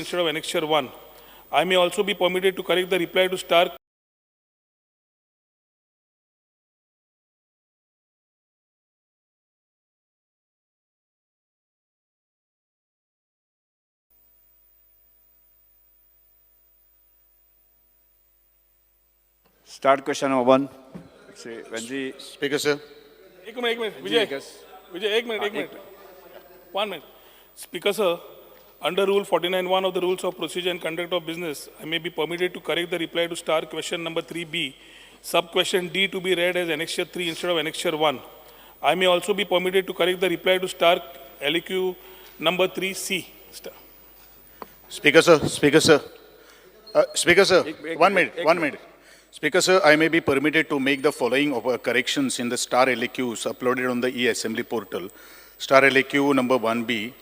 instead of Annexure 1. I may also be permitted to correct the reply to star Start question number 1. Shri Venzy. Speaker sir. एक minute, एक minute, Vijay, Vijay, एक minute, एक minute, one minute. Speaker sir, under Rule 49(1) of the Rules of Procedure and Conduct of Business, I may be permitted to correct the reply to star question number 3B, sub question D to be read as Annexure 3 instead of Annexure 1. I may also be permitted to correct the reply to star LQ number 3C. Star. Speaker sir, Speaker sir, Speaker sir, 1 minute, 1 minute. Speaker sir, I may be permitted to make the following corrections in the star LAQs uploaded on the e-assembly portal. Star LAQ number 1B,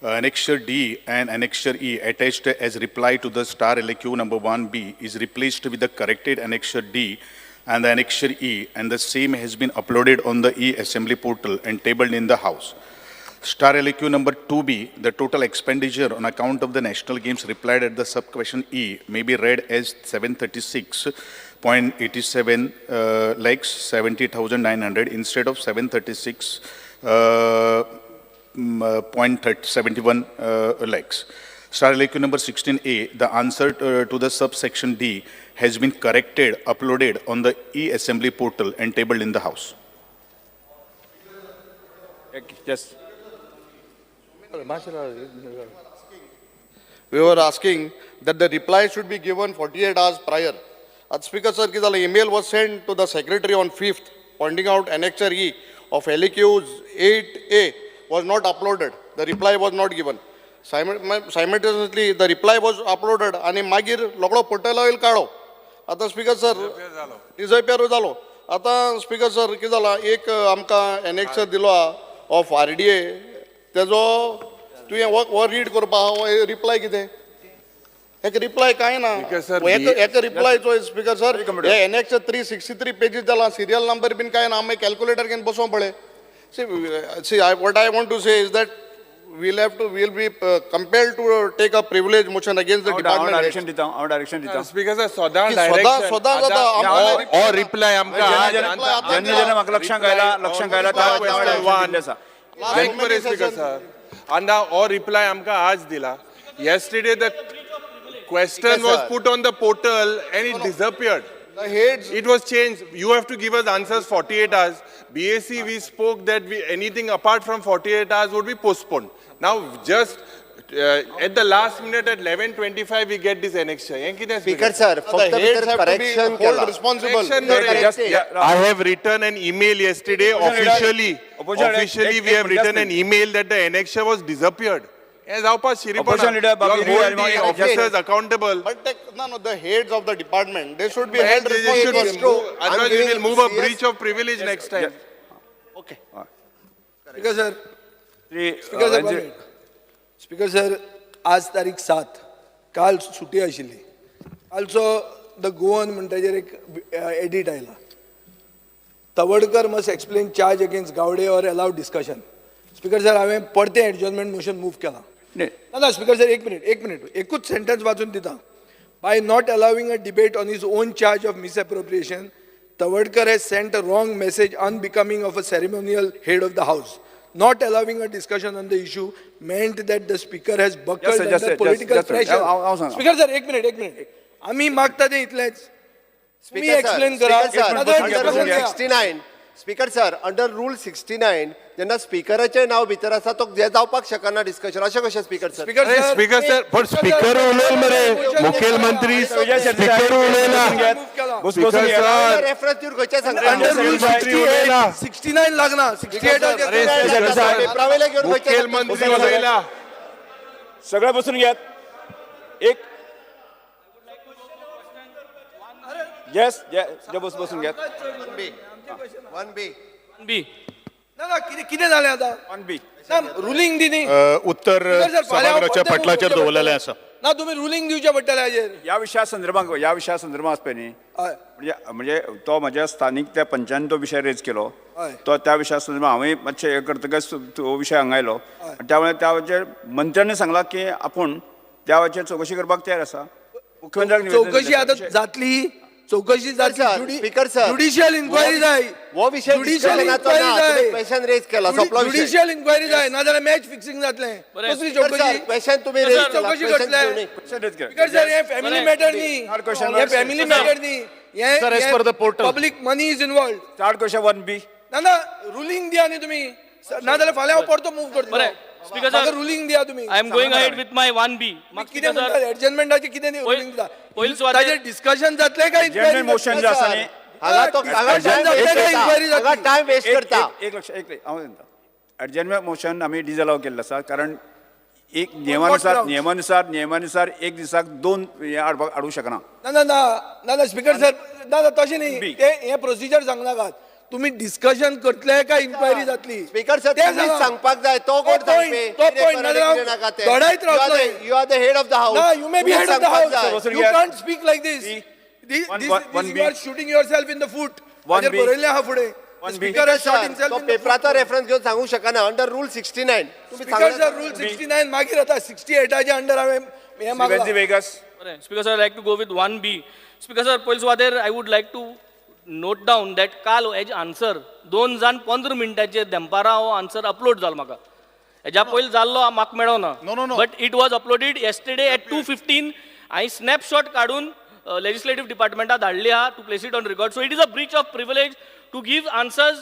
Annexure D and Annexure E attached as reply to the star LAQ number 1B is replaced with the corrected Annexure D and the Annexure E, and the same has been uploaded on the e-assembly portal and tabled in the House. Star LAQ number 2B, the total expenditure on account of the National Games replied at the sub-question E may be read as 736.87 lakhs 70,900 instead of 736.71 lakhs. Star LAQ number 16A, the answer to the subsection D has been corrected, uploaded on the e-assembly portal and tabled in the House. Yes. We were asking that the reply should be given 48 hours prior. At Speaker sir, ki zala email was sent to the secretary on 5th, pointing out Annexure E of LAQs 8A was not uploaded. The reply was not given. Simultaneously, the reply was uploaded आणि मागीर लोकडो portal oil काडो. आतां speaker sir disappear जालो. आतां speaker sir कितें जाला, एक आमकां एनेक्सर दिलो आहा ऑफ आरडीए, तेजो तुवें हो रीड करपा आहा, हो रिप्लाय कितें, हेका रिप्लाय कांय ना. हेका रिप्लाय चोय स्पीकर सर, हे एनेक्सर 363 पेजीस जाला, सिरियल नंबर बीन कांय ना, आमी कॅल्क्युलेटर घेवन बसों पळय. See, what I want to say is that we'll have to, we'll be compelled to take a privilege motion against the department. Direction दिता, हांव डायरेक्शन दिता. स्पीकर सर, सदां सदां सदां जाता. हो रिप्लाय आमकां जेन्ना जेन्ना म्हाका लक्षांक आयला, लक्षांक आयला दिल्लें आसा. स्पीकर सर, आनी हो रिप्लाय आमकां आज दिला. Yesterday the question was put on the portal and it disappeared. The heads. It was changed. You have to give us answers 48 hours. BAC, we spoke that anything apart from 48 hours would be postponed. Now, just at the last minute at 11:25, we get this annexure. Speaker sir, the heads have to be held responsible. I have written an email yesterday officially. Officially, we have written an email that the annexure was disappeared. As our Opposition leader, you hold the officers accountable. But no, the heads of the department, they should be held responsible. Otherwise, we will move a breach of privilege next time. Okay. Speaker sir, Speaker sir, Speaker sir, आज तारीख 7, काल सुटी आशिल्ली. कालचो the Goan म्हणटाचेर एक edit आयला. Tawadkar must explain charge against Gawde or allow discussion. Speaker sir, हांवें परतें adjournment motion move केलां. ना स्पीकर सर, एक मिनिट, एक मिनिट, एकूच सेंटन्स वाचून दिता. By not allowing a debate on his own charge of misappropriation, Tawadkar has sent a wrong message unbecoming of a ceremonial head of the house. Not allowing a discussion on the issue meant that the speaker has buckled under political pressure. Speaker sir, एक minute, एक minute, आम्ही मागता ते इतलेच. तुम्ही explain करा. Speaker sir, under rule 69 जेन्ना स्पीकराचें नांव भितर आसा तो जावपाक शकना डिस्कशन. अशें कशें स्पीकर सर? स्पीकर सर, पण स्पीकर उलयल मरे, मुखेलमंत्री स्पीकर उलयला. स्पीकर सर, रेफरन्स दिवन खंयचे सांगता? अंडर रूल 69 लागना, 68 पेपरावयले घेवन मुखेलमंत्री उलयला. सगळे बसून घेत. एक येस, बसून घेत. 1B 1B. ना कितें जालें आतां? 1B. ना रुलींग दी न्ही. उत्तर सभागृहाच्या पटलाचेर दवरलेलें आसा. ना तुमी रुलींग दिवचें पडटलें हाजेर. ह्या विशया संदर्भात, ह्या विशया संदर्भात आसपय न्ही, म्हणजे तो म्हज्या स्थानीक त्या पंचान तो विशय रेज केलो, तो त्या विशया संदर्भात हांवें मातशें हें करतकच तो विशय हांगा आयलो. त्यामुळे त्याचेर मंत्र्यांनी सांगलां की आपूण त्या वेळाचेर चवकशी करपाक तयार आसा. मुख्यमंत्र्याक निवेदन चवकशी दिल्लें आतां आसा. जातली, चवकशी जातली. Speaker sir. Judicial inquiry जाय. हो विशय ज्युडिशियल discussionaचो इन्क्वायरी ना. जाय. तुमी क्वेश्चन रेज केला, सोंपलो विशय. ज्युडिशियल इन्क्वायरी जाय, नाजाल्यार मॅच फिक्सिंग जातलें. बरें. कसली स्पीकर सर, चवकशी? क्वेश्चन तुम्ही रेज केला. चवकशी क्वेश्चन करतले. घेवनी. क्वेश्चन रेज केला. स्पीकर सर, हे फॅमिली मॅटर न्ही. Third question. हे फॅमिली मॅटर न्ही. Sir, as per the portal. Public money is involve. Third question 1B. ना ना, रुलींग दिया न्ही तुमी, नाजाल्यार फाल्यां हांव परतो मूव करतलो. बरें. स्पीकर सर, म्हाका रुलींग दिया तुमी. I am going ahead with my 1B. कितें म्हणटा एडजमेंटाचें, कितें रुलींग दिता? पयलीं सुवातेर- ताजेर डिस्कशन जातलें काय जनरल inquiry motion जे आसा न्ही, हांगा तो हांगा Discussion time जातलें वेस्ट काय करता. inquiry हांगा जातली? टायम वेस्ट एक- करता. एक लक्ष एक हांव सांगता, एडजमेंट मोशन आमी डिजअलाव केल्लें आसा, कारण एक नियमानुसार grounds? नियमानुसार एक दिसाक दोन हे हाडपाक हाडूंक शकना. ना ना ना ना ना, स्पीकर सर, ना ना, तशें न्ही. बी. ते हें प्रोसिजर सांगनाकात तुमी. डिस्कशन करतले काय इन्क्वायरी जातली? स्पीकर सर, तें तुम्हीच सांगा. सांगपाक जाय. तो कोण तो point, सांगपी? तो कितें point, खरें, नाजाल्यार कितें नाका तें. दडायत रावतलो. You are the head of the house. ना, you may be head of the house, बसून you घेयात. Can't speak like this. One you B. Are shooting yourself in the foot. One हाजेर B. बरयल्लें आहा फुडें. One B. Speaker has shot himself तो in the foot. पेपराचो reference घेवन सांगूंक शकना अंडर रूल 69. तुम्ही स्पीकर सर, सांगला. रूल 69 मागीर आतां 68आच्या अंडर हांवें हें मागलां. वेन्झी वेगस. बरें. Speaker sir, like to go with 1B. Speaker sir, पयले सुवातेर I would like to note down that काल हेजे आन्सर 2 जावन 15 मिनटांचेर दनपारां हो आन्सर अपलोड जालो म्हाका. हेज्या पयलीं जाल्लो म्हाका मेळोना. No. But it was uploaded yesterday at 2:15. हांवें स्नॅपशॉट काडून लेजिस्लेटीव डिपार्टमेंटाक धाडली आहा to place it on record. So it is a breach of privilege to give answers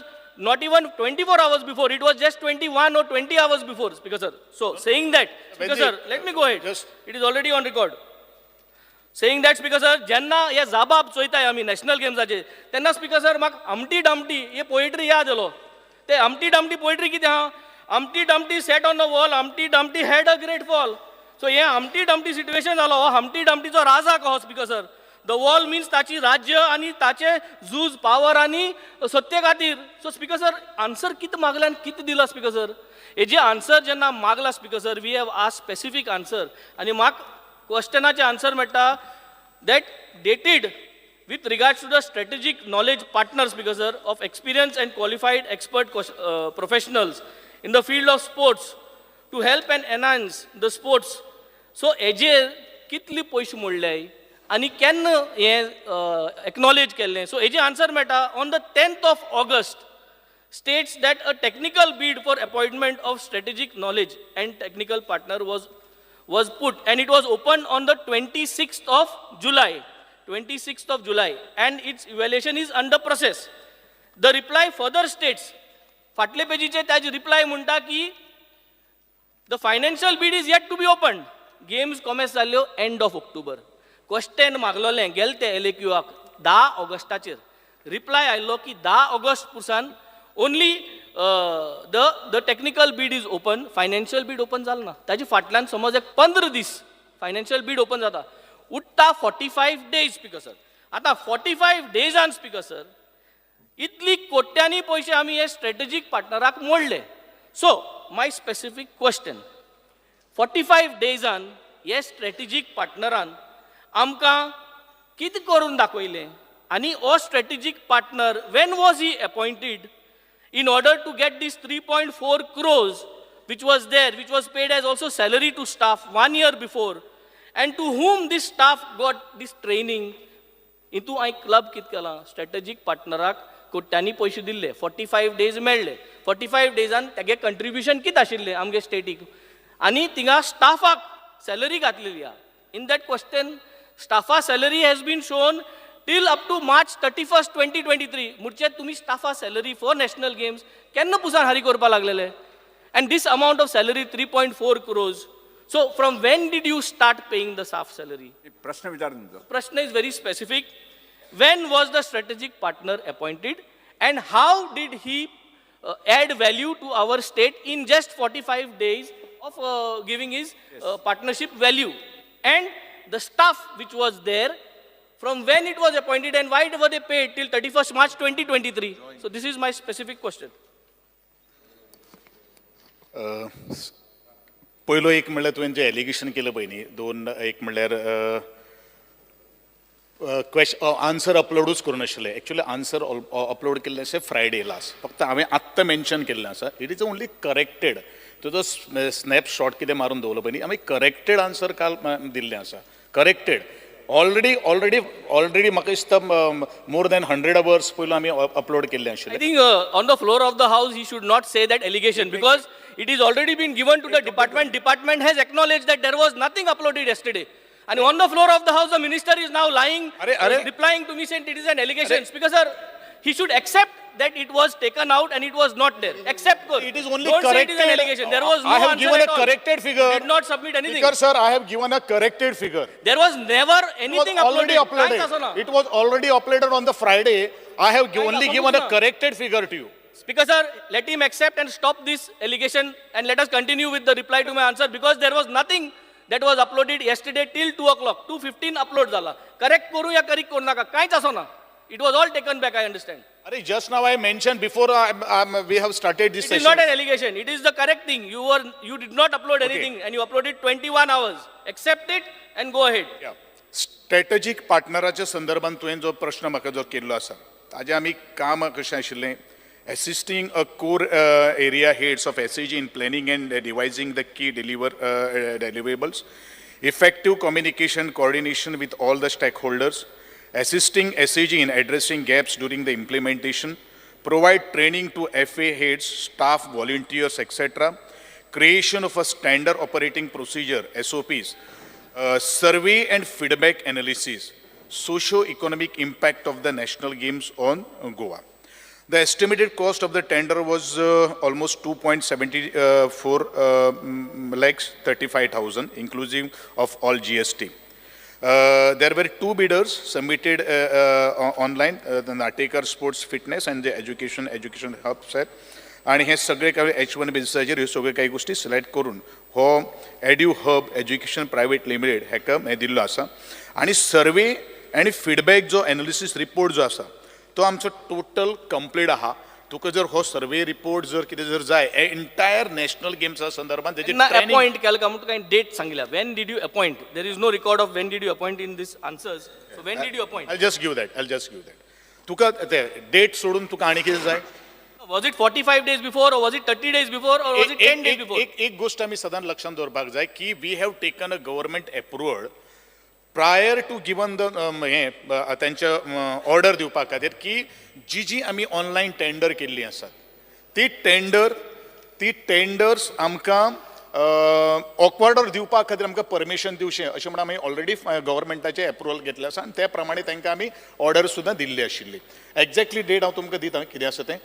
not even 24 hours before. It was just 21 or 20 hours before, Speaker sir. So saying that, Speaker sir, let me go ahead. Just- It is already on record. Saying that, Speaker sir, जेन्ना हे जाबाब चोयताय आमी national गेम्साचे, तेन्ना speaker sir, म्हाका अमटी Dumpty हे poetry याद येलो. ते अमटी डमटी पोएट्री कितें आहा? Humpty Dumpty sat on the wall, Humpty Dumpty had a great fall. So हे अमटी डमटी सिट्युएशन जालो. हो हमटी डमटीचो राजा कहो, Speaker sir. The wall means ताची राज्य आनी ताचे झूज पावर आनी सत्ते खातीर. सो स्पीकर सर, आन्सर कितें मागलें आनी कितें दिला, स्पीकर सर? हेजे आन्सर जेन्ना मागला, Speaker sir, we have ask specific answer आनी म्हाका क्वेश्चनाचे आन्सर मेळटा that dated with regards to the strategic knowledge partners, Speaker sir, of experience and qualified expert professionals in the field of sports to help and enhance the sports. So हेजेर कितले पयशे मोडले आनी केन्ना हें एक्नॉलेज केल्लें? So हेजे answer मेळटा on the 10th of August, states that a technical bid for appointment of strategic knowledge and technical partner was put and it was opened on the 26th of July, 26th of July, and its evaluation is under process. The reply further states, फाटले पेजीचे ताजे reply म्हणटा की the financial bid is yet to be open. Games commence जाल्ल्यो end of October. Question मागलोलें गेले ते एलएक्यूआक 10 ऑगस्टाचेर. Reply आयलो की 10 August पुरसान only the technical bid is open, financial bid open जाल ना. ताजे फाटल्यान समज एक 15 दीस फायनान्शियल बीड ओपन जाता, उरता 45 days, speaker sir. आतां 45 डेजान, स्पीकर सर, इतली कोट्यांनी पयशे आमी हे स्ट्रेटजीक पार्टनराक मोडले. So my specific question, 45 डेजान हे स्ट्रेटजीक पार्टनरान आमकां कितें करून दाखयलें आनी हो strategic partner, when was he appointed in order to get this 3.4 crores which was there, which was paid as also salary to staff one year before, and to whom this staff got this training? हितू हांवें club कितें केलां? Strategic पार्टनराक कोट्यांनी पयशे दिल्ले, 45 days मेळ्ळे. 45 डेजान तेगे contribution कितें आशिल्लें आमगे स्टेटीक? आनी थिंगा स्टाफाक सॅलरी घातलेली आहा. In that question स्टाफा salary has been shown till up to March 31, 2023. म्हणजे तुमी स्टाफा सॅलरी फॉर नॅशनल गेम्स केन्ना पुसान हारी करपाक लागलेले? And this amount of salary, 3.4 crores, so from when did you start paying the staff salary? प्रश्न विचार तुमचो. प्रश्न is very specific. When was the strategic partner appointed and how did he add value to our state in just 45 days of giving his partnership value? And the staff which was there, from when it was appointed and why were they paid till 31st March 2023? So this is my specific question. पयलो एक म्हणल्यार तुवें जें allegation केलें पळय न्ही, दोन, एक म्हणल्यार क्वेश आन्सर अपलोडूच करूं नाशिल्लें. एक्चुअली आन्सर अपलोड केल्लें आसा फ्रायडे लास्ट. फक्त हांवें आत्तां मेन्शन केल्लें आसा. It is only corrected. तुजो स्नॅपशॉट कितें मारून दवरलो पळय न्ही, आमी करेक्टेड आन्सर काल दिल्लें आसा. करेक्टेड ऑलरेडी ऑलरेडी ऑलरेडी म्हाका दिसता मोर दॅन 100 अवर्स पयलू आमी अपलोड केल्लें I आशिल्लें. think on the floor of the house, he should not say that allegation because it is already been given to the department. Department has acknowledged that there was nothing uploaded yesterday. And on the floor of the house, the minister is now lying, Arey, arey. Replying to me saying it is an allegation. Speaker sir, he should accept that it was taken out and it was not there. Accept. Kar. It is only Don't corrected. say it is an allegation. There was no I have answer given at a all. corrected figure. You did not submit anything. Speaker sir, I have given a corrected figure. There was never anything It was already uploaded. कांयच uploaded. आसना. It was already uploaded on the Friday. I have कांयच only आसोनूच given a ना. Corrected figure to you. Speaker sir, let him accept and stop this allegation and let us continue with the reply to my answer because there was nothing that was uploaded yesterday till 2 o'clock. 2:15 upload जाला. Correct करू या correct करू नाका, कांयच आसना. It was all taken back, I understand. Arey, just now I mentioned before we have started this It is session. Not an allegation. It is the correct thing. You did not upload anything and you uploaded 21 hours. Accept it and go ahead. Yeah. Strategic पार्टनराच्या संदर्भात तुवें जो प्रश्न म्हाका जो केल्लो आसा, ताजें आमी काम कशें आशिल्लें, assisting a core area heads of SAG in planning and devising the key deliverables, effective communication coordination with all the stakeholders, assisting SAG in addressing gaps during the implementation, provide training to FA heads, staff, volunteers, etc., creation of a standard operating procedure, SOPs, survey and feedback analysis, socio-economic impact of the national games on Goa. The estimated cost of the tender was almost 2.74 lakhs 35,000, inclusive of all GST. There were two bidders submitted online, the Natekar Sports Fitness and the Education Hub set. आणि हे सगळे काही H1 बेसिसाचेर ह्यो सगळ्यो काही गोश्टी select करून हो Edu Hub Education Private Limited हेका हें दिल्लो आसा. आनी सर्वे आनी फिडबॅक जो एनालिसीस रिपोर्ट जो आसा तो आमचो टोटल कंप्लीट आहा. तुका जर हो सर्वे रिपोर्ट जर कितें जर जाय एंटायर नॅशनल गेम्सा संदर्भात तेजी ना training- appoint केलं का म्हणून काही डेट सांगितलं. When did you appoint? There is no record of when did you appoint in this answers. So when did you appoint? I'll just give that. I'll just give that. तुका ते date सोडून तुका आनी कितें जाय? Was it 45 days before or was it 30 days before or was it 10 days before? एक एक गोष्ट आमी सदांच लक्षांत दवरपाक जाय की we have taken a government approval prior to given the हें तांच्या ऑर्डर दिवपा खातीर की जी जी आमी ऑनलायन टेंडर केल्ली आसात ती टेंडर्स आमकां ऑकवर्डर दिवपा खातीर आमकां परमिशन दिवचें अशें म्हणून आमी ऑलरेडी गव्हर्मेंटाचें एप्रुवल घेतलें आसा आनी त्या प्रमाणे तांकां आमी ऑर्डर सुद्दां दिल्ली आशिल्ली. एग्जॅक्टली डेट हांव तुमकां दिता कितें आसा तें,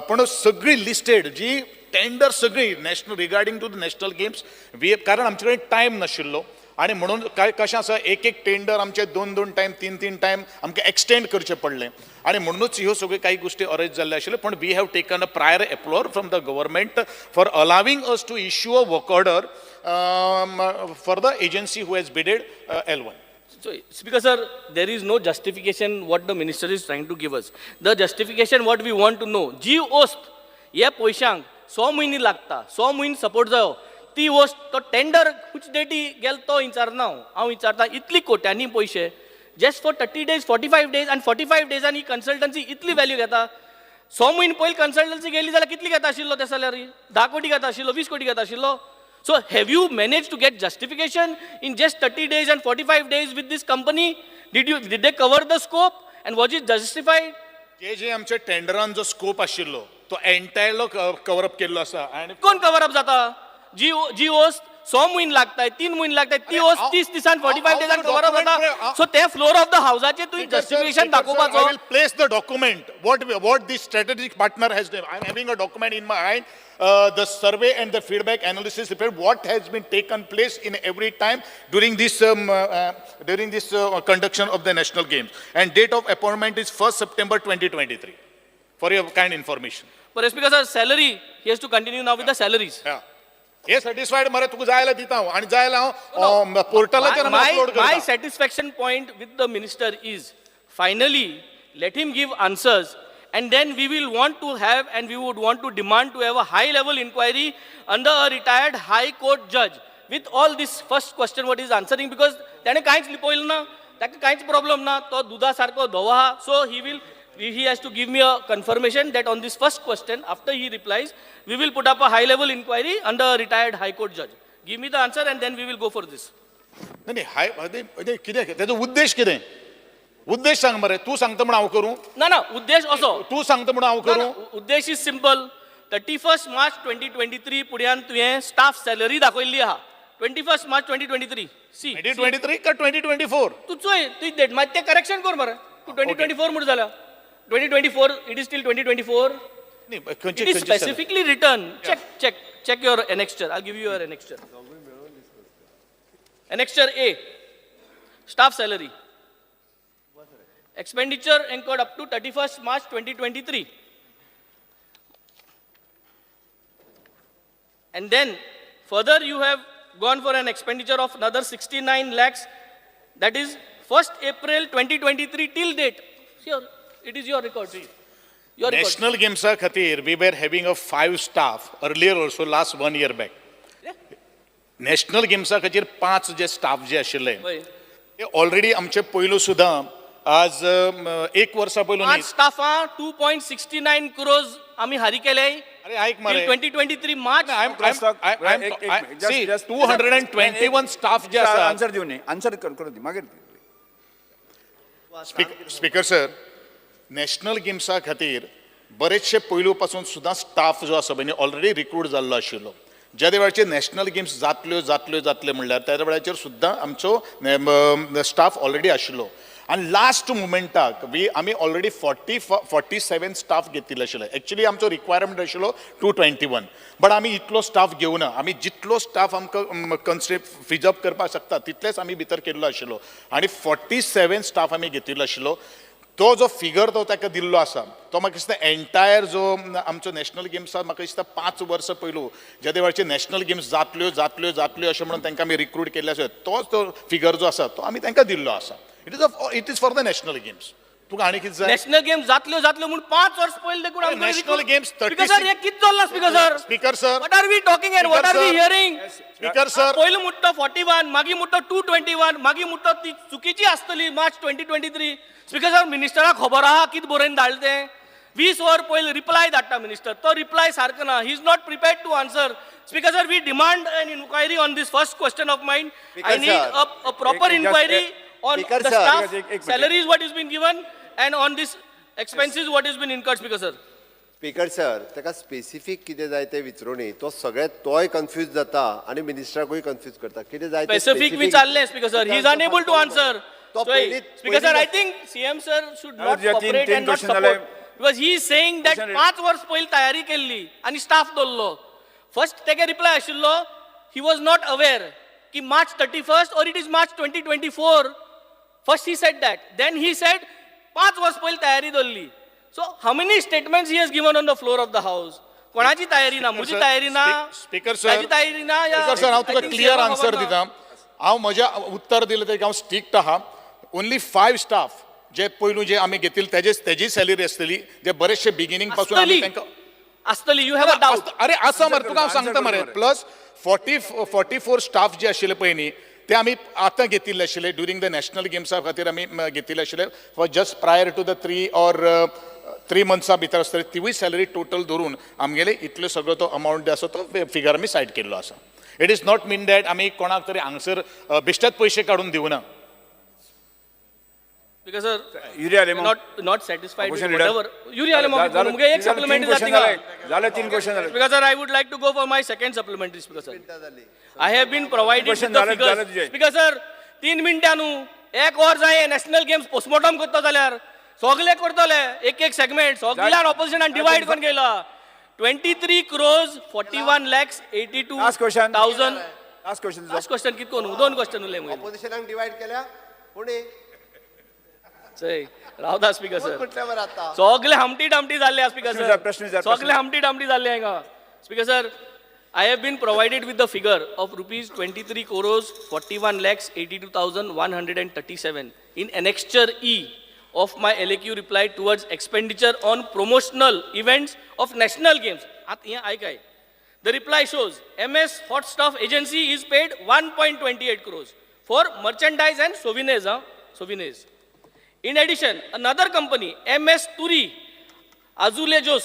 पूण सगळी लिस्टेड जी टेंडर सगळी national regarding to the national games we, कारण आमचे कडेन टायम नाशिल्लो आनी म्हणून काय कशें आसा, एक एक टेंडर आमचे दोन दोन टायम, तीन तीन टायम आमकां एक्सटेंड करचें पडलें आनी म्हणूनच ह्यो सगळ्यो काही गोश्टी अरेंज जाल्ल्यो आशिल्ल्यो. पूण we have taken a prior approval from the government for allowing us to issue a work order for the agency who has bidded L1. So, Speaker sir, there is no justification what the minister is trying to give us. The justification what we want to know, जी वस्त ह्या पयशांक 6 म्हयने लागता, 6 म्हयने support जायो, ती वस्त तो टेंडर खुच डेटी गेल तो विचारना हांव. हांव विचारता इतली कोट्यांनी पयशे just for 30 days, 45 days आनी 45 डेजान ही कन्सल्टन्सी इतली व्हॅल्यू घेता. 6 म्हयने पयलीं कन्सल्टन्सी गेली जाल्यार कितली घेता आशिल्लो ते सॅलरी? 10 कोटी घेता आशिल्लो, 20 कोटी घेता आशिल्लो. So have you managed to get justification in just 30 days and 45 days with this company? Did they cover the scope and was it justified? जे जे आमच्या टेंडरान जो स्कोप आशिल्लो तो एंटायरलो कवर अप केल्लो आसा आनी कोण कवर अप जाता? जी जी वस्त 6 म्हयने लागताय, 3 म्हयने लागताय, ती वस्त 30 दिसान, 45 डेजान कवर अप जाता. सो ते फ्लोर ऑफ the हावजाचे तुवें जस्टिफिकेशन दाखोवपाचो. I will place the document what this strategic partner has done. I am having a document in my hand, the survey and the feedback analysis report, what has been taken place in every time during this conduction of the national games. And date of appointment is 1st September 2023. For your kind information. But Speaker sir, salary, he has to continue now with the salaries. Yeah. Hey satisfied मरे तुका जाय जाल्यार दिता हांव आनी जाय जाल्यार हांव पोर्टलाचेर अपलोड My करता. Satisfaction point with the minister is finally let him give answers and then we will want to have and we would want to demand to have a high level inquiry under a retired high court judge with all this first question what is answering, because त्याने कांयच लिपयलें ना, ताका कांयच problem ना, तो दुदा सारको धवो आहा. So he will He has to give me a confirmation that on this first question, after he replies, we will put up a high level inquiry under a retired High Court judge. Give me the answer and then we will go for this. नाही नाही, हाय नाही, कितें तेजो उद्देश कितें? उद्देश सांग मरे. तूं सांगता म्हण हांव करूं? ना ना, उद्देश असो. तूं सांगता म्हणून हांव ना, करूं? ना, उद्देश is simple. 31 March 2023 पुड्यान तुवें स्टाफ सॅलरी दाखयल्ली आहा. 21 March 2023, see. 2023 का 2024? तूं चोय तुजी डेट, मागीर तें करेक्शन कर मरे. तूं 2024 म्हूण जाल्या. 2024, it is still 2024. न्ही, खंयची It is खंयची salary? Specifically written. Check, check, check your annexure. I'll give you your annexure. Annexure A, staff salary. Expenditure incurred up to 31st March 2023. And then further you have gone for an expenditure of another 69 lakhs, that is 1st April 2023 till date. Here, it is your record. Your record. National गेम्सा खातीर we were having a five staff earlier also, last one year back. National गेम्सा खातीर पांच जे staff जे आशिल्ले हय. ते already आमचे पयलू सुद्दां आज एक वर्सा पयलू न्ही. पांच स्टाफां 2.69 क्रोर्स आमी हारी केले. अरे ऐक मरे. 2023 March. See, 221 staff जे आसा. आन्सर दिवं न्ही, आन्सर करूं दी मागीर. स्पीकर सर, नॅशनल गेम्सा खातीर बरेचशे पयलू पासून सुद्दां स्टाफ जो आसा पळय न्ही ऑलरेडी रिक्रूट जाल्लो आशिल्लो. ज्या वेळाचेर नॅशनल गेम्स जातल्यो जातल्यो जातल्यो म्हणल्यार त्या वेळाचेर सुद्दां आमचो स्टाफ ऑलरेडी आशिल्लो आनी लास्ट मुमेंटाक वी आमी ऑलरेडी 47 स्टाफ घेतिल्ले आशिल्ले. एक्चुली आमचो रिक्वायरमेंट आशिल्लो 221, बट आमी इतलो स्टाफ घेवना. आमी जितलो स्टाफ आमकां कन्स्ट्रे फिजअप करपाक शकता तितलेच आमी भितर केल्लो आशिल्लो आनी 47 स्टाफ आमी घेतिल्लो आशिल्लो. तो जो फिगर तो ताका दिल्लो आसा तो म्हाका दिसता एंटायर जो आमचो नॅशनल गेम्सा, म्हाका दिसता 5 वर्सां पयलू ज्या वेळाचेर नॅशनल गेम्स जातल्यो जातल्यो जातल्यो अशें म्हणून तांकां आमी रिक्रूट केल्ले आसा, तोच तो फिगर जो आसा तो आमी तांकां दिल्लो आसा. It is for the national games. तुका आनी कितें जाय? नॅशनल गेम्स जातल्यो जातल्यो म्हूण 5 वर्स पयलीं देखून आमकां. National Games speaker sir, हे कितें चल्लां speaker sir? Speaker sir. What are we talking and what are we hearing? Speaker sir. पयलीं मुट्टो 41, मागीर मुट्टो 221, मागीर मुट्टो ती चुकीची आसतली मार्च 2023. स्पीकर सर, मिनिस्टराक खबर आहा कितें बरोवन धाडलें तें? 20 वर पयलीं रिप्लाय धाडटा मिनिस्टर, तो रिप्लाय सारको ना. He is not prepared to answer. Speaker sir, we demand an inquiry on this first question of mine. I Speaker need sir. A proper inquiry on Speaker the sir. Staff एक- एक minute. Salaries what is been given and on this expenses what is been incurred, Speaker sir. Speaker sir, ताका specific कितें जाय तें विचारूनी. तो सगळे तोय confuse जाता आनी मिनिस्टराकूय कन्फ्यूज करता. कितें जाय तें Specific विचारलें speaker sir, he is unable to answer. तो पयलीं Speaker sir, I think CM sir should not तुझ्या तीन- cooperate तीन and not question झाले. support, because he is saying that Question- 5 वर्स पयलीं तयारी केल्ली आनी स्टाफ दवरलो. फर्स्ट तेगे रिप्लाय आशिल्लो, he was not aware की March 31 or it is March 2024. First he said that, then he said 5 वर्स पयलीं तयारी दवरली. So how many statements he has given on the floor of the house? कोणाची तयारी ना? म्हजी तयारी ना? स्पीकर सर, ताजी तयारी ना या स्पीकर सर, हांव I तुका think clear CM answer खबर ना. दिता. हांव म्हज्या उत्तर दिलें तेका हांव स्ट्रिक्ट आहा. ओन्ली फायव स्टाफ जे पयलू जे आमी घेतिल्ले तेजे तेजी सॅलरी आसतली जे बरेचशे बिगिनींग पासून आमी आसतली. तांकां. आसतली, you have a doubt? अरे आसा मरे, तुका हांव Answer सांगता करून मरे. मरे. प्लस 44 स्टाफ जे आशिल्ले पळय न्ही ते आमी आतां घेतिल्ले आशिल्ले ड्युरींग the national गेम्सा खातीर आमी घेतिल्ले आशिल्ले for just prior to the 3 or 3 मंथ्सा भितर आसतली. तिवूय सॅलरी टोटल धरून आमगेले इतलो सगळो तो अमावंट जो आसा तो फिगर आमी सायड केल्लो आसा. It is not mean that आमी कोणाक तरी हांगसर बेश्टेच पयशे काडून दिवना. Because sir, Yuri Alemao. Not satisfied with Opposition leader. Whatever. Yuri Alemao, मुगे एक झालं, तीन सप्लिमेंटरी question जाती. झाले. झाले, तीन क्वेश्चन झाले. Speaker sir, I would like to go for my second supplementary, Speaker sir. I have been provided Question with the झाले- झाले figures. तुझे. Speaker sir, 3 मिनटां न्हू, एक वर जाय नॅशनल गेम्स पोस्टमॉर्टम करता जाल्यार सगळे करतले एक एक सेगमेंट. सगळ्यान ऑपोजिशनान डिवायड करून गेला. 23 crores 41 lakhs 82 Last question. Thousand. Last question. Last question कित कोण दोन क्वेश्चन उरले मुगे. ऑपोजिशनाक डिवायड केल्या कोणी? चय रावता स्पीकर सर. म्हटल्यावर आता सगळे हमटी डमटी जाल्ले स्पीकर प्रश्न विचार, सर. प्रश्न विचार, सगळे प्रश्न. हमटी डमटी जाल्ले हांगा. Speaker sir, I have been provided with the figure of rupees 23 crores 41 lakhs 82,137 in annexure E of my LAQ reply towards expenditure on promotional events of national games. आतां हें आयकाय. The reply shows MS Hot Stuff Agency is paid 1.28 crores for merchandise and souvenirs. Huh? Souvenirs. In addition, another company, M S Turi Azulejos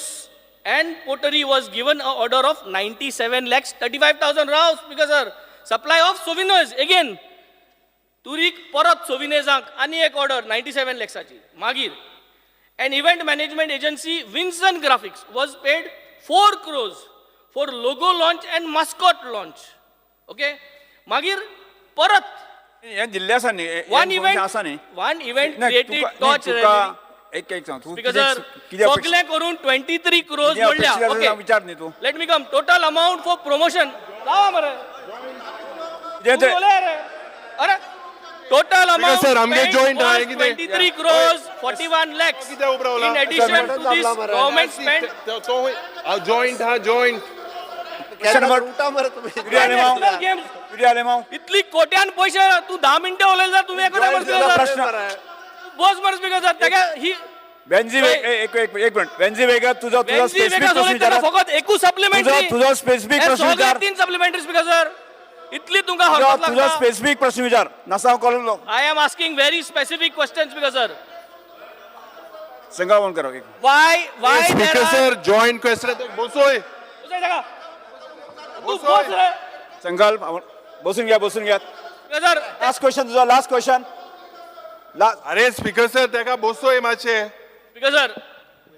and Pottery, was given a order of 97,35,000. Rao speaker sir, supply of souvenirs again. तुरीक परत सोविनेजांक आनी एक order 97 लॅक्साची. मागीर an event management agency, Vinson Graphics, was paid 4 crores for logo launch and mascot launch. Okay, मागीर परत हें दिल्लें आसा न्ही, हें वन information आसा न्ही. इव्हेंट, वन इव्हेंट नाही, क्रिएटेड तुका टॉर्च. नाही, तुका एक एक सांग, तूं स्पीकर कितें सर, कितें अपेक्षित सगळें करून 23 क्रोज कितें मोडल्या. अपेक्षित आसा ओके, विचार न्ही तूं. Let me come. Total amount for promotion, रावा मरे. कितें ते- तूं उलय रे. अरे, total amount sir, आमगे joint आहा, कितें? 23 crores 41 lakhs. कित्याक उबो रावला? In addition to this, government spend तो जॉईंट हा, जॉईंट. क्वेश्चन नंबर उठा मरे तुम्ही. युरी आलेमाव. National games. युरी आलेमाव. इतली कोट्यान पैसे, तूं 10 मिनटां उलयले जाल्यार तुमी एकूच तुजो स्पीकर प्रश्न बस मरे स्पीकर सर, तेका ही वेन्झी हय. एक एक एक मिनिट, वेन्झी वेगा, तुझो तुझो वेन्झी स्पेसिफिक वेगा प्रश्न सोडयतना विचार. फकत एकूच सप्लिमेंटरी. तुझो स्पेसिफिक प्रश्न विचार. तीन सप्लिमेंटरी स्पीकर सर, इतली तुमकां तुझो हरकत तुझो लागता. स्पेसिफिक प्रश्न विचार NASA call. I am asking very specific question, speaker sir. संगा फोन करो एक. Why speaker sir, joint question बसोय. तू बस रे. संकल्प बसून घ्या, बसून घ्या. स्पीकर सर, लास्ट क्वेश्चन तुझो, लास्ट क्वेश्चन. अरे स्पीकर सर, तेका बसोय मातशें. Speaker sir,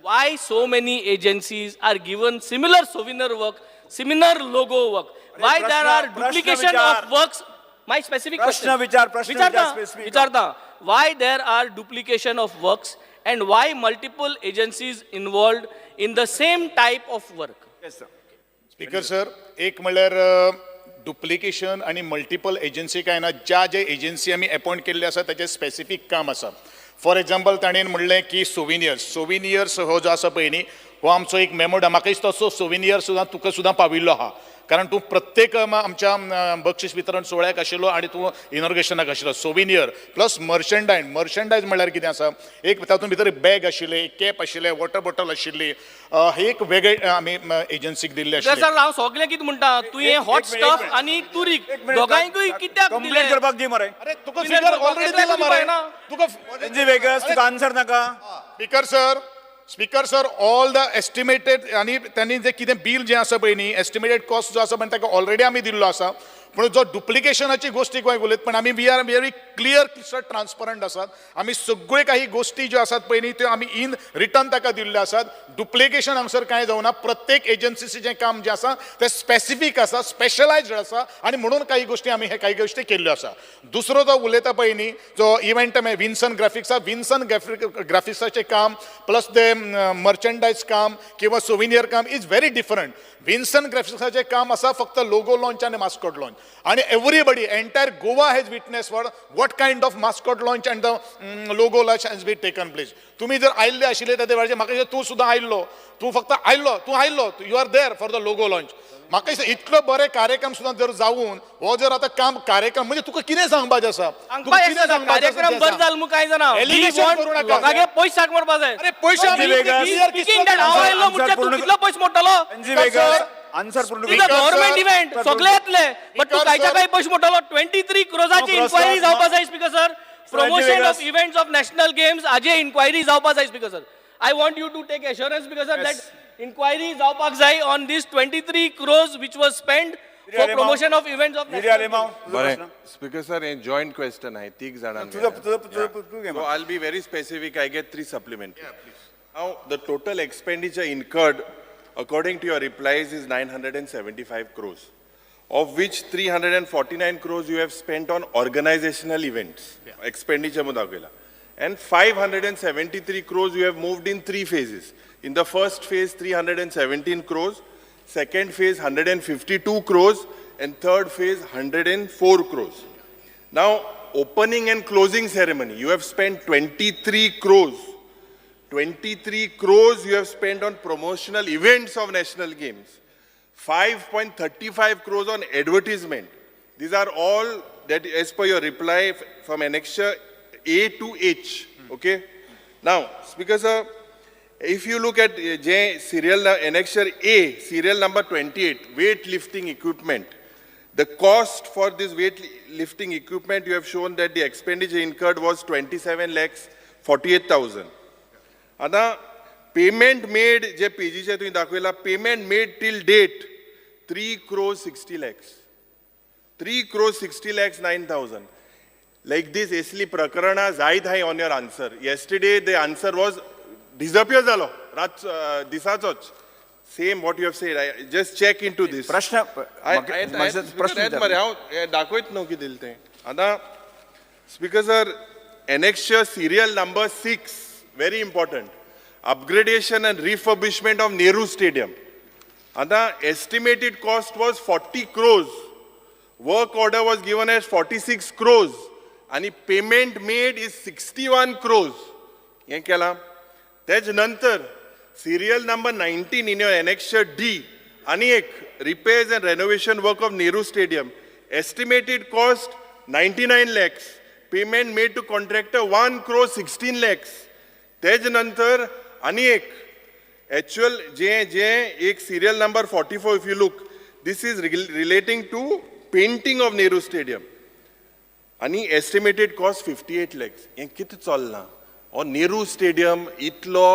why so many agencies are given similar souvenir work, similar logo work? Why प्रश्न- there are प्रश्न duplication विचार. of works? My specific प्रश्न question. विचार, प्रश्न विचार विचारता, specific. विचारता. Why there are duplication of works and why multiple agencies involved in the same type of work? Yes, sir. Speaker sir, एक म्हणल्यार डुप्लिकेशन आनी मल्टिपल एजन्सी काय ना, ज्या जे एजन्सी आमी एपॉयंट केल्ले आसा ताचें स्पेसिफीक काम आसा. फॉर एग्जाम्पल, ताणें म्हणलें की सोविनियर्स, सोविनियर्स हो जो आसा पळय न्ही, हो आमचो एक मेमोडा. म्हाका दिसता असो सोविनियर सुद्दां तुका सुद्दां पाविल्लो आहा, कारण तूं प्रत्येक आमच्या बक्षीस वितरण सुवाळ्याक आशिल्लो आनी तूं इनॉग्रेशनाक आशिल्लो. Souvenir plus मर्चंडायज. मर्चंडायज म्हणल्यार कितें आसा, एक तातूंत भितर बॅग आशिल्लें, एक कॅप आशिल्लें, वॉटर बॉटल आशिल्ली, हे एक वेगळे आमी एजन्सीक दिल्ले स्पीकर आशिल्ले. सर, हांव सगळें कितें म्हणटा, तुवें एक- हॉट एक मिनिट, स्टफ एक मिनिट. आनी तुरीक एक मिनिट, दोगांयकूय कित्याक कंप्लेंट दिलें? करपाक दी मरे. अरे, तुका फिगर फिगर ऑलरेडी दिला मरे तुका. वेन्झी वेगस, तुका आन्सर नाका. Speaker sir, speaker sir, all the estimated आनी त्यांनी जे कितें बील जें आसा पळय न्ही, एस्टिमेटेड कॉस्ट जो आसा पळय ताका ऑलरेडी आमी दिल्लो आसा. पूण जो डुप्लिकेशनाची गोश्टी गोंय उलयत, पण आमी we are very clear, sir, transparent आसात. आमी सगळ्यो काही गोश्टी ज्यो आसात पळय न्ही, त्यो आमी इन रिटर्न ताका दिल्ल्यो आसात. डुप्लिकेशन हांगसर कांय जावना. प्रत्येक एजन्सीचें जें काम जें आसा तें स्पेसिफीक आसा, स्पेशलायज्ड आसा आनी म्हणून काही गोश्टी आमी हे काही गोश्टी केल्ल्यो आसा. दुसरो जो उलयता पळय न्ही, जो इव्हेंट विन्सन ग्राफिक्सा, विन्सन ग्राफिक्साचें काम प्लस ते मर्चंडायज काम किंवा सोविनियर काम is very different. Vinson ग्राफिक्साचें काम आसा फक्त लोगो लॉन्च आनी मास्कॉट लॉन्च, आनी everybody, entire Goa has witness for what kind of mascot launch and the logo launch has be taken place. तुमी जर आयिल्ले आशिल्ले त्या वेळाचेर, म्हाका दिसता तूं सुद्दां आयिल्लो, तूं फक्त आयिल्लो, तूं आयिल्लो, you are there for the logo launch. म्हाका दिसता इतलो बरें कार्यक्रम सुद्दां जर जावन हो जर आतां काम कार्यक्रम म्हणजे तुका कितें सांगपाचें आसा, तुका सांगपा कितें येता, सांगपाचें आसा कार्यक्रम तें बरें सांग. जालो म्हूण कांय जाणा. Allegation करूं नाका. लोकांगे पयशे साक मारपा जाय. अरे पयशे आमी Vegas. clear Speaking that हांव आयिल्लो म्हणजे तूं पूर्ण- कितलो पयस मोडटलो? वेन्झी वेगस, आन्सर पूर्ण. Is a government sir. Event, सगळे येतले, बट तूं Speaker, कायच्या sir. काय पयशे मोडटलो? 23 क्रोजाची No, inquiry sir. जावपा जाय speaker sir. Promotion Vegas. Of events of national games हाजे इन्क्वायरी जावपा जाय speaker sir. I want you to take assurance, speaker sir, that inquiry जावपाक जाय on this 23 crores which was spend for Alemao. Promotion of events of Yuri Alemao, तुजो बरें प्रश्न. Speaker sir, हें joint question आहे तीग जाणांक. तुझो तुझो तुझो तूं घे. So I'll be very specific. I get three supplementary. Now, the total expenditure incurred, according to your replies, is 975 crores, of which 349 crores you have spent on organizational events, expenditure mo दाखयला, and 573 crores you have moved in three phases. In the first phase, 317 crores, second phase, 152 crores, and third phase, 104 crores. Now, opening and closing ceremony, you have spent 23 crores. 23 crores you have spent on promotional events of national games. 5.35 crores on advertisement. These are all that as per your reply from annexure A to H. Okay? Now, Speaker sir, if you look at J serial annexure A, serial number 28, weight lifting equipment. The cost for this weight lifting equipment, you have shown that the expenditure incurred was 27 lakhs 48,000. आतां payment made जे पेजीचेर तुवें दाखयला, payment made till date 3 crore 60 lakhs, 3 crore 60 lakhs 9,000. Like this असली प्रकरणां जायत हाय on your answer. Yesterday the answer was disappear जालो रात दिसाचोच. Same what you have said, I just check into this. प्रश्न प्रश्न. मरे, हांव हें दाखयत न्हू कितें दिलें तें. आतां speaker sir, annexure serial number 6, very important, upgradation and refurbishment of Nehru Stadium. आतां estimated cost was 40 crores, work order was given as 46 crores आणि payment made is 61 crores. हें केलां. तेज नंतर serial number 19 in your annexure D, आनी एक repairs and renovation work of Nehru Stadium, estimated cost 99 lakhs, payment made to contractor 1 crore 16 lakhs. तेज नंतर आनी एक एक्चुअल जे जे एक serial number 44, if you look, this is relating to painting of Nehru Stadium आनी estimated cost 58 lakhs. हें कितें चल्लां? हो नेहरू स्टेडियम इतलो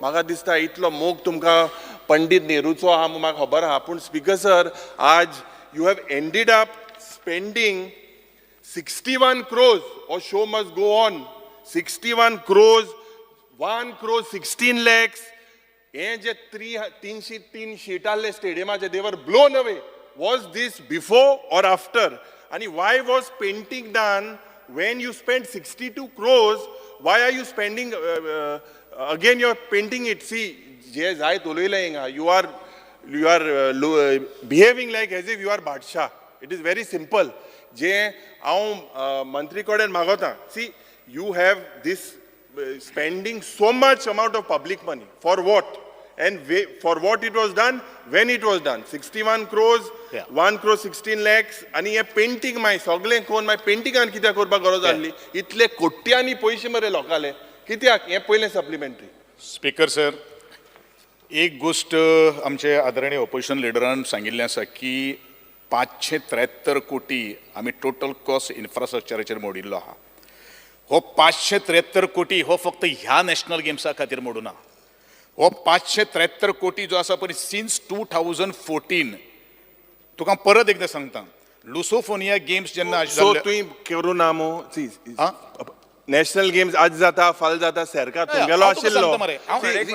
म्हाका दिसता इतलो मोग तुमकां पंडीत नेहरूचो आहा म्हूण म्हाका खबर आहा, पूण स्पीकर सर, आज you have ended up spending 61 crores. हो show must go on. 61 crores, 1 crore 16 lakhs. हे जे थ्री 303 शीट आहले स्टेडियमाचे, they were blown away. Was this before or after? आनी why was painting done when you spend 62 crores? Why are you spending again, you are painting it? See, जे जायत उलयलें हिंगा, you are behaving like as if you are बादशाह. It is very simple. जे हांव मंत्री कडेन मागोता, see, you have this spending so much amount of public money for what and for what it was done, when it was done? 61 crores, 1 crore 16 lakhs आणि हे painting मागीर सगळें कोण मागीर पेंटिंगान कित्याक करपाक गरज आहली? इतले कोट्यांनी पयशे मरे लोकांले, कित्याक? हें पयलें सप्लिमेंटरी. स्पीकर सर, एक गोश्ट आमचे आदरणीय ऑपोजिशन लिडरान सांगिल्लें आसा की 573 कोटी आमी टोटल कॉस्ट इन्फ्रास्ट्रक्चराचेर मोडिल्लो आहा. हो 573 कोटी हो फक्त ह्या नॅशनल गेम्सा खातीर मोडुना. हो 573 कोटी जो आसा पळय, सिन्स 2014. तुका परत एकदां सांगता, लुसोफोनिया गेम्स जेन्ना सो जाल्ले- तुवें करूं ना मू. आं? नॅशनल गेम्स आज जाता, फाल जाता, सरकार तुमगेलो हांव तुका आशिल्लो. सांगता मरे,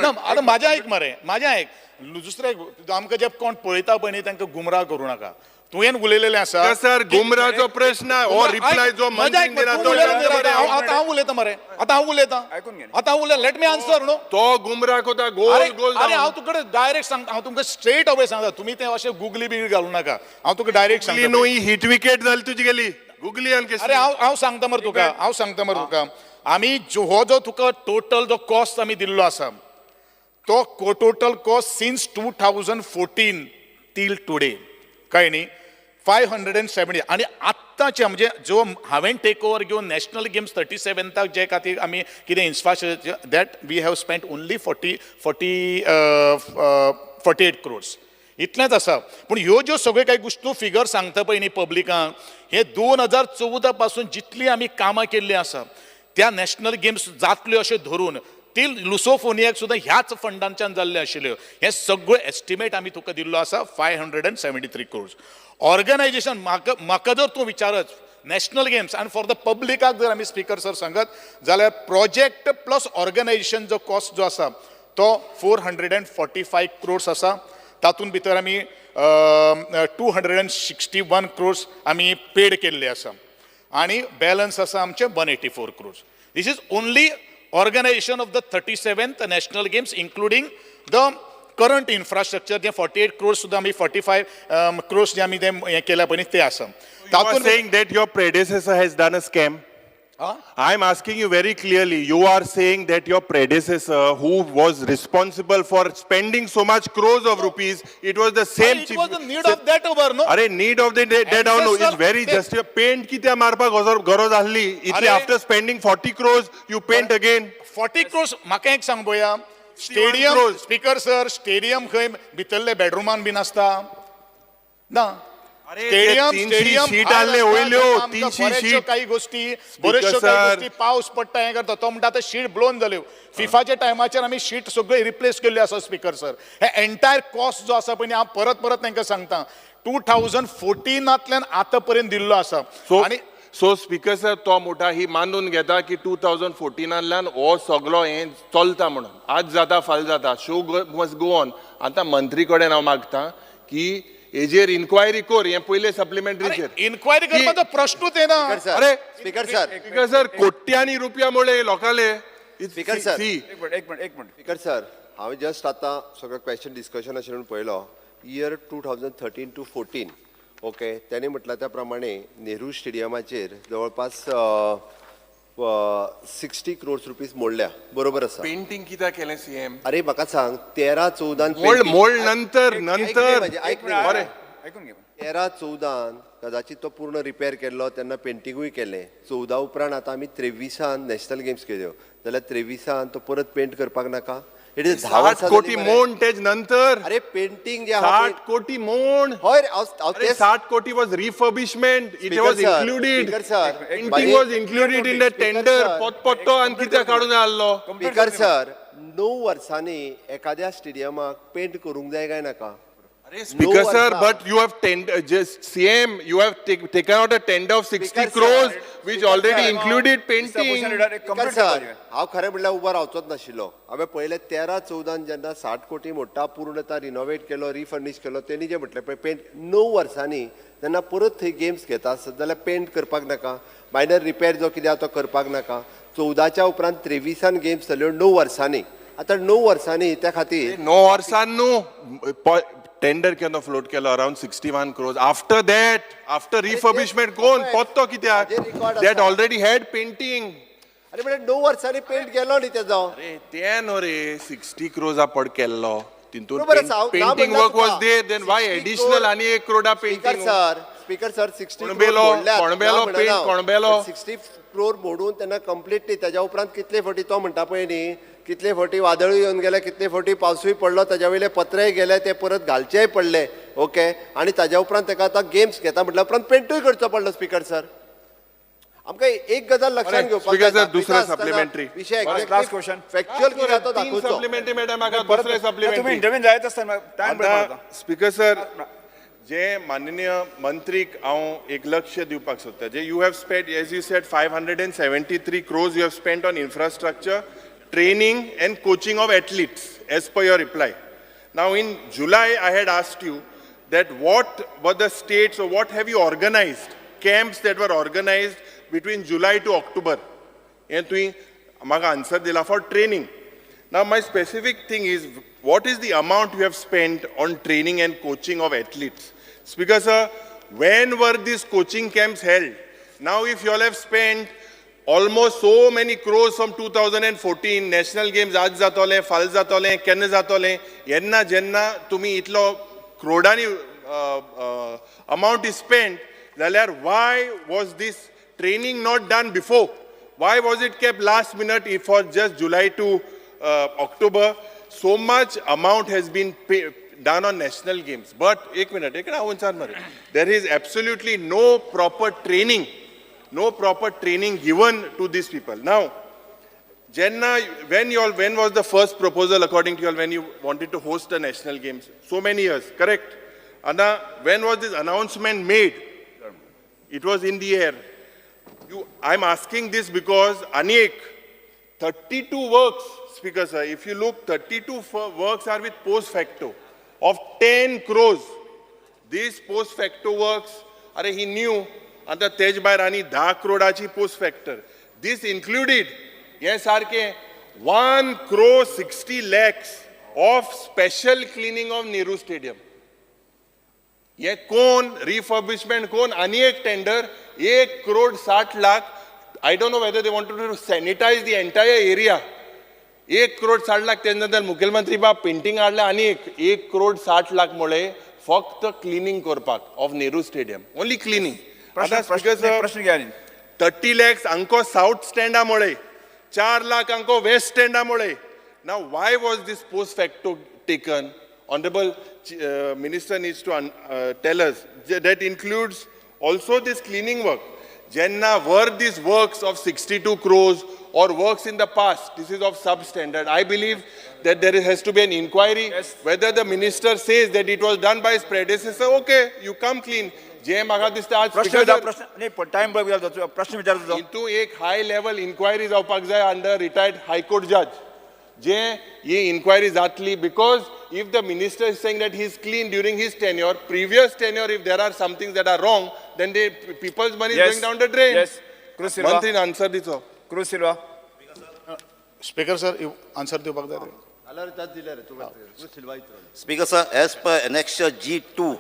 ना, आतां म्हाजें आयक मरे, म्हाजें आयक. दुसरें, आमकां जे कोण पळयता पळय न्ही, तांकां गुमराह करूं नाका. तुवें उलयलेलें आसा. सर, गुमराचो प्रश्न हो रिप्लाय जो म्हजें आयक मंत्रीन मरे, दिला तूं तो उलयलो न्ही मरे. रे, आतां हांव उलयतां मरे, आतां हांव उलयतां. आयकून घे. आतां हांव उलयतां, let me answer न्हू. तो गुमराह कोता गोल अरे गोल. अरे, हांव तुका डायरेक्ट सांगता, हांव तुमकां स्ट्रेट अवे सांगता, तुमी ते अशें गुगली बी घालूं नाका. हांव तुका डायरेक्ट सांगता. न्हू, ही हिट विकेट जाली तुजी गेली गुगली आनी अरे, हांव सांगता मरे तुका, हांव सांगता मरे तुका, आमी हो जो तुका टोटल जो कॉस्ट आमी दिल्लो आसा, तो total cost since 2014 till today, कळ्ळें न्ही, 570. आनी आत्ताचे म्हणजे जो हांवें टेक ओवर घेवन नॅशनल गेम्स 37थाक जे खातीर आमी कितें infrastructure, that we have spend only 48 crores, इतलेंच आसा. पूण ह्यो ज्यो सगळ्यो कांय गोश्टी फिगर सांगता पळय न्ही पब्लिकांक, हे 2014 पासून जितली आमी कामां केल्लीं आसा, त्या नॅशनल गेम्स जातल्यो अशें धरून ती लुसोफोनियाक सुद्दां ह्याच फंडांच्यान जाल्ल्यो आशिल्ल्यो. हे सगळ्यो एस्टिमेट आमी तुका दिल्लो आसा, 573 crores organization. म्हाका जर तूं विचारत नॅशनल गेम्स आनी फॉर the पब्लिकाक जर आमी स्पीकर सर सांगत जाल्यार, प्रोजेक्ट प्लस ऑर्गनायझेशन जो कॉस्ट जो आसा तो 445 crores आसा. तातूंत भितर आमी 261 crores आमी पेड केल्ले आसा आनी बॅलन्स आसा आमचे 184 crores. This is only organization of the 37th National Games, including the current infrastructure J 48 crores सुद्दां आमी, 45 क्रोर्स जे आमी ते हें केल्या पळय न्ही, ते आसा. You are saying that your predecessor has done a scam. Huh? I'm asking you very clearly. You are saying that your predecessor, who was responsible for spending so much crores of rupees, it was the same. It was the need of that over, no? अरे, need of the that no, is very Ancestor- just. Paint कित्याक मारपाक गरज आहली इतली? अरे- After spending 40 crores, you paint again. 40 crores, म्हाका एक सांग पळोवया, stadium crores. Speaker sir, stadium खंय भितरले बेडरुमान बीन आसता ना. स्टेडियम स्टेडियम शीट आहले वयल्यो 300 शीट. काही गोष्टी, बऱ्योचश्यो काही गोष्टी, पावस पडटा, हें करता. तो म्हणटा आतां शीट ब्लोवन जाल्यो. फिफाच्या टायमाचेर आमी शीट सगळ्यो रिप्लेस केल्ल्यो आसा. स्पीकर सर, हे एंटायर कॉस्ट जो आसा पळय न्ही, हांव परत परत तांकां सांगता, 2014तांतल्यान आतां पर्यंत दिल्लो आसा. आनी सो स्पीकर सर, तो मोठा ही मानून घेता की 2014तांतल्यान हो सगलो हें चलता म्हणून. आज जाता, फाल्यां जाता, शो मस्ट गो ऑन. आतां मंत्री कडेन हांव मागता की हेजेर इन्क्वायरी कर, हें पयलें सप्लिमेंटरीचेर. इन्क्वायरी करपाचो प्रश्नूच येना. अरे स्पीकर सर, स्पीकर सर, कोट्यांनी रुपया मुळे लोकांले. Speaker sir. एक मिनिट, एक मिनिट, एक मिनिट. स्पीकर सर, हांवें जस्ट आतां सगळो क्वेश्चन डिस्कशन अशें म्हणून पळयलो. Year 2013 to 14, okay, तेणी म्हटलां त्या प्रमाणे नेहरू स्टेडियमाचेर जवळपास 60 क्रोर्स रुपीज मोडल्या, बरोबर आसा. पेंटींग कित्याक केलें सीएम? अरे म्हाका सांग, 13-14 मोड मोड नंतर नंतर. ऐक. बरें. ऐकून घे. 13-14 कदाचित तो पूर्ण रिपेर केल्लो, तेन्ना पेंटिंगूय केलें. 14 उपरांत आतां आमी 23आन नॅशनल गेम्स केल्यो, जाल्यार 23आन तो परत पेंट करपाक नाका? It is 10 60 वर्सां कोटी जालीं मरे. मोड तेज नंतर. अरे पेंटिंग जे आहा 60 कोटी मोड. हय रे, हांव अरे तेच 60 कोटी was refurbishment, it Speaker was sir, included. Speaker sir, painting was included in the tender. पोत पत्तो आनी कित्याक काडून आहलो? स्पीकर सर, 9 वर्सांनी एखाद्या स्टेडियमाक पेंट करूंक जाय काय नाका? Speaker णव sir, वर्सां. But you have tender, just CM, you have taken out a tender of 60 Speaker sir, crores, which Speaker already sir. included painting. Speaker sir, हांव खरें म्हणल्यार उबो रावचोच नाशिल्लो. हांवें पयलें 13-14 जेन्ना 60 कोटी मोडटा, पूर्णता रिनोवेट केलो, रिफर्निश केलो, तेणी जें म्हटलें पळय पेंट, 9 वर्सांनी जेन्ना परत थंय गेम्स घेता आसत जाल्यार पेंट करपाक नाका? मायनर रिपेर जो कितें आहा तो करपाक नाका? 14च्या उपरांत 23आन गेम्स जाल्यो 9 वर्सांनी. आतां 9 वर्सांनी त्या खातीर 9 वर्सां न्हू, टेंडर केन्ना फ्लोट केलो around 61 crores. After that, after refurbishment कोण पोत्तो कित्याक? हाजेर record That आसा. already had painting. अरे म्हणजे 9 वर्सांनी पेंट केलो न्ही तेजो. अरे ते न्हू रे, 60 क्रोर्सा पड केल्लो तितून बरोबर आसा, हांव ना पेंटिंग म्हणना वर्क वॉज तुका. There, then why 60 additional crore- आनी 1 क्रोडा speaker painting? Sir, speaker sir, 60 कोणबेलो, कोणबेलो paint, कोणबेलो. 60 क्रोर मोडून तेन्ना कंप्लिटली तेज्या उपरांत कितले फावटी, तो म्हणटा पळय न्ही, कितले फावटी वादळूय येवन गेले, कितले फावटी पावसूय पडलो, ताज्या वयले पत्रेय गेले, ते परत घालचेय पडले, ओके. आनी ताज्या उपरांत ताका आतां गेम्स घेता म्हटल्या उपरांत पेंटूय करचो पडलो. स्पीकर सर, आमकां एक गजाल लक्षात बरें, घेवपाक Speaker जाय, sir, दुसरें दाखयता आसतना supplementary. विशय last question. Factual कितें आहा तो तीन दाखोवचो. सप्लिमेंटरी मॅडम, म्हाका दुसरें तुम्ही सप्लिमेंटरी. इंटरव्यू जायत आसतना टायम. आतां स्पीकर सर, जे माननीय मंत्रीक हांव एक लक्ष दिवपाक सोदता, जे you have spend, as you said, 573 crores you have spend on infrastructure, training and coaching of athletes as per your reply. Now in July I had asked you that what were the states or what have you organized, camps that were organized between July to October. हें तुवें म्हाका answer दिला for training. Now my specific thing is, what is the amount you have spent on training and coaching of athletes? Speaker sir, when were these coaching camps held? Now if you all have spent almost so many crores from 2014, national games आज जातोले, फाल्यां जातोले, केन्ना जातोले, येन्ना जेन्ना तुमी इतलो क्रोडांनी amount is spent जाल्यार why was this training not done before? Why was it kept last minute for just July to October? So much amount has been done on national games. But एक minute, एक minute, हांव मरे. There is absolutely no proper training, no proper training given to these people. Now, जेन्ना, when was the first proposal according to you all when you wanted to host the national games? So many years, correct? Anna, when was this announcement made? It was in the air. I'm asking this because अनेक 32 works, Speaker sir, if you look, 32 works are with post facto of 10 crores. These post facto works, अरे he knew, आतां तेज भायर आनी 10 क्रोडाची post factor. This included हे सारके 1 crore 60 lakhs of special cleaning of Nehru Stadium. हे कोण refurbishment कोण आनी एक tender 1 crore 60 lakh. I don't know whether they want to sanitize the entire area. 1 crore 60 lakh. तेन्ना नंतर मुखेलमंत्री बाब पेंटींग हाडलें आनी एक 1 करोड 60 लाख मुळे फक्त क्लिनींग करपाक of Nehru Stadium, only cleaning. प्रश्न प्रश्न प्रश्न घ्या. 30 लॅक्स अंको साऊथ स्टँडा मुळे, 4 लाख अंको वेस्ट स्टँडा मुळे. Now why was this post facto taken? Honorable Minister needs to tell us. That includes also this cleaning work. Jenna, were these works of 62 crores or works in the past, this is of substandard. I believe that there has to be an inquiry. Yes. Whether the minister says that it was done by his predecessor, okay, you come clean. जे म्हाका दिसता आज प्रश्न speaker विचार sir, प्रश्न नाही पण time पळय प्रश्न विचार तुजो. हितून एक हाय लेवल इन्क्वायरी जावपाक जाय अंडर रिटायर्ड हायकोर्ट जज जे ही इन्क्वायरी जातली, because if the minister is saying that he is clean during his tenure, previous tenure, if there are something that are wrong, then the people's money is going down the drain. Yes. Cruz Silva. मंत्रीन answer दिचो. Cruz Silva. Speaker sir, answer दिवपाक जाय रे. जाल्यार त्याच दिले रे तुका सिल्वा इतलो. Speaker sir, as per annexure G2.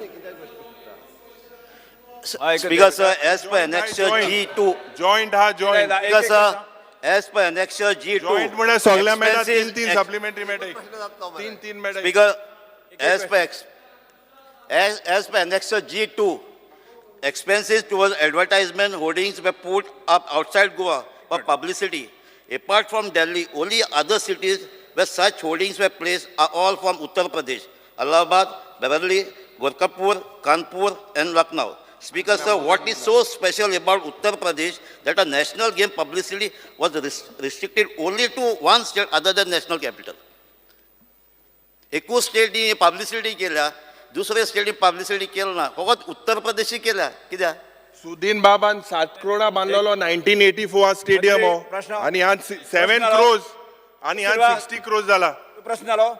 हा, एकच Speaker sir, as per annexure Joint. G2. Joint हा joint. Speaker sir, as per annexure G2. Joint म्हळ्यार सगळ्या मेळटा, तीन expenses- तीन सप्लिमेंटरी मेळटा, तीन तीन मेळटा. Speaker, as per annexure G2, expenses towards advertisement hoardings were put up outside Goa for publicity. Apart from Delhi, only other cities where such hoardings were placed are all from Uttar Pradesh, Allahabad, Beverly, Gorakhpur, Kanpur, and Lucknow. Speaker sir, what is so special about Uttar Pradesh that a national game publicity was restricted only to one state other than national capital? एकूच स्टेटी publicity केल्या, दुसरे स्टेटी publicity केलं ना, फकत उत्तर प्रदेशी केल्या कित्याक? सुदीन बाबान 7 करोडा बांदलेलो 1984 स्टेडियम हो. प्रश्न. आणि आज 7 प्रश्न आलो. क्रोज आणि आज सिल्वा. 60 क्रोज झाला. प्रश्न जालो.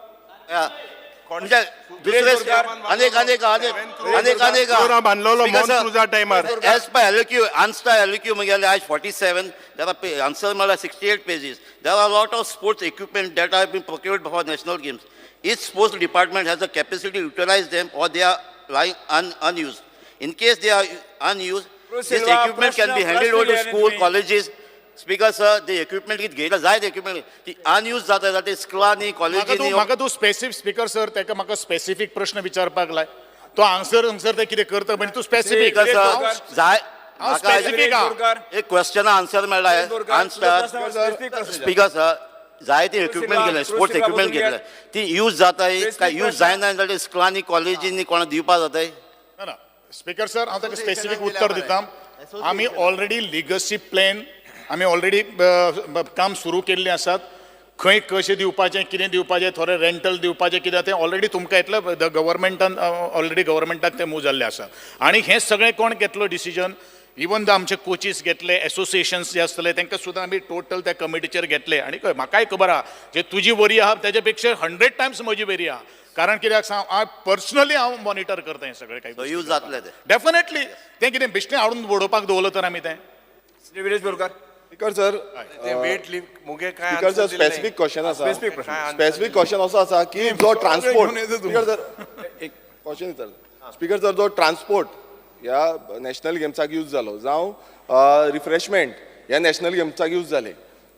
म्हणजे दुसरे अनेक अनेक अनेक अनेक अनेक करोडा बांदलेलो मॉन क्रुजा टायमार. As per LQ, ANSTA LQ मुगेले आज 47, there are answer मला 68 pages. There are lot of sports equipment that have been procured for national games. Each sports department has the capacity to utilize them or they are lying unused. In case they are unused, this Silva, equipment can be प्रश्न- handed over to प्रश्न school, तुम्ही. Colleges. Speaker sir, the equipment कित घेयला जाय ते equipment ती unused जाता जाते स्कुलांनी, म्हाका तूं कॉलेजींनी. म्हाका तूं स्पेसिफीक, स्पीकर सर, ताका म्हाका स्पेसिफीक प्रश्न विचारपाक लाय. तो आन्सर हांगसर ते कितें करता म्हणजे तूं स्पेसिफीक. स्पीकर सर, जाय हांव म्हाका स्पेसिफीक आहा. एक क्वेश्चना आन्सर मेळ्ळा. आन्सर. स्पीकर सर, जायते इक्विपमेंट घेतले, स्पोर्ट्स इक्विपमेंट घेतले, ती यूज जाताय काय यूज जायना जाल्यार स्कुलांनी, कॉलेजींनी कोणा दिवपा जाताय? ना ना स्पीकर सर, हांव ताका स्पेसिफीक उत्तर दिता. आमी ऑलरेडी लिगसी प्लॅन आमी ऑलरेडी काम सुरू केल्लें आसात. खंय कशें दिवपाचें, कितें दिवपाचें, थोडे रेंटल दिवपाचें कितें, तें ऑलरेडी तुमकां येतलें. The गव्हर्मेंटान ऑलरेडी गव्हर्मेंटाक तें मूव जाल्लें आसा. आनी हें सगळें कोण घेतलो डिसिजन, इवन the आमचे कोचीस घेतले, एसोसिएशन्स जे आसतले तांकां सुद्दां आमी टोटल त्या कमिटीचेर घेतले. आनी म्हाकाय खबर आहा जे तुजी वरी आहा तेज्या पेक्षा 100 टायम्स म्हजी वरी आहा. कारण कित्याक सांग, हांव पर्सनली हांव मॉनिटर करता हें सगळें काही. यूज जातलें तें. डेफिनेटली. तें कितें बेश्टें हाडून उडोवपाक दवरलं तर आमी तें? श्री विरेश बोरकार. स्पीकर सर, ते वेट लिफ्ट मुगे काय स्पीकर सर, answer दिलें नाही. स्पेसिफीक क्वेश्चन आसा. Specific प्रश्न. स्पेसिफीक क्वेश्चन असो आसा की जो ट्रान्सपोर्ट, घेऊन येता तूं. स्पीकर सर, एक क्वेश्चन विचारता. स्पीकर सर, जो ट्रान्सपोर्ट ह्या नॅशनल गेम्साक यूज जालो जावं रिफ्रेशमेंट ह्या नॅशनल गेम्साक यूज जाले,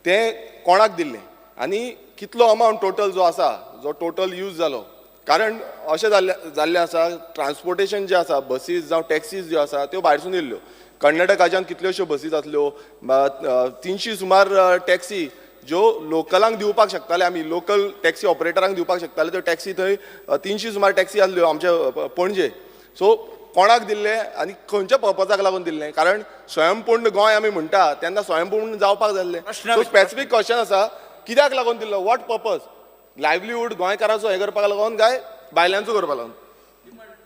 ते कोणाक दिल्ले आनी कितलो अमावंट टोटल जो आसा, जो टोटल यूज जालो? कारण अशें जाल्लें आसा, ट्रान्सपोर्टेशन जें आसा, बसीस जावं टॅक्सीज ज्यो आसा त्यो भायरसून येयल्ल्यो. कर्नाटकाच्यान कितल्योश्यो बसीस आसल्यो, 300 सुमार टॅक्सी ज्यो लोकलांक दिवपाक शकताले, आमी लोकल टॅक्सी ऑपरेटरांक दिवपाक शकताले, त्यो टॅक्सी थंय 300 सुमार टॅक्सी आसल्यो आमच्या पणजे. सो कोणाक दिल्ले आनी खंयच्या पर्पजाक लागून दिल्लें? कारण स्वयंपूर्ण गोंय आमी म्हणटा तेन्ना स्वयंपूर्ण जावपाक जाय आसलें. प्रश्न- सो स्पेसिफीक क्वेश्चन आसा, कित्याक लागून दिल्लो, what purpose? Livelihood गोंयकाराचो हें करपाक लागून काय भायल्यांचो करपाक लागून?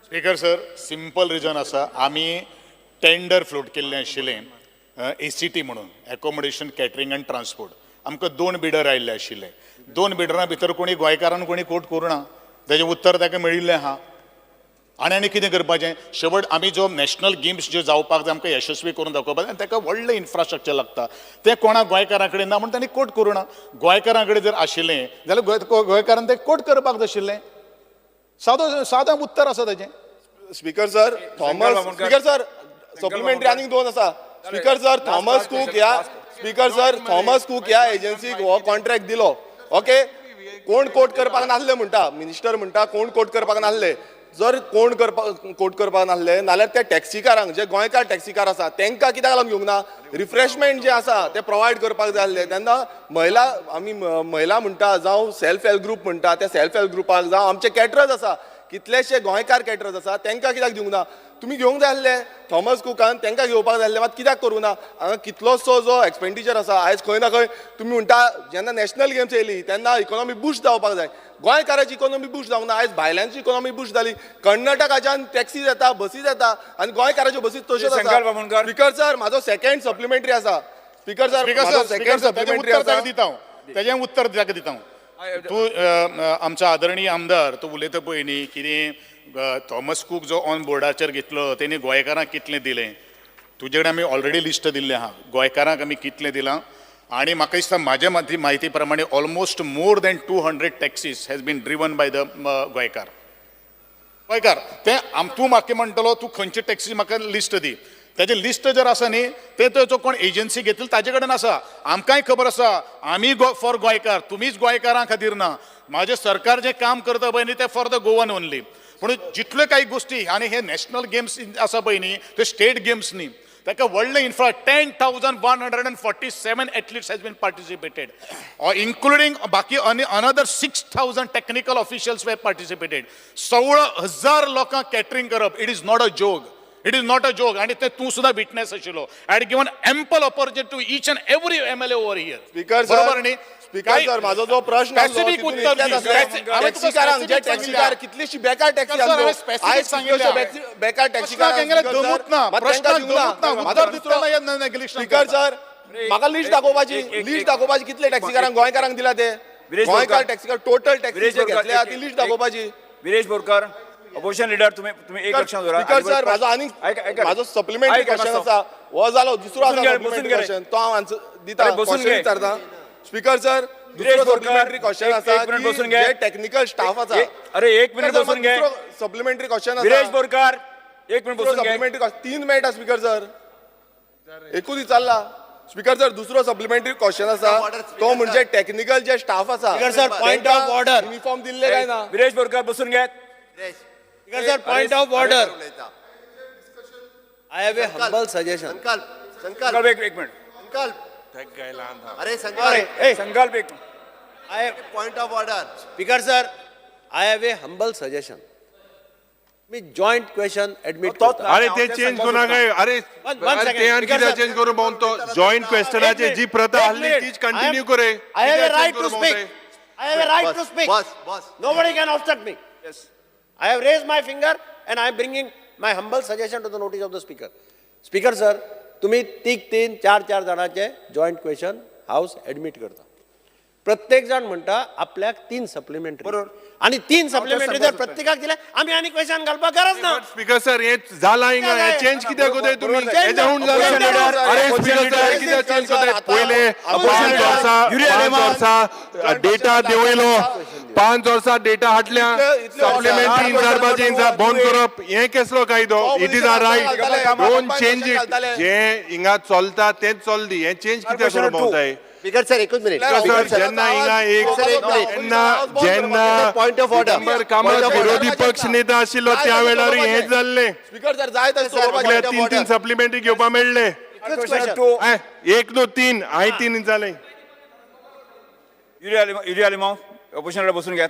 स्पीकर सर, सिंपल रिजन आसा. आमी टेंडर फ्लोट केल्लें आशिल्लें एसीटी म्हणून, एकोमोडेशन कॅटरींग अँड ट्रान्सपोर्ट. आमकां दोन बिडर आयिल्ले आशिल्ले. दोन बिडरां भितर कोणी गोंयकारान कोणी कोट करूं ना, तेजें उत्तर ताका मेळिल्लें आहा. आनी आनी कितें करपाचें? शेवट आमी जो नॅशनल गेम्स ज्यो जावपाक जाय, आमकां यशस्वी करून दाखोवपाक जाय, आनी ताका व्हडलें इन्फ्रास्ट्रक्चर लागता. तें कोणा गोंयकारां कडेन ना म्हूण तांणी कोट करूं ना. गोंयकारां कडेन जर आशिल्लें जाल्यार गोंयकारान तें कोट करपाक जाय आशिल्लें. सादो सादें उत्तर आसा ताजें. Speaker sir, Thomas Bamnakar. Speaker sir, supplementary आनीक दोन आसा. स्पीकर सर, थॉमस कूक ह्या, स्पीकर सर, थॉमस कूक ह्या एजन्सीक हो कॉन्ट्रॅक्ट दिलो, ओके? कोण कोट करपाक नासले म्हणटा मिनिस्टर, म्हणटा कोण कोट करपाक नासले. जर कोण करपाक कोट करपाक नासले नाल्यार त्या टॅक्सीकारांक जे गोंयकार टॅक्सीकार आसा तांकां कित्याक लागून घेवंक ना? रिफ्रेशमेंट जे आसा ते प्रोवायड करपाक जाय आसले तेन्ना. महिला, आमी महिला म्हणटा जावं सेल्फ हेल्प ग्रूप म्हणटा, त्या सेल्फ हेल्प ग्रुपाक जावं आमचे कॅटरर्स आसा, कितलेशे गोंयकार कॅटरर्स आसा, तांकां कित्याक दिवंक ना? तुमी घेवंक जाय आसले. थॉमस कुकान तांकां घेवपाक जाय आसले, मात कित्याक करूं ना? हांगा कितलोसो जो एक्सपेंडिचर आसा आयज खंय ना खंय. तुमी म्हणटा जेन्ना नॅशनल गेम्स येयली तेन्ना इकॉनॉमी बुस्ट जावपाक जाय. गोंयकाराची इकॉनॉमी बुस्ट जावंक ना. आयज भायल्यांची इकॉनॉमी बुस्ट जाली. कर्नाटकाच्यान टॅक्सीज येता, बसीज येता आनी गोंयकाराच्यो बसीज तश्योच आसा. संकल्प आमोणकर. स्पीकर सर, म्हाजो सेकंड सप्लिमेंटरी आसा स्पीकर सर. स्पीकर म्हाजो सर, सेकंड स्पीकर सर, ताजें सप्लिमेंटरी उत्तर आसा. ताका दिता हांव, ताजें उत्तर ताका दिता हांव. तूं आमचो आदरणीय आमदार, तूं उलयता पळय न्ही कितें, थॉमस कूक जो ऑन बोर्डाचेर घेतलो तेणी गोंयकारांक कितलें दिलें? तुजे कडेन आमी ऑलरेडी लिस्ट दिल्लें आहा गोंयकारांक आमी कितलें दिलां. आनी म्हाका दिसता म्हाज्या म्हायती प्रमाणे almost more than 200 taxis has been driven by the गोंयकार. गोंयकार ते तूं म्हाका म्हणटलो तूं खंयची टॅक्सी म्हाका लिस्ट दी. तेजें लिस्ट जर आसा न्ही, ते तो कोण एजन्सी घेतली ताजे कडेन आसा. आमकांय खबर आसा, आमी गो फॉर गोंयकार, तुमीच गोंयकारां खातीर ना. म्हाजें सरकार जें काम करता पळय न्ही, तें फॉर the Goan only. पूण जितल्यो काही गोश्टी आनी हे नॅशनल गेम्स आसा पळय न्ही, ते स्टेट गेम्स न्ही. ताका व्हडलें infra, 10,147 athletes has been participated, including बाकी another 6,000 technical officials were participated. 16,000 लोकांक कॅटरींग करप, it is not a joke, it is not a joke. आनी ते तूं सुद्दां विटनेस आशिल्लो. I had given ample opportunity to each and every MLA over here. Speaker sir, बरोबर न्ही? Speaker sir, माझो जो प्रश्न आसलो, स्पेसिफीक तितून उत्तर इतलेंच दी. आसलें. हांवें तुका टॅक्सीकारांक जे specific टॅक्सीकार सांगिल्लें. कितलीशी बेकार टॅक्सी सर, हांवें आसल्यो. specific आयज सांगिल्लें. कितल्योश्यो बेकार टॅक्सीकार. प्रश्नाक हेंगेले दमूत ना, प्रश्नाक दमूत ना, उत्तर दितना हे neglection speaker करता. सर, म्हाका लिस्ट दाखोवपाची, लिस्ट दाखोवपाची कितले टॅक्सीकारांक गोंयकारांक दिला ते. विरेश गोंयकार बोरकार. टॅक्सीकार टोटल टॅक्सी विरेश जे बोरकार, घेतल्या एक- ती लिस्ट एक- दाखोवपाची. विरेश बोरकर, अपोजिशन लिडर, तुम्ही तुम्ही एक लक्षात दवरा. स्पीकर सर, माझो आनी माझो सप्लिमेंटरी क्वेश्चन आसा. हो जालो, दुसरो बसून आसा घे, बसून सप्लिमेंटरी घे. क्वेश्चन, तो हांव आन्सर दिता. अरे, बसून क्वेश्चन घे. विचारता स्पीकर सर. विरेश दुसरो बोरकर, सप्लिमेंटरी क्वेश्चन एक- आसा एक मिनिट की बसून घे. जे टेक्निकल स्टाफ आसा. अरे, एक मिनिट बसून घे. सप्लिमेंटरी क्वेश्चन आसा. विरेश बोरकर, एक मिनिट बसून घे. सप्लिमेंटरी 3 मेळटा स्पीकर सर, एकूच विचारला स्पीकर सर. दुसरो सप्लिमेंटरी क्वेश्चन आसा तो म्हणजे टेक्निकल जे स्टाफ आसा. Speaker sir, point of order. Uniform दिल्ले काय ना? विरेश बोरकर, बसून घे. Speaker sir, point of order. I have a humble suggestion. संकल्प, संकल्प. संकल्प, एक एक मिनिट. संकल्प, अरे संकल्प. संकल्प, एक I point of order. Speaker sir, I have a humble suggestion. Me joint question admit तोच करता. अरे, ते चेंज करू नाका. अरे One- one अरे, second. ते आनी Speaker कित्याक sir. Change करू भोंवतो? तो जॉईंट क्वेश्चनाची जी प्रथा एक आहली minute. तीच कंटिन्यू करे. I have a कित्याक right change to करू speak. भोंवताय? I have a right to speak. Bus bus. Nobody can obstruct me. I have raised my finger and I am bringing my humble suggestion to the notice of the speaker. Speaker sir, तुम्ही तीग तीन चार चार जाणांचे joint question house admit करता. प्रत्येक जाण म्हणटा आपल्याक तीन सप्लिमेंटरी. बरोबर. आणि तीन सप्लिमेंटरी जर सांगपाक सोदता. प्रत्येकाक दिले, आमी आनी क्वेश्चन घालपाक गरज ना. स्पीकर सर, हे जाला हिंगा, हे चेंज कित्याक कोताय तुमी? हेज्या हून जाला. अरे स्पीकर सर, कित्याक चेंज कोताय? पयले 5 वर्सां, 5 वर्सां डेटा देंवयलो, 5 वर्सां डेटा हाडल्या, सप्लिमेंटरी विचारपाचें बंद करप हें केसलो कायदो? It is our right, don't change it. जे हिंगा चलता तेच चलदी, हें चेंज कित्याक करूं भोंवताय? स्पीकर सर, एकूच मिनिट. सर, जेन्ना हिंगा एक सर, एक मिनिट. जेन्ना जेन्ना Point of order. Digambar Kamat Point of order. विरोधी पक्ष नेता आशिल्लो त्या वेळार हेंच जाल्लें. स्पीकर सर, जाय तशें Sir, चलोवपाचें. Point of तीन तीन order. Supplementary घेवपा मेळ्ळे. एकूच क्वेश्चन. एक न्हू, तीन हांवें तीन जालें. युरी आलिमाव, अपोजिशन लिडर, बसून घेत.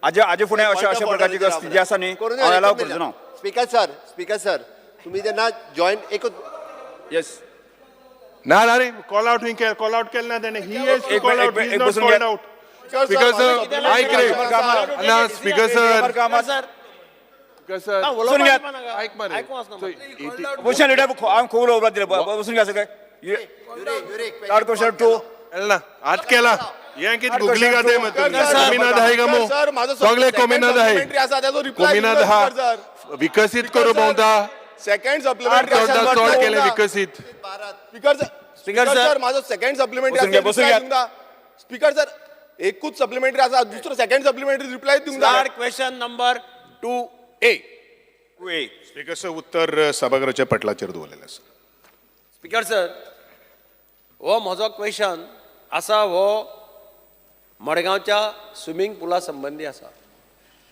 आजे आजे फुडें अशा अशा प्रकारची जी आसा न्ही, हांव एलाव करचो ना. स्पीकर सर, स्पीकर सर, तुम्ही जेन्ना जॉईंट एकूच येस. ना अरे, कॉल आउट ही कॉल आउट केलं ना त्याने. ही एक कॉल एक आउट एक not बसून कॉल्ड घ्या. आउट. स्पीकर सर, ऐक रे ना. Speaker sir, sir, speaker sir, बसून घ्या. ऐक मरे. अपोजिशन लिडर, हांवें खूब उलोवपाक दिलें, बसून घ्या सगळे. Third question two. ना आत केला हें कितें गुगली गाते मग कोमिनाद हाय का मो? सर, माझो सगळे कोमिनाद हाय. सप्लिमेंटरी आसा त्याचो रिप्लाय. कोमिनाद हा विकसीत करू भोंवता. सेकंड सप्लिमेंटरी चड चड केलें विकसीत. स्पीकर सर, स्पीकर सर, माझो सेकंड सप्लिमेंटरी बसून घे, बसून घे. स्पीकर सर, एकूच सप्लिमेंटरी आसा, दुसरो सेकंड सप्लिमेंटरी रिप्लाय दिवंक जाय. Star question number 2A. Speaker sir, उत्तर सभागृहाच्या पटलाचेर दवरलेलें आसा. स्पीकर सर, हो म्हजो क्वेश्चन आसा हो मडगांवच्या स्विमींग पुला संबंदी आसा.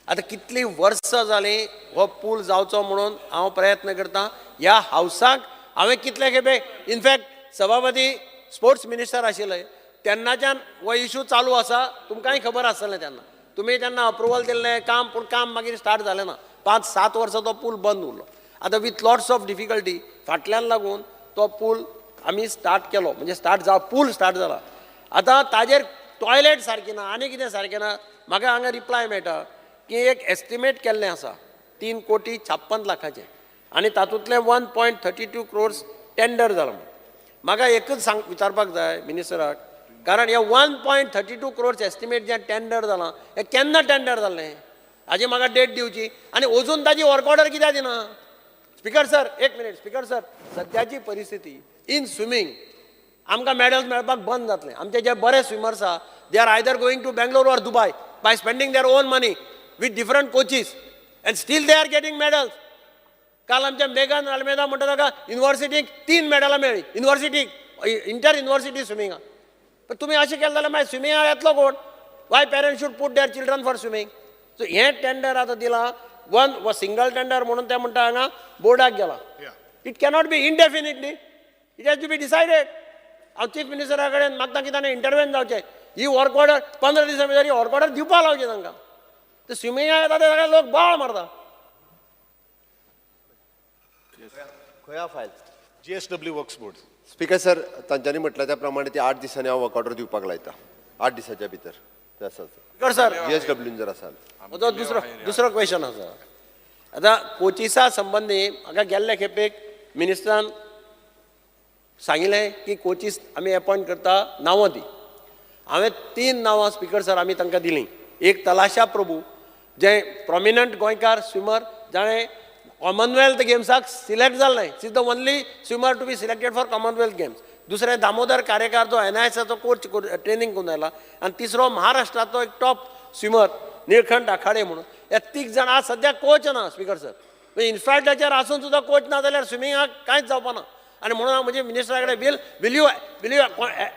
आतां कितलीं वर्सां जालीं हो पूल जावचो म्हणून हांव प्रयत्न करतां. ह्या हावसाक हांवें कितले खेपे, इनफॅक्ट सभापती स्पोर्ट्स मिनिस्टर आशिल्ले तेन्नाच्यान हो इशू चालू आसा, तुमकांय खबर आसतलें तेन्ना, तुमी तेन्ना अप्रुवल दिल्लें काम, पूण काम मागीर स्टार्ट जालें ना. 5-7 वर्सां तो पूल बंद उरलो. आतां विथ लॉट्स ऑफ डिफिकल्टी फाटल्यान लागून तो पूल आमी स्टार्ट केलो, म्हणजे स्टार्ट जाव पूल स्टार्ट जाला. आतां ताजेर टॉयलेट सारकी ना आनी कितें सारकें ना. म्हाका हांगा रिप्लाय मेळटा की एक एस्टिमेट केल्लें आसा 3,56,00,000 आनी तातूंतलें 1.32 crores tender जाला. म्हाका एकच सांग विचारपाक जाय मिनिस्टराक, कारण हे 1.32 crores estimate जें टेंडर जालां हें केन्ना टेंडर जाल्लें हाजी म्हाका डेट दिवची आनी अजून ताजी वर्क ऑर्डर कित्याक दिना. स्पिकर सर एक मिनीट, स्पिकर सर सद्याची परिस्थिती इन स्विमींग आमकां मॅडल्स मेळपाक बंद जातलें. आमचे जे बरे स्विमर्स आहा they are either going to Bangalore or Dubai by spending their own money with different coaches and still they are getting medals. काल आमच्या मेघन आल्मेदा म्हणटा ताका युनिवर्सिटीक 3 मॅडलां मेळ्ळीं, युनिवर्सिटीक इंटर युनिवर्सिटी स्विमिंगाक. पण तुमी अशें केलें जाल्यार मागीर स्विमिंगाक येतलो कोण? Why parents should put their children for swimming? So हें टेंडर आतां दिलां वन व सिंगल टेंडर म्हणून ते म्हणटा हांगा बोर्डाक गेला. It cannot be indefinitely, it has to be decided. हांव चीफ मिनिस्टरा कडेन मागता की ताणें इंटरवेन जावचें, ही वर्क ऑर्डर 15 दिसां भितर ही वर्क ऑर्डर दिवपाक लावची तांकां. ते स्विमिंगाक येता ते सगळे लोक बाळ मारता. खंय file? GSW works board. Speaker sir, तांच्यांनी म्हटलें त्या प्रमाणे ती 8 दिसांनी हांव वर्क ऑर्डर दिवपाक लायता, 8 दिसाच्या भितर ते आसा. स्पिकर सर जीएसडब्ल्यून जर आसा म्हजो दुसरो क्वेश्चन आसा. आतां कोचिसा संबंदी म्हाका गेल्ले खेपेक मिनिस्टरान सांगिल्लें की कोचीस आमी एपॉयंट करता, नांवां दी. हांवें 3 नांवां स्पिकर सर आमी तांकां दिलीं. एक तलाशा प्रभू जे प्रोमिनंट गोंयकार स्विमर जाणें कॉमनवेल्थ गेम्साक सिलेक्ट जाल्लें, is the only swimmer to be selected for Commonwealth Games. दुसरें दामोदर कारेकार जो एनआयएसाचो कोच ट्रेनींग करून आयला, आनी तिसरो महाराष्ट्राचो एक टॉप स्विमर निळखंठ आखाडे म्हणून. ह्या 3 जाण आज सद्याक कोच ना स्पिकर सर. म्हणजे इन्फ्रास्ट्रक्चर आसून सुद्दां कोच ना जाल्यार स्विमिंगाक कांयच जावपा ना. आनी म्हणून हांव म्हजे मिनिस्टरा कडेन will you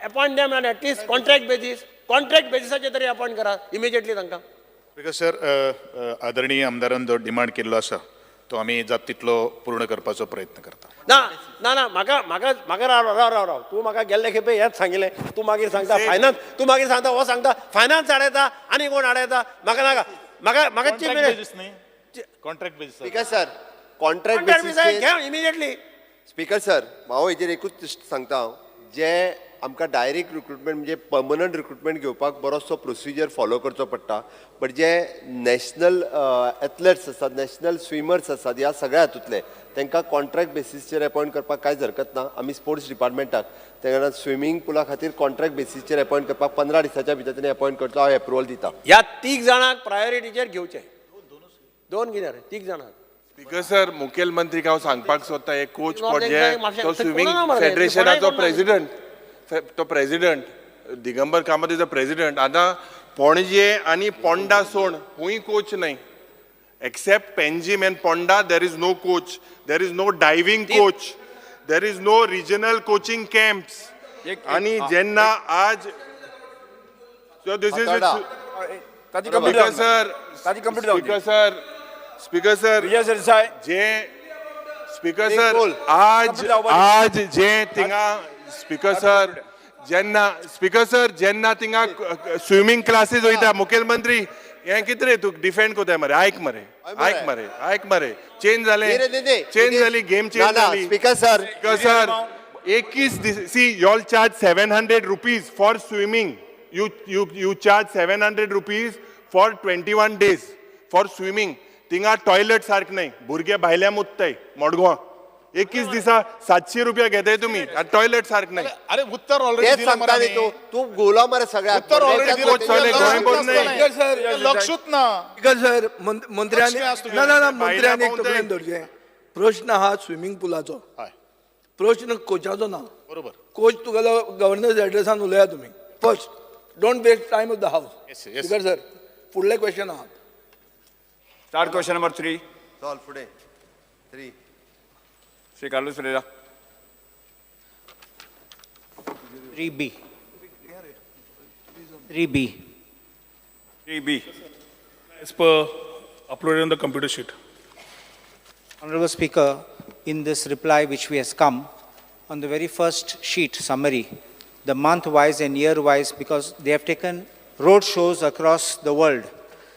appoint them आनी at least contract basis, contract बेजीसाचेर तरी अपॉयंट करा इमिजिएटली तांकां. स्पिकर सर, आदरणीय आमदारान जो डिमांड केल्लो आसा तो आमी जाता तितलो पूर्ण करपाचो प्रयत्न करता. ना ना ना, म्हाका म्हाका म्हाका राव राव राव राव, तूं म्हाका गेल्ले खेपे हेंच सांगिल्लें, तूं मागीर सांगता फायनान्स, तूं मागीर सांगता हो सांगता फायनान्स हाडयता आनी कोण हाडयता. म्हाका नाका, म्हाका म्हाका chief minister contract basis. Speaker sir, contract basis घे इमिजिएटली. स्पिकर सर, हांव हेजेर एकूच सांगता, हांव जे आमकां डायरेक्ट रिक्रुटमेंट म्हणजे पर्मनंट रिक्रुटमेंट घेवपाक बरोचसो प्रोसिजर फॉलो करचो पडटा, बट जे नॅशनल एथलेट्स आसात, नॅशनल स्विमर्स आसात, ह्या सगळ्या हातूंतले तांकां कॉन्ट्रॅक्ट बेसीसचेर अपॉयंट करपाक कांयच हरकत ना. आमी स्पोर्ट्स डिपार्टमेंटाक तांकां स्विमींग पुला खातीर कॉन्ट्रॅक्ट बेसीसचेर अपॉयंट करपाक 15 दिसाच्या भितर तेणी अपॉयंट करचो, हांव एप्रुवल दिता. ह्या 3 जाणांक प्रायोरिटीचेर घेवचें, 2 कितें रे 3 जाणांक. स्पिकर सर, मुखेलमंत्रीक हांव सांगपाक सोदता, हे कोच पडजे तो स्विमींग फेडरेशनाचो प्रेसिडेंट, तो president Digambar Kamat is a president. आतां पणजे आनी पोंडा सोड खूंय कोच न्हय, except Panjim and Ponda there is no coach, there is no diving coach, there is no regional coaching camps. आनी जेन्ना आज so this is speaker sir, speaker sir, speaker sir, J speaker sir आज आज जे थिंगा speaker sir जेन्ना speaker sir जेन्ना थिंगा swimming classes वयता मुखेलमंत्री हें कितें रे तूं डिफेंड कोताय मरे? आयक मरे, आयक मरे, आयक मरे, चेंज जालें, चेंज जाली गेम, चेंज जाली. स्पिकर सर, स्पिकर सर 21 दीस, see y'all charge 700 rupees for swimming, you you you charge 700 rupees for 21 days for swimming. थिंगा टॉयलेट सारकें न्हय, भुरगे भायल्या मुत्ताय मडगांव. 21 दिसा 700 रुपया घेताय तुमी, टॉयलेट सारकें न्हय. अरे उत्तर ऑलरेडी दिलां मरे तूं, तूं गोला मरे सगळ्याक. उत्तर ऑलरेडी दिलां, लक्षूच ना. स्पिकर सर, मंत्र्यांनी ना ना ना, मंत्र्यांनी एक तकलेन दवरचें, प्रश्न हा स्विमींग पुलाचो, प्रश्न कोचाचो ना. बरोबर, कोच तुगेलो गव्हर्नर एड्रेसान उलया तुमी. First don't waste time of the house. Speaker sir, फुडलें क्वेश्चन आहा. Start question number 3. चल फुडें 3. Shri Carlos Ferreira. 3B. 3B. 3B. As per Uploaded on the computer sheet. Honorable Speaker, in this reply which we has come, on the very first sheet summary, the month-wise and year-wise, because they have taken road shows across the world.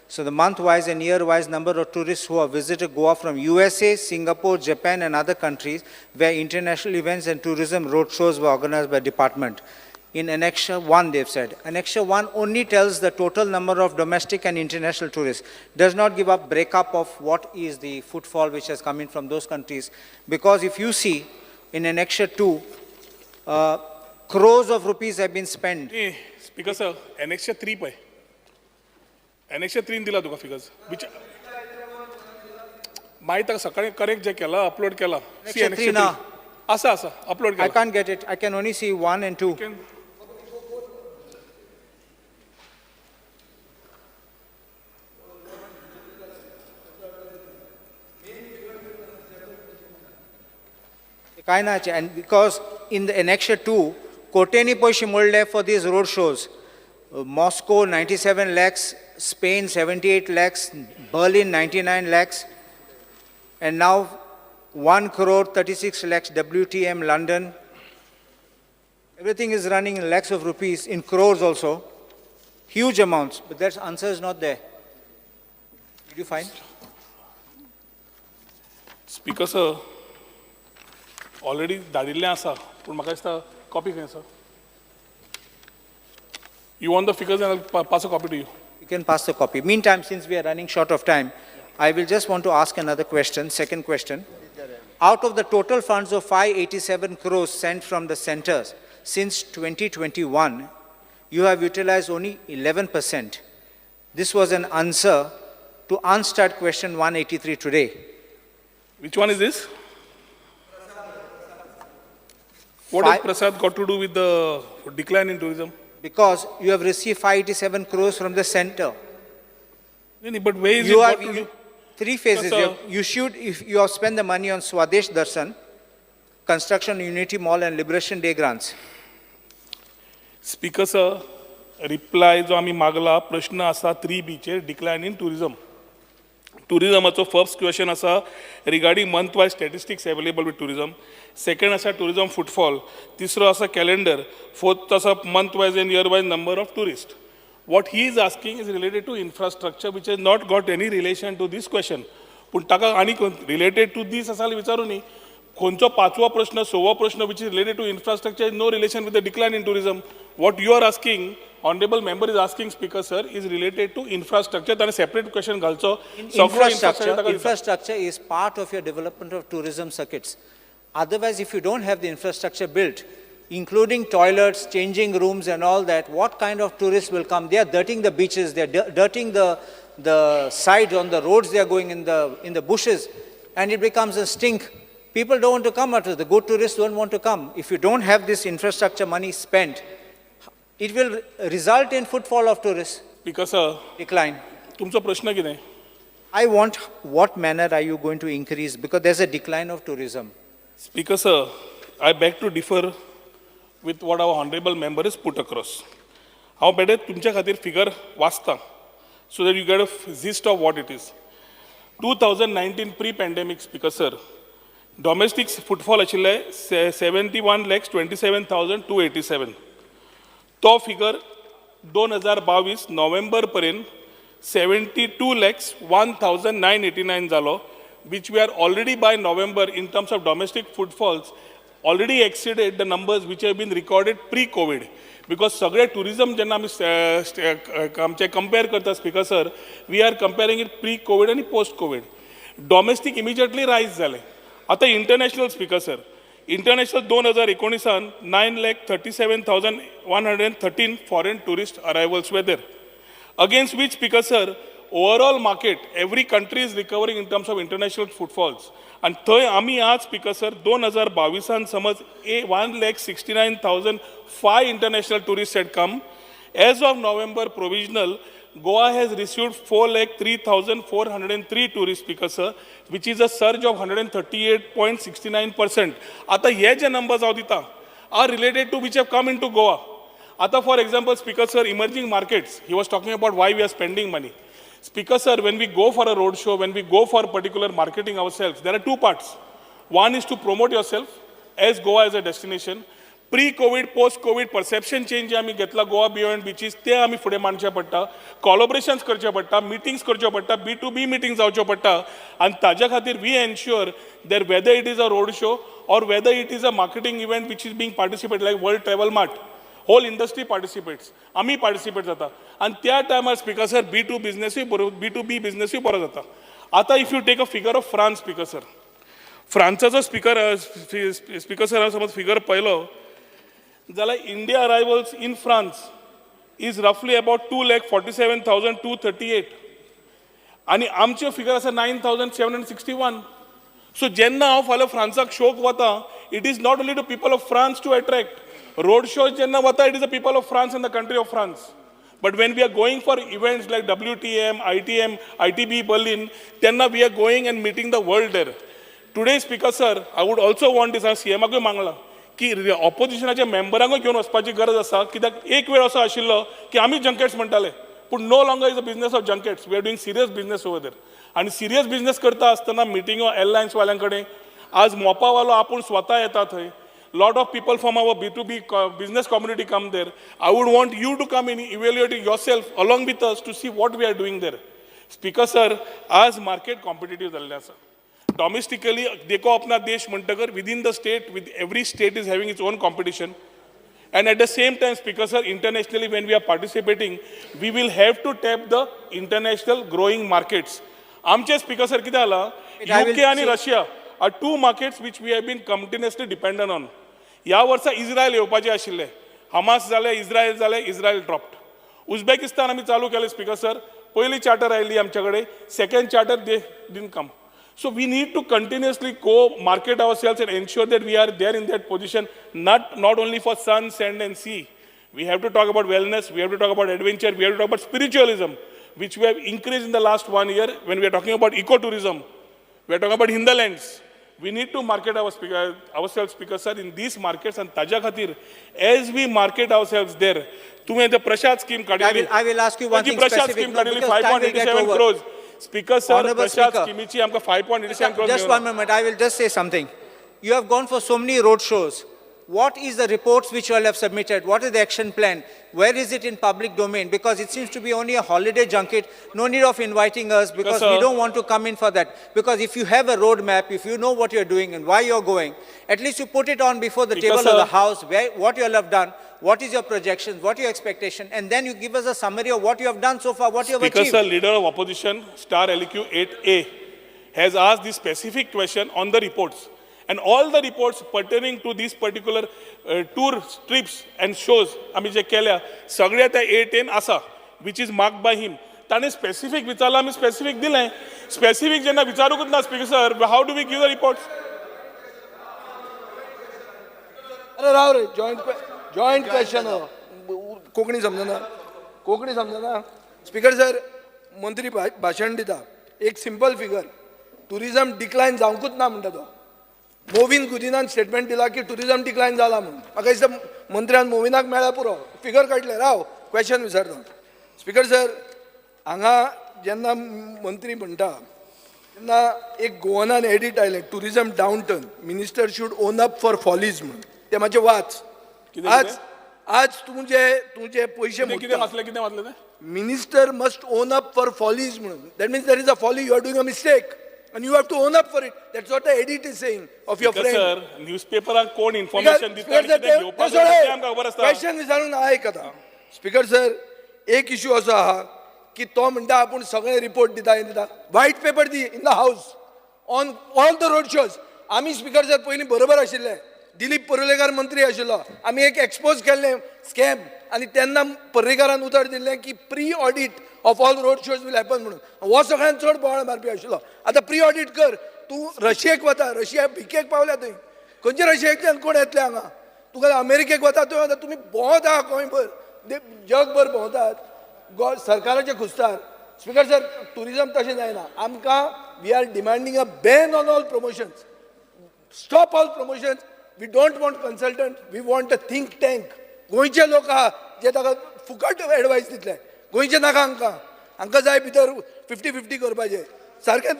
So the month-wise and year-wise number of tourists who have visited Goa from USA, Singapore, Japan and other countries where international events and tourism road shows were organized by department. In Annexure 1, they've said. Annexure 1 only tells the total number of domestic and international tourists, does not give up breakup of what is the footfall which has come in from those countries. Because if you see, in Annexure 2, crores of rupees have been spent. Speaker sir, Annexure 3 पळय. Annexure 3 दिला तुका figures. Which मागीर ताका सकाळी correct जे केला, upload केला. See Annexure 3 ना. आसा आसा, अपलोड I केला. can't get it. I can only see 1 and 2. काय ना, and because in the Annexure 2, कोट्यांनी पैसे मोडले for these road shows. Moscow 97 lakhs, Spain 78 lakhs, Berlin 99 lakhs, and now 1 crore 36 lakhs WTM London. Everything is running in lakhs of rupees, in crores also. Huge amounts, but that answer is not there. Did you find? Speaker sir, already धाडिल्लें आसा, पूण म्हाका दिसता copy खंय आसा? You want the figures and I'll pass a copy to you. You can pass the copy. Meantime, since we are running short of time, I will just want to ask another question, second question. Out of the total funds of 587 crores sent from the centers since 2021, you have utilized only 11%. This was an answer to unstarred question 183 today. Which one is this? What has Prasad got to do with the decline in tourism? Because you have received 587 crores from the center. No, but where is you it have, got to do? Three phases. Sir, You should, if you have spent the money on Swadesh Darshan, Construction Unity Mall and Liberation Day grants. Speaker sir, reply जो आमी मागला प्रश्न आसा 3B चेर डिक्लायन in tourism. टुरिजमाचो first question आसा regarding month wise statistics available with tourism. Second आसा tourism footfall. तिसरो आसा calendar. Fourth आसा month wise and year wise number of tourist. What he is asking is related to infrastructure which has not got any relation to this question. पूण ताका आनी related two दीस आसा जाल्यार विचारूं न्ही. खंयचो पांचवो प्रश्न सवो प्रश्न which is related to infrastructure is no relation with the decline in tourism. What you are asking, honourable member is asking, speaker sir, is related to infrastructure. ताणें सेपरेट क्वेश्चन घालचो. सगळो infrastructure ताका दिता. Infrastructure is part of your development of tourism circuits. Otherwise, if you don't have the infrastructure built, including toilets, changing rooms and all that, what kind of tourists will come? They are dirtying the beaches, they are dirtying the sides on the roads, they are going in the bushes, and it becomes a stink. People don't want to come out. The good tourists don't want to come. If you don't have this infrastructure money spent, it will result in footfall of tourists. Because, sir, decline. तुमचो प्रश्न कितें? I want, what manner are you going to increase? Because there's a decline of tourism. Speaker, sir, I beg to differ with what our honorable member has put across. हांव बेठे तुमच्या खातीर figure वाचता so that you get a gist of what it is. 2019 pre-pandemic, Speaker sir, domestic footfall आशिल्ले 71,27,287. तो figure 2022 नोव्हेंबर पर्यंत 72,01,989 जालो, which we are already by November in terms of domestic footfalls already exceeded the numbers which have been recorded pre-COVID. Because सगळे tourism जेन्ना आमी आमचे compare करता, Speaker sir, we are comparing it pre-COVID आनी post-COVID. Domestic immediately rise जाले. आतां international, Speaker sir, international 2019 9,37,113 foreign tourist arrivals were there. Against which, Speaker sir, overall market, every country is recovering in terms of international footfalls. And थंय आमी आज, Speaker sir, 2022 समज 1,69,005 international tourists had come. As of November provisional, Goa has received 4,03,403 tourists, Speaker sir, which is a surge of 138.69%. आता हे जे numbers हांव दिता are related to which have come into Goa. आता for example, Speaker sir, emerging markets, he was talking about why we are spending money. Speaker sir, when we go for a road show, when we go for particular marketing ourselves, there are two parts. One is to promote yourself as Goa as a destination. Pre COVID, post COVID perception change जे आमी घेतला Goa beyond बिचीस, ते आमी फुडें मांडचे पडटा, कॉलोब्रेशन्स करचे पडटा, meetings करच्यो पडटा, B to B meeting जावच्यो पडटा. आनी ताज्या खातीर we ensure that whether it is a road show or whether it is a marketing event which is being participate like World Travel Mart, whole industry participates, आमी participate जाता. आनी त्या टायमार speaker sir, बी two बिजनसूय बरो, B to B बिजनसूय बरो जाता. आतां if you take a figure of France, Speaker sir, फ्रांसाचो speaker sir, हांव समज फिगर पळयलो जाल्यार India arrivals in France is roughly about 2,47,238 आनी आमच्यो फिगर आसा 9,761. सो जेन्ना हांव फाल्यां फ्रांसाक शोक वता, it is not only to people of France to attract. Road shows जेन्ना वता, it is the people of France and the country of France. But when we are going for events like WTM, ITM, ITB Berlin, तेन्ना we are going and meeting the world there. Today, Speaker sir, I would also want this, हांवें सीएमाकूय मागलां की ऑपोजिशनाच्या मेंबरांकूय घेवन वचपाची गरज आसा, कित्याक एक वेळ असो आशिल्लो की आमी जंकेट्स म्हणटाले, पूण no longer is a business of junkets. We are doing serious business over there. आनी सिरियस बिजनस करता आसतना मिटिंगो एरलायन्स वाल्यां कडेन, आज मोपावालो आपूण स्वता येता थंय. Lot of people from our B2B business community come there. I would want you to come in, evaluate yourself along with us to see what we are doing there. Speaker sir, आज market competitive जाल्लें आसा. डॉमेस्टिकली देखो अपना देश म्हणटकर within the state, with every state is having its own competition. And at the same time, Speaker sir, internationally when we are participating, we will have to tap the international growing markets. आमचे speaker sir, कितें जाला, I will UK आनी say- Russia are two markets which we have been continuously dependent on. ह्या वर्सा इस्रायल येवपाचे आशिल्ले, Hamas जाले, इस्रायल जाले, इस्रायल ड्रॉप्ड. उझबेकिस्तान आमी चालू केलें स्पीकर सर, पयली चार्टर आयली आमचे कडेन, second charter they didn't come. So we need to continuously go market ourselves and ensure that we are there in that position, not only for sun, sand and sea. We have to talk about wellness, we have to talk about adventure, we have to talk about spiritualism, which we have increased in the last one year when we are talking about ecotourism. We are talking about hinterlands. We need to market ourselves, Speaker sir, in these markets. And ताज्या खातीर, as we market ourselves there, तुवें ते प्रशाद scheme काडिल्ली. I will ask you one thing Prasad specific. Scheme No, काडिल्ली because five time point will eighty get seven over. Crores. Speaker sir, Honorable Prasad Speaker. स्किमीची आमकां 5.87 crores. Just one moment, I will just say something. You have gone for so many road shows. What is the reports which you all have submitted? What is the action plan? Where is it in public domain? Because it seems to be only a holiday junket. No need of inviting us because we sir. Don't want to come in for that. Because if you have a roadmap, if you know what you're doing and why you're going, at least you put it on before the Because, table of the sir- house, where, what you all have done, what is your projections, what your expectation, and then you give us a summary of what you have done so far, what you have Speaker achieved. Sir, Leader of Opposition, Star LQ 8A, has asked this specific question on the reports. And all the reports pertaining to these particular tour trips and shows आमी जे केल्या, सगळ्या त्या 8N आसा, which is marked by him. ताणें specific विचारलां, आमी specific दिलें. Specific जेन्ना विचारूंकच ना, Speaker sir, how do we give the reports? अरे राव रे, जॉयंट क्वेश्चन हो. कोंकणी समजना? कोंकणी समजना? स्पीकर सर, मंत्री भाशण दिता, एक सिंपल फिगर, टुरिजम डिक्लायन जावंकूच ना म्हणटा तो. मोविन गुदिनान स्टेटमेंट दिला की टुरिजम डिक्लायन जाला म्हणून. म्हाका दिसता मंत्र्यान मोविनाक मेळ्ळ्यार पुरो, फिगर काडले. राव, क्वेश्चन विचारता. स्पीकर सर, हांगा जेन्ना मंत्री म्हणटा तेन्ना एक गोवनान एडिट आयलें, "Tourism downturn, minister should own up for follies" म्हणून. ते मातशें वाच. कितें, आज आज तुजे पयशे कितें कितें वाचलें? कितें वाचलें तें? Minister must own up for follies म्हणून. That means there is a folly, you are doing a mistake and you have to own up for it. That's what the edit is saying of your Speaker friend. Sir, न्यूजपेपराक कोण information दिता आनी कितें घेवपाक जाय तें आमकां खबर आसता. क्वेश्चन विचारून आयक आतां. स्पीकर सर, एक इशू असो आहा की तो म्हणटा आपूण सगळे रिपोर्ट दिता, हें दिता. White paper the in the house on all the road shows. आमी, स्पीकर सर, पयलीं बरोबर आशिल्ले. दिलीप परुलेकार मंत्री आशिल्लो, आमी एक एक्सपोज केल्लें स्कॅम आनी तेन्ना पर्रीकारान उतर दिल्लें की pre audit of all road shows will happen म्हणून. हो सगळ्यात चड बोवाळ मारपी आशिल्लो. आतां प्री ऑडीट कर. तूं रशियेक वता, रशिया भिकेक पावल्या थंय. खंयचे रशियेंतल्यान कोण येतले हांगा? तुका अमेरिकेक वता, थंय वता, तुमी भोंवता गोंयभर, जगभर भोंवतात गो सरकाराचे खुस्तार. स्पीकर सर, टुरिजम तशें जायना. आमकां we are demanding a ban on all promotions. Stop all promotions. We don't want consultant, we want a think tank. गोंयचे लोक आहा जे ताका फुकट एडवायस दितले. गोंयचे नाका आमकां. हांकां जाय भितर 50-50 करपाचें सारकें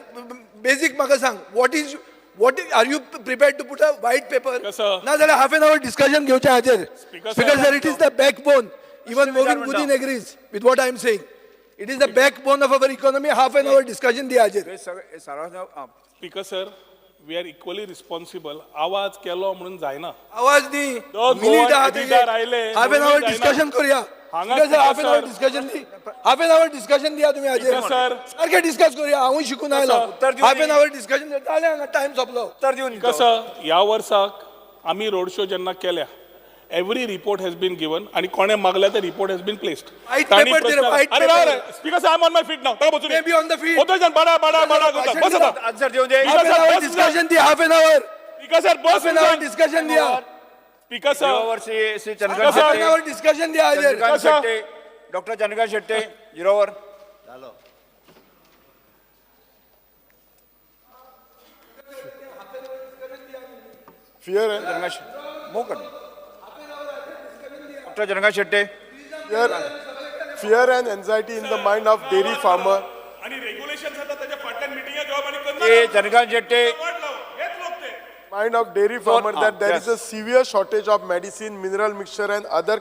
बेजीक म्हाका सांग what is what are you prepared to put a white paper ना जाल्यार हाफ एन our discussion घेवचें हाजेर. Speaker sir, it is the backbone. Even Mauvin Godinho agrees with what I am saying. It is the backbone of our economy. Half an hour discussion दिया हाजेर. Speaker sir, we are equally responsible. आवाज केलो म्हणून जायना. आवाज न्ही, minute आहा. Half an our discussion करूया. Speaker sir, half an hour discussion the, half an our discussion दिया तुमी हाजेर. सारकें डिस्कस करूया. हांवूय शिकून आयलो. हाफ एन our discussion जालें, हांगा टायम सोंपलो. उत्तर दिवन. कसं ह्या वर्साक आमी रोड शो जेन्ना केल्या, every report has been given आनी कोणें मागल्या ते report has been placed. White paper दिले, white paper. Speaker sir, I am on my feet now. ताका बसून May be on the feet. बडा बडा बडा करता. बस आता. आन्सर दिवन दे. Half an our discussion the, half an hour. Speaker sir, bus. Half an hour discussion दिया. Speaker sir, Shri Shri Chandrakant half an Shetye. Hour discussion दिया हाजेर. Chandrakant Shette, doctor Chandrakant Shette, zero over. Fear and Mokat doctor Chandrakant Shetye. Fear and anxiety in the mind of dairy farmer. आनी regulation जाता ताच्या फाटल्यान मिटिंगा घेवप आनी ए चंद्रकांत शेट्टे. वाट लावप हेच लोक ते. Mind of dairy farmer that there is yes. a severe shortage of medicine, mineral mixture and other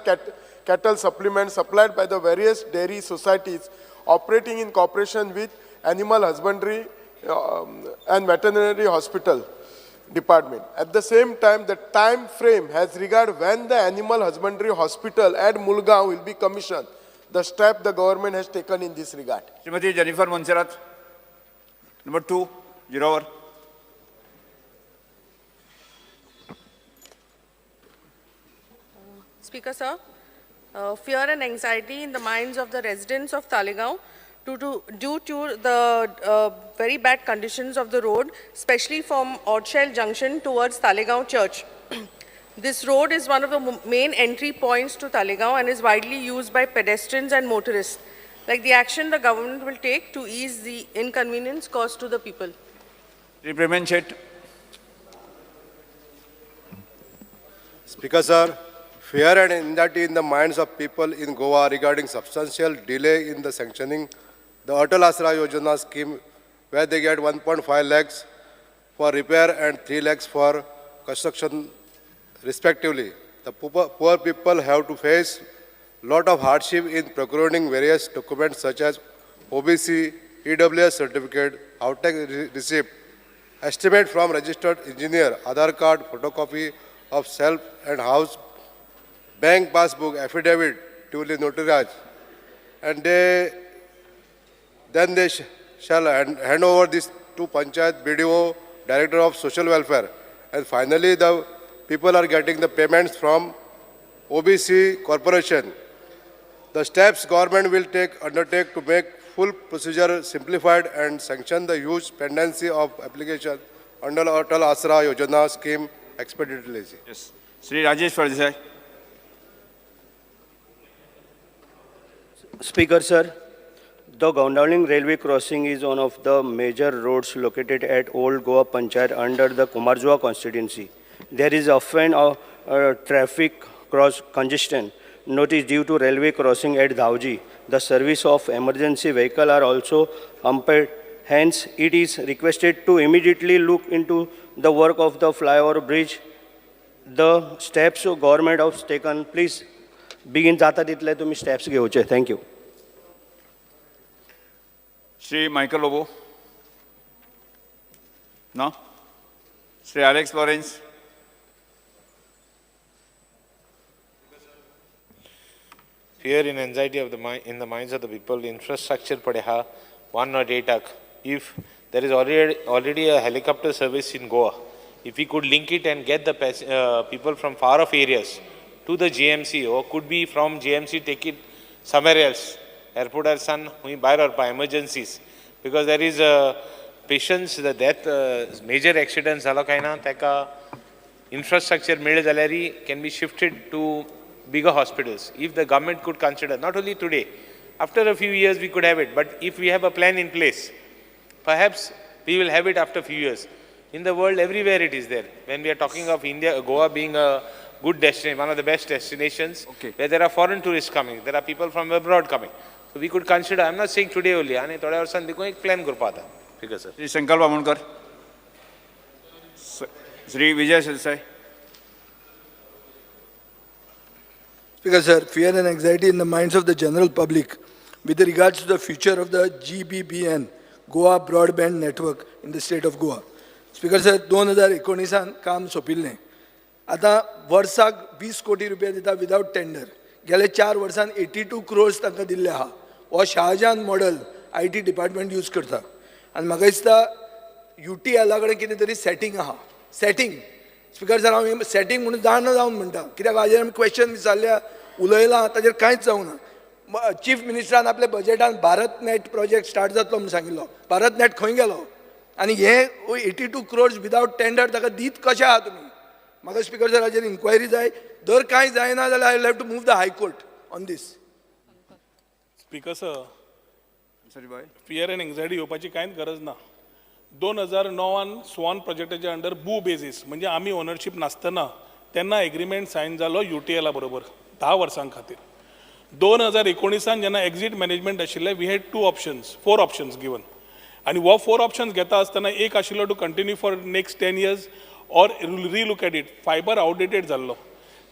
cattle supplements supplied by the various dairy societies operating in cooperation with animal husbandry and veterinary hospital department. At the same time, the time frame has regard when the animal husbandry hospital at Mulgaon will be commissioned, the step the government has taken in this regard. Shrimati Jennifer Monserrate, number 2, zero over. Speaker sir, fear and anxiety in the minds of the residents of Taleigao due to the very bad conditions of the road, especially from Odchel Junction towards Taleigao Church. This road is one of the main entry points to Taleigao and is widely used by pedestrians and motorists. Like the action the government will take to ease the inconvenience caused to the people. Shri Premen Shet. Speaker sir, fear and anxiety in the minds of people in Goa regarding substantial delay in the sanctioning the Atal Asra Yojana scheme, where they get 1.5 lakhs for repair and 3 lakhs for construction respectively. The poor people have to face lot of hardship in procuring various documents such as OBC, EWS certificate, outtake receipt, estimate from registered engineer, Aadhaar card, photocopy of self and house, bank passbook, affidavit duly notarized, and then they shall hand over this to Panchayat, BDO, Director of Social Welfare, and finally the people are getting the payments from OBC Corporation. The steps government will undertake to make full procedure simplified and sanction the huge pendency of application under Atal Asra Yojana scheme expeditiously. Yes. Shri Rajesh Phaldesai. Speaker sir, the Gondauling railway crossing is one of the major roads located at Old Goa Panchayat under the Cumbarjua constituency. There is often a traffic cross congestion notice due to railway crossing at Dhauji. The service of emergency vehicle are also hampered. Hence, it is requested to immediately look into the work of the flyover bridge. The steps of government has taken, please begin जाता तितले तुमी steps घेवचे. Thank you. Shri Michael Lobo. No? Shri Alex Lawrence. Fear and anxiety of the in the minds of the people. Infrastructure padeha 108 ak. If there is already a helicopter service in Goa, if we could link it and get the people from far off areas to the GMC, or could be from GMC take it somewhere else, airport or sun, we buy or by emergencies, because there is a patients the death major accidents zalo kai na teka infrastructure mele jalari can be shifted to bigger hospitals. If the government could consider, not only today, after a few years we could have it, but if we have a plan in place, perhaps we will have it after a few years. In the world, everywhere it is there. When we are talking of India, Goa being a good destination, one of the best destinations where there are foreign tourists coming, there are people from abroad coming. So we could consider, I'm not saying today only, आनी थोड्या वर्सांनी देखून एक plan करपा आतां. Speaker sir. Shri Sankalp Amonkar, Shri Vijay Sardesai. Speaker sir, fear and anxiety in the minds of the general public with regards to the future of the GBBN, Goa Broadband Network in the state of Goa. Speaker sir, 2019 काम सोंपिल्लें. आतां वर्साक 20 कोटी रुपया दिता विदावट tender. गेले 4 वर्सान 82 क्रोर्स तांकां दिल्ले आहा. हो Shahjahan model IT department use करता आनी म्हाका दिसता UTL कडेन कितें तरी सेटींग आहा. सेटींग स्पीकर सर, हांव सेटींग म्हणून जाणा जावन म्हणटा, कित्याक हाजेर आमी क्वेश्चन विचारल्या, उलयलां, ताजेर कांयच जावंक ना. चीफ मिनिस्टरान आपल्या बजेटान भारत नेट प्रोजेक्ट स्टार्ट जातलो म्हूण सांगिल्लो. भारत नेट खंय गेलो? आनी हे 82 क्रोर्स विदावट टेंडर ताका दीत कशें आहा तुमी? म्हाका स्पीकर सर हाजेर इन्क्वायरी जाय. जर कांय जायना जाल्यार I have to move the high court on this. Speaker sir, fear and anxiety येवपाची कांयच गरज ना. 2009 स्वान प्रोजेक्टाच्या अंडर बू बेजीस, म्हणजे आमी ओनरशीप नासतना तेन्ना एग्रीमेंट सायन जालो UTL बरोबर 10 वर्सां खातीर. 2019 जेन्ना एक्झीट मॅनेजमेंट आशिल्लें, we had 2 options, 4 options given. आनी हो 4 ऑप्शन्स घेता आसतना एक आशिल्लो to continue for next 10 years or relook at it. Fibre outdated जाल्लो.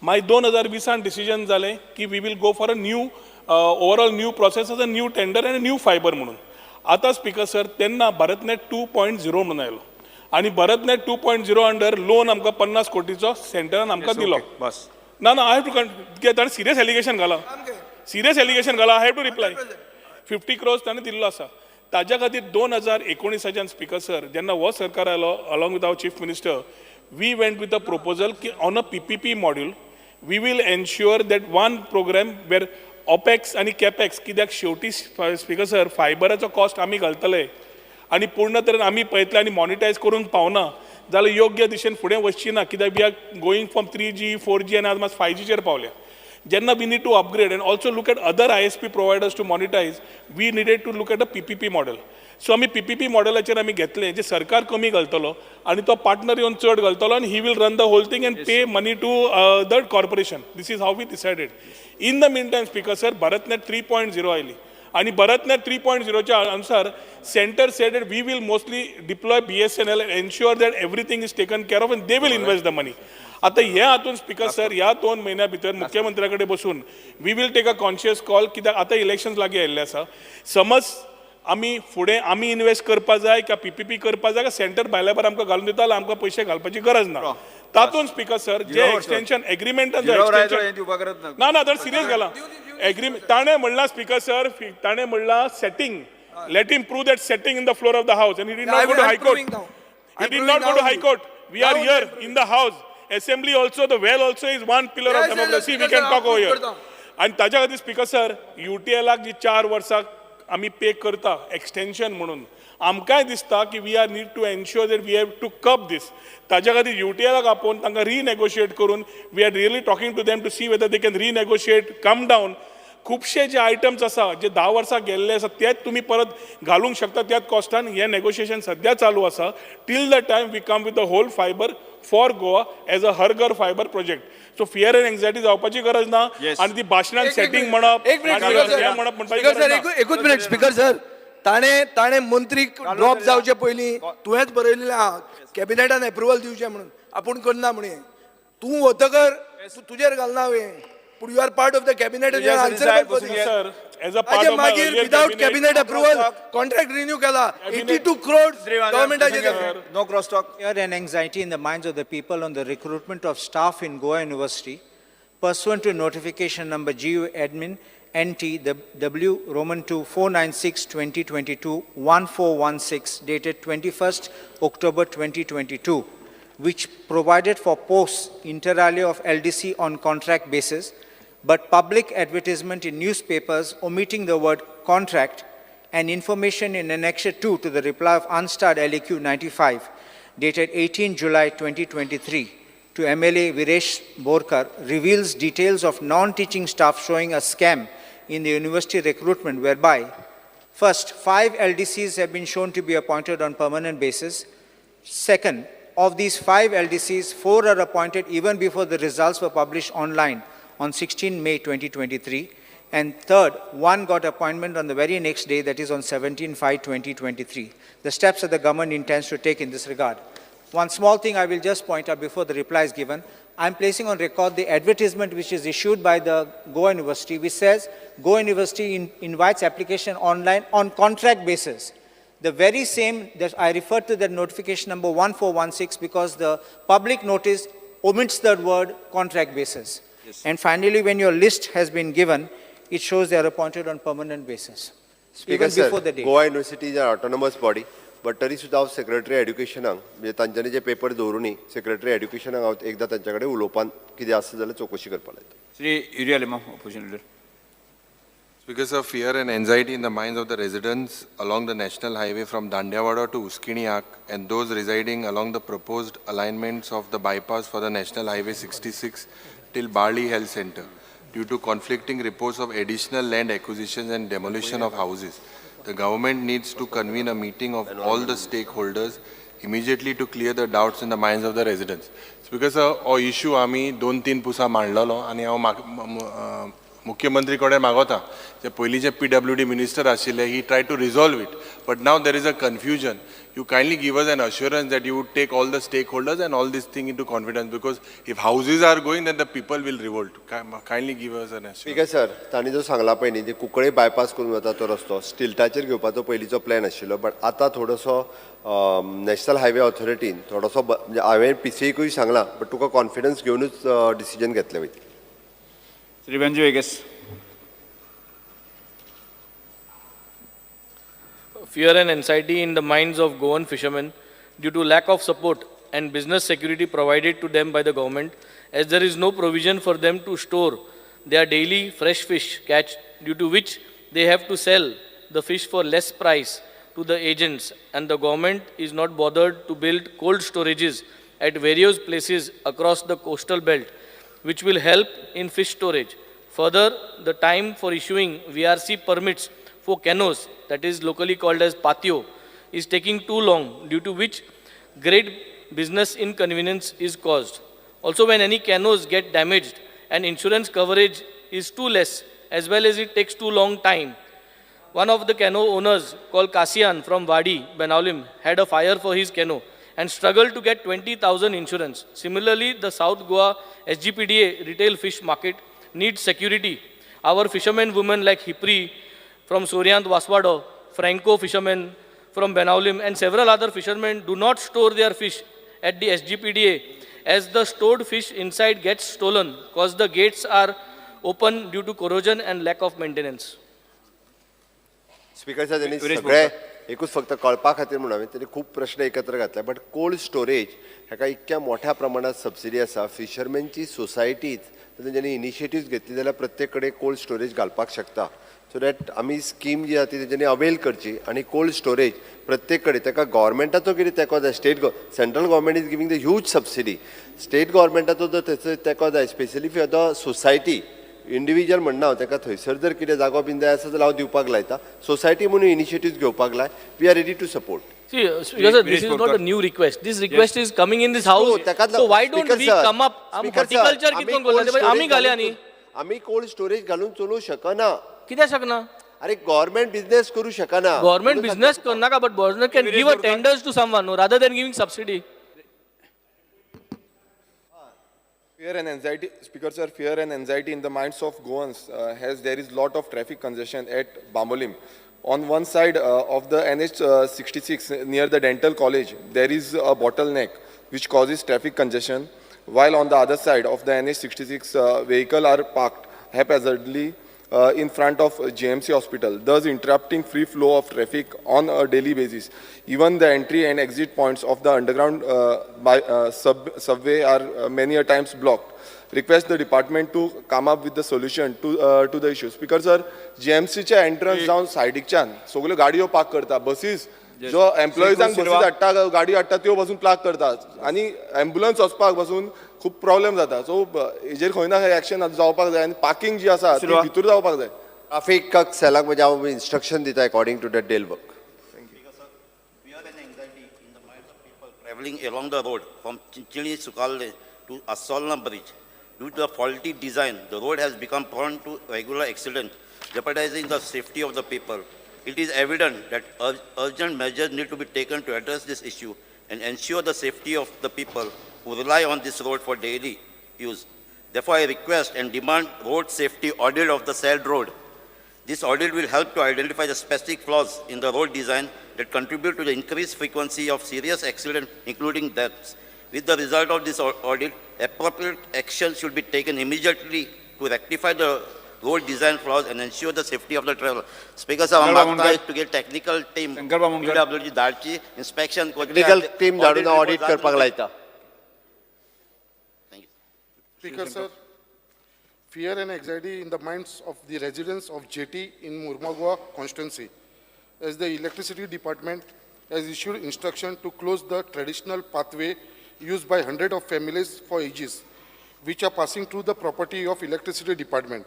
मागीर 2020 डिसिजन जालें की we will go for a new overall new process as a new tender आनी न्यू फायबर म्हणून. आतां स्पीकर सर, तेन्ना भारतनेट 2.0 म्हणून आयलो आनी भारतनेट 2.0 अंडर लोन आमकां 50 कोटीचो सेंटरान आमकां दिलो. बस ना ना, I have to, ताणें सिरियस एलिगेशन घाला, सिरियस एलिगेशन घाला, I have to reply. 50 crores ताणें दिल्लो आसा. ताज्या खातीर 2019 स्पीकर सर, जेन्ना हो सरकार आयलो along with our chief minister, we went with a proposal की on a PPP module we will ensure that one programme where opex आनी कॅपेक्स, कित्याक शेवटी स्पीकर सर फायबराचो कॉस्ट आमी घालतले आनी पूर्ण तरेन आमी पळयतले आनी मॉनिटायज करूंक पावना जाल्यार योग्य दिशेन फुडें वचची ना, कित्याक we are going from 3G 4G आनी आज मात 5Gचेर पावल्या. जेन्ना we need to upgrade and also look at other ISP providers to monetize, we needed to look at a PPP model. So आमी PPP मॉडेलाचेर आमी घेतलें, जे सरकार कमी घालतलो आनी तो पार्टनर येवन चड घालतलो आनी he will run the whole thing and pay money to the corporation. This is how we decided. In the mean time speaker sir, BharatNet 3.0 आयली आनी भारतनेट 3.0च्या अनुसार centre said we will mostly deploy BSNL and ensure that everything is taken care of and they will invest the money. आतां हे हातून speaker sir, ह्या 2 म्हयन्या भितर मुख्यमंत्र्या कडेन बसून we will take a conscious call, कित्याक आतां इलेक्शन्स लागीं आयिल्ले आसा. समज आमी फुडें आमी इन्वेस्ट करपा जाय काय PPP करपा जाय काय सेंटर भायल्या भायर आमकां घालून दिता जाल्यार आमकां पयशे घालपाची गरज ना. तातूंत स्पीकर सर, जे एक्सटेन्शन एग्रीमेंटान एक्सटेन्शन ना ना, तर सिरियस घाला एग्रीमेंट. ताणें म्हणलां स्पीकर सर, ताणें म्हणलां setting, let him prove that setting in the floor of the house and he did not go to high court. He did not go to high court. We are here in the house. Assembly also, the well also is one pillar of democracy. We can talk over here. आनी ताज्या खातीर speaker sir, UTL जी 4 वर्सां आमी pay करता extension म्हणून, आमकांय दिसता की we are need to ensure that we have to curb this. ताज्या खातीर UTL आपोवन तांकां रिनेगोशिएट करून we are really talking to them to see whether they can renegotiate, come down. खुबशे जे आयटम्स आसा जे 10 वर्सां गेल्ले आसा तेच तुमी परत घालूंक शकता त्याच कॉस्टान. हें नेगोशिएशन सद्या चालू आसा till the time we come with the whole fibre for Goa as a Har Ghar fibre project. So fear and anxiety जावपाची गरज ना आनी ती भाशणान सेटींग म्हणप म्हणप म्हणपाची गरज ना. एकूच मिनिट स्पीकर सर, ताणें ताणें मंत्री ड्रॉप जावचे पयलीं तुवेंच बरयलेलें आहा कॅबिनेटान एप्रुवल दिवचें म्हणून, आपूण करना म्हणून. तूं वतकर तुजेर घालना हांवें, पूण you are part of the cabinet. मागीर without cabinet approval contract renew केला 82 crores गव्हर्नमेंटाचे. No cross talk. Fear and anxiety in the minds of the people on the recruitment of staff in Goa University pursuant to notification number GU admin NT W Roman 2 496 2022 1416 dated 21st October 2022, which provided for posts inter alia of LDC on contract basis, but public advertisement in newspapers omitting the word contract and information in Annexure 2 to the reply of unstarred LAQ 95 dated 18 July 2023 to MLA Viresh Borkar reveals details of non-teaching staff showing a scam in the university recruitment whereby, first, 5 LDCs have been shown to be appointed on permanent basis. Second, Of these 5 LDCs, 4 are appointed even before the results were published online on 16 May 2023. And third, 1 got appointment on the very next day, that is on 17/5/2023. The steps that the government intends to take in this regard. One small thing I will just point out before the reply is given. I'm placing on record the advertisement which is issued by the Goa University, which says Goa University invites application online on contract basis. The very same, that I referred to that notification number 1416 because the public notice omits the word contract basis. Yes. And finally, when your list has been given, it shows they are appointed on permanent basis. Speaker even sir, before the date. Goa University is an autonomous body, but तरी सुद्दां हांव secretary एड्युकेशनाक म्हणजे तांच्यांनी जे paper दवरून न्ही secretary एड्युकेशनाक हांव एकदां तांच्या कडेन उलोवपान कितें आसा जाल्यार चवकशी करपाक लायता. Shri Yuri Alemao, opposition leader. Because of fear and anxiety in the minds of the residents along the national highway from Dandiawada to Uskiniak and those residing along the proposed alignments of the bypass for the National Highway 66 till Bali Health Center, due to conflicting reports of additional land acquisitions and demolition of houses, the government needs to convene a meeting of all the stakeholders immediately to clear the doubts in the minds of the residents. Because हो issue आमी 2-3 पुसा मांडलेलो आनी हांव मुख्यमंत्री कडेन मागोता जे पयलींचे PWD minister आशिल्ले, he try to resolve it, but now there is a confusion. You kindly give us an assurance that you would take all the stakeholders and all this thing into confidence, because if houses are going then the people will revolt. Kindly give us an assurance. Speaker sir, तांणी जो सांगला पळय न्ही, Cuncolim bypass करून वता तो रस्तो स्टिल्टाचेर घेवपाचो पयलींचो प्लॅन आशिल्लो, बट आतां थोडोसो नॅशनल हायवे ऑथॉरिटीन थोडोसो म्हणजे हांवें PCA सांगलां, बट तुका कॉन्फिडन्स घेवनूच डिसिजन घेतलें वयता. Shri Venzy Viegas. Fear and anxiety in the minds of Goan fishermen due to lack of support and business security provided to them by the government, as there is no provision for them to store their daily fresh fish catch, due to which they have to sell the fish for less price to the agents, and the government is not bothered to build cold storages at various places across the coastal belt, which will help in fish storage. Further, the time for issuing VRC permits for canoes, that is locally called as patio, is taking too long, due to which great business inconvenience is caused. Also, when any canoes get damaged and insurance coverage is too less, as well as it takes too long time. One of the canoe owners called Kasian from Wadi, Benaulim, had a fire for his canoe and struggled to get 20,000 insurance. Similarly, the South Goa SGPDA retail fish market needs security. Our fishermen women like Hipri from Suryant Vaswado, Franco fishermen from Benaulim, and several other fishermen do not store their fish at the SGPDA, as the stored fish inside gets stolen because the gates are open due to corrosion and lack of maintenance. Speaker sir, त्यांनी सगळे एकूच फक्त कळपा खातीर म्हणून हांवें तेणी खूब प्रश्न एकत्र घातले, बट कोल्ड स्टोरेज हाका इतक्या मोठ्या प्रमाणात सबसिडी आसा. फिशरमॅनची सोसायटीच तेंच्यांनी इनिशिएटिव्ह घेतली जाल्यार प्रत्येक कडेन कोल्ड स्टोरेज घालपाक शकता. सो that आमी स्कीम जी आसा ती तेंच्यांनी अवेल करची आनी कोल्ड स्टोरेज प्रत्येक कडेन ताका गव्हर्मेंटाचो कितें तेंको जाय. State central government is giving the huge subsidy, state गव्हर्मेंटाचो जर थंयसर तेंको जाय, specially for the society. Individual म्हणना हांव, ताका थंयसर जर कितें जागो बीन जाय आसा जाल्यार हांव दिवपाक लायता. सोसायटी म्हणून इनिशिएटिव्ह घेवपाक लाय. We are ready to support. See, Speaker sir, this is not a new request. This request is coming in this house. So why don't we come up? Horticulture कितून कोरला? आमी घाल्या न्ही. आमी cold storage घालून चलोवं शकना. कित्याक शकना? अरे गव्हर्मेंट बिझनेस करू शकना. गव्हर्मेंट बिझनेस करनाका, but government can give a tenders to someone rather than giving subsidy. Fear and anxiety, Speaker sir, fear and anxiety in the minds of Goans as there is lot of traffic congestion at Bambolim. On one side of the NH 66 near the dental college, there is a bottleneck which causes traffic congestion, while on the other side of the NH 66 vehicles are parked haphazardly in front of JMC hospital, thus interrupting free flow of traffic on a daily basis. Even the entry and exit points of the underground subway are many a times blocked. Request the department to come up with the solution to the issue. Speaker sir, JMC च्या entrance जावन सायडीकच्यान सगळ्यो गाडयो park करता, बसीस जो एम्प्लॉइजांक बसीस हाडटा, गाडयो हाडटा त्यो बसून पार्क करता आनी एम्बुलन्स वचपाक बसून खूब प्रॉब्लेम जाता. सो हेजेर खंय ना खंय एक्शन जावपाक जाय आनी पार्किंग जी आसा ती भितर जावपाक जाय. ट्राफीक सेलाक म्हणजे हांव इन्स्ट्रक्शन दिता according to that del work. traveling along the road from Chinchinim Sukalle to Assolna Bridge. Due to the faulty design, the road has become prone to regular accidents, jeopardizing the safety of the people. It is evident that urgent measures need to be taken to address this issue and ensure the safety of the people who rely on this road for daily use. Therefore, I request and demand road safety audit of the said road. This audit will help to identify the specific flaws in the road design that contribute to the increased frequency of serious accidents, including deaths. With the result of this audit, appropriate action should be taken immediately to rectify the road design flaws and ensure the safety of the traveler. Speaker sir, हांव मागता तुगे technical team PWD धाडची, inspection करचें. Technical team धाडून audit करपाक लायता. Speaker sir, fear and anxiety in the minds of the residents of JT in Mormugao constituency, as the electricity department has issued instruction to close the traditional pathway used by hundreds of families for ages, which are passing through the property of electricity department.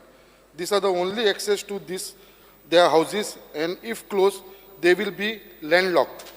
These are the only access to their houses, and if closed, they will be landlocked,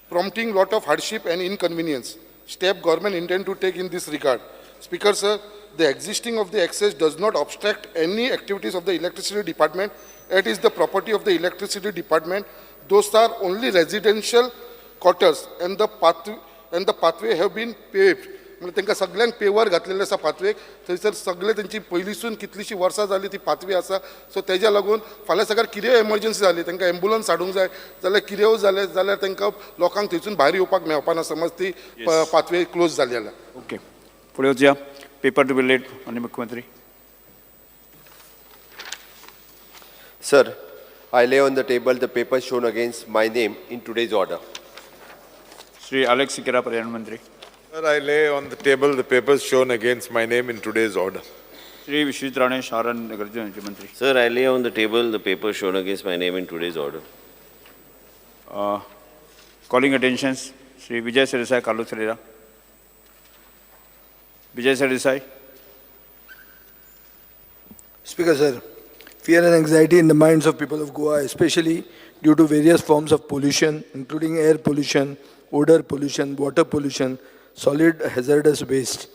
prompting lot of hardship and inconvenience. Step government intend to take in this regard. Speaker sir, the existing of the access does not obstruct any activities of the electricity department. It is the property of the electricity department. Those are only residential quarters, and the pathway have been paved. म्हणजे तांकां सगळ्यांक pure घातलेले आसा पाथवेक, थंयसर सगळे तेंची पयलींसून कितलीशीं वर्सां जाली ती पाथवे आसा. सो तेज्या लागून फाल्यां सकाळ कितेंय एमर्जन्सी जाली, तांकां एम्बुलन्स हाडूंक जाय जाल्यार कितेंय जालें जाल्यार तांकां लोकांक थंयसून भायर येवपाक मेळपाना, समज ती पाथवे क्लोज जाली जाल्यार. ओके, फुडें वचया. Paper to be late. माननीय मुख्यमंत्री. Sir, I lay on the table the paper shown against my name in today's order. Shri Alex Sequeira, पर्यावरण मंत्री. Sir, I lay on the table the papers shown against my name in today's order. Shri Vishwajit Rane, शार आनी नगरजीवन मंत्री. Sir, I lay on the table the paper shown against my name in today's order. Calling attentions, Shri Vijay Sardesai, Carlos Ferreira. Vijay Sardesai. Speaker sir, fear and anxiety in the minds of people of Goa, especially due to various forms of pollution, including air pollution, odor pollution, water pollution, solid hazardous waste.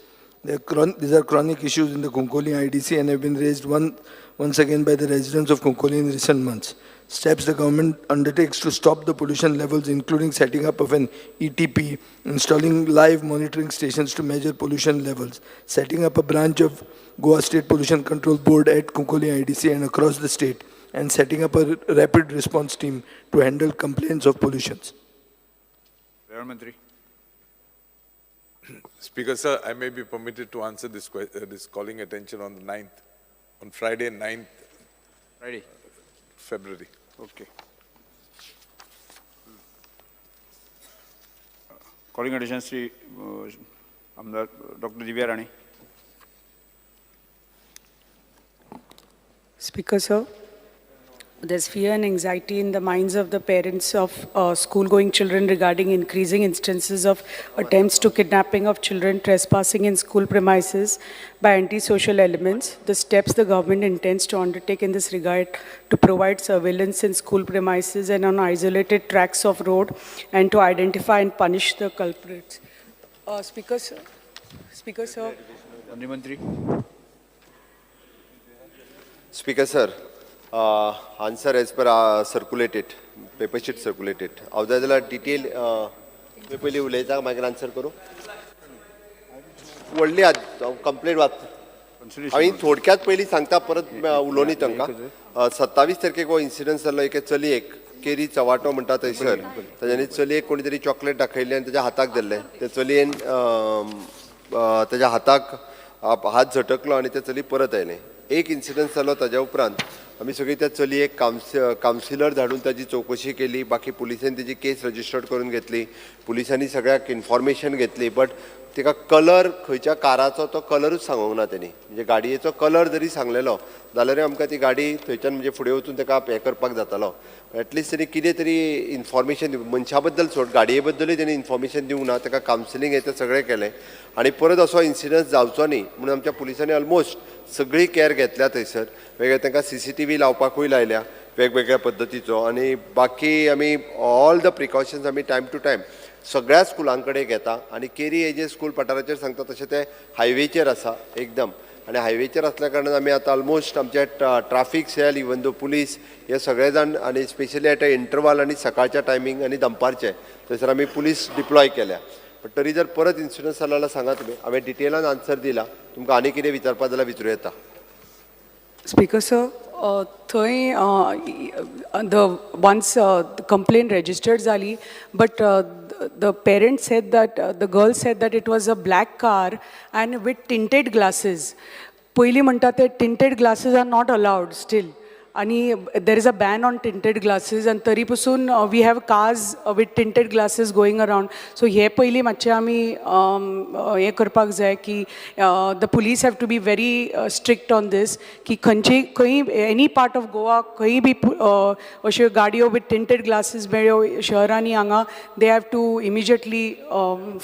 These are chronic issues in the Cuncolim IDC and have been raised once again by the residents of Cuncolim in recent months. Steps the government undertakes to stop the pollution levels, including setting up of an ETP, installing live monitoring stations to measure pollution levels, setting up a branch of Goa State Pollution Control Board at Cuncolim IDC and across the state, and setting up a rapid response team to handle complaints of pollutions. Mantri. Speaker sir, I may be permitted to answer this this calling attention on the 9th, on Friday 9th Friday. February. Okay. Calling attention Shri Amdar Dr. Divya Rane. Speaker sir, there's fear and anxiety in the minds of the parents of school-going children regarding increasing instances of attempts to kidnapping of children, trespassing in school premises by antisocial elements. The steps the government intends to undertake in this regard to provide surveillance in school premises and on isolated tracts of road and to identify and punish the culprits. Speaker sir. Speaker sir. Mantri. Speaker sir, answer as per circulated, paper sheet circulated. हांव जाय जाल्यार detail पयलीं उलयता, मागीर answer करूं. व्हडली complain वाच हांवें थोडक्यात पयलीं सांगता, परत उलोवनी तांकां. 27 तारखेक हो इन्सिडंट जाल्लो एके चलयेक, केरी चवाटो म्हणटा थंयसर, ताज्यांनी चलयेक कोणी तरी चॉकलेट दाखयल्ली आनी ताज्या हाताक धरलें. ते चलयेन ताज्या हाताक हात झटकलो आनी ते चली परत आयलें. एक इन्सिडंट जालो. ताज्या उपरांत आमी सगळी त्या चलयेक कावन्सिलर धाडून ताजी चवकशी केली. बाकी पुलिसेन ताजी केस रजिस्टर्ड करून घेतली. पुलिसांनी सगळ्याक इन्फॉर्मेशन घेतली, बट तिका कलर खंयच्या काराचो तो कलरूच सांगूंक ना तेणी. म्हणजे गाडयेचो कलर जरी सांगलेलो जाल्यारूय आमकां ती गाडी थंयच्यान म्हणजे फुडें वचून ताका हें करपाक जातालो. एटलिस्ट तेणी कितें तरी इन्फॉर्मेशन मनशा बद्दल सोड, गाडये बद्दलूय तेणी इन्फॉर्मेशन दिवंक ना. ताका कावन्सिलींग हें तें सगळें केलें आनी परत असो इन्सिडंट जावचो न्ही म्हणून आमच्या पुलिसांनी ऑलमोस्ट सगळी कॅर घेतल्या थंयसर. वेगळे तांकां CCTV लावपाकूय लायल्या वेगवेगळ्या पद्दतीचो, आनी बाकी आमी ऑल the precautions आमी टायम टू टायम सगळ्या स्कुलां कडेन घेता आनी केरी हे जे स्कूल पठाराचेर सांगता तशें ते हायवेचेर आसा एकदम आनी हायवेचेर आसल्या कारणान आमी आतां ऑलमोस्ट आमचे traffic cell, even though police हे सगळे जाण आनी स्पेशली एट अ इंटरवाल आनी सकाळच्या टायमींग आनी दनपारचे थंयसर आमी पुलीस डिप्लॉय केल्या. पण तरी जर परत इन्सिडंट जाला जाल्यार सांगा तुमी. हांवें डिटेलान आन्सर दिला. तुमकां आनी कितें विचारपा जाल्यार विचारूं येता. स्पीकर सर, थंय the once complain registered जाली, but the parents said that the girl said that it was a black car and with tinted glasses. पयलीं म्हणटा ते tinted glasses are not allowed still आनी there is a ban on tinted glasses आनी तरी पसून we have cars with tinted glasses going around. So हे पयलीं मातशें आमी हें करपाक जाय की the police have to be very strict on this की खंयची खंय एनी पार्ट ऑफ गोवा खंय बी अश्यो गाडयो विथ टिंटेड ग्लासीस मेळ्ळ्यो शहरांनी हांगा, they have to immediately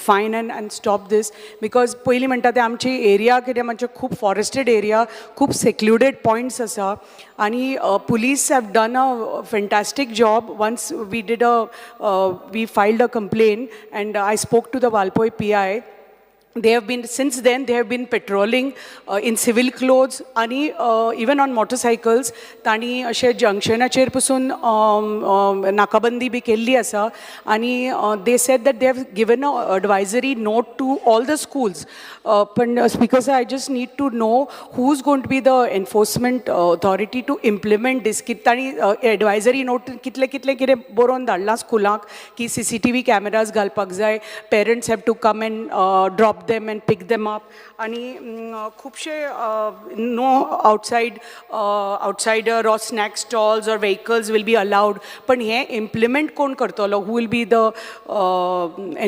fine and stop this, because पयलीं म्हणटा ते आमची एरिया कितें मातशें खूब फॉरेस्टेड एरिया, खूब सेक्लुडेड पॉयंट्स आसा आनी police have done a fantastic job. Once we filed a complaint and I spoke to the Valpoi PI. They have been Since then they have been patrolling in civil clothes आणि even on motorcycles. तांणी अशे जंक्शनाचेर पसून नाकाबंदी बी केल्ली आसा आनी they said that they have given a advisory note to all the schools. पण speaker sir, I just need to know who is going to be the enforcement authority to implement this, की तांणी advisory note कितले कितले कितें बरोवन धाडलां स्कुलांक की CCTV cameras घालपाक जाय, parents have to come and drop them and pick them up आणि खुबशे no outsider or snack stalls or vehicles will be allowed. पण हें इम्प्लिमेंट कोण करतलो? Who will be the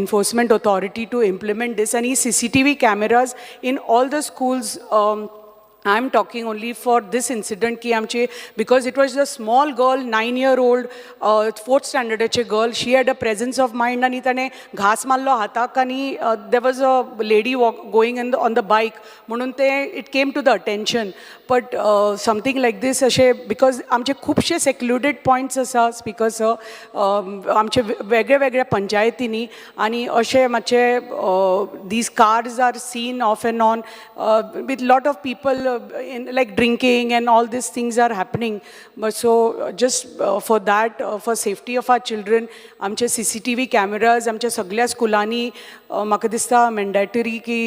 enforcement authority to implement this? आनी CCTV cameras in all the schools, I am talking only for this incident की आमचे, because it was a small girl, 9 year old, fourth स्टँडर्डाचे girl. She had a presence of mind आनी ताणें घास मारलो हाताक आनी there was a lady walk going in on the bike म्हणून ते it came to the attention. But something like this अशें, because आमचे खुबशे सेक्लुडेड पॉयंट्स आसा, स्पीकर सर, आमचे वेगळे वेगळ्या पंचायतींनी आनी अशे मातशे these cars are seen off and on with lot of people in like drinking and all these things are happening. But so just for that, for safety of our children, आमचे CCTV cameras आमच्या सगळ्या स्कुलांनी म्हाका दिसता mandatory की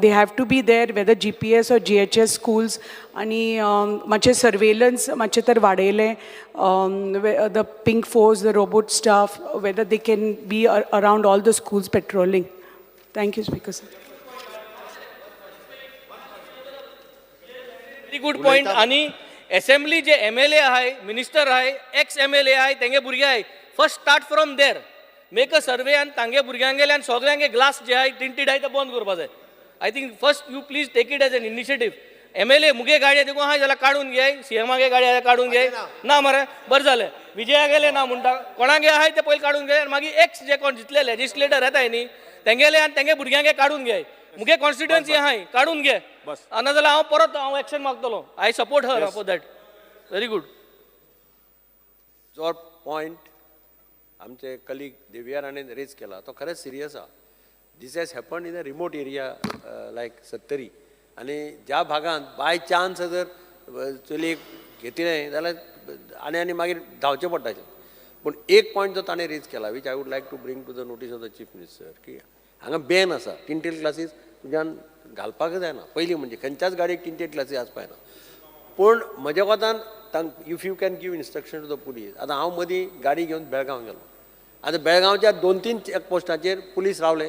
they have to be there, whether GPS or GHS schools, आनी मातशें surveillance मातशें तर वाडयलें, the pink force, the robot staff, whether they can be around all the schools patrolling. Thank you, speaker sir. Very good point. आनी assembly जे MLA आहाय, minister आहाय, ex MLA आहाय, तेंगे भुरगे आहाय, first start from there, make a survey आनी तांगे भुरग्यांगेले आनी सगळ्यांगे ग्लास जे आहाय टिंटीड आहाय ते बंद करपा जाय. I think first you please take it as an initiative. MLA मुगे गाडी देखून आहाय जाल्यार काडून घेय, सीएमागे गाडी आहाय काडून घेय. ना मरे, बरें जालें. विजया गेले ना म्हणटा, कोणागे आहाय ते पयलीं काडून घे आनी मागीर एक्स जे कोण जितले लेजिस्लेटर येताय न्ही तेंगेले आनी तेंगे भुरग्यांगे काडून घे. मुगे कॉन्स्टिट्युएन्सी आहाय, काडून घे. ना जाल्यार हांव परत हांव एक्शन मागतलो. I support her for that. Very good. जो पॉयंट आमचे कलीग देविया राणेन रेज केला तो खरेंच सिरियस आहा. This has happen in a remote area like Sattari आनी ज्या भागांत बाय चान्स जर चलयेक घेतिलें जाल्यार आनी आनी मागीर धांवचें पडटा. पूण एक पॉयंट जो ताणें रेज केला, which I would like to bring to the notice of the chief minister, की हांगा बॅन आसा, टिंटेड ग्लासीस तुज्यान घालपाक जायना. पयलीं म्हणजे खंयच्याच गाडयेक टिंटेड ग्लासीस आसपाक जायना. पूण म्हज्या कोतान if you can give instruction to the police, आतां हांव मदीं गाडी घेवन बेळगांव गेलो. आतां बेळगांवच्या दोन तीन चॅक पोस्टाचेर पुलीस रावले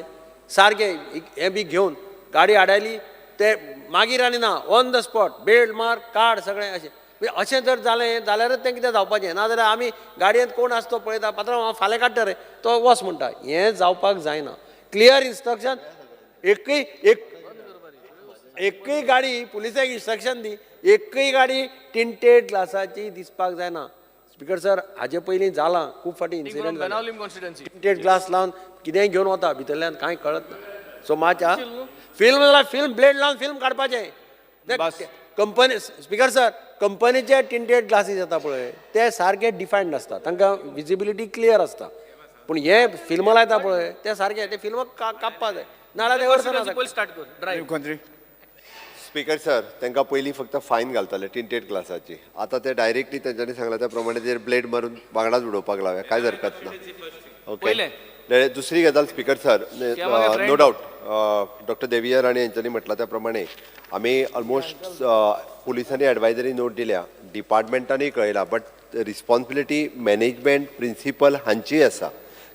सारके हें बी घेवन. गाडी आडायली ते मागीर आनी ना, ऑन the spot belt मार, काड सगळें. अशें म्हणजे अशें जर जालें जाल्यारच तें कितें जावपाचें. नाजाल्यार आमी गाडयेंत कोण आसा तो पळयता, पात्रांव हांव फाल्यां काडटा रे, तो वच म्हणटा. हें जावपाक जायना. क्लियर इन्स्ट्रक्शन, एकय एक एकय गाडी पुलिसांक इन्स्ट्रक्शन दी, एकय गाडी टिंटेड ग्लासाची दिसपाक जायना. स्पीकर सर, हाजे पयलीं जालां खूब फावटी incident. Benaulim constituency. Tinted glass लावन कितेंय घेवन वता भितरल्यान, कांय कळत ना. सो मातशें फिल्म जाल्यार फिल्म ब्लेड लावन फिल्म काडपाचें कंपनी. स्पीकर सर, कंपनीचे टिंटेड ग्लासीस येता पळय, ते सारके डिफायन्ड आसता, तांकां विजिबिलिटी क्लियर आसता. पूण हे फिल्म लायता पळय ते सारकें ते फिल्म कापपा जाय नाजाल्यार ते अर्थ ना. पयलीं स्टार्ट कर ड्रायव्ह. मुख्यमंत्री. स्पीकर सर, तांकां पयलीं फक्त फायन घालताले टिंटेड ग्लासाची, आतां ते डायरेक्टली तेंच्यांनी सांगला त्या प्रमाणे तेजेर ब्लेड मारून वांगडाच उडोवपाक लावया, कांयच हरकत ना. ओके, दुसरी गजाल speaker sir, no doubt doctor Devier आनी हेंच्यांनी म्हटलां त्या प्रमाणे आमी ऑलमोस्ट पुलिसांनी एडवायजरी नोट दिल्या, डिपार्टमेंटांनी कळयला, बट रिस्पॉन्सिबिलिटी मॅनेजमेंट प्रिंसिपल हांचीय आसा,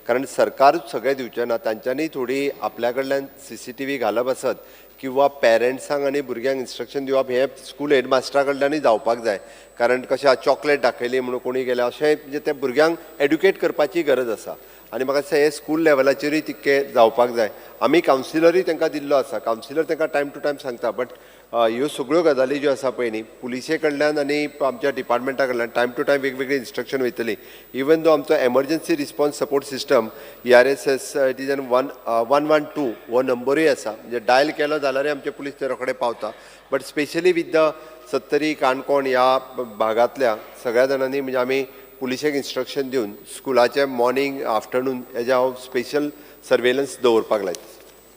कारण सरकारूच सगळें दिवचें ना, तांच्यांनी थोडी आपल्या कडल्यान CCTV घालप आसत किंवा पॅरंट्सांक आनी भुरग्यांक इन्स्ट्रक्शन दिवप हें स्कूल हेडमास्टरा कडल्यानूय जावपाक जाय, कारण कशें चॉकलेट दाखयली म्हणून कोणी गेल्या अशें म्हणजे ते भुरग्यांक एड्युकेट करपाची गरज आसा. आनी म्हाका दिसता हें स्कूल लेवलाचेरूय तितकें जावपाक जाय. आमी कावन्सिलरूय तांकां दिल्लो आसा, कावन्सिलर तांकां टायम टू टायम सांगता, बट ह्यो सगळ्यो गजाली ज्यो आसा पळय न्ही पुलिसे कडल्यान आनी आमच्या डिपार्टमेंटा कडल्यान टायम टू टायम वेगवेगळी इन्स्ट्रक्शन वयतली. इवन दो आमचो emergency response support system ERSS it is an 112 हो नंबरूय आसा, म्हणजे डायल केलो जाल्यारूय आमचे पुलीस ते रोखडे पावता. But specially with the Sattari Canacona ह्या भागांतल्या सगळ्या जाणांनी म्हणजे आमी पुलिशेक इन्स्ट्रक्शन दिवन स्कुलाचे मॉर्निंग आफ्टरनून हेजे हांव स्पेशल सर्वेलन्स दवरपाक लायता.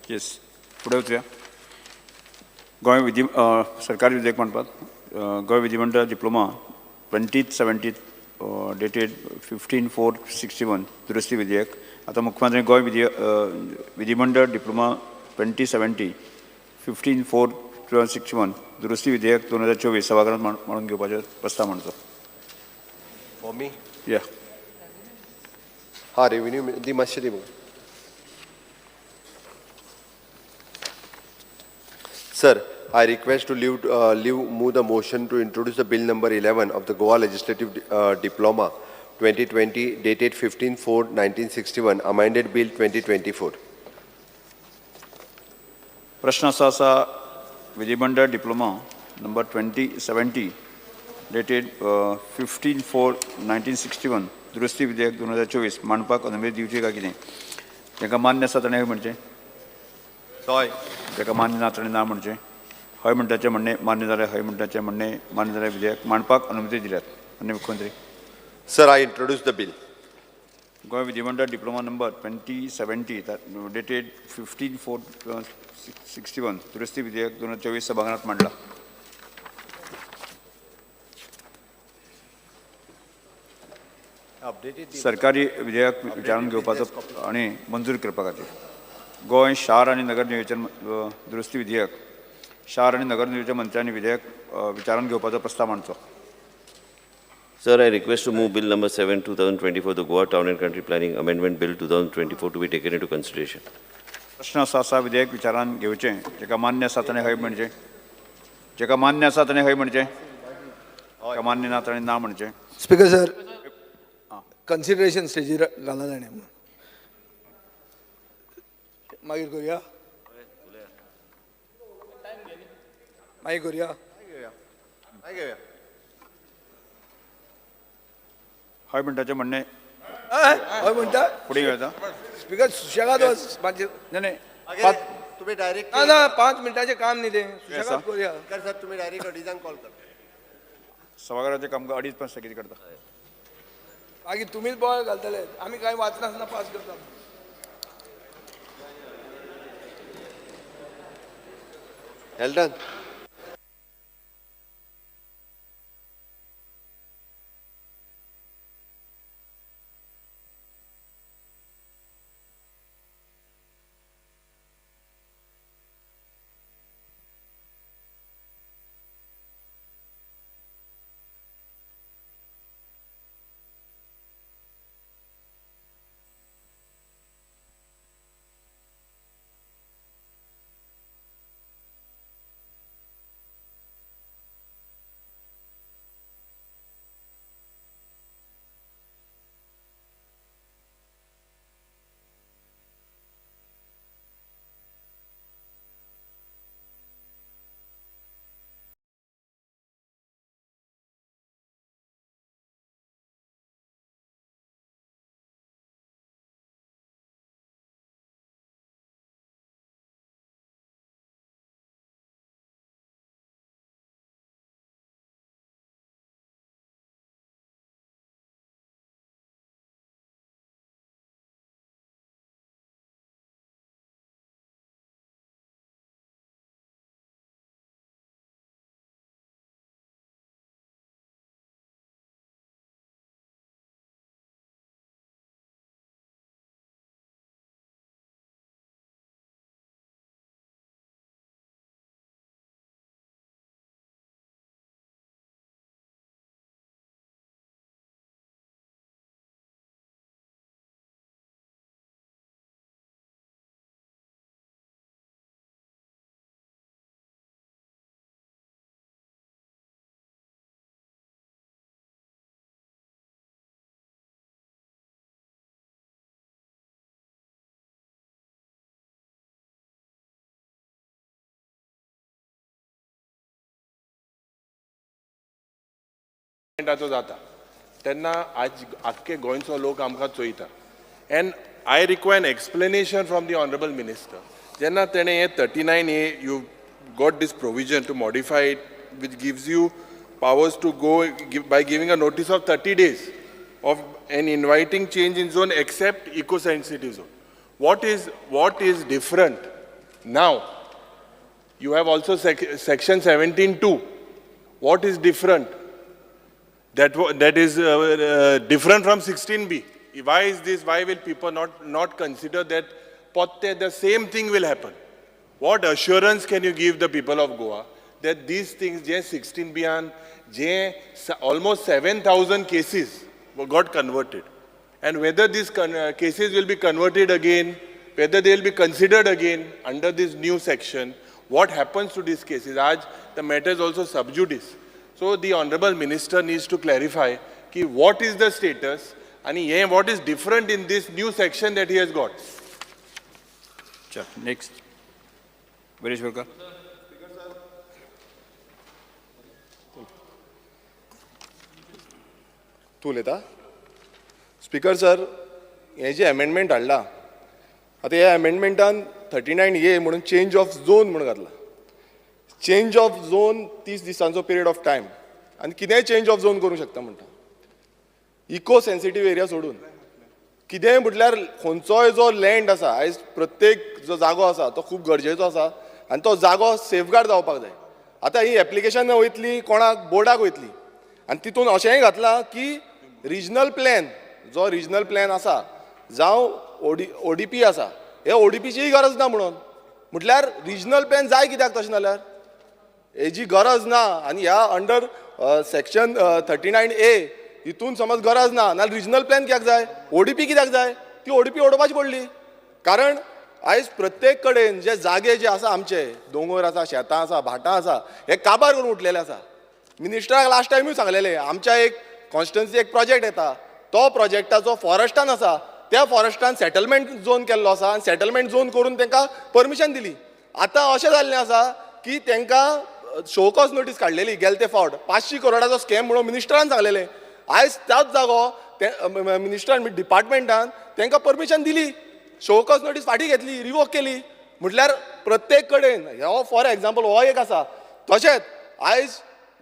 येस, फुडें वचुया. गोंय विधी सरकारी विधेयक मांडपाक गोंय विधिमंडळ डिप्लोमा 2070 डेटेड 15/4/61 दुरुस्ती विधेयक. आतां मुख्यमंत्री गोंय विधिमंडळ डिप्लोमा 2070 15/4/2061 दुरुस्ती विधेयक 2024 सभागृहात मांडून घेवपाचो प्रस्ताव मांडचो. For me? या. हा, रेव्हेन्यू दी मातशें दी. Sir, I request to move the motion to introduce the bill number 11 of the Goa Legislative Diploma 2020 dated 15/4/1961, amended bill 2024. प्रश्न असो आसा, विधिमंडळ डिप्लोमा नंबर 2070 डेटेड 15/4/1961 दुरुस्ती विधेयक 2024 मांडपाक अनुमती दिवची काय कितें? तांकां मान्य आसा ताणें हय म्हणचें, हय. ताका मान्य ना ताणें ना म्हणचें. हय म्हणटाचें म्हणणें मान्य जालें, हय म्हणटाचें म्हणणें मान्य जालें, विधेयक मांडपाक अनुमती दिल्यात. माननीय मुख्यमंत्री. Sir, I introduce the bill. Goa विधिमंडळ डिप्लोमा नंबर 2070 डेटेड 15/4/61 दुरुस्ती विधेयक 2024 सभागृहात मांडला. सरकारी विधेयक विचारून घेवपाचो आनी मंजूर करपा खातीर गोंय शार आनी नगर नियोजन दुरुस्ती विधेयक शार आनी नगर नियोजन मंत्र्यांनी विधेयक विचारून घेवपाचो प्रस्ताव मांडचो. Sir, I request to move Bill number 7, 2024, the Goa Town and Country Planning Amendment Bill 2024 to be taken into consideration. प्रश्न असो आसा, विधेयक विचारान घेवचें, जेका मान्य आसा ताणें हय म्हणचें, जेका मान्य आसा ताणें हय म्हणचें, जेका मान्य ना ताणें ना म्हणचें. स्पीकर सर, कन्सिडरेशन स्टेजीर घाला ताणें, मागीर करुया, मागीर करुया. हय म्हणटाचें म्हणणें हय म्हणटा फुडें घेवता. स्पीकर सुशेगाद वच मातशें. नाही तुमी डायरेक्ट ना ना 5 मिनटाचें काम न्ही तें, सुशेगाद करुया. स्पीकर सर, तुमी डायरेक्ट अडीजांक कॉल करता. सभाघराचें काम 2.5 पांच सेकेंड करता. मागीर तुमीच बोवाळ घालतले, आमी कांय वाचनासतना पास करता. Elton. अमेंडमेंटाचो जाता तेन्ना आज आख्खे गोंयचो लोक आमकां चोयता and I require an explanation from the honourable minister. जेन्ना तेणें हें 39A you got this provision to modify it which gives you powers to go by giving a notice of 30 days of an inviting change in zone except eco sensitive zone. What is different now? You have also section 17(2). What is different? That is different from 16B. Why is this? Why will people not consider that potte the same thing will happen? What assurance can you give the people of Goa that these things, J 16B an J almost 7,000 cases were got converted, and whether these cases will be converted again, whether they will be considered again under this new section, what happens to these cases? Aaj the matter is also sub judice. So the honorable minister needs to clarify ki what is the status and hey what is different in this new section that he has got. चल, next Viresh Borkar. तूं उलयता. Speaker sir, हें जें amendment हाडलां आतां, ह्या एमेंडमेंटान 39A म्हणून change of zone म्हणून घातला. चेंज ऑफ झोन 30 दिसांचो पिरियड ऑफ टायम आनी कितेंय चेंज ऑफ झोन करूंक शकता म्हणटा, इको सेन्सिटीव एरिया सोडून कितेंय. म्हटल्यार खंयचोय जो लँड आसा, आयज प्रत्येक जो जागो आसा तो खूब गरजेचो आसा आनी तो जागो सेफगार्ड जावपाक जाय. आतां ही एप्लिकेशन वयतली कोणाक? बोर्डाक वयतली. आनी तितून अशेंय घातलां की रिजनल प्लॅन, जो रिजनल प्लॅन आसा जावं ओडीपी आसा, हे ओडीपीचीय गरज ना म्हणून. म्हटल्यार रिजनल प्लॅन जाय कित्याक तशें जाल्यार? हेजी गरज ना. आनी ह्या अंडर सेक्शन 39A हितून समज गरज ना नाल्यार रिजनल प्लॅन कित्याक जाय? ओडीपी कित्याक जाय? ती ओडीपी उडोवपाची पडली. कारण आयज प्रत्येक कडेन जे जागे जे आसा आमचे, दोंगर आसा, शेतां आसा, भाटां आसा, हे काबार करून उठलेले आसा. मिनिस्टराक लास्ट टायमूय सांगलेले, आमच्या एक कॉन्स्टिट्युन्सी एक प्रोजेक्ट येता, तो प्रोजेक्टाचो फॉरेस्टान आसा, त्या फॉरेस्टान सेटलमेंट झोन केल्लो आसा आनी सेटलमेंट झोन करून तांकां परमिशन दिली. आतां अशें जाल्लें आसा की तांकां शो कॉज नोटीस काडलेली गेले ते फावट, 500 करोडाचो स्कॅम म्हणून मिनिस्टरान सांगलेलें. आयज त्याच जागो ते मिनिस्टरान, डिपार्टमेंटान तांकां परमिशन दिली, शो कॉज नोटीस फाटीं घेतली, रिवोक केली. म्हटल्यार प्रत्येक कडेन हो फॉर एग्जाम्पल हो एक आसा. तशेंच आयज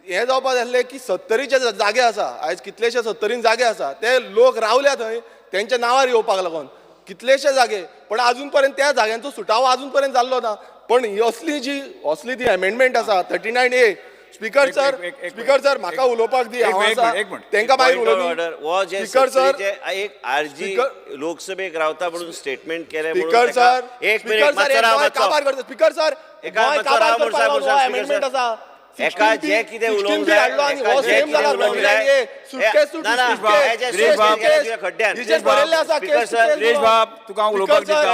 हें जावपाक जाय आसलें की सत्तरीचे जागे आसा, आयज कितलेशे सत्तरीन जागे आसा, ते लोक रावल्या थंय तेंच्या नांवार येवपाक लागून कितलेशे जागे, पण अजून पर्यंत त्या जाग्यांचो सुटावो अजून पर्यंत जाल्लो ना. पण ही असली जी असली ती एमेंडमेंट आसा 39A, speaker sir, speaker sir, म्हाका उलोवपाक दी. हांव आसा तेंकां मागीर उलोवनी. स्पीकर सर, एक आरजी लोकसभेक रावता म्हणून स्टेटमेंट केलें. स्पीकर सर, एक मिनिट. काबार करता. स्पीकर सर, काबार करपाक एमेंडमेंट आसा. एका जे कितें उलोवंक जाय, हो सेम जाला. बाब, तुका हांव उलोवपाक दिता.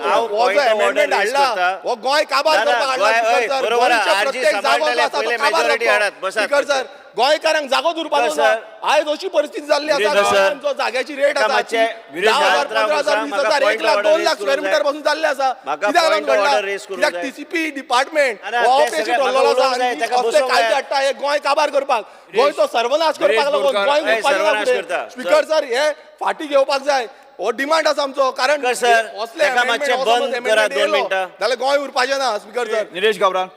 हो जो एमेंडमेंट हाडला हो गोंय काबार करपाक हाडला. स्पीकर सर, गोंयच्या प्रत्येक जागो जो आसा तो काबार जातलो. स्पीकर सर, गोंयकारांक जागो उरपाचो ना. आयज अशी परिस्थिती जाल्ली आसा, गोंयांत जो जाग्याची रेट आसा 10,000, 15,000, 20,000, 1 लाख, 2 लाख स्क्वेअर मिटर पासून जाल्ले आसा. कित्याक लागून घडला? कित्याक टीसीपी डिपार्टमेंट हो अपेशी ठरलेलो आसा आनी असले कायदे हाडटा हे गोंय काबार करपाक, गोंयचो सर्वनाश करपाक लागून. गोंय उरपाचें ना फुडें. स्पीकर सर, हे फाटीं घेवपाक जाय, हो डिमांड आसा आमचो. कारण असले amendment येयलो जाल्यार गोंय उरपाचें ना, स्पीकर सर. निलेश गाब्राल.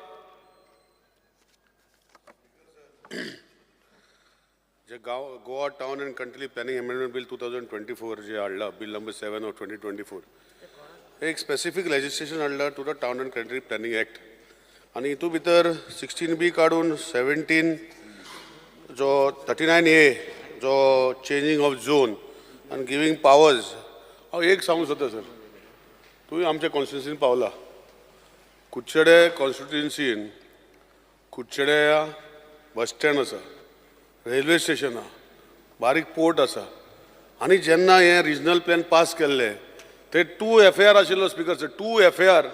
जे गांव Goa Town and Country Planning Amendment Bill 2024 जे हाडला, Bill number 7 of 2024, एक स्पेसिफीक लेजिस्लेशन हाडला to the Town and Country Planning Act आनी हितून भितर 16B काडून 17 जो 39A जो चेंजींग ऑफ झोन आनी गिवींग पावर्स. हांव एक सांगूंक सोदता सर, तुवें आमच्या कॉन्स्टिट्युन्सीन पावला, कुडचडे कॉन्स्टिट्युन्सीन कुडचड्या बस स्टँड आसा, रेल्वे स्टेशन आहा, बारीक पोर्ट आसा. आनी जेन्ना हें रिजनल प्लॅन पास केल्लें ते टू एफ ए आर आशिल्लो. Speaker sir, two F A R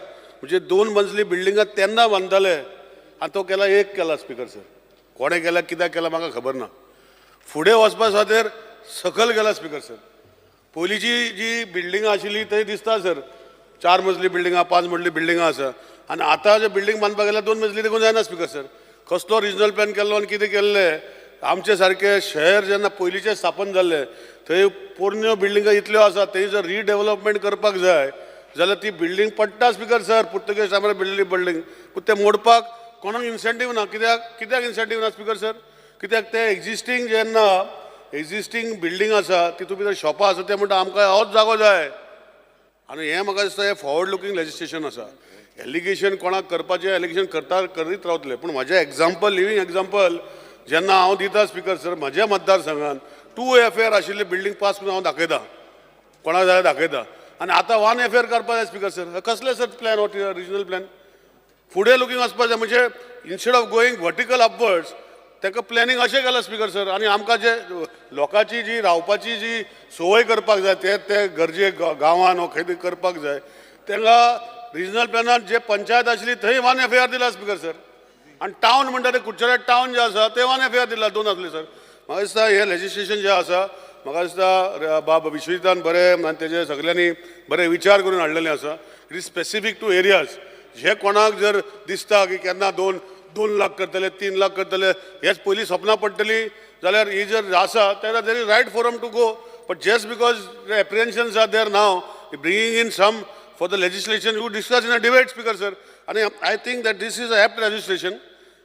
म्हणजे दोन मजली बिल्डिंगां तेन्ना बांदताले आनी तो केला एक केला. स्पीकर सर, कोणें केला, कित्याक केला म्हाका खबर ना. फुडें वचपा खातीर सकयल गेला. स्पीकर सर, पयलींची जी बिल्डिंगां आशिल्ली थंय दिसता सर, चार मजली बिल्डिंगां, पांच मजली बिल्डिंगां आसा आनी आतां जे बिल्डींग बांदपाक गेल्यार दोन मजली देखून जायना. स्पीकर सर, कसलो रिजनल प्लॅन केल्लो आनी कितें केल्लें आमचे सारके शहर जेन्ना पयलींचें स्थापन जाल्लें थंय पोरण्यो बिल्डिंगो इतल्यो आसा, थंय जर रिडेवलपमेंट करपाक जाय जाल्यार ती बिल्डींग पडटा स्पीकर सर. पुर्तुगेज टायमार बिल्डली बिल्डींग, पूण तें मोडपाक कोणाक इन्सेंटीव ना. कित्याक इन्सेंटीव ना स्पीकर सर? कित्याक ते एग्जिस्टींग जेन्ना एग्जिस्टींग बिल्डींग आसा तितूंत भितर शॉपां आसा, ते म्हणटा आमकां होच जागो जाय. आनी हें म्हाका दिसता हें फॉरवर्ड लुकींग लेजिस्लेशन आसा. एलिगेशन कोणाक करपाचें एलिगेशन करता करीत रावतले, पूण म्हाजें एग्जाम्पल, लिवींग एग्जाम्पल जेन्ना हांव दिता स्पीकर सर, म्हज्या मतदारसंघात 2 FAR आशिल्ली बिल्डींग पास करून हांव दाखयता, कोणाक जाल्यार दाखयता. आनी आतां 1 FAR करपाक जाय स्पीकर सर. कसले सर प्लॅन हो रिजनल प्लॅन? फुडें लुकींग वचपाक जाय, म्हणजे instead of going vertical upwards ताका प्लॅनिंग अशें केलां स्पीकर सर. आनी आमकां जे लोकांची जी रावपाची जी संवय करपाक जाय ते ते गरजे गांवान वो खंय तरी करपाक जाय, तांकां रिजनल प्लॅनान जे पंचायत आशिल्ली थंय 1 FAR दिला स्पीकर सर. आनी टावन म्हणटा ते कुडचड्यार टावन जे आसा ते 1 FAR दिला, 2 आसले सर. म्हाका दिसता हें लेजिस्लेशन जें आसा, म्हाका दिसता बाब विश्वजितान बरें आनी तेजे सगल्यांनी बरे विचार करून हाडलेले आसा. It is specific to areas. जे कोणाक जर दिसता की केन्ना 2 लाख करतले, 3 लाख करतले, हेच पयलीं सपनां पडटली जाल्यार ही जर आसा तेन्ना there is right forum to go. But just because the apprehensions are there now, bringing in some for the legislation you discuss in a debate speaker sir. आनी I think that this is a apt legislation.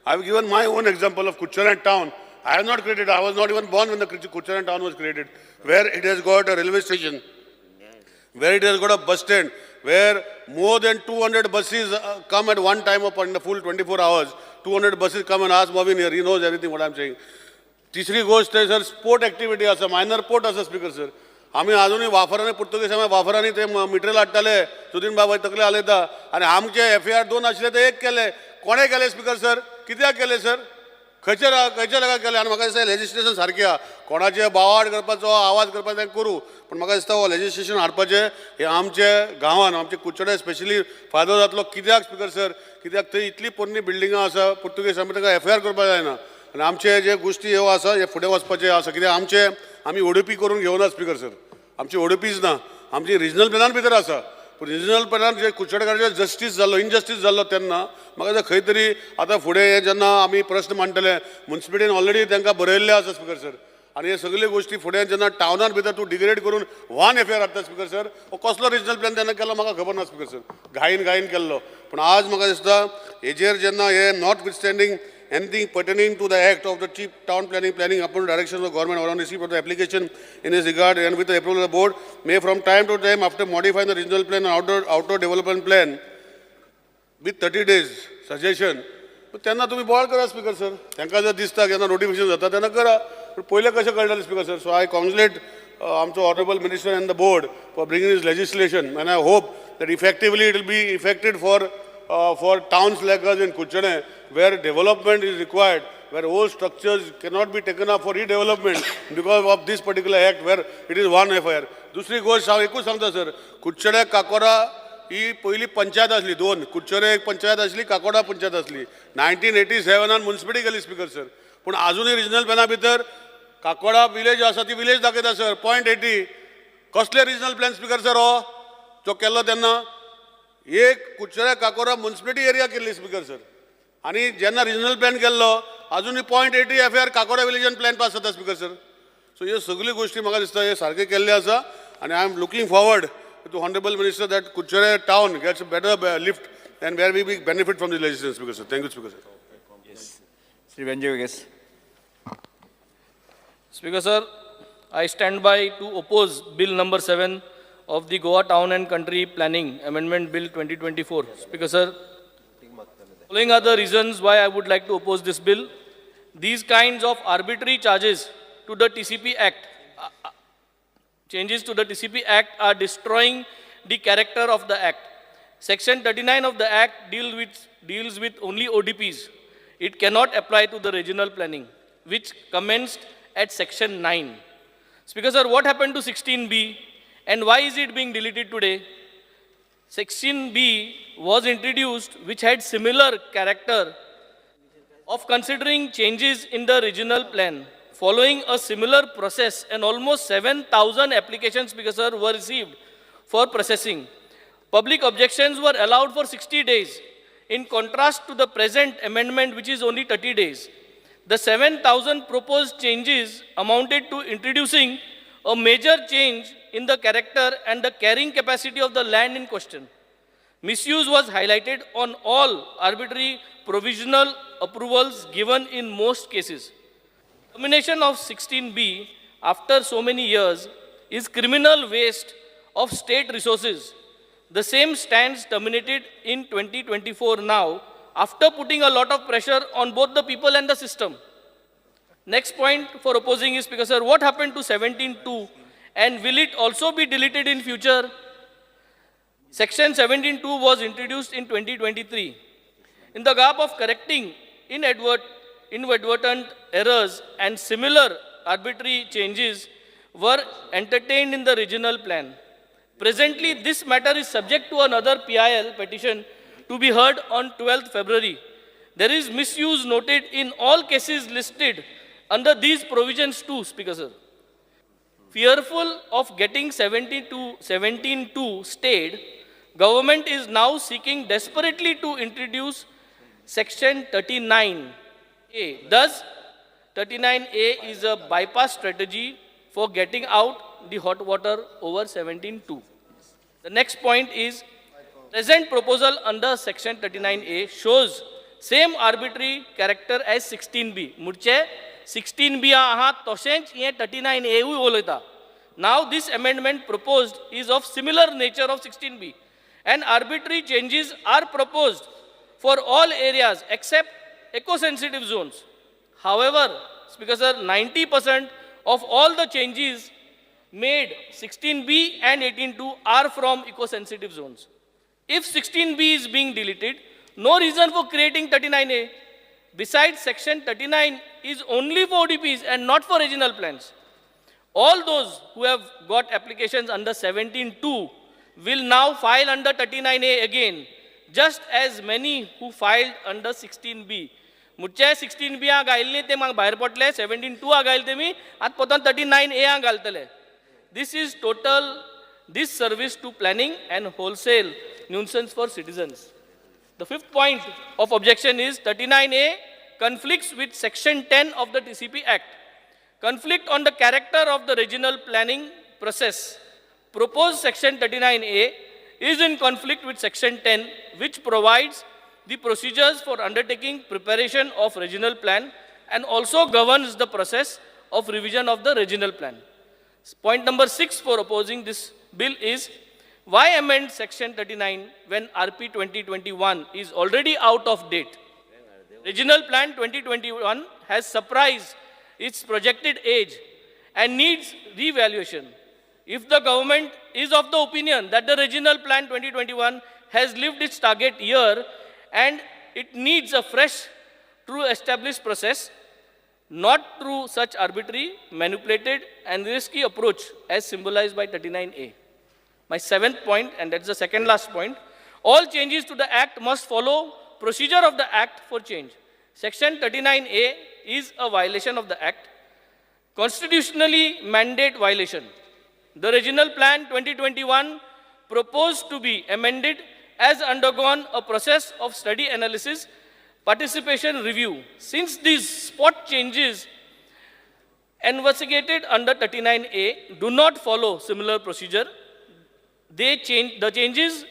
I have given my own example of Curchorem town. I have not created, I was not even born when the Curchorem town was created, where it has got a railway station, where it has got a bus stand, where more than 200 buses come at one time upon the full 24 hours. 200 buses come and ask Bhavin here, he knows everything what I am saying. तिसरी गोष्ट आहे sir, sport activity आसा, minor port आसा speaker sir. आमी आजुनूय वाफरांनी, पुर्तुगेज वाफरांनी ते मिटरेल हाडटाले, सुदीन बाब तकले हालयता. आनी आमचे FAR 2 आशिल्ले ते 1 केले. कोणें केले स्पीकर सर? कित्याक केले सर? खंयच्या जाग्यार केलें? आनी म्हाका दिसता लेजिस्लेशन सारकें आहा. कोणाचें बावाड करपाचो आवाज करपाचो तें करूं, पूण म्हाका दिसता हो लेजिस्लेशन हाडपाचें हें आमचे गांवान, आमचे कुडचड्यार स्पेशली फायदो जातलो. कित्याक स्पीकर सर? कित्याक थंय इतली पोरणी बिल्डिंगां आसा पुर्तुगेज, आमी तांकां FAR करपाक जायना. आनी आमचे जे गोश्टी ह्यो आसा हे फुडें वचपाचे आसा. कित्याक आमचे आमी ODP करून घेवना स्पीकर सर, आमची ODPच ना, आमची रिजनल प्लॅनान भितर आसा. पूण रिजनल प्लॅनान जे कुडचडेकाराचेर जस्टीस जाल्लो, इनजस्टीस जाल्लो तेन्ना म्हाका दिसता खंय तरी आतां फुडें हे जेन्ना आमी प्रस्न मांडटले, मुन्सिपालिटीन ऑलरेडी तांकां बरयल्लें आसा स्पीकर सर. आनी हे सगळे गोश्टी फुडें जेन्ना टावनान भितर तूं डिग्रेड करून 1 FAR हाडटा स्पीकर सर, हो कसलो रिजनल प्लॅन तेन्ना केलो म्हाका खबर ना स्पीकर सर, घाईन घाईन केल्लो. पूण आज म्हाका दिसता हेजेर जेन्ना हे notwithstanding anything pertaining to the act of the chief town planning upon direction of government or on receipt of the application in this regard and with the approval of the board may from time to time after modifying the regional plan and outdoor development plan with 30 days suggestion. तेन्ना तुमी बोवाळ करा speaker sir. तांकां जर दिसता केन्ना notification जाता तेन्ना करा, पूण पयलें कशें कळटलें speaker sir? So I congratulate आमचो honourable minister and the board for bringing this legislation, and I hope that effectively it will be effected for towns like us in Curchorem, where development is required, where old structures cannot be taken up for redevelopment because of this particular act where it is 1 FIR. दुसरी गोष्ट हांव एकूच सांगता sir, Curchorem Kakoda ही पयली पंचायत आसली, 2 कुडचडें एक पंचायत आसली, काकोडा पंचायत आसली. 1987 मुन्सिपालिटी गेली स्पीकर सर, पूण आजुनूय रिजनल प्लॅना भितर काकोडा विलेज आसा ती विलेज दाखयता सर, 0.80. कसले रिजनल प्लॅन स्पीकर सर हो जो केल्लो तेन्ना? एक कुडचड्या काकोरा मुन्सिपालिटी एरिया केल्ली स्पीकर सर. आनी जेन्ना रिजनल प्लॅन केल्लो आजुनूय 0.80 FAR Kakoda विलेजान प्लॅन पास जाता स्पीकर सर. सो ह्यो सगल्यो गोश्टी म्हाका दिसता हे सारकें केल्लें आसा. आनी I am looking forward to honourable minister that Curchorem town gets better lift and where we be benefit from the legislation speaker sir. Thank you speaker sir. Shri Venzy Viegas. Speaker sir, I stand by to oppose Bill number 7 of the Goa Town and Country Planning Amendment Bill 2024. Speaker sir, following are the reasons why I would like to oppose this bill. These kinds of arbitrary charges to the TCP Act, changes to the TCP Act are destroying the character of the Act. Section 39 of the Act deals with only ODPs. It cannot apply to the regional planning, which commenced at Section 9. Speaker sir, what happened to 16B and why is it being deleted today? 16B was introduced, which had similar character of considering changes in the regional plan. Following a similar process, and almost 7,000 applications, Speaker sir, were received for processing. Public objections were allowed for 60 days, in contrast to the present amendment, which is only 30 days. The 7,000 proposed changes amounted to introducing a major change in the character and the carrying capacity of the land in question. Misuse was highlighted on all arbitrary provisional approvals given in most cases. Termination of 16B after so many years is criminal waste of state resources. The same stands terminated in 2024 now after putting a lot of pressure on both the people and the system. Next point for opposing is, Speaker sir, what happened to 17.2 and will it also be deleted in future? Section 17.2 was introduced in 2023. In the gap of correcting inadvertent errors and similar arbitrary changes were entertained in the regional plan. Presently, this matter is subject to another PIL petition to be heard on 12th February. There is misuse noted in all cases listed under these provisions too, Speaker sir. Fearful of getting 17.2 stayed, government is now seeking desperately to introduce Section 39A. Thus, 39A is a bypass strategy for getting out the hot water over 17.2. The next point is, present proposal under Section 39A shows same arbitrary character as 16B. Murche 16B आहा तशेंच हें 39A उय उलयता. Now this amendment proposed is of similar nature of 16B and arbitrary changes are proposed for all areas except eco-sensitive zones. However, Speaker sir, 90% of all the changes made 16B and 18.2 are from eco-sensitive zones. If 16B is being deleted, no reason for creating 39A. Besides, Section 39 is only for ODPs and not for regional plans. All those who have got applications under 17.2 will now file under 39A again, just as many who filed under 16B. मुटचे 16B आ घायल्ली ते म्हाका भायर पडले, 17.2 आ घायले तेमी आतां पोतान 39A आ घालतले. This is total disservice to planning and wholesale nuisance for citizens. The fifth point of objection is 39A conflicts with Section 10 of the TCP Act. Conflict on the character of the regional planning process. Proposed Section 39A is in conflict with Section 10, which provides the procedures for undertaking preparation of regional plan and also governs the process of revision of the regional plan. Point number 6 for opposing this bill is, why amend Section 39 when RP 2021 is already out of date? Regional Plan 2021 has surprised its projected age and needs revaluation. If the government is of the opinion that the Regional Plan 2021 has lived its target year and it needs a fresh, true established process, not through such arbitrary, manipulated and risky approach as symbolized by 39A. My seventh point, and that's the second last point, all changes to the Act must follow procedure of the Act for change. Section 39A is a violation of the Act, constitutionally mandate violation. The Regional Plan 2021 proposed to be amended has undergone a process of study analysis, participation review. Since these spot changes investigated under 39A do not follow similar procedure, they change the changes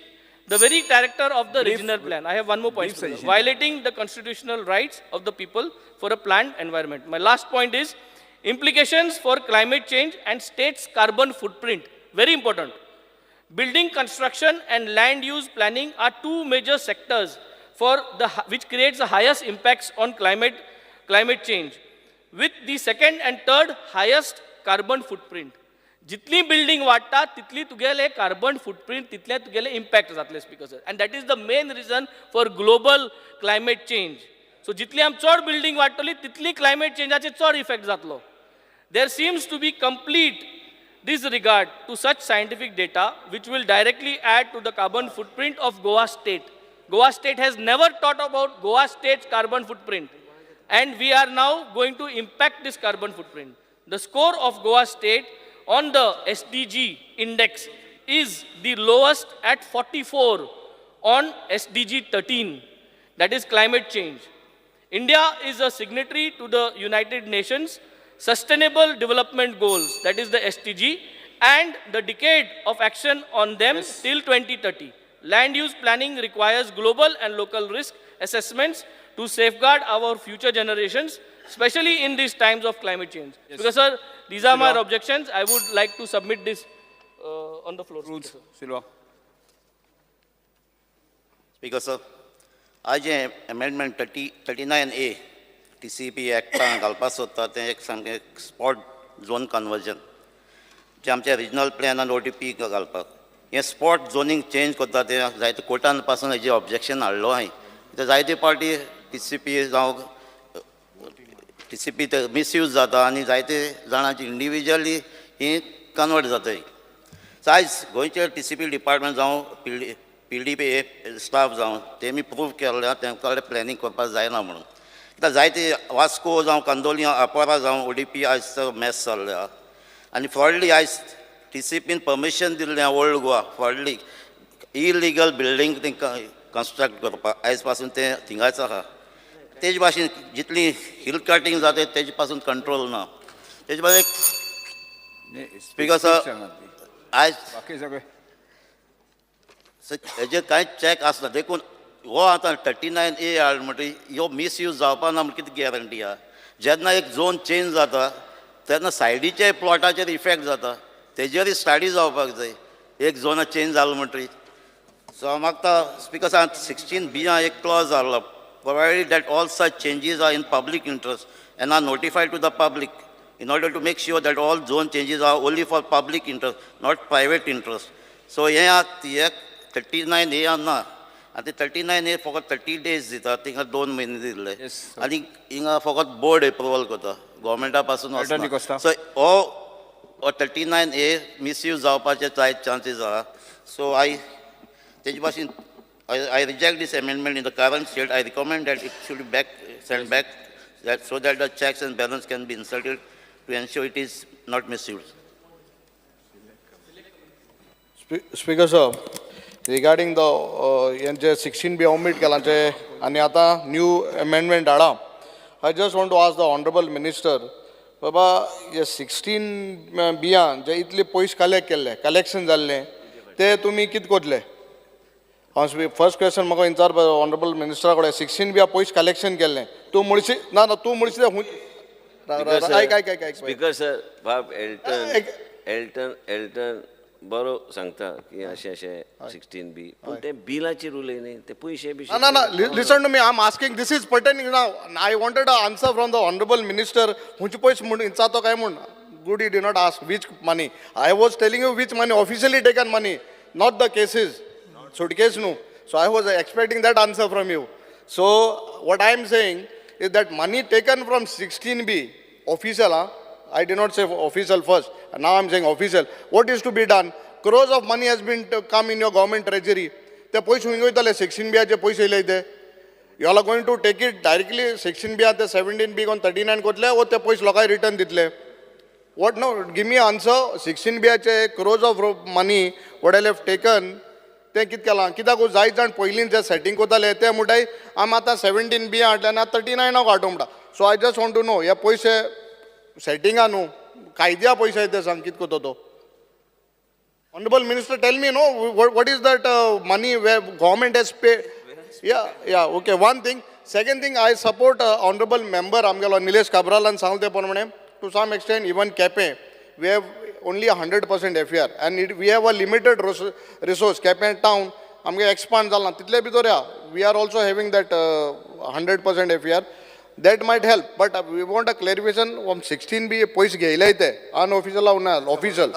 the very character of the regional plan. I have one more point. Violating the constitutional rights of the people for a planned environment. My last point is implications for climate change and state's carbon footprint. Very important. Building construction and land use planning are two major sectors for the which creates the highest impacts on climate change, with the second and third highest carbon footprint. जितली building वाडटा तितली तुगेले carbon footprint तितले तुगेले impact जातले Speaker sir, and that is the main reason for global climate change. So जितली आम चड बिल्डिंग वाडटली तितली क्लायमेट चेंजाचे चड इफेक्ट जातलो. There seems to be complete disregard to such scientific data which will directly add to the carbon footprint of Goa state. Goa state has never thought about Goa state's carbon footprint, and we are now going to impact this carbon footprint. The score of Goa state on the SDG index is the lowest at 44 on SDG 13, that is climate change. India is a signatory to the United Nations Sustainable Development Goals, that is the SDG, and the decade of action on them till 2030. Land use planning requires global and local risk assessments to safeguard our future generations, especially in these times of climate change. Yes. Because, sir, these are my Silva. Objections. I would like to submit this on the floor. Rules, Silva. Speaker sir, आज हे amendment 39A TCP एक्टान घालपाक सोदता तें एक सामकें spot zone conversion जें आमचें regional plan आनी ओडीपी घालपाक हें स्पॉट झोनींग चेंज करता तें जायते कोर्टान पासून हेजें ऑब्जेक्शन हाडलो हांवें. कित्याक जायते पावटी टीसीपी जावं टीसीपी ते मिसयूज जाता आनी जायते जाणांची इंडिविज्युअली ही कन्वर्ट जाताय. सो आयज गोंयचे टीसीपी डिपार्टमेंट जावं पीडीपी स्टाफ जावं तेमी प्रूव केल्लें तेंकां कडेन प्लॅनिंग करपाक जायना म्हणून. कित्याक जायते वास्को जावं कांदोली आपारा जावं ओडीपी आयज मॅस जाल्ले आहा आनी फ्रॉडली आयज टीसीपीन परमिशन दिल्लें ओल्ड गोवा फ्रॉडली इलिगल बिल्डींग तांकां कन्स्ट्रक्ट करपाक आयज पासून तें थिंगाच आहा. तेज भाशेन जितली हिल कटिंग जाता तेजे पासून कंट्रोल ना. तेजे भाशेन स्पीकर सर आयज बाकी सगळे हेजेर कांयच चॅक आसना. देखून हो आतां 39A हाड म्हणटकीर ह्यो मिसयूज जावपा ना म्हण कितें गॅरंटी आहा. जेन्ना एक झोन चेंज जाता तेन्ना सायडीचे प्लॉटाचेर इफेक्ट जाता तेजेरय स्टडी जावपाक जाय एक झोन चेंज जालो म्हणटकीर. सो हांव मागता स्पीकर साहेब 16B एक क्लॉज जाल्लो provided that all such changes are in public interest and are notified to the public in order to make sure that all zone changes are only for public interest, not private interest. So हें आतां हे 39A ना आनी 39A फकत 30 days दिता थिंगा 2 म्हयने दिल्ले आनी हिंगा फकत बोर्ड एप्रुवल करता गोवोरमेंटा पासून वचना. सो हो 39A misuse जावपाचे जायत चान्सीस आहा. सो I तेजे भाशेन I reject this amendment in the current state. I recommend that it should be sent back that so that the checks and balance can be inserted to ensure it is not misused. Speaker sir, regarding the J 16B omit केलां ते आनी आतां new amendment हाडा, I just want to ask the honourable minister, बाबा हे 16Bयान जे इतले पयशे collect केल्ले, कलेक्शन जाल्लें, ते तुमी कितें करतले? हांव फर्स्ट क्वेश्चन म्हाका विचार ऑनरेबल मिनिस्टरा कडेन 16Bया पयशे कलेक्शन केल्लें तूं मुळशी ना ना तूं मुळशी आयक आयक आयक स्पीकर सर बाब एल्टन एल्टन बरो सांगता की अशें अशें 16B पूण ते बिलाचेर उलय न्ही ते पयशे बी. ना ना listen to me, I am asking this is pertaining now. I wanted a answer from the honourable minister. खंयचे पयशे म्हूण विचारतो काय म्हूण. Good you did not ask which money. I was telling you which money officially taken money, not the cases, suitcase न्हू. So I was expecting that answer from you. So what I am saying is that money taken from 16B official, I did not say official first, now I am saying official. What is to be done? Crores of money has been to come in your government treasury. ते पयशे खंय वयतले 16Bयाचे पयशे येयले ते. You all are going to take it directly 16B ते 17B on 39 कोतले वो ते पयशे लोकांक रिटर्न दितले. What no, give me answer. 16Bयाचे crores of money what I have taken तें कितें केलां? कित्याक जायत जाण पयलीं जे सेटींग कोताले ते म्हणटाय आमी आतां 17B हाडले आनी आतां 39 हाडूं म्हणटा. So I just want to know हे पयशे सेटिंगा न्हू कायद्या पयशे ते सांग कितें करता तो. Honourable minister tell me no what is that money where government has pay. Yeah yeah okay one thing. Second thing I support honourable member आमगेलो निलेश काब्रालान सांगलें ते प्रमाणे to some extent even Quepem we have only 100% FAR and we have a limited resource. Quepem town आमगे expand जाला तितले भितर या we are also having that 100% FAR. That might help, but we want a clarification from 16B पयशे घेयले ते unofficial ना official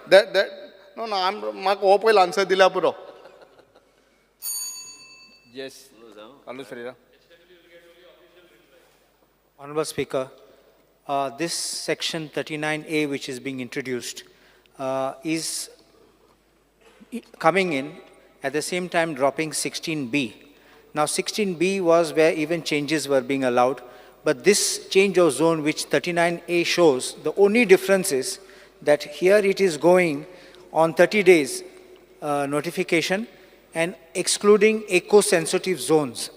that that no ना आम म्हाका हो पयलो आन्सर दिल्या पुरो. Yes, Carlos Ferreira. Honorable Speaker, this section 39A which is being introduced is coming in at the same time dropping 16B. Now 16B was where even changes were being allowed, but this change of zone which 39A shows, the only difference is that here it is going on 30 days notification and excluding eco-sensitive zones.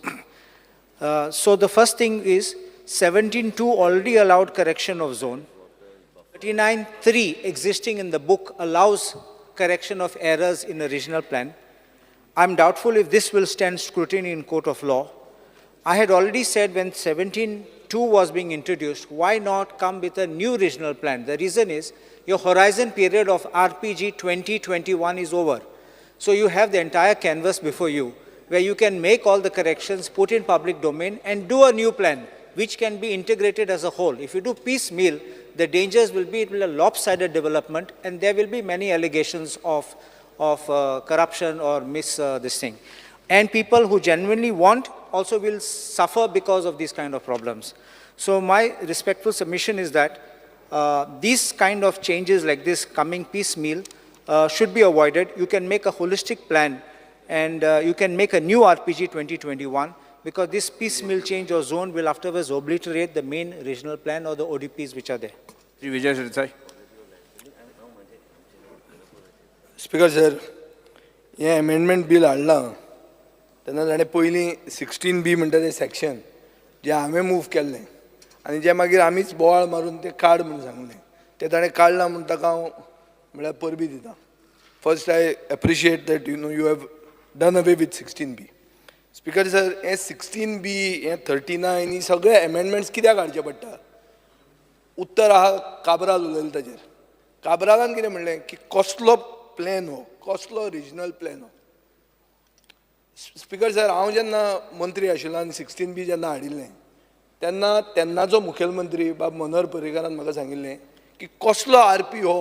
So the first thing is 17.2 already allowed correction of zone. 39.3 existing in the book allows correction of errors in a regional plan. I'm doubtful if this will stand scrutiny in court of law. I had already said when 17.2 was being introduced, why not come with a new regional plan? The reason is your horizon period of RPG 2021 is over. So you have the entire canvas before you, where you can make all the corrections, put in public domain, and do a new plan, which can be integrated as a whole. If you do piecemeal, the dangers will be it will be a lopsided development, and there will be many allegations of corruption or miss this thing. And people who genuinely want also will suffer because of these kind of problems. So my respectful submission is that these kind of changes like this coming piecemeal should be avoided. You can make a holistic plan, and you can make a new RPG 2021, because this piecemeal change or zone will afterwards obliterate the main regional plan or the ODPs which are there. Shri Vijay Sardesai. Speaker sir, हें amendment bill हाडलां तेन्ना ताणें पयलीं 16B म्हणटा तें section जें हांवें move केल्लें आनी जें मागीर आमीच बोवाळ मारून तें काड म्हूण सांगलें, तें ताणें काडलां म्हूण ताका हांव म्हळ्यार परबी दिता. First I appreciate that you know you have done away with 16B. Speaker sir, हें 16B, हें 39 ही सगळे अमेंडमेंट्स कित्याक हाडचे पडटा? उत्तर आहा काब्राल उलयलें ताजेर. काब्रालान कितें म्हणलें की कसलो प्लॅन हो, कसलो रिजनल प्लॅन हो. स्पीकर सर, हांव जेन्ना मंत्री आशिल्लो आनी 16B जेन्ना हाडिल्लें तेन्ना तेन्नाचो मुखेलमंत्री बाब मनोहर पर्रीकारान म्हाका सांगिल्लें की कसलो आरपी हो,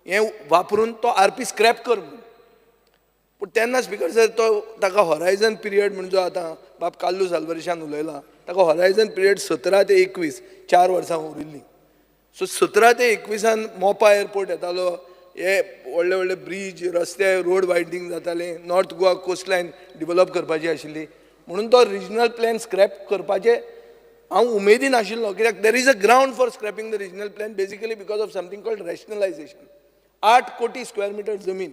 हें वापरून तो आरपी स्क्रॅप कर म्हणून. पूण तेन्ना स्पीकर सर तो ताका हॉरायझन पिरियड म्हण जो आतां बाब कार्लूस आल्वारीशान उलयला, ताका हॉरायझन पिरियड 17 ते 21 4 वर्सां उरिल्लीं. सो 17 ते 21 मोपा एअरपोर्ट येतालो, हे व्हडले व्हडले ब्रीज, रस्ते, रोड वायडनींग जाताले, नॉर्थ गोवा कोस्टलायन डिवेलप करपाची आशिल्ली, म्हणून तो रिजनल प्लॅन स्क्रॅप करपाचे हांव उमेदीन आशिल्लो. कित्याक there is a ground for scrapping the regional plan basically because of something called rationalisation. 8 कोटी स्क्वेअर मिटर जमीन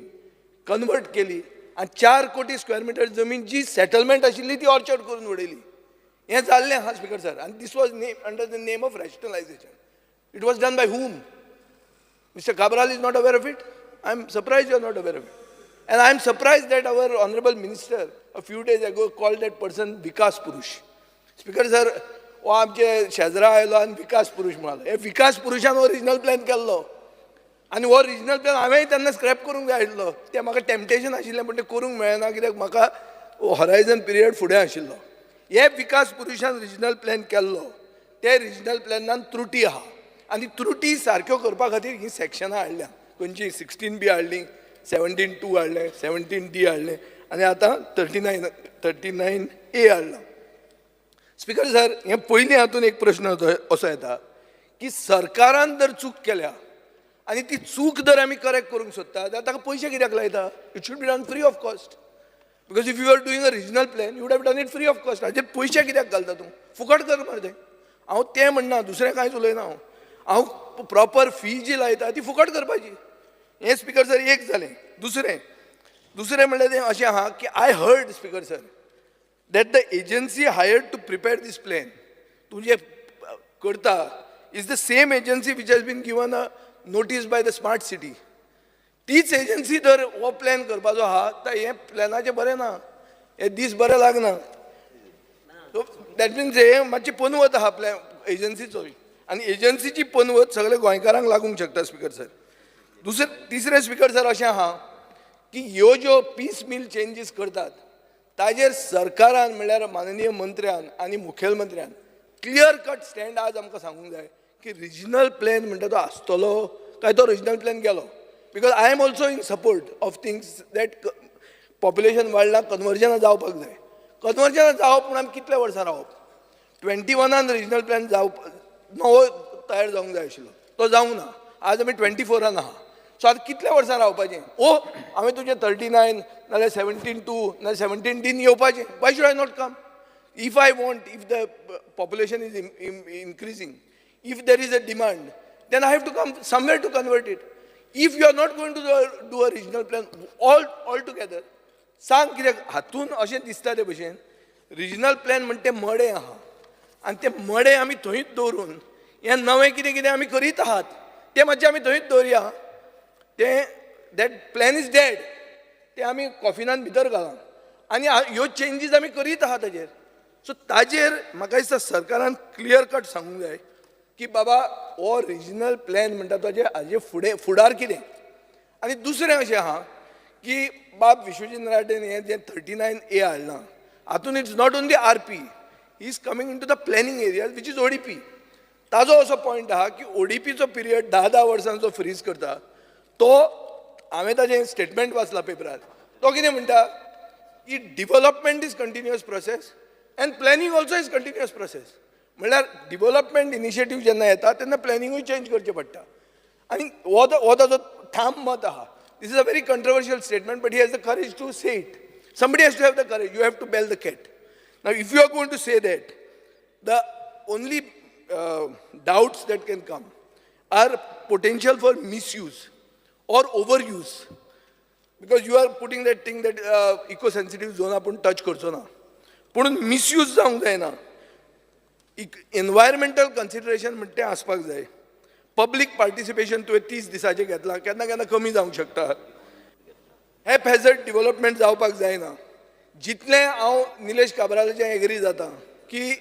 कन्वर्ट केली आनी 4 कोटी स्क्वेअर मिटर जमीन जी सेटलमेंट आशिल्ली ती ऑर्चर्ड करून उडयली. हें जाल्लें आहा स्पीकर सर, आनी this was name under the name of rationalisation. It was done by whom? Mr. Cabral is not aware of it. I am surprised you are not aware of it. And I am surprised that our honorable minister a few days ago called that person Vikas Purush. Speaker sir, हो आमचे शेजरा आयलो आनी विकास पुरुष म्हणालो. हे विकास पुरुषान हो रिजनल प्लॅन केल्लो आनी हो रिजनल प्लॅन हांवेंय तेन्ना स्क्रॅप करूंक जाय आशिल्लो. तें म्हाका टेम्पटेशन आशिल्लें, पूण तें करूंक मेळना कित्याक म्हाका हॉरायझन पिरियड फुडें आशिल्लो. हे विकास पुरुषान रिजनल प्लॅन केल्लो, ते रिजनल प्लॅनान त्रुटी आहा आनी त्रुटी सारक्यो करपा खातीर हीं सेक्शनां हाडल्या. खंयची 16B हाडली, 17(2) हाडलें, 17D हाडलें आनी आतां 39A हाडलां. स्पीकर सर, हें पयलीं हातून एक प्रश्न असो येता की सरकारान जर चूक केल्या आनी ती चूक जर आमी करेक्ट करूंक सोदता जाल्यार ताका पयशे कित्याक लायता? It should be done free of cost. Because if you are doing a regional plan you would have done it free of cost. हाचेर पयशे कित्याक घालता तूं? फुकट कर मरे तें. हांव तें म्हणना, दुसरें कांयच उलयना हांव. हांव प्रॉपर फी जी लायता ती फुकट करपाची. हें स्पीकर सर एक जालें. दुसरें दुसरें म्हणल्यार तें अशें आहा की I heard speaker sir that the agency hired to prepare this plan तूं जें करता is the same agency which has been given a notice by the smart city. तीच एजन्सी जर हो प्लॅन करपाचो आहा तर हें प्लॅनाचें बरें ना, हे दीस बरें लागना. सो that means हें मातशी पनवत आहा प्लॅन एजन्सीचो, आनी एजन्सीची पनवत सगळे गोंयकारांक लागूंक शकता स्पीकर सर. दुसरें तिसरें स्पीकर सर अशें आहा की ह्यो ज्यो पीस मील चेंजीस करतात ताजेर सरकारान म्हणल्यार माननीय मंत्र्यान आनी मुखेलमंत्र्यान क्लियर कट स्टँड आज आमकां सांगूंक जाय की रिजनल प्लॅन म्हणटा तो आसतलो काय तो रिजनल प्लॅन गेलो. Because I am also in support of things that population वाडलां, कन्वर्जनां जावपाक जाय. कन्वर्जनां जावप म्हूण आमी कितल्या वर्सां रावप? 21 रिजनल प्लॅन जावप नवो तयार जावंक जाय आशिल्लो, तो जावंक ना. आज आमी 24 आहा. सो आतां कितल्या वर्सां रावपाचें? ओ हांवें तुजें 39 नाजाल्यार 17(2) नाजाल्यार 17D येवपाचें. Why should I not come? If I want, if the population is increasing, if there is a demand, then I have to come somewhere to convert it. If you are not going to do a regional plan all together, सांग कित्याक हातून अशें दिसता ते भशेन regional plan म्हणटा तें मडें आहा आनी तें मडें आमी थंयच दवरून हें नवें कितें कितें आमी करीत आहात तें मातशें आमी थंयच दवरया. तें that plan is dead, तें आमी कॉफिनान भितर घालां आनी ह्यो चेंजीस आमी करीत आहा ताजेर. सो ताजेर म्हाका दिसता सरकारान क्लियर कट सांगूंक जाय की बाबा हो रिजनल प्लॅन म्हणटा ताजे हाजे फुडें फुडार कितें. आनी दुसरें अशें आहा की बाब विश्वजीत राटेन हें जें 39A हाडलां हातून it's not only RP, is coming into the planning area which is ODP. ताजो असो पॉयंट आहा की ओडीपीचो पिरियड 10-10 वर्सांचो फ्रीज करता. तो हांवें ताजें स्टेटमेंट वाचलां पेपरार, तो कितें म्हणटा की development is continuous process and planning also is continuous process. म्हणल्यार डिवलपमेंट इनिशिएटीव जेन्ना येता तेन्ना प्लॅनिंगूय चेंज करचें पडटा. आनी हो ताजो ठाम मत आहा. This is a very controversial statement, but he has the courage to say it. Somebody has to have the courage. You have to bell the cat. Now, if you are going to say that, the only doubts that can come are potential for misuse or overuse, because you are putting that thing that eco-sensitive zone आपूण touch करचो ना, पूण misuse जावंक जायना. Environmental consideration म्हणटा तें आसपाक जाय. पब्लीक पार्टिसिपेशन तुवें 30 दिसाचें घेतलां, केन्ना केन्ना कमी जावंक शकता. हॅपहॅझर्ड डिवलपमेंट जावपाक जायना. जितलें हांव निलेश काब्रालाचें एग्री जाता की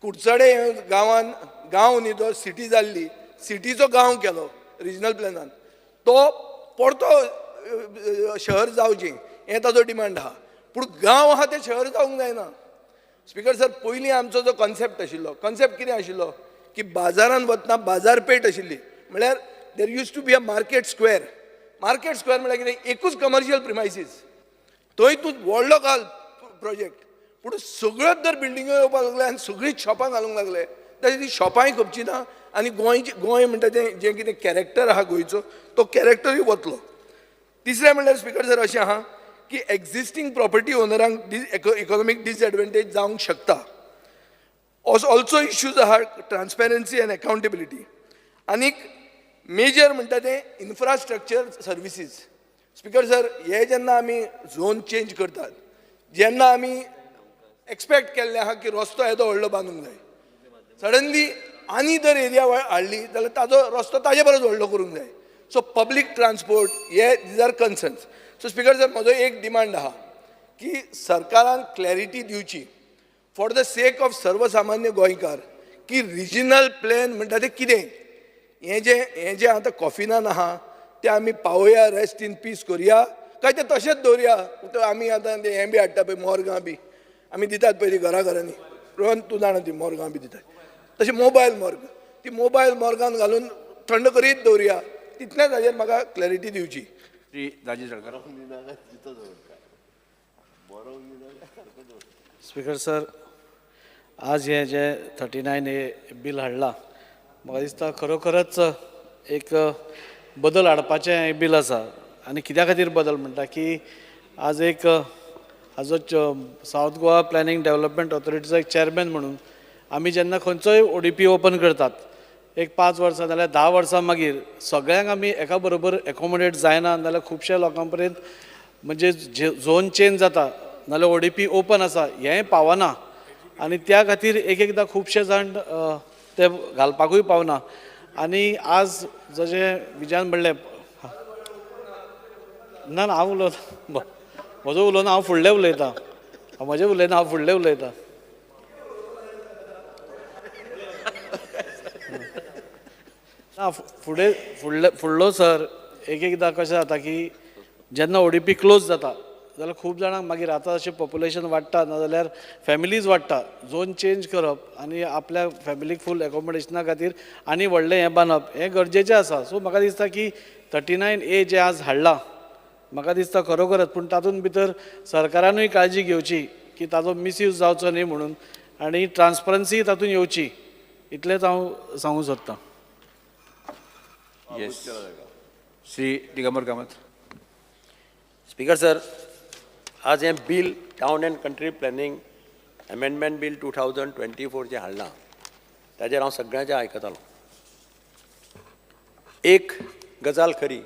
कुडचडे गांवान गांव न्ही तो सिटी जाल्ली, सिटीचो गांव केलो रिजनल प्लॅनान, तो परतो शहर जावचें हें ताजो डिमांड आहा. पूण गांव आहा तें शहर जावंक जायना. स्पीकर सर, पयलीं आमचो जो कॉन्सेप्ट आशिल्लो, कॉन्सेप्ट कितें आशिल्लो की बाजारान वतना बाजारपेठ आशिल्ली, म्हळ्यार there used to be a market square. Market square म्हळ्यार कितें, एकूच कमर्शियल प्रिमायसीस, थंय तूं व्हडलो घाल प्रोजेक्ट, पूण सगळ्योच जर बिल्डिंग्यो येवपाक लागले आनी सगळींच शॉपां घालूंक लागले जाल्यार ती शॉपांय खपची ना आनी गोंयची गोंय म्हणटा तें जें कितें कॅरेक्टर आहा गोंयचो तो कॅरेक्टरूय वतलो. तिसरें म्हणल्यार स्पीकर सर अशें आहा की एक्झिस्टींग प्रॉपर्टी ओनरांक इकॉनॉमीक डिसएडवांटेज जावंक शकता. ऑल्सो इश्यूज आहा ट्रान्सपेरन्सी आनी अकाउंटेबिलिटी. आनीक मेजर म्हणटा तें इन्फ्रास्ट्रक्चर सर्विसीस. स्पीकर सर, हे जेन्ना आमी झोन चेंज करतात, जेन्ना आमी एक्सपेक्ट केल्लें आहा की रस्तो येदो व्हडलो बांदूंक जाय, सडनली आनी जर एरिया हाडली जाल्यार ताजो रस्तो ताजे परस व्हडलो करूंक जाय. सो पब्लीक ट्रान्सपोर्ट हे these are concerns. So speaker sir, म्हजो एक डिमांड आहा की सरकारान क्लॅरिटी दिवची फॉर the sake of सर्वसामान्य गोंयकार की रिजनल प्लॅन म्हणटा तें कितें. हें जें आतां कॉफिनान आहा तें आमी पावोया, रेस्ट इन पीस करुया काय तें तशेंच दवरुया. आमी आतां तें हें बी हाडटा पळय, मोर्गां बी आमी दितात पळय ती घरा घरांनी, रोहन तूं जाणा ती मोर्गां बी दितात, तशें मोबायल मोर्ग, ती मोबायल मोर्गान घालून थंड करीत दवरुया. तितलेंच हाजेर म्हाका क्लॅरिटी दिवची. श्री दाजी सरकार. स्पीकर सर, आज हें जें 39A bill हाडलां म्हाका दिसता खरोखरच एक बदल हाडपाचें हें बील आसा. आनी कित्या खातीर बदल म्हणटा की आज एक हाजो सावथ गोवा प्लॅनिंग डेव्हलपमेंट ऑथॉरिटीचो एक चॅरमॅन म्हणून आमी जेन्ना खंयचोय ओडीपी ओपन करतात एक 5 वर्सां नाल्यार 10 वर्सां मागीर सगळ्यांक आमी एका बरोबर एकोमोडेट जायना, नाल्यार खुबश्या लोकां पर्यंत म्हणजे झोन चेंज जाता नाल्यार ओडीपी ओपन आसा हेंय पावना आनी त्या खातीर एक एकदां खुबशे जाण ते घालपाकूय पावना. आनी आज जशें विजयान म्हणलें, ना ना हांव उलयता, म्हजो उलोवना हांव फुडलें उलयतां, म्हजें उलयना हांव फुडलें उलयतां. ना फुडें फुडले फुडलो सर एक एकदां कशें जाता की जेन्ना ओडीपी क्लोज जाता जाल्यार खूब जाणांक मागीर आतां अशें पॉप्युलेशन वाडटा नाजाल्यार फॅमिलीज वाडटा, झोन चेंज करप आनी आपल्या फॅमिलीक फूल एकोमोडेशना खातीर आनी व्हडलें हें बांदप हें गरजेचें आसा. सो म्हाका दिसता की 39A जें आज हाडलां म्हाका दिसता खरोखरच, पूण तातूंत भितर सरकारानूय काळजी घेवची की ताजो मिसयूज जावचो न्ही म्हणून आनी ट्रान्सपरन्सी तातूंत येवची, इतलेंच हांव सांगूंक सोदतां. Yes. Shri Digambar Kamat. Speaker sir, आज हें bill town and country planning amendment bill 2024 जें हाडलां ताजेर हांव सगळ्यांचें आयकतालो. एक गजाल खरी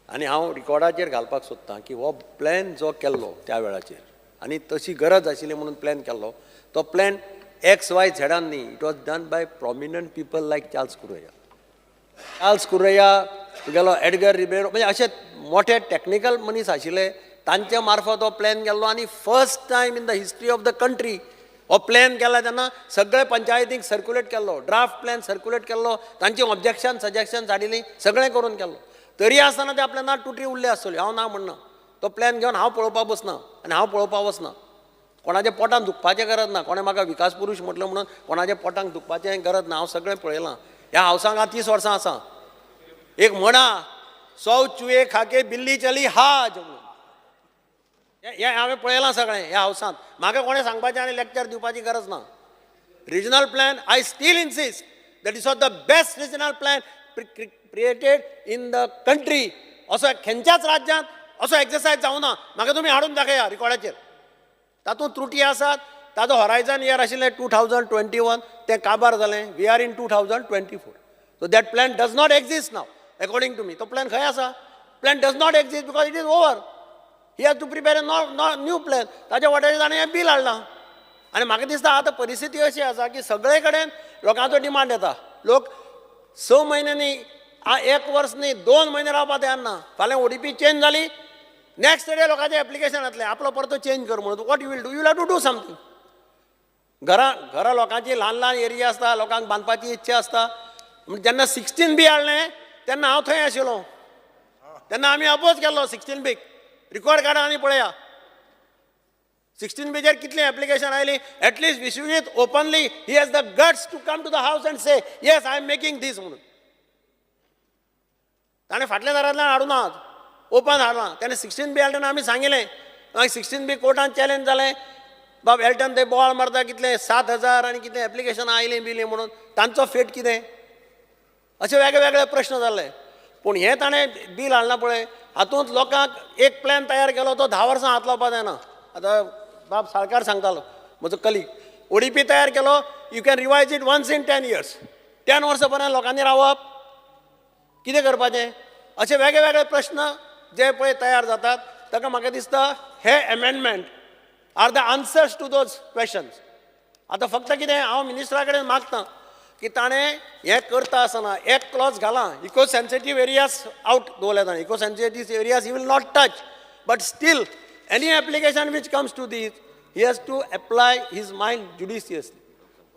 आनी हांव रिकॉर्डाचेर घालपाक सोदतां की हो प्लॅन जो केल्लो त्या वेळाचेर आनी तशी गरज आशिल्ली म्हणून प्लॅन केल्लो. तो प्लॅन एक्स वाय झेडान न्ही, it was done by prominent people like Charles Correa. Charles Correa तुगेलो एडगर रिबेरो, म्हणजे अशे मोठे टॅक्निकल मनीस आशिल्ले, तांचे मार्फत हो प्लॅन केल्लो. आनी first time in the history of the country हो प्लॅन केला तेन्ना सगळे पंचायतींक सर्क्युलेट केल्लो, ड्राफ्ट प्लॅन सर्क्युलेट केल्लो, तांची ऑब्जेक्शन सजेक्शन हाडिल्लीं, सगळें करून केल्लो. तरी आसतना ते आपल्या ना तुटी उरले आसतल्यो, हांव ना म्हणना. तो प्लॅन घेवन हांव पळोवपाक बसना आनी हांव पळोवपाक वचना. कोणाच्या पोटान दुखपाचें गरज ना, कोणें म्हाका विकास पुरूश म्हटलें म्हणून कोणाच्या पोटांक दुखपाचें गरज ना. हांव सगळें पळयलां. ह्या हावसांक हांव 30 वर्सां आसा. एक म्हणा, 100 चुये खाके बिल्ली चली हाज म्हणून, हें हांवें पळयलां सगळें ह्या हावसांत. म्हाका कोणें सांगपाचें आनी लेक्चर दिवपाची गरज ना. Regional plan, I still insist that is was the best regional plan created in the country. असो खंयच्याच राज्यांत असो एक्सरसायज जावना. म्हाका तुमी हाडून दाखया रिकॉर्डाचेर. तातूंत त्रुटी आसात. ताजो हॉरायझन इयर आशिल्लें 2021, तें काबार जालें. We are in 2024. So that plan does not exist now according to me. तो प्लॅन खंय आसा? Plan does not exist because it is over. He has to prepare a new plan. ताच्या वाट्याचेर ताणें हें बील हाडलां. आनी म्हाका दिसता आतां परिस्थिती अशी आसा की सगळे कडेन लोकांचो डिमांड येता. लोक 6 म्हयने न्ही, 1 वर्स न्ही, 2 म्हयने रावपाक तयार ना. फाल्यां ओडीपी चेंज जाली, नॅक्स्ट डे लोकांचें एप्लिकेशन येतलें, आपलो परतो चेंज कर म्हणून. What you will do? You will have to do something. घरां घरां लोकांची ल्हान ल्हान एरिया आसता, लोकांक बांदपाची इच्छा आसता. म्हण जेन्ना 16B हाडलें तेन्ना हांव थंय आशिल्लो, तेन्ना आमी अपोज केल्लो 16Bक. रिकॉर्ड काडा आनी पळया 16Bचेर कितलीं एप्लिकेशन आयलीं. At least Vishwajit openly he has the guts to come to the house and say yes I am making this म्हणून. ताणें फाटल्या दारांतल्यान हाडूं ना, ओपन हाडलां. ताणें 16B हाडलें तेन्ना आमी सांगिल्लें. मागीर 16B कोर्टान चॅलेंज जालें. बाब एल्टन थंय बोवाळ मारता, कितलें 7,000 आनी कितें एप्लिकेशनां आयलीं बिलीं म्हणून. तांचो फेट कितें? अशे वेगळे वेगळे प्रश्न जाल्ले. पूण हें ताणें बील हाडलां पळय, हातूंत लोकांक एक प्लॅन तयार केलो तो 10 वर्सां हात लावपाक जायना. आतां बाब साळकार सांगतालो, म्हजो कलीग, ओडीपी तयार केलो, you can revise it once in 10 years. 10 वर्सां पर्यंत लोकांनी रावप, कितें करपाचें? अशे वेगळे वेगळे प्रश्न जे पळय तयार जातात. ताका म्हाका दिसता हे amendment are the answers to those questions. आतां फक्त कितें हांव मिनिस्टरा कडेन मागतां की ताणें हें करता आसतना एक क्लॉज घाला, इको सेन्सिटीव एरियाज आवट दवरल्या ताणें, eco sensitive areas he will not touch, but still any application which comes to this he has to apply his mind judiciously.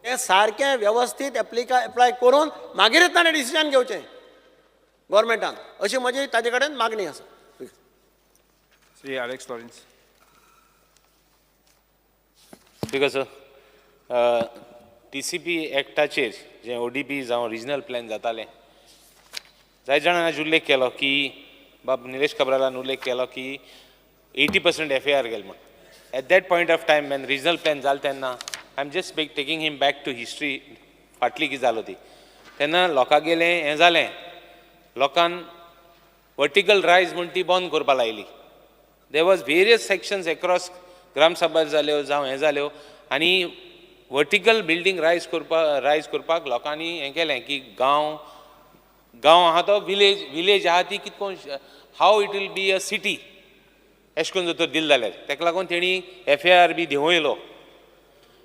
तें सारकें वेवस्थीत एप्लाय करून मागीरच ताणें डिसिजन घेवचें गोवोरमेंटान, अशी म्हजी ताजे कडेन मागणी आसा. Shri Alex Lawrence. Speaker sir, TCP एक्टाचेर जें ओडीपी जावं रिजनल प्लॅन जातालें, जायते जाणांनी आयज उल्लेख केलो की बाब निलेश काब्रालान उल्लेख केलो की 80% FAR गेल म्हूण. At that point of time when regional plan जालें तेन्ना I am just taking him back to history, फाटली कितें जालो ती. तेन्ना लोकांगेलें हें जालें, लोकान वर्टिकल रायज म्हूण ती बंद करपा लायली. There was various sections across Gram Sabha जाल्यो जावं हें जाल्यो, आनी वर्टिकल बिल्डींग रायज करपाक लोकांनी हें केलें की गांव गांव आहा तो विलेज, विलेज आहा ती कितको how it will be a city एशें करून जर तर दिलें जाल्यार. तेका लागून तेणी FAR बी देंवयलो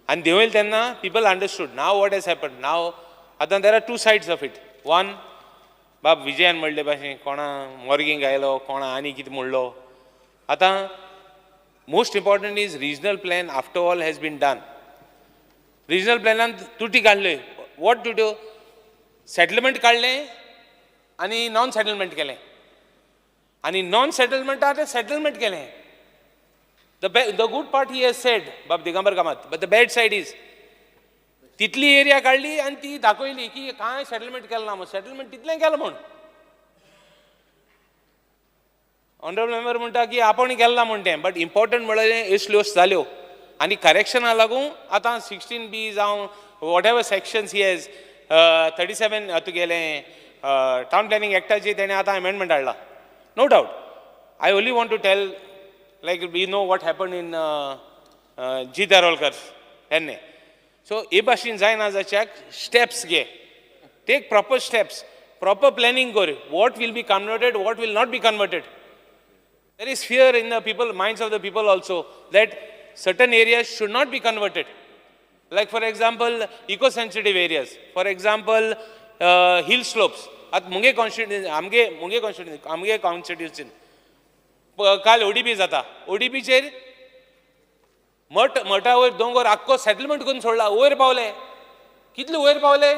आनी देंवयलो तेन्ना people understood now what has happen. Now आतां there are 2 sides of it. One, बाब विजयान म्हणले भाशेन कोणा मोर्गींग आयलो, कोणा आनी कितें म्हणलो. आतां most important is regional plan after all has been done. Regional प्लॅनान तुटी काडल्यो. What तुट्यो? सेटलमेंट काडलें आनी नॉन सेटलमेंट केलें, आनी नॉन सेटलमेंटा तें सेटलमेंट केलें. The good part he has said बाब Digambar Kamat, but the bad side is तितली एरिया काडली आनी ती दाखयली की कांय सेटलमेंट केलें ना म्हूण. सेटलमेंट तितलें केलें म्हूण. ऑनरेबल मेंबर म्हणटा की आपूण केलें ना म्हूण तें, बट इम्पॉर्टंट म्हणल्यार असल्यो जाल्यो आनी करेक्शना लागून आतां 16B जावं whatever sections he has 37 तुगेलें टावन प्लॅनिंग एक्टाचेर तेणें आतां अमेंडमेंट हाडला. No doubt. I only want to tell, like we know what happen in G Darolkar तेन्ने. सो हे भाशेन जायना जाच्याक स्टेप्स घे, take proper steps, proper planning कर. What will be converted, what will not be converted. There is fear in the people, minds of the people also, that Certain areas should not be converted. Like for example, eco sensitive areas, for example, hill slopes. आतां मुगे constituency, आमगे मुगे constituency, आमगे कॉन्स्टिट्युन्सीन काल ODP जाता. ओडीपीचेर मठ, मठा वयर दोंगर आख्खो सेटलमेंट करून सोडला. वयर पावले, कितले वयर पावले?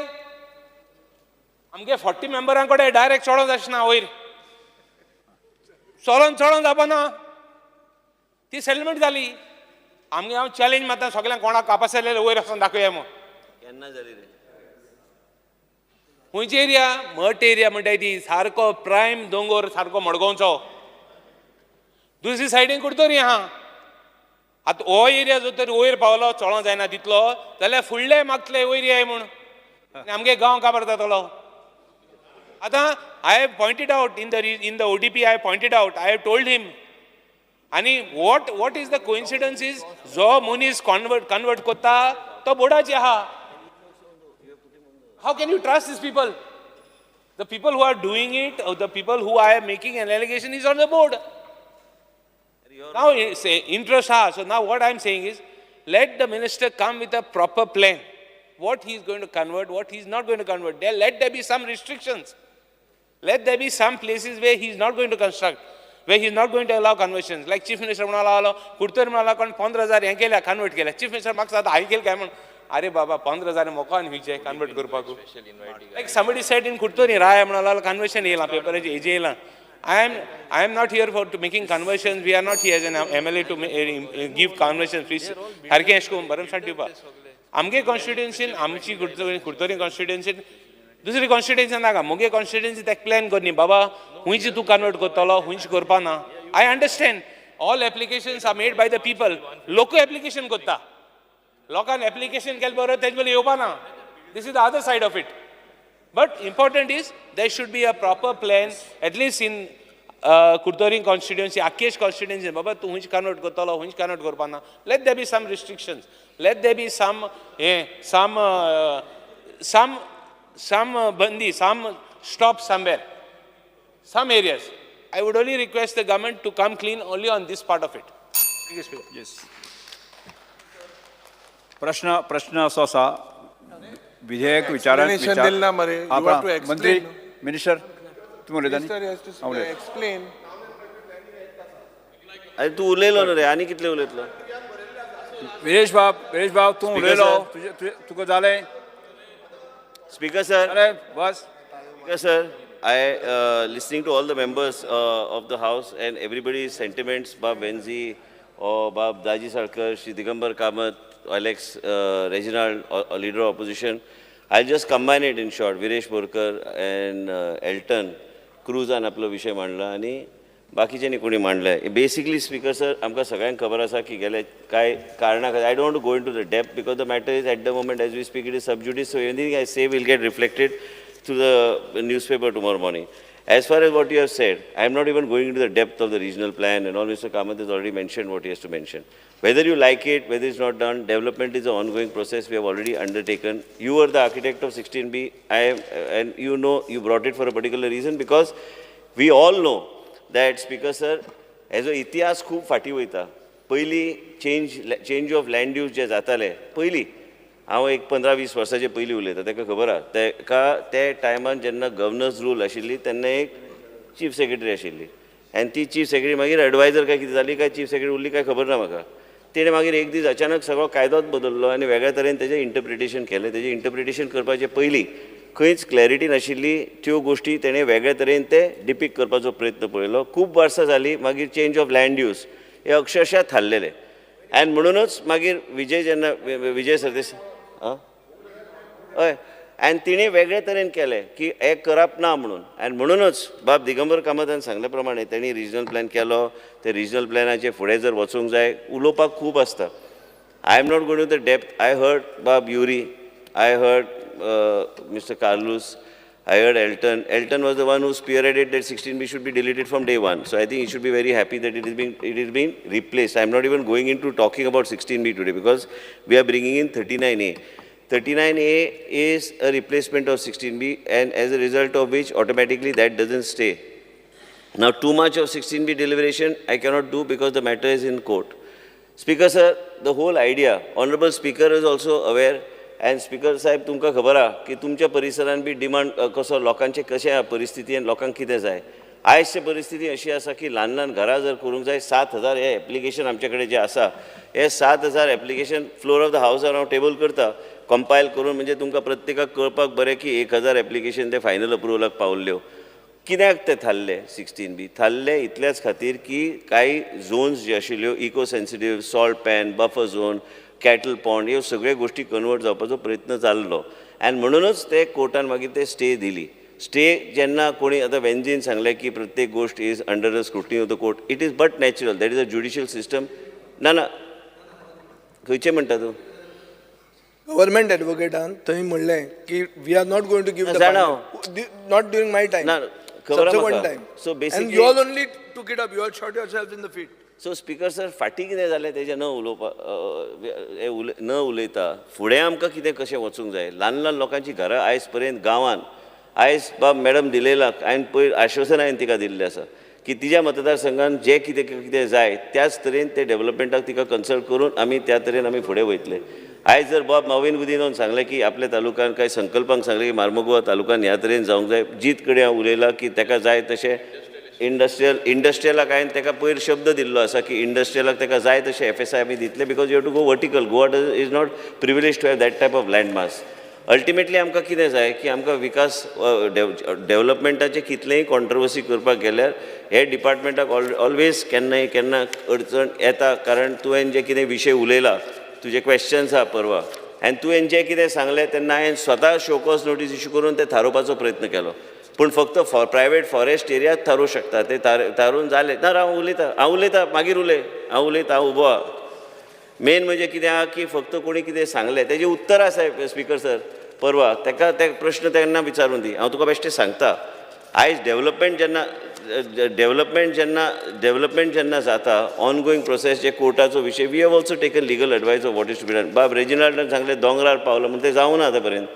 आमगे 40 मेंबरां कडेन डायरेक्ट चडोंक आसना, वयर चलोन चलोन जावपाना. ती सेटलमेंट जाली. आमगे हांव चॅलेंज मारता सगल्यांक, कोणाक कापास जाल्यार वयर वचोन दाखोवया म्हूण. केन्ना जाली रे? खंयची एरिया? मठ एरिया म्हणटाय ती, सारको प्रायम दोंगोर, सारको मडगांवचो. दुसरी सायडीन कुडतरी आहा. आतां हो एरिया जर तर वयर पावलो, चलोंक जायना तितलो, जाल्यार फुडले मागतले वयर येय म्हूण आनी आमगे गांव काबार जातलो. आतां I have pointed out in the ODP, I have pointed out, I have told him. आनी what is the coincidence is, जो मनीस कन्वर्ट करता तो बोर्डाचे आहा. How can you trust these people? The people who are doing it, or the people who are making an allegation is on the board. Now, say, interest ha. So now what I am saying is, let the minister come with a proper plan. What he is going to convert, what he is not going to convert. Let there be some restrictions. Let there be some places where he is not going to construct, where he is not going to allow conversions. Like Chief Minister म्हणाला, कुडतरी म्हणाला, कोण 15,000 हें केल्या, convert केल्या. Chief minister म्हाका सांगता, हांवें केलें काय म्हूण. अरे बाबा, 15,000 मोकान खंयचे कन्वर्ट करपाक? Like somebody said in Curtorim, राय म्हणाला, कन्वर्शन येयलां पेपराचेर, हेजें येयलां. I am not here for to making conversions. We are not here as an MLA to give conversions. Please, सारकें अशें करून भरमसाठ दिवपाक. आमगे कॉन्स्टिट्युन्सीन, आमची कुडतरी कॉन्स्टिट्युन्सीन, दुसरी कॉन्स्टिट्युन्सी नाका, मुगे कॉन्स्टिट्युन्सी तेका प्लॅन कर न्ही बाबा, खंयची तूं कन्वर्ट करतलो, खंयची करपा ना. I understand all applications are made by the people. लोक एप्लिकेशन करता. लोकांक एप्लिकेशन केलें बरोबर तेजे बरोबर येवपा ना. This is the other side of it. But important is there should be a proper plan, at least in Curtorim constituency, आख्खेच constituency. बाबा, तूं खंयच कन्वर्ट करतलो, खंयच कन्वर्ट करपा ना. Let there be some restrictions. Let there be some हें, some बंदी, some stop somewhere, some areas. I would only request the government to come clean only on this part of it. Thank you, Speaker. Yes. प्रश्न असो आसा, विधेयक विचारात Explanation दिल ना मरे. You have to explain. मंत्री, मिनिस्टर, तुम्ही उलयता Minister has to हांव उलयतां. Explain. अरे, तूं उलयलो न्हू रे, आनी कितले उलयतलो? विरेश बाब, विरेश बाब, तूं Speaker उलयलो. Sir. तुका जालें. Speaker sir. अरे बस. Speaker sir, I listening to all the members of the house and everybody's sentiments, Bab Venzi or Bab Daji Sarkar, Shri Digambar Kamath, Alex Reginald, or leader of opposition. I'll just combine it in short. Viresh Borkar and Elton क्रूजान आपलो विशय मांडला आनी बाकीच्यांनी कोणी मांडलाय. Basically speaker sir, आमकां सगळ्यांक खबर आसा की गेले कांय कारणां खातीर, I don't go into the depth because the matter is at the moment as we speak it is sub judice, so anything I say will get reflected through the newspaper tomorrow morning. As far as what you have said, I am not even going into the depth of the regional plan and all. Mr. Kamath has already mentioned what he has to mention. Whether you like it, whether it's not done, development is an ongoing process we have already undertaken. You were the architect of 16B, I am, and you know you brought it for a particular reason because we all know that, Speaker sir, हेजो इतिहास खूब फाटीं वयता. पयलीं change of land use जे जाताले पयलीं, हांव एक 15-20 वर्साचे पयलीं उलयतां, ताका खबर आहा, ताका ते टायमान जेन्ना गव्हर्नर्स रूल आशिल्ली तेन्ना एक चीफ सेक्रेटरी आशिल्ली आनी ती चीफ सेक्रेटरी मागीर एडवायजर काय कितें जाली, काय चीफ सेक्रेटरी उरली काय खबर ना म्हाका. तेणें मागीर एक दीस अचानक सगळो कायदोच बदल्लो आनी वेगळ्या तरेन तेजें इंटरप्रिटेशन केलें. तेजें इंटरप्रिटेशन करपाचे पयलीं खंयच क्लॅरिटी नाशिल्ली, त्यो गोश्टी तेणें वेगळे तरेन ते डिपीक्ट करपाचो प्रयत्न पळयलो. खूब वर्सां जालीं, मागीर चेंज ऑफ लँड यूज हे अक्षरशा थारलेले आनी म्हणुनूच मागीर विजय जेन्ना विजय सरदेसाय, आं हय, आनी तिणें वेगळे तरेन केलें की हें करप ना म्हणून. आनी म्हणुनूच बाब दिगंबर कामतान सांगले प्रमाणे तेणी रिजनल प्लॅन केलो. ते रिजनल प्लॅनाचे फुडें जर वचूंक जाय, उलोवपाक खूब आसता. I am not going to the depth. I heard Bob Yuri, I heard Mister Carlos, I heard Elton. Elton was the one who spearheaded that 16B should be deleted from day one. So I think he should be very happy that it is being replaced. I'm not even going into talking about 16B today because we are bringing in 39A. 39A is a replacement of 16B, and as a result of which automatically that doesn't stay. Now, too much of 16B deliberation I cannot do because the matter is in court. Speaker sir, the whole idea, honourable speaker is also aware. And speaker साहेब, तुमकां खबर आहा की तुमच्या परिसरान बी demand कसो, लोकांचे कशें आहा परिस्थिती आनी लोकांक कितें जाय. आयजची परिस्थिती अशी आसा की ल्हान ल्हान घरां जर करूंक जाय, 7000 हे एप्लिकेशन आमचे कडेन जे आसा, हे 7000 एप्लिकेशन फ्लोर ऑफ the हावजार हांव टेबल करता कंपायल करून, म्हणजे तुमकां प्रत्येकाक कळपाक बरें की 1000 एप्लिकेशन ते फायनल अप्रुवलाक पावल्ल्यो. कित्याक ते थारले 16B थारले इतल्याच खातीर की कांय झोन्स जे आशिल्ल्यो eco sensitive, salt pan, buffer zone, cattle pond, ह्यो सगळ्यो गोश्टी कन्वर्ट जावपाचो प्रयत्न जाल्लो. आनी म्हणूनच ते कोर्टान मागीर ते स्टे दिली. स्टे जेन्ना कोणी आतां वेन्झीन सांगलें की प्रत्येक गोश्ट is under the scrutiny of the court, it is but natural, that is a judicial system. ना ना, खंयचें म्हणटा तूं? गव्हर्मेंट एडवोकेटान थंय म्हणलें की we are not going to give, not during my time, subsequent time. So basically you all only took it up, you all shot yourself in the feet. So speaker sir, फाटीं कितें जालें तेजें न उलोवपा न उलयता फुडें आमकां कितें कशें वचूंक जाय. ल्हान ल्हान लोकांची घरां आयज पर्यंत गांवांत, आयज बाब मॅडम दिलेलाक हांवें पयर आश्वासन हांवें तिका दिल्लें आसा की तिज्या मतदारसंघान जें कितें कितें जाय त्याच तरेन ते डेवलपमेंटाक तिका कन्सल्ट करून आमी त्या तरेन आमी फुडें वयतले. आयज जर बाब माविन गुदिनोन सांगलें की आपल्या तालुक्यान कांय संकल्पांक सांगलें की मार्मगोवा तालुक्यान ह्या तरेन जावंक जाय, जीत कडेन हांव उलयलां की ताका जाय तशें इंडस्ट्रियलाक हांवें ताका पयर शब्द दिल्लो आसा की इंडस्ट्रियलाक ताका जाय तशें FSI आमी दितले, because you have to go vertical. Goa is not privilege to have that type of land mass. Ultimately आमकां कितें जाय की आमकां विकास डेवलपमेंटाचे कितलेंय कॉन्ट्रवर्सी करपाक गेल्यार हे डिपार्टमेंटाक ऑलवेज केन्नाय केन्ना अडचण येता. कारण तुवें जे कितें विशय उलयला, तुजे क्वेश्चन्स आहा परवा, आनी तुवें जें कितें सांगलें तेन्ना हांवें स्वता शोकॉज नोटीस इशू करून तें थारोवपाचो प्रयत्न केलो. पूण फक्त प्रायवेट फॉरेस्ट एरियात थारोवंक शकता, ते थारोवन जालें ना. हांव उलयतां, हांव उलयतां, मागीर उलय, हांव उलयतां, हांव उबो आहा. मेन म्हणजे कितें आहा की फक्त कोणी कितें सांगलें तेजें उत्तर आसा स्पीकर सर परवा ताका ते प्रश्न तेन्ना विचारून दी. हांव तुका बेश्टें सांगता, आयज डेवलपमेंट जेन्ना जाता, ऑनगोईंग प्रोसेस जे कोर्टाचो विशय, we have also taken legal advice of what is to be done. बाब रेजिनाल्डान सांगलें दोंगरार पावलो म्हण तें जावना आतां पर्यंत.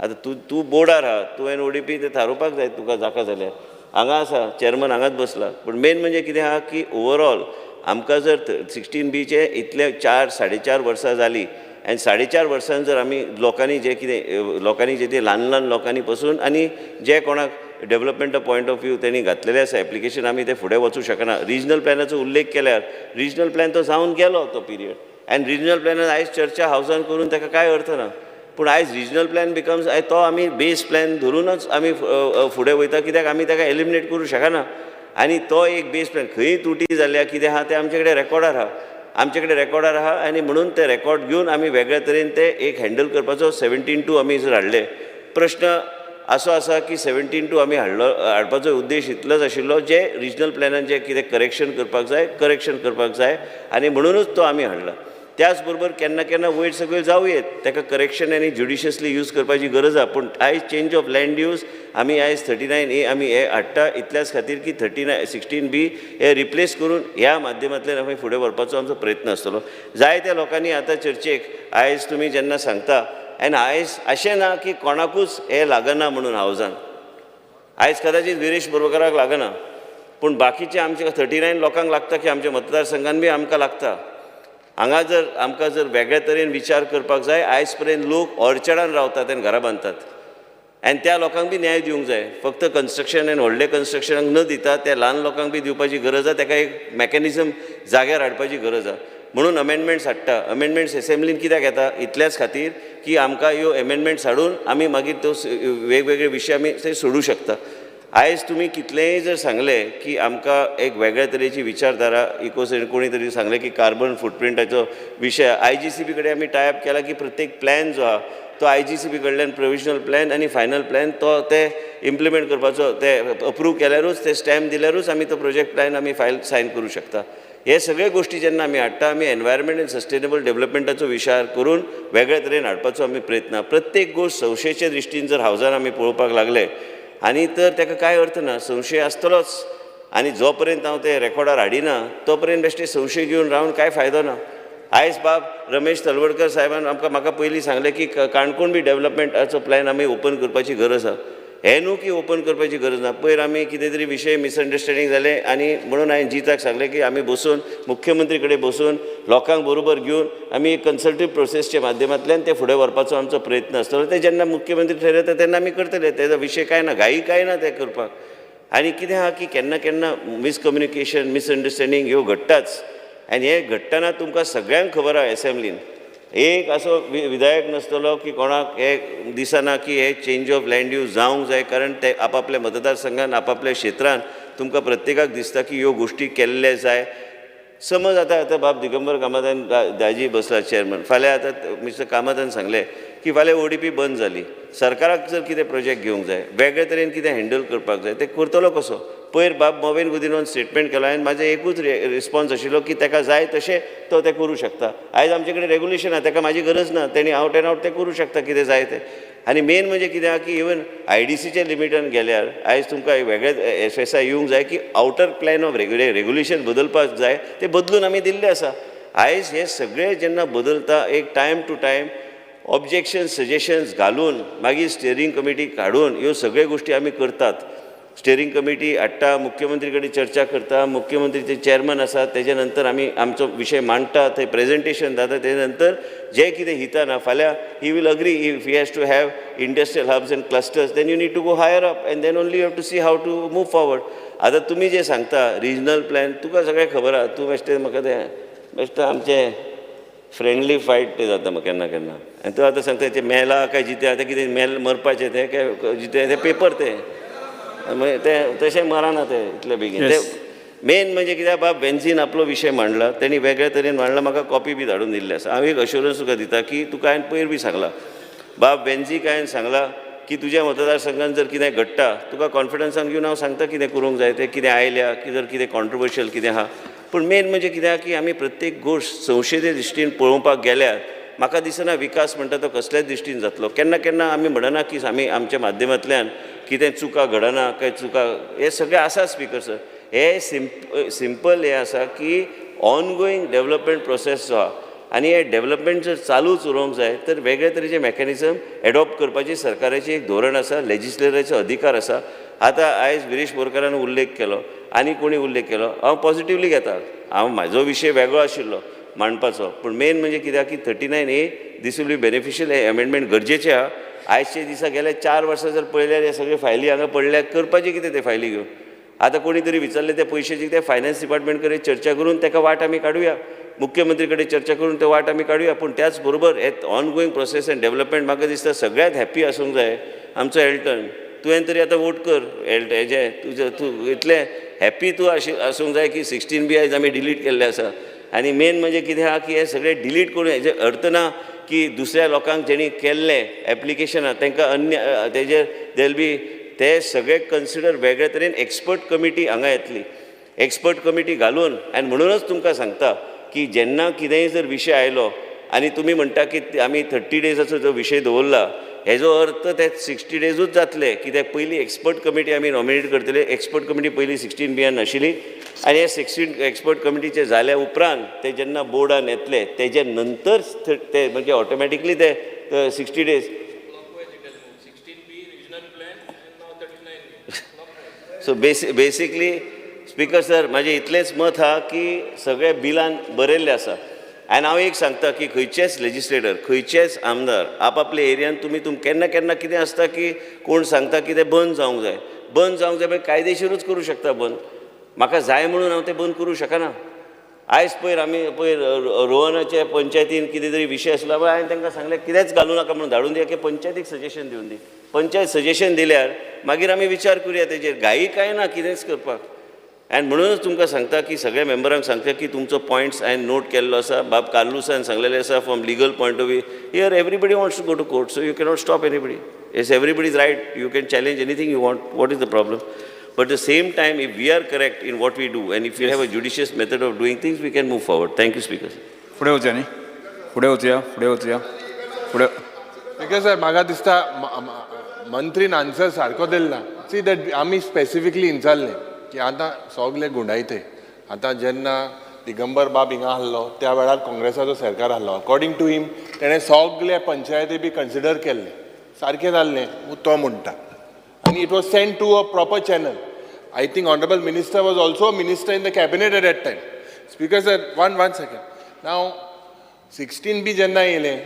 आतां तूं तूं बोर्डार आहा, तुवें ODP तें थारोवपाक जाय तुका जाका जाल्यार. हांगा आसा चेअरमन हांगाच बसला. पूण मेन म्हणजे कितें आहा की ओवरऑल आमकां जर 16Bचे इतले 4-4.5 वर्सां जालीं आनी 4.5 वर्सां जर आमी लोकांनी जे कितें लोकांनी जे ते ल्हान ल्हान लोकांनी पसून आनी जे कोणाक डेवलपमेंटा पॉयंट ऑफ व्यू तेणी घातलेलें आसा एप्लिकेशन, आमी ते फुडें वचूं शकना. रिजनल प्लॅनाचो उल्लेख केल्यार रिजनल प्लॅन तो जावन गेलो तो पिरियड, आनी रिजनल प्लॅनान आयज चर्चा हावसान करून ताका कांय अर्थ ना. पूण आयज रिजनल प्लॅन बिकम्स तो आमी बेस प्लॅन धरूनच आमी फुडें वयता, कित्याक आमी ताका एलिमिनेट करूं शकना. आनी तो एक बेस प्लॅन खंय तुटी जाल्या कितें आहा तें आमचे कडेन रेकॉर्डार आहा, आमचे कडेन रेकॉर्डार आहा. आनी म्हणून ते रेकॉर्ड घेवन आमी वेगळ्या तरेन ते एक हँडल करपाचो 17(2 आमी जर हाडले. प्रश्न असो आसा की 17(2 आमी हाडपाचो उद्देश इतलोच आशिल्लो जे रिजनल प्लॅनान जे कितें करेक्शन करपाक जाय, करेक्शन करपाक जाय, आनी म्हणुनूच तो आमी हाडला. त्याच बरोबर केन्ना केन्ना वयर सकयल जावं येत, ताका करेक्शन आनी ज्युडिशियसली यूज करपाची गरज आहा. पूण आयज चेंज ऑफ लँड यूज आमी आयज 39A आमी हे हाडटा इतल्याच खातीर की 16B हे रिप्लेस करून ह्या माध्यमांतल्यान आमी फुडें व्हरपाचो आमचो प्रयत्न आसतलो. जायत्या लोकांनी आतां चर्चेक आयज तुमी जेन्ना सांगता, आनी आयज अशें ना की कोणाकूच हें लागना म्हणून हावजान, आयज कदाचीत विरेश बोरकाराक लागना, पूण बाकीचे आमचे 39 लोकांक लागता की आमच्या मतदारसंघान बी आमकां लागता. हांगा जर आमकां जर वेगळ्या तरेन विचार करपाक जाय, आयज पर्यंत लोक ऑर्चर्डान रावतात आनी घरां बांदतात, आनी त्या लोकांक बी न्याय दिवंक जाय. फक्त कन्स्ट्रक्शन आनी व्हडले कन्स्ट्रक्शनाक न दिता त्या ल्हान लोकांक बी दिवपाची गरज आसा, ताका एक मॅकॅनिजम जाग्यार हाडपाची गरज आसा. म्हणून अमेंडमेंट्स हाडटा. अमेंडमेंट्स एसेंब्लीन कित्याक येता इतल्याच खातीर की आमकां ह्यो अमेंडमेंट्स हाडून आमी मागीर त्यो वेगवेगळे विशय आमी ते सोडूं शकता. आयज तुमी कितलेंय जर सांगलें की आमकां एक वेगळ्या तरेची विचारधारा इकोसेन, कोणी तरी सांगलें की कार्बन फुटप्रिंटाचो विशय, IGCB कडेन आमी टायप केला की प्रत्येक प्लॅन जो आहा तो IGCB कडल्यान प्रोविजनल प्लॅन आनी फायनल प्लॅन तो ते इम्प्लिमेंट करपाचो, ते अप्रूव केल्यारूच, ते स्टॅम्प दिल्यारूच आमी तो प्रोजेक्ट प्लॅन आमी फायल सायन करूं शकता. हे सगळे गोश्टी जेन्ना आमी हाडटा, आमी एनवायरमेंट एंड सस्टेनेबल डेवलपमेंटाचो विचार करून वेगळ्या तरेन हाडपाचो आमी प्रयत्न. प्रत्येक गोश्ट संशयेच्या दृश्टीन जर हावजान आमी पळोवपाक लागले आनी तर ताका कांय अर्थ ना, संशय आसतलोच. आनी जो पर्यंत हांव ते रेकॉर्डार हाडिना तो पर्यंत बेश्टे संशय घेवन रावन कांय फायदो ना. आयज बाब रमेश तलवडकर साहेबान आमकां म्हाका पयलीं सांगलें की काणकोण बी डेवलपमेंटाचो प्लॅन आमी ओपन करपाची गरज आसा. हें न्हू की ओपन करपाची गरज ना. पयर आमी कितें तरी विशय मिसअंडरस्टँडींग जालें आनी म्हणून हांवें जिताक सांगलें की आमी बसून मुख्यमंत्री कडेन बसून लोकांक बरोबर घेवन आमी एक कन्सल्टीव प्रोसेसच्या माध्यमांतल्यान ते फुडें व्हरपाचो आमचो प्रयत्न आसतलो. ते जेन्ना मुख्यमंत्री ठरयता तेन्ना आमी करतले. तेजो विशय कांय ना, घाई कांय ना तें करपाक. आनी कितें आहा की केन्ना केन्ना मिसकम्युनिकेशन, मिसअंडरस्टँडींग ह्यो घडटाच आनी हें घडटना तुमकां सगळ्यांक खबर आहा एसेंब्लीन एक असो विधायक नासतलो की कोणाक हे दिसना की हे चेंज ऑफ लँड यूज जावंक जाय, कारण ते आपापल्या मतदारसंघान आपापल्या क्षेत्रान तुमकां प्रत्येकाक दिसता की ह्यो गोश्टी केल्ले जाय. समज आतां आतां बाब दिगंबर कामतान दाजी बसला चेअरमन, फाल्यां आतां मिस्टर कामतान सांगलें की फाल्यां ओडीपी बंद जाली, सरकाराक जर कितें प्रोजेक्ट घेवंक जाय, वेगळे तरेन कितें हँडल करपाक जाय, तें करतलो कसो? पयर बाब मोवेन गुदिनोन स्टेटमेंट केलो आनी म्हाजें एकूच रिस्पॉन्स आशिल्लो की ताका जाय तशें तो तें करूं शकता. आयज आमचे कडेन रेगुलेशन आहा, ताका म्हाजी गरज ना, तेणी आवट एंड आवट तें करूं शकता कितें जाय तें. आनी मेन म्हणजे कितें आहा की इवन आयडीसीच्या लिमिटान गेल्यार आयज तुमकां वेगळेच एसएसआय येवंक जाय की आउटर प्लॅन ऑफ रेगुलेशन बदलपाक जाय, तें बदलून आमी दिल्लें आसा. आयज हें सगळें जेन्ना बदलता एक time to time objection suggestions घालून मागीर स्टियरींग कमिटी काडून ह्यो सगळ्यो गोश्टी आमी करतात. स्टियरींग कमिटी हाडटा, मुख्यमंत्री कडेन चर्चा करता, मुख्यमंत्रीचे चेअरमन आसा, तेजे नंतर आमी आमचो विशय मांडटा, थंय प्रेजेंटेशन जाता, तेजे नंतर जें कितें हितान फाल्यां he will agree if he has to have industrial hubs and clusters, then you need to go higher up and then only you have to see how to move forward. आतां तुमी जें सांगता रिजनल प्लॅन, तुका सगळें खबर आहा, तूं बेश्टें म्हाका तें बेश्टें आमचें फ्रेंडली फायट तें जाता म्हाका केन्ना केन्ना. आनी तूं आतां सांगता तें मेला काय जितें, आतां कितें मेल मरपाचें तें काय जितें तें पेपर तें मागीर तें तशें मरना तें इतले बेगीन. तें मेन म्हणजे कित्याक बाब बेन्झीन आपलो विशय मांडला, तेणी वेगळे तरेन मांडला, म्हाका कॉपी बी धाडून दिल्ली आसा. हांव एक अश्योरन्स तुका दिता की तुका हांवें पयर बी सांगलां, बाब बेन्झीक हांवें सांगलां की तुज्या मतदारसंघान जर कितें घडटा तुका कॉन्फिडन्सान घेवन हांव सांगता कितें करूंक जाय तें, कितें आयल्या की जर कितें कॉन्ट्रोवर्शियल कितें आहा. पूण मेन म्हणजे कितें आहा की आमी प्रत्येक गोश्ट संशयते दृश्टीन पळोवपाक गेल्यार म्हाका दिसना विकास म्हणटा तो कसल्याच दृश्टीन जातलो. केन्ना केन्ना आमी म्हणना की आमी आमच्या माध्यमांतल्यान कितें चुका घडना काय चुका, हें सगळें आसा स्पीकर सर. हे सिंपल हें आसा की ऑनगोईंग डेवलपमेंट प्रोसेस जो आहा आनी हे डेवलपमेंट जर चालूच उरोंक जाय तर वेगळे तरेचे मॅकॅनिजम एडॉप्ट करपाची सरकाराची एक धोरण आसा, लेजिस्लेटराचो अधिकार आसा. आतां आयज विरेश बोरकारान उल्लेख केलो आनी कोणी उल्लेख केलो, हांव पॉजिटिवली घेता, हांव म्हाजो विशय वेगळो आशिल्लो मांडपाचो, पूण मेन म्हणजे कित्याक की 39A this will be beneficial, हें अमेंडमेंट गरजेचें आहा. आयजच्या दिसा गेल्या 4 वर्सां जर पळयल्यार हे सगळे फायली हांगा पडल्या, करपाचें कितें ते फायली घेवन? आतां कोणी तरी विचारलें ते पयशेची, ते फायनान्स डिपार्टमेंट कडेन चर्चा करून ताका वाट आमी काडुया, मुख्यमंत्री कडेन चर्चा करून ते वाट आमी काडुया. पूण त्याच बरोबर हे ऑनगोईंग प्रोसेस एंड डेवलपमेंट म्हाका दिसता सगळ्यांत हॅप्पी आसूंक जाय आमचो एल्टन. तुवें तरी आतां वोट कर एल्ट हेजें तुजें, तूं इतलें हॅप्पी तूं आसूंक जाय की 16B आयज आमी डिलीट केल्लें आसा. आनी मेन म्हणजे कितें आहा की हें सगळें डिलीट करून हेजें अर्थ ना की दुसऱ्या लोकांक जेणी केल्लें एप्लिकेशनां तांकां अन्य तेजेर देल बी ते सगळे कन्सिडर वेगळे तरेन एक्सपर्ट कमिटी हांगा येतली, एक्सपर्ट कमिटी घालून. आनी म्हणूनच तुमकां सांगता की जेन्ना कितेंय जर विशय आयलो आनी तुमी म्हणटा की आमी 30 डेजाचो जो विशय दवरला हेजो अर्थ ते 60 डेजूच जातले, कित्याक पयलीं एक्सपर्ट कमिटी आमी नॉमिनेट करतले. एक्सपर्ट कमिटी पयलीं 16B नाशिल्ली आनी हे 16 एक्सपर्ट कमिटीचे जाल्या उपरांत ते जेन्ना बोर्डान येतले तेजे नंतर ते म्हणजे ऑटोमॅटिकली ते 60 days. So basically speaker sir म्हाजें इतलेंच मत आहा की सगळे बिलान बरयल्लें आसा. आनी हांव एक सांगता की खंयचेच लेजिस्लेटर, खंयचेच आमदार आपापल्या एरियान तुमी केन्ना केन्ना कितें आसता की कोण सांगता की तें बंद जावंक जाय, बंद जावंक जाय मागीर कायदेशीरूच करूं शकता बंद, म्हाका जाय म्हणून हांव तें बंद करूं शकना. आयज पयर आमी पयर रोहनाचे पंचायतीन कितें तरी विशय आसलो, हांवें तांकां सांगलें कितेंच घालूं नाका म्हणून धाडून दिया की पंचायतीक सजेशन दिवन दी. पंचायत सजेशन दिल्यार मागीर आमी विचार करुया तेजेर, घाई कांय ना कितेंच करपाक. आनी म्हणूनच तुमकां सांगता की सगळ्या मेंबरांक सांगता की तुमचो पॉयंट्स हांवें नोट केल्लो आसा, बाब कार्लुसान सांगलेलें आसा from legal point of view here everybody wants to go to court, so you cannot stop anybody. Yes, everybody is right, you can challenge anything you want, what is the problem? But the same time if we are correct in what we do and if you have a judicious method of doing things we can move forward. Thank you speaker. फुडें वचया न्ही, फुडें वचया, फुडें वचया, फुडें. Speaker sir म्हाका दिसता मंत्रीन answer सारको दिलो ना. सी that आमी स्पेसिफिकली विचारलें की आतां सगळे गुंडायते, आतां जेन्ना दिगंबर बाब हिंगा आहलो त्या वेळार काँग्रेसाचो सरकार आहलो, अकॉर्डिंग टू हिम तेणें सगळे पंचायती बी कन्सिडर केल्ले, सारकें जाल्लें तो म्हणटा. And it was sent to a proper channel. I think Honorable Minister was also a minister in the cabinet at that time. Speaker sir, one second. Now, 16B जेन्ना येयलें,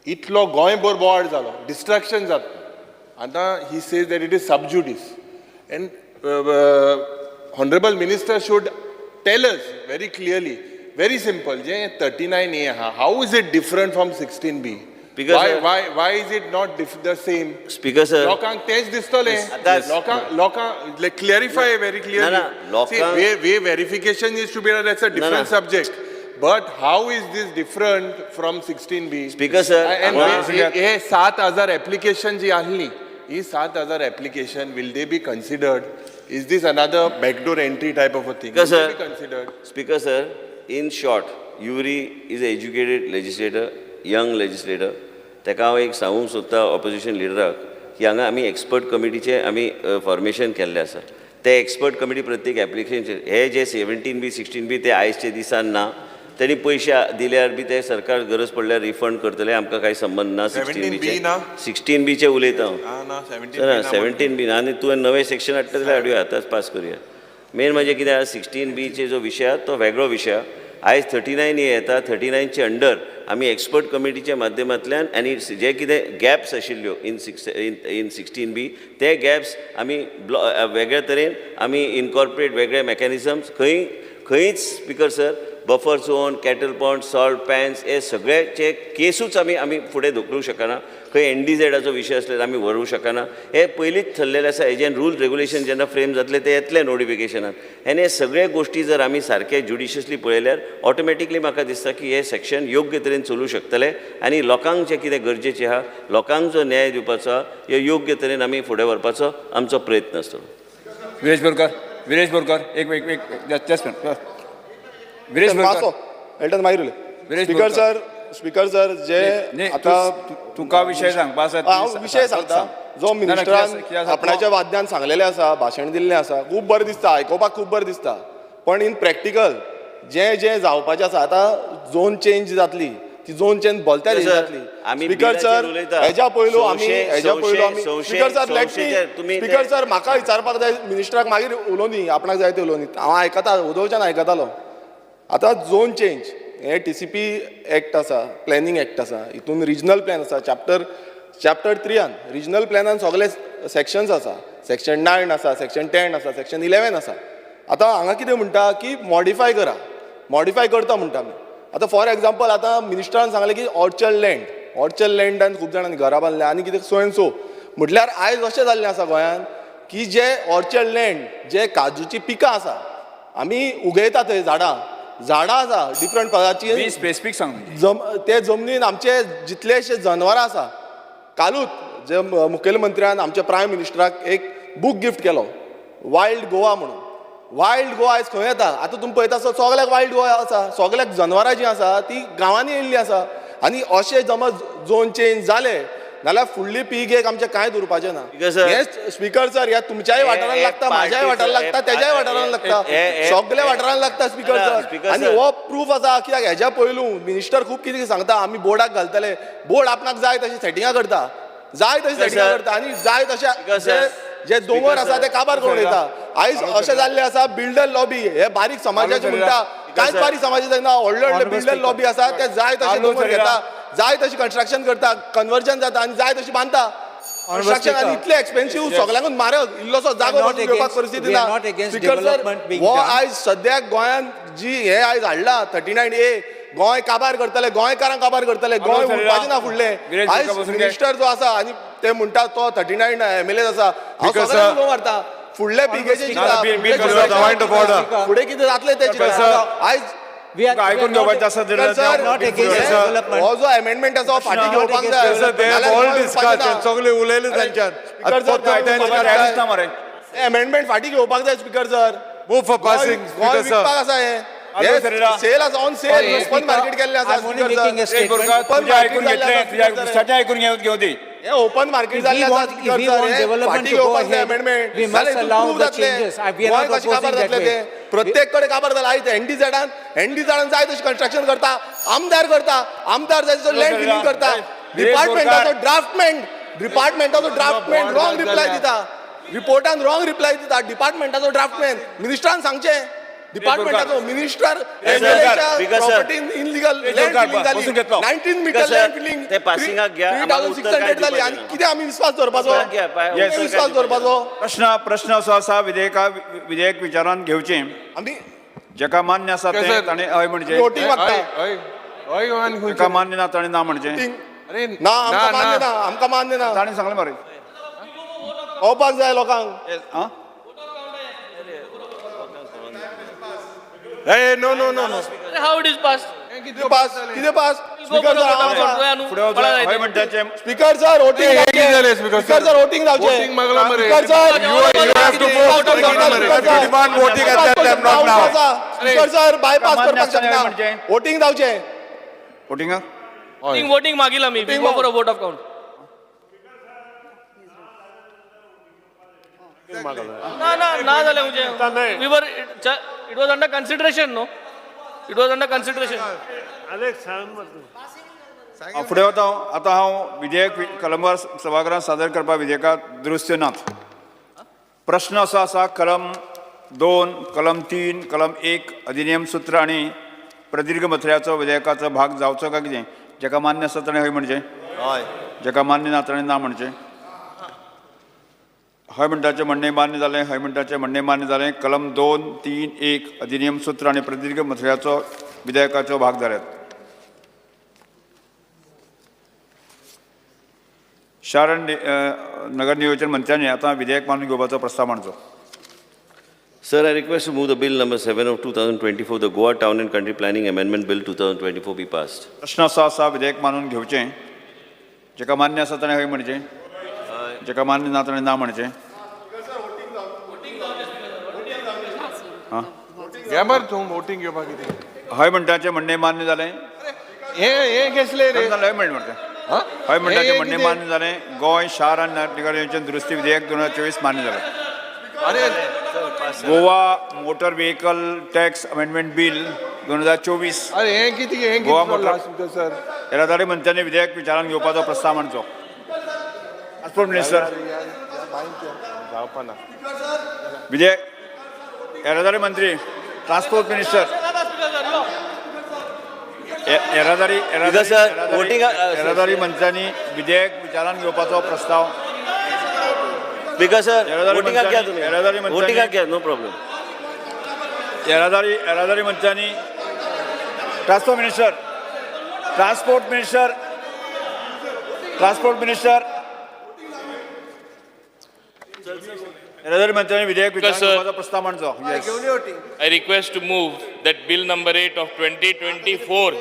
इतलो गोंयभर बोवाळ जालो, डिस्ट्रक्शन जाता. आतां he says that it is sub judice, and honourable minister should tell us very clearly, very simple, J 39A आहा, how is it different from 16B? Because, why is it not the same? Speaker sir, लोकांक तेच दिसतलें. लोकांक like clarify very clearly. ना, लोकांक- way verification is to be, that's a different ना. Subject, but how is this different from 16B? Speaker sir, and हांगा- हे 7,000 application जी आहली, ही 7,000 application, will they be considered? Is this another backdoor entry type of a thing? Speaker Will they sir, be considered? Speaker sir, in short, Yuri is a educated legislator, young legislator. ताका हांव एक सांगूंक सोदता opposition लिडराक की हांगा आमी expert कमिटीचे आमी फॉर्मेशन केल्लें आसा. ते एक्सपर्ट कमिटी प्रत्येक एप्लिकेशन हे जे 17B 16B ते आयजचे दिसान ना, तेणी पयशे दिल्यार बी ते सरकार गरज पडल्यार रिफंड करतले, आमकां कांय संबंद ना. 16 17B बीचे ना? 16बीचे उलयता हांव. ना, 17B sir, ना. 17B ना. आनी तुवें नवें सेक्शन हाडटा जाल्यार हाडुया, आतांच पास करुया. मेन म्हणजे कितें आहा, 16बीचे जो विशय आहा तो वेगळो विशय आहा. आयज 39A येता, 39चे अंडर आमी एक्सपर्ट कमिटीच्या माध्यमांतल्यान आनी जे कितें गॅप्स आशिल्ल्यो in 16B, ते गॅप्स आमी वेगळ्या तरेन आमी इनकॉर्पोरेट वेगळे मॅकॅनिजम्स. खंय खंयच speaker sir, buffer zone, cattle pond, salt pans हे सगळ्याचे केसूच आमी फुडें धुकलूंक शकना. खंय एनडीझेडाचो विशय आसल्यार आमी व्हरूंक शकना. हे पयलींच ठरलेलें आसा. हेजें रूल रेगुलेशन जेन्ना फ्रेम जातले ते येतले नोटिफिकेशनान. आनी हे सगळे गोश्टी जर आमी सारके ज्युडिशियसली पळयल्यार ऑटोमॅटिकली म्हाका दिसता की हे सेक्शन योग्य तरेन चलूं शकतले आनी लोकांक जें कितें गरजेचें आहा, लोकांक जो न्याय दिवपाचो आहा, हे योग्य तरेन आमी फुडें व्हरपाचो आमचो प्रयत्न आसतलो. विरेश बोरकर, विरेश बोरकर, एक एक एक जस्ट विरेश बोरकर. एल्टन मागीर उलय. Viresh speaker Borkar. Sir, speaker sir, जे न्ही, आतां तुका विशय सांगपा आसा. हांव विशय सांगता. जो ना, ना, मिनिस्टरान कित्याक आसा, आपणाच्या वाद्यान सांगलेलें आसा, भाशण दिल्लें आसा, खूब बरें दिसता आयकुपाक, खूब बरें दिसता, पण इन प्रॅक्टिकल जे जे जावपाचें आसा, आतां झोन चेंज जातली, ती झोन चेंज भलत्या सर, जातली. आमी स्पीकर बिलाचेर सर, उलयता. हेज्या पयलू आमी हेज्या पयलू आमी स्पीकर सर, let me संशेचेर तुमी स्पीकर सर, म्हाका विचारपाक जाय मिनिस्टराक, मागीर उलोवनी, आपणाक जाय ते उलोवनी. हांव आयकता, उदोवच्यान आयकतालो. आतां झोन चेंज हे TCP act आसा, प्लॅनिंग एक्ट आसा, हितून रिजनल प्लॅन आसा, चॅप्टर 3 रिजनल प्लॅनान सगळे सेक्शन्स आसा, सेक्शन 9 आसा, सेक्शन 10 आसा, सेक्शन 11 आसा. आतां हांगा कितें म्हणटा की मॉडिफाय करा, मॉडिफाय करता म्हणटा आमी. आतां फॉर एग्जाम्पल, आतां मिनिस्टरान सांगलें की ऑर्चर्ड लँड, ऑर्चर्ड लँडान खूब जाणांनी घरां बांदल्या आनी कितें सो एन सो. म्हटल्यार आयज अशें जाल्लें आसा गोंयांत की जे ऑर्चर्ड लँड, जे काजूची पिकां आसा, आमी उगयता थंय झाडां, झाडां आसा डिफरंट प्रकारची. स्पेसिफीक सांग. ते जमनीन आमचे जितलेशे जनवरां आसा. कालूच जे मुखेलमंत्र्यान आमच्या प्रायम मिनिस्टराक एक बूक गिफ्ट केलो, वायल्ड गोवा म्हणून. वायल्ड गोवा आयज खंय येता? आतां तुमी पळयता आसत सगल्याक वायल्ड गोवा आसा, सगल्याक जनवरां जीं आसा ती गांवांनी येयल्ली आसा. आनी अशें जमज झोन चेंज जाले नाल्यार फुडली पिळगेक आमचें कांय उरपाचें ना. हें स्पीकर सर, ह्या तुमच्याय वाठारान लागता, म्हाज्याय वाठारान लागता, तेज्याय वाठारान लागता, सगल्या वाठारान लागता स्पीकर सर. आनी हो प्रूफ आसा कित्याक हेज्या पयलू मिनिस्टर खूब कितें सांगता, आमी बोर्डाक घालतले, बोर्ड आपणाक जाय तशें सेटिंगां करता, जाय तशें सेटिंगां करता आनी जाय तशें जे दोंगर आसा ते काबार करून येता. आयज अशें जाल्लें आसा, बिल्डर लॉबी हे बारीक समाजाचे म्हणटा, कांयच बारीक समाजाचे जायना, व्हडले व्हडले बिल्डर लॉबी आसा, ते जाय तशें दोंगर घेता, जाय तशी कन्स्ट्रक्शन करता, कन्वर्जन जाता आनी जाय तशी बांदता कन्स्ट्रक्शन, आनी इतलें एक्सपेन्सीव, सगल्यांकूच म्हारग, इल्लोसो जागो घेवपाक परिस्थिती ना. स्पीकर सर, हो आयज सद्याक गोंयांत जी हे आयज हाडला 39A, Goa काबार करतले, गोंयकारांक काबार करतले, गोंय उरपाचें ना फुडलें. आयज मिनिस्टर जो आसा आनी ते म्हणटा तो 39 MLA आसा, हांव सगळ्यांक उलो मारता, फुडले पिळगेचें चिंता, फुडें कितें जातलें तें चिंता. आयज आयकून घेवपाचें आसा हो जो अमेंडमेंट आसा फाटीं घेवपाक जाय. सगळे उलयले तांच्यान, अमेंडमेंट फाटीं घेवपाक जाय speaker sir. Move for passing. Goa विकपाक आसा हें, सेल आसा, ऑन सेल, ओपन मार्केट केल्लें आसा. आयकून घेतलें, आयकून घेवं दी. हे ओपन मार्केट जाल्लें आसा स्पीकर सर, फाटीं घेवपाक जाय अमेंडमेंट. प्रूफ जातलें, गोंय कशें काबार जातलें तें, प्रत्येक कडेन काबार जालां. आयज एनडीझेडान, एनडीझेडान जाय तशें कन्स्ट्रक्शन करता, आमदार करता, आमदार जाय तसो लँड डिलींग करता, डिपार्टमेंटाचो ड्राफ्टमॅन डिपार्टमेंटाचो ड्राफ्टमॅन रॉंग रिप्लाय दिता, रिपोर्टान रॉंग रिप्लाय दिता. डिपार्टमेंटाचो ड्राफ्टमॅन मिनिस्टरान सांगचें, डिपार्टमेंटाचो minister property illegal land filling जाली, 19 मीटर लँड फिलिंग ते पासिंगाक घ्या, आम्हाला उत्तर काय 3600 जाली. आनी कितें आमी विस्वास दवरपाचो? विस्वास दवरपाचो? प्रश्न असो आसा, विधेयका विधेयक विचारान घेवचें, आमी जेका मान्य आसा तें ताणें हय म्हणचें, वोटींग मागता, जेका मान्य ना ताणें ना म्हणचें. ना, आमकां मान्य ना, आमकां मान्य ना. ताणें सांगलें मरे, कळपाक जाय लोकांक. Hey, no, no, no, no. How it is pass? कितें पास? कितें pass? Speaker sir, speaker sir, voting जालें. स्पीकर सर, वोटिंग जावचें. Speaker sir, demand voting at that time, not now. Speaker sir, bypass करपाक शकना, voting जावचें. वोटिंगाक voting मागील आमी. We go for a vote of count. ना ना ना जालें म्हणजे we were, it was under consideration. No, it was under consideration. फुडें वता हांव. आतां हांव विधेयक कलमवार सभागृहांत सादर करपा विधेयकाक दुरुस्त्यो नात. प्रश्न असो आसा, कलम 2, कलम 3, कलम 1 अधिनियम सूत्र आनी प्रदीर्घ मथळ्याचो विधेयकाचो भाग जावचो काय कितें? जेका मान्य आसा ताणें हय म्हणचें, जेका मान्य ना ताणें ना म्हणचें. हय म्हणटाचें म्हणणें मान्य जालें, हय म्हणटाचें म्हणणें मान्य जालें. कलम 2, 3, 1 अधिनियम सूत्र आनी प्रदीर्घ मथळ्याचो विधेयकाचो भाग जाल्यात. शार आनी नगर नियोजन मंत्र्यांनी आतां विधेयक मानून घेवपाचो प्रस्ताव मांडचो. Sir, I request to move the bill number 7 of 2024, the Goa Town and Country Planning Amendment Bill 2024 be passed. प्रश्न असो आसा, विधेयक मानून घेवचें, जेका मान्य आसा ताणें हय म्हणचें, जेका मान्य ना ताणें ना म्हणचें. वोटींग घेवपाक कितें? हय म्हणटाचें म्हणणें मान्य जालें. हें कसलें रे? हय म्हणलें. हय म्हणटाचें म्हणणें मान्य जालें. गोंय शार आनी नगर नियोजन दुरुस्ती विधेयक 2024 मान्य जालें. Goa motor vehicle tax amendment bill 2024. अरे हें कितें? हें गोवा मोटर सर, येरादारी मंत्र्यांनी विधेयक विचारान घेवपाचो प्रस्ताव मांडचो. ट्रान्सपोर्ट मिनिस्टर, विधेयक येरादारी मंत्री, ट्रान्सपोर्ट मिनिस्टर, येरादारी येरादारी मंत्र्यांनी विधेयक विचारान घेवपाचो प्रस्ताव. स्पीकर सर, वोटिंगाक घ्या तुमी. वोटिंगाक घ्या, नो प्रॉब्लेम. येरादारी मंत्र्यांनी, transport minister, transport minister, transport minister, येरादारी मंत्र्यांनी विधेयक विचारान घेवपाचो प्रस्ताव मांडचो. I request to move that bill number 8 of 2024,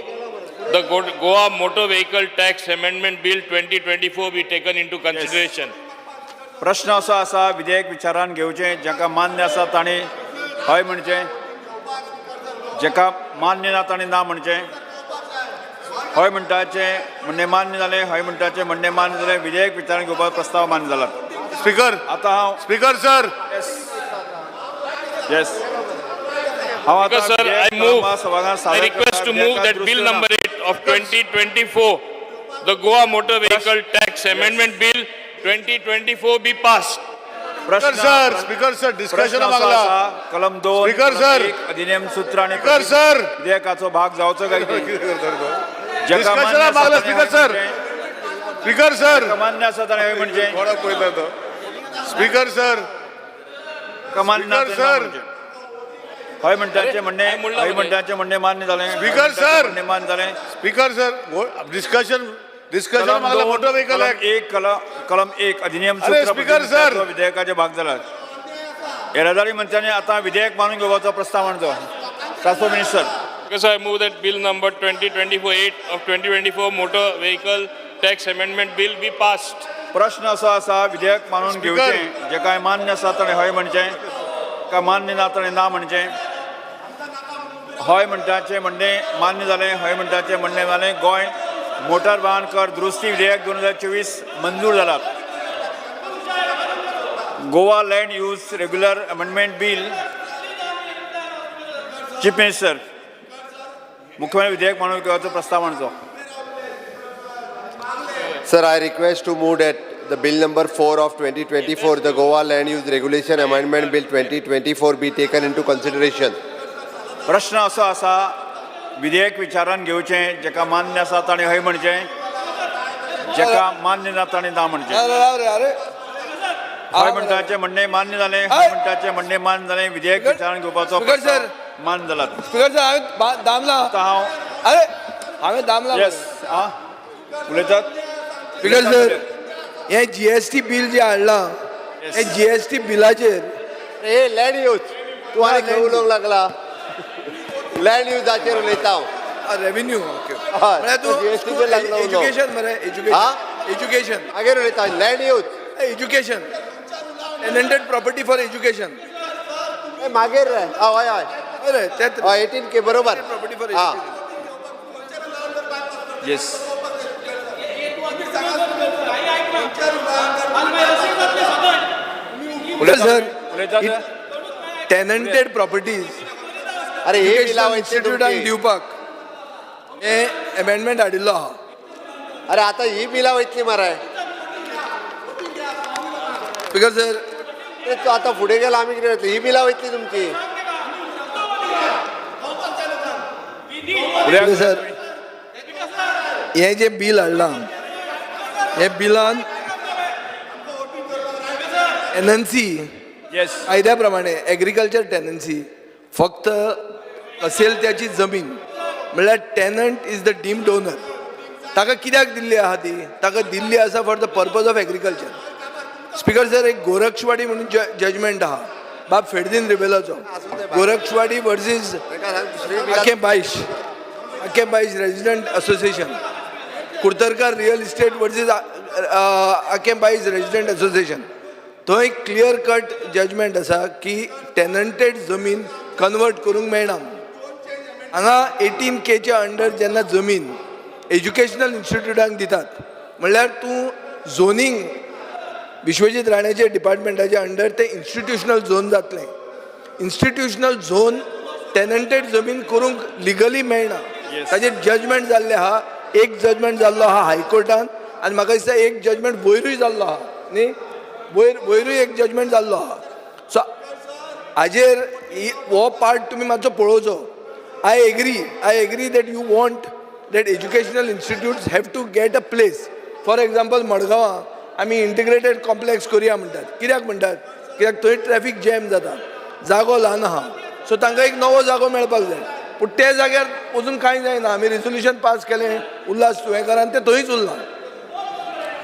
the Goa Motor Vehicle Tax Amendment Bill 2024 be taken into consideration. प्रश्न असो आसा, विधेयक विचारान घेवचें, जाका मान्य आसा ताणें हय म्हणचें, जाका मान्य ना ताणें ना म्हणचें. हय म्हणटाचें म्हणणें मान्य जालें, हय म्हणटाचें म्हणणें मान्य जालें. विधेयक विचारान घेवपाचो प्रस्ताव मान्य जाला. स्पीकर, आतां हांव स्पीकर सर, येस येस, हांव आतां sir, I move, I request to move that bill number 8 of 2024, the Goa Motor Vehicle Tax Amendment Bill 2024 be passed. Speaker sir, speaker sir, discussion मागला. कलम 2, स्पीकर सर, अधिनियम सूत्र आनी स्पीकर सर, विधेयकाचो भाग जावचो काय कितें? डिस्कशन मागला. स्पीकर सर, स्पीकर सर, मान्य आसा ताणें हय म्हणचें. स्पीकर सर, मान्य सर, हय म्हणटाचें म्हणणें, हय म्हणटाचें म्हणणें मान्य जालें. स्पीकर सर, म्हणणें मान्य जालें. स्पीकर सर, डिस्कशन डिस्कशन मागला. मोटर व्हेकल कलम 1, कलम 1 अधिनियम सूत्र स्पीकर सर, विधेयकाचे भाग जाला. येरादारी मंत्र्यांनी आतां विधेयक मानून घेवपाचो प्रस्ताव मांडचो. Transport minister. Because I move that bill number 2024-8 of 2024 Motor Vehicle Tax Amendment Bill be passed. प्रश्न असो आसा, विधेयक मानून घेवचें, जे काय मान्य आसा ताणें हय म्हणचें, काय मान्य ना ताणें ना म्हणचें. हय म्हणटाचें म्हणणें मान्य जालें, हय म्हणटाचें म्हणणें जालें. गोंय मोटर वाहन कर दुरुस्ती विधेयक 2024 मंजूर जाला. Goa land use regular amendment bill, chief minister, मुख्यमंत्री विधेयक मानून घेवपाचो प्रस्ताव मांडचो. Sir, I request to move that the bill number 4 of 2024, the Goa Land Use Regulation Amendment Bill 2024 be taken into consideration. प्रश्न असो आसा, विधेयक विचारान घेवचें, जेका मान्य आसा ताणें हय म्हणचें, जेका मान्य ना ताणें ना म्हणचें. अरे अरे हय म्हणटाचें म्हणणें मान्य जालें, हय म्हणटाचें म्हणणें मान्य जालें, विधेयक विचारान घेवपाचो सर मान्य जाला. स्पीकर सर, हांवें दामला. हांव अरे हांवें दामला. येस, आं उलयतात. स्पीकर सर, हें जीएसटी बील जें हाडलां, हें जीएसटी बिलाचेर हे लँड यूज तूं आनी खंय उलोवंक लागला? लँड युजाचेर उलयता हांव. Revenue, okay. म्हळ्यार तूं जीएसटीचेर लागला. एज्युकेशन मरे, एज्युकेशन, एज्युकेशन मागीर उलयता. Land use, education, tenanted property for education. मागीर रे, हय हय अरे तेच 18K बरोबर, property for. Yes. Sir, tenanted properties अरे हे इन्स्टिट्यूटांक दिवपाक हे अमेंडमेंट हाडिल्लो आहा. अरे आतां ही बिलां वयतली मरे. स्पीकर सर, तूं आतां फुडें गेला, आमी कितें जातलें? ही बिलां वयतली तुमची. सर, हें जें बील हाडलां, हे बिलान टेनन्सी कायद्या प्रमाणे एग्रीकल्चर टेनन्सी फक्त असेल त्याची जमीन, म्हणल्यार tenant is the deemed owner. ताका कित्याक दिल्ली आहा ती? ताका दिल्ली आसा for the purpose of agriculture. Speaker sir, एक गोरक्षवाडी म्हणून जजमेंट आहा, बाब फेर्दीन रिबेलोचो, गोरक्षवाडी वर्सीस आखे बायश, आखे बायश resident association, Kurtarkar real estate versus Aquem Bais resident association. थंय क्लियर कट जजमेंट आसा की टेनंटेड जमीन कन्वर्ट करूंक मेळना. हांगा 18Kच्या अंडर जेन्ना जमीन एज्युकेशनल इन्स्टिट्यूटांक दितात, म्हणल्यार तूं झोनींग विश्वजीत राण्याच्या डिपार्टमेंटाच्या अंडर तें इन्स्टिट्युशनल झोन जातलें. इन्स्टिट्युशनल झोन टेनंटेड जमीन करूंक लिगली मेळना. ताजेर जजमेंट जाल्लें आहा. एक जजमेंट जाल्लो आहा हायकोर्टान, आनी म्हाका दिसता एक जजमेंट वयरूय जाल्लो आहा न्ही, वयर वयरूय एक जजमेंट जाल्लो आहा. सो हाजेर हो पार्ट तुमी मातसो पळोवचो. I agree that you want that educational institutes have to get a place. For example, मडगांवां आमी इंटिग्रेटेड कॉम्प्लेक्स करुया म्हणटात. कित्याक म्हणटात? कित्याक थंय ट्रॅफीक जॅम जाता, जागो ल्हान आहा, सो तांकां एक नवो जागो मेळपाक जाय. पूण त्या जाग्यार अजून कांय जायना. आमी रेजोल्युशन पास केलें उल्हास तुयेंकारान, तें थंयच उरलां.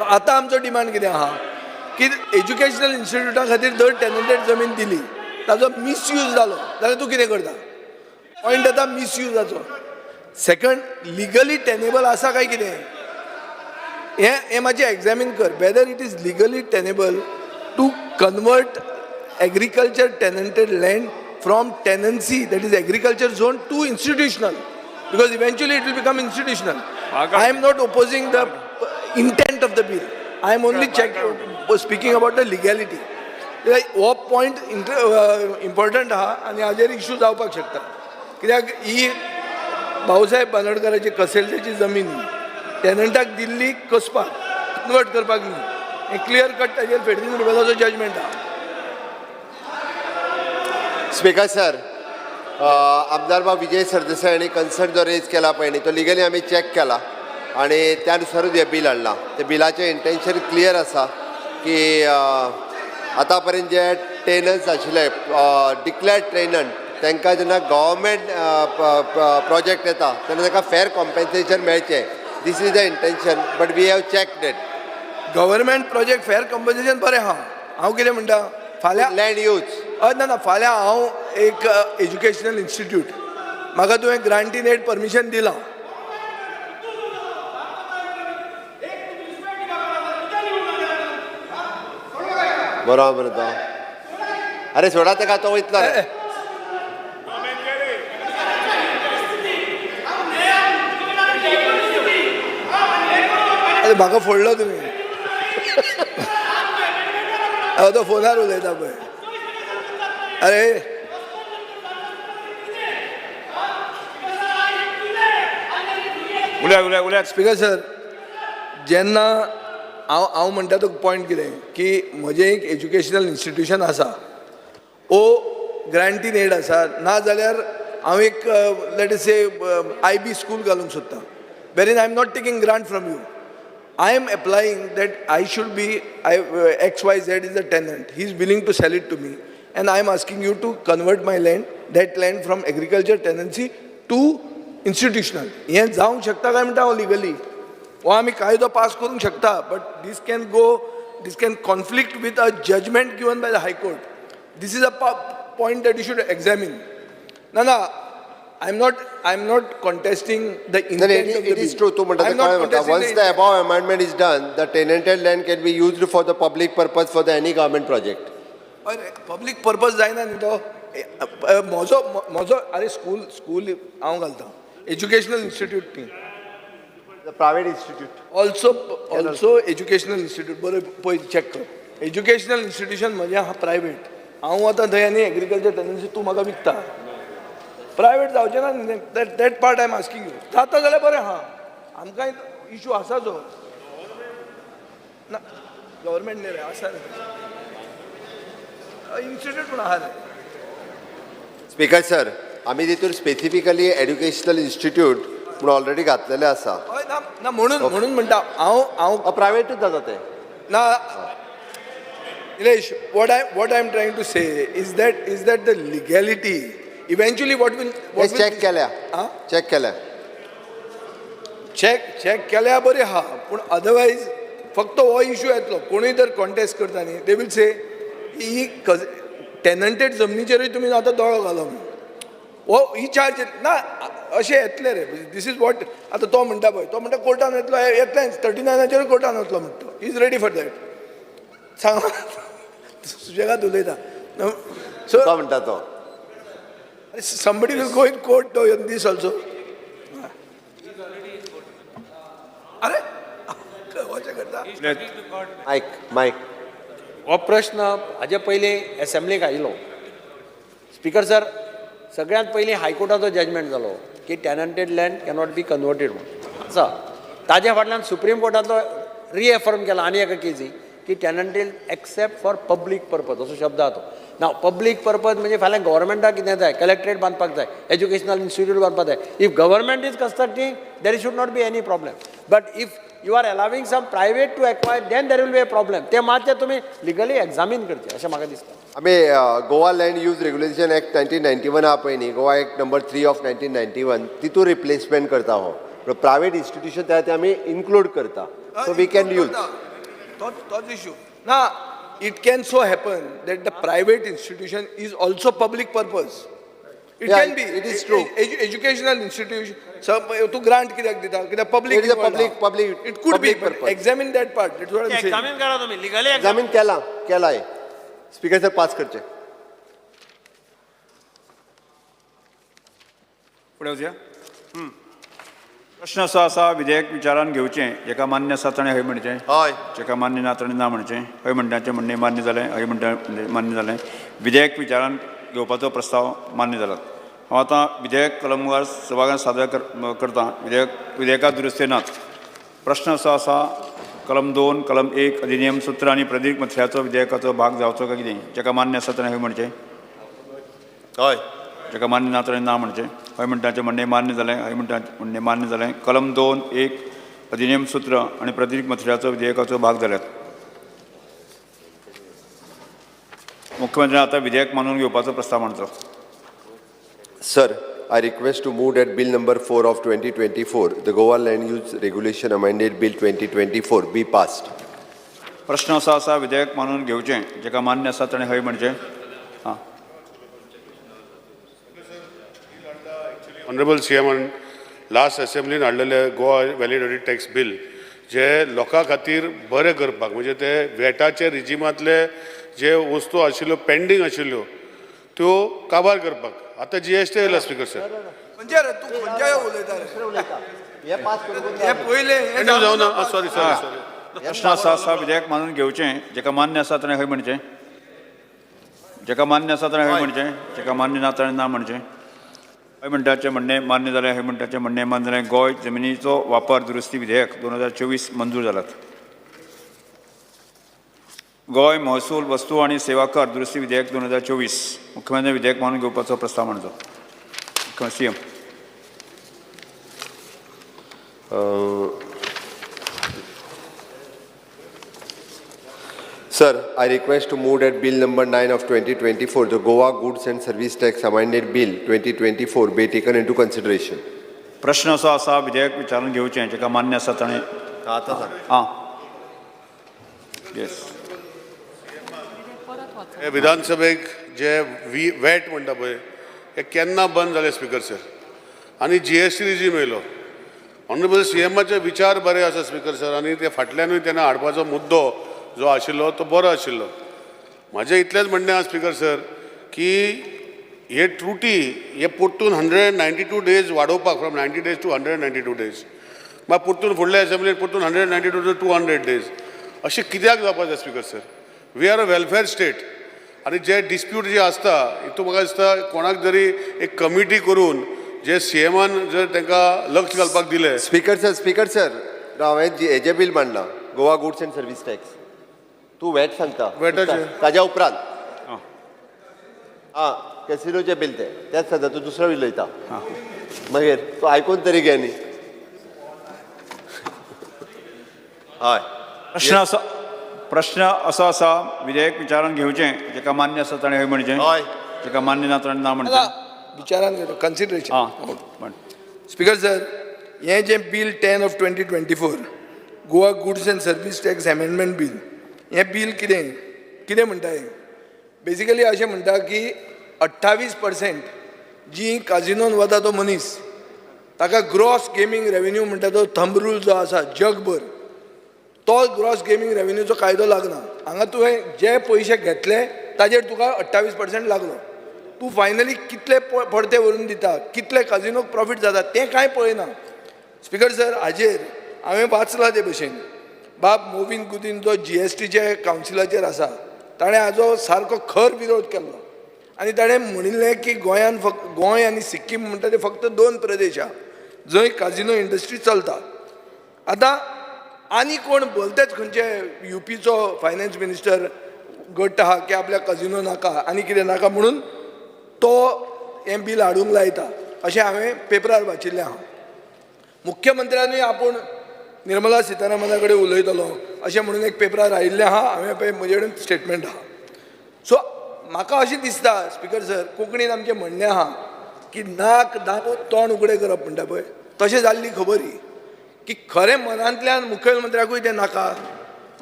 आतां आमचो डिमांड कितें आहा की एज्युकेशनल इन्स्टिट्यूटा खातीर जर टेनंटेड जमीन दिली, ताजो मिसयूज जालो जाल्यार तूं कितें करता? पॉयंट येता मिसयूजाचो. सेकंड, लिगली टेनेबल आसा काय कितें हें हें मातशें एग्जामीन कर, whether it is legally tenable to convert agriculture tenanted land from tenancy, that is agriculture zone, to institutional, because eventually it will become institutional. I am not opposing the intent of the bill. I am only speaking about the legality. हो point important आहा आनी हाजेर issue जावपाक शकता, कित्याक ही भाऊसाहेब बांदोडकराची कसेलची जमीन टेनंटाक दिल्ली कसपाक, convert करपाक न्ही. हें क्लियर कट ताजेर फेर्दीन रिबेलोचो जजमेंट आहा. स्पीकर सर, आमदार बाब विजय सरदेसाय हांणी कन्सर्न जो रेज केला पळय न्ही, तो लिगली आमी चॅक केला आनी त्या नुसारूच हें बील हाडलां. ते बिलाचें इंटेन्शन क्लियर आसा की आतां पर्यंत जे टेनंट्स आशिल्ले, डिक्लेर्ड टेनंट, तांकां जेन्ना गव्हर्मेंट प्रोजेक्ट येता तेन्ना तांकां फेर कॉम्पेन्सेशन मेळचें. This is the intention, but we have check that. Government project fair compensation बरें आहा. हांव कितें म्हणटा, फाल्यां लँड यूज हय, ना ना, फाल्यां हांव एक एज्युकेशनल इन्स्टिट्यूट, म्हाका तुवें ग्रांट इन एड परमिशन दिलां. बरोबर तो. अरे सोडा ताका, तो वयतलो रे. अरे म्हाका फोडलो तुमी. हांव तो फोनार उलयता पळय. अरे उलया, उलया, उलया. स्पीकर सर, जेन्ना हांव म्हणटा तो पॉयंट कितें की म्हजें एक एज्युकेशनल इन्स्टिट्यूशन आसा, ओ ग्रांट इन एड आसा, ना जाल्यार हांव एक let us say IB school घालूंक सोदतां, wherein I am not taking grant from you. I am applying that I should be XYZ is a tenant, he is willing to sell it to me, and I am asking you to convert my land, that land from agriculture tenancy to institutional. हें जावंक शकता काय म्हणटा हांव legally, हो आमी कायदो pass करूंक शकता, but this can go, this can conflict with a judgment given by the High Court. This is a point that you should examine. ना ना, I am not contesting the No, no, it is true. तूं म्हणटा तें कळ्ळें म्हाका. Once the above amendment is done, the tenanted land can be used for the public purpose for the any government project. अरे, public purpose जायना न्ही तो. म्हजो अरे, स्कूल हांव घालता, एज्युकेशनल इन्स्टिट्यूट न्ही. The private institute. Also educational institute. बरें पळय, चॅक कर. एज्युकेशनल इन्स्टिट्यूशन म्हजें आहा प्रायवेट. हांव वता थंय आनी एग्रीकल्चर टेनन्सी तूं म्हाका विकता. प्रायवेट जावचें ना न्ही. That part I am asking you. जाता जाल्यार बरें आहा, आमकां इशू आसा जो ना. गव्हर्मेंट न्ही रे, आसा रे इन्स्टिट्यूट म्हूण आहा रे. स्पीकर सर, आमी तितून स्पेसिफिकली एड्युकेशनल इन्स्टिट्यूट म्हणून ऑलरेडी घातलेले आसा. हय, ना ना, म्हणून म्हणटा हांव. प्रायवेटूच जाता ते. ना Nilesh, what I am trying to say is that the legality eventually what will check केल्या, चॅक केल्या. चॅक केल्या, बरें आहा, पूण अदरवायज फक्त हो इशू येतलो. कोणूय जर कॉन्टेस्ट करता न्ही, they will से ही टेनंटेड जमनीचेरूय तुमी आतां दोळो घालो म्हणून हो ही चार्ज ना. अशें येतलें रे. This is what आतां तो म्हणटा पळय, तो म्हणटा कोर्टान येतलो. येतलेंच, 39नाचेरूय कोर्टान वतलो म्हणटा तो. Is ready for that. सांग, सुशेगाद उलयता. सो तुका म्हणटा तो. Somebody will go in court though on this also. अरे, अशें करता. मायक, मायक. हो प्रश्न हाजे पयलीं एसेंब्लीक आयलो. स्पीकर सर, सगळ्यांत पयलीं हायकोर्टाचो जजमेंट जालो की टॅनंटेड लँड कॅनॉट बी कन्वर्टेड म्हणून आसा. ताज्या फाटल्यान सुप्रीम कोर्टांतलो रिएफर्म केला आनी एका केजी की tenanted except for public purpose असो शब्द आहा तो. ना पब्लीक पर्पज म्हणजे फाल्यां गव्हर्मेंटाक कितें जाय, कलेक्ट्रेट बांदपाक जाय, एज्युकेशनल इन्स्टिट्यूट बांदपाक जाय, if government is constructing, there should not be any problem, but if you are allowing some private to acquire, then there will be a problem. ते मातशें तुमी लिगली एग्जामीन करचें अशें म्हाका दिसता. आमी Goa Land Use Regulation Act 1991 आहा पळय न्ही, Goa Act number 3 of 1991, तितून रिप्लेसमेंट करता. हो प्रायवेट इन्स्टिट्यूशन त्या ते आमी इन्क्लूड करता, सो we can use. तोच इशू ना. It can so happen that the private institution is also public purpose. It can be. It is true. Educational institution तूं ग्रांट कित्याक दिता? कित्याक public. It is a public It could be. Public purpose. Examine that part. Examine करा तुम्ही legally. Examine केला, केलाय. Speaker sir, pass करचे. फुडें वचया. प्रश्न असो आसा, विधेयक विचारान घेवचें. जेका मान्य आसा ताणें हय म्हणचें. हय. जेका मान्य ना ताणें ना म्हणचें. हय म्हणटाचें म्हणणें मान्य जालें. हय म्हणटा मान्य जालें. विधेयक विचारान घेवपाचो प्रस्ताव मान्य जाला. हांव आतां विधेयक कलमवार सभाघरांत सादर करता. विधेयकात दुरुस्ती नात. प्रश्न असो आसा, कलम 2, कलम 1, अधिनियम सूत्र आनी प्रदीप मथळ्याचो विधेयकाचो भाग जावचो काय कितें? जेका मान्य आसा ताणें हय म्हणचें. हय. जेका मान्य ना ताणें ना म्हणचें. हय म्हणटाचें म्हणणें मान्य जालें. हय म्हणटाचें म्हणणें मान्य जालें. कलम 2, 1, अधिनियम सूत्र आनी प्रदीप मथळ्याचो विधेयकाचो भाग जाल्यात. मुख्यमंत्र्यान आतां विधेयक मानून घेवपाचो प्रस्ताव मांडचो. Sir, I request to move that Bill number 4 of 2024, the Goa Land Use Regulation Amended Bill 2024, be passed. प्रश्न असो आसा, विधेयक मानून घेवचें. जेका मान्य आसा ताणें हय म्हणचें. आं. ऑनरेबल सीएमान लास्ट असेंब्लीन हाडलेले गोवा व्हॅलिड टॅक्स बील जे लोकां खातीर बरें करपाक, म्हणजे ते वॅटाचे रिजिमांतले जे वस्तू आशिल्ल्यो, पेंडींग आशिल्ल्यो, त्यो काबार करपाक. आतां जीएसटी येयला स्पीकर सर. खंयच्या रे तूं? खंयच्या उलयता रे? हे पास करूंक. हे पयलें हे. जावना, सॉरी सॉरी सॉरी. प्रश्न असो आसा, विधेयक मानून घेवचें. जेका मान्य आसा ताणें हय म्हणचें. जेका मान्य आसा ताणें हय म्हणचें. जेका मान्य ना ताणें ना म्हणचें. हय म्हणटाचें म्हणणें मान्य जालें. हय म्हणटाचें म्हणणें मान्य जालें. गोंय जमिनीचो वापर दुरुस्ती विधेयक 2024 मंजूर जालात. गोंय महसूल वस्तू आनी सेवा कर दुरुस्ती विधेयक 2024 मुख्यमंत्री विधेयक मानून घेवपाचो प्रस्ताव मांडचो. मुख्यमंत्री CM. Sir, I request to move that Bill number 9 of 2024, the Goa Goods and Service Tax Amended Bill 2024, be taken into consideration. प्रश्न असो आसा, विधेयक विचारून घेवचें, जेका मान्य आसा ताणें. आतां सांग. आं, येस. हे विधानसभेक जे वी वॅट म्हणटा पळय, हे केन्ना बंद जाले स्पिकर सर, आनी जीएसटी रिजीम येयलो. ऑनरेबल सीएमाचे विचार बरे आसा स्पिकर सर, आनी ते फाटल्यानूय तेन्ना हाडपाचो मुद्दो जो आशिल्लो तो बरो आशिल्लो. म्हाजें इतलेंच म्हणणें आसा स्पिकर सर की हे त्रुटी हे परतून 192 डेज वाडोवपाक, from 90 days to 192 days, मागीर परतून फुडल्या एसेंब्लीन परतून 192 टू 200 डेज, अशें कित्याक जावपाक जाय speaker sir? We are a welfare state, आनी जे डिस्प्यूट जे आसता हितून म्हाका दिसता कोणाक जरी एक कमिटी करून जे सीएमान जर तांकां लक्ष घालपाक दिलें. स्पिकर सर, स्पिकर सर, हांवें हेजें बील मांडलां, Goa goods and service tax. तूं वॅट सांगता. वॅटाचें. ताज्या उपरांत आं कॅसिनोचें बील तें तेंच सांगता, तूं दुसरो उलयता, मागीर तूं आयकून तरी घे न्ही. हय. प्रश्न असो आसा, विधेयक विचारान घेवचें, जेका मान्य आसा ताणें हय म्हणचें, हय, जेका मान्य ना ताणें ना म्हणचें. विचारान घेतो, कन्सिडरेशन. आं, म्हण. स्पिकर सर, हें जें bill 10 of 2024, Goa goods and service tax amendment bill, हें बील कितें कितें म्हणटा? हें बेजिकली अशें म्हणटा की 28% जी काजिनोन वता तो मनीस, ताका ग्रॉस गेमींग रेवेन्यू म्हणटा तो थंब रूल जो आसा जगभर, तो ग्रॉस गेमींग रेवेन्यूचो कायदो लागना. हांगा तुवें जे पयशे घेतले ताजेर तुका 28% लागलो. तूं फायनली कितले परते व्हरून दिता, कितले काजिनोक प्रॉफीट जाता तें कांय पळयना. स्पिकर सर, हाजेर हांवें वाचलां ते भशेन बाब मोविन गुदीन जो जीएसटीचे कावन्सिलाचेर आसा, ताणें हाजो सारको खर विरोध केल्लो आनी ताणें म्हणिल्लें की गोंयान फक्त, गोंय आनी सिक्कीम म्हणटा ते फक्त दोन प्रदेश आहा जंय काजिनो इंडस्ट्री चलता. आतां आनी कोण भलतेच खंयचे युपीचो फायनान्स मिनिस्टर गट आहा की आपल्याक काजिनो नाका आनी कितें नाका म्हणून तो हें बील हाडूंक लायता, अशें हांवें पेपरार वाचिल्लें आहा. मुख्यमंत्र्यानूय आपूण निर्मला सीतारामना कडेन उलयतलो अशें म्हणून एक पेपरार आयिल्लें आहा, हांवें पळय म्हजे कडेन स्टेटमेंट आहा. सो म्हाका अशें दिसता स्पिकर सर, कोंकणीन आमचें म्हणणें आहा की नाक दामून तोंड उगडें करप म्हणटा पळय, तशें जाल्ली खबर ही की खरें मनांतल्यान मुखेलमंत्र्याकूय तें नाका,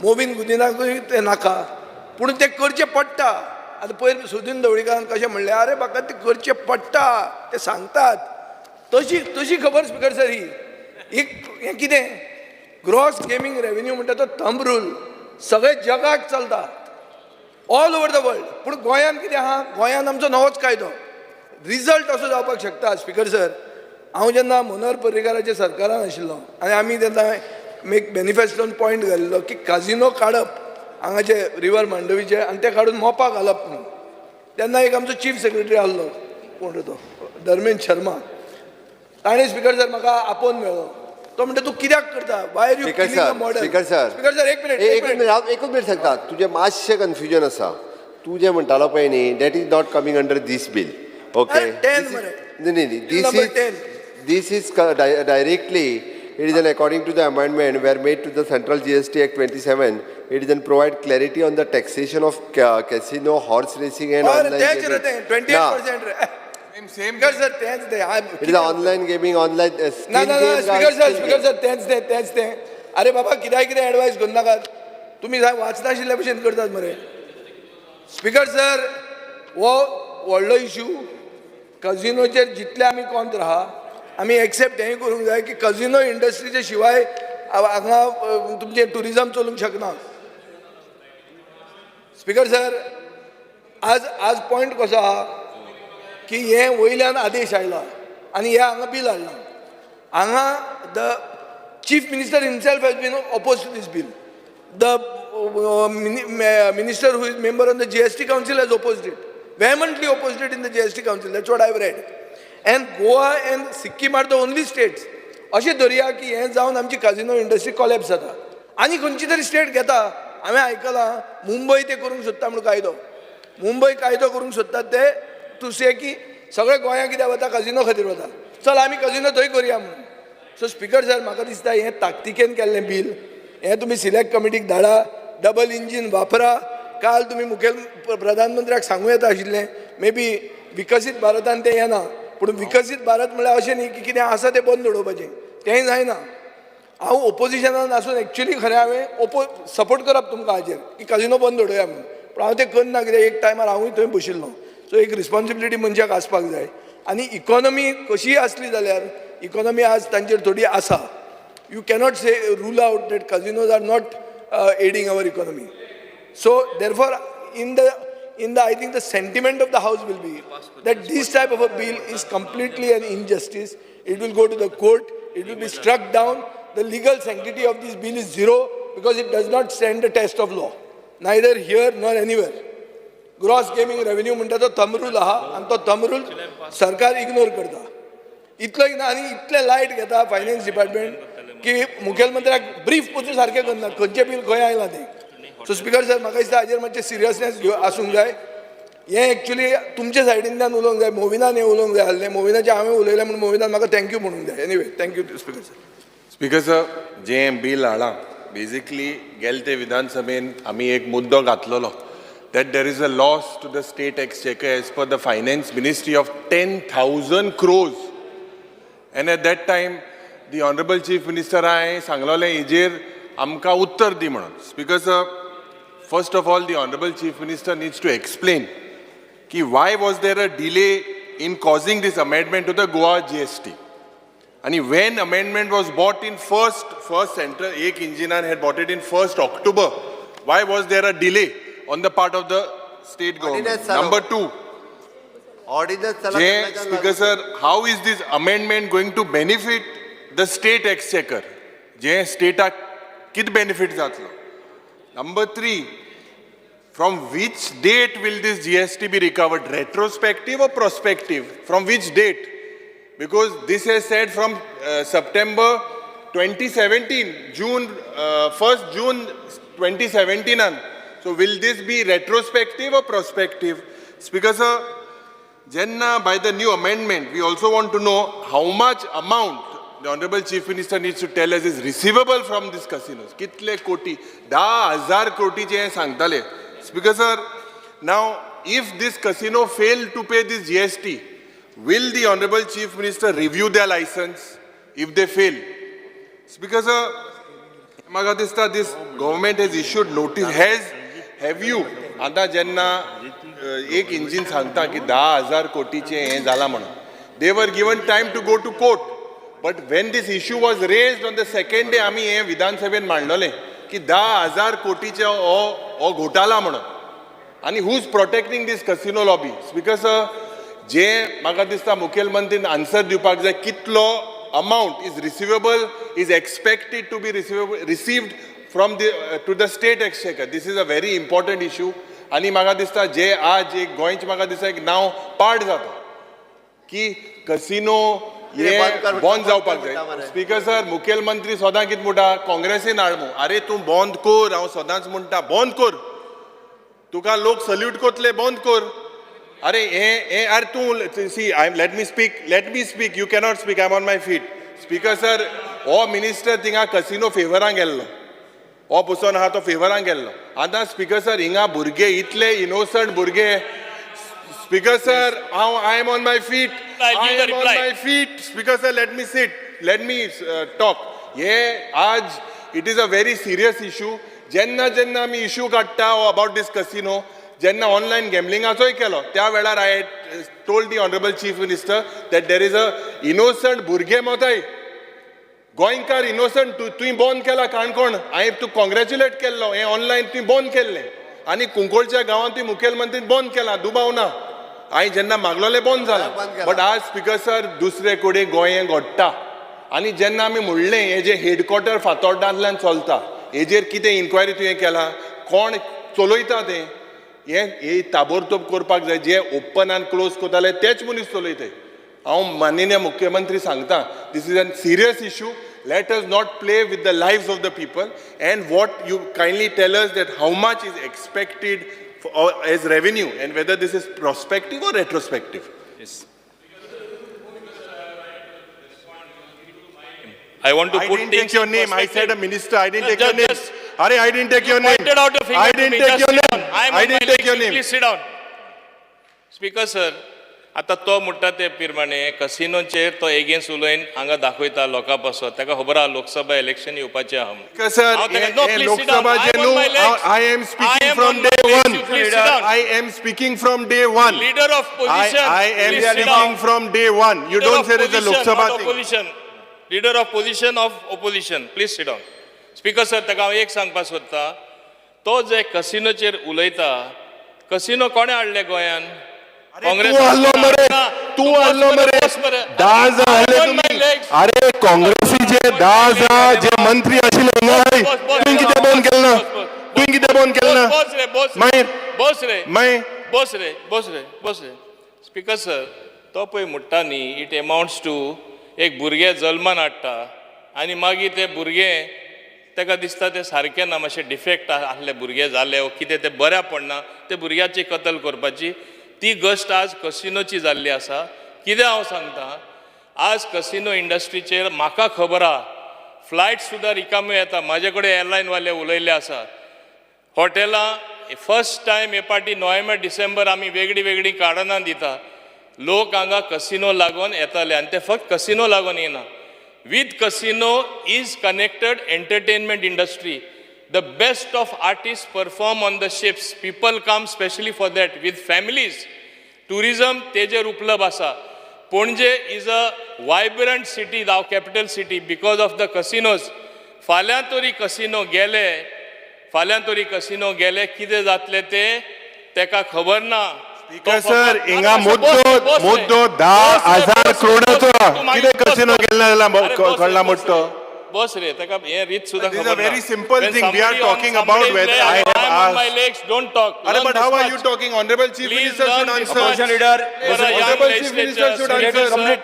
मोविन गुदिनाकूय तें नाका, पूण तें करचें पडटा. आतां पयर सुदीन ढवळीकारान कशें म्हणलें, आरे म्हाका तें करचें पडटा, ते सांगतात तशी तशी खबर स्पिकर सर ही एक हें कितें ग्रॉस गेमींग रेवेन्यू म्हणटा तो थंब रूल सगळे जगाक चलता, ऑल ओवर the world. पूण गोंयान कितें आहा, गोंयान आमचो नवोच कायदो, रिजल्ट असो जावपाक शकता स्पिकर सर. हांव जेन्ना मनोहर पर्रीकाराच्या सरकारान आशिल्लो आनी आमी तेन्ना एक मॅनिफेस्टोन पॉयंट घालिल्लो की काजिनो काडप हांगाचे रिवर मांडवीचे आनी ते काडून मोपा घालप म्हणून, तेन्ना एक आमचो चीफ सेक्रेटरी आसलो, कोण रे तो, धर्मेंद्र शर्मा, ताणें स्पिकर सर म्हाका आपोवन मेळ्ळो. तो म्हणटा तूं कित्याक करता, why are you killing the model. Speaker sir, speaker sir, एक मिनिट, एक मिनिट, हांव एकूच मिनिट सांगता, तुजें मातशें कन्फ्युजन आसा. तूं जें म्हणटालो पळय न्ही, that is not coming under this bill. Okay, न्ही न्ही, this is this is directly, it is an according to the amendment were made to the central GST act 27, it is an provide clarity on the taxation of casino, horse racing and online gaming. 28%. Speaker sir, तेंच तें. It is online gaming, online ना ना ना, speaker sir, speaker sir, तेंच तें, तेंच तें. अरे बाबा, कित्याक कितें एडवायस करूं नाकात तुमी, वाचनाशिल्ल्या भशेन करतात मरे. स्पिकर सर, हो व्हडलो इशू कजिनोचेर जितले आमी कॉन्त्र आहा, आमी एक्सेप्ट हेंय करूंक जाय की कजिनो इंडस्ट्रीचे शिवाय हांगा तुमचें ट्युरिजम चलूंक शकना. स्पिकर सर, आज आज पॉयंट कसो आहा की हें वयल्यान आदेश आयला आनी हें हांगा बील हाडलां. हांगा the chief minister himself has been oppose to this bill, the minister who is member on the GST council has opposed it, vehemently opposed it in the GST council, that's what I have read. And Goa and Sikkim are the only states. अशें धरया की हें जावन आमची काजिनो industry collapse जाता आनी खंयची तरी स्टेट घेता, हांवें आयकलां मुंबय ते करूंक सोदता म्हणून कायदो, मुंबय कायदो करूंक सोदतात ते तुसे की सगळे गोंया कित्याक वता, कजिनो खातीर वता, चल आमी कजिनो थंय करुया म्हणून. सो स्पिकर सर, म्हाका दिसता हें ताकतिकेन केल्लें बील, हें तुमी सिलेक्ट कमिटीक धाडा, डबल इंजीन वापरा. काल तुमी मुखेल प्रधानमंत्र्याक सांगूं येता आशिल्लें, मे बी विकसीत भारतान तें येना, पूण विकसीत भारत म्हळ्यार अशें न्ही की कितें आसा तें बंद उडोवपाचें, तेंय जायना. हांव ओपोजिशनान आसून एक्चुली खरें हांवें सपोर्ट करप तुमकां हाजेर की कजिनो बंद उडोवया म्हणून, पूण हांव तें करना कित्याक एक टायमार हांवूय थंय बशिल्लो. सो एक रिस्पोन्सिबिलिटी मनशाक आसपाक जाय. आनी इकॉनॉमी कशीय आसली जाल्यार इकॉनॉमी आज तांचेर थोडी आसा. You cannot say rule out that casinos are not aiding our economy. So therefore in the I think the sentiment of the house will be that this type of a bill is completely an injustice. It will go to the court, it will be struck down. The legal sanctity of this bill is zero because it does not stand the test of law, neither here nor anywhere. Gross gaming revenue म्हणटा तो thumb rule आहा आनी तो thumb rule सरकार ignore करता. इतलो ना आनी इतले लायट घेता फायनान्स डिपार्टमेंट की मुखेलमंत्र्याक ब्रीफ पसून सारकें करना, खंयचें बील खंय आयलां तें. सो स्पिकर सर, म्हाका दिसता हाजेर मातशें सिरियसनेस आसूंक जाय. हें एक्चुली तुमचे सायडींतल्यान उलोवंक जाय, मोविनान हें उलोवंक जाय आसलें. मोविनाचें हांवें उलयलें म्हूण मोविनान म्हाका thank you म्हणूंक जाय. Anyway, thank you speaker sir. Speaker sir, जें बील हाडलां बेजिकली गेले ते विधानसभेन आमी एक मुद्दो घातलेलो that there is a loss to the state exchequer as per the finance ministry of 10,000 crores. And at that time the honourable chief minister हांवें सांगलोलें हेजेर आमकां उत्तर दी म्हणून. Speaker sir, first of all the honourable chief minister needs to explain की why was there a delay in causing this amendment to the Goa GST. And when amendment was bought in first central, ek engineer had bought it in 1st October, why was there a delay on the part of the state government? Number two, Speaker sir, how is this amendment going to benefit the state exchequer? Je state kit benefit jatlo? Number three, from which date will this GST be recovered? Retrospective or prospective? From which date? Because this has said from September 2017, June, 1st June 2017. So will this be retrospective or prospective? Speaker sir, Jenna, by the new amendment, we also want to know how much amount the Honorable Chief Minister needs to tell us is receivable from these casinos. Kitle koti, 10,000 crore je sangtale. Speaker sir, now if this casino failed to pay this GST, will the Honorable Chief Minister review their license if they fail? Speaker sir, म्हाका दिसता this government has issued notice. Have you आतां जेन्ना एक engine सांगता की 10,000 कोटीचें हें जालां म्हणून, they were given time to go to court. But when this issue was raised on the second day, आमी हें विधानसभेन मांडलें की 10,000 कोटीचें हो घोटाळा म्हणून. आनी who is protecting this casino lobby? Speaker sir, जे म्हाका दिसता मुखेलमंत्रीन आन्सर दिवपाक जाय कितलो amount is receivable, is expected to be received from the to the state exchequer. This is a very important issue. आनी म्हाका दिसता जे आज एक गोंयचें म्हाका दिसता एक नांव पाड जाता की कसिनो हे बंद जावपाक जाय. स्पीकर सर, मुखेलमंत्री सदां कितें म्हणटा, काँग्रेसीन हाड मू, अरे तूं बंद कर, हांव सदांच म्हणटा बंद कर, तुका लोक सल्यूट करतले, बंद कर. अरे हे अरे तूं see I let me speak, you cannot speak, I am on my feet. Speaker sir, हो मिनिस्टर थिंगा कसिनो फेवरान गेल्लो, हो पसून आहा तो फेवरान गेल्लो. आतां स्पीकर सर, हिंगा भुरगे इतले इनोसंट भुरगे. स्पीकर सर, हांव I am on my feet, I am on my feet. Speaker sir, let me sit, let me talk. हे आज it is a very serious issue. जेन्ना जेन्ना आमी इशू काडटा अबाउट these casino, जेन्ना online गॅमलिंगाचोय केलो त्या वेळार I told the honourable chief minister that there is a innocent भुरगे मोताय, गोंयकार इनोसंट, तुवें बंद केला काणकोण, हांवें तूं कॉंग्रेच्युलेट केल्लो, हें ऑनलायन तुवें बंद केल्लें आनी कुंकळच्या गांवांत तुवें मुखेलमंत्रीन बंद केला, दुबाव ना. हांवें जेन्ना मागलोलें बंद जाला. बट आज स्पीकर सर, दुसरे कडेन गोंय घडटा. आनी जेन्ना आमी म्हणलें हें जें हेडक्वॉर्टर फातोर्डांतल्यान चलता, हेजेर कितें इन्क्वायरी तुवें केला, कोण चलयता तें, हें ताबोरतोब करपाक जाय. जे ओपन आनी क्लोज करताले तेच मनीस चलयताय. हांव माननीय मुख्यमंत्री सांगता, this is an serious issue. Let us not play with the lives of the people. And what you kindly tell us that how much is expected for, as revenue and whether this is prospective or retrospective. Yes. I want to I put didn't things take your in name. I said a perspective. minister. I didn't No, take your name. just- Arey, I didn't take your name. Pointed out a finger I to didn't me. take Just your sit name. down. I am I on didn't my take legs. your You name. Please sit down. Speaker sir, आतां तो म्हणटा ते प्रमाणे कसिनोचेर तो against उलोवन हांगा दाखयता लोकां पासत. ताका खबर आहा लोकसभा इलेक्शन येवपाचें आहा म्हणून. Speaker sir, हांव ताका- No, हे please sit down. Lok Sabha I am J on my legs. I am I speaking am from on my day legs. One. You please sit down. I am speaking from day one. Leader of position, I am please sit speaking down. From day one. You Leader don't of say it's a position, Lok Sabha not thing. opposition. Leader of position of opposition. Please sit down. Speaker sir, ताका हांव एक सांगपाक सोदता, तो जे कसिनोचेर उलयता, casino कोणें हाडले गोंयान? तूं आहलो मरे, तूं आहलो मरे, 10 जाण आहले तुमी. अरे काँग्रेसीचे 10 जाण जे मंत्री आशिल्ले हिंगा, तुवें कितें बंद केलें ना? तुवें कितें बंद केलें ना? बस रे, बस रे. मागीर बस रे, मागीर बस रे, बस रे, बस रे. स्पीकर सर, तो पळय म्हणटा न्ही, it amounts to एक भुरगें जल्मान हाडटा आनी मागीर तें भुरगें ताका दिसता तें सारकें ना, मातशें डिफेक्ट आहले भुरगें जालें वो कितें, तें बऱ्या पडना, ते भुरग्याची कत्ल करपाची ती गश्ट आज कसिनोची जाल्ली आसा. कितें हांव सांगता, आज कसिनो इंडस्ट्रीचेर म्हाका खबर आहा, फ्लायट सुद्दां रिकाम्यो येता. म्हाजे कडेन एअरलायन वाले उलयल्ले आसा. हॉटेलां फर्स्ट टायम हे पाटी नोव्हेंबर डिसेंबर आमी वेगळीं वेगळीं कारणां दिता. लोक हांगा कसिनो लागून येताले आनी ते फक्त कसिनो लागून येना. With casino is connected entertainment industry. The best of artist perform on the ships. People come specially for that with families. Tourism तेजेर उपलब्ध आसा. Panaji is a vibrant city, our capital city, because of the casinos. फाल्यां तरी casino गेले, फाल्यां तरी casino गेले, कितें जातलें तें तेका खबर ना. स्पीकर सर, हिंगा मुद्दो मुद्दो 10,000 करोडाचो. कितें कसिनो गेले ना जाल्यार कळना मुद्दो. बस रे, ताका हे रीत सुद्दां This is खबर a very ना. simple When thing. We are somebody on talking about somebody's whether leg, I have I am on my asked. legs, don't talk. Arey, Learn but this how are much. you talking? Honorable Chief Please Minister learn should this answer. much. Opposition leader, For a young Honorable Chief Minister legislature, should Speaker answer. sir.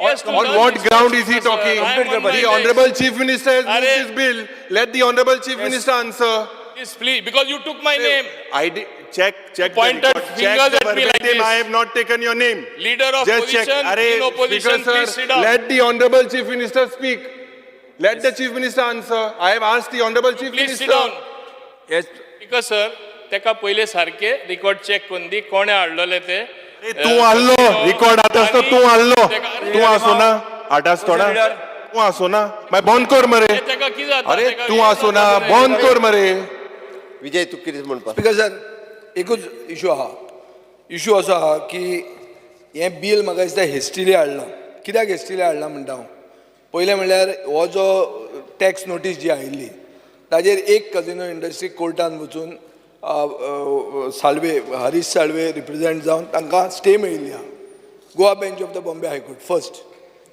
Yes, to On learn what this ground much, is he sir. talking? I am on my The legs. Honorable Chief Minister has moved Arey. this bill. Let the Honorable Chief Minister answer. Please, please, because you took my name. I did check, check the pointed record. Check fingers the at me like verbatim. this. I have not taken your name. Leader of Just check. position, Arey, in opposition, Speaker sir, please sit down. Let the Honorable Chief Minister speak. Let the Chief Minister answer. I have asked the Honorable Chief Please Minister. sit down. Yes. Because sir, तेका पयले सारके record check करून दी कोणें हाडलेले ते. तूं आहलो record आतां आसतो तूं आहलो तूं आसो ना आटास तोडा तूं आसो ना मागीर बंद कर मरे. तेका कितें जाता? अरे तेका तूं आसो ना बंद कर मरे. विजय, तूं कितें म्हणपा? स्पीकर सर, एकूच इशू आहा. इशू असो आहा की हें बील म्हाका दिसता हेस्टिली हाडलां. कित्याक हेस्टिली हाडलां म्हणटा हांव? पयलें म्हणल्यार हो जो टॅक्स नोटीस जी आयिल्ली ताजेर एक कजिनो इंडस्ट्री कोर्टान वचून साळवे, हरीश साळवे रिप्रेझेंट जावन तांकां स्टे मेळिल्ली आहा, Goa bench of the Bombay High Court. First.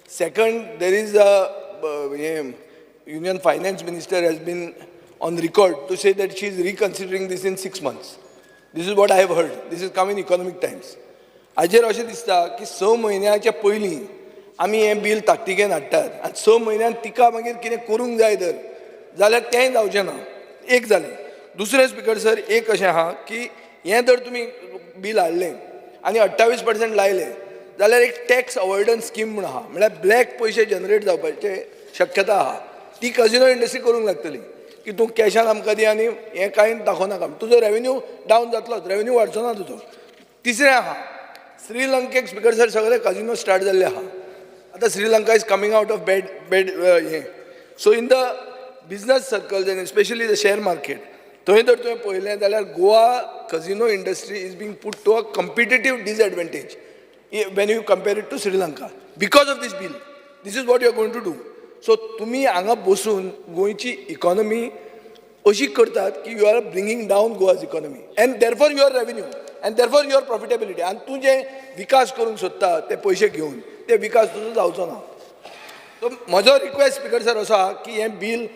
Second, there is a हें Union Finance Minister has been on record to say that she is reconsidering this in 6 months. This is what I have heard. This is come in Economic Times. हाजेर अशें दिसता की 6 म्हयन्याच्या पयलीं आमी हें bill ताकतिकेन हाडटात आनी 6 म्हयन्यान तिका मागीर कितें करूंक जाय तर जाल्यार तेंय जावचें ना. एक जालें. दुसरें स्पीकर सर, एक अशें आहा की हें जर तुमी बील हाडलें आनी 28% लायलें जाल्यार एक टॅक्स अवॉयडन्स स्कीम म्हूण आहा, म्हळ्यार ब्लॅक पयशे जनरेट जावपाचे शक्यता आहा. ती कजिनो इंडस्ट्री करूंक लागतली की तूं कॅशान आमकां दी आनी हें कांय दाखोवनाका, तुजो रेवेन्यू डावन जातलोच, रेवेन्यू वाडचो ना तुजो. तिसरें आहा, श्रीलंकेक स्पीकर सर सगळे कजिनो स्टार्ट जाल्ले आहा. आतां Sri Lanka is coming out of bad bad हें. So in the business circles and especially the share market थंय जर तुवें पळयलें जाल्यार Goa casino industry is being put to a competitive disadvantage when you compare it to Sri Lanka because of this bill. This is what you are going to do. So तुमी हांगा बसून गोंयची economy अशी करतात की you are bringing down Goa's economy and therefore your revenue and therefore your profitability. आनी तूं जे विकास करूंक सोदता ते पयशे घेवन ते विकास तुजो जावचो ना. सो म्हजो रिक्वेस्ट स्पीकर सर असो आहा की हें बील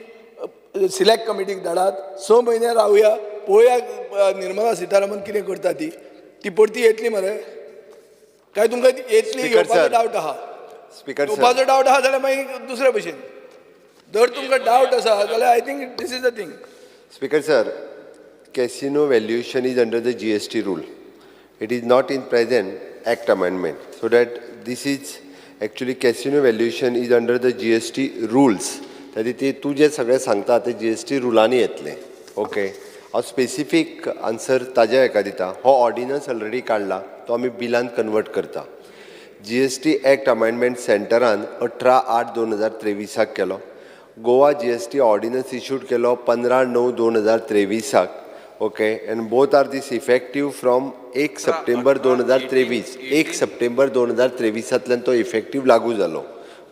सिलेक्ट कमिटीक धाडात, 6 म्हयने रावया, पळोवया निर्मला सीतारामन कितें करता ती. ती परती येतली मरे काय तुमकां येतली स्पीकर येवपाचो सर. डावट आहा? Speaker sir. येवपाचो डावट आहा जाल्यार मागीर दुसरे भशेन. जर तुमकां डावट आसा जाल्यार I think this is the thing. Speaker sir, casino valuation is under the GST rule. It is not in present act amendment. So that this is actually casino valuation is under the GST rules. ताती ते तूं जें सगळें सांगता ते GST रुलांनी येतलें. Okay, हांव specific answer ताज्या हेका दिता. हो ऑर्डिनन्स ऑलरेडी काडला, तो आमी बिलान कन्वर्ट करता. जीएसटी एक्ट अमेंडमेंट सेंटरान 18/8/2023 केलो. गोवा जीएसटी ऑर्डिनन्स इशूड केलो 15/9/2023. Okay, and both are this effective from 1 September 2023. 1 September 2023 तो इफेक्टीव लागू जालो.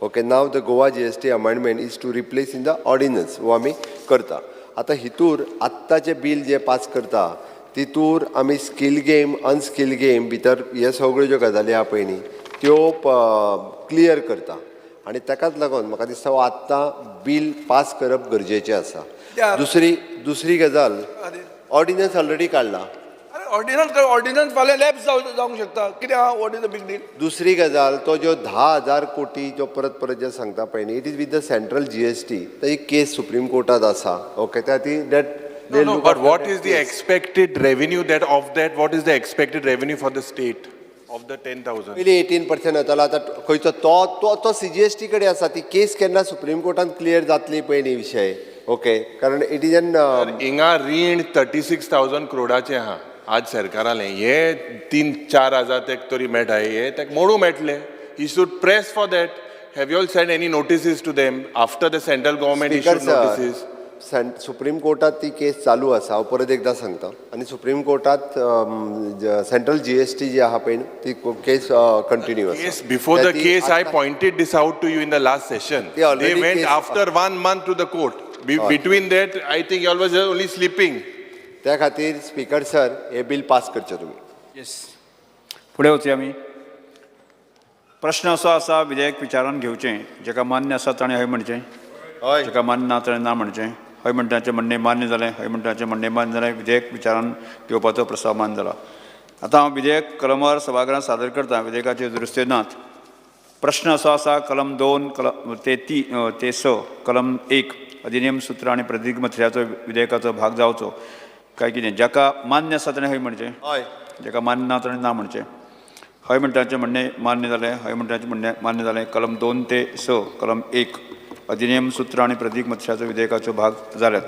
Okay, now the Goa GST amendment is to replace in the ordinance हो आमी करता. आतां हितूर आत्ताचें बील जें पास करता तितूर आमी स्कील गेम अनस्कील गेम भितर हे सगळ्यो ज्यो गजाली आहा पळय न्ही त्यो क्लियर करता आनी ताकाच लागून म्हाका दिसता हो आत्तां बील पास करप गरजेचें आसा. दुसरी गजाल, ऑर्डिनन्स ऑलरेडी काडला. ऑर्डिनन्स ऑर्डिनन्स फाल्यां लॅप्स जावंक शकता. कितें आहा, what is the big deal? दुसरी गजाल, तो ज्यो 10,000 कोटी जो परत परत जे सांगता पळय न्ही, it is with the central GST. ताजी केस सुप्रीम कोर्टात आसा. ओके, त्या खातीर that. No, but what is the expected revenue that of that, what is the expected revenue for the state of the 10,000? पयलीं 18% येतालो, आतां खंयचो तो तो तो सीजीएसटी कडेन आसा. ती केस केन्ना सुप्रीम कोर्टान क्लियर जातली पळय न्ही विशय. ओके, कारण it is an हिंगा रीण 36,000 क्रोडाचें आहा आज सरकारालें. हे 3-4 हजार तेक तरी मेळटा, हे तेक मोडू मेळटले. He should press for that. Have you all send any notices to them after the central government issued notices? Supreme कोर्टात ती केस चालू आसा, हांव परत एकदां सांगता. आनी सुप्रीम कोर्टात सेंट्रल जीएसटी जी आहा पळय ती केस कंटिन्यू आसा. Before the case I pointed this out to you in the last session. They went after 1 month to the court. Between that I think you all was only sleeping. त्या खातीर speaker sir, हे bill pass करचें तुमी. येस, फुडें वचया आमी. प्रश्न असो आसा, विधेयक विचारान घेवचें. जेका मान्य आसा ताणें हय म्हणचें, जेका मान्य ना ताणें ना म्हणचें. हय म्हणटाचें म्हणणें मान्य जालें, हय म्हणटाचें म्हणणें मान्य जालें. विधेयक विचारान घेवपाचो प्रस्ताव मान्य जाला. आतां हांव विधेयक कलमवार सभागृहांत सादर करता. विधेयकाच्यो दुरुस्त्यो नात. प्रश्न असो आसा, कलम 2 कलम ते 3 ते 6 कलम 1 अधिनियम सूत्र आनी प्रदीर्घ मथळ्याचो विधेयकाचो भाग जावचो काय कितें. जाका मान्य आसा ताणें हय म्हणचें, जाका मान्य ना ताणें ना म्हणचें. हय म्हणटाचें म्हणणें मान्य जालें, हय म्हणटाचें म्हणणें मान्य जालें. कलम 2 ते 6 कलम 1 अधिनियम सूत्र आनी प्रदीक मत्स्याचो विधेयकाचो भाग जाल्यात.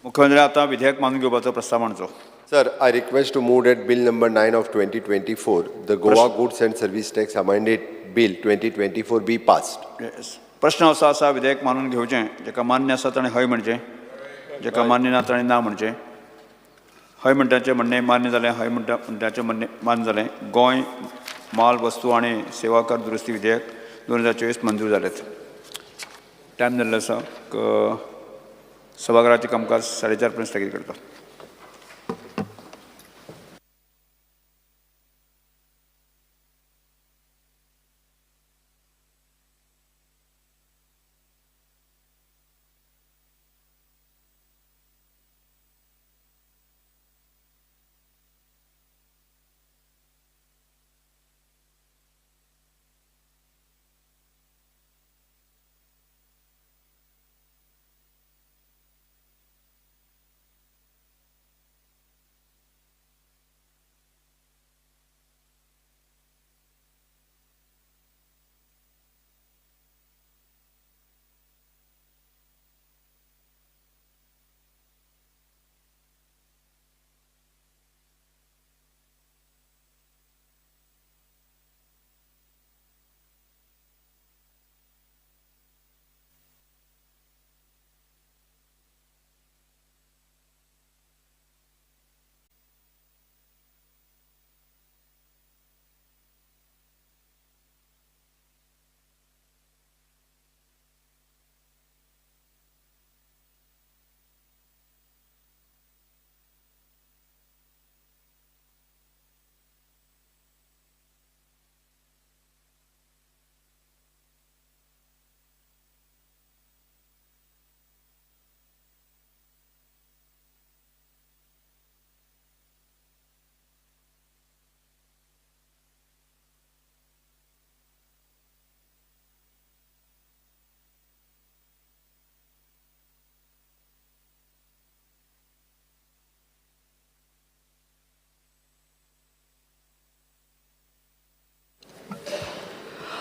मुख्यमंत्री आतां विधेयक मानून घेवपाचो प्रस्ताव मांडचो. Sir, I request to move that bill number 9 of 2024, the Goa goods and service tax amended bill 2024 be passed. प्रश्न असो आसा, विधेयक मानून घेवचें. जाका मान्य आसा ताणें हय म्हणचें, जाका मान्य ना ताणें ना म्हणचें. हय म्हणटाचें म्हणणें मान्य जालें, हय म्हणटाचें म्हणणें मान्य जालें. गोंय माल वस्तू आनी सेवा कर दुरुस्ती विधेयक 2024 मंजूर जालेत. टायम जाल्लो आसा. सभाघराचें कामकाज 4:30 पर्यंत स्थगीत करता.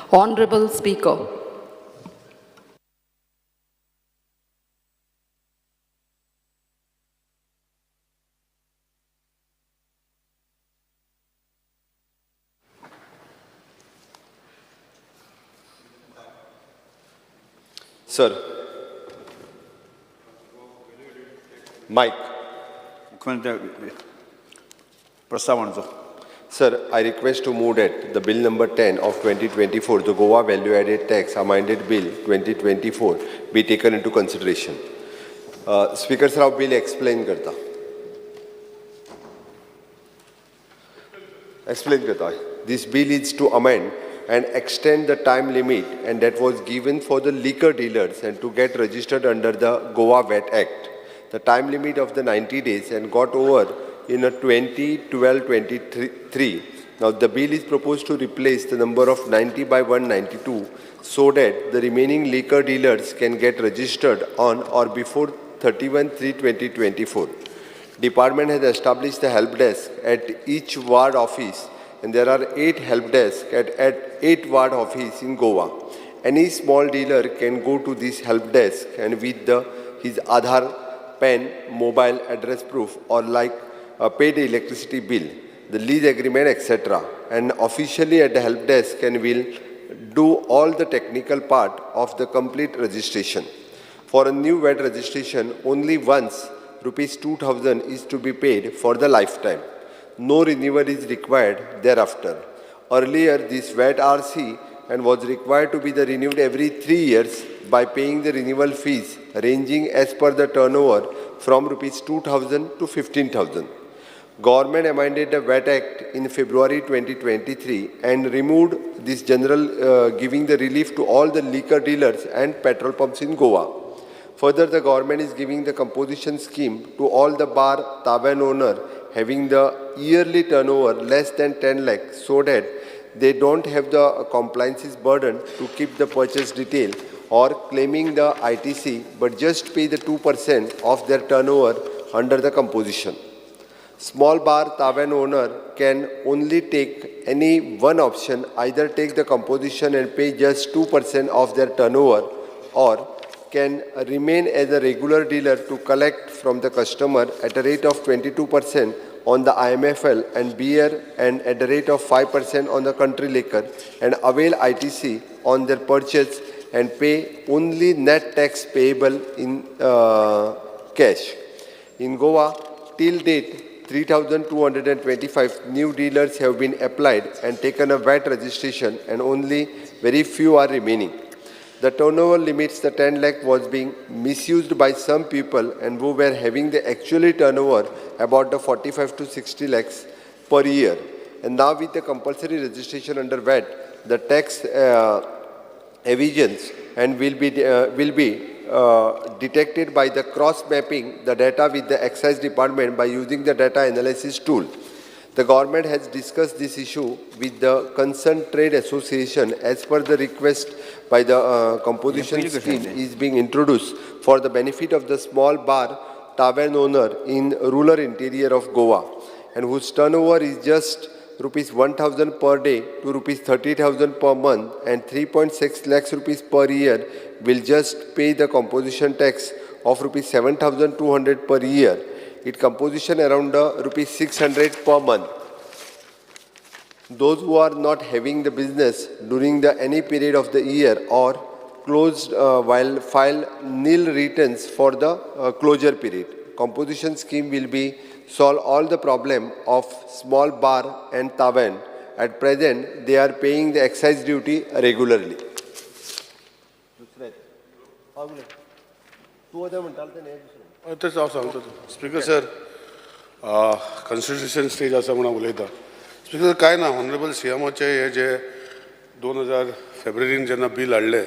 Honorable Speaker. Sir, mic. मुख्यमंत्री प्रस्ताव हाडचो. Sir, I request to move that the bill number 10 of 2024, the Goa Value Added Tax Amended Bill 2024, be taken into consideration. Speaker sir, हांव bill explain करता. Explain करता. This bill is to amend and extend the time limit and that was given for the liquor dealers and to get registered under the Goa VAT Act. The time limit of the 90 days and got over in a 2012-23. Now the bill is proposed to replace the number of 90 by 192 so that the remaining liquor dealers can get registered on or before 31/3/2024. Department has established the help desk at each ward office, and there are 8 help desks at 8 ward office in Goa. Any small dealer can go to this help desk and with his Aadhaar, PAN, mobile address proof, or like a paid electricity bill, the lease agreement, etc. And officially at the help desk and will do all the technical part of the complete registration. For a new VAT registration, only once rupees 2,000 is to be paid for the lifetime. No renewal is required thereafter. Earlier, this VAT RC and was required to be the renewed every 3 years by paying the renewal fees ranging as per the turnover from rupees 2,000 to 15,000. Government amended the VAT Act in February 2023 and removed this general giving the relief to all the liquor dealers and petrol pumps in Goa. Further, the government is giving the composition scheme to all the bar tavern owner having the yearly turnover less than 10 lakh so that they don't have the compliances burden to keep the purchase detail or claiming the ITC, but just pay the 2% of their turnover under the composition. Small bar tavern owner can only take any one option, either take the composition and pay just 2% of their turnover, or can remain as a regular dealer to collect from the customer at a rate of 22% on the IMFL and beer and at a rate of 5% on the country liquor and avail ITC on their purchase and pay only net tax payable in cash. In Goa, till date, 3,225 new dealers have been applied and taken a VAT registration, and only very few are remaining. The turnover limits, the 10 lakh, was being misused by some people and who were having the actually turnover about the 45 to 60 lakhs per year. And now with the compulsory registration under VAT, the tax evasions and will be detected by the cross-mapping the data with the excise department by using the data analysis tool. The government has discussed this issue with the concerned trade association as per the request by the composition scheme is being introduced for the benefit of the small bar tavern owner in rural interior of Goa and whose turnover is just rupees 1,000 per day to rupees 30,000 per month and 3.6 lakhs rupees per year will just pay the composition tax of rupees 7,200 per year. It composition around rupees 600 per month. Those who are not having the business during the any period of the year or closed while file nil returns for the closure period. Composition scheme will be solve all the problem of small bar and tavern. At present, they are paying the excise duty regularly. Speaker sir, consideration stage आसा म्हणून उलयता. Speaker sir, काय ना honourable सीएमाचे हे जे 2000 फेब्रुवारीन जेन्ना bill हाडलें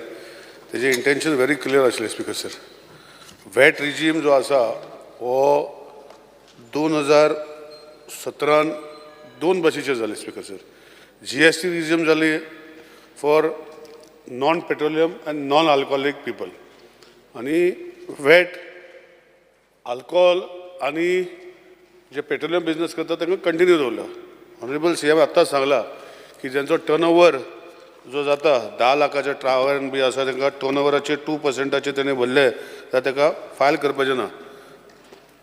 तेजें intention very clear आसलें. स्पीकर सर, वॅट रिजीम जो आसा हो 2017 दोन बशीचे जाले. Speaker sir, GST regime जाली for non petroleum and non alcoholic people आनी वॅट आल्कोहोल आनी जे पेट्रोलियम बिजनस करता तांकां कंटिन्यू दवरला. ऑनरेबल सी एम आत्ताच सांगला की ज्यांचो टर्नओवर जो जाता 10 लाखाचे ट्रावन बी आसा तांकां टर्नओवराचे 2%चे तेणे भरले जाल्यार ताका फायल करपाचें ना.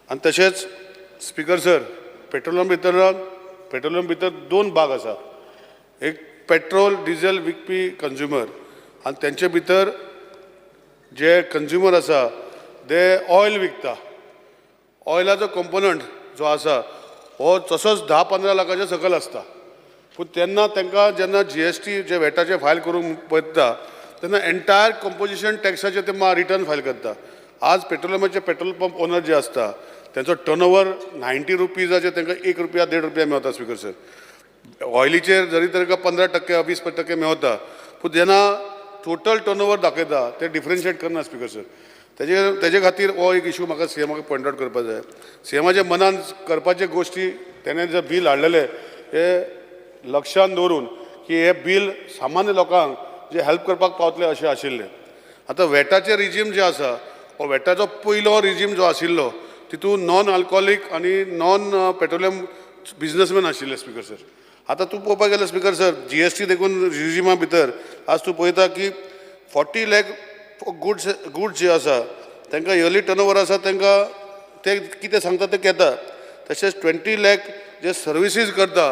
आनी तशेंच स्पिकर सर, पेट्रोलियम भितर 2 भाग आसा. एक पेट्रोल डिझल विकपी कंज्युमर आनी तेंचे भितर जे कंज्युमर आसा ते ऑयल विकता. ऑयलाचो कंपोनंट जो आसा हो तसोच 10-15 लाखाच्या सकयल आसता. पूण तेन्ना तांकां जेन्ना GST जे वॅटाचे फायल करूंक पळयता तेन्ना एंटायर कंपोजिशन टॅक्साचे ते रिटर्न फायल करता. आज पेट्रोलियमाचे पेट्रोल पंप ओनर जे आसता तेंचो टर्नओवर 90 रुपीजाचे तांकां 1 रुपया 1.5 रुपया मेवता स्पिकर सर. ऑयलीचेर जरी तांकां 15% 20% मेवता, पूण जेन्ना टोटल टर्नओवर दाखयता ते डिफरन्शिएट करना स्पिकर सर. तेजे खातीर हो एक इशू म्हाका सीएमाक पॉयंट आउट करपाक जाय. सीएमाच्या मनान करपाचे गोश्टी तेणें जे बील हाडलेलें हे लक्षान दवरून की हे बील सामान्य लोकांक जे हेल्प करपाक पावतले अशें आशिल्लें. आतां वॅटाचें रिजीम जे आसा हो वॅटाचो पयलो रिजीम जो आशिल्लो तितून नॉन आल्कोहोलीक आनी नॉन पेट्रोलियम बिजनसमॅन आशिल्ले स्पिकर सर. आतां तूं पळोवपाक गेल्यार स्पिकर सर, GST देखून रिजिमा भितर आज तूं पळयता की 40 लाख गुड्स जे आसा तांकां इयरली टर्नओवर आसा तांकां ते कितें सांगता ते घेता. तशेंच 20 लाख जे सर्विसीज करता,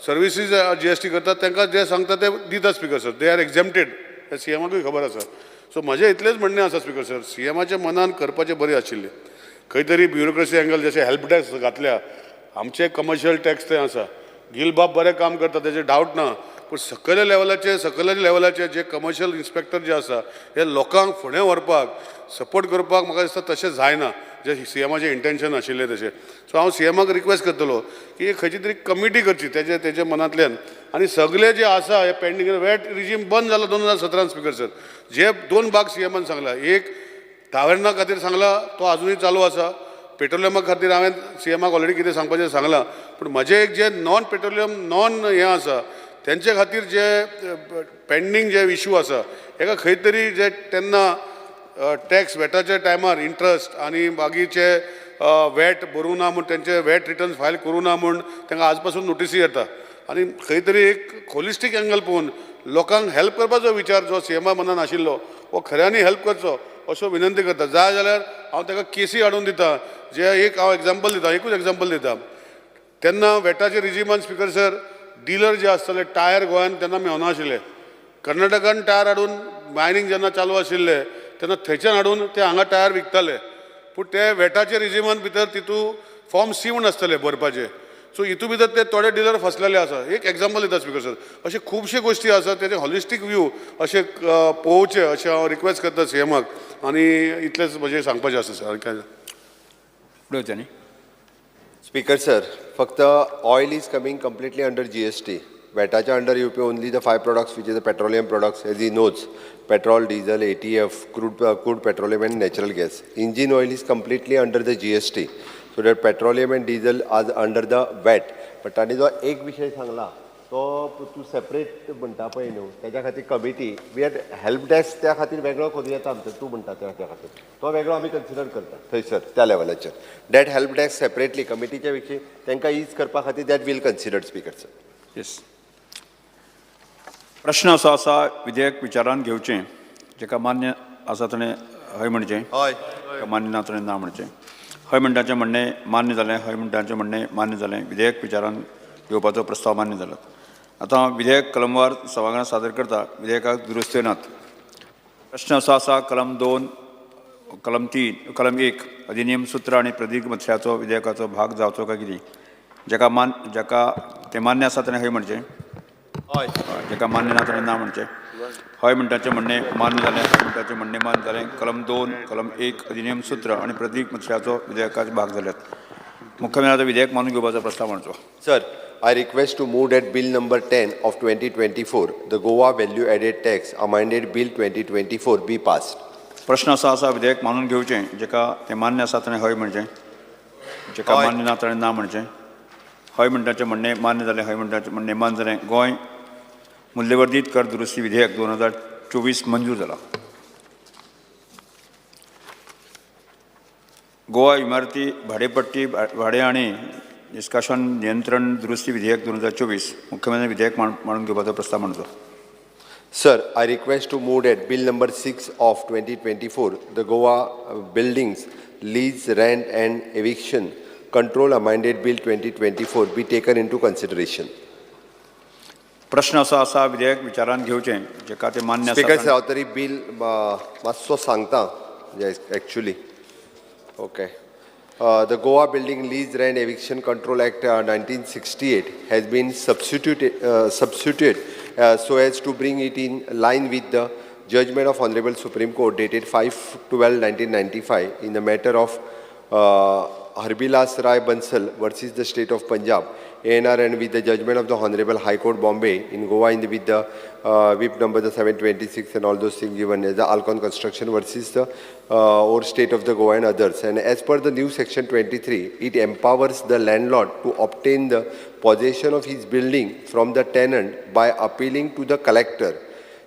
सर्विसीज GST करता तांकां जे सांगता ते दिता speaker sir. They are exempted, हें सीएमाकूय खबर आसा. सो म्हजें इतलेंच म्हणणें आसा स्पिकर सर, सीएमाच्या मनान करपाचें बरें आशिल्लें. खंय तरी ब्युरोक्रेसी एंगल जशें हेल्प डॅस्क घातल्या, आमचे कमर्शियल टॅक्स थंय आसा. गिलबाब बरें काम करता तेजें डावट ना, पूण सकयल्या लेवलाचे जे कमर्शियल इन्स्पेक्टर जे आसा हे लोकांक फुडें व्हरपाक सपोर्ट करपाक म्हाका दिसता तशें जायना जे सीएमाचें इंटेन्शन आशिल्लें तशें. सो हांव सीएमाक रिक्वेस्ट करतलो की खंयची तरी कमिटी करची तेजे तेजे मनांतल्यान आनी सगळे जे आसा हे पेंडींग वॅट रिजीम बंद जालो 2017 स्पिकर सर. जे 2 भाग सीएमान सांगला, एक टावर्ना खातीर सांगला तो आजुनूय चालू आसा, पेट्रोलियमा खातीर हांवें सीएमाक ऑलरेडी कितें सांगपाचें सांगलां. पूण म्हजें एक जे नॉन पेट्रोलियम नॉन हें आसा तेंचे खातीर जे पेंडींग जे इशू आसा हेका खंय तरी जे तेन्ना टॅक्स वॅटाच्या टायमार इंट्रस्ट आनी बाकीचे वॅट भरूं ना म्हूण तेंचे वॅट रिटर्न्स फायल करूं ना म्हूण तांकां आज पासून नोटिसी येता आनी खंय तरी एक होलिस्टीक एंगल पळोवन लोकांक हेल्प करपाचो विचार जो सीएमा मनान आशिल्लो हो खऱ्यांनी हेल्प करचो अशो विनंती करता. जाय जाल्यार हांव ताका केसी हाडून दिता. जे एक हांव एग्जाम्पल दिता, एकूच एग्जाम्पल दिता. तेन्ना वॅटाचे रिजिमान स्पिकर सर डिलर जे आसतले टायर गोंयान तेन्ना मेवना आशिल्ले. कर्नाटकान टायर हाडून मायनींग जेन्ना चालू आशिल्लें तेन्ना थंयच्यान हाडून ते हांगा टायर विकताले. पूण ते वॅटाचे रिजिमान भितर तितू फॉर्म सी म्हूण आसतले भरपाचे. सो हितू भितर ते थोडे डिलर फसलेले आसा. एक एग्जाम्पल दिता स्पिकर सर. अशे खुबशे गोश्टी आसा तेजे हॉलिस्टीक व्यू अशें पळोवचें अशें हांव रिक्वेस्ट करता सीएमाक आनी इतलेंच म्हजें सांगपाचें आसा सर. काय फुडें न्ही स्पीकर सर, फक्त oil is coming completely under GST. वॅटाच्या under येवपी only the 5 products which is the petroleum products as he knows, petrol, diesel, ATF, crude petroleum and natural gas. Engine oil is completely under the GST. So that petroleum and diesel are under the VAT. But तांणी जो एक विशय सांगला तो तूं separate म्हणटा पळय न्हू, तेज्या खातीर committee we had help desk त्या खातीर वेगळो करूं येता आमचो, तूं म्हणटा त्या खातीर तो वेगळो आमी कन्सिडर करता थंयसर त्या लेवलाचेर. That help desk separately कमिटीच्या विशीं तांकां is करपा खातीर that we'll consider speaker sir. Yes, प्रश्न असो आसा विधेयक विचारान घेवचें, जेका मान्य आसा ताणें हय म्हणचें, हय, मान्य ना ताणें ना म्हणचें. हय म्हणटाचें म्हणणें मान्य जालें, हय म्हणटाचें म्हणणें मान्य जालें. विधेयक विचारान घेवपाचो प्रस्ताव मान्य जालो. आतां विधेयक कलमवार सभाघरांत सादर करता. विधेयकाक दुरुस्त्यो नात. प्रश्न असो आसा कलम 2, कलम 3, कलम 1 अधिनियम सूत्र आनी प्रदीर्घ मत्स्याचो विधेयकाचो भाग जावचो काय कितें, जेका जेका तें मान्य आसा ताणें हय म्हणचें, हय, जेका मान्य ना ताणें ना म्हणचें. हय म्हणटाचें म्हणणें मान्य जालें, हय म्हणटाचें म्हणणें मान्य जालें. कलम 2, कलम 1 अधिनियम सूत्र आनी प्रदीर्घ मत्स्याचो विधेयकाचो भाग जाल्यात. मुख्यमंत्र्याचो विधेयक मानून घेवपाचो प्रस्ताव मांडचो. Sir, I request to move that Bill number 10 of 2024, the Goa Value Added Tax Amended Bill 2024 be passed. प्रश्न असो आसा विधेयक मानून घेवचें, जेका तें मान्य आसा ताणें हय म्हणचें, जेका मान्य ना ताणें ना म्हणचें. हय म्हणटाचें म्हणणें मान्य जालें, हय म्हणटाचें म्हणणें मान्य जालें. गोंय मूल्यवर्धीत कर दुरुस्ती विधेयक 2024 मंजूर जाला. गोवा इमारती भाडेपट्टी भाडें आनी निष्कासन नियंत्रण दुरुस्ती विधेयक 2024 मुख्यमंत्री विधेयक मांडून घेवपाचो प्रस्ताव मांडचो. Sir, I request to move that Bill number 6 of 2024, the Goa Buildings Lease, Rent and Eviction Control Amended Bill 2024 be taken into consideration. प्रश्न असो आसा, विधेयक विचारांत घेवचें, जेका तें मान्य आसा. स्पीकर, हांव तरी बील मातसो सांगता actually. Okay. The Goa Building Lease Rent Eviction Control Act 1968 has been substituted so as to bring it in line with the judgment of Honorable Supreme Court dated 5/12/1995 in the matter of Harbilas Rai Bansal versus the State of Punjab, ANR, and with the judgment of the Honorable High Court Bombay in Goa with the whip number the 726 and all those things given as the Alcon Construction versus the or State of the Goa and others. And as per the new section 23, it empowers the landlord to obtain the possession of his building from the tenant by appealing to the collector.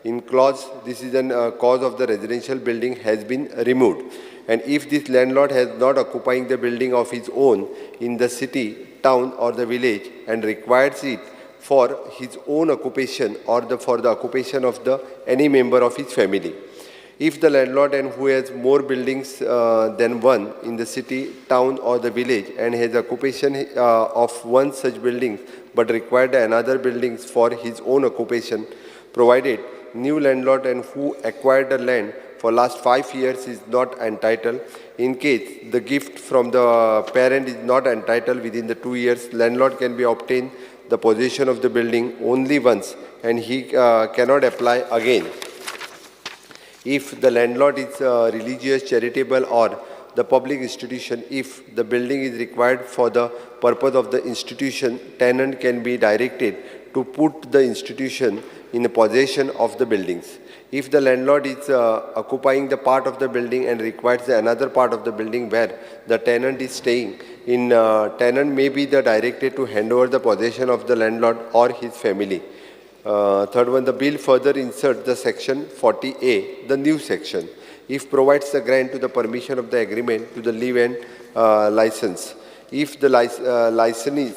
In clause, this is an cause of the residential building has been removed. And if this landlord has not occupying the building of his own in the city, town or the village and requires it for his own occupation or for the occupation of the any member of his family. If the landlord and who has more buildings than one in the city, town or the village and has occupation of one such building but required another buildings for his own occupation, provided new landlord and who acquired the land for last 5 years is not entitled. In case the gift from the parent is not entitled within the 2 years, landlord can be obtained the possession of the building only once and he cannot apply again. If the landlord is religious, charitable or the public institution, if the building is required for the purpose of the institution, tenant can be directed to put the institution in the possession of the buildings. If the landlord is occupying the part of the building and requires another part of the building where the tenant is staying, in tenant may be the directed to hand over the possession of the landlord or his family. Third one, the bill further inserts the section 40A, the new section, if provides the grant to the permission of the agreement to the leave and license. If the licensee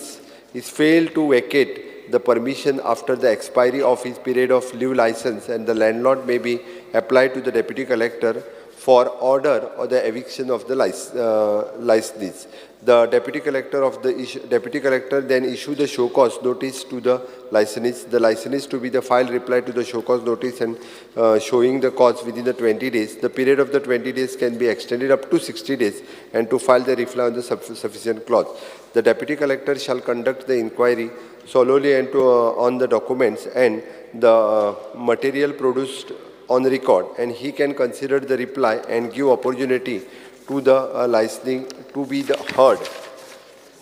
is failed to vacate the permission after the expiry of his period of leave license, and the landlord may be applied to the deputy collector for order or the eviction of the licensees. The deputy collector of the deputy collector then issue the show cause notice to the licensees. The licensees to be the file reply to the show cause notice and showing the cause within the 20 days. The period of the 20 days can be extended up to 60 days and to file the reply on the sufficient clause. The deputy collector shall conduct the inquiry solely and to, on the documents and the material produced on record, and he can consider the reply and give opportunity to the licensing to be the heard.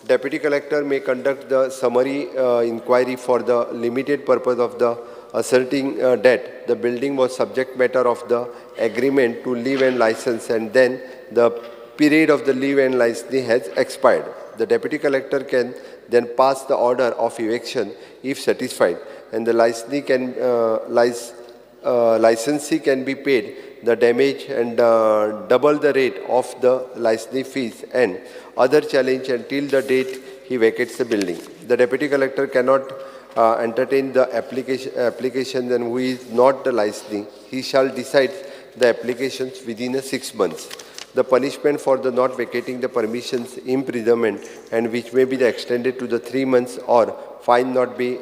Deputy collector may conduct the summary inquiry for the limited purpose of the asserting that the building was subject matter of the agreement to leave and license, and then the period of the leave and licensing has expired. The deputy collector can then pass the order of eviction if satisfied, and the licensee can licensee can be paid the damage and double the rate of the licensee fees and other challenge until the date he vacates the building. The deputy collector cannot entertain the application and who is not the licensee. He shall decide the applications within 6 months. The punishment for the not vacating the permissions, imprisonment, and which may be extended to the 3 months or fine not be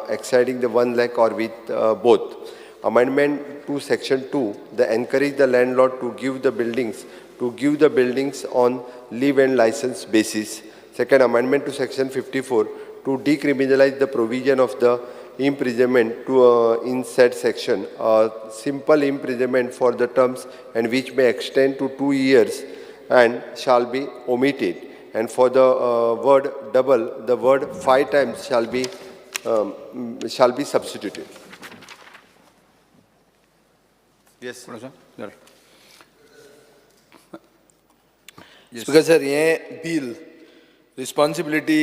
exceeding the 1 lakh or with both. Amendment to section 2, the encourage the landlord to give the buildings on leave and license basis. Second amendment to section 54 to decriminalize the provision of the imprisonment to in said section. Simple imprisonment for the terms and which may extend to 2 years and shall be omitted. And for the word double, the word 5 times shall be substituted. Yes. Speaker sir, हे bill responsibility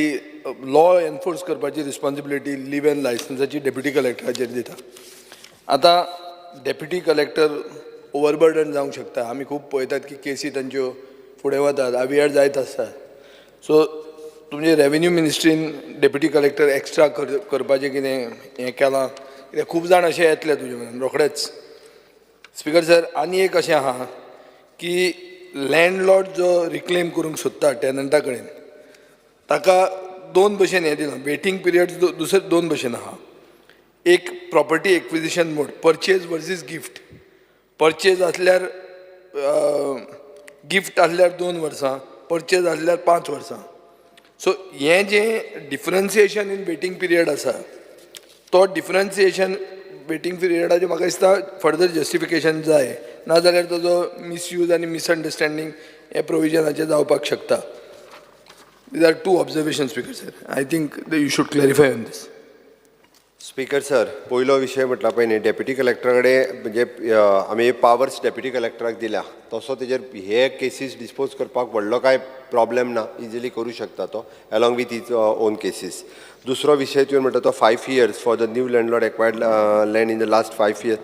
law enforce करपाची responsibility live and लायसन्साची deputy कलेक्टराचेर दिता. आतां deputy collector overburden जावंक शकता. आमी खूब पळयतात की केसी तांच्यो फुडें वतात, आवियार जायत आसता. सो तुमचे रेवेन्यू मिनिस्ट्रीन डेप्युटी कलेक्टर एक्स्ट्रा करपाचें कितें हें केलां कित्याक खूब जाण अशें येतले तुजे म्हणून रोखडेच. स्पीकर सर, आनी एक अशें आहा की लँडलॉर्ड जो रिक्लेम करूंक सोदता टॅनंटा कडेन, ताका दोन भशेन हें दिलां. वेटींग पिरियड दुसरे दोन भशेन आहा. एक property acquisition mode, purchase versus gift. Purchase आसल्यार, गिफ्ट आसल्यार 2 वर्सां, परचेज आसल्यार 5 वर्सां. सो हें जें डिफरन्सिएशन इन वेटींग पिरियड आसा, तो डिफरन्सिएशन वेटींग पिरियडाचें म्हाका दिसता फर्दर जस्टिफिकेशन जाय, नाजाल्यार ताजो मिसयूज आनी मिसअंडरस्टँडींग हे प्रोविजनाचें जावपाक शकता. These are two observation, Speaker sir. I think you should clarify on this. Speaker sir, पयलो विशय म्हटला पळय न्ही, डेप्युटी कलेक्टरा कडेन म्हणजे आमी पावर्स डेप्युटी कलेक्टराक दिल्या, तसो तेजेर हे केसीस डिस्पोज करपाक व्हडलो कांय प्रॉब्लेम ना, इजिली करूं शकता तो along with his own cases. दुसरो विशय तुवें म्हणटा तो 5 years for the new landlord acquired land in the last 5 years,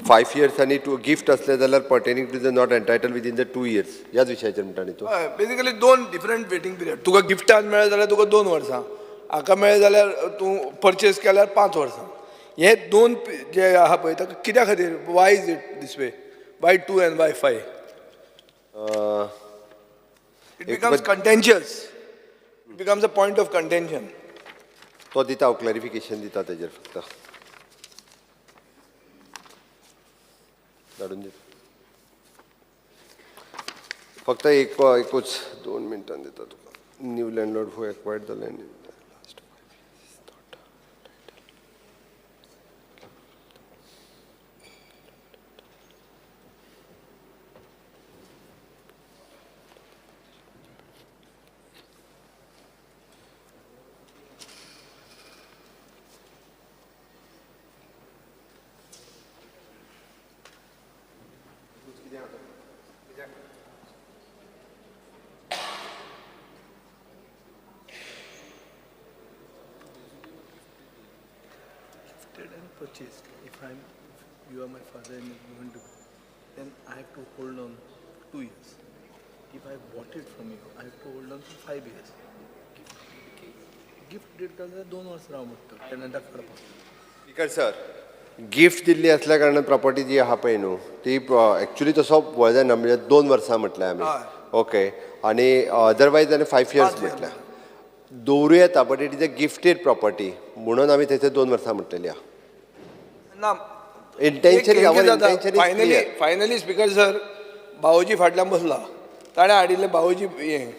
5 years आनी टू गिफ्ट असले जाल्यार pertaining to the not entitle within the 2 years, ह्याच विशयाचेर म्हणटा न्ही तूं? बेसिकली दोन डिफरंट वेटींग पिरियड. तुका गिफ्टान मेळ्ळें जाल्यार तुका 2 वर्सां, हाका मेळ्ळें जाल्यार, तूं परचेस केल्यार 5 वर्सां. हे दोन जे आहा पळय, ताका कित्या खातीर, why is it this way? Why two and why five? It becomes contentious, it becomes a point of contention. तो दिता, हांव क्लॅरिफिकेशन दिता तेजेर, फक्त धाडून दिता. फक्त एक एकूच 2 मिनटां दिता तुका. New landlord who acquired the land in the last 5 years not. Gifted and purchased. If you are my father and you want to, then I have to hold on 2 years. If I bought it from you, I have to hold on for 5 years. Gift deed जाल्यार 2 वर्स राव म्हणटा टेनंटाक काडपाक. Speaker sir, gift दिल्ली असल्या कारणान property जी आहा पळय न्हू, ती एक्चुली तसो वय जायना, म्हणजे 2 वर्सां म्हटलें आमी, ओके, आनी अदरवायज आनी 5 इयर्स म्हटल्या दवरूं येता, but it is a gifted property म्हणून आमी थंयसर 2 वर्सां म्हटलेली आहा. ना. Intention, our intention is finally clear. Finally speaker sir, भावोजी फाटल्यान बसला, ताणें हाडिल्लें भावोजी हें,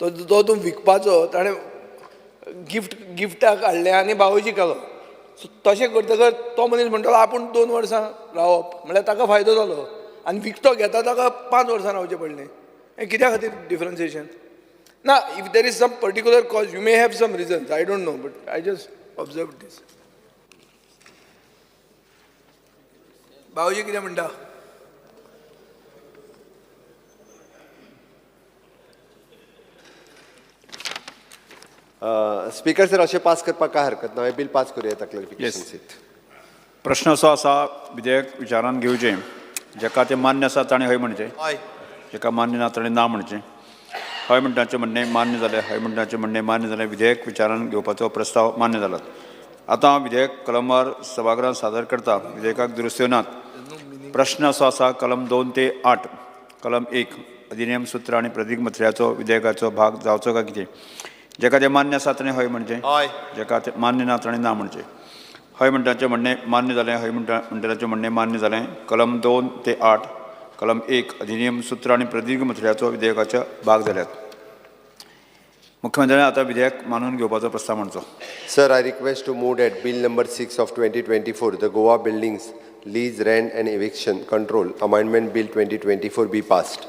तो तो तूं विकपाचो, ताणें गिफ्ट गिफ्टाक हाडलें आनी भावोजी केलो. सो तशें करतकच तो मनीस म्हणटलो आपूण 2 वर्सां रावप म्हणल्यार ताका फायदो जालो आनी विकतो घेता ताका 5 वर्सां रावचें पडलें. हें कित्या खातीर डिफरन्सिएशन ना? If there is some particular cause, you may have some reasons, I don't know, but I just observe this. भावोजी कितें म्हणटा? स्पीकर सर, अशें पास करपाक काय हरकत ना, हें बील पास करूं येता क्लॅरिफिकेशन सहित. प्रश्न असो आसा, विधेयक विचारान घेवचें. जाका तें मान्य आसा ताणें हय म्हणचें. हय. जाका मान्य ना ताणें ना म्हणचें. हय म्हणटाचें म्हणणें मान्य जालें. हय म्हणटाचें म्हणणें मान्य जालें. विधेयक विचारान घेवपाचो प्रस्ताव मान्य जाला. आतां हांव विधेयक कलमवार सभागृहात सादर करता. विधेयकाक दुरुस्त्यो नात. प्रश्न असो आसा, कलम 2 ते 8, कलम 1, अधिनियम सूत्र आनी प्रदीर्घ मथळ्याचो विधेयकाचो भाग जावचो काय कितें? जाका तें मान्य आसा ताणें हय म्हणचें. हय. जाका तें मान्य ना ताणें ना म्हणचें. हय म्हणटाचें म्हणणें मान्य जालें. हय म्हणटा म्हणटल्याचें म्हणणें मान्य जालें. कलम 2 ते 8, कलम 1, अधिनियम सूत्र आनी प्रदीर्घ मथळ्याचो विधेयकाचो भाग जाल्यात. मुख्यमंत्र्यान आतां विधेयक मानून घेवपाचो प्रस्ताव मांडचो. Sir, I request to move that Bill number 6 of 2024, the Goa Buildings Lease, Rent and Eviction Control Amendment Bill 2024 be passed.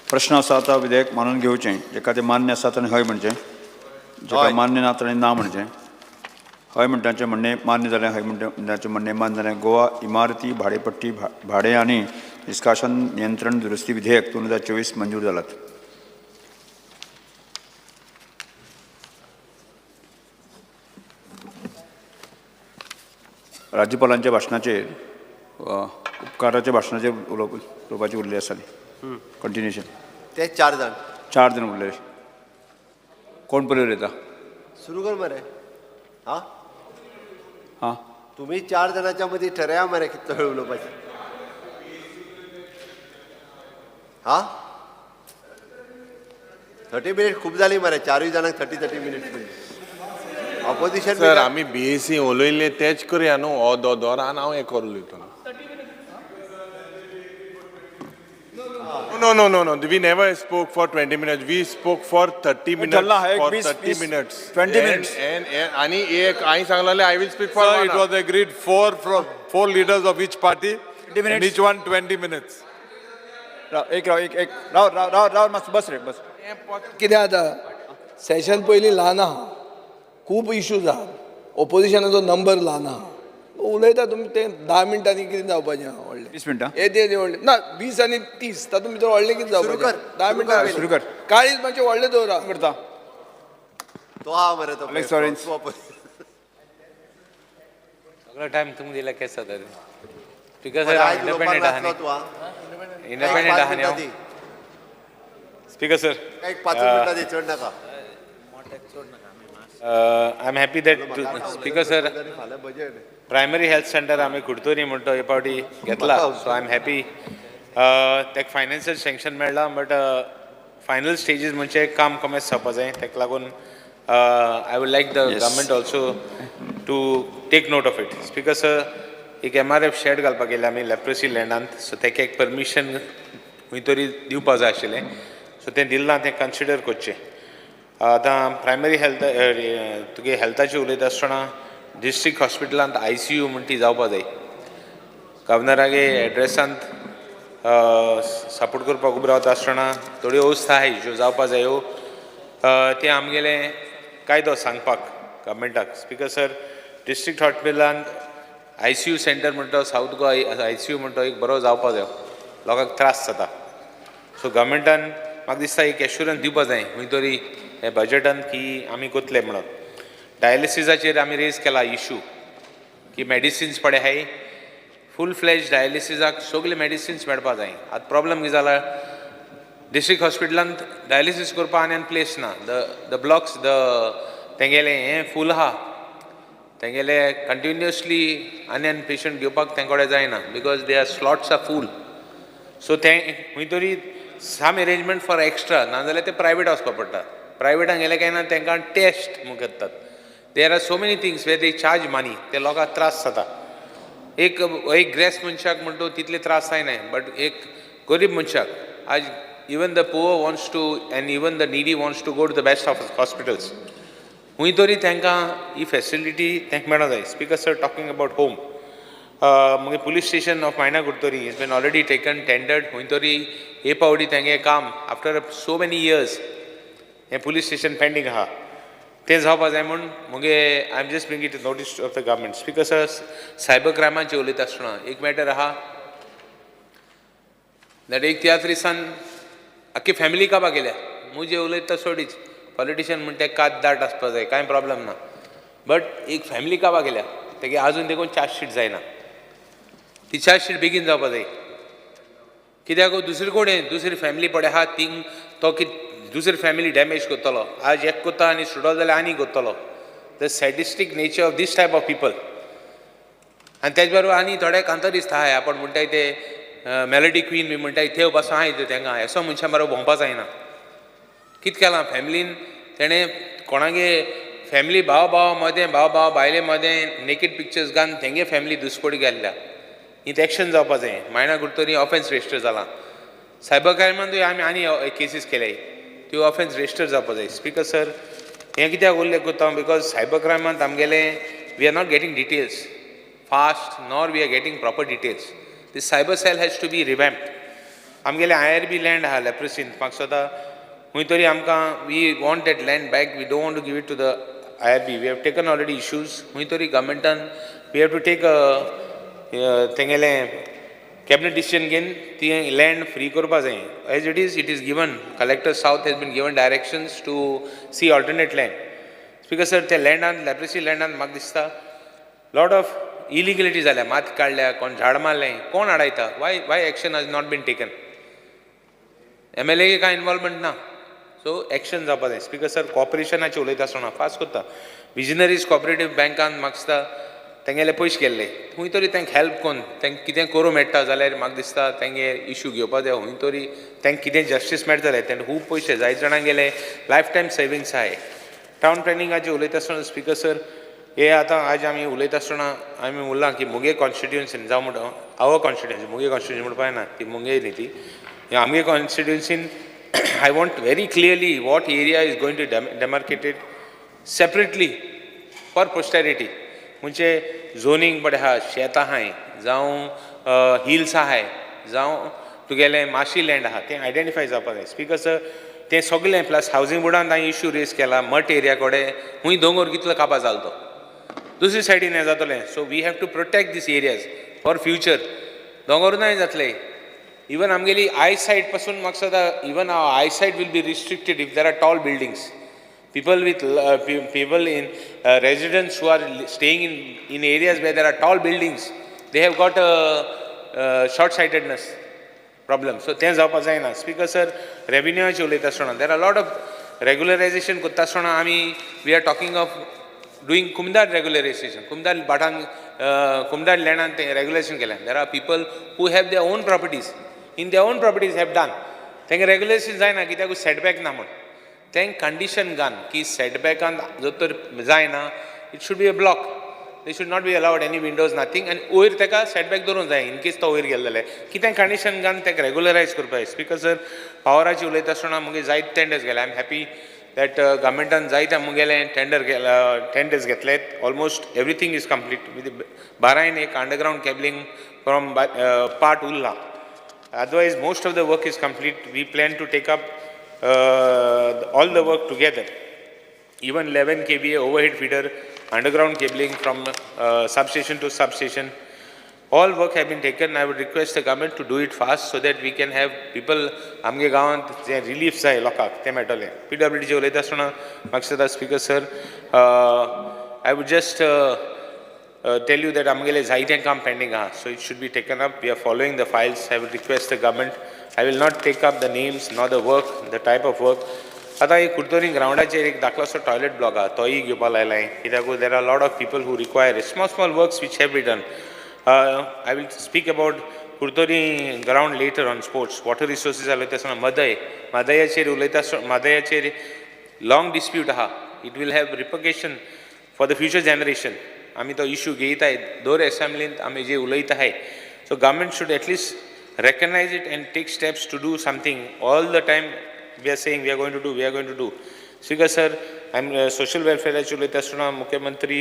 प्रश्न आसा, आतां विधेयक मानून घेवचें. जाका तें मान्य आसा ताणें हय म्हणचें. जाका हय. मान्य ना ताणें ना म्हणचें. हय म्हणटाचें म्हणणें मान्य जालें. हय म्हणटाचें म्हणणें मान्य जालें. गोवा इमारती भाडेपट्टी भाडें आनी निष्कासन नियंत्रण दुरुस्ती विधेयक 2024 मंजूर जालात. राज्यपालांच्या भाशणाचेर उपकाराच्या भाशणाचेर उलोवप उलोवपाची उरली आसताली कंटिन्युएशन. ते चार जाण. चार जाण उरले. कोण पयलीं उलयता? सुरू कर मरे. हा. हां. तुम्ही चार जाणांच्या मदीं ठरया मरे कितलो वेळ उलोवपाचें. हा, 30 मिनिट खूब जाली मरे, चारूय जाणांक 30 मिनिट्स म्हणजे ऑपोजिशन. सर, आमी बीएसी उलयल्ले तेच करया न्हू, हो दोदोर आनी हांव एक उलयतलो. No, no, no, no. We never spoke for 20 minutes. We spoke for 30 minutes. For 30 minutes. 20 minutes. And आणि एक हांवें सांगलेलें, I will speak for Sir, one it hour. was agreed four from four leaders of each party, 20 minutes. and each one 20 minutes. राव, एक राव, एक एक राव राव राव राव, मातसो बस रे, बस. कितें जाता, सेशन पयलीं ल्हान आहा, खूब इश्यूज आहा, ओपोजिशनाचो नंबर ल्हान आहा, उलयता तुमी ते 10 मिनटांनी कितें जावपाचें आहा व्हडलें? 20 मिनटां. यें तें व्हडलें ना, 20 आनी 30 तातूंत भितर व्हडलें कितें जावपाचें? 10 मिनटां. सुरू कर. काळीज मातशें व्हडलें दवरा. करता. तो आहा मरे तो. Alex Lawrence. सगळो टायम तुमी दिला केस जाता रे. स्पीकर सर, हांव इंडिपेंडंट आहा न्ही, इंडिपेंडंट आहा न्ही हांव. स्पीकर सर, एक 5 मिनटां दी, चड नाका. I am happy that, Speaker sir, primary health centre आमी कुडतरी म्हणतो हे फावटी घेतला, सो I am happy. ताका फायनान्शियल सँक्शन मेळ्ळा, बट फायनल स्टेजीस म्हणजे काम कमेस जावपा जाय. ताका लागून I would like the government also to take note of it. Speaker sir, एक एमआरएफ शेड घालपाक गेले आमी लेप्रोसी लँडांत, सो ताका एक परमिशन खंय तरी दिवपा जाय आशिल्लें, सो तें दिलें ना, तें कन्सिडर करचें. आतां प्रायमरी हेल्थ, तुगे हेल्थाची उलयता आसतना डिस्ट्रिक्ट हॉस्पिटलांत आयसीयू म्हण ती जावपा जाय. गव्हर्नरागे एड्रेसांत सपोर्ट करपाक उबो रावता आसतना थोड्यो अवस्था आहाय ज्यो जावपा जायो, तें आमगेलें कायदो सांगपाक गव्हर्मेंटाक. स्पीकर सर, डिस्ट्रिक्ट हॉस्पिटलांत आयसीयू सेंटर म्हणटा, सावथ गोवा आयसीयू म्हणटा एक बरो जावपा जायो, लोकांक त्रास जाता. सो गव्हर्मेंटान म्हाका दिसता एक एश्युरन्स दिवपा जाय खंय तरी हे बजटान की आमी कोतले म्हणून. डायलिसिसाचेर आमी रेज केला इशू की मेडिसिन्स पडे आहाय, फूल फ्लॅज डायलिसिसाक सगळे मेडिसिन्स मेळपा जाय. आतां प्रॉब्लम कितें जाला, डिस्ट्रिक्ट हॉस्पिटलांत डायलिसीस करपाक आनी प्लेस ना. The the blocks the तेंगेलें हें फूल आहा, तेंगेले कंटिन्युअसली आनी आनी पेशंट घेवपाक तें कडेन जायना because their slots are full. So तें खंय तरी सम एरेंजमेंट फॉर एक्स्ट्रा, नाजाल्यार ते प्रायवेट वचपा पडटा. प्रायवेटान गेले काय ना तांकां टेस्ट म्हूण करतात. There are so many things where they charge money, ते लोकांक त्रास जाता. एक एक ग्रेस मनशाक म्हणटा तितले त्रास जायना, बट एक गरीब मनशाक आज even the poor wants to and even the needy wants to go to the best of hospitals. खंय तरी तांकां ही फेसिलिटी तांकां मेळोंक जाय. Speaker sir, talking about home, मागीर police station of Maina Curtorim is been already taken tendered. खंय तरी हे फावटी तेंगे काम आफ्टर सो मेनी इयर्स हें पुलीस स्टेशन पेंडींग आहा, तें जावपा जाय म्हूण मुगे I am just bring it notice of the government. Speaker sir, cyber क्रायमाचेर उलयता आसतना एक मॅटर आहा that एक तियात्रिसान आख्खी फॅमिली काबा गेल्या. मुजे उलयता सोडीच, पॉलिटिशियन म्हणटा कात दाट आसपा जाय, कांय प्रॉब्लम ना, बट एक फॅमिली काबा गेल्या, तेगे आजून देखून चार्जशीट जायना. ती चार्जशीट बेगीन जावपा जाय, कित्याक दुसरी कडेन दुसरी फॅमिली पळय आहा थिंग तो कित दुसरी फॅमिली डॅमेज करतलो. आज एक करता आनी सुटलो जाल्यार आनी करतलो. The sadistic nature of this type of people. आनी तेज बरोबर आनी थोडे कांतारिस्त आहाय, आपण म्हणटाय ते मेलडी क्वीन बी म्हणटाय, ते पासून आहाय ते तेंकां असो मनशां बरोबर भोंवपा जायना. कित केलां फॅमिलीन तेणें कोणागे फॅमिली भाव भाव मदें, भाव भाव बायले मदें नेकेड पिक्चर्स घालून तेंगे फॅमिली दुसपटी गेल्ल्या. ही एक्शन जावपा जाय. मायणा कुडतरी ऑफेन्स रजिस्टर जालां. सायबर क्रायमांतूय आमी आनी केसीस केल्याय, त्यो ऑफेन्स रजिस्टर जावपा जाय. स्पीकर सर, हें कित्याक उल्लेख करता because cyber क्रायमांत आमगेलें we are not getting details fast nor we are getting proper details. The cyber cell has to be revamped. आमगेलें आयआरबी लँड आहा लेप्रोसीन, म्हाका दिसता खंय तरी आमकां we want that land back, we don't want to give it to the IRB. We have taken already issues. खंय तरी गव्हर्मेंटान we have to take तेंगेलें cabinet decision घेवन ती लँड फ्री करपा जाय. As it is, it is given, collector south has been given directions to see alternate land. Speaker sir, त्या लँडान leprosy लँडान म्हाका दिसता lot of illegality जाल्या, मात काडल्या, कोण झाड मारलें, कोण आडायता? Why action has not been taken? MLA कांय इनवॉल्वमेंट ना, सो एक्शन जावपा जाय. स्पीकर सर, कॉपरेशनाचेर उलयता आसतना फास्ट करता. विजनरीज कॉपरेटीव बँकान म्हाका दिसता तेंगेले पयशे गेल्ले खूंय तरी तांकां हेल्प करून तांकां कितें करूं मेळटा जाल्यार म्हाका दिसता तेंगे इशू घेवपा जाय खूंय तरी तांकां कितें जस्टीस मेळटलें तेणें खूब पयशे जायते जाणां गेले लायफ टायम सेविंग्स आहाय. टावन प्लॅनिंगाचेर उलयता आसतना स्पिकर सर हे आतां आज आमी उलयता आसतना आमी उरलां की मुगे कॉन्स्टिट्युएन्सीन जावं म्हणटा our constituency मुगे कॉन्स्टिट्युएन्सी म्हणपा जायना ती मुगे न्ही ती आमगे कॉन्स्टिट्युएन्सीन I want very clearly what area is going to demarcated separately for posterity. म्हणजे झोनींग पळय आहा शेत आहाय जावं हिल्स आहाय जावं तुगेलें माशी लँड आहा तें आयडेंटिफाय जावपाक जाय. स्पिकर सर तें सगलें प्लस हावजींग बोर्डान हांवें इश्यू रेज केला मठ एरिया कडेन खूंय दोंगर कितलो काबा जालो तो दुसरी सायडीन हें जातलें. So we have to protect these areas for future. दोंगर नाय जातले इवन आमगेली I सायट पासून म्हाका सदां even our eyesight will be restricted if there are tall buildings. People with people in residents who are staying in areas where there are tall buildings, they have got a short sightedness problem. So तें जावपा जायना. Speaker sir रेविन्यूचे उलयता आसतना there are lot of regularisation करता आसतना आमी we are talking of doing Comunidade regularisation. Comunidade भाटान कुमदार लँडान तें regulation केलें. There are people who have their own properties in their own properties have done. तेंगे रेगुलेशन जायना कित्याक सेटबॅक ना म्हूण तें कंडिशन घान की सेटबॅकान जर तर जायना it should be a block. They should not be allowed any windows nothing आनी वयर तेका सेटबॅक दवरूंक जाय इनकेस तो वयर गेलो जाल्यार कितें कंडिशन घान तेका रेगुलरायज करपाक जाय. स्पिकर सर पावराची उलयता आसतना मुगे जायते टेंडर्स गेले. I am happy that गव्हर्मेंटान जायते मुगेले टेंडर टेंडर्स घेतले. Almost everything is complete with बारायन एक अंडरग्रावंड केबलिंग फ्रॉम पार्ट उरला. Otherwise most of the work is complete. We plan to take up all the work together. Even 11 kVA overhead feeder, underground cabling from substation to substation, all work have been taken. I would request the government to do it fast so that we can have people आमगे गांवांत जे relief जाय लोकांक तें मेळटलें. PWDचे उलयता आसतना म्हाका दिसता speaker sir I would just tell you that आमगेलें जायतें काम पेंडींग आहा. So it should be taken up. We are following the files. I would request the government. I will not take up the names nor the work, the type of work. आतां एक कुडतरी ग्रावंडाचेर एक धाकलोसो toilet block आहा तोय घेवपा लायला कित्याक there are lot of people who require small small works which have be done. I will speak about Curtorim ground later on sports. Water resources उलयता आसतना मदय मदयाचेर उलयता आसतना मदयाचेर लॉंग डिस्प्यूट आहा. It will have repercussion for the future generation. आमी तो issue घेयताय दर एसेंब्लींत आमी जे उलयता आहाय. So government should at least recognize it and take steps to do something. All the time we are saying we are going to do, we are going to do. Speaker sir, I am social वेलफेराचेर उलयता आसतना मुख्यमंत्री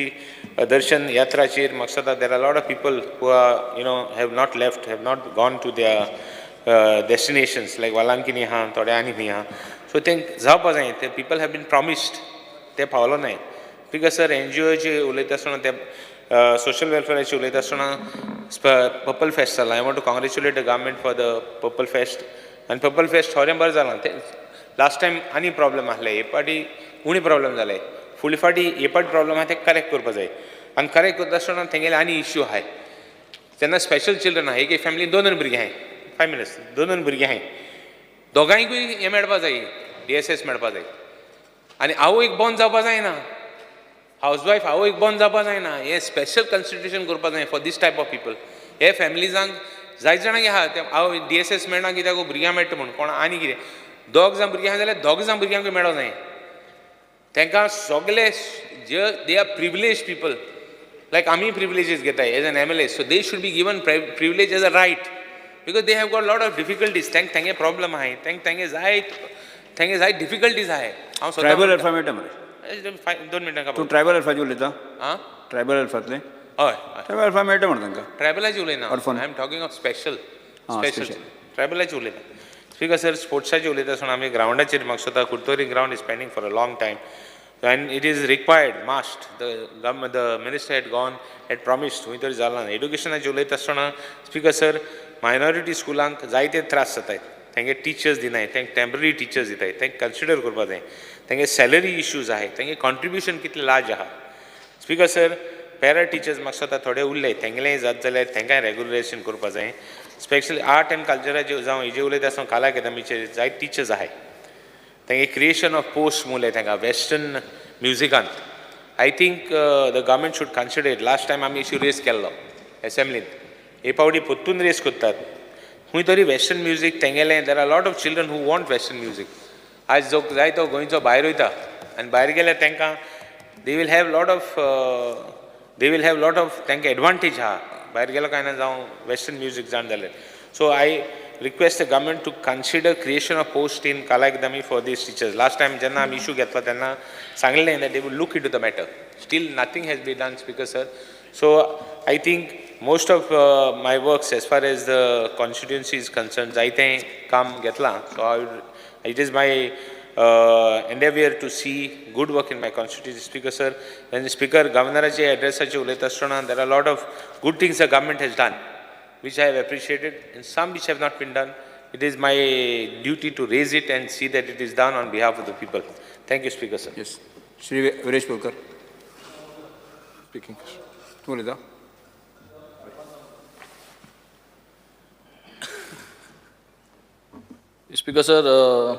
दर्शन यात्राचेर म्हाका दिसता there are lot of people who are you know have not left, have not gone to their destinations like Velankanni आहा थोडे आनी खंय आहा. सो तें जावपा जाय. ते पीपल have been promised ते पावलो नाय. स्पिकर सर एनजीओचे उलयता आसतना ते सोशल वेलफेराचे उलयता आसतना पर्पल फेस्ट जाला. I want to congratulate the government for the purple fest. आनी पर्पल फेस्ट थोडें बरें जालां. तें लास्ट टायम आनी प्रॉब्लम आहले हे फावटी उणी प्रॉब्लम जाले. फुडले फावटी हे फावटी प्रॉब्लम आहा तें करेक्ट करपा जाय. आनी करेक्ट करता आसतना तेंगेले आनी इश्यू आहाय. जेन्ना स्पेशल चिल्ड्रन आहा एक एक फॅमिली दोन दोन भुरगीं आहाय 5 मिनट्स दोन दोन भुरगीं आहाय दोगांयकूय हें मेळपा जाय DSS मेळपा जाय. आनी आवयक बंद जावपा जायना. हावज वायफ आवयक बंद जावपा जायना. हें स्पेशल कन्सिडरेशन करपा जाय for this type of people. हे फॅमिलीजांक जायते जाणांक आहा ते आवय DSS मेळना कित्याक भुरग्यांक मेळटा म्हूण कोण आनी कितें दोग जाण भुरगीं आहा जाल्यार दोग जाण भुरग्यांकूय मेळो जाय. तांकां सगळे जे they are privilege people like आमी प्रिविलेजीस घेताय as an MLA. So they should be given privilege as a right because they have got lot of difficulties. तांकां तेंगे प्रॉब्लम आहाय तांकां तेंगे जाय तेंगे जाय डिफिकल्टीज आहाय. हांव ट्रायबल अल्फा मेळटा मरे 2 मिनटां तूं ट्रायबल अल्फाची उलयता? आं ट्रायबल अल्फांतलें? हय ट्रायबल अल्फा मेळटा म्हणटा तांकां. ट्रायबलाची उलयना. Orphan. I am talking of special special ट्रायबलाची उलयता. स्पिकर सर स्पोर्ट्साची उलयता आसतना आमी ग्रावंडाचेर म्हाका दिसता Curtorim ground is pending for a long time and it is required must. The minister had gone had promised खंय तरी जालां ना. एड्युकेशनाचेर उलयता आसतना स्पिकर सर मायनॉरिटी स्कुलांक जायते त्रास जाताय. तेंगे टिचर्स दिनाय, तेंक टेंपररी टिचर्स दिताय. तेंक कन्सिडर करपा जाय. तेंगे सॅलरी इश्यूज आहाय. तेंगे कॉन्ट्रिब्युशन कितलें लार्ज आहा. स्पिकर सर पॅरा टिचर्स म्हाका दिसता थोडे उरले तेंगेलें जात जाल्यार तेंकांय रेगुलरायझेशन करपा जाय. स्पेशली आर्ट एंड कल्चराचेर जावं हेजेर उलयता आसतना कला अकादमीचेर जायते टिचर्स आहाय. तेंगे क्रिएशन ऑफ पोस्ट मुले तेंकां western म्युजिकांत I think the government should consider it. Last time आमी इश्यू रेज केल्लो एसेंब्लीन, हे फावटी परतून रेज करतात. खंय तरी वेस्टर्न म्युजीक तेंगेलें, there are lot of children who want western music. आयज जो जाय तो गोंयचो भायर वयता आनी भायर गेल्यार तांकां they will have lot of they will have lot of तांकां एडवांटेज आहा भायर गेलो काय ना जावं वेस्टर्न म्युजीक जाण जाल्यार. So I request the government to consider creation of post in Kala Academy for these teachers. Last time जेन्ना आमी इशू घेतलो तेन्ना सांगलें that they will look into the matter. Still nothing has been done, Speaker sir. So I think most of my works as far as the constituency is concerned, जायतें काम घेतलां. So it is my endeavour to see good work in my constituency, Speaker sir. When Speaker गव्हर्नराचे एड्रेसाचे उलयता आसतना there are lot of good things the government has done, which I have appreciated, and some which have not been done. It is my duty to raise it and see that it is done on behalf of the people. Thank you, Speaker sir. Yes. Shri Viresh Borkar. Speaking. तूं उलयता? Speaker sir,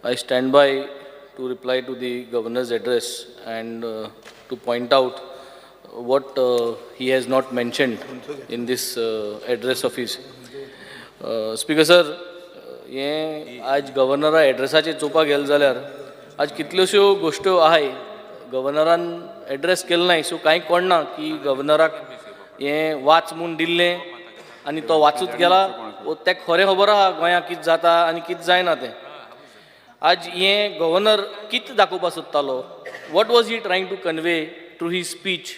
I stand by to reply to the governor's address and to point out what he has not mentioned in this address of his. Speaker sir, हें आज गव्हर्नरा एड्रेसाचेर चोवपाक गेले जाल्यार आज कितल्योश्यो गोश्ट्यो आहाय गव्हर्नरान address केलो नाय, सो कांय कळना की गव्हर्नराक हें वाच म्हूण दिल्लें आनी तो वाचूत गेला वो तेका खरें खबर आहा गोंयांत कितें जाता आनी कितें जायना तें. आज हें गव्हर्नर कितें दाखोवपाक सोदतालो, what was he trying to convey through his speech,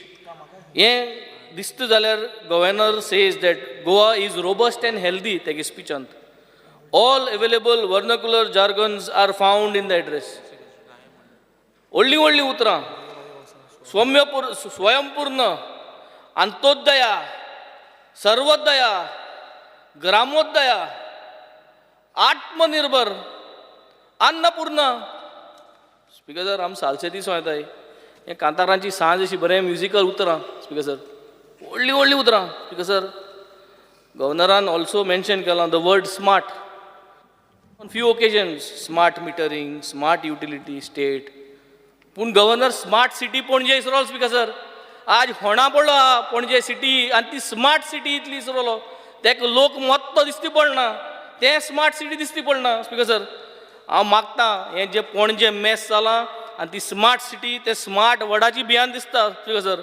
हें दिसता जाल्यार governor says that Goa is robust and healthy. तेगे स्पिचांत all available vernacular jargons are found in the address. व्हडलीं व्हडलीं उतरां, स्वयंपूर्ण, अंत्योदया, सर्वोदया, ग्रामोदया, आत्मनिर्भर, अन्नपूर्ण. स्पीकर सर, आम सालसेती येताय हें कांतारांची सांज अशी बरें म्युजिकल उतरां. स्पीकर सर, व्हडलीं व्हडलीं उतरां. स्पीकर सर, गव्हर्नरान ऑल्सो मेन्शन केलां the word smart on few occasions, smart metering, smart utility state. पूण गव्हर्नर स्मार्ट सिटी पणजे इसरोलो. स्पीकर सर, आज होणा पडलो आहा पणजे सिटी आनी ती स्मार्ट सिटी इतली इसरोलो तेका लोक मत्तो दिसती पडना, तें स्मार्ट सिटी दिसती पडना. स्पीकर सर, हांव मागता हें जें पणजे मॅस जालां आनी ती स्मार्ट सिटी ते स्मार्ट वर्डाची भियान दिसता. स्पीकर सर,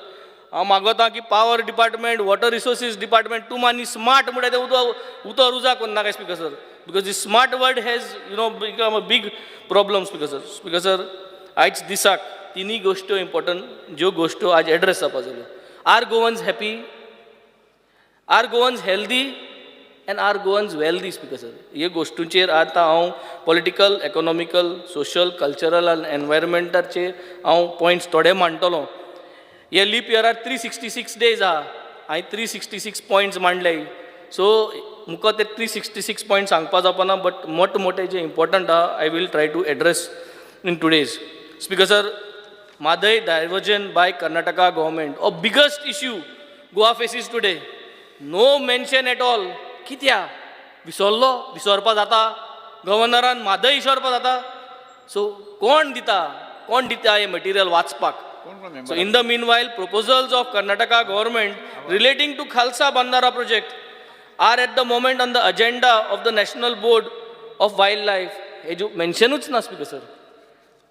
हांव मागोता की power department, water resources department तुम आनी स्मार्ट म्हणल्यार तें उतर उजा कोन्नाकाय Speaker sir, because the smart word has become a big problem. Speaker sir, Speaker sir, आयज दिसाक तिनूय गोश्ट्यो इम्पोर्टंट ज्यो गोश्ट्यो आज एड्रेस जावपा जाल्यो. Are Goans happy, are Goans healthy and are Goans wealthy? Speaker sir, हे गोश्टींचेर आतां हांव पॉलिटिकल, इकॉनॉमिकल, सोशल, कल्चरल आनी एनवायरमेंटाचेर हांव पॉयंट्स थोडे मांडटलो. हे लीप इयरार 366 डेज आहा, हांवें 366 पॉयंट्स मांडले. सो मुखार ते 366 पॉयंट सांगपा जावपा ना, बट मोठे मोठे जे इम्पोर्टंट आहा I will try to address in today's. Speaker sir, Mhadei diversion by Karnataka government, a biggest issue Goa faces today, no mention at all. कित्या विसरलो? विसरपा जाता गव्हर्नरान म्हादय विसरपा जाता? सो कोण दिता, कोण दिता हें मटिरियल वाचपाक? So in the meanwhile, proposals of Karnataka government relating to Kalasa Bandura project are at the moment on the agenda of the National Board of Wildlife. हे जो मेन्शनूच ना Speaker sir.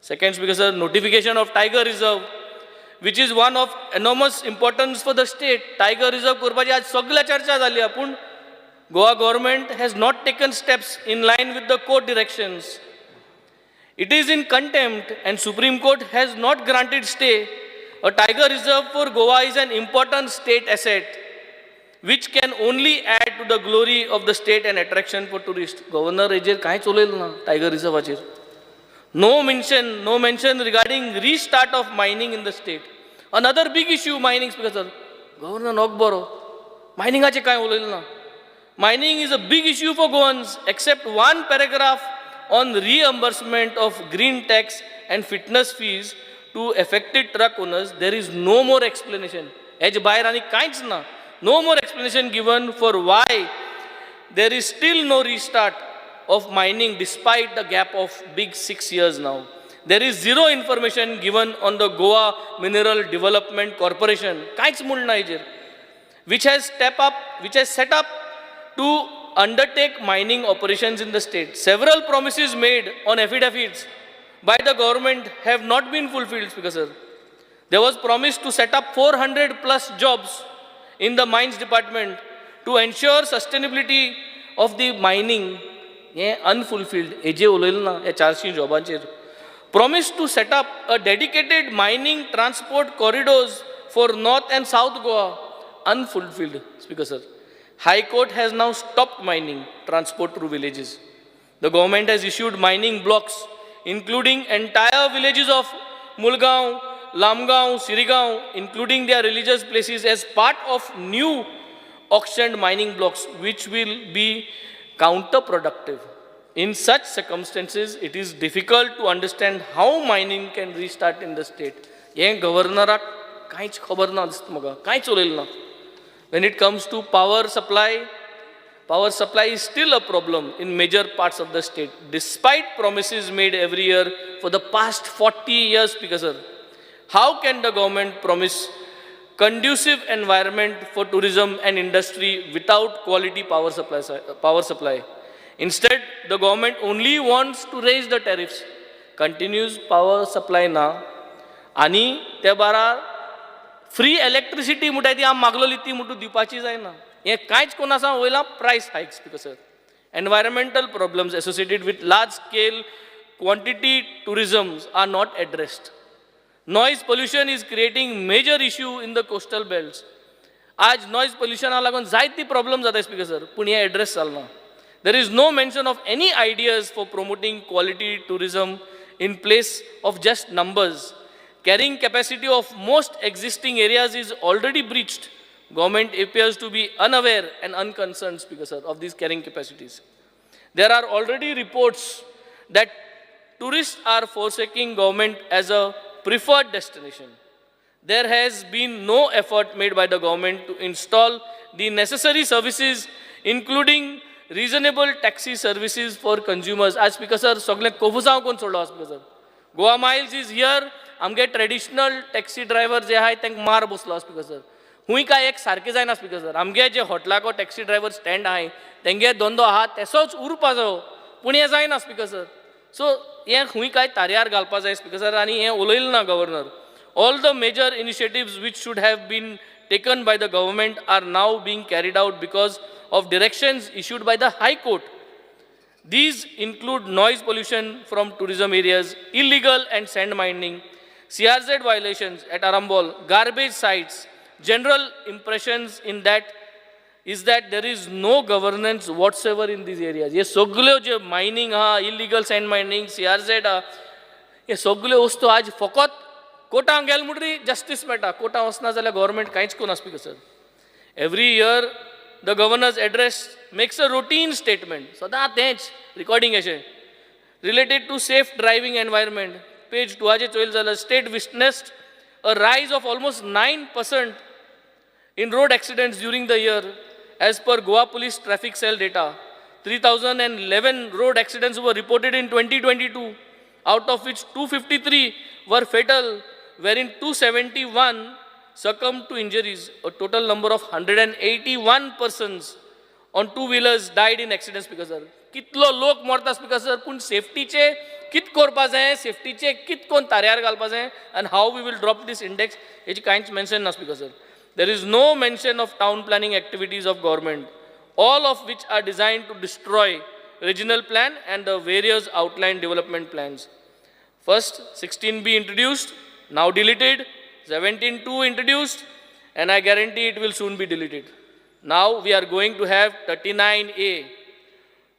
Second, Speaker sir, notification of tiger reserve, which is one of enormous importance for the state. Tiger reserve करपाची आज सगळ्या चर्चा जाली, पूण Goa government has not taken steps in line with the court directions. It is in contempt and Supreme Court has not granted stay. A tiger reserve for Goa is an important state asset which can only add to the glory of the state and attraction for tourists. Governor हेजेर कांयच उलयलो ना tiger रिझर्वाचेर. No mention regarding restart of mining in the state. Another big issue, mining, Speaker sir. Governor नोक बरो मायनिंगाचेर कांय उलयलो ना. Mining is a big issue for Goans, except one paragraph on reimbursement of green tax and fitness fees to affected truck owners, there is no more explanation. हेजे भायर आनी कांयच ना. No more explanation given for why there is still no restart of mining despite the gap of big 6 years now. There is zero information given on the Goa Mineral Development Corporation. कांयच म्हूण ना हेजेर, which has set up to undertake mining operations in the state. Several promises made on affidavits by the government have not been fulfilled, Speaker sir. There was promise to set up 400 plus jobs in the mines department to ensure sustainability of the mining. हें unfulfilled. हेजे उलयलें ना ह्या 400 जॉबांचेर. Promise to set up a dedicated mining transport corridors for North and South Goa, unfulfilled, Speaker sir. High Court has now stopped mining transport through villages. The government has issued mining blocks, including entire villages of Mulgaon, Lamgaon, Sirigaon, including their religious places, as part of new auctioned mining blocks, which will be counterproductive. In such circumstances, it is difficult to understand how mining can restart in the state. हें गव्हर्नराक कांयच खबर ना दिसता म्हाका, कांयच उलयलें ना. When it comes to power supply, power supply is still a problem in major parts of the state, despite promises made every year for the past 40 years, Speaker sir. How can the government promise conducive environment for tourism and industry without quality power supply? Power supply? Instead, the government only wants to raise the tariffs. Continuous power supply ना आनी ते बारार free electricity म्हणटाय ती आमी मागलोली, ती म्हणटू दिवपाची जायना. हें कांयच कोण आसा वयला price hikes, Speaker sir. Environmental problems associated with large scale quantity tourism are not addressed. Noise pollution is creating major issue in the coastal belts. आज नॉयज पोल्युशनाक लागून जायती प्रॉब्लम जाता, स्पीकर सर, पूण हें address Jalna. There is no mention of any ideas for promoting quality tourism in place of just numbers. Carrying capacity of most existing areas is already breached. Government appears to be unaware and unconcerned, Speaker sir, of these carrying capacities. There are already reports that tourists are forsaking government as a preferred destination. There has been no effort made by the government to install the necessary services, including reasonable taxi services for consumers. आज, Speaker sir, सगळे कोफुसांव कोण सोडलो, Speaker sir. Goa Miles is here. आमगे traditional taxi driver जे आहाय तांकां मार बसलो, speaker sir. हुंय काय एक सारकें जायना, स्पीकर सर. आमगे जे हॉटलाको टॅक्सी ड्रायव्हर स्टँड आहाय, तेंगे धंदो आहा तेसोच उरपा जायो, पूण हें जायना, स्पीकर सर. सो हें खूंय काय तारयार घालपा जाय, स्पीकर सर, आनी हें उलयलें ना governor. All the major initiatives which should have been taken by the government are now being carried out because of directions issued by the High Court. These include noise pollution from tourism areas, illegal and sand mining, CRZ violations at Arambol, garbage sites. General impressions in that is that there is no governance whatsoever in these areas. हे सगल्यो जे mining आहा, illegal send mining, CRZ आहा, हे सगल्यो वस्तू आज फकत कोर्टांक गेले म्हणटरी जस्टीस मेळटा. कोर्टां वचना जाल्यार गव्हर्मेंट कांयच करूं Speaker sir. Every year the governor's address makes a routine statement, सदां तेंच रिकॉर्डिंग अशें, related to safe driving environment. Page टूआचेर चोयलें जाल्यार, state witnessed a rise of almost 9% in road accidents during the year. As per Goa Police Traffic Cell data, 3,011 road accidents were reported in 2022, out of which 253 were fatal, wherein 271 succumbed to injuries. A total number of 181 persons on two-wheelers died in accidents, Speaker sir. कितलो लोक मरता, speaker sir, पूण सेफ्टीचे कित करपा जाय, सेफ्टीचे कित कोण तारयार घालपा जाय आनी how we will drop this index, हेची कांयच मेन्शन ना, Speaker sir. There is no mention of town planning activities of government, all of which are designed to destroy regional plan and the various outline development plans. First, 16B introduced, now deleted, 17.2 introduced, and I guarantee it will soon be deleted. Now we are going to have 39A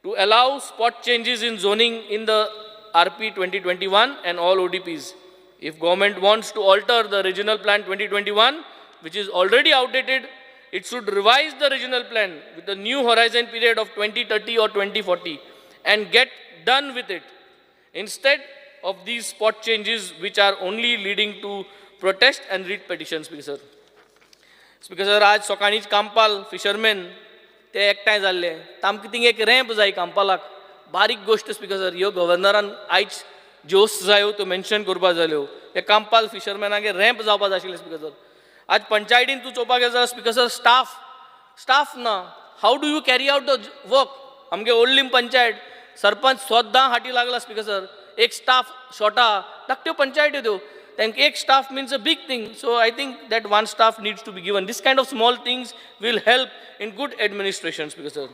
to allow spot changes in zoning in the RP 2021 and all ODPs. If government wants to alter the regional plan 2021, which is already outdated, it should revise the regional plan with a new horizon period of 2030 or 2040 and get done with it, instead of these spot changes which are only leading to protest and writ petitions, Speaker sir. Speaker sir, आज सकाळींच Campal fisherman ते एकठांय जाल्ले. तांकां thing एक ramp जाय कांपालाक. बारीक गोश्ट, speaker sir, ह्यो गव्हर्नरान आयज ज्यो जायो त्यो मेन्शन करपा जाल्यो. हे कांपाल फिशरमॅनागे रॅम्प जावपा जाय आशिल्लें स्पिकर सर. आज पंचायतीन तूं चोवपाक गेलो जाल्यार स्पिकर सर स्टाफ ना. How do you carry out the work? आमगे ओल्डलीम पंचायत सरपंच स्वता हाटी लागला स्पिकर सर. एक स्टाफ शॉर्टा, धाकट्यो पंचायत्यो त्यो, तांकां एक staff means a big thing. So I think that one staff needs to be given. This kind of small things will help in good administration, Speaker sir.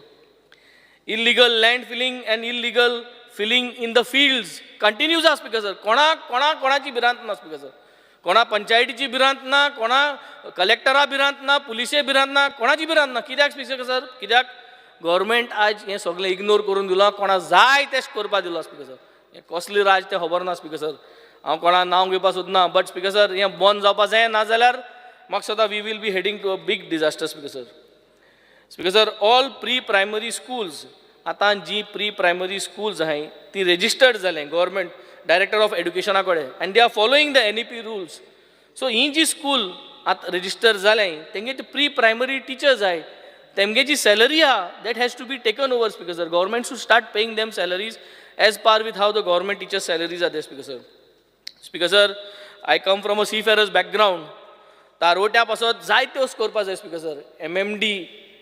Illegal land filling and illegal filling in the fields continues आहा speaker sir. कोणाक कोणाक कोणाची भिरांत ना speaker sir. कोणा पंचायतीची भिरांत ना, कोणा कलेक्टरा भिरांत ना, पुलिसे भिरांत ना, कोणाची भिरांत ना. कित्याक स्पिकर सर? कित्याक गव्हर्मेंट आज हें सगळें इग्नोर करून दिलां, कोणा जाय तें करपा दिलां स्पिकर सर. हें कसलें राज तें खबर ना स्पिकर सर. हांव कोणा नांव घेवपा सोदना, बट स्पिकर सर हें बंद जावपा जाय, नाजाल्यार म्हाका दिसता we will be heading to a big disaster, Speaker sir. Speaker sir, all pre primary schools, आतां जी प्री प्रायमरी स्कूल्स आहाय ती रेजिस्टर्ड जालें गव्हर्मेंट डायरेक्टर ऑफ एड्युकेशना कडेन and they are following the NEP rules. So ही जी school आतां register जालें तेंगे प्री प्रायमरी टिचर्स आहाय तेमगे जी सॅलरी आहा that has to be taken over, Speaker sir. Government should start paying them salaries as par with how the government teachers salaries are there, Speaker sir. Speaker sir, I come from a seafarers background. तारवट्या पासत जायत्यो करपा जाय speaker sir. MMD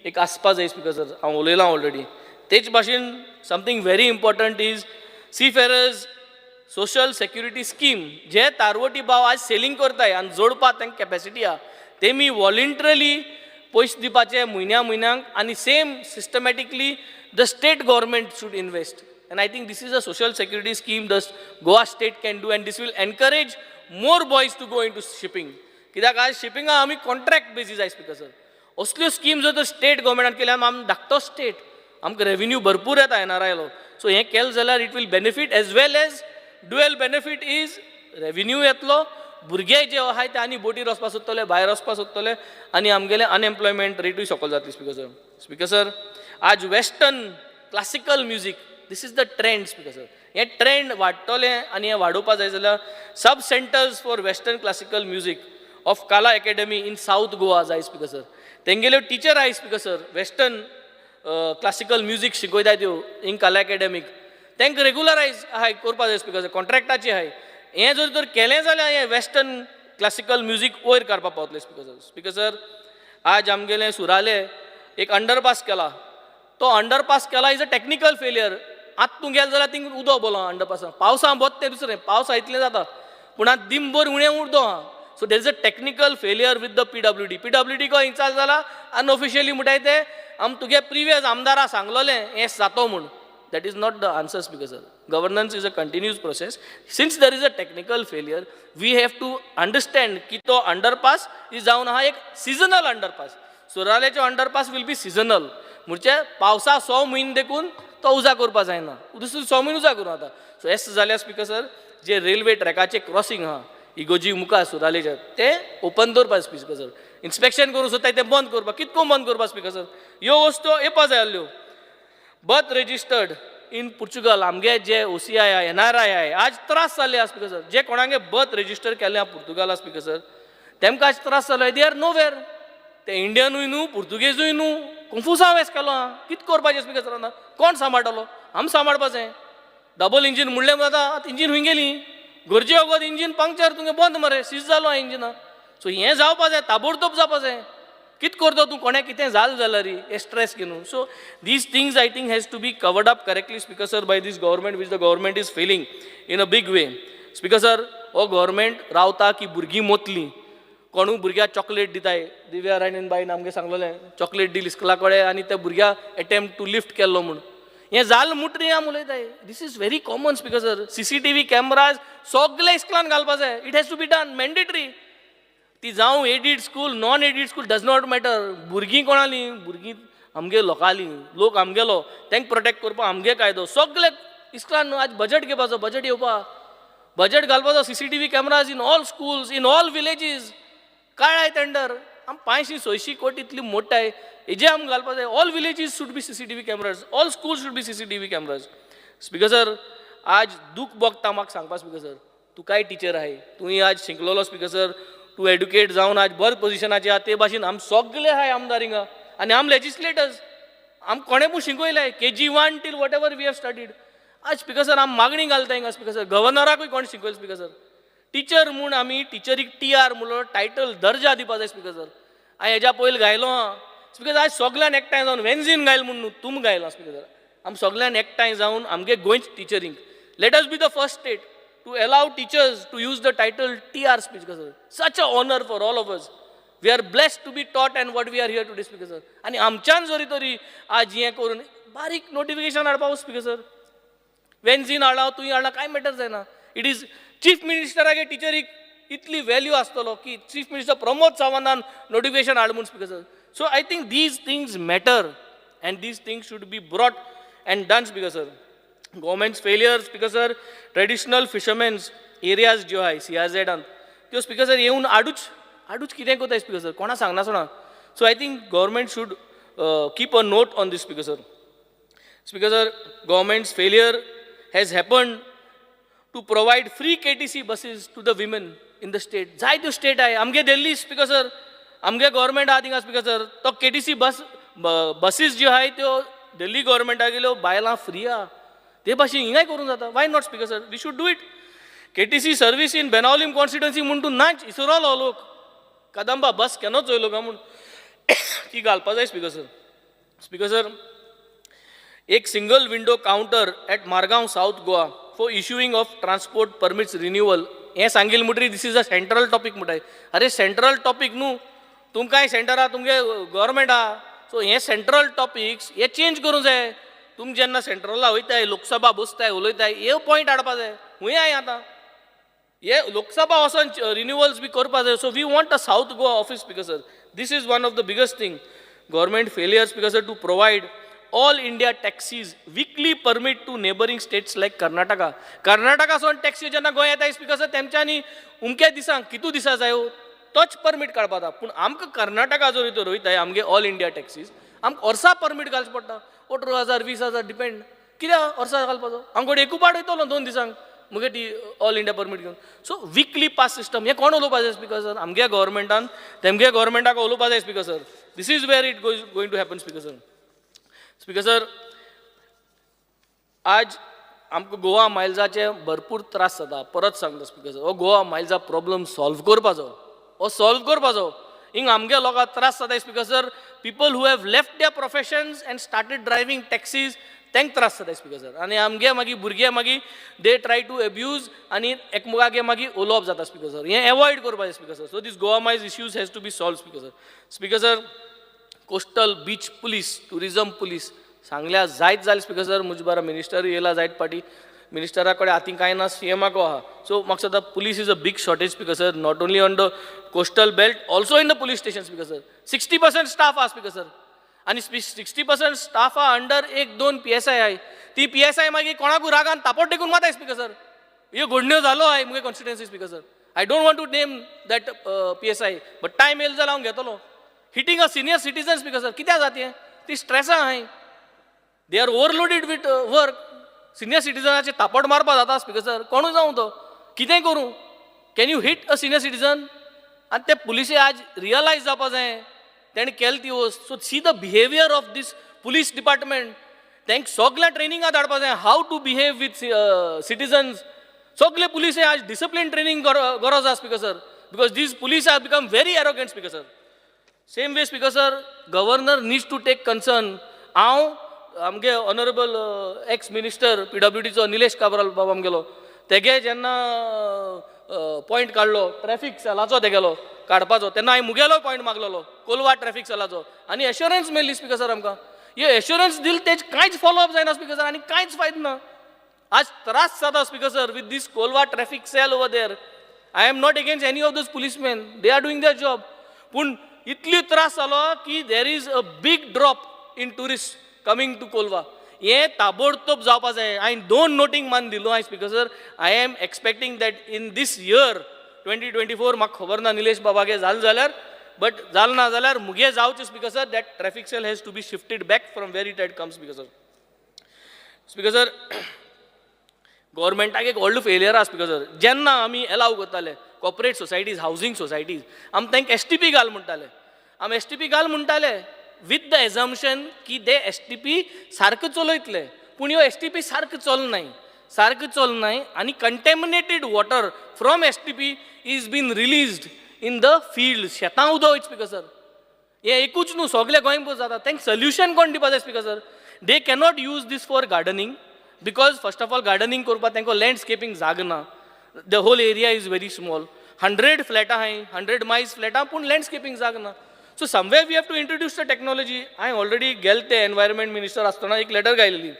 एक आसपा जाय speaker sir, हांव उलयलां already. तेच भाशेन something very important is seafarers social security scheme. जे तारवटी भाव आज सेलींग करताय आनी जोडपा तांकां कॅपेसिटी आहा, तेमी वॉलंटरली पयशे दिवपाचे म्हयन्या म्हयन्याक आनी same systematically the state government should invest. And I think this is a social security scheme the Goa state can do, and this will encourage more boys to go into shipping. कित्याक आज शिपिंगा आमी contract basis I speaker sir. असल्यो scheme जर तर state गव्हर्मेंटान केल्यार आम धाकटो state, आमकां रेविन्यू भरपूर येता एनआरआयलो. सो हें केलें जाल्यार it will benefit as well as dual benefit is revenue येतलो, भुरगे जे आहाय ते आनी बोटीर वचपा सोदतले, भायर वचपा सोदतले आनी आमगेले अनएम्प्लॉयमेंट रेटूय सकयल जातली स्पिकर सर. स्पिकर सर, आज western classical music, this is the trend, Speaker sir. हें ट्रेंड वाडटलें आनी हें वाडोवपा जाय जाल्यार sub centres for western classical music of Kala academy in South Goa जाय स्पिकर सर. तेंगेल्यो टिचर आहाय speaker sir, western classical music शिकयताय त्यो इन कला एकेडमीक, तांकां रेगुलरायज आहाय करपा जाय स्पिकर सर, कॉन्ट्रॅक्टाचे आहाय. हें जर तर केलें जाल्यार हें वेस्टर्न क्लासिकल म्युजीक वयर काडपा पावतलें स्पिकर सर. स्पिकर सर, आज आमगेलें सुराले एक अंडरपास केला, तो अंडरपास केला is a technical failure. आतां तूं गेलो जाल्यार थिंग उदक बोलो अंडरपासान, पावसा बोत तें दुसरें, पावसा इतलें जाता पूण आतां दिमभर उणें उदक आहा. So there is a technical failure with the PWD. PWD को इन्चार्ज जाला अनऑफिशियली म्हणटाय ते आम तुगे प्रिवियस आमदारा सांगलोलें हें जातो म्हूण. That is not the answer, Speaker sir. Governance is a continuous process. Since there is a technical failure, we have to understand की तो अंडरपास is जावन आहा एक सिजनल अंडरपास. सुराल्याचो अंडरपास will be seasonal, म्हणजे पावसा 6 म्हयने देखून तो उजा करपा जायना, दुसरो 6 म्हयने उजा करूं आता. सो एस जाल्यार स्पिकर सर, जे रेल्वे ट्रॅकाचे क्रॉसिंग आहा इगोजी मुखार सुरालेचे ते ओपन दवरपा स्पिकर सर. इन्स्पेक्शन करूं सोदताय तें बंद करपा, कितको बंद करपा स्पिकर सर. ह्यो वस्तू येवपा जाय आहल्यो. बर्थ रेजिस्टर्ड इन पुर्तुगाल, आमगे जे OCI NRI आहाय आज त्रास जाल्ले आहा स्पिकर सर. जे कोणागे बर्थ रेजिस्टर केल्ले आहा पुर्तुगाला स्पिकर सर, तेमकां आज त्रास जालो, they are know where. ते इंडियनूय न्हू, पुर्तुगेजूय न्हू, कंफुजांव वेस केलो आहा. कितें करपाचें स्पिकर सर? आतां कोण सांबाळटलो? आमी सांबाळपा जाय. डबल इंजीन म्हणलें जाता, आतां इंजीन हुंय गेली, गरजे वगत इंजीन पंक्चर तुगे बंद मरे, सीज जालो आहा इंजिना. सो हें जावपा जाय, ताबडतोब जावपा जाय. कितें करता तूं, कोणें कितें जालें जाल्यार हें स्ट्रेस घेवन. So these things I think has to be covered up correctly, Speaker sir, by this government, which the government is failing in a big way. Speaker sir, हो गव्हर्मेंट रावता की भुरगीं मोतलीं, कोणूय भुरग्याक चॉकलेट दिताय. दिव्या राणीन बाईन आमगे सांगलेलें चॉकलेट दिली स्कुला कडेन आनी त्या भुरग्याक एटेम्प्ट टू लिफ्ट केल्लो म्हूण. हें जालें म्हणटरी आमी उलयताय. This is very common, Speaker sir. CCTV cameras सगळे इस्कुलान घालपा जाय. It has to be done mandatory. ती जावं aided school, non aided school, does not matter. भुरगीं कोणालीं? भुरगीं आमगे लोकालीं, लोक आमगेलो, तांकां प्रोटेक्ट करपाक आमगे कायदो. सगळे इस्कुलान आज बजट घेवपाचो, बजट येवपा, बजट घालपाचो. CCTV cameras in all schools, in all villages. काळाय tender आम 500-600 कोटी इतली मोठाय हेजे आम घालपा जाय. All villages should be CCTV cameras, all school should be CCTV cameras. Speaker sir, आज दूख भोगता म्हाका सांगपा स्पिकर सर. तुकाय टिचर आहाय, तुवें आज शिकलोलो स्पिकर सर, तूं एडुकेट जावन आज बरें पोजिशनाचे आहा. ते भाशेन आम सगळे आहाय आमदार हिंगा आनी आम लेजिस्लेटर्स, आम कोणें पूण शिकयलें KG 1 till whatever we have studied. आज स्पिकर सर आमी मागणी घालता हिंगा स्पिकर सर, गव्हर्नराकूय कोण शिकयलो स्पिकर सर? टिचर म्हूण आमी टिचरीक टी आर म्हणलो टायटल दर्जा दिवपा जाय स्पिकर सर. हांवें हेज्या पयलीं गायलो आहा स्पिकर सर, आयज सगल्यान एकठांय जावन वेन्झीन गायल म्हूण न्हू, तुम गायला स्पिकर सर. आमी सगल्यान एकठांय जावन आमगे गोंयच टिचरींक, let us be the first state to allow teachers to use the title TR, Speaker sir. Such a honour for all of us. We are blessed to be taught and what we are here today, Speaker sir. आनी आमच्यान जरी तरी आज हें करून बारीक notification हाडपा speaker sir, वेन्झीन हाडला तुवें हाडला कांय मॅटर जायना. It is chief मिनिस्टरागे टिचरीक इतली व्हॅल्यू आसतलो की चीफ मिनिस्टर प्रमोद सावंतान नोटिफिकेशन हाड म्हूण Speaker sir. So I think these things matter and these things should be brought and done, Speaker sir. Government's failure, Speaker sir, traditional fishermen's areas ज्यो आहाय C R झेडान त्यो speaker sir येवन आडूच आडूच कितें करता speaker sir, कोणा सांगनासतना. So I think government should keep a note on this, Speaker sir. Speaker sir, government's failure has happened to provide free KTC buses to the women in the state. जायत्यो state आहाय आमगे दिल्ली speaker sir, आमगे government आहा थिंगा speaker sir, तो KTC बस बसीस ज्यो आहाय त्यो दिल्ली गव्हर्मेंटा गेल्यो बायलां फ्री आहा. ते भाशेन हिंगाय करूंक जाता. Why not, Speaker sir? We should do it. KTC service in Benaulim constituency म्हूण तूं नाच इसरोलो लोक कदंबा बस केन्नाच चोयलो काय म्हूण ती घालपा जाय स्पिकर सर. स्पिकर सर, एक single window counter at Margao, South Goa for issuing of transport permits renewal. हें सांगील म्हणटरी this is a central topic म्हणटाय. अरे सेंट्रल टॉपीक न्हू, तुमकांय सेंटर आहा, तुमगे गव्हर्मेंट आहा, सो हे सेंट्रल टॉपिक्स हे चेंज करूंक जाय. तुमी जेन्ना सेंट्रला वयताय, लोकसभा बसताय उलयताय, हे पॉयंट हाडपा जाय. खूंय आहाय आतां हे लोकसभा वचोन रिन्युअल्स बी करपा जाय. So we want a South Goa office, Speaker sir. This is one of the biggest thing. Government failure, Speaker sir, to provide all India taxis weekly permit to neighbouring states like Karnataka. Karnataka Son taxi जेन्ना गोंय येता speaker sir, तेमच्यांनी उमक्या दिसांक कितू दिसा जायो तोच permit काडपा जाता. पूण आमकां कर्नाटका जर तर वयताय आमगे ऑल इंडिया टॅक्सीज, आमकां वर्सा परमीट घालचें पडटा. 18,000 20,000 डिपेंड कित्याक वर्सा घालपाचो. आमकां एकू पाट वयतलो 2 दिसांक मुगे ती ऑल इंडिया परमीट घेवन. सो विकली पास सिस्टम हें कोण उलोवपा जाय स्पिकर सर? आमगे गव्हर्मेंटान तेमगे गव्हर्मेंटाक उलोवपा जाय Speaker sir. This is where it going to happen, Speaker sir. Speaker sir, आज आमकां गोवा मायल्साचे भरपूर त्रास जाता. परत सांगता स्पिकर सर, हो गोवा मायल्सा प्रॉब्लम सॉल्व करपाचो, हो सॉल्व करपाचो. हिंग आमगे लोकांक त्रास जाता Speaker sir. People who have left their professions and started driving taxis तांकां त्रास जाता स्पिकर सर. आनी आमगे मागीर भुरगे मागीर they try to abuse आनी एकमेकागे मागीर उलोवप जाता स्पिकर सर. हें एवॉयड करपाचें Speaker sir. So this Goa Miles issues has to be solve, Speaker sir. Speaker sir, coastal beach police, tourism police सांगल्या जायत जालें स्पिकर सर. म्हजे बारा मिनिस्टर येयला जायत पाटी, मिनिस्टरा कडेन हातीन कांय ना, सी एमाक आहा. सो म्हाका दिसता police is a big shortage, Speaker sir, not only on the coastal belt, also in the police station, Speaker sir. 60% staff आहा स्पिकर सर, आनी 60% स्टाफ आहा अंडर 1-2 PSI आहाय. ती PSI मागीर कोणाकूय रागान तापोट टेकून मारताय स्पिकर सर. ह्यो घडण्यो जालो आहाय मुगे constituency, Speaker sir. I don't want to name that PSI, but time येयलो जाल्यार हांव घेतलो. Hitting a senior citizen, Speaker sir, कित्याक जाता हें? ती स्ट्रेसां आहाय, they are overloaded with work. Senior सिटीजनाचे तापट मारपा जाता स्पिकर सर. कोणूय जावं तो कितेंय करूं, can you hit a senior citizen? आनी ते पुलिसे आज रियलायज जावपा जाय तेणें केली ती वस्त. So see the behaviour of this police department. तांकां सगळ्या ट्रेनिंगां धाडपा जाय, how to behave with citizens. सगळे पुलिसे आज डिसिप्लीन ट्रेनिंग गरज आसा Speaker sir, because these police are become very arrogant, Speaker sir. Same way, Speaker sir, governor needs to take concern. हांव आमगे ऑनरेबल एक्स मिनिस्टर PWDचो निलेश काब्राल बाब आमगेलो, तेगे जेन्ना पॉयंट काडलो ट्रॅफीक सेलाचो तेगेलो काडपाचो, तेन्ना हांवें मुगेलो पॉयंट मागलेलो कोलवा ट्रॅफीक सेलाचो, आनी एश्योरन्स मेळ्ळी स्पिकर सर आमकां. हे एश्योरन्स दिल तेज कांयच फॉलोअप जायना स्पिकर सर, आनी कांयच फायदो ना. आज त्रास जाता Speaker sir with this Colva traffic cell over there. I am not against any of those policemen, they are doing their job, पूण इतली त्रास जालो की there is a big drop in tourist coming to Colva. हें ताबडतोब जावपा जाय. हांवें 2 नोटींग मान दिलो हांवें Speaker sir. I am expecting that in this year 2024, म्हाका खबर ना निलेश बाबागे जालें जाल्यार, बट जालें ना जाल्यार मुगे जावचें Speaker sir, that traffic cell has to be shifted back from where it had come, Speaker sir. Speaker sir, गव्हर्मेंटाक एक व्हडलो फेलियर आहा स्पिकर सर. जेन्ना आमी एलाव करताले कॉपरेट सोसायटीज, हावजींग सोसायटीज, आमी तांकां STP घाल म्हणटाले, आमी STP घाल म्हणटाले विथ the एजम्पशन की ते STP सारकें चलयतले. पूण ह्यो एस टी पी सारको चलनाय, सारको चलनाय आनी contaminated water from STP is been released in the field. शेतां उदक वयता स्पिकर सर. हें एकूच न्हू, सगल्या गोंयभर जाता. तांकां सोल्युशन कोण दिवपा जाय speaker sir? They cannot use this for gardening because first of all gardening करपाक तांकां लँडस्केपींग जाग ना. The whole area is very small. 100 फ्लॅटां आहाय, 100 मायज फ्लॅटां, पूण लँडस्केपींग जाग ना. So somewhere we have to introduce the technology. हांवें ऑलरेडी गेले ते एनवायरमेंट मिनिस्टर आसतना एक letter घायलेली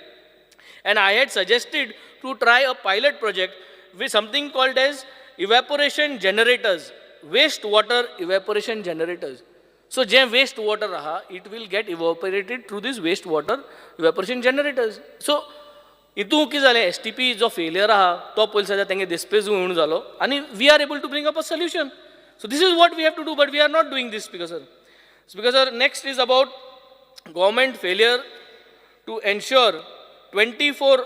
and I had suggested to try a pilot project with something called as evaporation generators, waste water evaporation generators. So J waste water आहा, it will get evaporated through this waste water evaporation generators. So हितून कितें जालें, S T P जो failure आहा तो पयलीं सद्या तेंगे देस्पेजू उणो जालो आनी we are able to bring up a solution. So this is what we have to do, but we are not doing this, Speaker sir. Speaker sir, next is about government failure to ensure 24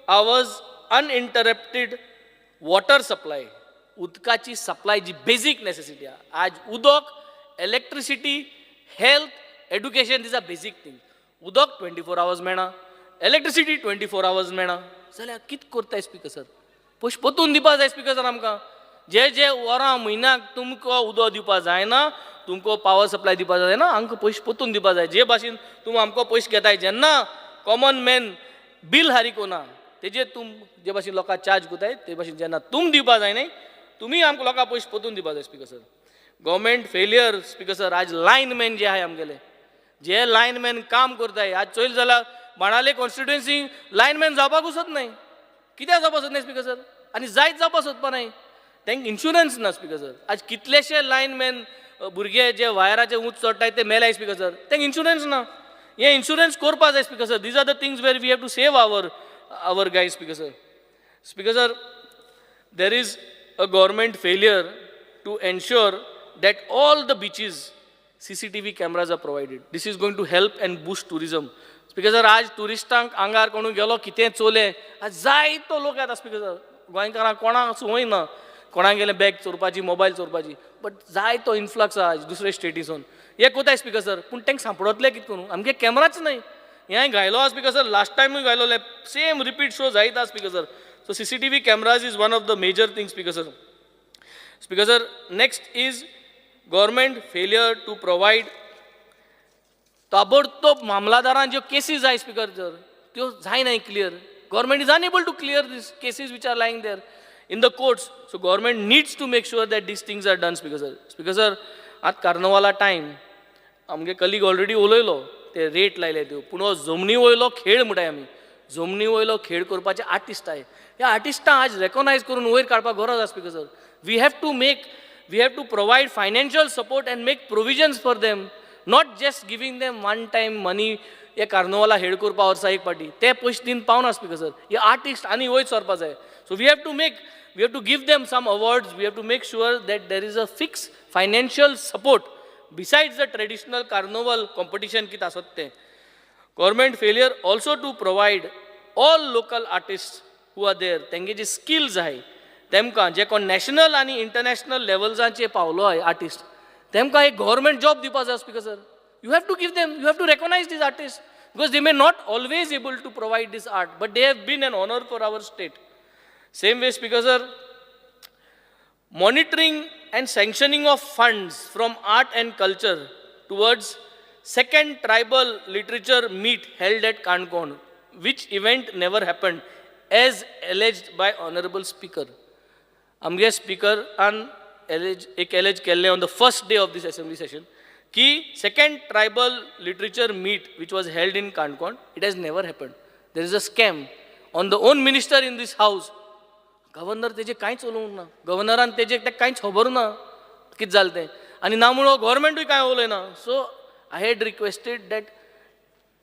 hours uninterrupted water supply. उदकाची supply जी basic necessity आहा. आज उदक, electricity, health, education, these are basic thing. उदक 24 hours मेळना, electricity 24 hours मेळना जाल्यार कितें करताय स्पिकर सर? पयशे परतून दिवपा जाय स्पिकर सर आमकां. जे जे वरां म्हयन्याक तुमकां उदक दिवपा जायना, तुमकां पावर सप्लाय दिवपा जायना, आमकां पयशे परतून दिवपा जाय. जे भाशेन तुमी आमकां पयशे घेताय, जेन्ना कॉमन मॅन बील हारीक ना तेजेर तुम जे भाशेन लोकांक चार्ज करताय, ते भाशेन जेन्ना तुम दिवपा जायना, तुमी आमकां लोकांक पयशे परतून दिवपा जाय speaker sir. Government failure, speaker sir, आज लायनमॅन जे आहाय आमगेले, जे लायनमॅन काम करताय, आज चोयल जाल्यार बाणावले कॉन्स्टिट्युएन्सी लायनमॅन जावपाक सोदनाय. कित्याक जावपाक सोदनाय स्पिकर सर? आनी जायत जावपाक सोदपा नाय, तांकां इन्शुरन्स ना स्पिकर सर. आज कितलेशे लायनमॅन भुरगे जे वायराचे ऊंच चडटाय ते मेलाय स्पिकर सर, तांकां इन्शुरन्स ना. हे इन्शुरन्स करपा जाय speaker sir. These are the things where we have to save our guys, speaker sir. Speaker sir, there is a government failure to ensure that all the beaches CCTV cameras are provided. This is going to help and boost tourism. Speaker sir, आज टुरिस्टांक आंगार कोणू गेलो कितें चोले, आज जायतो लोक येता speaker sir. गोंयकारांक कोणाक संवय ना कोणाक गेले बॅग चोरपाची, मोबायल चोरपाची, बट जायतो इन्फ्लक्स आहा आज दुसरे स्टेटीसून. हे कोताय स्पीकर सर, पूण तांकां सांपडतले कितें करून? आमगे कॅमराच न्हय. हें घायलो आहा speaker sir, last टायमूय घायलोले, same repeat show जायत आहा speaker sir. So CCTV cameras is one of the major thing, speaker sir. Speaker sir, next is government failure to provide ताबडतोब मामलादारान ज्यो केसी जाय स्पीकर सर, त्यो जायनाय clear. Government is unable to clear this cases which are lying there in the courts. So government needs to make sure that these things are done, speaker sir. Speaker sir, आतां कार्नवाला time, आमगे colleague already उलयलो ते rate लायले त्यो, पूण हो जमनी वयलो खेळ म्हणटाय आमी, जमनी वयलो खेळ करपाचे आर्टिस्ट आहाय. ह्या आर्टिस्टांक आज रेकोगनायज करून वयर काडपाक गरज आसा speaker sir. We have to provide financial support and make provisions for them, not just giving them one time money. हे कार्नवाला हेड करपा वर्सा एक पाटी ते पयशे दिवन पावना स्पीकर सर. हे आर्टिस्ट आनी वयर सरपा जाय. So we have to give them some awards. We have to make sure that there is a fix financial support besides the traditional carnival competition कितें आसत तें. Government failure also to provide all local artist who are there, तेंगे जे skills आहाय तेमकां, जे कोण national आनी international लेवल्सांचेर पावलो आहाय आर्टिस्ट, तेमकां एक गव्हर्मेंट जॉब दिवपा जाय speaker sir. You have to give them, you have to recognise these artist because they may not always able to provide this art, but they have been an honour for our state. Same way, speaker sir, monitoring and sanctioning of funds from art and culture towards second tribal literature meet held at Canacona, which event never happened as alleged by honorable speaker. आमगे स्पीकरान alleged एक alleged केल्लें on the first day of this assembly session की second tribal literature meet which was held in Canacona, it has never happened. There is a scam on the own minister in this house. Governor तेजे कांयच उलोवंक ना, गव्हर्नरान तेजे तेका कांयच खबर ना कितें जालें तें, आनी ना म्हणून गव्हर्मेंटूय कांय उलयना. So I had requested that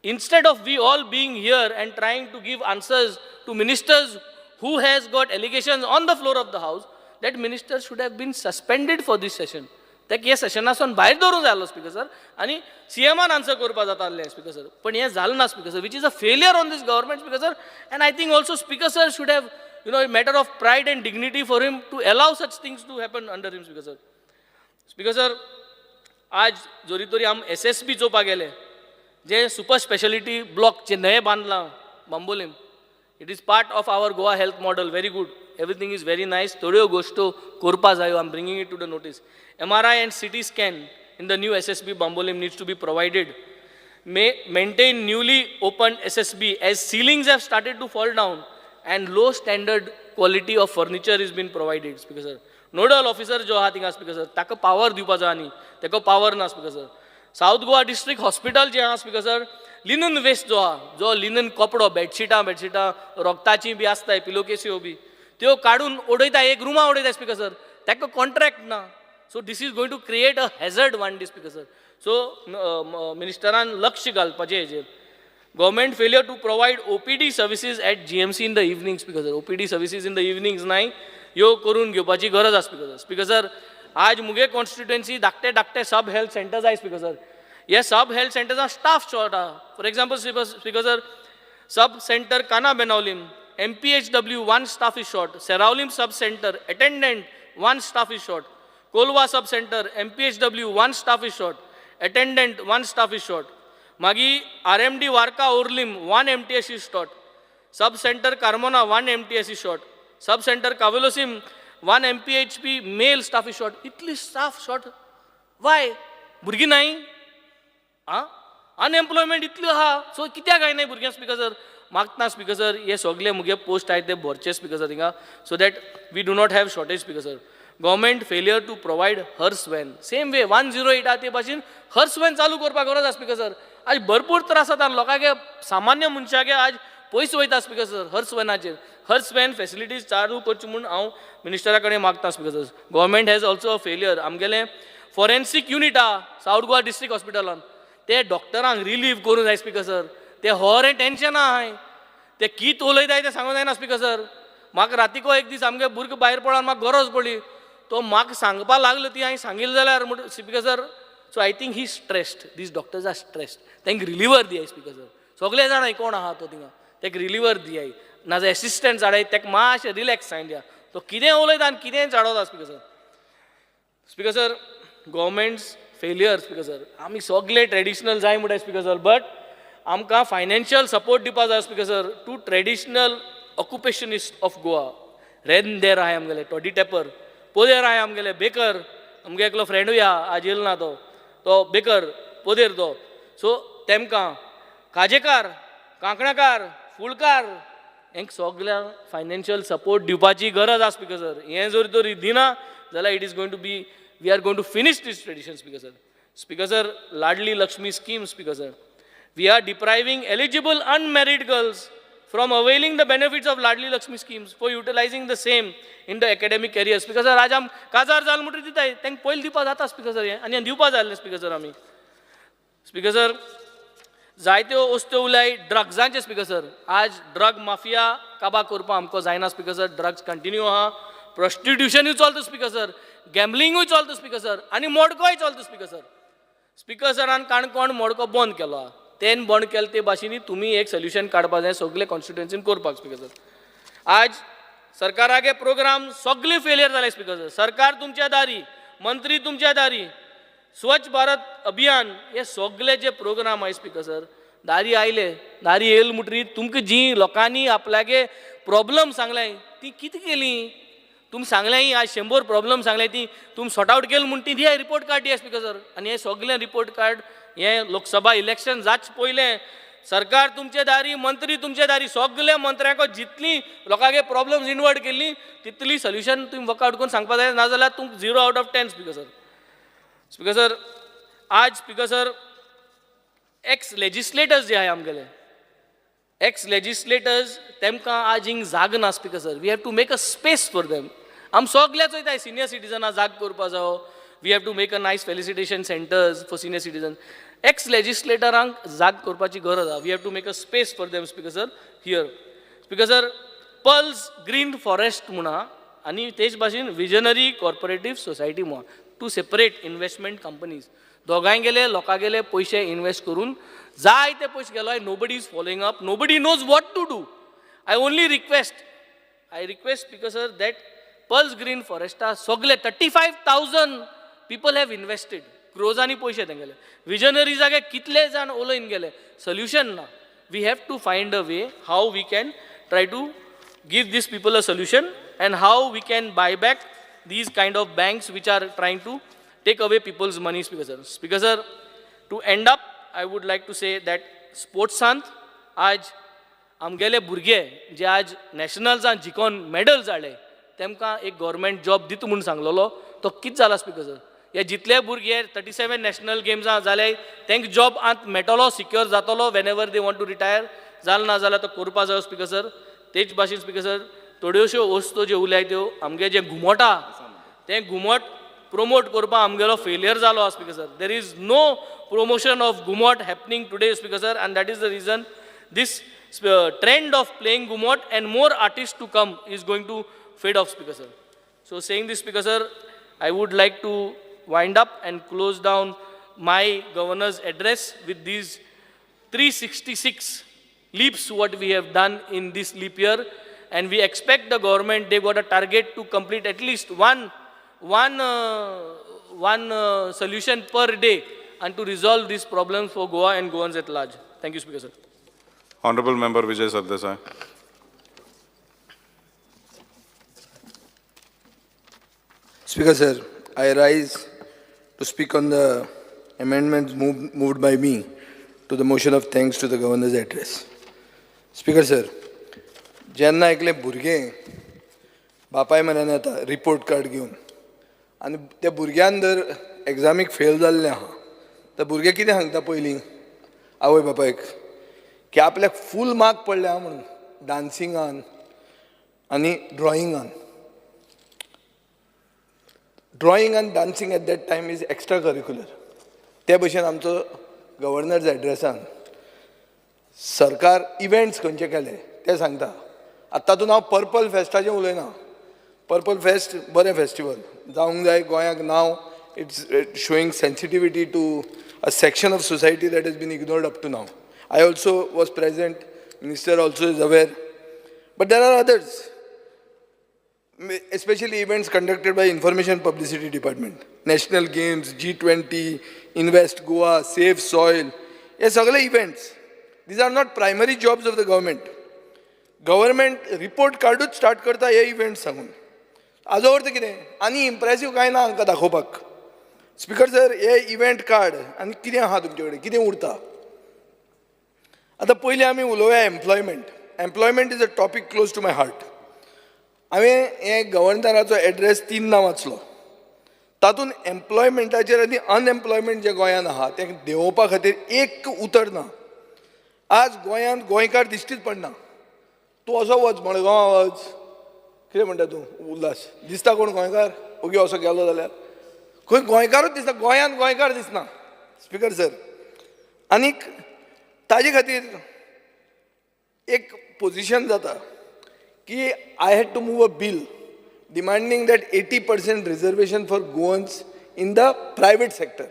instead of we all being here and trying to give answers to ministers who has got allegations on the floor of the house, that minister should have been suspended for this session. ताका हे सेशनासून भायर दवरूंक जाय आसलो speaker sir, आनी सीएमान answer करपा जाता आसलें स्पीकर सर, पण हें जालें ना speaker sir, which is a failure on this government, speaker sir. And I think also speaker sir should have, a matter of pride and dignity for him to allow such things to happen under him, speaker sir. Speaker sir, आज जरी तरी आम S S बी चोवपाक गेले, जे super speciality block जे नवे बांदलां, Bambolim. It is part of our Goa health model, very good, everything is very nice. थोड्यो गोश्टो करपा जायो, I am bringing it to the notice. MRI and CT scan in the new SSB Bambolim needs to be provided. May maintain newly opened SSB as ceilings have started to fall down and low standard quality of furniture is been provided. Speaker sir, nodal officer जो आहा थिंगा speaker sir, ताका power दिवपा जाय आनी ताका power ना speaker sir. South Goa district hospital जें आहा स्पीकर सर, लिनन वेस्ट जो आहा, जो लिनन कपडो, बेडशिटां बेडशिटां रोगताचीं बी आसताय, पिलोकेस्यो बी, त्यो काडून उडयता, एक रुमा उडयता स्पीकर सर, ताका कॉन्ट्रॅक्ट ना. So this is going to create a hazard one day speaker sir. So मिनिस्टरान लक्ष घालपाचें हेजेर. Government failure to provide OPD services at GMC in the evening speaker sir. OPD services in the evenings नाय, ह्यो करून घेवपाची गरज आसा speaker sir. Speaker sir, आज मुगे कॉन्स्टिट्युएन्सी धाकटे धाकटे सब हेल्थ सेंटर्स आहाय स्पीकर सर. हे सब हेल्थ सेंटर्सां स्टाफ शॉर्ट आहा. For example speaker sir, sub centre Cana Benaulim, MPHW 1 staff is short. Seraulim sub centre attendant 1 staff is short. Colva sub centre MPHW 1 staff is short, attendant 1 staff is short. मागीर RMD Varca Orlim 1 MTS is short. Sub centre Carmona 1 MTS is short. Sub centre Cavelossim 1 MPHP male staff is short. इतली staff short Y? भुरगीं नाय आं, unemployment इतली आहा, so कित्याक जायना भुरग्यांक स्पीकर सर? मागता स्पीकर सर हे सगळे मुगे पोस्ट आहाय ते भरचे स्पीकर सर थिंगा, so that we do not have shortage speaker sir. Government failure to provide hearse van, same way 108 आहा ते भाशेन हर्स व्हॅन चालू करपाक गरज आसा स्पीकर सर. आज भरपूर त्रास जाता लोकांक, सामान्य मनशाक आज पयस वयता स्पीकर सर हर्स व्हॅनाचेर. हर्स व्हॅन फेसिलिटीज चालू करच्यो म्हूण हांव मिनिस्टरा कडेन मागता speaker sir. Government has also a failure. आमगेलें फॉरेन्सीक युनीट आहा सावथ गोवा डिस्ट्रिक्ट हॉस्पिटलान, ते डॉक्टरांक रिलीव करूंक जाय स्पीकर सर. ते होरें टेंशन आहाय, ते कित उलयताय तें सांगूंक जायना स्पीकर सर. म्हाका रातीको एक दीस आमगे भुरगो भायर पडोन म्हाका गरज पडली, तो म्हाका सांगपा लागलो ती हांवें सांगिल्लें जाल्यार म्हण speaker sir. So I think he stressed, these doctors are stressed, तांकां रिलीवर दियाय स्पीकर सर. सगळे जाणाय कोण आहा तो थिंगा, ताका रिलीवर दियाय, नाजाल्यार एसिस्टंट हाडाय, ताका मातशें रिलॅक्स जायन दिया, तो कितें उलयता आनी कितें चाडवता speaker sir. Speaker sir, government's failure speaker sir. आमी सगळे ट्रेडिशनल जाय म्हणटाय स्पीकर सर, बट आमकां फायनान्शियल सपोर्ट दिवपा जाय speaker sir to traditional occupationist of Goa. रेंदेर आहाय आमगेले, टॉडी टेपर, पोदेर आहाय आमगेले, बेकर, आमगे एकलो फ्रेंडूय आहा आज येयल ना तो, तो बेकर पोदेर तो. सो तेमकां खाजेकार, कांकणाकार, फुलकार हेंक सगळ्यांक फायनान्शियल सपोर्ट दिवपाची गरज आसा स्पीकर सर. हें जर तर दिना जाल्यार it is going to be, we are going to finish this tradition speaker sir. Speaker sir, Ladli Lakshmi scheme speaker sir, we are depriving eligible unmarried girls from availing the benefits of Ladli Lakshmi schemes for utilizing the same in the academic careers. Speaker sir, आज आम काजार जाल म्हणटरी दिताय, तांकां पयलीं दिवपा जाता स्पीकर सर हें, आनी हें दिवपा जाय आसलें स्पीकर सर आमी. स्पीकर सर, जायत्यो वस्तू उलय ड्रग्सांचे स्पीकर सर. आज ड्रग माफिया काबा करपा आमकां जायना स्पीकर सर, ड्रग्स कंटिन्यू आहा, प्रोस्टिट्युशनूय चलता स्पीकर सर, गॅम्बलिंगूय चलता स्पीकर सर, आनी मडकोय चलता स्पीकर सर. स्पीकर सरान काणकोण मडको बंद केलो आहा, तेन बंद केलें ते भाशेनी तुमी एक सोल्युशन काडपा जाय सगळे कॉन्स्टिट्युएन्सीन करपाक स्पीकर सर. आज सरकारागे प्रोग्राम सगळे फेलियर जाले स्पीकर सर. सरकार तुमच्या दारी, मंत्री तुमच्या दारी, स्वच्छ भारत अभियान हे सगळे जे प्रोग्राम आहाय स्पीकर सर, दारी आयले, दारी येयल म्हणटरी तुमकां जी लोकांनी आपल्यागे प्रॉब्लम सांगलाय ती कितें केली, तुमी सांगलें आज 100 प्रॉब्लम सांगले ती तुमी सॉर्ट आवट केली म्हूण ती दियाय रिपोर्ट कार्ड दियाय स्पीकर सर. आनी हे सगळे रिपोर्ट कार्ड हे लोकसभा इलेक्शन जाच पयलें सरकार तुमचे दारी, मंत्री तुमचे दारी, सगळे मंत्र्यांक जितली लोकांगे प्रॉब्लम्स इनवर्ट केल्ली तितली सोल्युशन तुमी वर्कआउट करून सांगपा जाय, नाजाल्यार तुमकां 0 out of 10 speaker sir. Speaker sir, आज स्पीकर सर एक्स लेजिस्लेटर्स जे आहाय आमगेले, एक्स लेजिस्लेटर्स तेमकां आज हिंग जाग ना speaker sir. We have to make a space for them. आम सगळ्याच वयताय सिनियर सिटीजनां जाग करपा जावो, we have to make a nice felicitation centres for senior citizen. Ex लेजिस्लेटरांक जाग करपाची गरज आहा, we have to make a space for them speaker sir here. Speaker sir, Pearls Green Forest म्हूण आहा आनी तेच भाशेन विजनरी कॉर्पोरेटीव सोसायटी म्हूण आहा, टू सेपरेट इन्वेस्टमेंट कंपनीज. दोगांय गेले लोकां गेले पयशे इन्वेस्ट करून जायते पयशे गेलो, nobody is following up, nobody knows what to do. I only request, I request speaker sir that Pearls Green Foresta सगळे 35,000 people have invested, क्रोजांनी पयशे तेंगेले, विजनरी जागे कितले जाण उलोवन गेले, सोल्युशन ना. we have to find a way how we can try to give these people a solution and how we can buy back these kind of banks which are trying to take away people's money, Speaker sir. Speaker sir, to end up, I would like to say that स्पोर्ट्सांत आज आमगेले भुरगे जे आज नॅशनल्सान जिखोन medals हाडले तेमकां एक government job दिता म्हूण सांगलेलो तो कितें जाला स्पीकर सर? हे जितले भुरगे 37 नॅशनल गेम्सां जाले तांकां जॉब आत मेळटलो, सिक्योर जातलो whenever they want to retire. जाल ना जाल्यार तो करपा जायो स्पीकर सर. तेच भाशेन स्पीकर सर, थोड्योश्यो वस्तू ज्यो उरल्याय त्यो आमगे जे घुमट आहा तें घुमट promote करपा आमगेलो फेलियर जालो आहा speaker sir. There is no promotion of Ghumat happening today, speaker sir, and that is the reason this trend of playing Ghumat and more artist to come is going to fade off, speaker sir. So saying this, speaker sir, I would like to wind up and close down my governor's address with these 366 leaps what we have done in this leap year, and we expect the government, they got a target to complete at least one solution per day and to resolve these problems for Goa and Goans at large. Thank you, Speaker sir. Honorable Member Vijay Sardesai. Speaker sir, I rise to speak on the amendments moved by me to the motion of thanks to the governor's address. Speaker sir, जेन्ना एकले भुरगें बापाय म्हऱ्यान येता report card घेवन आनी त्या भुरग्यान जर एग्जामीक फेल जाल्लें आहा तर भुरगें कितें सांगता पयलीं आवय बापायक की आपल्याक फूल मार्क पडले आहा म्हणून डांसिंगान आनी ड्रॉइंगान. Drawing and dancing at that time is extra curricular. ते भशेन आमचो गव्हर्नर्स एड्रेसान सरकार इव्हेंट्स खंयचे केले ते सांगता. आतां तातूंत हांव पर्पल फेस्टाचें उलयना. पर्पल फेस्ट बरें फेस्टिवल जावंक जाय गोंयाक. नाव it's showing sensitivity to a section of society that has been ignored up to now. I also was present, minister also is aware, but there are others, especially events conducted by Information Publicity Department, National Games, G20, Invest Goa, Save Soil, हे सगळे events. These are not primary jobs of the government. Government report कार्डूच start करता हे events सांगून. हाजो अर्थ कितें आनी इम्प्रेसीव कांय ना हांकां दाखोवपाक. स्पीकर सर, हे इव्हेंट कार्ड आनी कितें आहा तुमचे कडेन, कितें उरता? आतां पयलीं आमी उलोवया employment. Employment is a topic close to my heart. हांवें हे गव्हर्नराचो एड्रेस 3 वाचलो. तातूंत एम्प्लॉयमेंटाचेर आनी अनएम्प्लॉयमेंट जें गोंयांत आहा तें देंवोवपा खातीर एक उतर ना. आज गोंयांत गोंयकार दिश्टीच पडना. तूं असो वच मडगांवां वच, कितें म्हणटा तूं उल्हास, दिसता कोण गोंयकार? ओगी असो गेलो जाल्यार खंय गोंयकारूच दिसना, गोंयांत गोंयकार दिसना. स्पीकर सर, आनीक ताजे खातीर एक पोजिशन जाता की I had to move a bill demanding that 80% reservation for Goans in the private sector.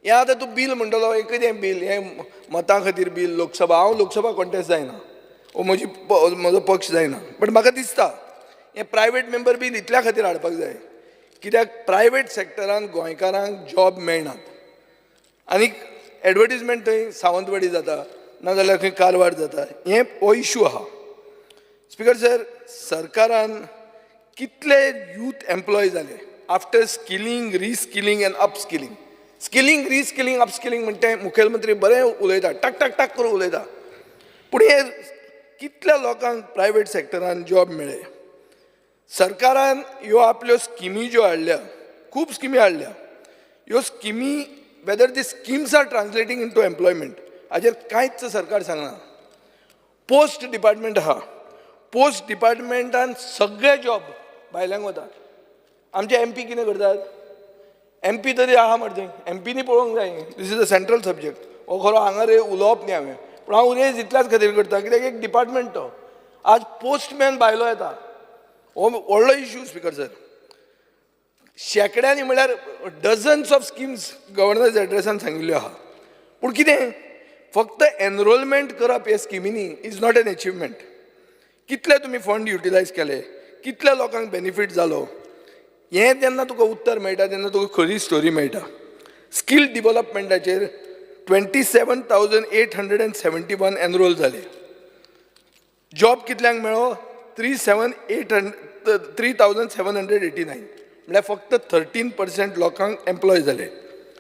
हें आतां तूं बील म्हणटलो, हें कितें बील? हें मतां खातीर बील. लोकसभा, हांव लोकसभा कॉन्टेस्ट जायना, ओ म्हजो पक्ष जायना, बट म्हाका दिसता हें प्रायवेट मेंबर बील इतल्या खातीर हाडपाक जाय कित्याक प्रायवेट सेक्टरान गोंयकारांक जॉब मेळनात. आनीक एडवर्टीजमेंट थंय सावंतवाडी जाता, नाजाल्यार खंय कारवार जाता. हें हो इशू आहा. स्पीकर सर, सरकारान कितले यूथ एम्प्लॉय जाले after skilling, reskilling and upskilling. Skilling, reskilling, upskilling म्हणटा मुखेलमंत्री बरें उलयता, टाक टाक टाक करून उलयता, पूण हे कितल्या लोकांक प्रायवेट सेक्टरान जॉब मेळ्ळे? सरकारान ह्यो आपल्यो स्किमी ज्यो हाडल्या, खूब स्किमी हाडल्या, ह्यो स्किमी whether the schemes are translating into employment हाजेर कांयच सरकार सांगना. पोस्ट डिपार्टमेंट आहा, पोस्ट डिपार्टमेंटान सगळे जॉब भायल्यांक वतात. आमचे एम पी कितें करतात? एम पी तरी आहा मरे थंय, एम पीनी पळोवंक जाय. This is a central subject. हो खरो हांगा रे उलोवप न्ही हांवें, पूण हांव रेज इतल्याच खातीर करता कित्याक एक डिपार्टमेंट तो. आज पोस्टमॅन भायलो येता, हो व्हडलो इशू स्पीकर सर. शेंकड्यांनी म्हळ्यार डझन्स ऑफ स्किम्स गव्हर्नर्स एड्रेसान सांगिल्ल्यो आहा, पूण कितें फक्त एनरोलमेंट करप हे स्किमींनी is not an achievement. कितले तुमी फंड युटिलायज केले, कितल्या लोकांक बेनिफीट जालो, हें जेन्ना तुका उत्तर मेळटा तेन्ना तुका खरी स्टोरी मेळटा. स्कील डिवलपमेंटाचेर 27,871 enroll जाले. जॉब कितल्यांक मेळ्ळो? 3,789, म्हणल्यार फक्त 13% लोकांक एम्प्लॉय जाले.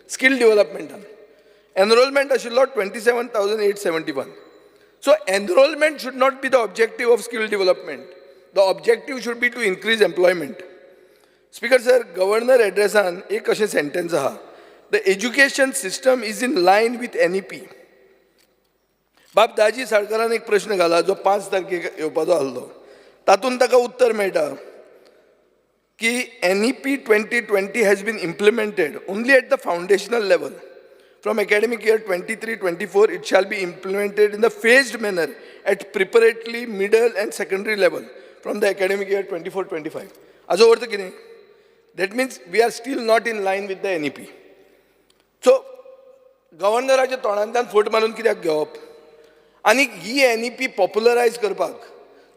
स्कील डेव्हलपमेंटान एनरोलमेंट आशिल्लो 27,871. So enrollment should not be the objective of skill development. The objective should be to increase employment. Speaker sir, governor एड्रेसान एक अशें सेंटेन्स आहा, the education system is in line with NEP. बाब दाजी साळकरान एक प्रश्न घाला जो 5 तारखेक येवपाचो आसलो, तातूंत ताका उत्तर मेळटा की NEP 2020 has been implemented only at the foundational level. From academic year 23-24, it shall be implemented in the phased manner at preparatory, middle and secondary level from the academic year 24-25. हाजो अर्थ कितें? That means we are still not in line with the NEP. So गव्हर्नराच्या तोंडांतल्यान फट मारून कित्याक घेवप? आनी ही NEP पॉप्युलरायज करपाक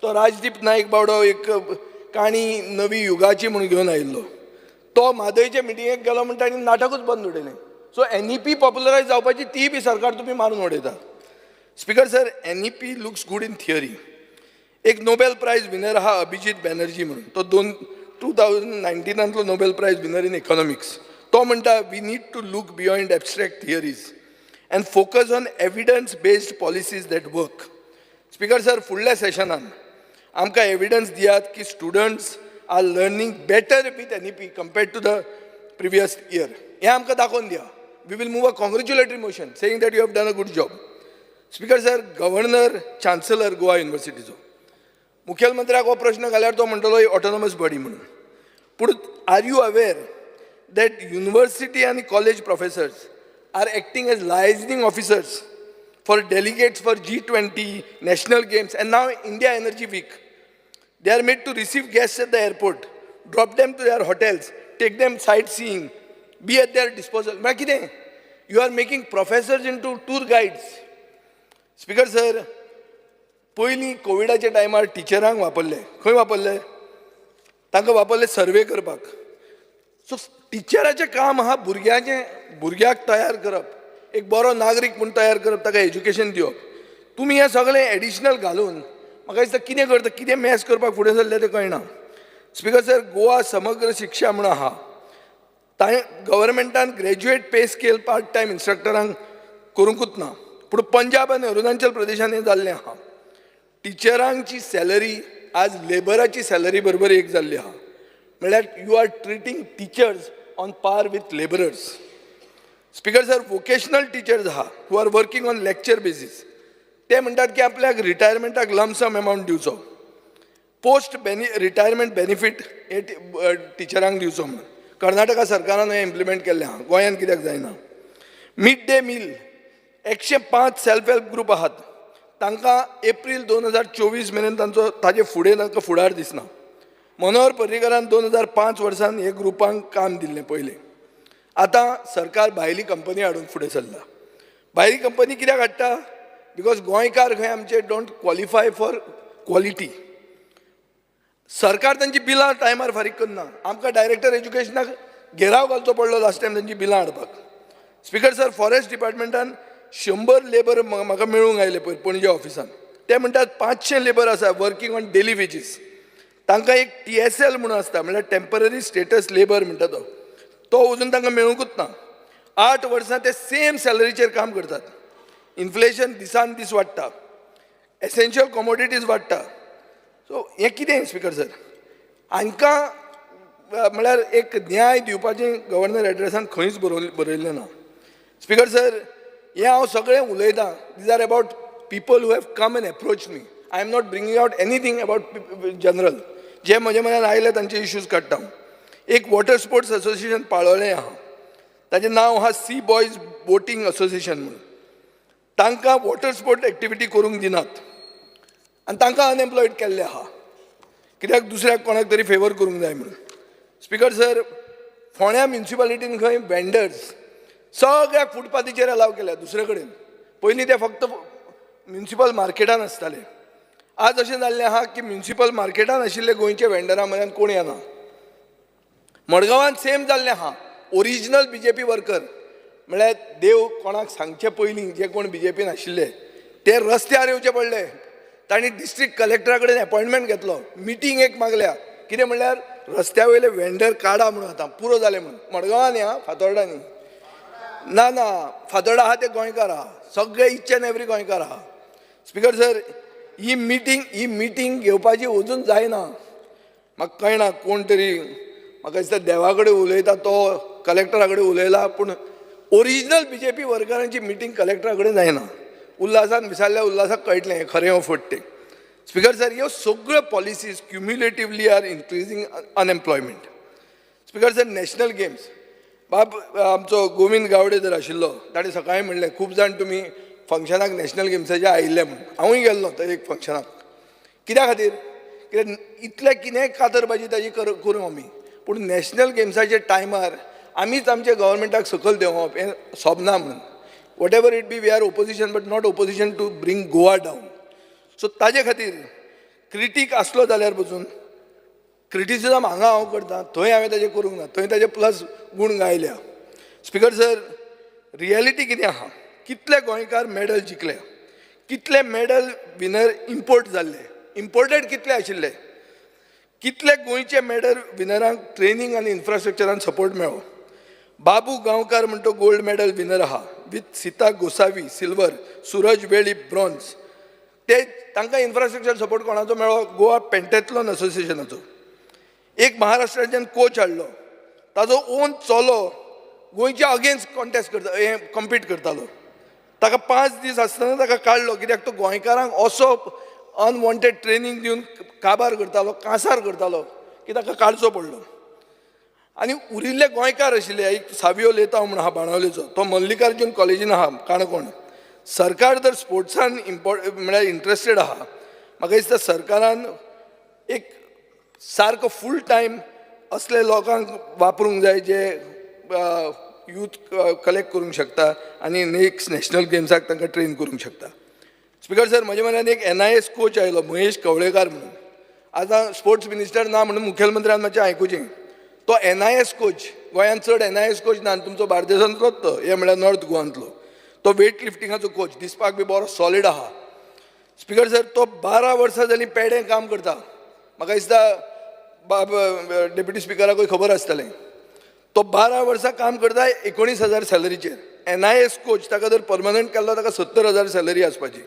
तो राजदीप नायक बावडो एक काणी नवी युगाची म्हणून घेवन आयिल्लो, तो म्हादयचे मिटिंगेक गेलो म्हणटा आनी नाटकूच बंद उडयलें. सो NEP पॉप्युलरायज जावपाची ती बी सरकार तुमी मारून उडयता. Speaker sir, NEP looks good in theory. एक नोबेल प्रायज विनर आहा अभिजीत बॅनर्जी म्हणून, तो 2019 Nobel Prize winner in economics. तो म्हणटा we need to look beyond abstract theories and focus on evidence based policies that work. Speaker sir, फुडल्या सेशनान आमकां evidence दियात की students are learning better with NEP compared to the previous year. हें आमकां दाखोवन दिया. We will move a congratulatory motion saying that you have done a good job. Speaker sir, governor chancellor Goa युनिवर्सिटीचो मुखेलमंत्र्याक हो प्रश्न घाल्यार तो म्हणटलो ऑटोनॉमस बॉडी म्हणून. पूण are you aware that university आनी college professors are acting as liaisoning officers for delegates for G20, national games and now India Energy Week? They are made to receive guests at the airport, drop them to their hotels, take them sightseeing, be at their disposal. म्हळ्यार कितें? You are making professors into tour guides. Speaker sir, पयलीं कोविडाच्या टायमार टिचरांक वापरले. खंय वापरले? तांकां वापरले सर्वे करपाक. सो टिचराचें काम आहा भुरग्याचें, भुरग्याक तयार करप, एक बरो नागरीक म्हूण तयार करप, ताका एज्युकेशन दिवप. तुमी हें सगळें एडिशनल घालून म्हाका दिसता कितें करता, कितें मॅस करपाक फुडें सरले तें कळना. स्पिकर सर, गोवा समग्र शिक्षा म्हणून आहा, ताणें गव्हर्मेंटान graduate pay scale part time इन्स्ट्रक्टरांक करूंकूच ना, पूण पंजाब आनी अरुणाचल प्रदेशान हें जाल्लें आहा. टिचरांची सॅलरी आज लेबराची सॅलरी बरोबर एक जाल्ली आहा, म्हणल्यार you are treating teachers on par with labourers. Speaker sir, vocational teachers आहा who are working on lecture basis, ते म्हणटात की आपल्याक रिटायरमेंटाक लमसम एमावंट दिवचो, पोस्ट रिटायरमेंट बेनिफीट हे टिचरांक दिवचो म्हणून. कर्नाटका सरकारान हें इम्प्लिमेंट केल्लें आहा, गोंयांत कित्याक जायना? Mid day meal, 105 self help group आहात, तांकां एप्रील 2024 मेरेन तांचो ताजे फुडें तांकां फुडार दिसना. मनोहर पर्रीकारान 2005 वर्सान हे ग्रुपांक काम दिल्लें पयलें. आतां सरकार भायली कंपनी हाडून फुडें सरला. भायली कंपनी कित्याक हाडटा? Because गोंयकार खंय आमचे don't qualify for quality. सरकार तांची बिलां टायमार फारीक करना. आमकां डायरेक्टर एज्युकेशनाक घेराव घालचो पडलो लास्ट टायम तांची बिलां हाडपाक. स्पिकर सर, फॉरेस्ट डिपार्टमेंटान 100 लेबर म्हाका मेळूंक आयले पयर पणजे ऑफिसान. ते म्हणटात 500 लेबर आसा वर्कींग ऑन डेली वेजीस. तांकां एक TSL म्हणून आसता, म्हणल्यार टेंपररी स्टेटस लेबर म्हणटा तो, तो अजून तांकां मेळुंकूच ना. 8 वर्सां ते सेम सॅलरीचेर काम करतात. इन्फ्लेशन दिसान दीस वाडटा, एसेन्शियल कॉमोडिटीज वाडटा. सो हें कितें स्पिकर सर? हांकां म्हळ्यार एक न्याय दिवपाचें गव्हर्नर एड्रेसान खंयच बरयल्लें ना. स्पिकर सर, हें हांव सगळें उलयतां, these are about people who have come and approach me. I am not bringing out anything about general. जे म्हजे म्हऱ्यान आयले तांचे इश्यूज काडटा हांव. एक वॉटर स्पोर्ट्स असोसिएशन पाळोळें आहा, ताजें नांव आहा सी बॉयज बोटींग असोसिएशन म्हणून. तांकां वॉटर स्पोर्ट एक्टिविटी करूंक दिनात आनी तांकां अनएम्प्लॉयड केल्ले आहा, कित्याक दुसऱ्याक कोणाक तरी फेवर करूंक जाय म्हणून. स्पिकर सर, फोंड्या म्युनिसिपालिटीन खंय वेंडर्स सगळ्याक फुटपाथीचेर अलाव केल्या दुसरे कडेन. पयलीं ते फक्त म्युनिसिपल मार्केटान आसताले. आज अशें जाल्लें आहा की म्युनिसिपल मार्केटान आशिल्ले गोंयचे वेंडरां म्हऱ्यान कोण येना. मडगांवान सेम जाल्लें आहा. ओरिजिनल BJP worker म्हळ्यार देव कोणाक सांगचे पयलीं जे कोण बीजेपीन आशिल्ले ते रस्त्यार येवचे पडले. तांणी डिस्ट्रिक्ट कलेक्टरा कडेन एपॉयंटमेंट घेतलो, मिटींग एक मागल्या, कितें म्हणल्यार रस्त्या वयले वेंडर काडा म्हणून, आतां पुरो जालें म्हणून. मडगांवां न्ही आं, फातोर्डा न्ही, ना ना फातोर्डा आहा ते गोंयकार आहा, सगळे इच एन एवरी गोंयकार आहा. स्पिकर सर, ही मिटींग घेवपाची अजून जायना. म्हाका कळना कोण तरी म्हाका दिसता देवा कडेन उलयता तो कलेक्टरा कडेन उलयला, पूण ओरिजिनल बीजेपी वर्करांची मिटींग कलेक्टरा कडेन जायना. उल्हासान विचारल्यार उल्हासाक कळटलें खरें हो फट तें. स्पिकर सर, ह्यो सगळ्यो policies cumulatively are increasing unemployment. Speaker sir, national games, बाब आमचो गोविंद गावडे जर आशिल्लो ताणें सकाळीं म्हणलें खूब जाण तुमी फंक्शनाक नॅशनल गेम्साचे आयिल्ले म्हूण, हांवूय गेल्लो थंय एक फंक्शनाक. कित्या खातीर? कित्याक इतलें कितेंय कातरबाजी ताजी करूं आमी, पूण नॅशनल गेम्साच्या टायमार आमीच आमच्या गव्हर्मेंटाक सकयल देंवप हें सोबना म्हणून. Whatever it be, we are opposition but not opposition to bring Goa down. So ताजे खातीर क्रिटीक आसलो जाल्यार पसून क्रिटिसिजम हांगा हांव करता, थंय हांवें ताजें करूंक ना, थंय ताजे प्लस गूण गायल्या. स्पिकर सर, रियलिटी कितें आहा, कितले गोंयकार मॅडल जिखले, कितले मॅडल विनर इम्पोर्ट जाल्ले, इम्पोर्टेड कितले आशिल्ले, कितले गोंयचे मॅडल विनरांक ट्रेनींग आनी इन्फ्रास्ट्रक्चरान सपोर्ट मेळ्ळो. बाबू गांवकार म्हणटो गोल्ड मॅडल विनर आहा with Sita Gosavi silver, Suraj Velip bronze. ते तांकां इन्फ्रास्ट्रक्चर सपोर्ट कोणाचो मेळ्ळो? गोवा पेंटेथलॉन असोसिएशनाचो. एक महाराष्ट्राच्यान कोच हाडलो, ताजो ओन चलो गोंयच्या अगेन्स्ट कॉन्टेस्ट करता, हें कॉम्पीट करतालो. ताका 5 दीस आसतना ताका काडलो, कित्याक तो गोंयकारांक असो अनवॉन्टेड ट्रेनींग दिवन काबार करतालो, कांसार करतालो की ताका काडचो पडलो. आनी उरिल्ले गोंयकार आशिल्ले, एक सावियो लेतांव म्हूण आहा बाणावलेचो, तो मल्लिकार्जून कॉलेजीन आहा काणकोण. सरकार जर स्पोर्ट्सान म्हळ्यार इंट्रस्टेड आहा, म्हाका दिसता सरकारान एक सारको फूल टायम असले लोकांक वापरूंक जाय जे यूथ कलेक्ट करूंक शकता आनी नेक्स्ट नॅशनल गेम्साक तांकां ट्रेन करूंक शकता. स्पिकर सर, म्हज्या मनान एक NIS coach आयलो, महेश कवळेकार म्हणून. आतां स्पोर्ट्स मिनिस्टर ना म्हणून मुखेलमंत्र्यान मातशें आयकुचें. तो NIS coach, गोंयांत चड NIS coach ना, तुमचो बार्देसांतलोच तो, हे म्हळ्यार नॉर्थ गोवांतलो. तो वेट लिफ्टिंगाचो कोच, दिसपाक बी बरो सॉलीड आहा. स्पिकर सर, तो 12 वर्सां जालीं पेडें काम करता. म्हाका दिसता बाब डेप्युटी स्पिकराकूय खबर आसतलें. तो 12 वर्सां काम करता 19,000 सॅलरीचेर. NIS coach, ताका जर परमनंट केल्लो ताका 70,000 सॅलरी आसपाची.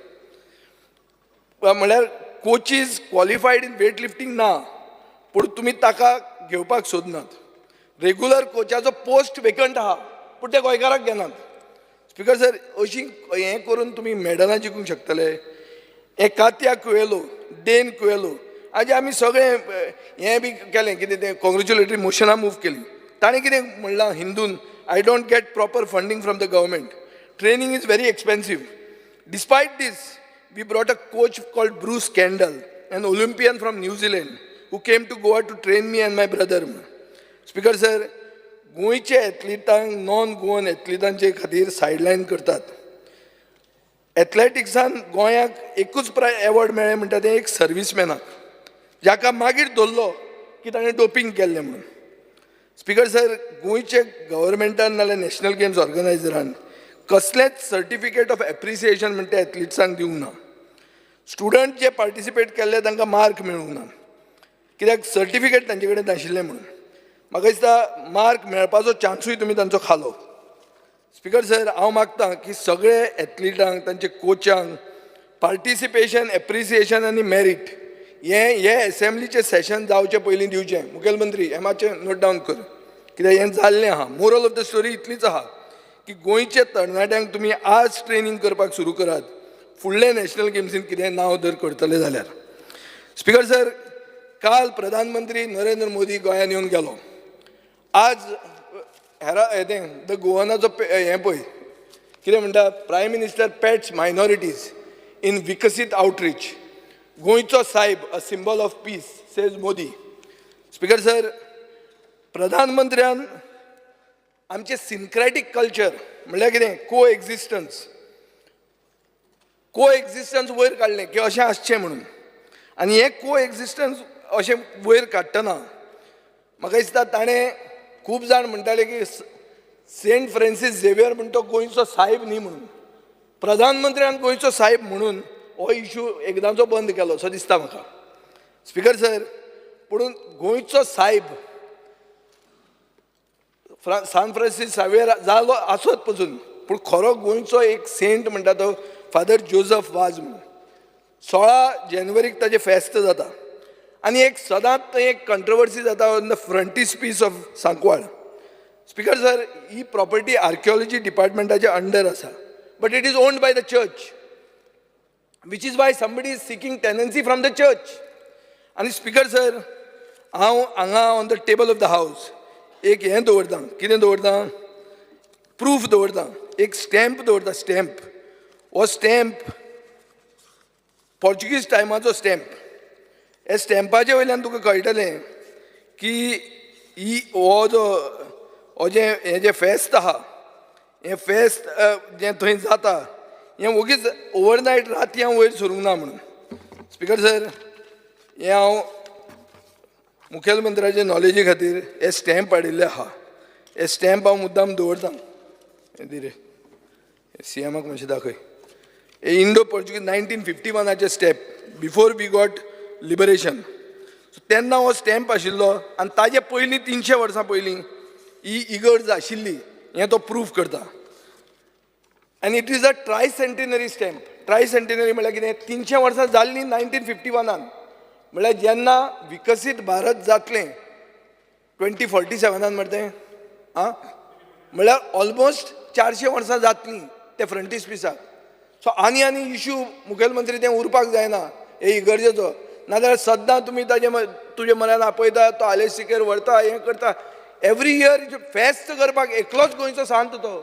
म्हळ्यार coaches qualified in weight lifting ना, पूण तुमी ताका घेवपाक सोदनात. रेगुलर कोचाचो पोस्ट वेकंट आहा, पूण ते गोंयकाराक घेनात. स्पिकर सर, अशी हें करून तुमी मॅडलां जिखूंक शकतले. हे कात्या कुएलो, डेन कुएलो, आजी आमी सगळें हें बी केलें, कितें तें कॉंग्रेच्युलेटरी मोशनां मूव केलीं. ताणें कितें म्हणलां हिंदून, I don't get proper funding from the government, training is very expensive. Despite this, we brought a coach called Bruce Kendall, an Olympian from New Zealand, who came to Goa to train me and my brother. Speaker sir, गोंयचे एथलिटांक non Goan एथलिटांचे खातीर सायडलायन करतात. एथलेटिक्सान गोंयाक एकूच award मेळ्ळें म्हणटा तें एक सर्विसमॅनाक, जाका मागीर धरलो की ताणें डोपींग केल्लें म्हणून. स्पिकर सर, गोंयचे गव्हर्मेंटान नाल्यार नॅशनल गेम्स ऑर्गनायझरान कसलेंच सर्टिफिकेट ऑफ एप्रिसिएशन म्हणटा एथलिट्सांक दिवंक ना. स्टुडंट जे पार्टिसिपेट केल्ले तांकां मार्क मेळूंक ना, कित्याक सर्टिफिकेट तांचे कडेन नाशिल्लें म्हणून. म्हाका दिसता मार्क मेळपाचो चान्सूय तुमी तांचो खालो. स्पिकर सर, हांव मागता की सगळे एथलिटांक, तांचे कोचांक पार्टिसिपेशन, एप्रिसिएशन आनी मॅरीट हें हे एसेंब्लीचें सेशन जावचे पयलीं दिवचें. मुखेलमंत्री, हें मातशें नोट डावन कर, कित्याक हें जाल्लें आहा. मोरल ऑफ the story इतलीच आहा की गोंयच्या तरणाट्यांक तुमी आज ट्रेनींग करपाक सुरू करात, फुडले नॅशनल गेम्सीन कितें नांव जर करतले जाल्यार. स्पिकर सर, काल प्रधानमंत्री नरेंद्र मोदी गोंयांत येवन गेलो. आज हेरा तें the गोवनाचो हें पळय कितें म्हणटा, prime minister pets minorities in Viksit outreach, गोंयचो सायब a symbol of peace says Modi. Speaker sir, प्रधानमंत्र्यान आमचें सिनक्रॅटीक कल्चर म्हणल्यार कितें, को एक्झिस्टन्स, को एक्झिस्टन्स वयर काडलें की अशें आसचें म्हणून. आनी हें को एक्झिस्टन्स अशें वयर काडटना म्हाका दिसता ताणें खूब जाण म्हणटाले की सेंट फ्रांसीस झेवियर म्हण तो गोंयचो साहेब न्ही म्हणून. प्रधानमंत्र्यान गोंयचो साहेब म्हणून हो इशू एकदांचो बंद केलो असो दिसता म्हाका. स्पीकर सर, पूण गोंयचो साहेब सान फ्रांसीस झावियर जालो आसत पसून, पूण खरो गोंयचो एक सेंट म्हणटा तो फादर जोजफ वाज म्हणून. 16 जानेवारीक ताजें फेस्त जाता आनी एक सदांच थंय एक कंट्रोवर्सी जाता on the frontispiece of Sancoale. Speaker sir, he property archaeology डिपार्टमेंटाच्या under आसा, but it is owned by the church, which is why somebody is seeking tenancy from the church. आनी स्पीकर सर, हांव हांगा on the table of the house एक हें दवरता. कितें दवरता? Proof दवरता. एक स्टॅम्प दवरता. स्टॅम्प, हो स्टॅम्प पोर्चुगीज टायमाचो स्टॅम्प. हे स्टॅम्पाचे वयल्यान तुका कळटलें की ही हो जो हो जें हें जें फेस्त आहा, हें फेस्त जें थंय जाता, हें वोगीच ओवरनायट रातयां वयर सरूंक ना म्हणून. स्पीकर सर, हें हांव मुखेलमंत्र्याचे नॉलेजी खातीर हे स्टॅम्प हाडिल्ले आहा. हे स्टॅम्प हांव मुद्दाम दवरता. हें दी रे सीएमाक मातशें दाखय. हे इंडो पोर्चुगीज 1951आचे stamp, before we got liberation. So तेन्ना हो स्टॅम्प आशिल्लो आनी ताजे पयलीं 300 वर्सां पयलीं ही इगर्ज आशिल्ली हें तो प्रूफ करता. आनी it is a tricentenary stamp. Tricentenary म्हळ्यार कितें? 300 वर्सां जाल्लीं 1951आन, म्हळ्यार जेन्ना विकसीत भारत जातलें 2047आन मरे तें आं, म्हळ्यार ऑलमोस्ट 400 वर्सां जातलीं ते फ्रंटीस पिसाक. सो आनी आनी इशू मुखेलमंत्री तें उरपाक जायना हे इगर्जेचो. नाजाल्यार सद्दां तुमी ताजे तुजे मनान आपयता, तो आलेस सिकेर व्हरता, हें करता. एवरी इयर फेस्त करपाक एकलोच गोंयचो सांत तो,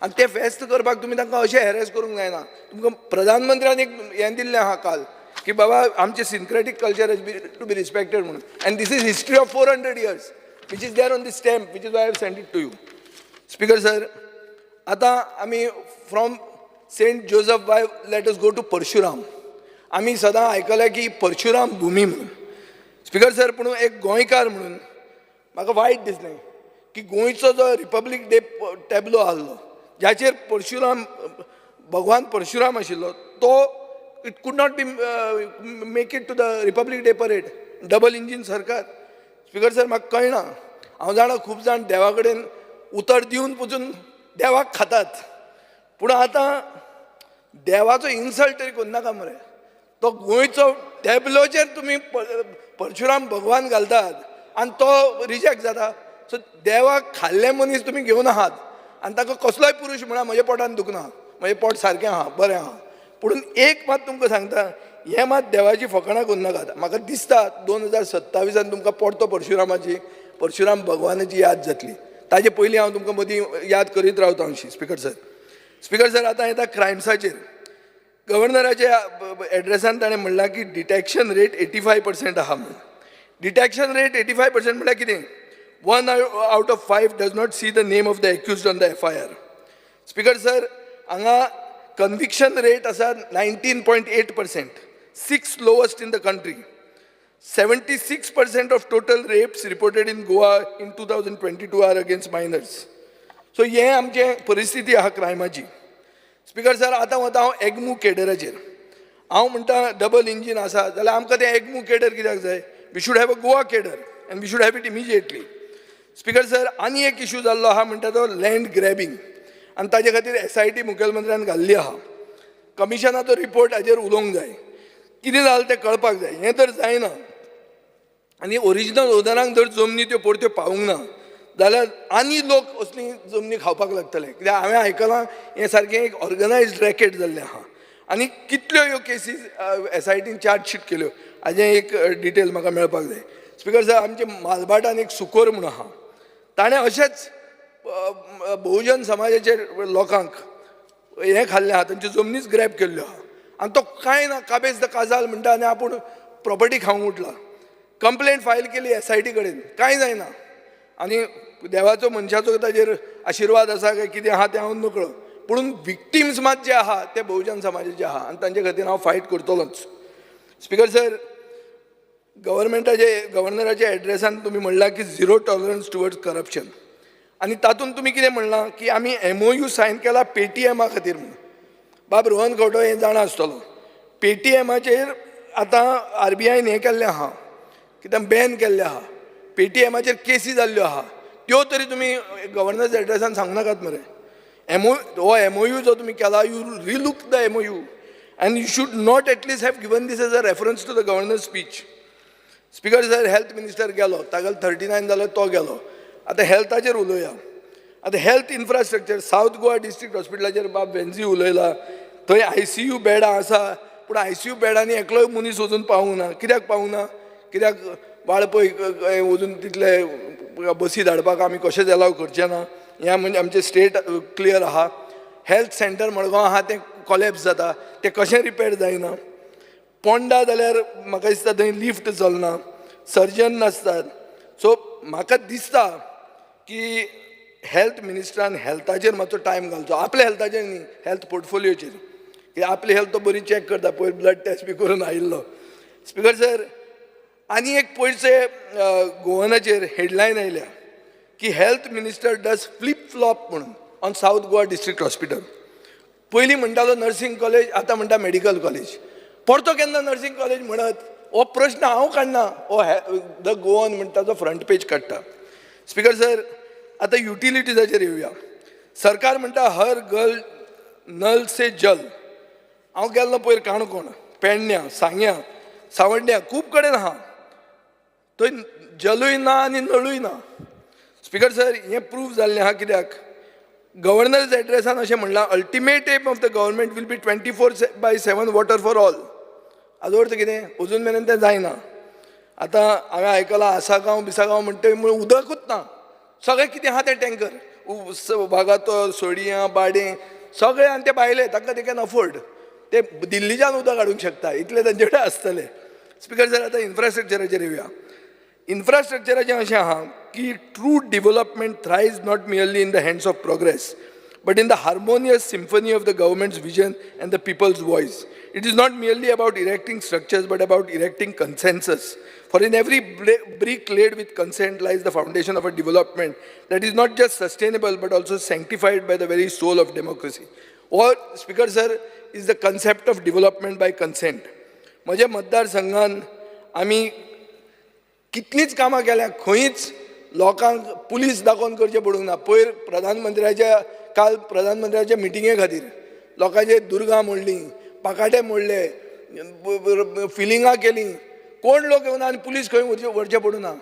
आनी तें फेस्त करपाक तुमी तांकां अशें हॅरेस करूंक जायना. तुमकां प्रधानमंत्र्यान एक हें दिल्लें आहा काल की बाबा आमचें syncretic culture has be to be respected म्हणून. And this is history of 400 years which is there on the stamp, which is I have send it to you. Speaker sir, आतां आमी from Saint Joseph Vaz let us go to Parshuram. आमी सदां आयकलें की परशुराम भुमी म्हणून. Speaker sir, पूण एक गोंयकार म्हणून म्हाका वायट दिसलें की गोंयचो जो रिपब्लीक डे टॅबलो आहलो ज्याचेर परशुराम भगवान परशुराम आशिल्लो, तो it could not be make it to the Republic Day parade. Double engine सरकार. स्पीकर सर, म्हाका कळना. हांव जाणा खूब जाण देवा कडेन उतर दिवन पसून देवाक खातात, पूण आतां देवाचो इन्सल्ट तरी करनाका मरे. तो गोंयचो टॅबलोचेर तुमी परशुराम भगवान घालतात आनी तो रिजेक्ट जाता. सो देवाक खाल्ले मनीस तुमी घेवन आहात आनी ताका कसलोय पुरूश म्हणा, म्हज्या पोटान दुखना, म्हजें पोट सारकें आहा, बरें आहा. पूण एक मात तुमकां सांगता, हें मात देवाची फकाणां करूं नाकात. म्हाका दिसता 2027आन तुमकां परतो परशुरामाची, परशुराम भगवानाची याद जातली. ताजे पयलीं हांव तुमकां मदीं याद करीत रावता अंशी. स्पीकर सर, स्पीकर सर, आतां येता क्रायम्साचेर. गव्हर्नराच्या एड्रेसान ताणें म्हणलां की डिटॅक्शन रेट 85% आहा म्हणून. डिटॅक्शन रेट 85% म्हणल्यार कितें? 1 out of 5 does not see the name of the accused on the FIR. Speaker sir, हांगा कन्विक्शन रेट आसा 19.8%, sixth lowest in the country. 76% of total rapes reported in Goa in 2022 are against minors. So हें आमचें परिस्थिती आहा क्रायमाची. Speaker sir, आतां वता हांव एगमू केडराचेर. हांव म्हणटा डबल इंजीन आसा जाल्यार आमकां तें एगमू केडर कित्याक जाय? We should have a Goa cadre and we should have it immediately. Speaker sir, आनी एक इशू जाल्लो आहा म्हणटा तो लँड ग्रॅबींग, आनी ताजे खातीर एसआयटी मुखेलमंत्र्यान घाल्ली आहा. कमिशनाचो रिपोर्ट हाजेर उलोवंक जाय. कितें जालें तें कळपाक जाय. हें तर जायना आनी ओरिजिनल ओनरांक जर जमनी त्यो परत्यो पावूंक ना जाल्यार आनी लोक असली जमनी खावपाक लागतले. कित्याक हांवें आयकलां हें सारकें एक ऑर्गनायज्ड रॅकेट जाल्लें आहा. आनी कितल्यो ह्यो केसीस एसआयटीन चार्जशीट केल्यो हाजें एक डिटेल म्हाका मेळपाक जाय. स्पीकर सर, आमचे मालभाटान एक सुकोर म्हूण आहा, ताणें अशेंच बहुजन समाजाचे लोकांक हें खाल्लें आहा, तांच्यो जमनीच ग्रॅब केल्ल्यो आहा. आनी तो कांय ना काबेज the काजाल म्हणटा आनी आपूण प्रॉपर्टी खावंक उठला. कंप्लेंट फायल केली एसआयटी कडेन, कांय जायना. आनी देवाचो मनशाचो ताजेर आशिर्वाद आसा काय कितें आहा तें हांव नकळो, पूण विक्टिम्स मात जे आहा ते बहुजन समाजाचे आहा आनी तांचे खातीर हांव फायट करतलोच. स्पीकर सर, गव्हर्नमेंटाचे गव्हर्नराच्या एड्रेसान तुमी म्हणलां की झिरो टॉलरन्स टुवर्ड्स करप्शन. आनी तातूंत तुमी कितें म्हणलां की आमी एमओयू सायन केला पेटीएमा खातीर म्हणून. बाब रोहन खंवटो हें जाणा आसतलो, पेटीएमाचेर आतां आरबीआयन हें केल्लें आहा, कितें बॅन केल्लें आहा, पेटीएमाचेर केसी जाल्ल्यो आहा, त्यो तरी तुमी गव्हर्नर्स एड्रेसान सांगू नाकात मरे. हो एमओयू जो तुमी केला, you relook the MOU and you should not at least have given this as a reference to the governor's speech. Speaker sir, health minister गेलो, तागेलो 39 जालो तो गेलो. आतां हेल्थाचेर उलोवया. आतां health infrastructure, South Goa district हॉस्पिटलाचेर बाब वेन्झी उलयला, थंय आयसीयू बेडां आसा, पूण आयसीयू बेडांनी एकलोय मनीस वचून पावूंक ना. कित्याक पावूंक ना? कित्याक वाळपय वचून तितले बसी धाडपाक आमी कशेंच एलाव करचे ना. हें म्हणजे आमचें स्टेट क्लियर आहा. हेल्थ सेंटर मडगांव आहा तें कॉलेप्स जाता, तें कशें रिपेर जायना. पोंडा जाल्यार म्हाका दिसता थंय लिफ्ट चलना, सर्जन नासतात. सो म्हाका दिसता की हेल्थ मिनिस्टरान हेल्थाचेर मातसो टायम घालचो, आपल्या हेल्थाचेर न्ही, हेल्थ पोर्टफोलियोचेर, की आपली हेल्थ तो बरी चॅक करता, पयर ब्लड टेस्ट बी करून आयिल्लो. स्पिकर सर, आनी एक पयरचे गोवनाचेर हेडलायन आयल्या की health minister does flip flop म्हणून on South Goa district hospital. पयलीं म्हणटालो नर्सिंग कॉलेज, आतां म्हणटा मेडिकल कॉलेज. परतो केन्ना नर्सिंग कॉलेज म्हणत हो प्रश्न हांव काडना, हो the Goan म्हणटा तो फ्रंट पेज काडटा. स्पिकर सर, आतां युटिलिटीजाचेर येवया. सरकार म्हणटा हर घर नल से जल. हांव गेल्लो पयर काणकोण, पेडण्यां, सांग्यां, सावड्ड्यां, खूब कडेन आहा, थंय जलूय ना आनी नळूय ना. स्पिकर सर, हें प्रूफ जाल्लें आहा. कित्याक गव्हर्नर्स एड्रेसान अशें म्हणलां, ultimate aim of the government will be 24/7 water for all. हाजो अर्थ कितें, अजून मेरेन तें जायना. आतां हांवें आयकलां आसागांव बिसागांव म्हणटा थंय उदकूच ना, सगळें कितें आहा तें टँकर, वागातोर, सोडियां, बाडें सगळें. आनी ते भायले, तांकां ते can afford, ते दिल्लीच्यान उदक हाडूंक शकता, इतलें तांचे कडेन आसतलें. स्पिकर सर, आतां इन्फ्रास्ट्रक्चराचेर येवया. इन्फ्रास्ट्रक्चराचें अशें आहा की true development thrives not merely in the hands of progress but in the harmonious symphony of the government's vision and the people's voice. It is not merely about erecting structures but about erecting consensus. For in every brick laid with consent lies the foundation of a development that is not just sustainable but also sanctified by the very soul of democracy. Or, Speaker sir, is the concept of development by consent. म्हज्या मतदारसंघान आमी कितलींच कामां केल्या, खंयच लोकांक police दाखोवन करचें पडूंक ना. पयर प्रधानमंत्र्याच्या, काल प्रधानमंत्र्याच्या मिटिंगे खातीर लोकांचे दुर्गां मोडलीं, पाकाटे मोडले, फिलिंगां केलीं, कोण लोक येवना आनी पुलीस खंय व्हरचें पडूं ना.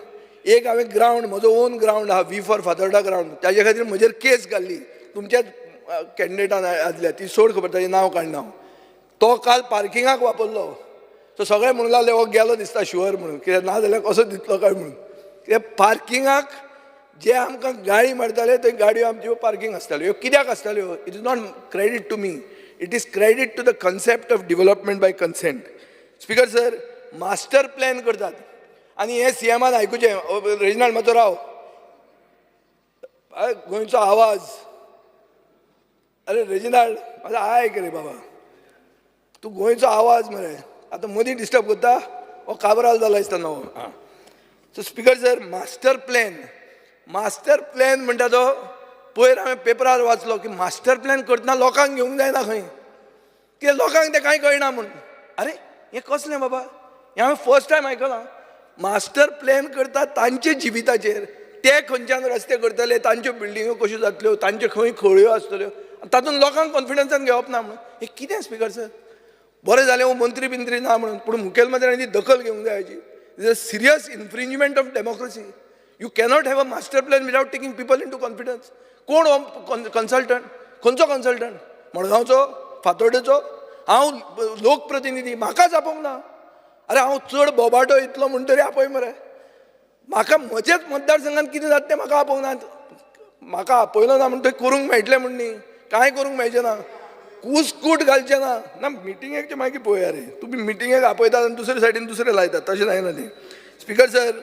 एक हांवें ग्रावंड, म्हजो ओन ग्रावंड आहा, वी फॉर फातोर्डा ग्रावंड, ताजे खातीर म्हजेर केस घाल्ली तुमच्याच कॅन्डिडेटान आदल्या, ती सोड खबर, ताजें नांव काडना हांव. तो काल पार्किंगाक वापरलो. सो सगळे म्हणूंक लागले हो गेलो दिसता शुअर म्हणून, कित्याक ना जाल्यार कसो दितलो काय म्हणून. कित्याक पार्किंगाक जे आमकां गाळी मारताले थंय गाडयो आमच्यो पार्किंग आसताल्यो. ह्यो कित्याक आसताल्यो? It is not credit to me, it is credit to the concept of development by consent. Speaker sir, master plan करतात आनी हें सीएमान आयकुचें. रेजिनाल्ड मातसो राव, गोंयचो आवाज. अरे रेजिनाल्ड मातसो आयक रे बाबा, तूं गोंयचो आवाज मरे, आतां मदीं डिस्टर्ब करता. हो काबराल जाला दिसता नवो. आं, so speaker sir, master plan, master plan म्हणटा तो पयर हांवें पेपरार वाचलो की मास्टर प्लॅन करतना लोकांक घेवंक जायना खंय, कित्याक लोकांक तें कांय कळना म्हूण. अरे हें कसलें बाबा, हें हांवें फर्स्ट टायम आयकलां. मास्टर प्लॅन करता तांचे जिविताचेर, ते खंयच्यान रस्ते करतले, तांच्यो बिल्डिंग्यो कश्यो जातल्यो, तांच्यो खंय खळयो आसतल्यो, तातूंत लोकांक कॉन्फिडन्सान घेवप ना म्हणून. हें कितें स्पिकर सर? बरें जालें हो मंत्री बिंत्री ना म्हणून, पूण मुखेलमंत्र्यांनी दखल घेवंक जाय हाची. Is a serious infringement of democracy. You cannot have a master plan without taking people into confidence. कोण हो कन्सल्टंट? खंयचो कन्सल्टंट? मडगांवचो, फातोर्डेचो? हांव लोकप्रतिनिधी, म्हाकाच आपोवंक ना. अरे हांव चड बोबाटो इतलो म्हूण तरी आपय मरे म्हाका. म्हजेच मतदारसंघात कितें जाता तें म्हाका आपोवंक ना. म्हाका आपयलो ना म्हूण थंय करूंक मेळटलें म्हूण न्ही, कांय करूंक मेळचें ना, कुसकूट घालचें ना. ना मिटिंगेक मागीर पळोवया रे, तुमी मिटिंगेक आपयतात आनी दुसरे सायडीन दुसरे लायतात, तशें जायना तें. स्पिकर सर,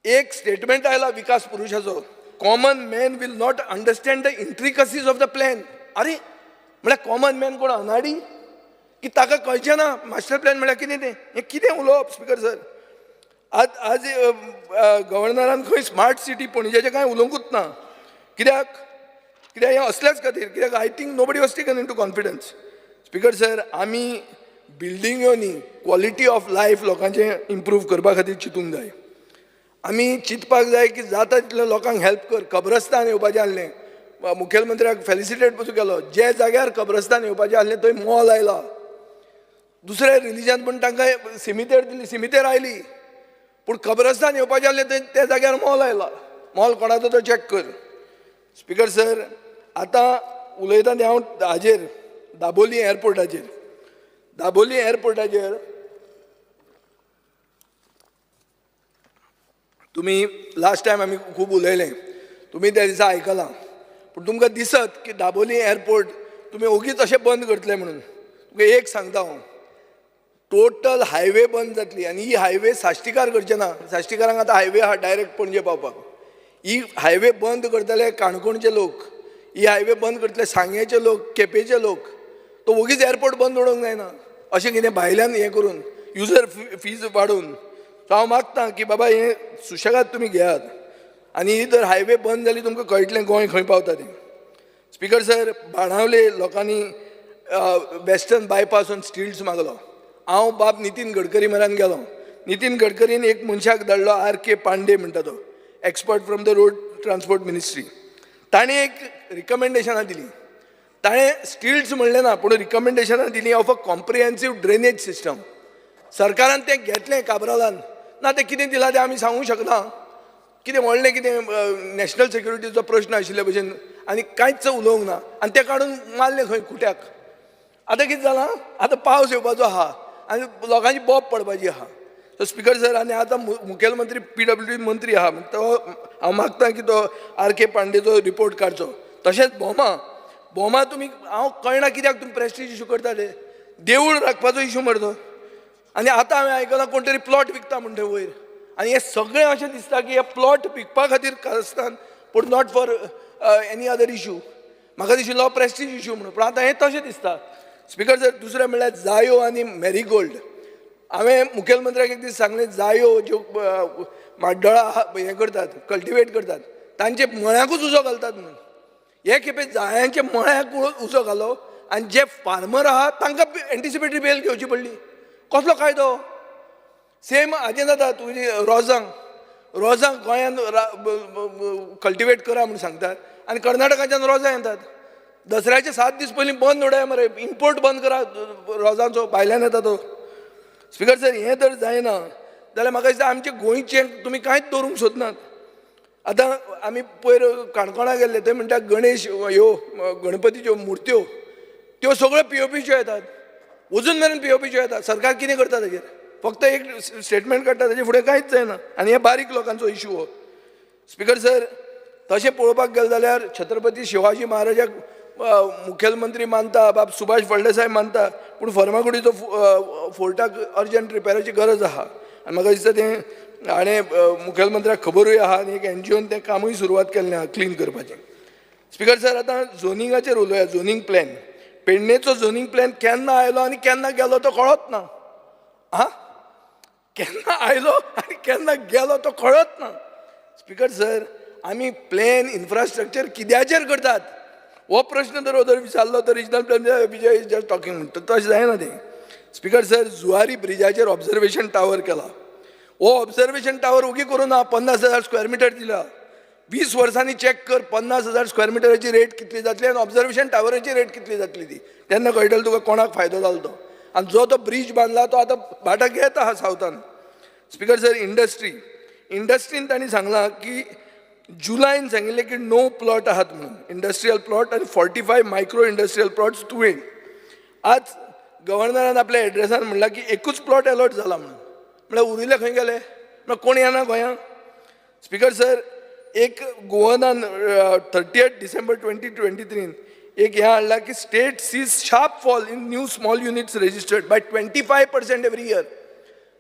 एक स्टेटमेंट आयला विकास पुरुषाचो, common man will not understand the intricacies of the plan. अरे म्हळ्यार कॉमन मॅन कोण अनाडी की ताका कळचें ना मास्टर प्लॅन म्हळ्यार कितें तें? हें कितें उलोवप स्पिकर सर? आज आज गव्हर्नरान खंय स्मार्ट सिटी पणजेचें कांय उलोवंकूच ना. कित्याक? कित्याक हें असल्याच खातीर. कित्याक I think nobody was taken into confidence. Speaker sir, आमी बिल्डिंग्यो न्ही, क्वॉलिटी ऑफ लायफ लोकांचें इम्प्रूव करपा खातीर चिंतूंक जाय. आमी चिंतपाक जाय की जाता तितलें लोकांक हेल्प कर. कब्रस्तान येवपाचें आसलें, मुखेलमंत्र्याक फेलिसिटेट पसून केलो. जे जाग्यार कब्रस्तान येवपाचें आसलें थंय मॉल आयला. दुसऱ्या रिलिजन पूण तांकां सिमितेर दिली, सिमितेर आयली, पूण कब्रस्तान येवपाचें आसलें थंय त्या जाग्यार मॉल आयला. मॉल कोणाचो तो चॅक कर. स्पिकर सर, आतां उलयता तें हांव हाजेर, दाबोली एअरपोर्टाचेर. दाबोली एअरपोर्टाचेर तुमी लास्ट टायम आमी खूब उलयले, तुमी त्या दिसा आयकलां, पूण तुमकां दिसत की दाबोली एअरपोर्ट तुमी ओगीच अशें बंद करतले म्हणून. तुमकां एक सांगता हांव, टोटल हायवे बंद जातली. आनी ही हायवे साश्टीकार करचे ना. साश्टीकारांक आतां हायवे आहा डायरेक्ट पणजे पावपाक. ही हायवे बंद करतले काणकोणचे लोक, ही हायवे बंद करतले सांगेचे लोक, केपेंचे लोक. तो ओगीच एअरपोर्ट बंद उडोवंक जायना अशें कितें भायल्यान हें करून युजर फीज वाडोवन. सो हांव मागता की बाबा हें सुशेगाद तुमी घेयात. आनी ही जर हायवे बंद जाली तुमकां कळटलें गोंय खंय पावता तें. स्पिकर सर, बाणावले लोकांनी वेस्टर्न बायपास ऑन स्टिल्ट्स मागलो. हांव बाब नितीन गडकरी म्हऱ्यान गेलो. नितीन गडकरीन एक मनशाक धाडलो, आर के पांडे म्हणटा तो, expert from the road transport ministry. ताणें एक रिकमेंडेशनां दिलीं. ताणें स्टिल्ट्स म्हणलें ना, पूण रिकमेंडेशनां दिलीं of a comprehensive drainage system. सरकारान तें घेतलें काब्रालान. ना तें कितें दिलां तें आमी सांगूंक शकना. कितें व्हडलें कितें नॅशनल सेक्युरिटीचो प्रश्न आशिल्ले भशेन आनी कांयच उलोवंक ना. आनी तें काडून मारलें खंय खुट्याक. आतां कितें जालां, आतां पावस येवपाचो आहा आनी लोकांची बोब पडपाची आहा. सो स्पिकर सर, आनी आतां मुखेलमंत्री पीडब्ल्यूडी मंत्री आहा, तो हांव मागता की तो आर के पांडेचो रिपोर्ट काडचो. तशेंच भोमा, भोमा तुमी हांव कळना कित्याक तुमी प्रेस्टीज इशू करता ते. देवूळ राखपाचो इशू मरे तो. आनी आतां हांवें आयकलां कोण तरी प्लॉट विकता म्हणटा वयर. आनी हें सगळें अशें दिसता की हे प्लॉट विकपा खातीर कारस्थान, पूण not for any other issue. म्हाका दिशिल्लो प्रेस्टीज इशू म्हणून, पूण आतां हें तशें दिसता. स्पिकर सर, दुसरें म्हणल्यार जायो आनी मॅरीगोल्ड. हांवें मुखेलमंत्र्याक एक दीस सांगलें, जायो ज्यो माड्डोळा हें करतात, कल्टिवेट करतात, तांचे मळ्याकूच उजो घालतात म्हणून. हे खेपे जायांच्या मळ्याक उजो घालो आनी जे फार्मर आहा तांकां एंटिसिपेटरी बेल घेवची पडली. कसलो कायदो? सेम हाजें जाता तुजी रोजांक. रोजांक गोंयांत कल्टिवेट करा म्हूण सांगतात आनी कर्नाटकाच्यान रोजां येतात. दसऱ्याचे 7 दीस पयलीं बंद उडय मरे, इम्पोर्ट बंद करा रोजांचो, भायल्यान येता तो. स्पिकर सर, हें जर जायना जाल्यार म्हाका दिसता आमचे गोंयचें तुमी कांयच दवरूंक सोदनात. आतां आमी पयर काणकोणा गेल्ले, थंय म्हणटा गणेश ह्यो गणपतीच्यो मुर्त्यो त्यो सगळ्यो पीओपीच्यो येतात, अजून मेरेन पीओपीच्यो येतात. सरकार कितें करता ताजेर? फक्त एक स्टेटमेंट काडटा, ताजे फुडें कांयच जायना. आनी हे बारीक लोकांचो इशू हो. स्पिकर सर, तशें पळोवपाक गेलें जाल्यार छत्रपती शिवाजी महाराजाक मुखेलमंत्री मानता, बाब सुभाष फळदेसाय मानता, पूण फर्मागुडीचो फोर्टाक अर्जंट रिपेराची गरज आहा. आनी म्हाका दिसता तें हाणें मुखेलमंत्र्याक खबरूय आहा आनी एक एनजीओन तें कामूय सुरवात केल्लें आहा क्लीन करपाचें. स्पिकर सर, आतां झोनिंगाचेर उलोवया. झोनींग प्लॅन, पेडणेचो झोनींग प्लॅन केन्ना आयलो आनी केन्ना गेलो तो कळत ना. आं, केन्ना आयलो आनी केन्ना गेलो तो कळत ना. स्पिकर सर, आमी प्लॅन इन्फ्रास्ट्रक्चर कित्याचेर करतात हो प्रश्न जर जर विचारलो तर regional plan Vijay is just talking म्हणटा, तशें जायना तें. स्पिकर सर, जुवारी ब्रिजाचेर ऑब्जर्वेशन टावर केला. हो ऑब्जर्वेशन टावर ओगी करूं ना, 50,000 स्क्वेअर मिटर दिला. 20 वर्सांनी चॅक कर 50,000 स्क्वेअर मिटराची रेट कितली जातली आनी ऑब्जर्वेशन टावराची रेट कितली जातली ती, तेन्ना कळटलें तुका कोणाक फायदो जालो तो. आनी जो तो ब्रीज बांदला तो आतां भाटाक घेत आहा सावथान. स्पिकर सर, इंडस्ट्रीन तांणी सांगलां की जुलायन सांगिल्लें की 9 प्लॉट आहात म्हणून इंडस्ट्रियल प्लॉट आनी 45 मायक्रो इंडस्ट्रियल प्लॉट्स तुवें. आज गव्हर्नरान आपल्या एड्रेसान म्हणलां की एकूच प्लॉट एलॉट जाला म्हणून, म्हळ्यार उरिल्ले खंय गेले? म्हळ्यार कोण येना गोंयांत? स्पिकर सर, एक गोवनान 30 डिसेंबर 2023 एक हें हाडलां की state sees sharp fall in new small units registered by 25% every year.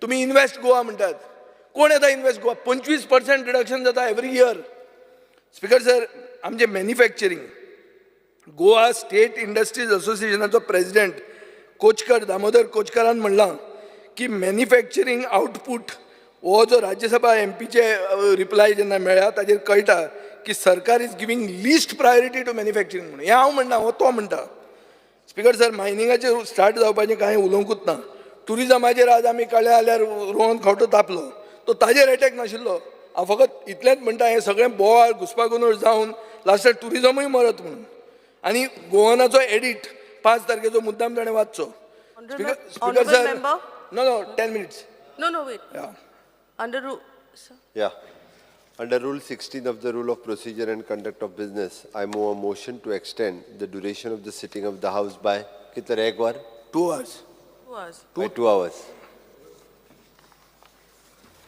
तुमी इन्वेस्ट गोवा म्हणटात, कोण येता इन्वेस्ट गोवा? 25% रिडक्शन जाता एवरी इयर. स्पिकर सर, आमचे मॅन्युफॅक्चरींग गोवा स्टेट इंडस्ट्रीज असोसिएशनाचो प्रेजिडेंट कोचकर, दामोदर कोचकरान म्हणलां की मॅन्युफॅक्चरींग आउटपूट हो जो राज्यसभा एमपीचे रिप्लाय जेन्ना मेळ्ळा ताजेर कळटा की सरकार is giving least priority to manufacturing म्हणून. हें हांव म्हणना, हो तो म्हणटा. स्पिकर सर, मायनिंगाचेर स्टार्ट जावपाचें कांय उलोवंकूच ना. टुरिजमाचेर आज आमी काडले जाल्यार रोहन खंवटो तापलो, तो ताजेर एटॅक नाशिल्लो. हांव फकत इतलेंच म्हणटा, हें सगळें बोवाळ घुसपागोंदळ जावन लास्टाक टुरिजमूय मरत म्हणून. आनी गोवनाचो एडीट 5 तारखेचो मुद्दाम ताणें वाचचो. Speaker sir, no no 10 minutes. No no wait. Under rule. Yeah. Under Rule 16 of the Rule of Procedure and Conduct of Business, I move a motion to extend the duration of the sitting of the House by कितले एक वर? 2 hours. 2 hours. By 2 hours.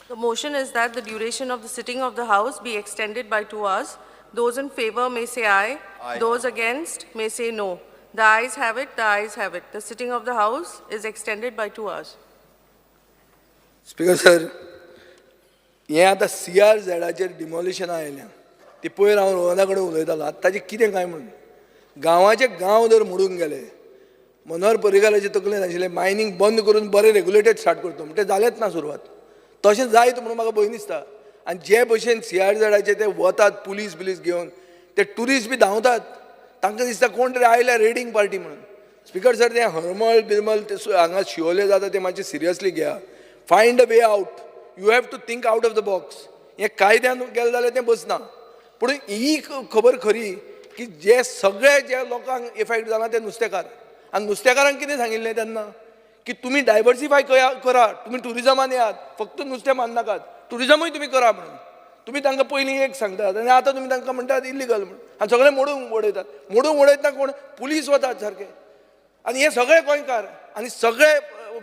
The motion is that the duration of the sitting of the House be extended by 2 hours. Those in favor may say aye. Aye. Those against may say no. The ayes have it, the ayes have it. The sitting of the House is extended by 2 hours. Speaker sir, हें आतां CR झेडाचेर डिमॉलिशनां आयल्या ती पयर हांव रोहना कडेन उलयतालो. आतां ताजें कितें काय म्हणून गांवाचे गांव जर मोडून गेले, मनोहर पर्रीकाराचे तकलेन आशिल्लें मायनींग बंद करून बरें रेगुलेटेड स्टार्ट करता म्हणटा, जालेंच ना सुरवात. तशें जायत म्हणून म्हाका भंय दिसता. आनी जे भशेन CR झेडाचे ते वतात पुलीस बिलीस घेवन, ते ट्युरिस्ट बी धांवतात, तांकां दिसता कोण तरी आयल्या रेडींग पार्टी म्हणून. स्पिकर सर, तें हरमळ बिरमल ते हांगा शिवोले जाता तें मातशें सिरियसली घेया. Find a way out. You have to think out of the box. हें कायद्यान गेलें जाल्यार तें बसना. पूण ही खबर खरी की जे सगळे जे लोकांक इफेक्ट जाला ते नुस्तेकार. आनी नुस्तेकारांक कितें सांगिल्लें तेन्ना की तुमी डायवर्सिफाय करा, तुमी ट्युरिजमान येयात, फक्त नुस्तें मारनाकात, ट्युरिजमूय तुमी करा म्हणून. तुमी तांकां पयलीं एक सांगतात आनी आतां तुमी तांकां म्हणटात इल्लिगल म्हणून. आनी सगळें मोडूंक उडयतात. मोडूंक उडयतना कोण? पुलीस वतात सारके. आनी हे सगळे गोंयकार आनी सगळे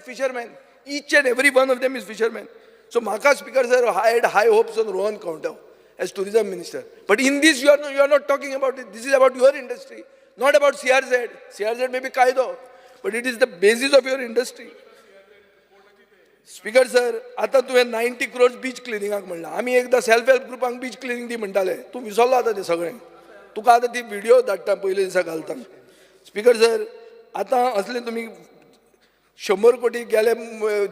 fisherman, each and every one of them is fisherman. So म्हाका speaker sir, I had high hopes on Rohan Khaunte as tourism minister. But in this you are not talking about it. This is about your industry, not about CRZ. CRZ may be कायदो, but it is the basis of your industry. Speaker sir, आतां तुवें 90 crores beach क्लिनिंगाक म्हणलां. आमी एकदां self help ग्रुपांक beach cleaning दी म्हणटाले, तूं विसरलो आतां तें सगळें. तुका आतां ती व्हिडियो धाडटा, पयले दिसा घालता. स्पिकर सर, आतां असले तुमी 100 कोटी गेले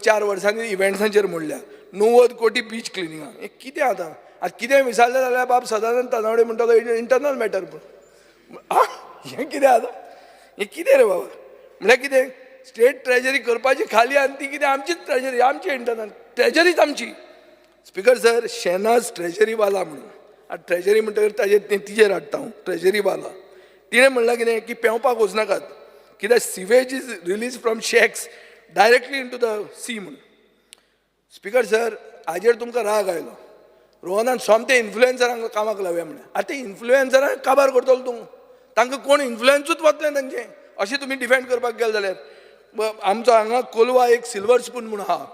4 वर्सांनी इव्हेंट्सांचेर मोडल्या, 90 कोटी बीच क्लिनिंगाक. हें कितें आतां? आतां कितें विसरलें जाल्यार बाब सदानंद तानावडे म्हणटालो इंटरनल मॅटर. पूण हें कितें आतां? हें कितें रे बाबा? म्हणल्यार कितें स्टेट ट्रेजरी करपाची खाली आनी ती कितें आमचीच ट्रेजरी, आमची इंटरनल ट्रेजरीच आमची. स्पिकर सर, शेनाज ट्रेजरीवाला म्हणून, आतां ट्रेजरी म्हणटकीर ताजेर तें तिजेर हाडटा हांव. ट्रेजरीवाला तिणें म्हणलां कितें की पेंवपाक वचनाकात, कित्याक sewage is release from shacks directly into the sea म्हणून. स्पिकर सर, हाजेर तुमकां राग आयलो. रोहनान सोमते इन्फ्लुएन्सरांक कामाक लावया म्हणलें. आतां इन्फ्लुएन्सरांक काबार करतलो तूं, तांकां कोण इन्फ्लुएन्सूच वतलें तांचें. अशें तुमी डिफेंड करपाक गेले जाल्यार आमचो हांगा कोलवा एक सिल्वर स्पून म्हणून आहा,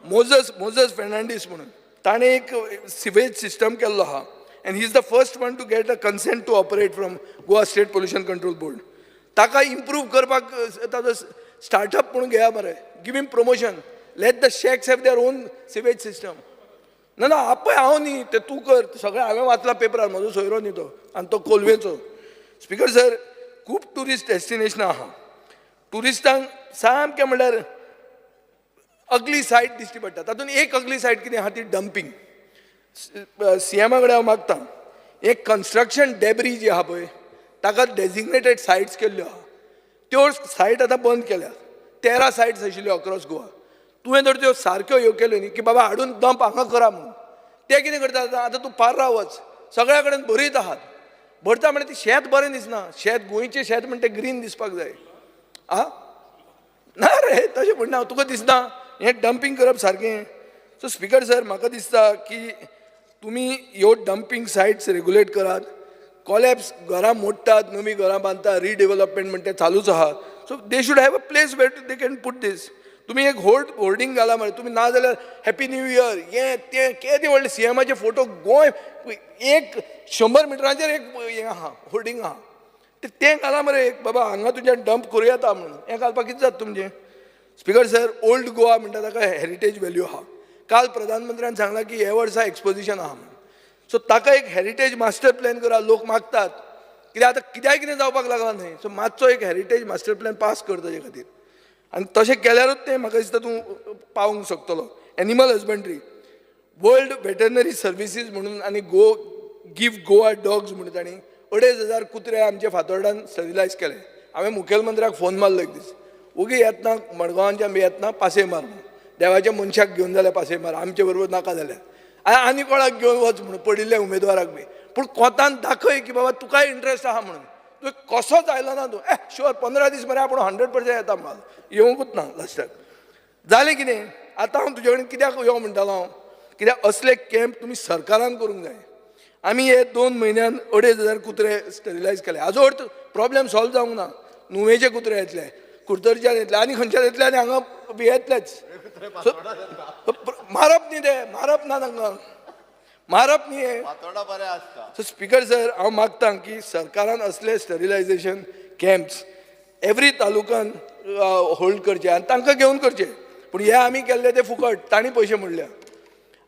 मोजस फेर्नांडीस म्हणून, ताणें एक सिवेज सिस्टम केल्लो आहा. And he is the first one to get a consent to operate from Goa State Pollution Control Board. ताका इम्प्रूव करपाक ताजो स्टार्टअप म्हणून घेया मरे, give him promotion. Let the shacks have their own sewage system. ना ना आपय हांव न्ही, तें तूं कर. सगळें हांवें वाचलां पेपरार, म्हजो सोयरो न्ही तो, आनी तो कोलवेचो. स्पिकर सर, खूब ट्युरिस्ट डेस्टिनेशनां आहा. ट्युरिस्टांक सामकें म्हणल्यार अगली सायट दिश्टी पडटा. तातूंत एक अगली सायट कितें आहा ती डंपींग. सीएमा कडेन हांव मागता, एक कन्स्ट्रक्शन डेब्री जी आहा पळय ताका डेजिग्नेटेड सायट्स केल्ल्यो आहा, त्यो सायट आतां बंद केल्या. 13 सायट्स आशिल्ल्यो अक्रॉस गोवा. तुवें जर त्यो सारक्यो ह्यो केल्यो न्ही की बाबा हाडून डंप हांगा करा म्हणून, ते कितें करता आतां? आतां तूं पार्रा वच, सगळ्या कडेन भरीत आहात. भरता म्हणल्यार ती शेत बरें दिसना. शेत गोंयचें शेत म्हणटा ग्रीन दिसपाक जाय. आ ना रे, तशें म्हणना, तुका दिसना हें डंपींग करप सारकें? सो स्पिकर सर, म्हाका दिसता की तुमी ह्यो डंपींग सायट्स रेगुलेट करात. कॉलॅप्स घरां मोडटात, नवीं घरां बांदतात, रिडेवलपमेंट म्हणटा चालूच आहा. So they should have a place where they can put this. तुमी एक होर्डींग घाला मरे तुमी, ना जाल्यार हॅपी न्यू इयर हें तें केदें व्हडलें सीएमाचे फोटो गोंय एक 100 मिटरांचेर एक हें आहा, होर्डींग आहा, तें घाला मरे एक, बाबा हांगा तुज्यान डंप करूं येता म्हणून. हें घालपाक कितें जाता तुमचें? स्पिकर सर, ओल्ड गोवा म्हणटा ताका हेरिटेज वेल्यू आहा. काल प्रधानमंत्र्यान सांगलां की हे वर्सा एक्सपोजिशन आहा म्हणून. सो ताका एक हेरिटेज मास्टर प्लॅन करा. लोक मागतात कित्याक आतां कित्याक कितें जावपाक लागलां न्हय. सो मातसो एक हेरिटेज मास्टर प्लॅन पास कर ताजे खातीर, आनी तशें केल्यारूच तें म्हाका दिसता तूं पावूंक शकतलो. Animal husbandry, world veterinary services म्हणून आनी गो गिव गोवा डॉग्स म्हणून तांणी 2500 कुत्रे आमचे फातोर्डान स्टरिलायज केले. हांवें मुखेलमंत्र्याक फोन मारलो एक दीस, ओगी येतना मडगांवांच्यान बी येतना पासय मार म्हणून, देवाच्या मनशाक घेवन जाल्यार पासय मार, आमचे बरोबर नाका जाल्यार आनी कोणाक घेवन वच म्हणून पडिल्ल्या उमेदवाराक बी, पूण कोतान दाखय की बाबा तुकाय इंट्रस्ट आहा म्हणून. तुवें कसोच आयलो ना तूं, शुअर 15 दीस मरे आपूण 100% येता म्हाल, येवंकूच ना लास्टाक. जालें कितें, आतां हांव तुजे कडेन कित्याक यो म्हणटालो हांव, कित्याक असले कॅम्प तुमी सरकारान करूंक जाय. आमी हे 2 म्हयन्यान 2500 कुत्रे स्टरिलायज केले. हाजो अर्थ प्रॉब्लेम सॉल्व जावंक ना. नुवेचे कुत्रे येतले, कुडतरच्यान येतले, आनी खंयच्यान येतले, आनी हांगा येतलेच. मारप न्ही ते, मारप ना तांकां, मारप न्ही हें. सो स्पीकर सर, हांव मागता की सरकारान असले स्टरिलायजेशन कॅम्प्स एवरी तालुकान होल्ड करचे आनी तांकां घेवन करचे. पूण हे आमी केल्ले ते फुकट, तांणी पयशे मोडल्या.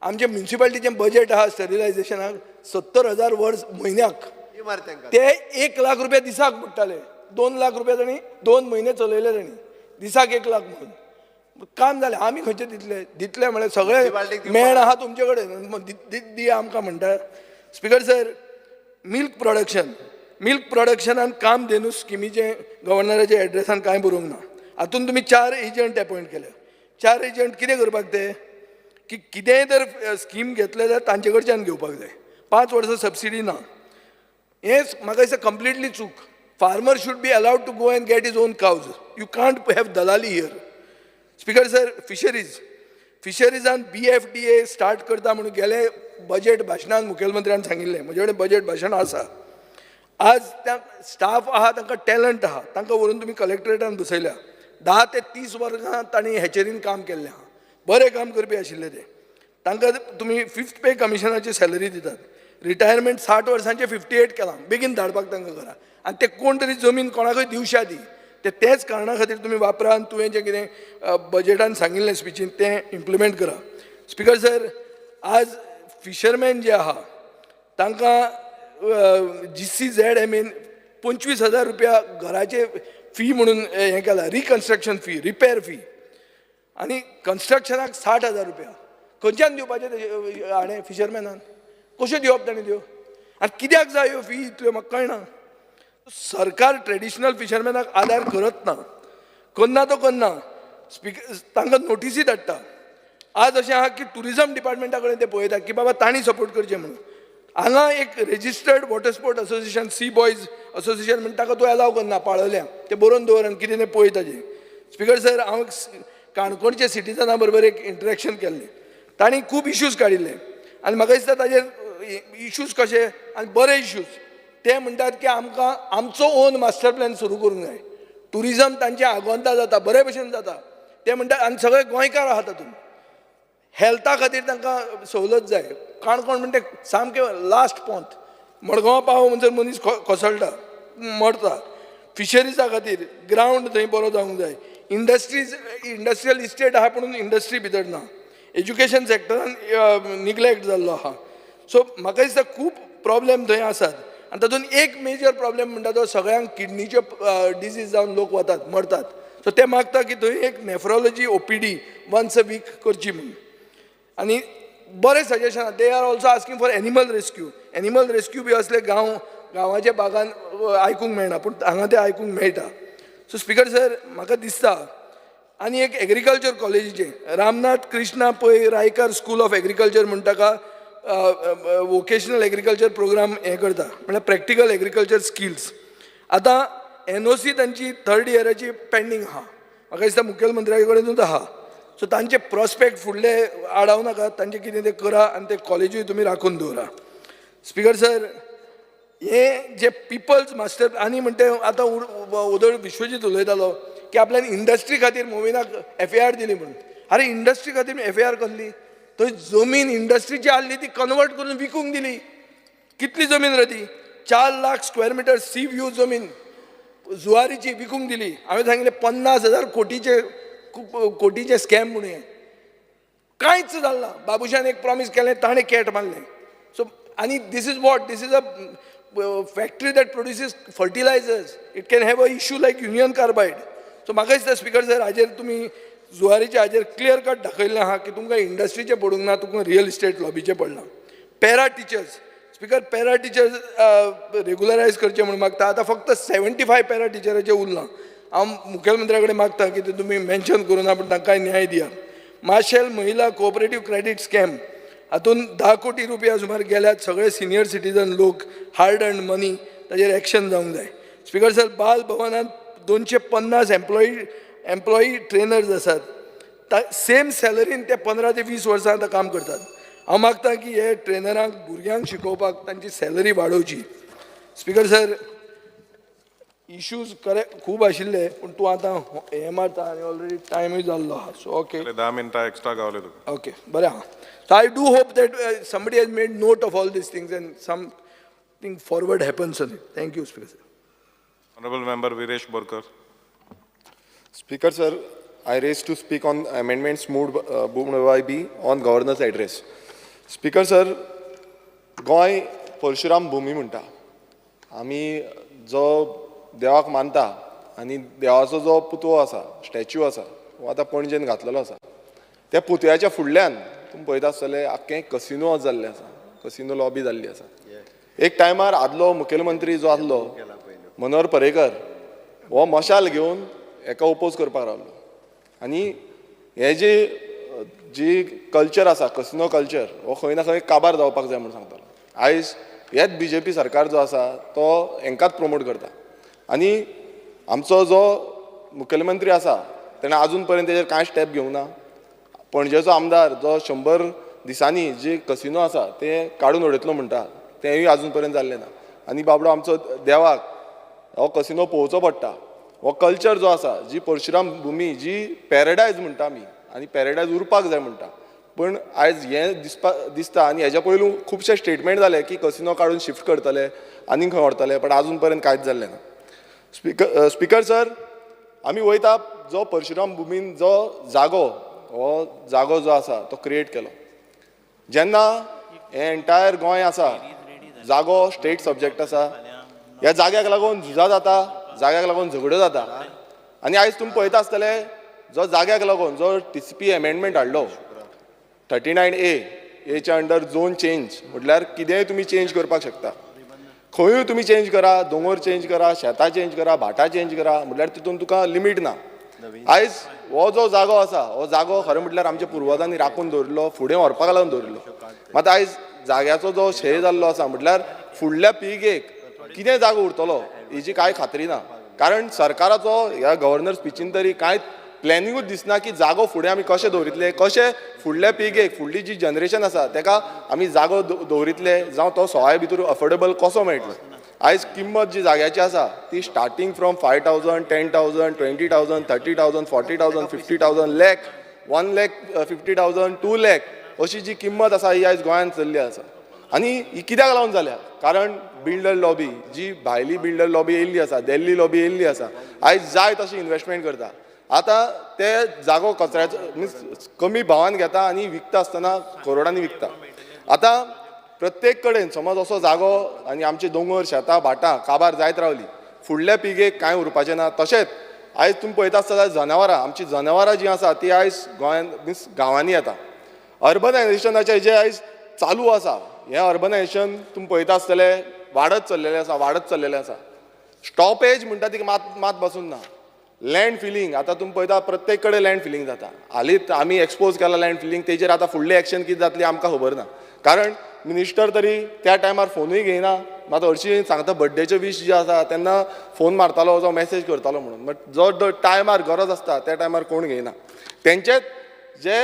आमचे म्युनिसिपालिटीचें बजेट आहा स्टरिलायजेशनाक 70,000 वर्स म्हयन्याक, ते 1 लाख रुपया दिसाक पडटाले. 2 लाख रुपया तांणी 2 म्हयने चलयले, तांणी दिसाक 1 लाख म्हणून काम जालें. आमी खंयचे दितले, दितले म्हळ्यार सगळे मेण आहा तुमचे कडेन, दी आमकां म्हणटा. Speaker sir, milk production, milk प्रोडक्शनान Kamadhenu स्किमीचें गव्हर्नराच्या एड्रेसान कांय बरोवंक ना. हातून तुमी 4 एजंट एपॉयंट केले. 4 एजंट कितें करपाक ते, की कितेंय जर स्कीम घेतले जाल्यार तांचे कडच्यान घेवपाक जाय. 5 वर्सां सबसिडी ना, हें म्हाका दिसता कंप्लिटली चूक. Farmer should be allowed to go and get his own cows. You can't have दलाली here. Speaker sir, fisheries, फिशरीजान BFDA start करता म्हणून गेले बजेट भाशणान मुखेलमंत्र्यान सांगिल्लें. म्हजे कडेन बजेट भाशण आसा. आज त्या स्टाफ आहा, तांकां टॅलंट आहा, तांकां व्हरून तुमी कलेक्टरेटान बसयल्या. 10 ते 30 वर्सां तांणी हॅचरीन काम केल्लें आहा, बरें काम करपी आशिल्ले ते. तांकां तुमी 5th पे कमिशनाची सॅलरी दितात. रिटायरमेंट 60 वर्सांचे 58 केलां, बेगीन धाडपाक तांकां घरा. आनी ते कोण तरी जमीन कोणाकूय दिवशा दी, ते तेच कारणा खातीर तुमी वापरा आनी तुवें जें कितें बजेटान सांगिल्लें स्पिचीन तें इम्प्लिमेंट करा. स्पीकर सर, आज फिशरमॅन जे आहा तांकां GCZMA 25,000 रुपया घराचे फी म्हणून हें केलां, रिकन्स्ट्रक्शन फी, रिपेर फी, आनी कन्स्ट्रक्शनाक 60,000 रुपया खंयच्यान दिवपाचें हाणें फिशरमॅनान? कश्यो दिवप ताणें त्यो? आनी कित्याक जाय ह्यो फी इतल्यो म्हाका कळना. सरकार ट्रेडिशनल फिशरमॅनाक आदार करत ना, करना तो करना. स्पीकर तांकां नोटिसी धाडटा. आज अशें आहा की टुरिजम डिपार्टमेंटा कडेन ते पळयता की बाबा तांणी सपोर्ट करचें म्हणून. हांगा एक registered water sport association, sea boys association म्हणून ताका तूं एलाव करना पाळोळ्यां, ते बरोवन दवर आनी कितें तें पळय ताजें. स्पीकर सर, हांव काणकोणच्या सिटीजना बरोबर एक इंटरेक्शन केल्लें, तांणी खूब इश्यूज काडिल्ले आनी म्हाका दिसता ताजेर इश्यूज कशे आनी बरे इश्यूज. ते म्हणटात की आमकां आमचो ओन मास्टर प्लॅन सुरू करूंक जाय. टुरिजम तांचे आगोंदा जाता, बरे भशेन जाता ते म्हणटात, आनी सगळे गोंयकार आहा तातूंत. हेल्था खातीर तांकां सवलत जाय. काणकोण म्हणटा सामकें लास्ट पोंत, मडगांव पावो म्हणसर मनीस कोसळटा, मरता. फिशरीजा खातीर ग्रावंड थंय बरो जावंक जाय. इंडस्ट्रीज, इंडस्ट्रियल इस्टेट आहा पूण इंडस्ट्री भितर ना. एज्युकेशन सॅक्टरान निग्लेक्ट जाल्लो आहा. सो म्हाका दिसता खूब प्रॉब्लेम थंय आसात आनी तातूंत एक मेजर प्रॉब्लेम म्हणटा तो सगळ्यांक किडनीच्यो डिजीज जावन लोक वतात, मरतात. सो ते मागता की थंय एक nephrology OPD once a week करची म्हणून. आनी बरें सजेशन आहा. They are also asking for animal rescue. Animal rescue बी असले गांव गांवाच्या भागान आयकूंक मेळना, पूण हांगा ते आयकूंक मेळटा. सो स्पीकर सर, म्हाका दिसता आनी एक agriculture कॉलेजीचें Ramnath Krishna Pai Raikar school of agriculture म्हूण ताका वोकेशनल एग्रीकल्चर प्रोग्राम हें करता, म्हळ्यार प्रॅक्टिकल एग्रीकल्चर स्किल्स. आतां NOC तांची 3rd इयराची पेंडींग आहा, म्हाका दिसता मुखेलमंत्र्या कडेनूच आहा. सो तांचे प्रोस्पेक्ट फुडले आडावं नाका, तांचे कितें तें करा आनी ते कॉलेजूय तुमी राखून दवरा. स्पीकर सर, हे जे पिपल्स मास्टर आनी म्हणटे आतां उदळ विश्वजीत उलयतालो की आपल्यान इंडस्ट्री खातीर मोविनाक FAR दिली म्हणून. आरे इंडस्ट्री खातीर FAR कसली? थंय जमीन इंडस्ट्रीची आहली ती कन्वर्ट करून विकूंक दिली. कितली जमीन रे ती? 4 lakh square metre sea view जमीन जुवारीची विकूंक दिली. हांवें सांगिल्लें 50,000 कोटीचे कोटीचे स्कॅम म्हणून. हें कांयच जालें ना. बाबूशान एक प्रॉमीस केलें, ताणें कॅट मारलें. सो आनी this is what, this is a factory that produces fertilizers. It can have a issue like Union Carbide. So म्हाका दिसता स्पीकर सर, हाजेर तुमी जुवारीच्या हाजेर क्लियर कट दाखयल्लें आहा की तुमकां इंडस्ट्रीचें पडूंक ना, तुमकां रियल इस्टेट लॉबीचें पडलां. Para teachers, speaker, para teachers regularise करचे म्हणून मागता. आतां फक्त 75 पॅरा टिचराचें उरलां. हांव मुखेलमंत्र्या कडेन मागता की ते तुमी मेन्शन करूं ना, पूण तांकां न्याय दियात. माशेल महिला कोऑपरेटीव क्रेडीट स्कॅम हातून 10 कोटी रुपया सुमार गेल्यात. सगळे सिनियर सिटीजन लोक, हार्ड अर्न मनी, ताजेर एक्शन जावंक जाय. स्पीकर सर, बाल भवनात 250 एम्प्लॉई ट्रेनर्स आसात. सेम सॅलरीन ते 15 ते 20 वर्सां आतां काम करतात. हांव मागता की हे ट्रेनरांक भुरग्यांक शिकोवपाक तांची सॅलरी वाडोवची. स्पीकर सर, इश्यूज करेक्ट खूब आशिल्ले, पूण तूं आतां हें मारता आनी ऑलरेडी टायमूय जाल्लो आहा, सो ओके. 10 मिनटां एक्स्ट्रा गावले तुका. ओके, बरें आहा. So I do hope that somebody has made note of all these things and something forward happens on it. Thank you, Speaker sir. Honorable Member Viresh Borkar. Speaker sir, I raise to speak on amendments moved by me on governor's address. Speaker sir, Goa Parshuram भुमी म्हणटा. आमी जो देवाक मानता आनी देवाचो जो पुतळो आसा, स्टॅच्यू आसा, हो आतां पणजेन घातलेलो आसा. त्या पुतळ्याच्या फुडल्यान तुमी पळयता आसतले, आख्खें कसिनो जाल्लें आसा, कसिनो लॉबी जाल्ली आसा. एक टायमार आदलो मुखेलमंत्री जो आसलो मनोहर पर्रीकर, हो मशाल घेवन हेका ओपोज करपाक रावलो. आनी हे जी जी कल्चर आसा, कसिनो कल्चर, हो खंय ना खंय काबार जावपाक जाय म्हूण सांगतालो. आयज हेच बीजेपी सरकार जो आसा तो हेंकाच प्रमोट करता. आनी आमचो जो मुखेलमंत्री आसा तेणें आजून पर्यंत तेजेर कांय स्टेप घेवंक ना. पणजेचो आमदार जो 100 दिसांनी जी कसिनो आसा ते काडून उडयतलो म्हणटा, तेंय आजून पर्यंत जाल्लें ना. आनी बाबडो आमचो देवाक हो कसिनो पळोवचो पडटा. हो कल्चर जो आसा, जी परशुराम भुमी, जी पॅरडायज म्हणटा आमी, आनी पॅरडायज उरपाक जाय म्हणटा, पूण आयज हें दिसपा दिसता. आनी हेज्या पयलू खुबशे स्टेटमेंट जाले की कसिनो काडून शिफ्ट करतले आनी खंय व्हरतले, पण आजून पर्यंत कांयच जाल्लें ना. स्पीकर सर, आमी वयता जो परशुराम भुमीन जो जागो, हो जागो जो आसा तो क्रिएट केलो जेन्ना हें एंटायर गोंय आसा, जागो स्टेट सब्जेक्ट आसा. ह्या जाग्याक लागून झुजां जाता, जाग्याक लागून झगड्यो जाता. आनी आयज तुमी पळयता आसतले, जो जाग्याक लागून जो टीसीपी एमेंडमेंट हाडलो, 39A एच्या अंडर झोन चेंज, म्हटल्यार कितेंय तुमी चेंज करपाक शकता, खंयूय तुमी चेंज करा, दोंगर चेंज करा, शेतां चेंज करा, भाटां चेंज करा, म्हटल्यार तितून तुका लिमीट ना. आयज हो जो जागो आसा, हो जागो खरें म्हटल्यार आमच्या पुर्वजांनी राखून दवरिल्लो, फुडें व्हरपाक लागून दवरिल्लो. मात आयज जाग्याचो जो शेय जाल्लो आसा, म्हटल्यार फुडल्या पिळगेक कितें जागो उरतलो हेजी कांय खात्री ना. कारण सरकाराचो ह्या गव्हर्नर स्पिचीन तरी कांय प्लॅनिंगूच दिसना की जागो फुडें आमी कशें दवरितले, कशें फुडल्या पिळगेक, फुडली जी जनरेशन आसा तेका आमी जागो दवरितले, जावं तो सवाय भितर अफोर्डेबल कसो मेळटलो. आयज किंमत जी जाग्याची आसा ती starting from 5,000, 10,000, 20,000, 30,000, 40,000, 50,000, lakh, 1,50,000, 2 lakh अशी जी किंमत आसा ही आयज गोंयांत चल्ली आसा. आनी ही कित्याक लागून जाल्या? कारण बिल्डर लॉबी, जी भायली बिल्डर लॉबी येयल्ली आसा, दिल्ली लॉबी येयल्ली आसा, आयज जाय तशी इन्वेस्टमेंट करता. आतां ते जागो कचऱ्याचो मिन्स कमी भावान घेता आनी विकता आसतना करोडांनी विकता. आतां प्रत्येक कडेन समज असो जागो आनी आमचे दोंगर, शेतां, भाटां काबार जायत रावली, फुडल्या पिळगेक कांय उरपाचें ना. तशेंच आयज तुमी पळयता आसतना जनावरां, आमची जनावरां जीं आसा ती आयज गोंयांत मिन्स गांवांनी येता. अर्बनायझेशनाचें जें आयज चालू आसा, हें अर्बनायझेशन तुमी पळयता आसतले वाडत चल्लेलें आसा, वाडत चल्लेलें आसा. स्टॉपेज म्हणटा ती मात मात बसून ना. लँड फिलींग आतां तुमी पळयता, प्रत्येक कडेन लँड फिलींग जाता. हालींच आमी एक्सपोज केला लँड फिलींग, तेजेर आतां फुडलें एक्शन कितें जातली आमकां खबर ना. कारण मिनिस्टर तरी त्या टायमार फोनूय घेयना. मात हरशीं सांगता, बड्डेचे वीश जे आसा तेन्ना फोन मारतालो जावं मॅसेज करतालो म्हणून, बट जो टायमार गरज आसता त्या टायमार कोण घेयना. तेंचेच जे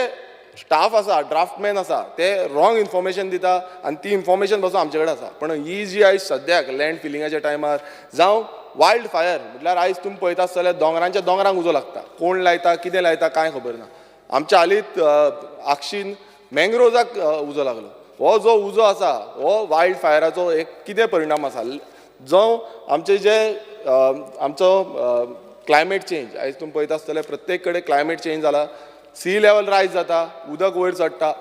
स्टाफ आसा, ड्राफ्टमॅन आसा, ते रॉंग इन्फॉर्मेशन दिता आनी ती इन्फॉर्मेशन पासून आमचे कडेन आसा. पण ही जी आयज सद्याक लँड फिलिंगाच्या टायमार जावं वायल्ड फायर, म्हटल्यार आयज तुमी पळयता आसतले दोंगरांच्या दोंगरांक उजो लागता. कोण लायता, कितें लायता कांय खबर ना. आमच्या हालींच आगशीन मँग्रोजाक उजो लागलो. हो जो उजो आसा हो वायल्ड फायराचो एक कितें परिणाम आसा, जो आमचे जे आमचो क्लायमेट चेंज, आयज तुमी पळयता आसतले प्रत्येक कडेन क्लायमेट चेंज जाला, सी लेवल रायज जाता, उदक वयर चडटा.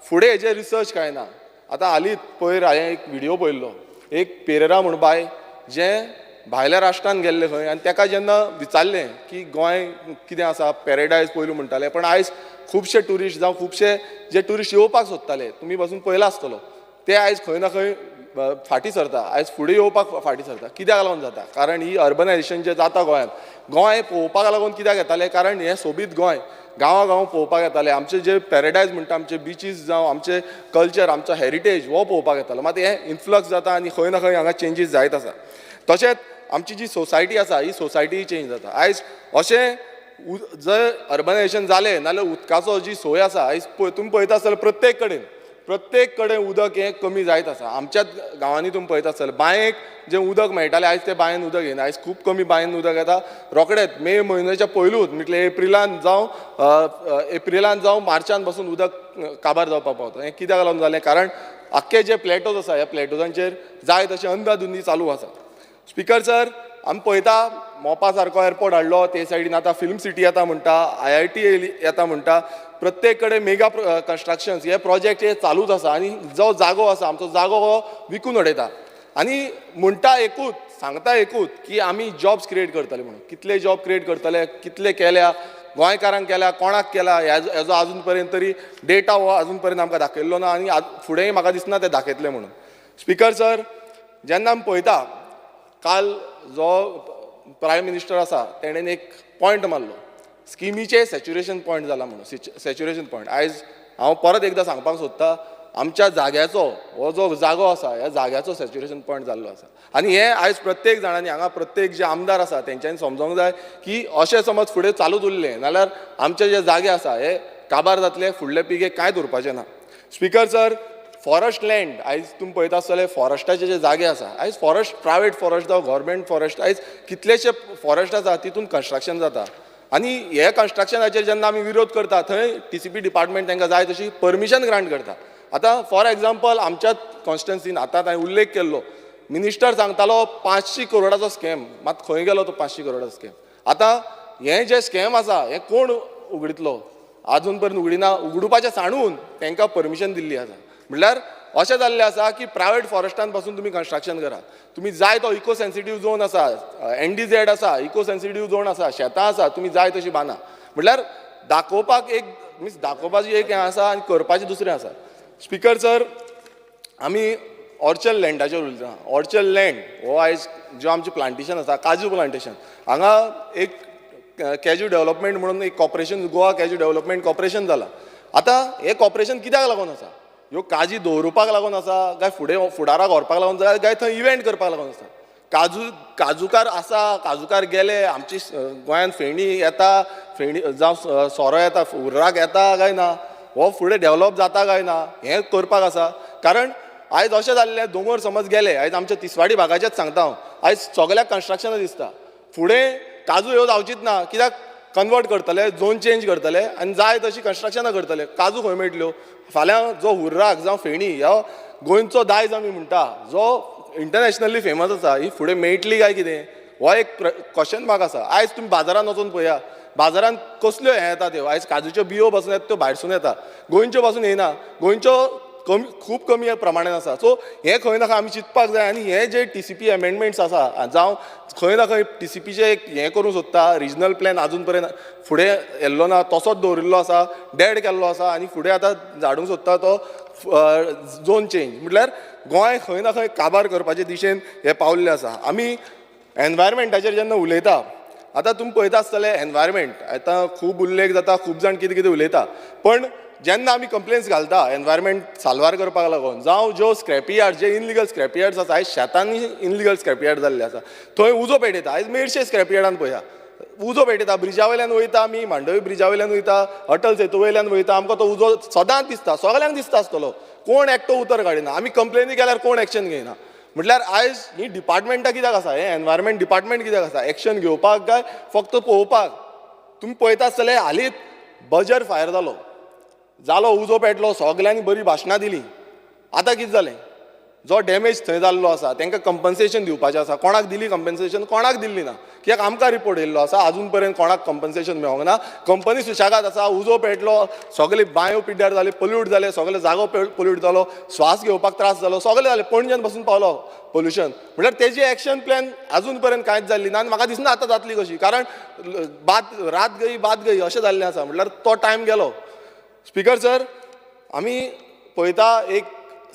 फुडें हेजेर रिसर्च कांय ना. आतां हालींच पयर हांवें एक व्हिडियो पळयल्लो, एक पेरेरा म्हूण बाय जें भायल्या राष्ट्रान गेल्ले खंय आनी ताका जेन्ना विचारलें की गोंय कितें आसा, पॅरेडायज पयलू म्हणटाले, पण आयज खुबशे ट्युरिस्ट जावं खुबशे जे ट्युरिस्ट येवपाक सोदताले, तुमी पासून पळयला आसतलो, ते आयज खंय ना खंय फाटीं सरता, आयज फुडें येवपाक फाटीं सरता. कित्याक लागून जाता? कारण ही अर्बनायजेशन जें जाता गोंयांत, गोंय पळोवपाक लागून कित्याक येताले? कारण हें सोबीत गोंय गांवा गांव पळोवपाक येताले. आमचे जे पॅरेडायज म्हणटा, आमचे बिचीस जावं आमचे कल्चर, आमचो हेरिटेज हो पळोवपाक येतालो. मात हें इन्फ्लक्स जाता आनी खंय ना खंय हांगा चेंजीस जायत आसा. तशेंच आमची जी सोसायटी आसा ही सोसायटी चेंज जाता. आयज अशें जर अर्बनायजेशन जालें नाल्यार उदकाचो जी सोय आसा, आयज तुमी पळयता आसतले प्रत्येक कडेन उदक हें कमी जायत आसा. आमच्याच गांवांनी तुमी पळयता आसतले बांयेक जें उदक मेळटालें आयज तें बांयन उदक येना. आयज खूब कमी बांयन उदक येता. रोखडेंच मे म्हयन्याच्या पयलूच म्हटल्यार एप्रिलान जावं मार्चान पासून उदक काबार जावपाक पावता. हें कित्याक लागून जालें? कारण आख्खे जे प्लेटोज आसा ह्या प्लेटोजांचेर जाय तशें अंदाधुंदी चालू आसा. स्पिकर सर, आमी पळयता मोपा सारको एअरपोर्ट हाडलो, ते सायडीन आतां फिल्म सिटी येता म्हणटा, IIT येता म्हणटा, प्रत्येक कडेन मेगा कन्स्ट्रक्शन्स हे प्रोजेक्ट हे चालूच आसा. आनी जो जागो आसा आमचो जागो हो विकून उडयता आनी म्हणटा एकूच, सांगता एकूच की आमी जॉब्स क्रिएट करतले म्हणून. कितले जॉब क्रिएट करतले, कितले केल्या, गोंयकारांक केल्या, कोणाक केला, हेजो आजून पर्यंत तरी डेटा हो आजून पर्यंत आमकां दाखयल्लो ना आनी फुडेंय म्हाका दिसना ते दाखयतले म्हणून. स्पिकर सर, जेन्ना आमी पळयता काल जो प्रायम मिनिस्टर आसा तेणेन एक पॉयंट मारलो, स्किमीचे सॅच्युरेशन पॉयंट जाला म्हणून. सॅच्युरेशन पॉयंट आयज हांव परत एकदां सांगपाक सोदता, आमच्या जाग्याचो हो जो जागो आसा ह्या जाग्याचो सॅच्युरेशन पॉयंट जाल्लो आसा. आनी हें आयज प्रत्येक जाणांनी हांगा प्रत्येक जे आमदार आसा तेंच्यांनी समजोंक जाय की अशें समज फुडें चालूच उरलें नाल्यार आमचे जे जागे आसा हे काबार जातले, फुडले पिगे कांयच उरपाचें ना. स्पिकर सर, फॉरेस्ट लँड आयज तुमी पळयता आसतले फॉरेस्टाचे जे जागे आसा, आयज फॉरेस्ट प्रायवेट फॉरेस्ट जावं गव्हर्मेंट फॉरेस्ट, आयज कितलेशे फॉरेस्ट आसा तितून कन्स्ट्रक्शन जाता. आनी हे कन्स्ट्रक्शनाचेर जेन्ना आमी विरोध करता थंय TCP department तांकां जाय तशी परमिशन ग्रांट करता. आतां फॉर एग्जाम्पल आमच्याच कॉन्स्टिट्युएन्सीन आतां हांवें उल्लेख केल्लो, मिनिस्टर सांगतालो 500 करोडाचो स्कॅम, मात खंय गेलो तो 500 करोडाचो स्कॅम? आतां हें जें स्कॅम आसा हें कोण उगडितलो? आजून पर्यंत उगडिना. उगडुपाचें सांडून तांकां परमिशन दिल्ली आसा. म्हणल्यार अशें जाल्लें आसा की प्रायवेट फॉरेस्टान पासून तुमी कन्स्ट्रक्शन करा, तुमी जाय तो इको सेन्सिटीव झोन आसा, NDZ आसा, इको सेन्सिटीव झोन आसा, शेतां आसा, तुमी जाय तशी बांदा. म्हणल्यार दाखोवपाक एक मिन्स दाखोवपाची एक हें आसा आनी करपाचें दुसरें आसा. स्पिकर सर, आमी ऑर्चर्ड लँडाचेर उलयता. ऑर्चर्ड लँड हो आयज जो आमचें प्लांटेशन आसा, काजू प्लांटेशन, हांगा एक कॅज्यू डेव्हलपमेंट म्हणून एक corporation, Goa cashew development corporation जालां. आतां हें कॉर्पोरेशन कित्याक लागून आसा? ह्यो काजी दवरुपाक लागून आसा काय फुडें फुडाराक व्हरपाक लागून आसा काय थंय इव्हेंट करपाक लागून आसा? काजूकार आसा, काजूकार गेले, आमची गोंयांत फेणी येता, फेणी जावं सोरो येता, उर्राक येता काय ना, हो फुडें डेव्हलप जाता काय ना, हें करपाक आसा. कारण आयज अशें जाल्लें, दोंगर समज गेले, आयज आमच्या तिसवाडी भागाचेच सांगता हांव, आयज सगळ्याक कन्स्ट्रक्शनां दिसता. फुडें काजू ह्यो जावचीच ना, कित्याक कन्वर्ट करतले, झोन चेंज करतले आनी जाय तशी कन्स्ट्रक्शनां करतले. काजू खंय मेळटल्यो? फाल्यां जो हुर्राक जावं फेणी ह्या गोंयचो दायज आमी म्हणटा, जो इंटरनॅशनली फेमस आसा, ही फुडें मेळटली काय कितें, हो एक क्वेश्चन मार्क आसा. आयज तुमी बाजारान वचून पळया, बाजारान कसल्यो हें येता त्यो, आयज काजूच्यो बियो पासून येता त्यो भायरसून येता, गोंयच्यो पासून येना, गोंयच्यो कमी, खूब कमी प्रमाणान आसा. सो हें खंय ना खंय आमी चिंतपाक जाय. आनी हे जे TCP amendments आसा जावं खंय ना खंय TCPचें एक हें करूंक सोदता, रिजनल प्लॅन आजून पर्यंत फुडें येल्लो ना, तसोच दवरिल्लो आसा, डेड केल्लो आसा आनी फुडें आतां झाडूंक सोदता तो झोन चेंज. म्हटल्यार गोंय खंय ना खंय काबार करपाचे दिशेन हें पावल्लें आसा. आमी एनवायरमेंटाचेर जेन्ना उलयता, आतां तुमी पळयता आसतले एनवायरमेंट आतां खूब उल्लेख जाता, खूब जाण कितें कितें उलयता, पण जेन्ना आमी कंप्लेन्स घालता एनवायरमेंट साल्वार करपाक लागून, जावं ज्यो स्क्रॅपी यार्ड, जे इनलिगल स्क्रॅपी यार्ड्स आसा, आयज शेतांनी इनलिगल स्क्रॅपी यार्ड जाल्ले आसा, थंय उजो पेटयता. आयज मेरशे स्क्रॅपी यार्डान पळया उजो पेटयता, ब्रिजा वयल्यान वयता आमी, मांडवी ब्रिजा वयल्यान वयता, अटल सेतू वयल्यान वयता, आमकां तो उजो सदांच दिसता, सगल्यांक दिसता आसतलो, कोण एकटो उतर काडिना. आमी कंप्लेनी केल्यार कोण एक्शन घेयना. म्हटल्यार आयज ही डिपार्टमेंटां कित्याक आसा, हें एनवायरमेंट डिपार्टमेंट कित्याक आसा? एक्शन घेवपाक काय फक्त पळोवपाक? तुमी पळयता आसतले हालींच बजर फायर जालो, उजो पेटलो, सगल्यांनी बरी भाशणां दिलीं. आतां कितें जालें? जो डॅमेज थंय जाल्लो आसा तांकां कंपन्सेशन दिवपाचें आसा, कोणाक दिली कंपन्सेशन, कोणाक दिल्ली ना. कित्याक आमकां रिपोर्ट येयल्लो आसा अजून पर्यंत कोणाक कंपन्सेशन मेळोंक ना. कंपनी सुशेगाद आसा, उजो पेटलो, सगळे बांयो पिड्ड्यार जाले, पोल्यूट जाले, सगळे जागो पोल्यूट जालो, श्वास घेवपाक त्रास जालो, सगळे जाले, पणजेन बसून पावलो पोल्युशन. म्हळ्यार तेजी एक्शन प्लॅन अजून पर्यंत कांयच जाल्ली ना आनी म्हाका दिसना आतां जातली कशी, कारण बात रात गई बात गई अशें जाल्लें आसा, म्हळ्यार तो टायम गेलो. स्पीकर सर, आमी पळयता एक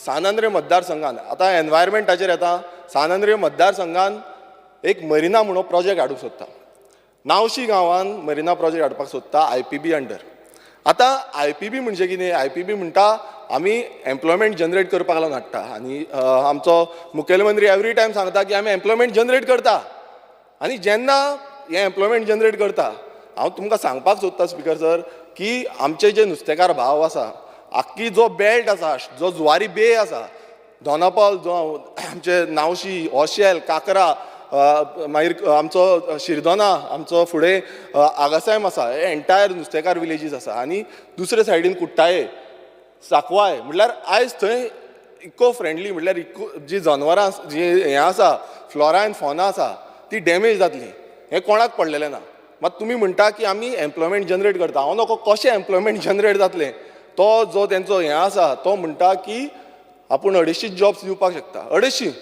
सान आंद्रे मतदारसंघान आतां एनवायरमेंटाचेर येता, सान आंद्रे मतदारसंघान एक मरिना म्हणून प्रोजेक्ट हाडूंक सोदता, नावशी गांवान मरिना प्रोजेक्ट हाडपाक सोदता I P B under. आतां I P बी म्हणजे कितें, I P बी म्हणटा आमी एम्प्लॉयमेंट जनरेट करपाक लागून हाडटा आनी आमचो मुखेलमंत्री एवरी टायम सांगता की आमी एम्प्लॉयमेंट जनरेट करता. आनी जेन्ना हें एम्प्लॉयमेंट जनरेट करता, हांव तुमकां सांगपाक सोदता स्पीकर सर की आमचे जे नुस्तेकार भाव आसा, आख्खी जो बेल्ट आसा, जो जुवारी बे आसा, दोनापावल, जो आमचे नावशी, ओशेल, काकरा, मागीर आमचो शिरदोना, आमचो फुडें आगासायम आसा, हे एंटायर नुस्तेकार विलेजीस आसा. आनी दुसरे सायडीन कुट्टाये, साकवाय, म्हटल्यार आयज थंय इको फ्रेंडली म्हटल्यार इको जी जनवरां जी हें आसा, फ्लोरा एंड फॉना आसा, ती डॅमेज जातली हें कोणाक पडलेलें ना. मात तुमी म्हणटा की आमी एम्प्लॉयमेंट जनरेट करता, हांव नको कशें एम्प्लॉयमेंट जनरेट जातलें. तो जो तेंचो हें आसा तो म्हणटा की आपूण 250 जॉब्स दिवपाक शकता, 250.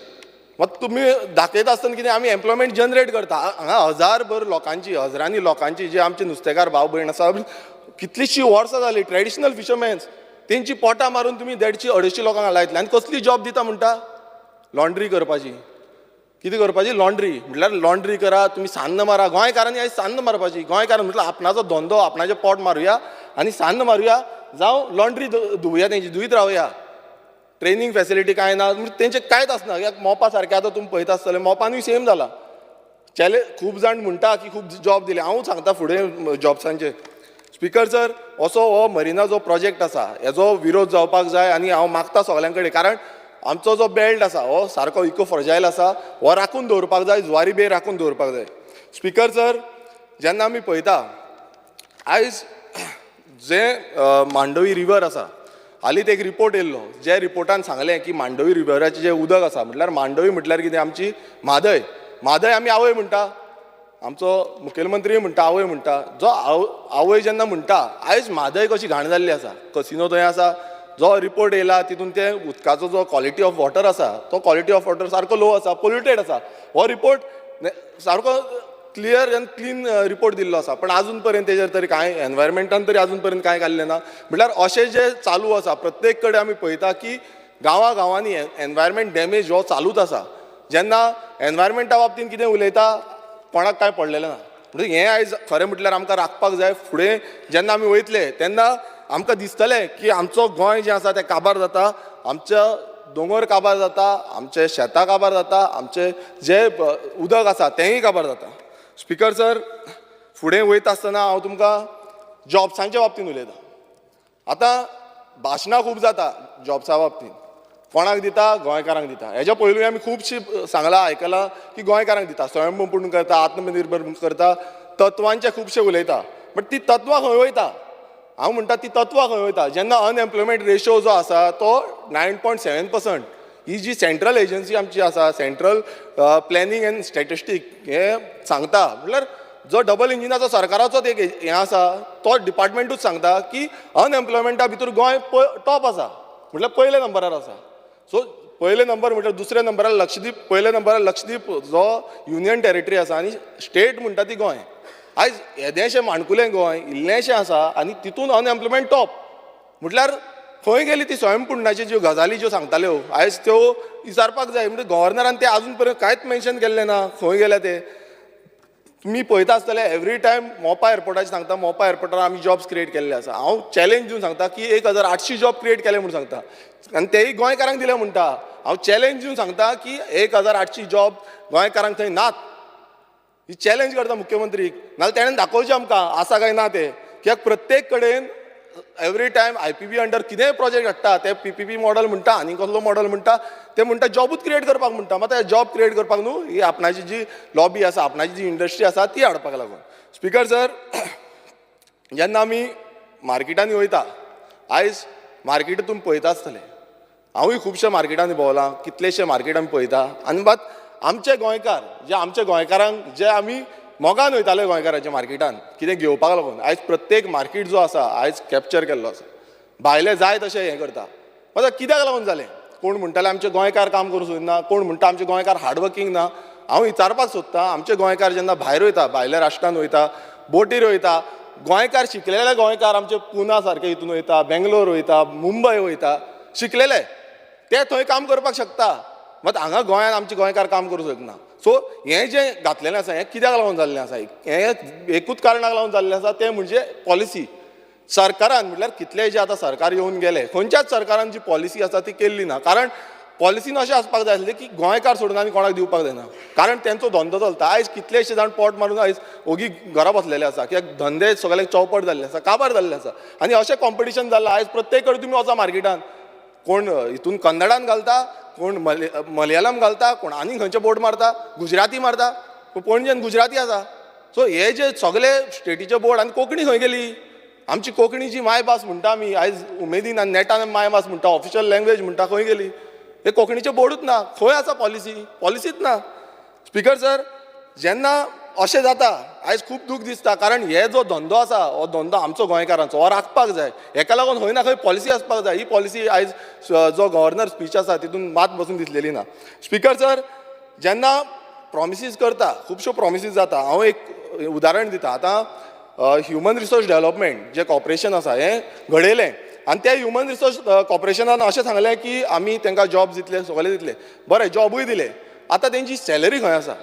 मात तुमी दाखयता आसतना कितें आमी एम्प्लॉयमेंट जनरेट करता. हांगा हजारभर लोकांची, हजरांनी लोकांची जे आमचे नुस्तेकार भाव भयण आसा, कितलींशीं वर्सां जालीं ट्रेडिशनल फिशरमॅन्स, तेंची पोटां मारून तुमी 150 250 लोकांक लायतले आनी कसली जॉब दिता म्हणटा, लॉन्ड्री करपाची. कितें करपाची, लॉन्ड्री. म्हटल्यार लॉन्ड्री करा, तुमी सान्न मारा. गोंयकारांनी आयज सान्न मारपाची, गोंयकारान म्हटल्यार आपणाचो धंदो, आपणाचें पोट मारुया आनी सान्न मारुया, जावं लॉन्ड्री धुवया, तेंची धुयत रावया. ट्रेनींग फॅसिलिटी कांय ना, तेंचें कांयच आसना. कित्याक मोपा सारकें आतां तुमी पळयता आसतले, मोपानूय सेम जाला. चॅले खूब जाण म्हणटा की खूब जॉब दिले, हांव सांगता फुडें जॉब्सांचे. स्पीकर सर, असो हो मरिना जो प्रोजेक्ट आसा हेजो विरोध जावपाक जाय आनी हांव मागता सगळ्यां कडेन, कारण आमचो जो बेल्ट आसा हो सारको इको फ्रजायल आसा, हो राखून दवरपाक जाय, जुवारी बे राखून दवरपाक जाय. स्पीकर सर, जेन्ना आमी पळयता आयज जे मांडवी रिवर आसा, हालींच एक रिपोर्ट येयल्लो, जे रिपोर्टान सांगलें की मांडवी रिवराचें जें उदक आसा, म्हटल्यार मांडवी म्हटल्यार कितें, आमची म्हादय, म्हादय आमी आवय म्हणटा, आमचो मुखेलमंत्री म्हणटा आवय म्हणटा, जो आवय जेन्ना म्हणटा, आयज म्हादय कशी घाण जाल्ली आसा, कसिनो थंय आसा, जो रिपोर्ट येयला तितून ते उदकाचो जो क्वॉलिटी ऑफ वॉटर आसा तो क्वॉलिटी ऑफ वॉटर सारको लो आसा, पोल्युटेड आसा. हो रिपोर्ट सारको क्लियर आनी क्लीन रिपोर्ट दिल्लो आसा, पण आजून पर्यंत तेजेर तरी कांय एनवायरमेंटान तरी आजून पर्यंत कांय घाल्लें ना. म्हटल्यार अशें जें चालू आसा प्रत्येक कडेन आमी पळयता की गांवा गांवांनी एनवायरमेंट डॅमेज हो चालूच आसा. जेन्ना एनवायरमेंटा बाबतींत कितें उलयता कोणाक कांय पडलेलें ना. म्हणजे हें आयज खरें म्हटल्यार आमकां राखपाक जाय. फुडें जेन्ना आमी वयतले तेन्ना आमकां दिसतलें की आमचो गोंय जें आसा तें काबार जाता, आमच्या दोंगर काबार जाता, आमचे शेतां काबार जाता, आमचें जें उदक आसा तेंय काबार जाता. स्पीकर सर, फुडें वयता आसतना हांव तुमकां जॉब्सांच्या बाबतींत उलयतां. आतां भाशणां खूब जाता जॉब्सा बाबतींत, कोणाक दिता, गोंयकारांक दिता. हेज्या पयलूय आमी खुबशीं सांगलां, आयकलां की गोंयकारांक दिता, स्वयंपूर्ण करता, आत्मनिर्भर करता, तत्वांचे खुबशे उलयता, बट ती तत्वां खंय वयता? हांव म्हणटा ती तत्वां खंय वयता जेन्ना अनएम्प्लॉयमेंट रेशो जो आसा तो 9.7%, ही जी सेंट्रल एजन्सी आमची आसा, सेंट्रल प्लॅनिंग एंड स्टॅटिस्टीक, हें सांगता, म्हटल्यार जो डबल इंजिनाचो सरकाराचोच एक हें आसा, तो डिपार्टमेंटूच सांगता की अनएम्प्लॉयमेंटा भितर गोंय टॉप आसा, म्हटल्यार पयल्या नंबरार आसा. सो पयले नंबर म्हटल्यार दुसऱ्या नंबरार लक्षद्वीप, पयल्या नंबरार लक्षद्वीप जो युनियन टेरिटरी आसा आनी स्टेट म्हणटा ती गोंय. आयज येदेशें माणकुलें गोंय इल्लेंशें आसा आनी तितून अनएम्प्लॉयमेंट टॉप, म्हटल्यार खंय गेली ती स्वयंपूर्णाची ज्यो गजाली ज्यो सांगताल्यो आयज त्यो विचारपाक जाय. म्हणजे गव्हर्नरान ते आजून पर्यंत कांयच मेन्शन केल्लें ना, खंय गेल्या ते. तुमी पळयता आसतले एवरी टायम मोपा एअरपोर्टाचेर सांगता, मोपा एअरपोर्टार आमी जॉब्स क्रिएट केल्ले आसा. हांव चॅलेंज दिवन सांगता की 1800 जॉब क्रिएट केले म्हूण सांगता आनी तेय गोंयकारांक दिले म्हणटा. हांव चॅलेंज दिवन सांगता की 1800 जॉब गोंयकारांक थंय नात. ही चॅलेंज करता मुख्यमंत्रीक, नाजाल्यार तेणें दाखोवचें आमकां आसा काय ना तें. कित्याक प्रत्येक कडेन every time I P P under कितेंय प्रोजेक्ट हाडटा, ते पी पी पी मॉडल म्हणटा आनी कसलो मॉडल म्हणटा, ते म्हणटा जॉबूच क्रिएट करपाक म्हणटा. मात जॉब क्रिएट करपाक न्हू, ही आपणाची जी लॉबी आसा, आपणाची जी इंडस्ट्री आसा ती हाडपाक लागून. स्पीकर सर, जेन्ना आमी मार्केटांनी वयता, आयज मार्केट तुमी पळयता आसतले, हांवूय खुबश्या मार्केटांनी भोंवलां, कितलेशे मार्केट आमी पळयता आनी मात आमचे गोंयकार जे आमचे गोंयकारांक जे आमी मोगान वयताले गोंयकारांच्या मार्केटान कितें घेवपाक लागून, आयज प्रत्येक मार्केट जो आसा आयज कॅप्चर केल्लो आसा, भायले जाय तशें हें करता. मात कित्याक लागून जालें? कोण म्हणटाले आमचे गोंयकार काम करूंक सोदना, कोण म्हणटा आमचे गोंयकार हार्डवर्कींग ना. हांव विचारपाक सोदतां, आमचे गोंयकार जेन्ना भायर वयता, भायल्या राष्ट्रान वयता, बोटीर वयता, गोंयकार शिकलेले गोंयकार आमचे पुना सारके हितून वयता, बेंगलोर वयता, मुंबय वयता, शिकलेले ते थंय काम करपाक शकता, मात हांगा गोंयांत आमचे गोंयकार काम करूंक शकना. सो हें जें घातलेलें आसा हें कित्याक लागून जाल्लें आसा? हें एकूच कारणाक लागून जाल्लें आसा, तें म्हणजे पॉलिसी. सरकारान म्हटल्यार कितलेय जे आतां सरकार येवन गेले, खंयच्याच सरकारान जी पॉलिसी आसा ती केल्ली ना. कारण पॉलिसीन अशें आसपाक जाय आसलें की गोंयकार सोडून आनी कोणाक दिवपाक जायना, कारण तेंचो धंदो चलता. आयज कितलेशे जाण पोट मारून आयज ओगी घरा बसलेले आसा, कित्याक धंदे सगळे चौपट जाल्ले आसा, काबार जाल्ले आसा. आनी अशें कॉम्पिटिशन जाल्लां आयज प्रत्येक कडेन तुमी वचा मार्केटान, कोण हितून कन्नडान घालता, कोण मलयालम घालता, कोण आनी खंयचे बोर्ड मारता, गुजराती मारता, पणजेन गुजराती आसा. सो हे जे सगळे स्टेटीचे बोर्ड, आनी कोंकणी खंय गेली? आमची कोंकणी जी मायभास म्हणटा आमी आयज उमेदीन आनी नेटान मायभास म्हणटा, ऑफिशियल लँग्वेज म्हणटा, खंय गेली? हे कोंकणीचे बोर्डूच ना. खंय आसा पॉलिसी? पॉलिसीच ना. स्पीकर सर, जेन्ना अशें जाता आयज खूब दूख दिसता, कारण हे जो धंदो आसा हो धंदो आमचो गोंयकारांचो, हो राखपाक जाय. हेका लागून खंय ना खंय पॉलिसी आसपाक जाय. ही पॉलिसी आयज जो गव्हर्नर स्पीच आसा तितून मात बसून दिसलेली ना. स्पीकर सर, जेन्ना प्रॉमिसीस करता, खुबश्यो प्रॉमिसीस जाता. हांव एक उदाहरण दिता. आतां ह्युमन रिसोर्स डेवलपमेंट जें कॉर्पोरेशन आसा हें घडयलें, आनी त्या ह्युमन रिसोर्स कॉर्पोरेशनान अशें सांगलें की आमी तांकां जॉब दितले, सगळें दितले. बरें, जॉबूय दिले. आतां तेंची सॅलरी खंय आसा?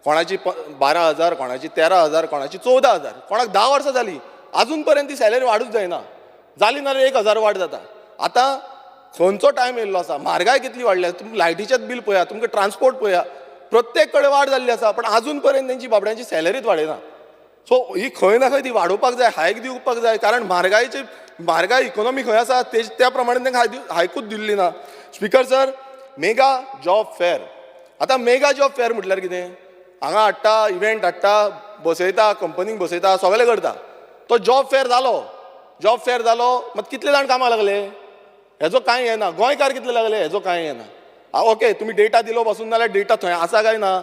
कोणाची 12,000, कोणाची 13,000, कोणाची 14,000, कोणाक 10 वर्सां जालीं आजून पर्यंत ती सॅलरी वाडूच जायना, जाली नाल्यार 1,000 वाड जाता. आतां खंयचो टायम येयल्लो आसा, म्हारगाय कितली वाडल्या, तुमी लायटीचेच बील पळया, तुमकां ट्रान्सपोर्ट पळया, प्रत्येक कडेन वाड जाल्ली आसा, पण आजून पर्यंत तेंची बाबड्यांची सॅलरीच वाडयना. सो ही खंय ना खंय ती वाडोवपाक जाय, हायक दिवपाक जाय, कारण म्हारगायेची म्हारगाय इकोनॉमी खंय आसा त्या प्रमाणे तांकां हायकूच दिल्ली ना. Speaker sir, mega job fair. आतां मेगा जॉब फेर म्हटल्यार कितें? हांगा हाडटा, इव्हेंट हाडटा, बसयता, कंपनीक बसयता, सगळें करता. तो जॉब फेर जालो, जॉब फेर जालो, मात कितले जाण कामाक लागले हेजो कांय येना. गोंयकार कितले लागले हेजो कांय येना. ओके, तुमी डेटा दिलो पासून जाल्यार डेटा थंय आसा काय ना,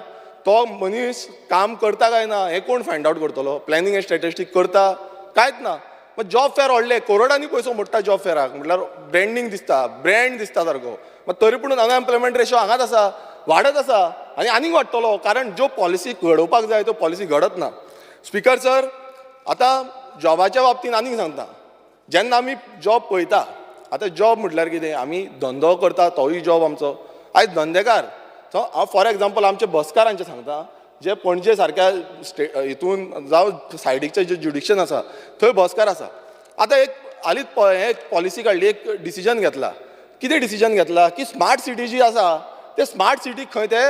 तो मनीस काम करता काय ना, हें कोण फायंड आवट करतलो? प्लॅनिंग एंड स्टॅटिस्टीक करता कांयच ना. मात जॉब फेर व्हडले करोडांनी पयसो मोडटा जॉब फेराक, म्हटल्यार ब्रँडींग दिसता, ब्रँड दिसता सारको. मात तरी पूण अनएम्प्लॉयमेंट रेशो हांगाच आसा, वाडत आसा आनी आनीक वाडटलो, कारण ज्यो पॉलिसी घडोवपाक जाय त्यो पॉलिसी घडत ना. स्पीकर सर, आतां जॉबाच्या बाबतींत आनीक सांगता, जेन्ना आमी जॉब पळयता, आतां जॉब म्हटल्यार कितें, आमी धंदो करता तोवूय जॉब आमचो. आयज धंदेकार, सो हांव फॉर एग्जाम्पल आमच्या बसकारांचें सांगता, जे पणजे सारक्या हितून जावं सायडीकचें जें ज्युडिक्शन आसा थंय बसकार आसा. आतां एक हालींच एक पॉलिसी काडली, एक डिसिजन घेतला. कितें डिसिजन घेतला की स्मार्ट सिटी जी आसा ते स्मार्ट सिटीक खंय ते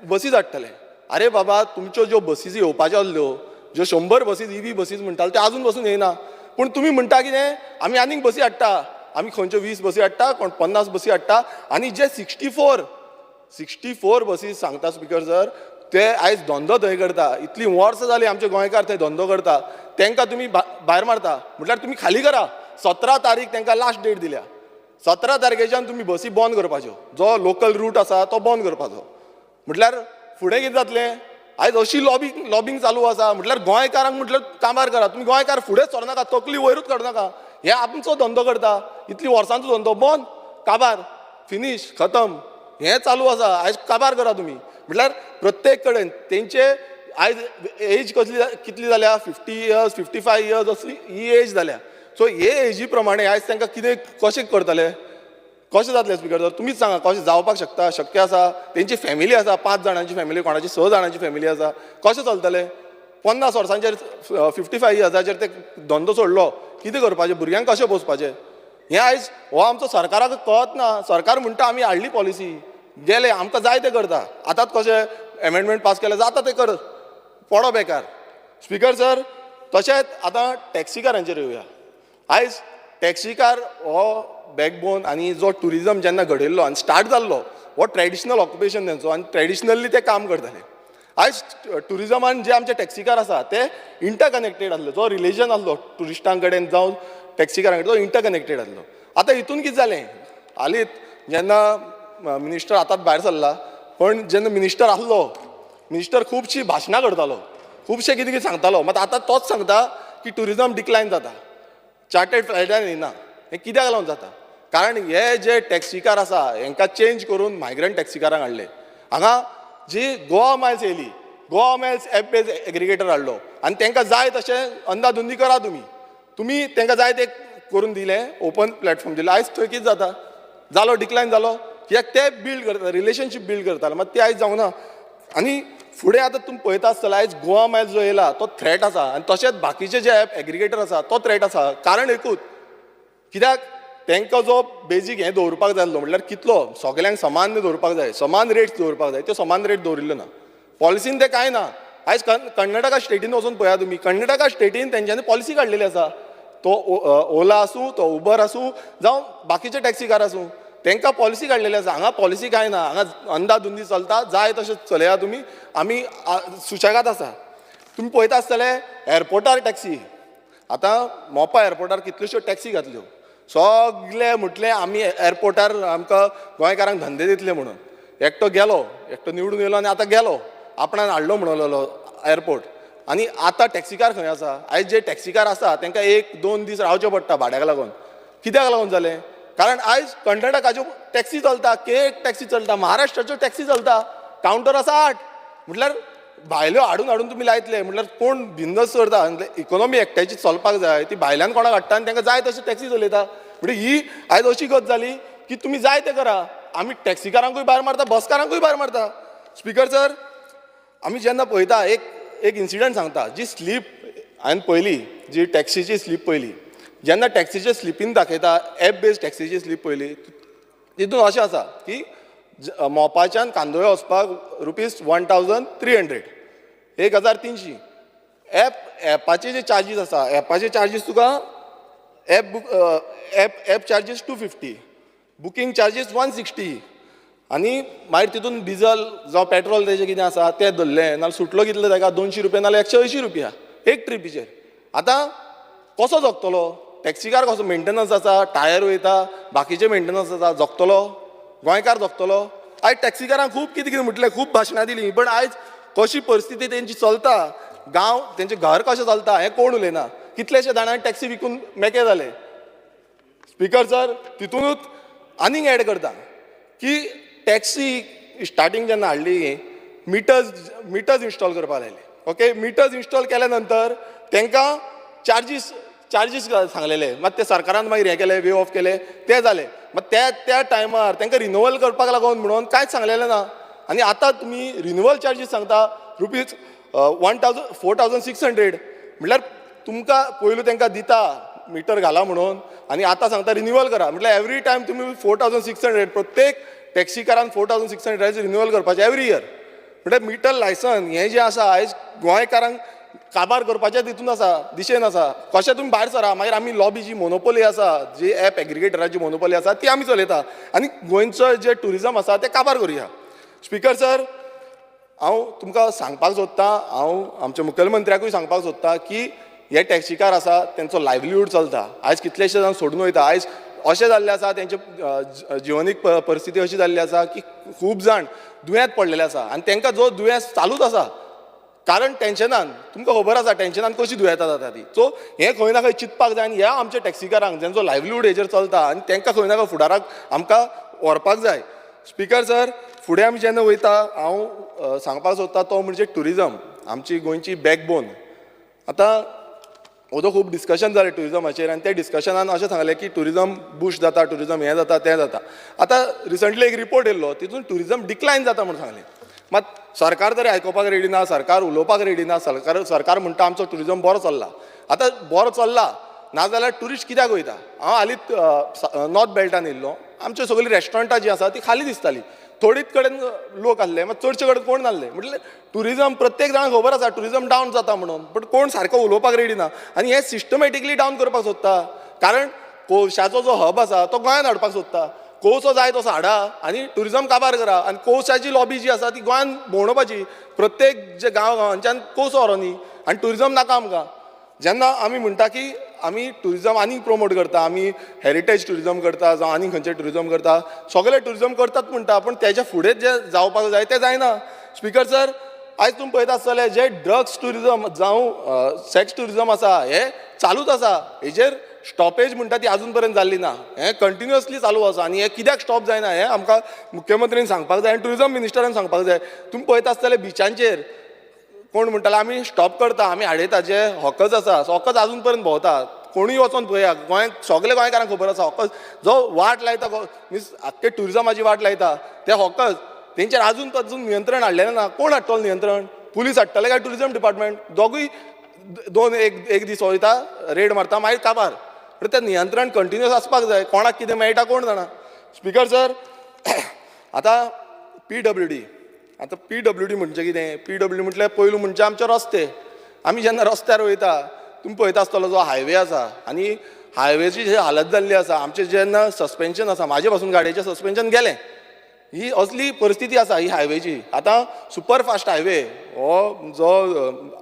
बसीस हाडटले. अरे बाबा, तुमच्यो ज्यो बसीस येवपाच्यो आसल्यो, ज्यो 100 बसीस इवी बसीस म्हणटाले त्यो आजून बसून येयना, पूण तुमी म्हणटा कितें आमी आनीक बसी हाडटा, आमी खंयच्यो 20 बसी हाडटा, कोण 50 बसी हाडटा. आनी जे 64 बसीस सांगता स्पीकर सर, ते आयज धंदो थंय करता. इतलीं वर्सां जालीं आमचे गोंयकार थंय धंदो करता, तांकां तुमी भायर मारता. म्हटल्यार तुमी खाली करा. 17 तारीख तांकां लास्ट डेट दिल्या, 17 तारखेच्यान तुमी बसी बंद करपाच्यो, जो लोकल रूट आसा तो बंद करपाचो. म्हटल्यार फुडें कितें जातलें? आयज अशी लॉबींग चालू आसा. म्हटल्यार गोंयकारांक म्हटल्यार कामार करा, तुमी गोंयकार फुडेंच सरनाका, तकली वयरूच काडनाका. हे आमचो धंदो करता, इतली वर्सांचो धंदो बंद, काबार, फिनीश, खतम, हें चालू आसा. आयज काबार करा तुमी. म्हटल्यार प्रत्येक कडेन तेंचे आयज एज कसली कितली जाल्या, 50 इयर्स, 55 इयर्स असली ही एज जाल्या. सो हे एजी प्रमाणे आयज तांकां कितें कशें करतले, कशें जातलें? स्पीकर सर तुमीच सांगा, कशें जावपाक शकता, शक्य आसा? तेंची फॅमिली आसा, 5 जाणांची फॅमिली, कोणाची 6 जाणांची फॅमिली आसा, कशें चलतलें? 50 वर्सांचेर 55 इयर्साचेर ते धंदो सोडलो, कितें करपाचें? भुरग्यांक कशें पोसपाचें? हें आयज हो आमचो सरकाराक कळत ना. सरकार म्हणटा आमी हाडली पॉलिसी, गेले आमकां जाय तें करता. आतांच कशें एमेंडमेंट पास केलें जाता तें कर, पडो बेकार. स्पीकर सर, तशेंच आतां टॅक्सीकारांचेर येवया. आयज टॅक्सीकार हो बॅकबोन आनी जो ट्युरिजम जेन्ना घडयल्लो आनी स्टार्ट जाल्लो हो ट्रेडिशनल ऑक्युपेशन तेंचो, आनी ट्रेडिशनली ते काम करताले. आयज ट्युरिजमान जे आमचे टॅक्सीकार आसा ते इंटरकनेक्टेड आसले, जो रिलेशन आसलो ट्युरिस्टां कडेन जावं टॅक्सीकारां कडेन तो इंटरकनेक्टेड आसलो. आतां हितून कितें जालें, हालींच जेन्ना मिनिस्टर आतांच भायर सरला, पण जेन्ना मिनिस्टर आहलो, मिनिस्टर खुबशीं भाशणां करतालो, खुबशें कितें कितें सांगतालो. मात आतां तोच सांगता की ट्युरिजम डिक्लायन जाता, चार्टर्ड फ्लायटान येना. हें कित्याक लागून जाता? कारण हे जे टॅक्सीकार आसा हेंकां चेंज करून मायग्रंट टॅक्सीकारांक हाडले. हांगा जी गोवा मायल्स येयली, Goa Miles app base aggregator हाडलो आनी तांकां जाय तशें अंदाधुंदी करा तुमी, तुमी तांकां जाय तें करून दिलें, ओपन प्लॅटफॉर्म दिलो. आयज थंय कितें जाता, जालो डिक्लायन जालो. कित्याक ते बिल्ड करता, रिलेशनशीप बिल्ड करताले, मात ते आयज जावंक ना. आनी फुडें आतां तुमी पळयता आसतले, आयज गोवा मायल्स जो येयला तो थ्रेट आसा आनी तशेंच बाकीचे जे एप एग्रिगेटर आसा तो थ्रेट आसा. कारण एकूच, कित्याक तांकां जो बेजीक हें दवरपाक जाय आसलो म्हणल्यार कितलो सगल्यांक समान दवरपाक जाय, समान रेट्स दवरपाक जाय, त्यो समान रेट दवरिल्ल्यो ना पॉलिसीन, तें कांय ना. आयज कर्नाटका स्टेटीन वचून पळया तुमी, कर्नाटका स्टेटीन तेंच्यांनी पॉलिसी काडलेली आसा. तो ओला आसूं, तो उबर आसूं, जावं बाकीचे टॅक्सीकार आसूं, तांकां पॉलिसी काडलेली आसा. हांगा पॉलिसी कांय ना, हांगा अंदाधुंदी चलता, जाय तशें चलया तुमी, आमी सुशेगाद आसा. तुमी पळयता आसतले एअरपोर्टार टॅक्सी, आतां मोपा एअरपोर्टार कितल्योश्यो टॅक्सी घातल्यो, सगले म्हटलें आमी एअरपोर्टार आमकां गोंयकारांक धंदे दितले म्हणून. एकटो गेलो, एकटो निवडून येयलो आनी आतां गेलो, आपणान हाडलो म्हणलेलो एअरपोर्ट. आनी आतां टॅक्सीकार खंय आसा? आयज जे टॅक्सीकार आसा तांकां 1-2 दीस रावचें पडटा भाड्याक लागून. कित्याक लागून जालें? कारण आयज कर्नाटकाच्यो टॅक्सी चलता, के टॅक्सी चलता, महाराष्ट्राच्यो टॅक्सी चलता, कावंटर आसा 8. म्हटल्यार भायल्यो हाडून हाडून तुमी लायतले, म्हटल्यार कोण बिजनस करता, इकोनॉमी एकट्याची चलपाक जाय, ती भायल्यान कोणाक हाडटा आनी तांकां जाय तशी टॅक्सी चलयता. म्हणजे ही आयज अशी गत जाली की तुमी जाय तें करा, आमी टॅक्सीकारांकूय भायर मारता, बसकारांकूय भायर मारता. स्पीकर सर, आमी जेन्ना पळयता एक इन्सिडंट सांगता, जी स्लीप हांवें पळयली, जी टॅक्सीची स्लीप पळयली, जेन्ना टॅक्सीचे स्लिपीन दाखयता, एप बेज टॅक्सीची स्लीप पळयली, तितून अशें आसा की मोपाच्यान कांदोळे वचपाक ₹1300, 1300. एपाचे जे चार्जीस आसा, एपाचे चार्जीस तुका app book app charges 250, booking charges 160, आनी मागीर तितून डिजल जावं पेट्रोल तेजें कितें आसा तें धरलें, नाल्यार सुटलो कितलो ताका 200 रुपया, नाल्यार 180 रुपया एक ट्रिपीचेर. आतां कसो जगतलो टॅक्सीकार? कसो मेंटेनन्स आसा, टायर वयता, बाकीचे मेंटेनन्स आसा, जगतलो गोंयकार जगतलो? आयज टॅक्सीकारांक खूब कितें कितें म्हटलें, खूब भाशणां दिलीं, पण आयज कशी परिस्थिती तेंची चलता, गांव तेंचें घर कशें चलता हें कोण उलयना. कितलेशे जाणांक टॅक्सी विकून मेकळे जाले. स्पीकर सर, तितूनच आनीक एड करता की टॅक्सी स्टार्टींग जेन्ना हाडली, मिटर्स इन्स्टॉल करपाक लायले. ओके, मिटर्स इन्स्टॉल केल्या नंतर तांकां चार्जीस सांगलेले, मात ते सरकारान मागीर हें केलें, वे ऑफ केलें, तें जालें. मात त्या त्या टायमार तांकां रिन्युअल करपाक लागून म्हणून कांयच सांगलेलें ना. आनी आतां तुमी रिन्युअल चार्जीस सांगता ₹1000 4600. म्हटल्यार तुमकां पयलू तांकां दिता मिटर घाला म्हणून, आनी आतां सांगता रिन्युअल करा. म्हटल्यार एवरी टायम तुमी 4600 प्रत्येक टॅक्सीकारान 4600 रिन्युअल करपाचें एवरी इयर. म्हटल्यार मिटर लायसन हें जें आसा आयज गोंयकारांक काबार करपाचें तितून आसा, दिशेन आसा. कशें तुमी भायर सरा, मागीर आमी लॉबी जी मोनोपोली आसा, जी एप एग्रिगेटराची मोनोपोली आसा ती आमी चलयता आनी गोंयचो जें ट्युरिजम आसा तें काबार करुया. स्पीकर सर, हांव तुमकां सांगपाक सोदतां, हांव आमच्या मुखेलमंत्र्याकूय सांगपाक सोदतां की हे टॅक्सीकार आसा तेंचो लायवलीहूड चलता. आयज कितलेशे जाण सोडून वयता. आयज अशें जाल्लें आसा, तेंचे जिवनीक परिस्थिती अशी जाल्ली आसा की खूब जाण दुयेंत पडलेले आसा आनी तांकां जो दुयेंस चालूच आसा, कारण टेन्शनान, तुमकां खबर आसा टेन्शनान कशी दुयेंतां जाता ती. सो हें खंय ना खंय चिंतपाक जाय आनी ह्या आमच्या टॅक्सीकारांक जेंचो लायवलीहूड हेजेर चलता आनी तांकां खंय ना खंय फुडाराक आमकां व्हरपाक जाय. स्पीकर सर, फुडें आमी जेन्ना वयता, हांव सांगपाक सोदता तो म्हणजे ट्युरिजम, आमची गोंयची बॅकबोन. आतां ओदो खूब डिस्कशन जालें ट्युरिजमाचेर आनी त्या डिस्कशनान अशें सांगलें की ट्युरिजम बूस्ट जाता, ट्युरिजम हें जाता, तें जाता. आतां रिसंटली एक रिपोर्ट येयल्लो, तितून ट्युरिजम डिक्लायन जाता म्हूण सांगलें. मात सरकार तरी आयकुपाक रेडी ना, सरकार उलोवपाक रेडी ना. सरकार म्हणटा आमचो ट्युरिजम बरो चल्ला. आतां बरो चल्ला नाजाल्यार ट्युरिस्ट कित्याक वयता? हांव हालींच नॉर्थ बेल्टान येयल्लो, आमच्यो सगळीं रेस्टॉरंटां जीं आसा तीं खाली दिसतालीं, थोडीच कडेन लोक आसले, मात चडशे कडेन कोण नासले. म्हटल्यार ट्युरिजम प्रत्येक जाणांक खबर आसा ट्युरिजम डावन जाता म्हणून, बट कोण सारको उलोवपाक रेडी ना आनी हें सिस्टमॅटिकली डावन करपाक सोदता. कारण कोळशाचो जो हब आसा तो गोंयांत हाडपाक सोदता. कोळसो जाय तसो हाडा आनी ट्युरिजम काबार करा आनी कोळशाची लॉबी जी आसा ती गोंयांत भोंवडोवपाची. प्रत्येक जे गांव गांवांच्यान कोळसो व्हरोनी आनी ट्युरिजम नाका आमकां. जेन्ना आमी म्हणटा की आमी ट्युरिजम आनीक प्रोमोट करता, आमी हेरिटेज ट्युरिजम करता जावं आनीक खंयचें ट्युरिजम करता, सगळे ट्युरिजम करतात म्हणटा, पूण तेज्या फुडें जें जावपाक जाय तें जायना. स्पिकर सर, आयज तुमी पळयता आसतले जे ड्रग्स ट्युरिजम जावं सेक्स ट्युरिजम आसा हे चालूच आसा. हेजेर स्टॉपेज म्हणटा ती आजून पर्यंत जाल्ली ना, हें कंटिन्युअसली चालू आसा आनी हें कित्याक स्टॉप जायना हें आमकां मुख्यमंत्रीन सांगपाक जाय आनी ट्युरिजम मिनिस्टरान सांगपाक जाय. तुमी पळयता आसतले बिचांचेर कोण म्हणटाले आमी स्टॉप करता, आमी हाडयता, जे हॉकर्स आसा हॉकर्स आजून पर्यंत भोंवता. कोणूय वचोन पळया, गोंयांत सगळे गोंयकारांक खबर आसा हॉकर्स जो वाट लायता, मिन्स आख्खे ट्युरिजमाची वाट लायता ते हॉकर्स, तेंचेर आजून पासून नियंत्रण हाडलेलें ना. कोण हाडटलो नियंत्रण? पुलीस हाडटले काय ट्युरिजम डिपार्टमेंट? दोगूय दोन एक दीस वयता, रेड मारता, मागीर काबार. पूण तें नियंत्रण कंटिन्युअस आसपाक जाय. कोणाक कितें मेळटा कोण जाणा. स्पिकर सर, आतां PWD, आतां PWD म्हणजे कितें? PWD म्हटल्यार पयलू म्हणजे आमचे रस्ते. आमी जेन्ना रस्त्यार वयता तुमी पळयता आसतलो जो हायवे आसा आनी हायवेची जी हालत जाल्ली आसा, आमचें जेन्ना सस्पेन्शन आसा, म्हाजे पासून गाडयेचें सस्पेन्शन गेलें. ही असली परिस्थिती आसा ही हायवेची. आतां सुपर फास्ट हायवे हो जो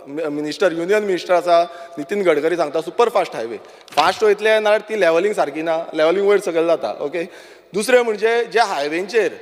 मिनिस्टर, युनियन मिनिस्टर आसा नितीन गडकरी सांगता सुपर फास्ट हायवे, फास्ट वयतले नाल्यार ती लेवलिंग सारकी ना, लेवलिंग वयर सकयल जाता. ओके, दुसरें म्हणजे जे हायवेंचेर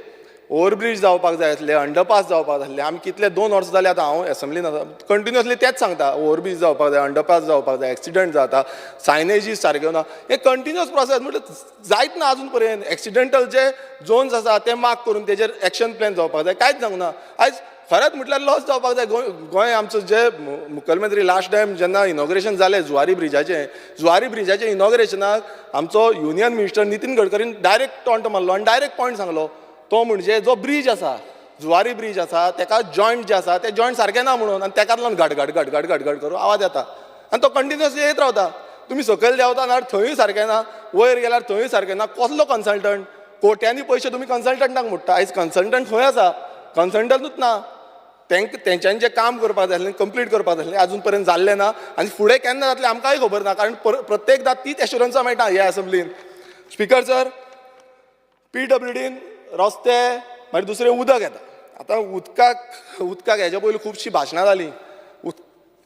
ओवरब्रीज जावपाक जाय आसले, अंडरपास जावपाक जाय आसले, आमी कितले 2 वर्सां जाले आतां हांव एसेंब्लीन आसा, कंटिन्युअसली तेंच सांगता, ओवरब्रीज जावपाक जाय, अंडरपास जावपाक जाय, एक्सिडंट जाता, सायनेजीस सारक्यो ना, हे कंटिन्युअस प्रोसेस म्हटल्यार जायत ना आजून पर्यंत. एक्सिडेंटल जे झोन्स आसा ते मार्क करून तेजेर एक्शन प्लॅन जावपाक जाय, कांयच जावंक ना. आयज खरेंच म्हटल्यार लॉस जावपाक जाय. गोंय आमचो जे मुखेलमंत्री लास्ट टायम जेन्ना इनॉग्रेशन जालें जुवारी ब्रिजाचें, जुवारी ब्रिजाचें इनॉग्रेशनाक आमचो युनियन मिनिस्टर नितीन गडकरीन डायरेक्ट टॉन्ट मारलो आनी डायरेक्ट पॉयंट सांगलो, तो म्हणजे जो ब्रीज आसा जुवारी ब्रीज आसा तेका जॉयंट जे आसा ते जॉयंट सारके ना म्हणून, आनी तेकाच लागून घट घट घट घट घट घट करून आवाज येता आनी तो कंटिन्युअसली येत रावता. तुमी सकयल देंवता नाल्यार थंयूय सारकें ना, वयर गेल्यार थंयूय सारकें ना. कसलो कन्सल्टंट? कोट्यांनी पयशे तुमी कन्सल्टंटाक मोडटा. आयज कन्सल्टंट खंय आसा? कन्सल्टंटूच ना. तेंच्यांनी जें काम करपाक जाय आसलें, कंप्लीट करपाक जाय आसलें, आजून पर्यंत जाल्लें ना आनी फुडें केन्ना जातलें आमकांय खबर ना, कारण प्रत्येकदां तीच एश्युरन्सां मेळटा ह्या एसेंब्लीन. स्पिकर सर, PWDन रस्ते, मागीर दुसरें उदक येता. आतां उदकाक हेज्या पयलीं खुबशीं भाशणां जालीं.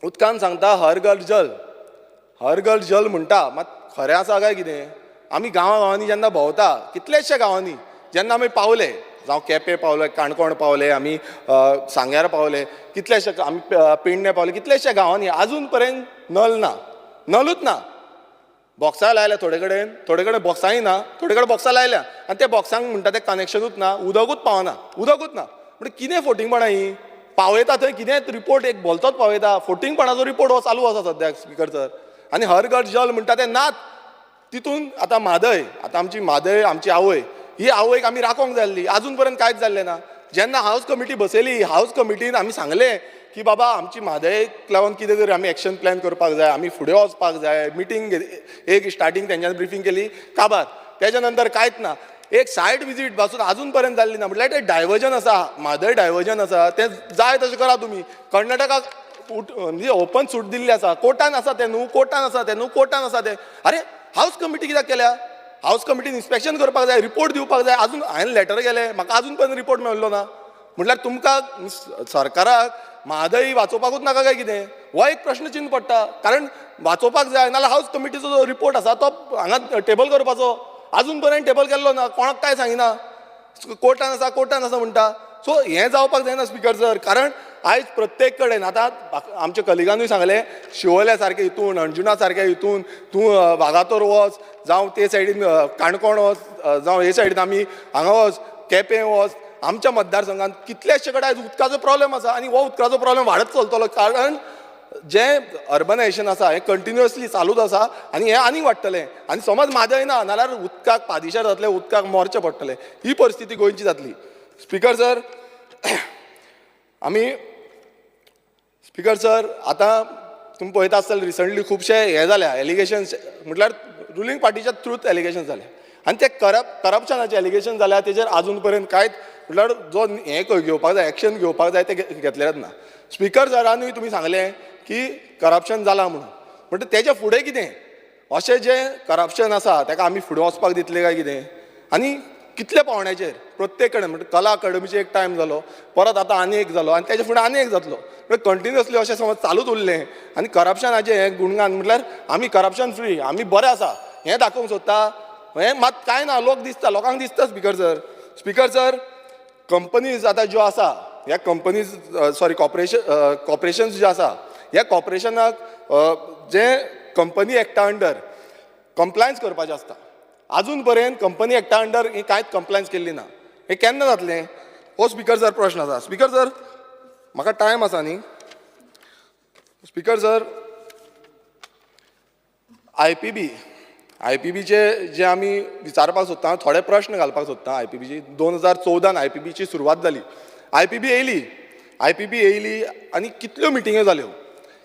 उदकान सांगता हर घर जल, हर घर जल म्हणटा, मात खरें आसा काय कितें? आमी गांवा गांवांनी जेन्ना भोंवता, कितलेशे गांवांनी जेन्ना आमी पावले, जावं केपें पावले, काणकोण पावले, आमी सांग्यार पावले, कितलेशे आमी पेडणे पावले, कितलेशे गांवांनी आजून पर्यंत नल ना, नलूच ना. बॉक्सां लायल्या थोडे कडेन, थोडे कडेन बॉक्सांय ना, थोडे कडेन बॉक्सां लायल्या आनी त्या बॉक्सांक म्हणटा तें कनेक्शनूच ना, उदकूच पावना, उदकूच ना. म्हणजे कितें फोटिंगपणां हीं? पावयता थंय कितेंच रिपोर्ट एक भलतोच पावयता, फोटिंगपणाचो रिपोर्ट हो चालू आसा सद्याक स्पिकर सर. आनी हर घर जल म्हणटा तें नाच. तितून आतां म्हादय, आतां आमची म्हादय, आमची आवय, ही आवयक आमी राखोंक जाय आसली, आजून पर्यंत कांयच जाल्लें ना. जेन्ना हावज कमिटी बसयली, हावज कमिटीन आमी सांगलें की बाबा आमची म्हादयक लागून कितें तरी आमी एक्शन प्लॅन करपाक जाय, आमी फुडें वचपाक जाय. मिटींग एक स्टार्टींग तेंच्यांनी ब्रिफींग केली, काबार, तेज्या नंतर कांयच ना. एक सायड विजीट पासून आजून पर्यंत जाल्ली ना. म्हटल्यार तें डायवर्जन आसा, म्हादय डायवर्जन आसा, तें जाय तशें करा तुमी. कर्नाटकाक म्हणजे ओपन सूट दिल्ली आसा, कोर्टान आसा तें न्हू, कोर्टान आसा तें न्हू, कोर्टान आसा तें. आरे हावज कमिटी कित्याक केल्या? हावज कमिटीन इन्स्पेक्शन करपाक जाय, रिपोर्ट दिवपाक जाय. आजून हांवें लेटर गेलें, म्हाका आजून पर्यंत रिपोर्ट मेळिल्लो ना. म्हटल्यार तुमकां सरकाराक म्हादय वाचोवपाकूच नाका काय कितें? हो एक प्रश्न चिन्न पडटा. कारण वाचोवपाक जाय, नाल्यार हावज कमिटीचो जो रिपोर्ट आसा तो हांगा टेबल करपाचो, आजून पर्यंत टेबल केल्लो ना, कोणाक कांय सांगिना, कोर्टान आसा, कोर्टान आसा म्हणटा. सो हें जावपाक जायना स्पिकर सर, कारण आयज प्रत्येक कडेन आतां आमच्या कलिगानूय सांगलें, शिवोल्या सारकें हितून, अंजुना सारकें हितून, तूं वागातोर वच, जावं ते सायडीन काणकोण वच, जावं हे सायडीन आमी हांगा वच, केपें वच, आमच्या मतदारसंघात कितलेशे कडेन आयज उदकाचो प्रॉब्लेम आसा आनी हो उदकाचो प्रॉब्लेम वाडत चलतलो, कारण जें अर्बनायजेशन आसा हें कंटिन्युअसली चालूच आसा आनी हें आनीक वाडटलें. आनी समज म्हादय ना नाल्यार उदकाक पादिशेर जातले, उदकाक मोर्चे पडटले, ही परिस्थिती गोंयची जातली. स्पिकर सर, आमी स्पिकर सर आतां तुमी पळयता आसतले रिसंटली खुबशे हे जाल्या एलिगेशन्स, म्हटल्यार रुलींग पार्टीच्या थ्रूच एलिगेशन जाले आनी ते करप्शनाचे एलिगेशन जाल्या, तेजेर आजून पर्यंत कांयच म्हटल्यार जो हें घेवपाक जाय, एक्शन घेवपाक जाय ते घेतलेलेच ना. स्पिकर सरानूय तुमी सांगलें की करप्शन जालां म्हणून, म्हणटा तेज्या फुडें कितें? अशें जें करप्शन आसा तेका आमी फुडें वचपाक दितले काय कितें? आनी कितल्या पावंड्याचेर प्रत्येक कडेन, म्हणजे कला अकाडमीचेर एक टायम जालो, परत आतां आनी एक जालो आनी तेज्या फुडें आनी एक जातलो. म्हळ्यार कंटिन्युअसली अशें समज चालूच उरलें आनी करप्शनाचें हें गुणगान म्हटल्यार आमी करप्शन फ्री, आमी बरें आसा हें दाखोवंक सोदता. हें मात कांय ना, लोक दिसता, लोकांक दिसता speaker sir. Speaker sir, companies आतां ज्यो आसा ह्या कंपनीज सॉरी कॉर्पोरेशन्स ज्यो आसा ह्या कॉर्पोरेशनाक जे कंपनी एक्टा अंडर कंप्लायन्स करपाचें आसता. आजून पर्यंत कंपनी एक्टा अंडर ही कांयच कंप्लायन्स केल्ली ना. हें केन्ना जातलें हो स्पीकर सर प्रश्न आसा. स्पीकर सर, म्हाका टायम आसा न्ही. स्पीकर सर, IPB आयपीबीचे जे आमी विचारपाक सोदता, थोडे प्रश्न घालपाक सोदता. आयपीबीची 2014 आयपीबीची सुरवात जाली. आयपीबी येयली, आयपीबी येयली आनी कितल्यो मिटिंग्यो जाल्यो,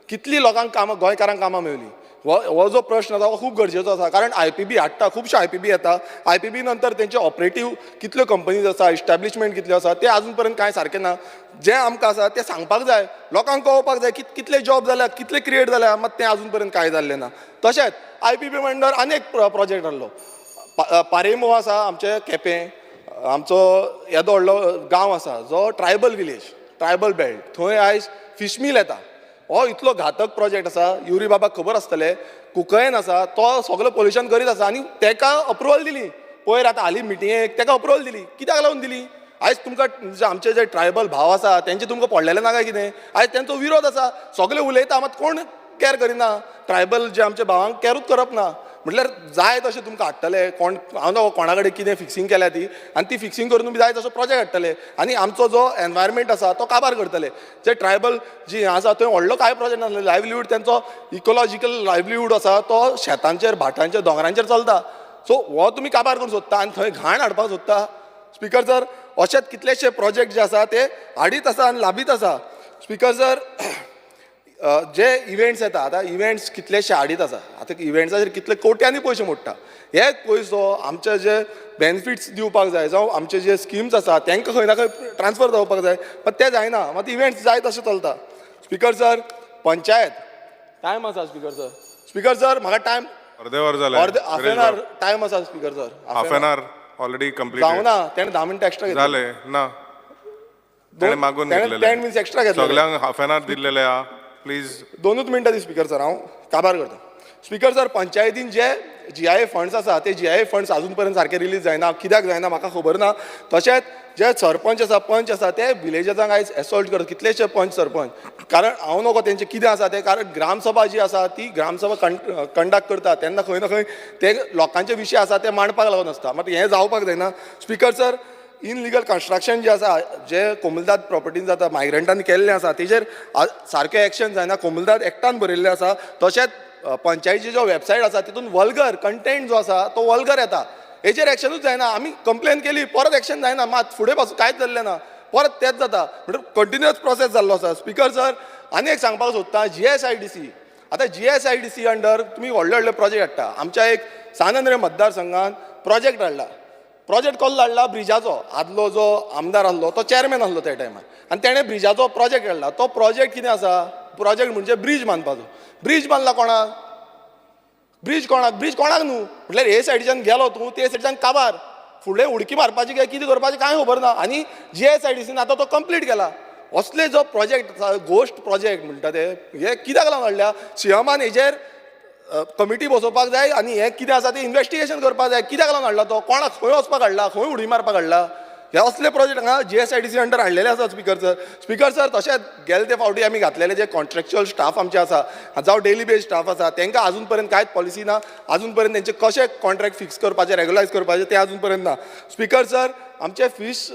कितली लोकांक कामां, गोंयकारांक कामां मेवली. हो जो प्रश्न आसा हो खूब गरजेचो आसा, कारण आयपीबी हाडटा, खुबशे आयपीबी येता. आयपीबी नंतर तेंचे ऑपरेटीव कितल्यो कंपनीज आसा, इस्टॅब्लिशमेंट कितल्यो आसा, ते आजून पर्यंत कांय सारकें ना. जें आमकां आसा तें सांगपाक जाय, लोकांक कळोवपाक जाय कितले जॉब जाल्या, कितले क्रिएट जाल्या, मात तें आजून पर्यंत कांय जाल्लें ना. तशेंच आयपीबी अंडर आनी एक प्रोजेक्ट आहलो, पारेमो आसा आमचे केपें, आमचो येदो व्हडलो गांव आसा जो ट्रायबल विलेज, ट्रायबल बेल्ट, थंय आयज फिश मील येता. हो इतलो घातक प्रोजेक्ट आसा, युरी बाबाक खबर आसतलें. कुकळ्ळेन आसा तो सगलो पोल्युशन करीत आसा आनी तेका अप्रुवल दिली. पयर आतां हालीं मिटिंगेक तेका अप्रुवल दिली. कित्याक लागून दिली? आयज तुमकां आमचे जे ट्रायबल भाव आसा तेंचे तुमकां पडलेलें ना काय कितें? आयज तेंचो विरोध आसा, सगळे उलयता मात कोण कॅर करिना. ट्रायबल जे आमच्या भावांक कॅरूच करप ना. म्हटल्यार जाय तशें तुमकां हाडटले. कोण हांव न्हू कोणा कडेन कितें फिक्सिंग केल्या ती, आनी ती फिक्सिंग करून तुमी जाय तसो प्रोजेक्ट हाडटले आनी आमचो जो एनवायरमेंट आसा तो काबार करतले. जे ट्रायबल जी आसा थंय व्हडलो कांय प्रोजेक्ट नासले. लायवलीहूड तेंचो इकोलॉजिकल लायवलीहूड आसा तो शेतांचेर, भाटांचेर, दोंगरांचेर चलता. सो हो तुमी काबार करूंक सोदता आनी थंय घाण हाडपाक सोदता. स्पीकर सर, अशेच कितलेशे प्रोजेक्ट जे आसा ते हाडीत आसा आनी लाबीत आसा. स्पीकर सर, जे इव्हेंट्स येता आतां, इव्हेंट्स कितलेशे हाडीत आसा. आतां इव्हेंट्साचेर कितले कोट्यांनी पयशे मोडटा. हे पयसो आमचे जे बेनिफिट्स दिवपाक जाय, जावं आमचे जे स्किम्स आसा तांकां खंय ना खंय ट्रान्सफर जावपाक जाय, पण ते जायना. मात इव्हेंट्स जाय तशें चलता. स्पीकर सर, पंचायत टायम आसा. स्पीकर सर, स्पीकर सर, म्हाका टायम अर्दे वर जालें. अर्दे हाफ एन our time आसा speaker sir. Half an hour already complete जावना, तेणें 10 मिनटां एक्स्ट्रा घेतली. जालें ना, तेणें मागून घेतलेलें. 10 मिनट्स एक्स्ट्रा घेतलेले. सगल्यांक हाफ एन our दिल्लेले आहा. प्लीज 2 मिनटां दी स्पीकर सर, हांव काबार करता. स्पीकर सर, पंचायतीन जे जीआयए फंड्स आसा ते जीआयए फंड्स आजून पर्यंत सारके रिलीज जायना. कित्याक जायना म्हाका खबर ना. तशेंच जे सरपंच आसा, पंच आसा, ते विलेजर्सांक आयज एसॉल्ट करता कितलेशे पंच सरपंच. कारण हांव नको तेंचें कितें आसा तें, कारण ग्रामसभा जी आसा ती ग्रामसभा कंडक्ट करता तेन्ना खंय ना खंय ते लोकांचे विशय आसा ते मांडपाक लागून आसता. मात हें जावपाक जायना. स्पीकर सर, इनलिगल कन्स्ट्रक्शन जे आसा, जे कोमुलदाद प्रॉपर्टीन जाता, मायग्रंटांनी केल्लें आसा, तेजेर सारकें एक्शन जायना. कोमुलदाद एक्टान बरयल्लें आसा. तशेंच पंचायतीची जो वेबसायट आसा तितून वल्गर कंटेंट जो आसा तो वल्गर येता, हेजेर एक्शनूच जायना. आमी कंप्लेन केली, परत एक्शन जायना. मात फुडें पासून कांयच जाल्लें ना, परत तेंच जाता. म्हणटकीर कंटिन्युअस प्रोसेस जाल्लो आसा. स्पीकर सर, आनी एक सांगपाक सोदता, जीएसआयडीसी. आतां जीएसआयडीसी अंडर तुमी व्हडले व्हडले प्रोजेक्ट हाडटा. आमच्या एक सान आंद्रे मतदारसंघान प्रोजेक्ट हाडला. प्रोजेक्ट कसलो हाडला? ब्रिजाचो. आदलो जो आमदार आसलो तो चॅरमॅन आसलो त्या टायमार, आनी तेणें ब्रिजाचो प्रोजेक्ट हाडला. तो प्रोजेक्ट कितें आसा? प्रोजेक्ट म्हणजे ब्रीज बांदपाचो. ब्रीज बांदला कोणाक? ब्रीज कोणाक? ब्रीज कोणाक न्हू. म्हटल्यार हे सायडीच्यान गेलो तूं, ते सायडीच्यान काबार, फुडें उडकी मारपाची काय कितें करपाचें कांय खबर ना. आनी जीएसआयडीसीन आतां तो कंप्लीट केला. असले जो प्रोजेक्ट आसा, गोश्ट प्रोजेक्ट म्हणटा ते, हे कित्याक लागून हाडल्या? सीएमान हेजेर कमिटी बसोवपाक जाय आनी हें कितें आसा तें इन्वेस्टिगेशन करपाक जाय. कित्याक लागून हाडला तो? कोणाक खंय वचपाक हाडला? खंय उडी मारपाक हाडला? हे असले प्रोजेक्ट हांगा जीएसआयडीसी अंडर हाडलेले आसा स्पीकर सर. स्पीकर सर, तशेंच गेले ते फावटी आमी घातलेले जे कॉन्ट्रॅक्च्युअल स्टाफ आमचे आसा, जावं डेली बेज स्टाफ आसा, तांकां आजून पर्यंत कांयच पॉलिसी ना. आजून पर्यंत तेंचे कशे कॉन्ट्रॅक्ट फिक्स करपाचे, रेगुलायज करपाचे ते आजून पर्यंत ना. स्पीकर सर, आमचे फीश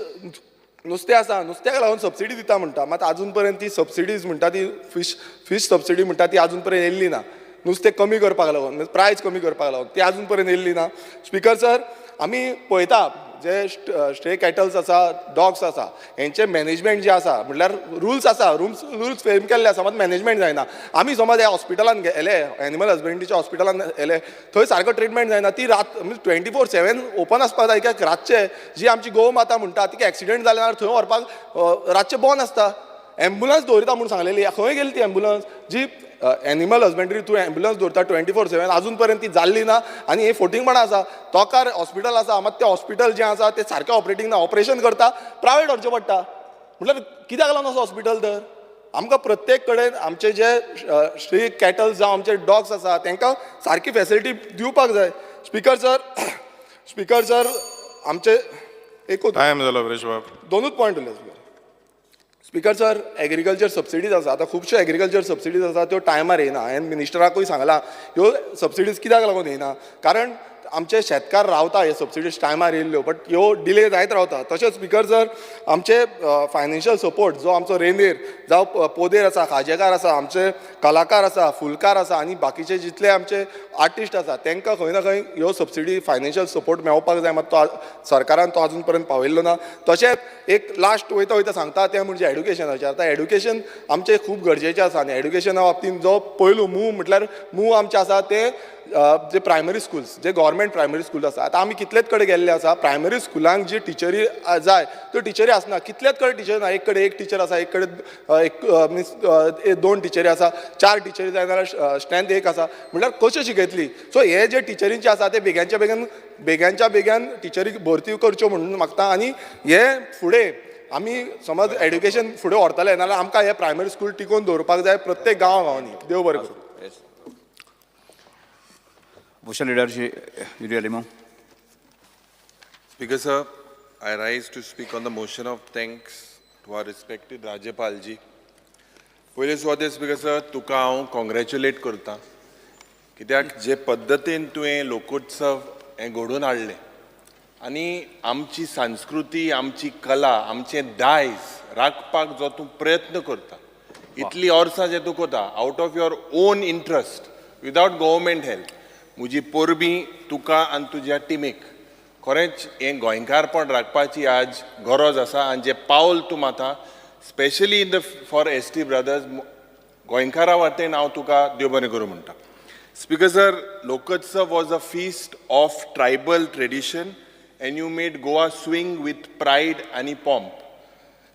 नुस्तें आसा, नुस्त्याक लागून सबसिडी दिता म्हणटा, मात आजून पर्यंत ती सबसिडीज म्हणटा ती फीश सबसिडी म्हणटा ती आजून पर्यंत येयल्ली ना. नुस्तें कमी करपाक लागून, प्रायस कमी करपाक लागून ती आजून पर्यंत येयल्ली ना. स्पीकर सर, आमी पळयता जे स्ट्रे कॅटल्स आसा, डॉग्स आसा, हेंचें मॅनेजमेंट जें आसा, म्हटल्यार रुल्स आसा, रुल्स फ्रेम केल्ले आसा, मात मॅनेजमेंट जायना. आमी समज ह्या हॉस्पिटलान गेले, एनिमल हजबंड्रीच्या हॉस्पिटलान गेले, थंय सारको ट्रिटमेंट जायना. ती रात 24/7 ओपन आसपाक जाय. कित्याक रातचे जी आमची गो माता म्हणटा तिका एक्सिडंट जाले जाल्यार थंय व्हरपाक रातचें बंद आसता. एम्बुलन्स दवरिता म्हूण सांगलेली, खंय गेली ती एम्बुलन्स? जी एनिमल हजबंड्री तूं एम्बुलन्स दवरता 24/7, आजून पर्यंत ती जाल्ली ना. आनी हे फोटिंगपणां आसा. तोकार हॉस्पिटल आसा, मात तें हॉस्पिटल जें आसा तें सारकें ऑपरेटींग ना. ऑपरेशन करता, प्रायवेट व्हरचें पडटा. म्हटल्यार कित्याक लागून असो हॉस्पिटल तर? आमकां प्रत्येक कडेन आमचे जे श्री कॅटल्स जावं आमचे डॉग्स आसा तांकां सारकी फेसिलिटी दिवपाक जाय. स्पिकर सर, स्पिकर सर, आमचे एकूच टायम जालो विरेश बाब. दोनूच पॉयंट उरले. स्पिकर सर, एग्रीकल्चर सबसिडीज आसा. आतां खुबश्यो एग्रीकल्चर सबसिडीज आसा त्यो टायमार येयना. हांवें मिनिस्टराकूय सांगलां ह्यो सबसिडीज कित्याक लागून येयना, कारण आमचे शेतकार रावता हे सबसिडीज टायमार येयल्ल्यो, बट ह्यो डिले जायत रावता. तशेंच स्पिकर सर, आमचे फायनान्शियल सपोर्ट जो आमचो रेंदेर जावं पोदेर आसा, खाजेकार आसा, आमचे कलाकार आसा, फुलकार आसा आनी बाकीचे जितले आमचे आर्टिस्ट आसा तांकां खंय ना खंय ह्यो सबसिडी फायनान्शियल सपोर्ट मेळपाक जाय, मात तो सरकारान तो आजून पर्यंत पावयल्लो ना. तशेंच एक लास्ट वयता वयता सांगता तें म्हणजे एड्युकेशनाचें. आतां एड्युकेशन आमचें खूब गरजेचें आसा आनी एड्युकेशना बाबतींत जो पयलू मूव म्हटल्यार मूव आमचें आसा तें जे प्रायमरी स्कुल्स, जे गव्हर्मेंट प्रायमरी स्कूल आसा. आतां आमी कितलेच कडेन गेल्ले आसा, प्रायमरी स्कुलांक जी टिचरी जाय त्यो टिचरी आसना. कितलेच कडेन टिचरी ना, एक कडेन एक टिचर आसा, एक कडेन एक मिन्स दोन टिचरी आसा, चार टिचरी जाय जाल्यार स्ट्रेंथ एक आसा, म्हटल्यार कश्यो शिकयतली? सो हे जे टिचरींचे आसा ते बेग्यांच्या बेगीन बेग्यांच्या बेग्यान टिचरी भरती करच्यो म्हणून मागता. आनी हे फुडें आमी समज एड्युकेशन फुडें व्हरतले नाल्यार आमकां हे प्रायमरी स्कूल टिकोवन दवरपाक जाय प्रत्येक गांवा गांवांनी. देव बरें करूं. Opposition Leader Shri Yuri Alemao. Speaker sir, I rise to speak on the motion of thanks to our respected Rajyapal ji. पयले सुवातेर स्पीकर सर, तुका हांव कॉंग्रेच्युलेट करता, कित्याक जे पद्दतीन तुवें लोकोत्सव हें घडोवन हाडलें आनी आमची संस्कृती, आमची कला, आमचें दायज राखपाक जो तूं प्रयत्न करता, इतलीं वर्सां जे तूं करता out of your own interest without government help, म्हजी परबीं तुका आनी तुज्या टिमीक. खरेंच हें गोंयकारपण राखपाची आज गरज आसा आनी जें पावल तूं मारता specially in the for ST brothers, गोंयकारा वाटेन हांव तुका देव बरें करूं म्हणटा. Speaker sir, Lokotsav was a feast of tribal tradition and you made Goa swing with pride आनी पॉम्प.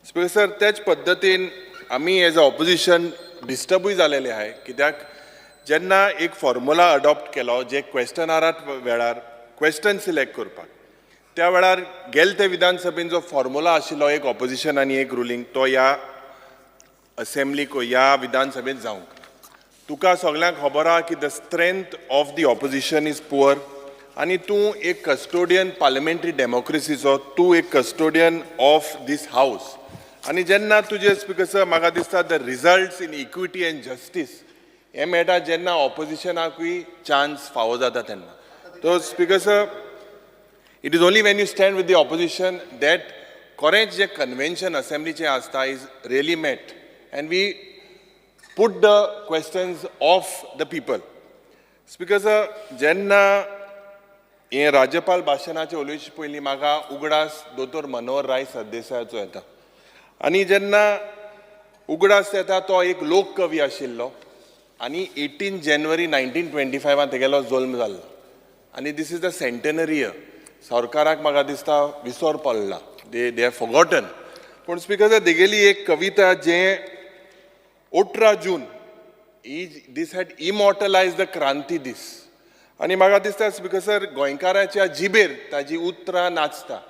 स्पीकर सर, त्याच पद्दतीन आमी एज अ ऑपोजिशन डिस्टर्बूय जालेले आहाय, कित्याक जेन्ना एक फॉर्मुला अडॉप्ट केलो जे क्वेश्चनारात वेळार क्वेश्चन सिलेक्ट करपाक, त्या वेळार गेले ते विधानसभेन जो फॉर्मुला आशिल्लो एक ऑपोजिशन आनी एक रुलींग, तो ह्या असेंब्लीक ह्या विधानसभेंत जावंक. तुका सगल्यांक खबर आहा की the strength of the opposition is poor आनी तूं एक कस्टोडियन पार्लमेंटरी डेमोक्रेसीचो, तूं एक कस्टोडियन ऑफ these house. आनी जेन्ना तुजे स्पीकर सर म्हाका दिसता the results in equity and justice हें मेळटा जेन्ना ऑपोजिशनाकूय चान्स फावो जाता तेन्ना. तो speaker sir, it is only when you stand with the opposition that खरेंच जें कन्वेन्शन असेंब्लीचें आसता is really met and we put the questions of the people. Speaker sir, जेन्ना हें राज्यपाल भाशणाचें उलोवचे पयलीं म्हाका उगडास दोतोर मनोहर राय सरदेसायाचो येता आनी जेन्ना उगडास येता तो एक लोककवी आशिल्लो आनी 18 जानेवारी 1925 तेगेलो जल्म जाल्लो आनी this is the centenary year. सरकाराक म्हाका दिसता विसर पडला, they they have forgotten. पूण स्पीकर सर, तेगेली एक कविता जें 18 जून is this had immortalise the क्रांती दीस. आनी म्हाका दिसता स्पीकर सर, गोंयकाराच्या जिबेर ताजी उतरां नाचता.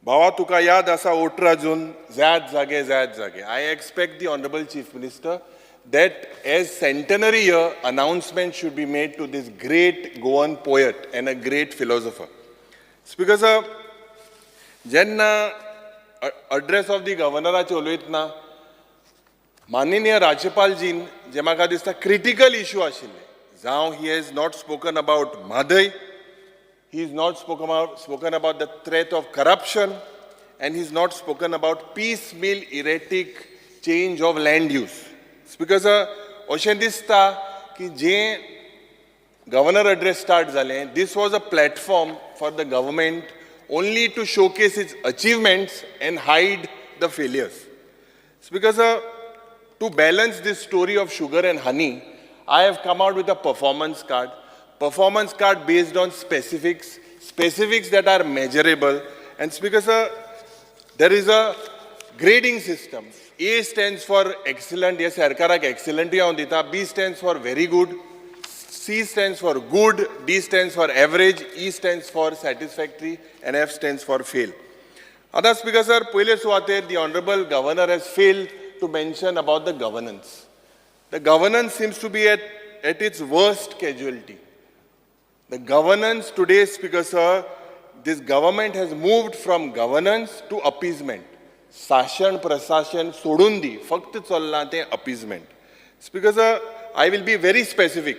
भावा तुका याद आसा 18 जून, जायत जागे जायत जागे. I expect the honourable chief minister that as centenary year announcement should be made to this great Goan poet and a great philosopher. Speaker sir, जेन्ना अड्रेस ऑफ the गव्हर्नराचे उलयतना माननीय राज्यपालजीन जे म्हाका दिसता क्रिटिकल इशू आशिल्ले, जावं he has not spoken about Mhadei, he is not spoken about the threat of corruption, and he is not spoken about piecemeal erratic change of land use. Speaker sir, अशें दिसता की जें governor address start जालें, this was a platform for the government only to showcase its achievements and hide the failures. Speaker sir, to balance this story of sugar and honey, I have come out with a performance card. Performance card based on specifics, specifics that are measurable. And Speaker sir, there is a grading system. A stands for excellent, yes, सरकाराक excellent हांव दिता. B stands for very good, C stands for good, D stands for average, E stands for satisfactory, and F stands for fail. आतां speaker sir, पयले सुवातेर the honourable governor has failed to mention about the governance. The governance seems to be at its worst casualty. The governance today, Speaker sir, this government has moved from governance to appeasement. शासन प्रशासन सोडून दी, फक्त चल्लां तें appeasement. Speaker sir, I will be very specific.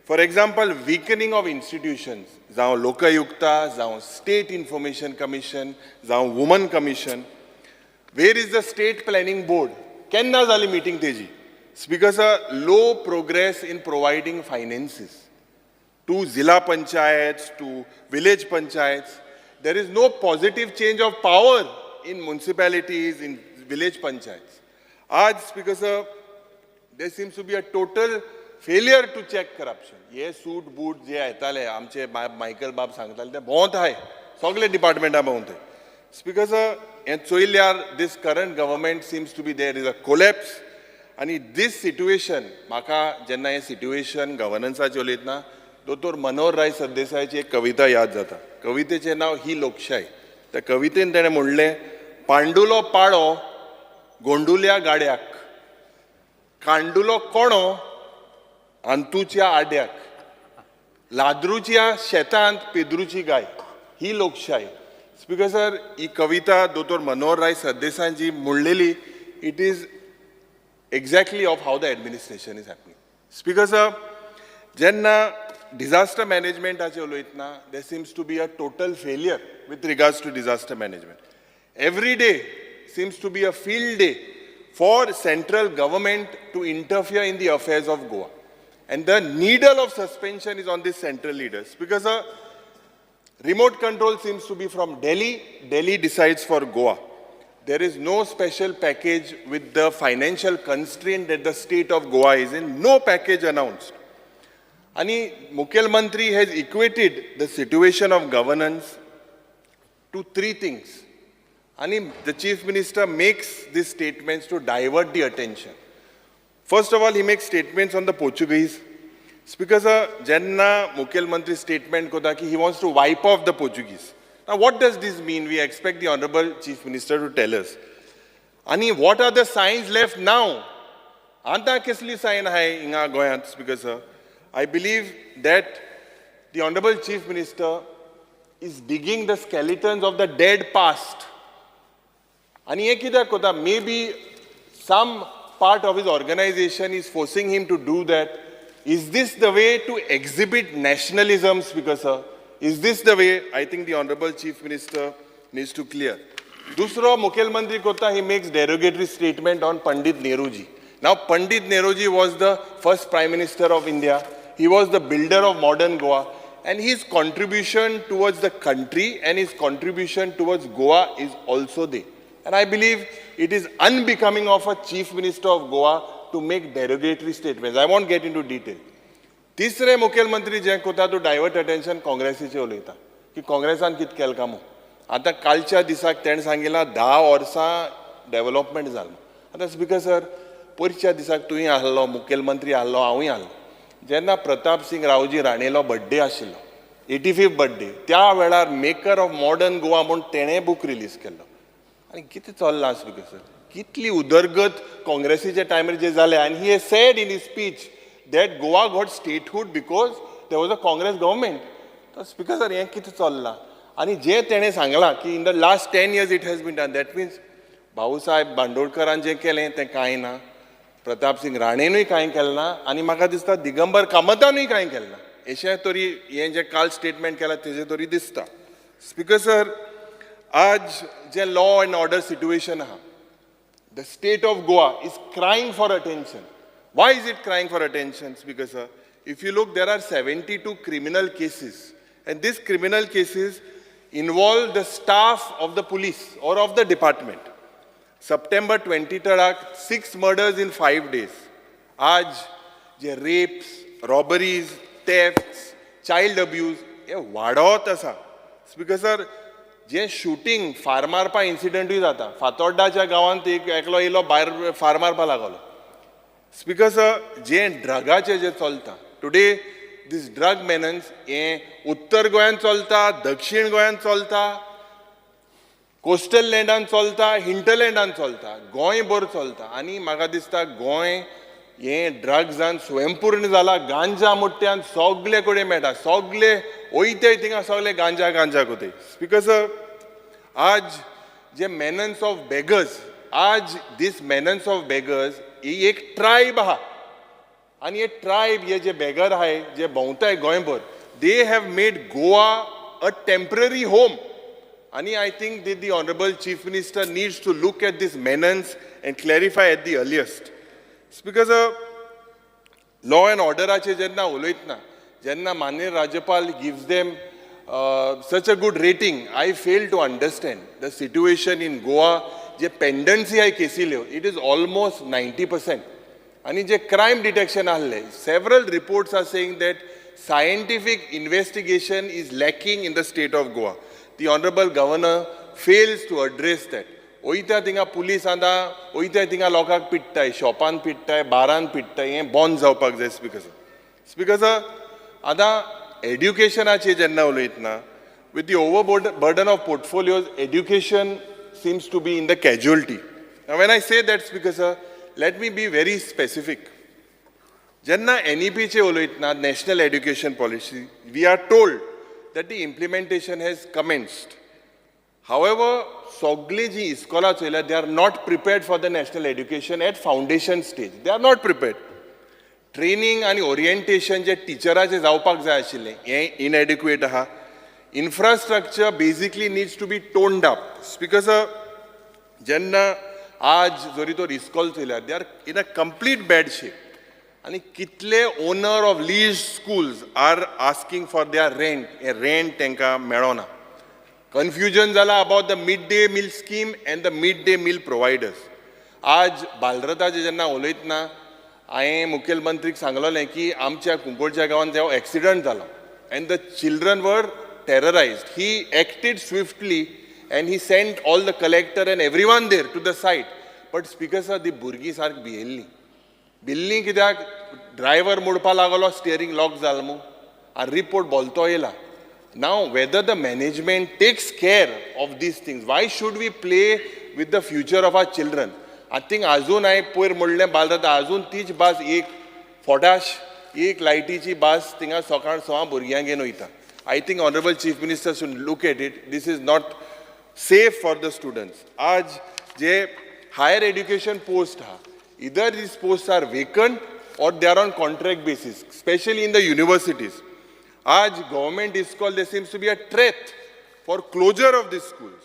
For example, weakening of institutions, जावं लोकयुक्ता, जावं state information commission, जावं woman commission. Where is the state planning board? केन्ना जाली मिटींग तेजी? Speaker sir, low progress in providing finances to zilla panchayats, to village panchayats. There is no positive change of power in municipalities, in village panchayats. आज, Speaker sir, there seems to be a total failure to check corruption. हे सूट boot जे येताले आमचे Michael बाब सांगताले ते भोंवत आहाय, सगळे डिपार्टमेंटां भोंवत. स्पीकर सर, हें चोयल्यार this current government seems to be there is a collapse. आनी दीस सिट्युएशन म्हाका जेन्ना हें सिट्युएशन गवर्नन्साचें उलयतना दोतोर मनोहर राय सरदेसायाची एक कविता याद जाता. कवितेचें नांव ही लोकशाय. त्या कवितेन तेणें म्हणलें, पांडुलो पाडो गोंडुल्या गाड्याक, कांडुलो कोणो अंतूच्या आड्याक, लाद्रूच्या शेतांत पेद्रूची गाय. ही लोकशाय. स्पीकर सर, ही कविता दोतोर मनोहर राय सरदेसायांची म्हणलेली, it is exactly of how the administration is happening. Speaker sir, जेन्ना डिझास्टर मॅनेजमेंटाचेर उलयतना there seems to be a total failure with regards to disaster management. Every day seems to be a field day for central government to interfere in the affairs of Goa. And the needle of suspension is on these central leaders, because a remote control seems to be from Delhi. Delhi decides for Goa. There is no special package with the financial constraint that the state of Goa is in. No package announced. आणि मुख्यमंत्री has equated the situation of governance to three things. आणि the chief minister makes these statements to divert the attention. First of all, he makes statements on the Portuguese. Speaker sir, जेन्ना मुख्यमंत्री statement करता की he wants to wipe off the Portuguese. Now, what does this mean? We expect the Honorable Chief Minister to tell us. आणि what are the signs left now? आतां कसली sign आहाय हिंगा गोंयांत, Speaker sir? I believe that the Honorable Chief Minister is digging the skeletons of the dead past. आणि हें कित्याक करता? Maybe some part of his organization is forcing him to do that. Is this the way to exhibit nationalism, Speaker sir? Is this the way? I think the Honorable Chief Minister needs to clear. दुसरो मुखेलमंत्री करता, he makes derogatory statement on Pandit Nehruji. Now, Pandit Nehruji was the first Prime Minister of India. He was the builder of modern Goa. And his contribution towards the country and his contribution towards Goa is also there. And I believe it is unbecoming of a Chief Minister of Goa to make derogatory statements. I won't get into detail. तिसरे मुखेलमंत्री जे करता to divert attention, काँग्रेसीचे उलयता की काँग्रेसान कितें केलें काय म्हूण. आतां कालच्या दिसाक तेणें सांगिलां 10 वर्सां डेवलपमेंट जालें. आतां स्पीकर सर, पयरच्या दिसाक तुवें आहलो, मुखेलमंत्री आहलो, हांवूय आहलो, जेन्ना प्रताप सिंग रावजी राणेलो बड्डे आशिल्लो, 85th birthday, त्या वेळार मेकर ऑफ मॉडर्न गोवा म्हूण तेणें बूक रिलीज केल्लो. आनी कितें चल्लां स्पीकर सर? कितली उदरगत काँग्रेसीच्या टायमार जे जालें. आनी he said in his speech that Goa got statehood because there was a Congress government. तर स्पीकर सर, हें कितें चल्लां? आनी जें तेणें सांगलां की in the last 10 years it has been done, that means Bhausaheb बांदोडकरान जें केलें तें कांय ना, प्रताप सिंग राणेनूय कांय केलें ना, आनी म्हाका दिसता दिगंबर कामतानूय कांय केलें ना. अशें तरी हें जें काल स्टेटमेंट केलां तेजें तरी दिसता. स्पीकर सर, आज जें लॉ एंड ऑर्डर सिट्युएशन आहा, the state of Goa is crying for attention. Why is it crying for attention, Speaker sir? If you look, there are 72 criminal cases, and these criminal cases involve the staff of the police or of the department. September 23rd, 6 murders in 5 days. आज जे rapes, robberies, thefts, child abuse हे वाडत आसा. Speaker sir, जे shooting फार मारपा इन्सिडंटूय जाता. फातोड्डाच्या गांवांत एक एकलो येयलो भायर फार मारपा लागलो. स्पीकर सर, जे ड्रगाचें जें चलता टुडे, दीस ड्रग मेनन्स हें उत्तर गोंयांत चलता, दक्षीण गोंयांत चलता, कोस्टल लँडान चलता, हिंटरलँडान चलता, गोंयभर चलता. आनी म्हाका दिसता गोंय हें ड्रग्सान स्वयंपूर्ण जाला. गांजा मुट्ट्यान सगळे कडेन मेळटा, सगळे वयताय थिंगा सगळे गांजा गांजा कोताय. स्पीकर सर, आज जे मेनन्स ऑफ बेगर्स, आज दीस मेनन्स ऑफ बेगर्स ही एक ट्रायब आहा आनी हे ट्रायब हे जे बेगर आहाय जे भोंवताय गोंयभर, they have made Goa a temporary home. आनी I think the honourable chief minister needs to look at this menace and clarify at the earliest. Speaker sir, law and ऑर्डराचेर जेन्ना उलयतना, जेन्ना माननीय राज्यपाल gives them such a good rating, I fail to understand the situation in Goa. J pendency आहाय केसील्यो, it is almost 90%. आनी जे crime detection आहले, several reports are saying that scientific investigation is lacking in the state of Goa. The honourable governor fails to address that. वयता थिंगा police आतां वयता थिंगा लोकांक पिडटाय, शॉपान पिडटाय, बारान पिडटाय. हें बंद जावपाक जाय स्पीकर सर. स्पीकर सर, आतां एड्युकेशनाचेर जेन्ना उलयतना, with the over burden of portfolios, education seems to be in the casualty. When I say that, Speaker sir, let me be very specific. जेन्ना एनईपीचे उलयतना, national education policy, we are told that the implementation has commenced. However, सगळीं जी इस्कोलां चोयल्या, they are not prepared for the national education at foundation stage. They are not prepared. Training आनी orientation जे टिचराचें जावपाक जाय आशिल्लें, हें इनएडिक्वेट आहा. Infrastructure basically needs to be toned up. Speaker sir, जेन्ना आज जरी तर इस्कॉल चोयल्यार, they are in a complete bad shape. आनी कितले owner of lease schools are asking for their rent, हें रेंट तांकां मेळना. कन्फ्युजन जाला about the mid day meal scheme and the mid day meal providers. आज बालरथाचेर जेन्ना उलयतना, हांवें मुखेलमंत्रीक सांगलोलें की आमच्या कुंकळच्या गांवांत जेन्ना एक्सिडंट जालो and the children were terrorized, he acted swiftly and he sent all the collector and everyone there to the site. But Speaker sir, ती भुरगीं सारकी भियेल्लीं. भिल्लीं कित्याक, ड्रायव्हर मोडपा लागलो, स्टियरींग लॉक जाल मू, आनी रिपोर्ट बोलतो येयला. Now whether the management takes care of these things, why should we play with the future of our children? I think अजून हांवें पयर म्हणलें बालरथ, अजून तीच बस, एक फोटाश एक लायटीची बस थिंगा सकाळ सवां भुरग्यांक घेवन वयता. I think honourable chief minister should look at it. This is not safe for the students. आज जे हायर एड्युकेशन पोस्ट आहा, either these posts are vacant or they are on contract basis, especially in the universities. आज government is called, there seems to be a threat for closure of these schools.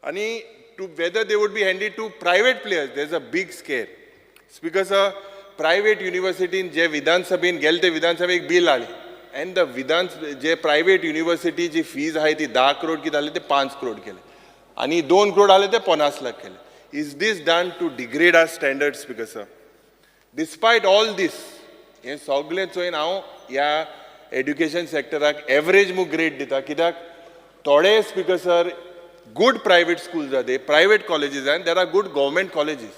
आणि to whether they would be handed to private players, there is a big scare. Speaker sir, private युनिवर्सिटीन जे विधानसभेन गेले ते विधानसभेक bill हाडलें and the Vidhan J private university जी fees आहाय ती 10 करोड कितें जालें ते 5 करोड केले आनी 2 करोड आहले ते 50 लाख केले. Is this done to degrade our standard, Speaker sir? Despite all this, हें सगळें चोयन हांव ह्या एड्युकेशन सॅक्टराक एवरेज म्हूण ग्रेड दिता, कित्याक थोडे, Speaker sir, good private schools आहा, प्रायवेट कॉलेजीस आहा, there are good government colleges.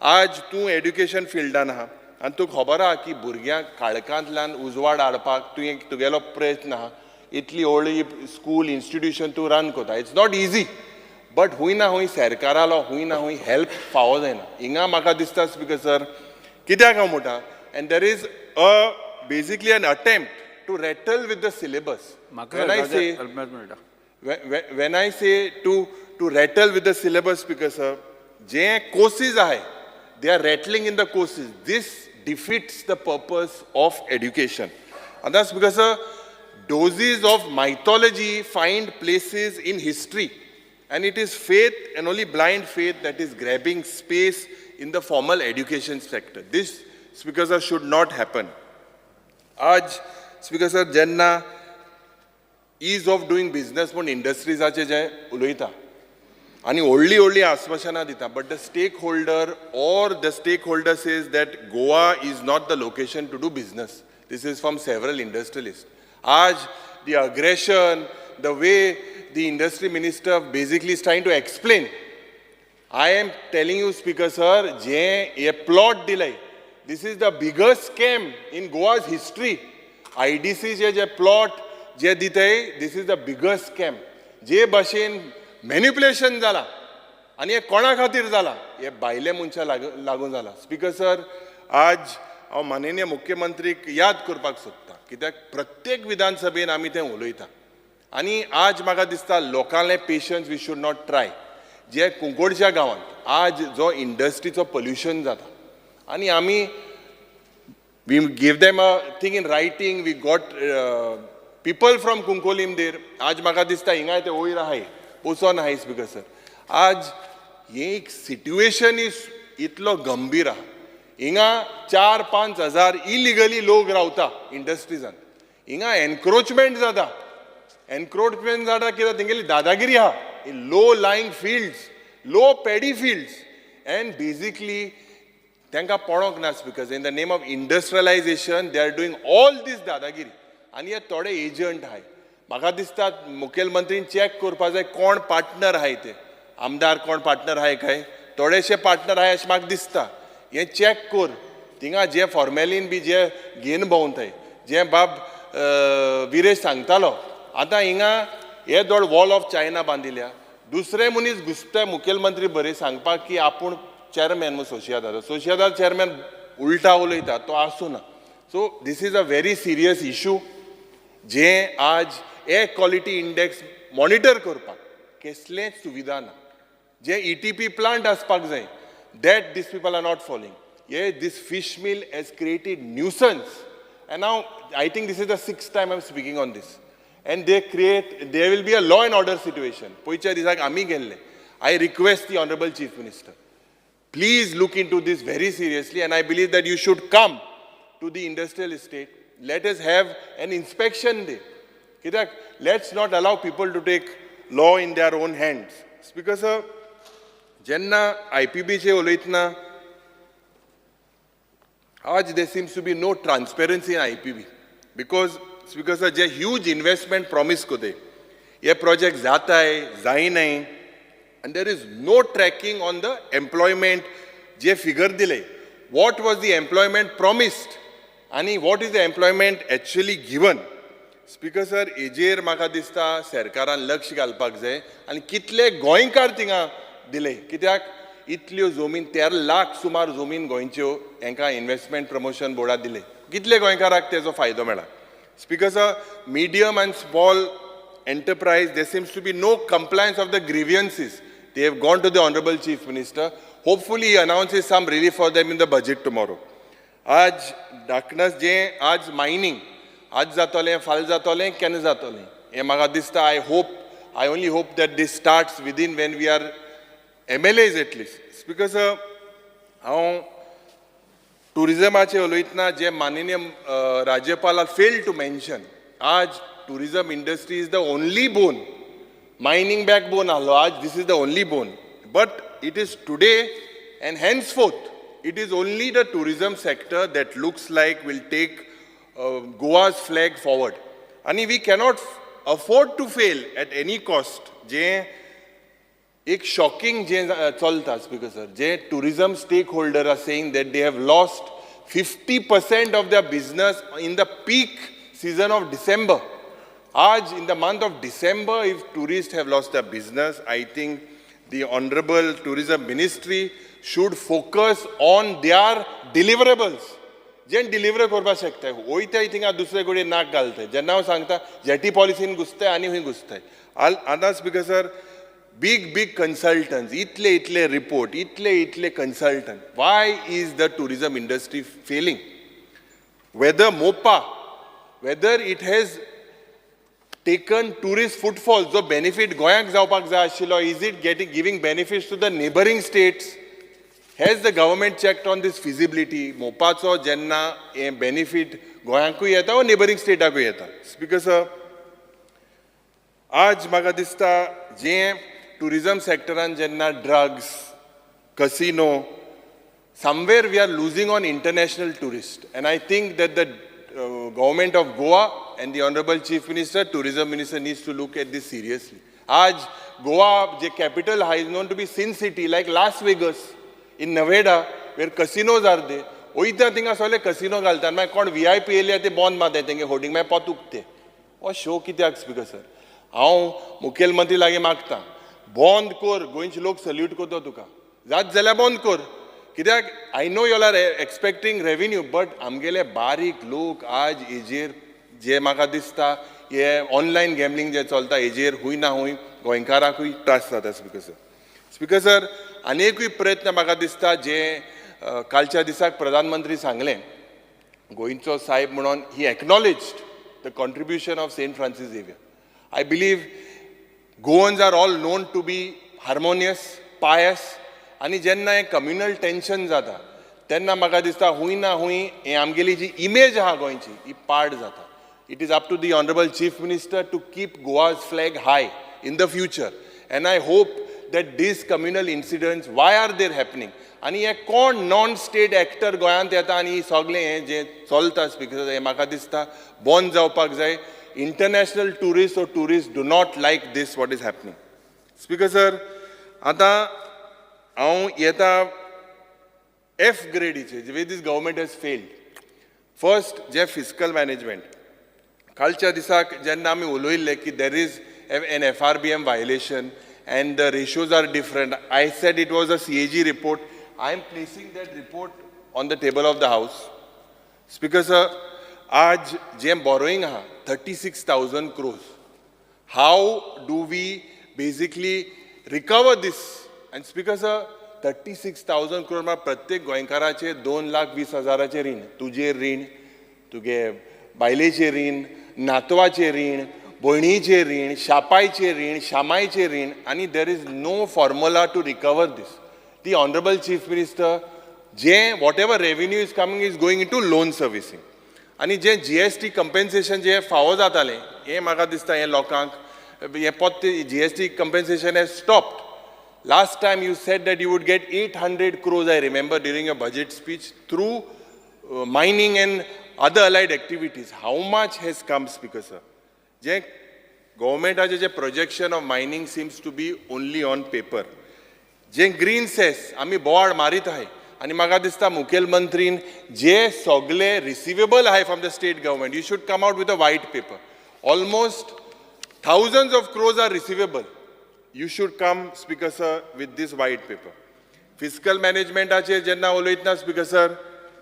आज तूं एड्युकेशन फिल्डान आहा आनी तुका खबर आहा की भुरग्यांक काळखांतल्यान उजवाड हाडपाक तुवें तुगेलो प्रयत्न आहा. इतली व्हडली स्कूल इन्स्टिट्यूशन तूं रन करता, it's not easy. But हुंय ना हुंय सरकारालो हुंय ना हुंय हेल्प फावो जायना हिंगा म्हाका दिसता. स्पीकर सर, कित्याक हांव म्हणटा, and there is a basically an attempt to rattle with the syllabus. When I say when I say to rattle with the syllabus, Speaker sir, J courses आहाय, they are rattling in the courses. This defeats the purpose of education. And that's because doses of mythology find places in history, and it is faith and only blind faith that is grabbing space in the formal education sector. This, Speaker sir, should not happen. आज Speaker sir, जेन्ना ease of doing business म्हूण इंडस्ट्रीजाचे जे उलयता आनी व्हडली व्हडली आस्वासनां दिता, but the stakeholder or the stakeholder says that Goa is not the location to do business. This is from several industrialist. आज the aggression, the way the industry minister basically is trying to explain, I am telling you, Speaker sir, जे हे plot दिले, this is the biggest scam in Goa's history. आयडीसीचे J plot जे दिताय, this is the biggest scam. जे भाशेन manipulation जालां आनी हें कोणा खातीर जालां, हें भायले मनशां लागून जालां. स्पीकर सर, आज हांव माननीय मुख्यमंत्रीक याद करपाक सोदतां, कित्याक प्रत्येक विधानसभेन आमी तें उलयता आनी आज म्हाका दिसता लोकांले patience we should not try. जे कुंकोडच्या गांवांत आज जो इंडस्ट्रीचो पोल्युशन जाता आनी आमी we give them a thing in writing, we got people from Cuncolim there. आज म्हाका दिसता हिंगाय ते वयर आहाय, वचोन आहाय. स्पीकर सर, आज हें एक सिट्युएशन is इतलो गंभीर आहा. हिंगा 4-5 हजार इलिगली लोक रावता इंडस्ट्रीजान, हिंगा एनक्रोचमेंट जाता. एनक्रोचमेंट जाता कित्याक तेंगेली दादागिरी आहा. Low lying fields, low paddy fields, and basically तांकां पडोंक ना. Because in the name of industrialisation they are doing all this दादागिरी. आनी हे थोडे एजंट आहाय. म्हाका दिसता मुखेलमंत्रीन चॅक करपा जाय कोण पार्टनर आहाय ते, आमदार कोण पार्टनर आहाय काय, थोडेशे पार्टनर आहाय अशें म्हाका दिसता. हें चॅक कर. थिंगा जे फॉर्मेलीन बी जे घेवन भोंवताय, जे बाब विरेश सांगतालो, आतां हिंगा हे दोड वॉल ऑफ चायना बांदिल्या. दुसरे मनीस घुसता मुखेलमंत्री बरे सांगपाक की आपूण चॅरमॅन म्हूण सोशियादार, सोशियादार चॅरमॅन उल्टा उलयता, तो आसूं ना. So this is a very serious issue जे आज एअर क्वॉलिटी इंडेक्स मॉनिटर करपाक कसलेंच सुविधा ना. जे ETP plant आसपाक जाय, that these people are not following. Hey this fish mill has created nuisance, and now I think this is the 6th time I am speaking on this. And they create, there will be a law and order situation. पयच्या दिसाक आमी गेल्ले. I request the honourable chief minister, please look into this very seriously, and I believe that you should come to the industrial estate. Let us have an inspection day. कित्याक let's not allow people to take law in their own hands. Speaker sir, जेन्ना IPB चे उलयतना आज there seems to be no transparency in IPB, because speaker sir, J huge investment promise कोते, हे project जाताय जायनाय, and there is no tracking on the employment. J figure दिले, what was the employment promised आनी what is the employment actually given. Speaker sir, हेजेर म्हाका दिसता सरकारान लक्ष घालपाक जाय आनी कितले गोंयकार थिंगा दिले, कित्याक इतल्यो जमीन 13 लाख सुमार जमीन गोंयच्यो हेंकां इन्वेस्टमेंट प्रमोशन बोर्डाक दिले, कितले गोंयकाराक तेजो फायदो मेळ्ळा. Speaker sir, medium and small enterprise, there seems to be no compliance of the grievances. They have gone to the Honorable Chief Minister. Hopefully he announces some relief for them in the budget tomorrow. आज darkness जे आज mining आज जातलें, फाल्यां जातलें, केन्ना जातलें हें म्हाका दिसता. I only hope that this starts within when we are MLAs at least. Speaker sir, हांव टुरिजमाचेर उलयतना जे माननीय राज्यपाल fail to mention, आज tourism industry is the only bone, mining backbone आहलो, आज this is the only bone, but it is today and henceforth it is only the tourism sector that looks like will take Goa's flag forward. आनी we cannot afford to fail at any cost. जे एक shocking जे चलता speaker sir, J tourism stakeholder are saying that they have lost 50% of their business in the peak season of December. आज in the month of December, if tourists have lost their business, I think the Honorable Tourism Ministry should focus on their deliverables. जें deliver करपाक शकता, वयताय थिंगा दुसरे कडेन नाक घालताय. जेन्ना हांव सांगता जेटी पॉलिसीन घुसताय आनी खंय घुसताय. आतां speaker sir, big big consultants, इतले इतले रिपोर्ट, इतले इतले consultant, why is the tourism industry failing? Whether MOPA, whether it has taken tourist footfall, जो बेनिफीट गोंयाक जावपाक जाय आशिल्लो, is it getting giving benefits to the neighbouring states? Has the government checked on this feasibility? मोपाचो जेन्ना हें benefit गोंयांकूय येता वा neighbouring स्टेटाकूय येता. स्पीकर सर, आज म्हाका दिसता जें टुरिजम सेक्टरान जेन्ना drugs, casino, somewhere we are losing on international tourist, and I think that the government of Goa and the Honorable Chief Minister, Tourism Minister needs to look at this seriously. Aaj Goa, je capital is known to be Sin City, like Las Vegas in Nevada, where casinos are there. Oita thinga sole casino ghalta, मागीर कोण VIP येयले ते बंद मारता तेंगे hoarding, मागीर पोत उगते. हो शो कित्याक स्पीकर सर? हांव मुखेलमंत्री लागीं मागता, बंद कर, गोंयचे लोक सल्यूट करता तुका, जात जाल्यार बंद कर. कित्याक I know you are expecting revenue, but आमगेले बारीक लोक आज हेजेर जे म्हाका दिसता हे ऑनलायन गॅमलींग जे चलता हेजेर हूंय ना हूंय गोंयकाराकूय त्रास जाता. स्पिकर सर, स्पिकर सर, आनी एकूय प्रयत्न म्हाका दिसता जे कालच्या दिसाक प्रधानमंत्री सांगलें गोंयचो सायब म्हणून, he acknowledged the contribution of Saint Francis Xavier. I believe Goans are all known to be harmonious, pious, आनी जेन्ना हें कम्युनल टेंशन जाता तेन्ना म्हाका दिसता हूंय ना हूंय हें आमगेली जी इमेज आहा गोंयची ही पाड जाता. It is up to the honourable Chief Minister to keep Goa's flag high in the future, and I hope that these communal incidents, why are they happening, आनी हे कोण नॉन स्टेट एक्टर गोंयांत येता आनी सगळें हें जें चलता स्पिकर, हें म्हाका दिसता बंद जावपाक जाय. International tourist or tourist do not like this what is happening. Speaker sir, आतां हांव येता F ग्रेडीचे, where this government has failed. First J fiscal management, कालच्या दिसाक जेन्ना आमी उलयल्ले की there is an FRBM violation and the ratios are different, I said it was a CAG report. I am placing that report on the table of the House. Speaker sir, आज जें borrowing आहा 36,000 crores, how do we basically recover this? And Speaker sir, 36,000 crore म्हळ्यार प्रत्येक गोंयकाराचे 2,20,000चे रीण. तुजेर रीण, तुगे बायलेचें रीण, नातवाचें रीण, भयणीचें रीण, शापायचें रीण, शामायचें रीण, आनी there is no formula to recover this. The honourable Chief Minister, J whatever revenue is coming is going into loan servicing. आनी जे जीएसटी कंपेन्सेशन जे फावो जातालें हें म्हाका दिसता हें लोकांक हें पोत्ते GST compensation has stopped. Last time you said that you would get 800 crores, I remember, during a budget speech through mining and other allied activities. How much has come, Speaker sir? J गव्हर्मेंटाचे J projection of mining seems to be only on paper. J green cess आमी बोवाळ मारीत आहाय, आनी म्हाका दिसता मुखेलमंत्रीन जे सगळे receivable आहाय from the state government, you should come out with a white paper. Almost thousands of crores are receivable. You should come, Speaker sir, with this white paper. Fiscal मॅनेजमेंटाचेर जेन्ना उलयतना स्पिकर सर,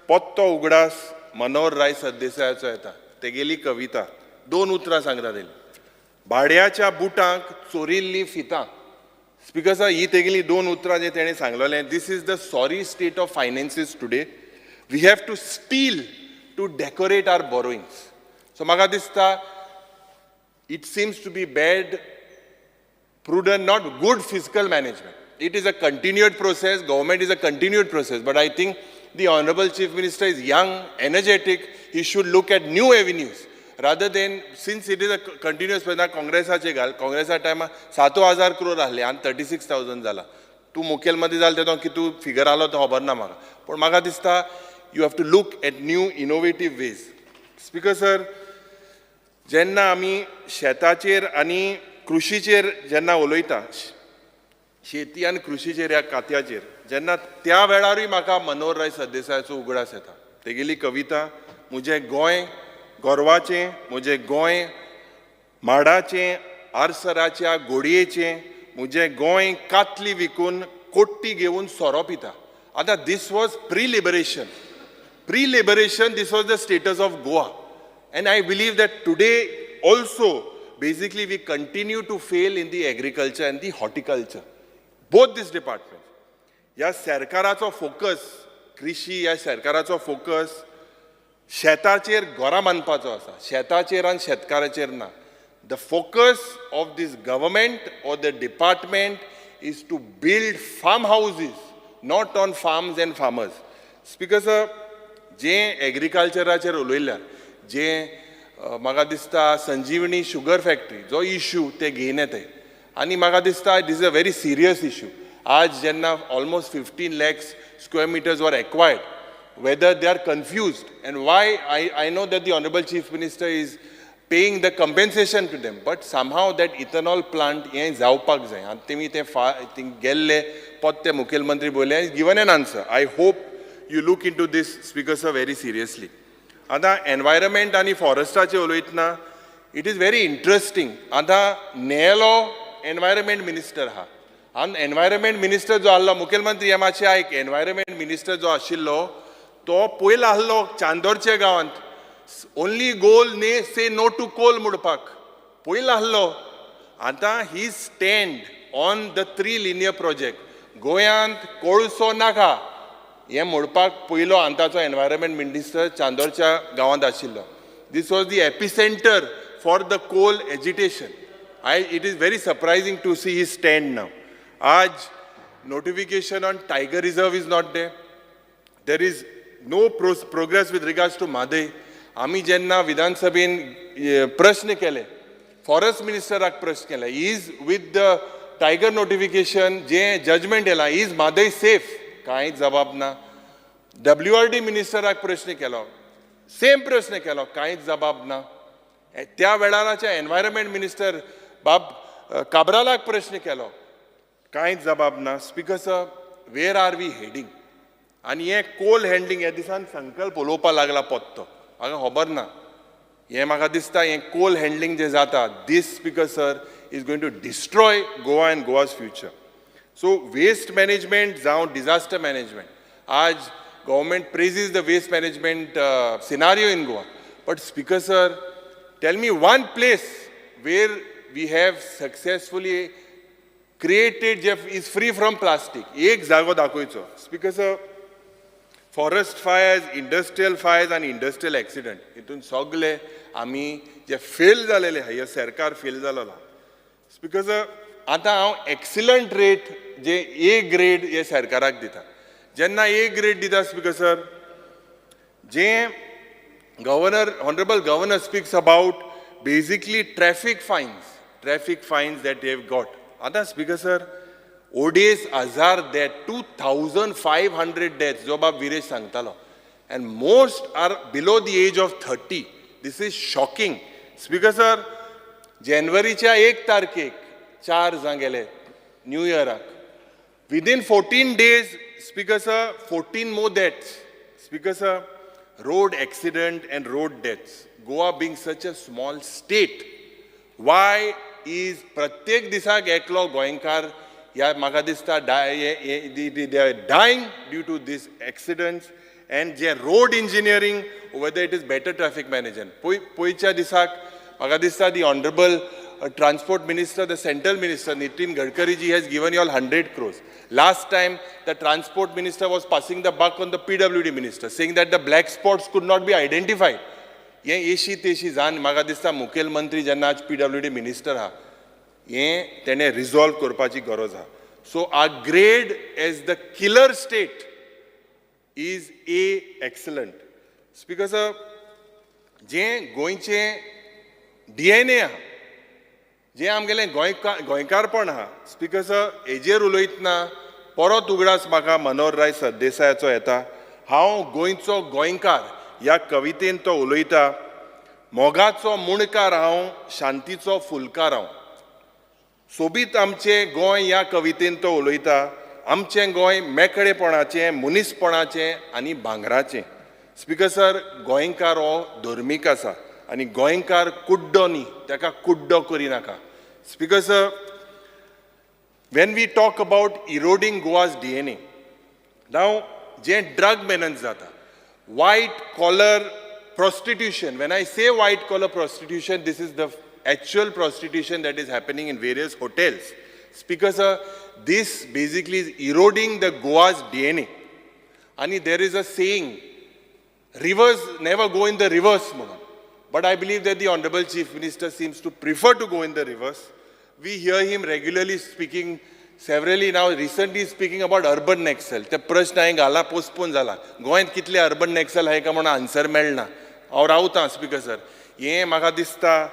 पोत्तो उगडास मनोहर राय सरदेसायाचो येता. तेगेली कविता, दोन उतरां सांगता तेली, भाड्याच्या बुटांक चोरिल्लीं फितां. Speaker sir, ही तेगेली दोन उतरां जे तेणें सांगलेलें, this is the sorry state of finances today. We have to steal to decorate our borrowings. So म्हाका दिसता it seems to be bad, prudent, not good fiscal management. It is a continued process, government is a continued process, but I think the Honorable Chief Minister is young, energetic, he should look at new avenues rather than, since it is a continuous process. काँग्रेसाचे घाल, काँग्रेसा टायमार सातो हजार क्रोर आहले आनी 36,000 जाला. तूं मुखेलमंत्री जालो तेदो कितू फिगर आहलो तो खबर ना म्हाका, पूण म्हाका दिसता you have to look at new innovative ways. Speaker sir, जेन्ना आमी शेताचेर आनी कृशीचेर जेन्ना उलयता, शेती आनी कृशीचेर ह्या खात्याचेर जेन्ना, त्या वेळारूय म्हाका मनोहर राय सरदेसायाचो उगडास येता. तेगेली कविता, म्हजें गोंय गोरवाचें, म्हजें गोंय माडाचें, आरसराच्या गोडयेचें, म्हजें गोंय कातली विकून कोट्टी घेवन सोरो पिता. आतां this was pre liberation. Pre liberation this was the status of Goa, and I believe that today also basically we continue to fail in the agriculture and the horticulture, both this department. ह्या सरकाराचो focus कृषी, ह्या सरकाराचो focus शेताचेर घरां बांदपाचो आसा, शेताचेर आनी शेतकाराचेर ना. The focus of this government or the department is to build farm houses, not on farms and farmers. Speaker sir, जे एग्रीकल्चराचेर उलयल्यार जे म्हाका दिसता संजीवनी शुगर फॅक्टरी जो इशू ते घेवन येताय, आनी म्हाका दिसता this is a very serious issue. आज जेन्ना almost 15 lakhs square meters were acquired, whether they are confused and why, I know that the Honorable Chief Minister is paying the compensation to them, but somehow that ethanol plant हें जावपाक जाय. आनी तेमी ते फा thing गेल्ले पोत्ते मुखेलमंत्री बोले given an answer. I hope you look into this, Speaker sir, very seriously. आतां एनवायरमेंट आनी फॉरेस्टाचेर उलयतना it is very interesting. आतां नेलो एनवायरमेंट मिनिस्टर आहा. आनी एनवायरमेंट मिनिस्टर जो आहलो, मुखेलमंत्री हे मातशें आयक, एनवायरमेंट मिनिस्टर जो आशिल्लो तो पयलो आहलो चांदोरच्या गांवांत, ओनली गोल ने से नो टू कोल म्हणपाक पयलो आहलो. आतां he stand on the three linear project. गोंयांत कोळसो नाका हें म्हणपाक पयलो आतांचो एनवायरमेंट मिनिस्टर चांदोरच्या गांवांत आशिल्लो. This was the epicentre for the coal agitation. It is very surprising to see his stand now. आज notification on tiger reserve is not there. There is no progress with regards to Mhadei. आमी जेन्ना विधानसभेन प्रश्न केले, forest मिनिस्टराक प्रश्न केले, is with the tiger notification जे judgement येयलां, is Mhadei safe? कांय जबाब ना. डब्ल्यू आर डी मिनिस्टराक प्रश्न केलो, सेम प्रश्न केलो, कांयच जबाब ना. त्या वेळाराच्या एनवायरमेंट मिनिस्टर बाब काब्रालाक प्रश्न केलो, कांयच जबाब ना. Speaker sir, where are we heading? आनी हें कोल हँडलिंग ह्या दिसान संकल्प उलोवपा लागला पोत्तो, म्हाका खबर ना. हें म्हाका दिसता, हें कोल हँडलिंग जें जाता, this, Speaker sir, is going to destroy Goa and Goa's future. So waste management जावं डिजास्टर मॅनेजमेंट, आज government praises the waste management scenario in Goa, but Speaker sir, tell me one place where we have successfully created J is free from plastic. एक जागो दाखयचो. Speaker sir, forest fires, industrial fires आनी industrial accident हितून सगळे आमी जे fail जालेले आहा, हे सरकार फेल जालेलो. स्पीकर सर, आतां हांव excellent rate J A grade हे सरकाराक दिता. जेन्ना ए ग्रेड दिता, speaker sir, J governor, honourable governor speaks about basically traffic fines that have got. आतां स्पीकर सर, ओडेस हजार death, 2500 death जो बाब विरेश सांगतालो, and most are below the age of 30. This is shocking, Speaker sir. जानेवारीच्या 1 तारखेक चार जाण गेले new इयराक. Within 14 days, Speaker sir, 14 more deaths. Speaker sir, road accident and road deaths, Goa being such a small state, why is प्रत्येक दिसाक एकलो गोंयकार ह्या म्हाका दिसता dying due to this accidents? And J road engineering, whether it is better traffic management, पय पयच्या दिसाक म्हाका दिसता the honourable transport minister, the central minister Nitin Gadkari ji has given you all 100 crores. Last time the transport minister was passing the buck on the PWD minister, saying that the black spots could not be identified. हें एशी तेशी जावन म्हाका दिसता मुखेलमंत्री जेन्ना आज PWD minister आहा, हें तेणें रिजॉल्व करपाची गरज आहा. So our grade as the killer state is A excellent. Speaker sir, जें गोंयचें डीएनए आहा, जें आमगेलें गोंयकार गोंयकारपण आहा, स्पीकर सर, हेजेर उलयतना परत उगडास म्हाका मनोहरराय सरदेसायाचो येता. "हांव गोंयचो गोंयकार" ह्या कवितेन तो उलयता, "मोगाचो मुणकार हांव, शांतीचो फुलकार हांव." "सोबीत आमचें गोंय" ह्या कवितेन तो उलयता, "आमचें गोंय मेकळेपणाचें, मनीसपणाचें आनी भांगराचें." स्पीकर सर, गोंयकार हो धर्मीक आसा आनी गोंयकार कुड्डो न्ही, ताका कुड्डो करिनाका. Speaker sir, when we talk about eroding Goa's DNA, now जें ड्रग मेनन्स जाता, white collar prostitution, when I say white collar prostitution, this is the actual prostitution that is happening in various hotels. Speaker sir, this basically is eroding the Goa's DNA. And there is a saying, rivers never go in the reverse म्हणून. But I believe that the Honorable Chief Minister seems to prefer to go in the reverse. We hear him regularly speaking, severally now, recently speaking about urban Naxal. ते प्रश्न हांवें घाला, postpone जाला. गोंयांत कितले urban नॅक्सल आहाय काय म्हणून आन्सर मेळना. हांव रावतां, स्पीकर सर. हें म्हाका दिसता,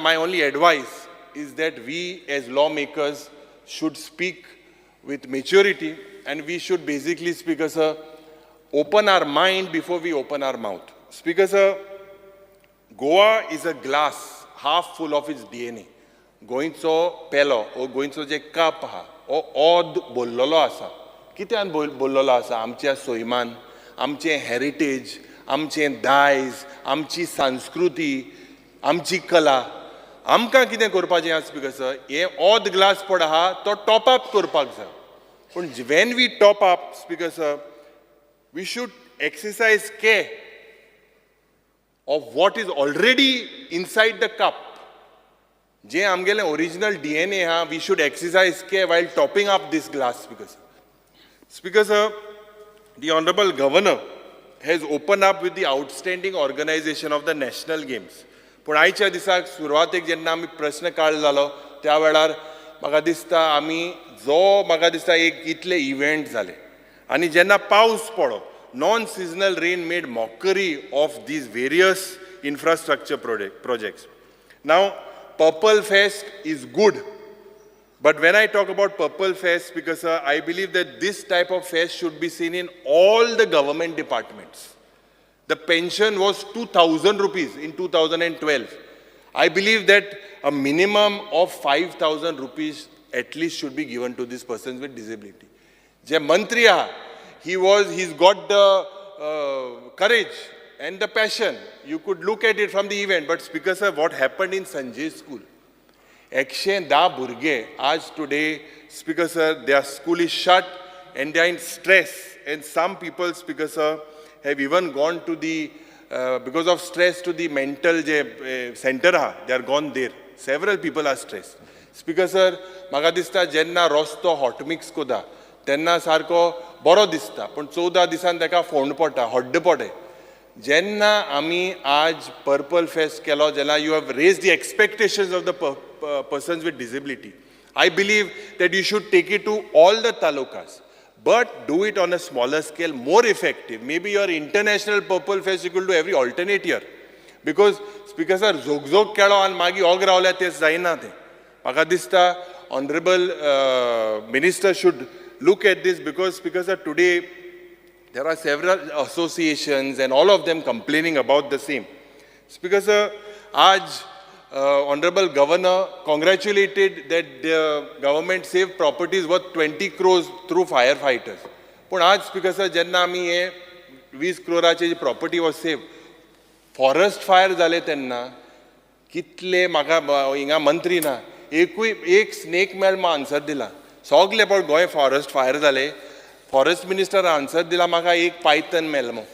my only advice is that we as law makers should speak with maturity and we should basically, Speaker sir, open our mind before we open our mouth. Speaker sir, Goa is a glass half full of its DNA. गोंयचो पेलो ओ गोंयचो जे cup आहा, हो अर्द भरलेलो आसा. कित्यान भरलेलो आसा? आमच्या सैमान, आमचें हेरिटेज, आमचें दायज, आमची संस्कृती, आमची कला. आमकां कितें करपाचें आसा स्पीकर सर, हें ऑद ग्लास पड आहा तो टॉप अप करपाक जाय. पूण when we top up, speaker sir, we should exercise care of what is already inside the cup. जे आमगेलें ओरिजिनल DNA आहा, we should exercise care while topping up this glass, speaker sir. Speaker sir, the honourable governor has open up with the outstanding organisation of the national games. पूण आयच्या दिसाक सुरवातेक जेन्ना आमी प्रस्न काळ जालो त्या वेळार म्हाका दिसता आमी जो म्हाका दिसता एक इतले इव्हेंट जाले आनी जेन्ना पावस पडो, non seasonal rain made mockery of these various infrastructure projects. Now purple fest is good, but when I talk about purple fest, because sir, I believe that this type of fest should be seen in all the government departments. The pension was 2,000 rupees in 2012. I believe that a minimum of 5,000 rupees at least should be given to these persons with disability. Je mantri aha, he's got the courage and the passion. You could look at it from the event, but speaker sir, what happened in Sanjay school? 110 भुरगे आज today, speaker sir, their school is shut and they are in stress, and some people, speaker sir, have even gone to the because of stress to the mental J centre आहा, they are gone there. Several people are stressed. Speaker sir, म्हाका दिसता जेन्ना रस्तो hot mix कोता तेन्ना सारको बरो दिसता, पूण 14 दिसान ताका फोंड पडटा, हड्ड पडे. जेन्ना आमी आज पर्पल फेस्ट केलो जाल्यार you have raise the expectations of the persons with disability. I believe that you should take it to all the talukas, but do it on a smaller scale, more effective. Maybe your international purple fest you could do every alternate year. Because speaker sir, झोगझोग केलो आनी मागीर ओग रावल्यार तें जायना तें. म्हाका दिसता honourable minister should look at this, because speaker sir, today there are several associations and all of them complaining about the same. Speaker sir, aaj Honorable Governor congratulated that the government saved properties worth 20 crores through firefighters. But aaj, Speaker sir, jenna ami he 20 crore ji property was saved, forest fire jale tenna, kitle maka hinga mantri na, ek snake mel ma answer dila. Sogle par Goa forest fire jale, forest minister answer dila maka ek python mel mo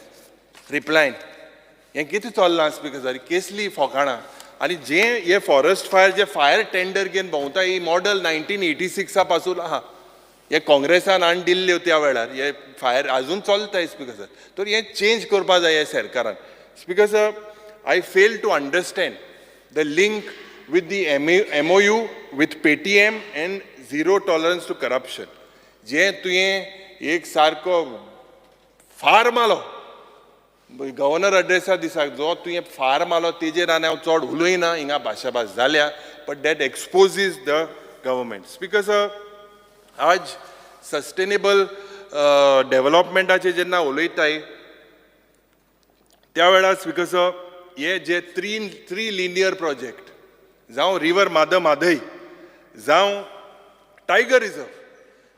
reply. हें कितें चल्लां speaker sir, केसली फोकाणां. आनी जे हे forest fire जे fire tender घेवन भोंवता ही model 1986 पासून आहा. हे काँग्रेसान हाडून दिल्ल्यो त्या वेळार, हे फायर आजून चलता स्पीकर सर. तर हें चेंज करपा जाय हे सरकारान. Speaker sir, I fail to understand the link with the MOU with Paytm and zero tolerance to corruption. जे तुवें एक सारको फार मारलो गव्हर्नर अड्रेसा दिसाक, जो तुवें फार मारलो तेजेर आनी हांव चड उलयना, हिंगा भाशाभास जाल्या, but that exposes the government. Speaker sir, आज सस्टेनेबल डेवलपमेंटाचेर जेन्ना उलयताय त्या वेळार स्पीकर सर, हे जे थ्री लिनियर प्रोजेक्ट, जावं रिवर म्हादय, जावं tiger reserve,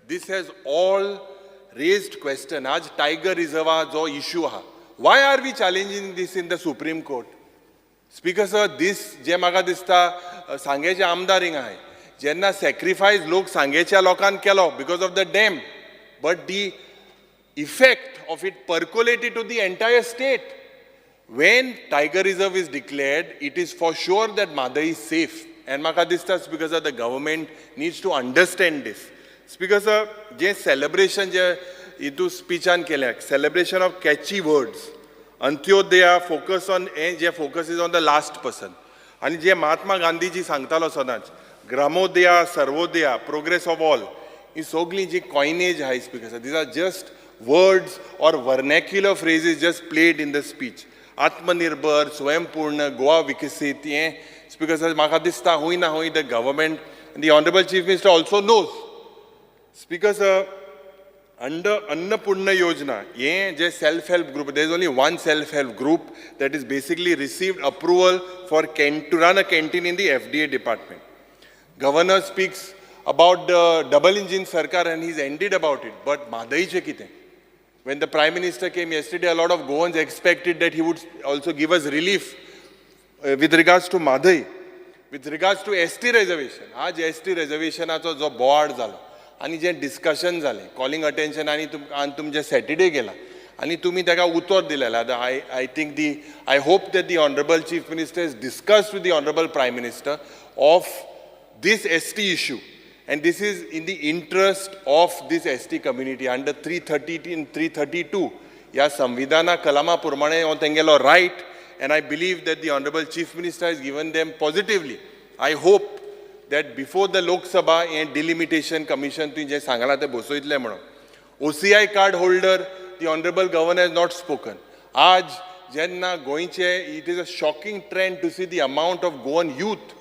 this has all raised question. आज टायगर रिजर्वा जो इशू आहा, why are we challenging this in the Supreme Court? Speaker sir, this जे म्हाका दिसता सांगेचे आमदार हिंगा आहाय, जेन्ना सॅक्रिफायस लोक सांगेच्या लोकान केलो because of the dam, but the effect of it percolated to the entire state. When tiger reserve is declared, it is for sure that Mhadei is safe. And म्हाका दिसता speaker sir, the government needs to understand this. Speaker sir, J celebration जे हितू स्पिचान केल्या, celebration of catchy words, Antyodaya focus on हें जे focus is on the last person. आनी जे महात्मा गांधीजी सांगतालो सदांच, Gramodaya, Sarvodaya, progress of all, ही सगळीं जी कॉयनेज आहाय speaker sir, these are just words or vernacular phrases just played in the speech. Atmanirbhar, Swayampurna, Goa Viksit, हें speaker sir म्हाका दिसता हूंय ना हूंय the government, the honourable chief minister also knows. Speaker sir, under Annapurna Yojana, हे जे self help group, there is only one self help group that is basically received approval for to run a canteen in the FDA department. Governor speaks about the double engine sarkar and he's ended about it, but म्हादयचें कितें? When the Prime Minister came yesterday, a lot of Goans expected that he would also give us relief with regards to Mhadei. With regards to ST reservation, आज S T रेजर्वेशनाचो जो बोवाळ जालो आनी जें discussion जालें, calling attention, आनी तुमचें Saturday गेला आनी तुमी ताका उतर दिलेलें. आतां I think the I hope that the honourable Chief Minister has discuss with the honourable Prime Minister of this ST issue, and this is in the interest of this ST community under 330 and 332 ह्या संविधाना कलमा प्रमाणे हो तेंगेलो right, and I believe that the honourable Chief Minister has given them positively. I hope that before the Lok Sabha हें delimitation commission तुवें जें सांगलां तें बसयतलें म्हणून. OCI card holder, the honourable Governor has not spoken. आज जेन्ना गोंयचे, it is a shocking trend to see the amount of Goan youth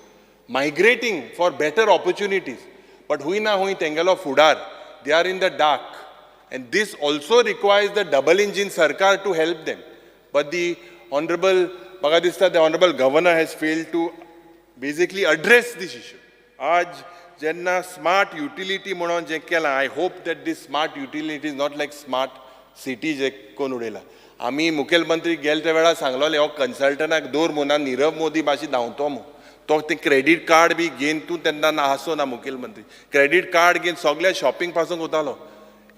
migrating for better opportunities, but हुंय ना हुंय तेंगेलो फुडार, they are in the dark, and this also requires the double engine सरकार to help them. But the honourable, म्हाका दिसता, the honourable Governor has failed to basically address this issue. आज जेन्ना smart utility म्हणून जें केलां, I hope that this smart utility is not like smart city जे कोण उडयला. आमी मुखेलमंत्री गेले त्या वेळार सांगलोले, हो कन्सल्टंटाक दवर म्हणून, निरव मोदी भाशेन धांवतो मू तो, ते क्रेडीट कार्ड बी घेवन तूं तेन्ना ना आसो ना मुखेलमंत्री, क्रेडीट कार्ड घेवन सगळ्या शॉपिंग पासून वतालो.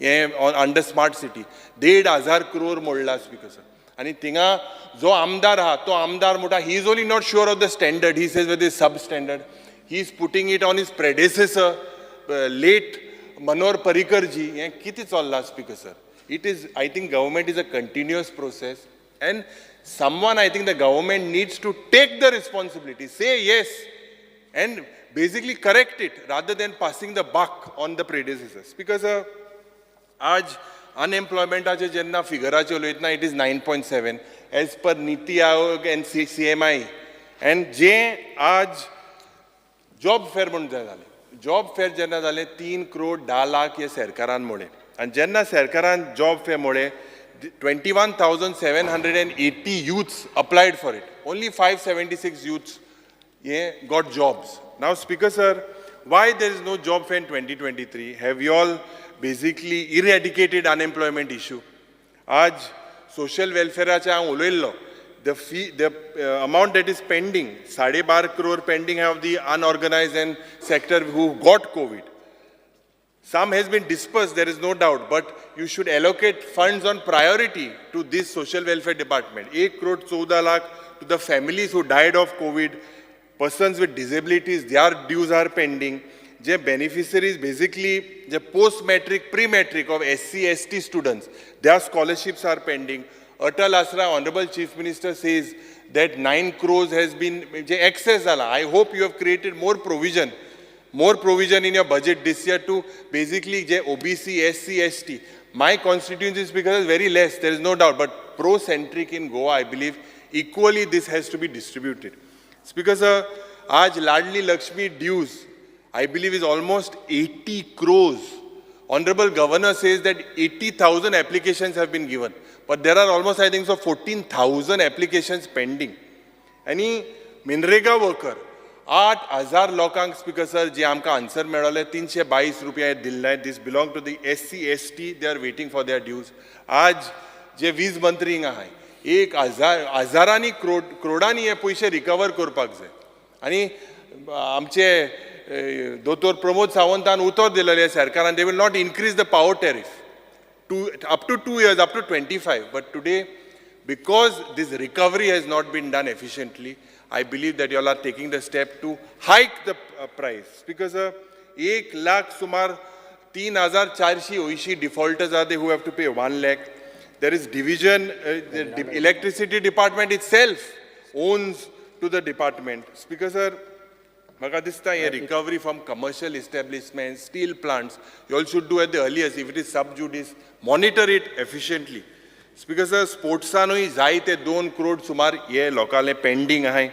हें अंडर स्मार्ट सिटी 1,500 क्रोर मोडला, स्पीकर सर. आनी थिंगा जो आमदार आहा तो आमदार म्हणटा, he is only not sure of the standard. He says with is sub standard. He is putting it on his predecessor, late Manohar Parrikarji. हें कितें चल्लां, speaker sir? It is, I think, government is a continuous process, and someone, I think the government needs to take the responsibility, say yes, and basically correct it rather than passing the buck on the predecessors. Because आज अनएम्प्लॉयमेंटाचे जेन्ना फिगराचे उलयतना, it is 9.7 as per NITI Aayog and CMI. And जे आज job fair म्हणून जालें, job fair जेन्ना जालें, 3 करोड 10 लाख हे सरकारान मोडले. आनी जेन्ना सरकारान जॉब फेअर मोडले, 21,780 youths applied for it. Only 576 youths हे got jobs. Now, Speaker sir, why there is no job fair in 2023? Have you all basically eradicated unemployment issue? आज सोशल वेलफेअराचे हांव उलयल्लो, the fee, the amount that is pending, 12.5 crore pending of the unorganized and sector who got COVID. Some has been dispersed, there is no doubt, but you should allocate funds on priority to this social welfare department. 1 crore 14 lakh to the families who died of COVID, persons with disabilities, their dues are pending. J beneficiaries basically, the post-matric, pre-matric of SC, ST students, their scholarships are pending. Atal Asra, Honorable Chief Minister says that 9 crores has been J excess जाला. I hope you have created more provision in your budget this year to basically J OBC, SC, ST. My constituency is because very less, there is no doubt, but pro-centric in Goa, I believe, equally this has to be distributed. Speaker sir, आज Ladli Lakshmi dues, I believe, is almost 80 crores. Honorable Governor says that 80,000 applications have been given, but there are almost, I think so, 14,000 applications pending. आनी MNREGA worker 8,000 लोकांक, speaker sir, जे आमकां answer मेळोले, 322 रुपया दिल्ले. This belong to the SC, ST. They are waiting for their dues. आज जे वीज मंत्री हिंगा आहाय, एक हजार हजारांनी क्रोड क्रोडांनी हे पयशे रिकवर करपाक जाय. आनी आमचे दोतोर प्रमोद सावंतान उतर दिलेलें सरकारान, they will not increase the power tariff to up to 2 years, up to 25. But today, because this recovery has not been done efficiently, I believe that you all are taking the step to hike the price. Because 1 lakh सुमार 3,480 defaulters are there who have to pay 1 lakh. There is division, the electricity department itself owns to the department. Speaker sir, म्हाका दिसता हे recovery from commercial establishment, steel plants, you all should do at the earliest. If it is sub judice, monitor it efficiently. Speaker sir, स्पोर्ट्सानूय जायते 2 क्रोड सुमार हे लोकांले pending आहाय.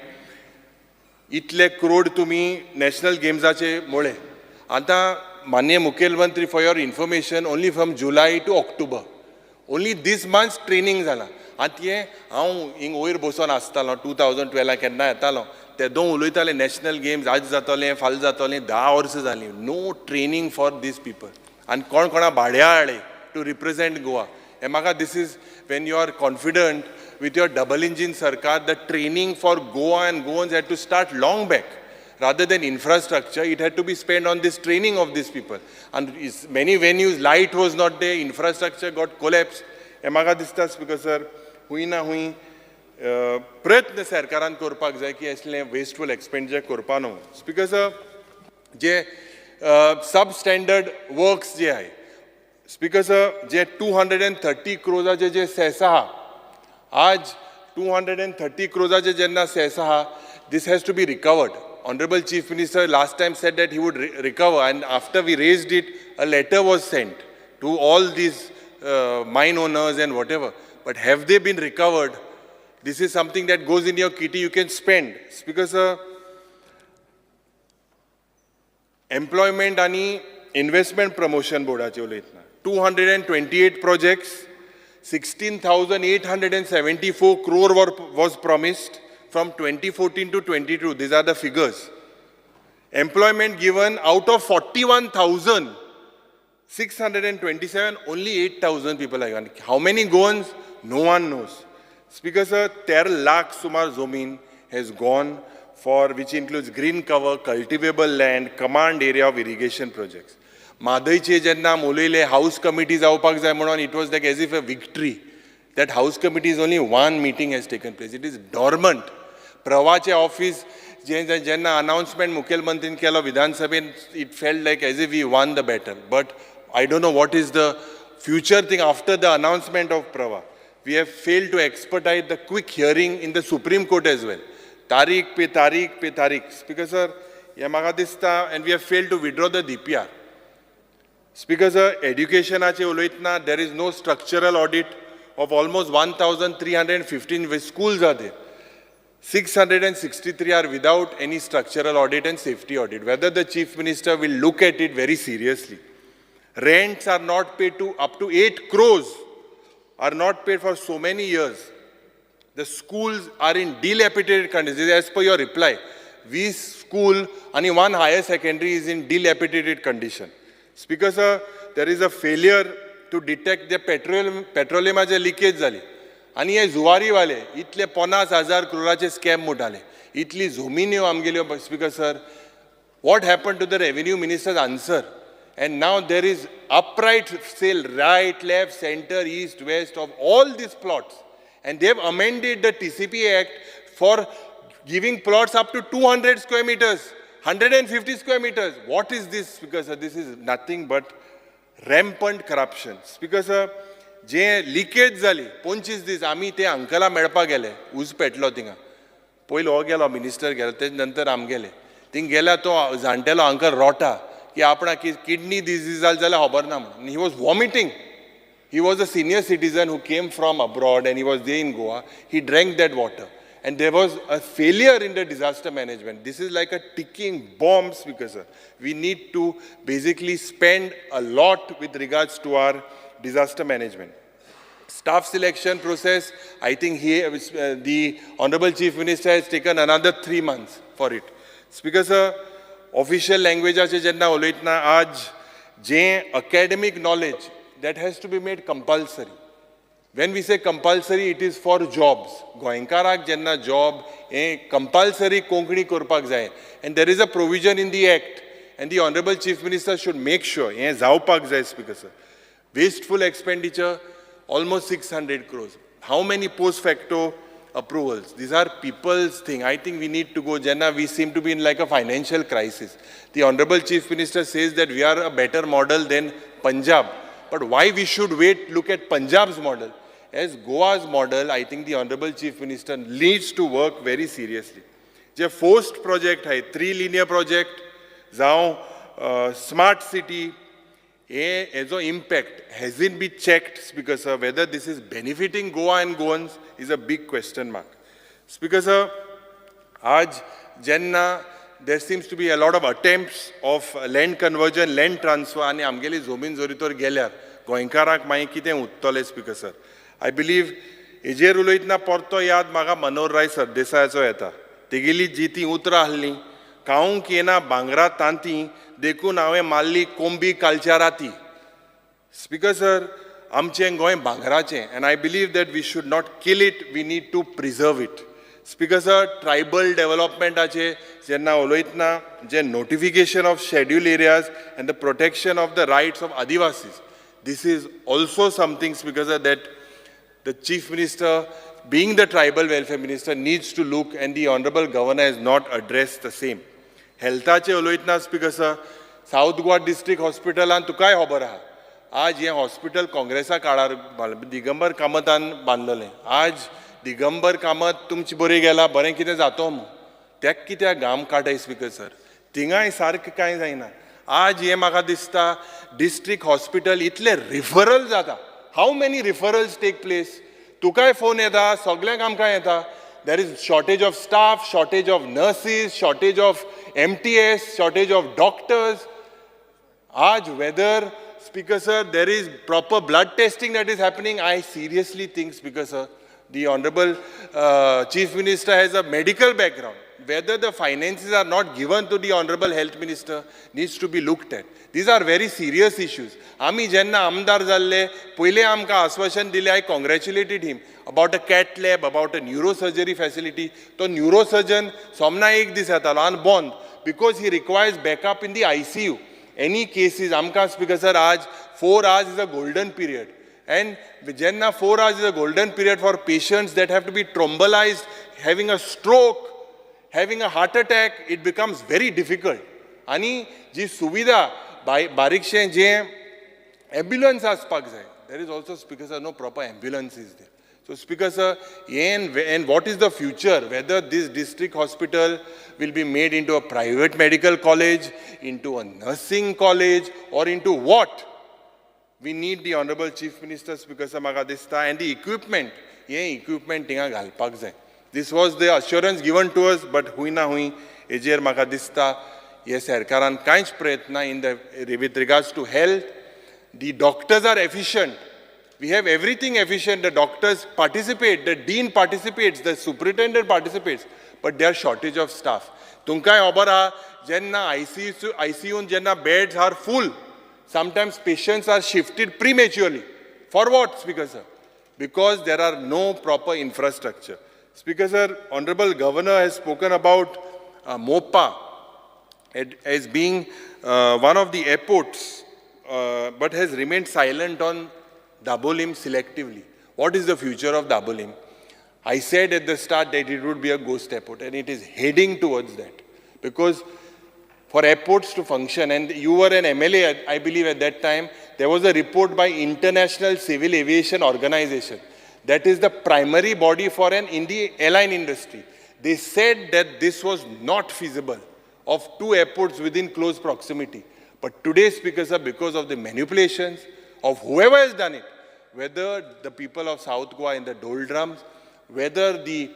इतले क्रोड तुमी national गेम्साचे मोळे. आतां माननीय मुखेलमंत्री, for your information, only from July to October, only this months training जालां. आतां हें हांव हिंग वयर बसोन आसतालो, 2012 केन्ना येतालो तेदो उलयताले, नॅशनल गेम्स आज जातलें, फाल्यां जातलें. 10 वर्सां जालीं, no training for these people. आनी कोण कोणा भाड्या हाडले टू रिप्रेझेंट गोवा. हें म्हाका, this is when you are confident with your double engine सरकार. The training for Goa and Goans had to start long back. Rather than infrastructure, it had to be spent on this training of these people. And many venues, light was not there, infrastructure got collapsed. हें म्हाका दिसता speaker sir, हुंय ना हुंय प्रयत्न सरकारान करपाक जाय की असलें वेस्टफूल एक्सपेंडिचर करपा न्हू. स्पीकर सर, जे सब स्टँडर्ड वर्क्स जे आहाय स्पीकर सर, जे 230 क्रोजाचे जे सेस आहा, आज 230 क्रोजाचे जेन्ना सेस आहा, this has to be recovered. Honourable Chief Minister last time said that he would recover, and after we raised it, a letter was sent to all these mine owners and whatever. But have they been recovered? This is something that goes in your kitty, you can spend. Speaker sir, employment आनी investment promotion बोर्डाचे उलयतना 228 projects, 16,874 crore was promised from 2014 to 22. These are the figures. Employment given out of 41,627, only 8,000 people are given. How many Goans? No one knows. Speaker sir, 13 lakh sumar zomin has gone for, which includes green cover, cultivable land, command area of irrigation projects. म्हादयचे जेन्ना उलयले house committee जावपाक जाय म्हणून, it was like as if a victory. That house committee is only one meeting has taken place. It is dormant. प्रवाचे office जे जेन्ना announcement मुखेलमंत्रीन केलो विधानसभेन, it felt like as if we won the battle. But I don't know what is the future thing after the announcement of Pravah. We have failed to expedite the quick hearing in the Supreme Court as well. तारीख pay तारीख pay तारीख. Speaker sir, हें म्हाका दिसता, and we have failed to withdraw the DPR. Speaker sir, एड्युकेशनाचे उलयतना there is no structural audit of almost 1,315 schools are there. 663 are without any structural audit and safety audit. Whether the Chief Minister will look at it very seriously. Rents are not paid to up to 8 crores are not paid for so many years. The schools are in dilapidated condition. As per your reply, we school and one higher secondary is in dilapidated condition. Speaker sir, there is a failure to detect the petroleum leakage जाली. आनी हे जुवारीवाले इतले 50,000 क्रोराचे scam मोटाले, इतली जमिन्यो आमगेल्यो. Speaker sir, what happen to the revenue minister's answer? And now there is upright sale right, left, centre, east, west of all these plots. And they have amended the TCP Act for giving plots up to 200 square meters, 150 square meters. What is this, Speaker sir? This is nothing but rampant corruption. Speaker sir, J leakage जाली 25 दीस आमी ते अंकला मेळपाक गेले, उज पेटलो थिंगा. पयलो हो गेलो मिनिस्टर गेलो, तेज नंतर आम गेले. थिंग गेल्या तो जाणटेलो अंकल रोटा की आपणाक किडनी डिजीज जाली जाल्यार खबर ना म्हणून. He was vomiting. He was a senior citizen who came from abroad and he was there in Goa. He drank that water. And there was a failure in the disaster management. This is like a ticking bomb, Speaker sir. We need to basically spend a lot with regards to our disaster management. Staff selection process, I think the Honorable Chief Minister has taken another 3 months for it. Speaker sir, official language ache jenna uloitna aaj je academic knowledge that has to be made compulsory. When we say compulsory, it is for jobs. Goenkarak jenna job, compulsory Konkani korpak jai. And there is a provision in the act, and the Honorable Chief Minister should make sure, javpak jai, Speaker sir. Wasteful expenditure, almost 600 crores. How many post facto approvals? These are people's thing. I think we need to go, Jenna, we seem to be in like a financial crisis. The Honorable Chief Minister says that we are a better model than Punjab. But why we should wait, look at Punjab's model? As Goa's model, I think the Honorable Chief Minister needs to work very seriously. Je forced project hai, 3 linear project, जावं smart city, as an impact hasn't been checked, Speaker sir, whether this is benefiting Goa and Goans is a big question mark. Speaker sir, aaj jenna there seems to be a lot of attempts of land conversion, land transfer, ani amgeli zomin zoritor gelyar गोंयकारांक मागीर कितें उरतलें speaker sir. I believe हेजेर उलयतना परतो याद म्हाका मनोहरराय सरदेसायाचो येता. तेगेली जी ती उतरां आहलीं, खावंक येना भांगरा तांती देखून हांवें मारली कोंबी कालच्या राती. स्पीकर सर, आमचें गोंय भांगराचें and I believe that we should not kill it, we need to preserve it. Speaker sir, tribal डेव्हलपमेंटाचे जेन्ना उलयतना जे notification of schedule areas and the protection of the rights of Adivasis, this is also something, Speaker sir, that the Chief Minister, being the Tribal Welfare Minister, needs to look, and the Honorable Governor has not addressed the same. हेल्थाचे उलयतना Speaker sir, South Goa district हॉस्पिटलान तुकाय खबर आहा, आज हें hospital काँग्रेसा काळार दिगंबर कामतान बांदलेलें. आज दिगंबर कामत तुमचे बरें गेला, बरें कितें जातो मू, तेक कित्याक घाम काडटाय स्पीकर सर? थिंगाय सारकें कांय जायना. आज हें म्हाका दिसता डिस्ट्रिक्ट हॉस्पिटल इतले रिफरल जाता. How many referrals take place? तुकाय फोन येता, सगल्यांक आमकां येता. There is shortage of staff, shortage of nurses, shortage of MTS, shortage of doctors. आज whether, Speaker sir, there is proper blood testing that is happening, I seriously think, Speaker sir, the Honorable Chief Minister has a medical background. Whether the finances are not given to the Honorable Health Minister needs to be looked at. These are very serious issues. आमी जेन्ना आमदार जाल्ले पयले आमकां आश्वासन दिलें, I congratulated him about a cath lab, about a neurosurgery facility. तो neurosurgeon सोमना एक दीस येतालो आनी बंद, because he requires backup in the ICU. Any cases आमकां स्पीकर सर, आज 4 hours is a golden period. And जेन्ना 4 hours is a golden period for patients that have to be thrombolized, having a stroke, having a heart attack, it becomes very difficult. आनी जी सुविधा बारीकशें जें ambulance आसपाक जाय, there is also, Speaker sir, no proper ambulance is there. So Speaker sir, and what is the future, whether this district hospital will be made into a private medical college, into a nursing college, or into what? We need the Honorable Chief Minister, Speaker sir, म्हाका दिसता, and the equipment, हें equipment थिंगा घालपाक जाय. This was the assurance given to us, but हुंय ना हुंय हेजेर म्हाका दिसता हे सरकारान कांयच प्रयत्न in the with regards to health. The doctors are efficient. We have everything efficient. The doctors participate, the dean participates, the superintendent participates, but there are shortage of staff. तुमकांय खबर आहा, जेन्ना ICU जेन्ना beds are full, sometimes patients are shifted prematurely. For what, Speaker sir? Because there are no proper infrastructure. Speaker sir, Honorable Governor has spoken about Mopa as being one of the airports, but has remained silent on Dabolim selectively. What is the future of Dabolim? I said at the start that it would be a ghost airport, and it is heading towards that. Because for airports to function, and you were an MLA, I believe at that time, there was a report by International Civil Aviation Organization. That is the primary body for an in the airline industry. They said that this was not feasible of two airports within close proximity. But today, Speaker sir, because of the manipulations of whoever has done it, whether the people of South Goa in the doldrums, whether the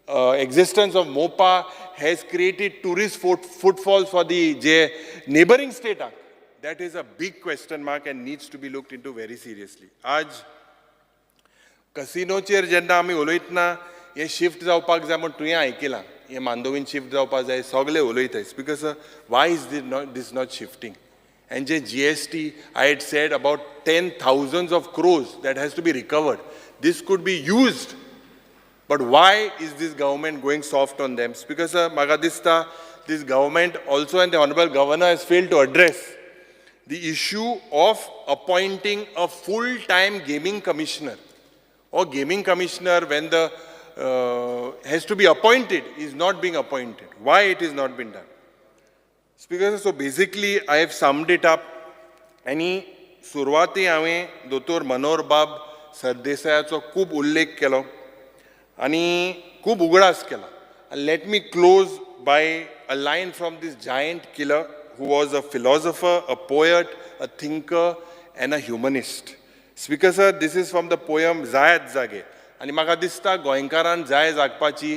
existence of Mopa has created tourist footfalls for the neighboring state, that is a big question mark and needs to be looked into very seriously. आज कसिनोचेर जेन्ना आमी उलयतना हें shift जावपाक जाय म्हूण तुवें आयकलां, हें मांडोवीन शिफ्ट जावपाक जाय, सगळे उलयताय. Speaker sir, why is this not shifting? And J GST, I had said about 10,000 of crores that has to be recovered. This could be used, but why is this government going soft on them? Speaker sir, म्हाका दिसता this government also and the Honorable Governor has failed to address the issue of appointing a full-time gaming commissioner. Or gaming commissioner when the has to be appointed is not being appointed. Why it is not been done? Speaker, so basically I have summed it up. आनी सुरवाती हांवें दोतोर मनोहर बाब सरदेसायाचो खूब उल्लेख केलो आनी खूब उगडास केला. Let me close by a line from this giant killer who was a philosopher, a poet, a thinker and a humanist. Speaker sir, this is from the poem जायात जागे. आनी म्हाका दिसता गोंयकारान जाय जागपाची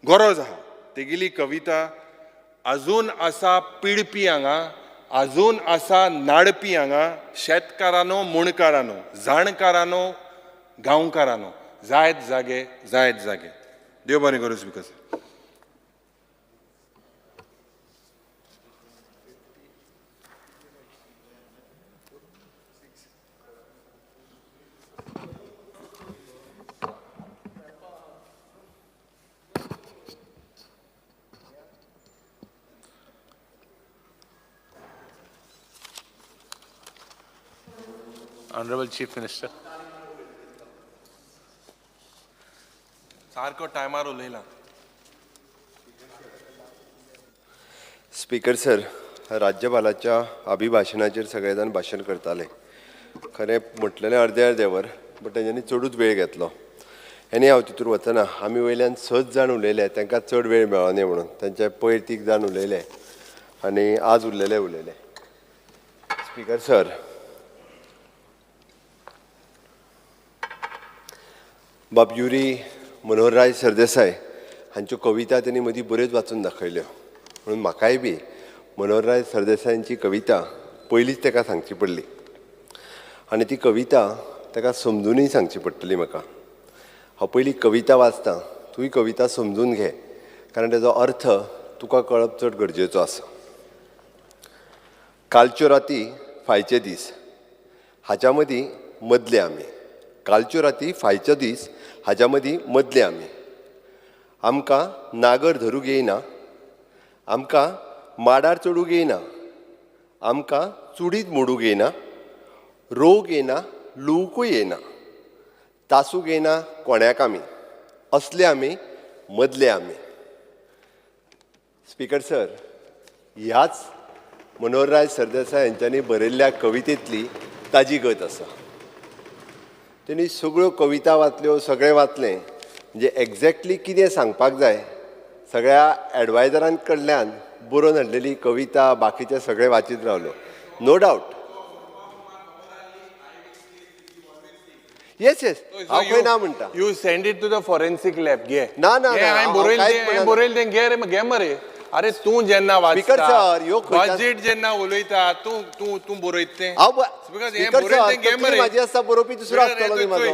गरज आहा. तेगेली कविता अजून आसा पिडपी हांगा, अजून आसा नाडपी हांगा, शेतकारानो मुणकारानो, जाणकारानो गांवकारानो, जायत जागे जायत जागे. देव बरें करूं speaker sir. Honorable Chief Minister. सारको टायमार उलयला. स्पीकर सर, राज्यपालाच्या अभिभाशणाचेर सगळे जाण भाशण करताले. खरें म्हटलेलें अर्दे अर्दे वर, बट तेंच्यांनी चडूच वेळ घेतलो. आनी हांव तितूर वचना. आमी वयल्यान 6 जाण उलयले, तांकां चड वेळ मेळना म्हणून तांचे पयर 3 जाण उलयले आनी आज उरलेले उलयले. स्पीकर सर, बाब युरी मनोहरराय सरदेसाय हांच्यो कविता तेणी मदीं बऱ्योच वाचून दाखयल्यो, म्हणून म्हाकाय बी मनोहरराय सरदेसायांची कविता पयलींच ताका सांगची पडली आनी ती कविता ताका समजुनूय सांगची पडटली म्हाका. हांव पयली कविता वाचतां, तूंय कविता समजून घे, कारण ताजो अर्थ तुका कळप चड गरजेचो आसा. कालच्यो राती फायचे दीस हाच्या मदीं मदले आमी, कालच्यो राती फायचो दीस हाच्या मदीं मदले आमी, आमकां नागर धरूंक येयना, आमकां माडार चडूंक येयना, आमकां चुडीत मोडूंक येयना, रोग येयना, लुवकूय येयना, तासूंक येयना कोण्याक आमी, असले आमी मदले आमी. स्पीकर सर, ह्याच मनोहरराय सरदेसाय हांच्यांनी बरयल्ल्या कवितेंतली ताजी गत आसा. तेणी सगळ्यो कविता वाचल्यो, सगळें वाचलें, म्हणजे एग्जॅक्टली कितें सांगपाक जाय सगळ्या एडवायजरां कडल्यान बरोवन हाडलेली कविता बाकीचे सगळे वाचीत रावलो. No doubt. Yes yes, हांव खंय ना म्हणटा. You send it to the forensic lab. घे. ना ना, हांवें बरयलें, बरयलें तें घे रे, घे मरे. अरे तूं जेन्ना वाचता, बजेट जेन्ना उलयता, तूं तूं तूं बरयता तें. स्पीकर सर, म्हाजी आसता बरोवपी दुसरो आसतलो न्ही म्हाजो.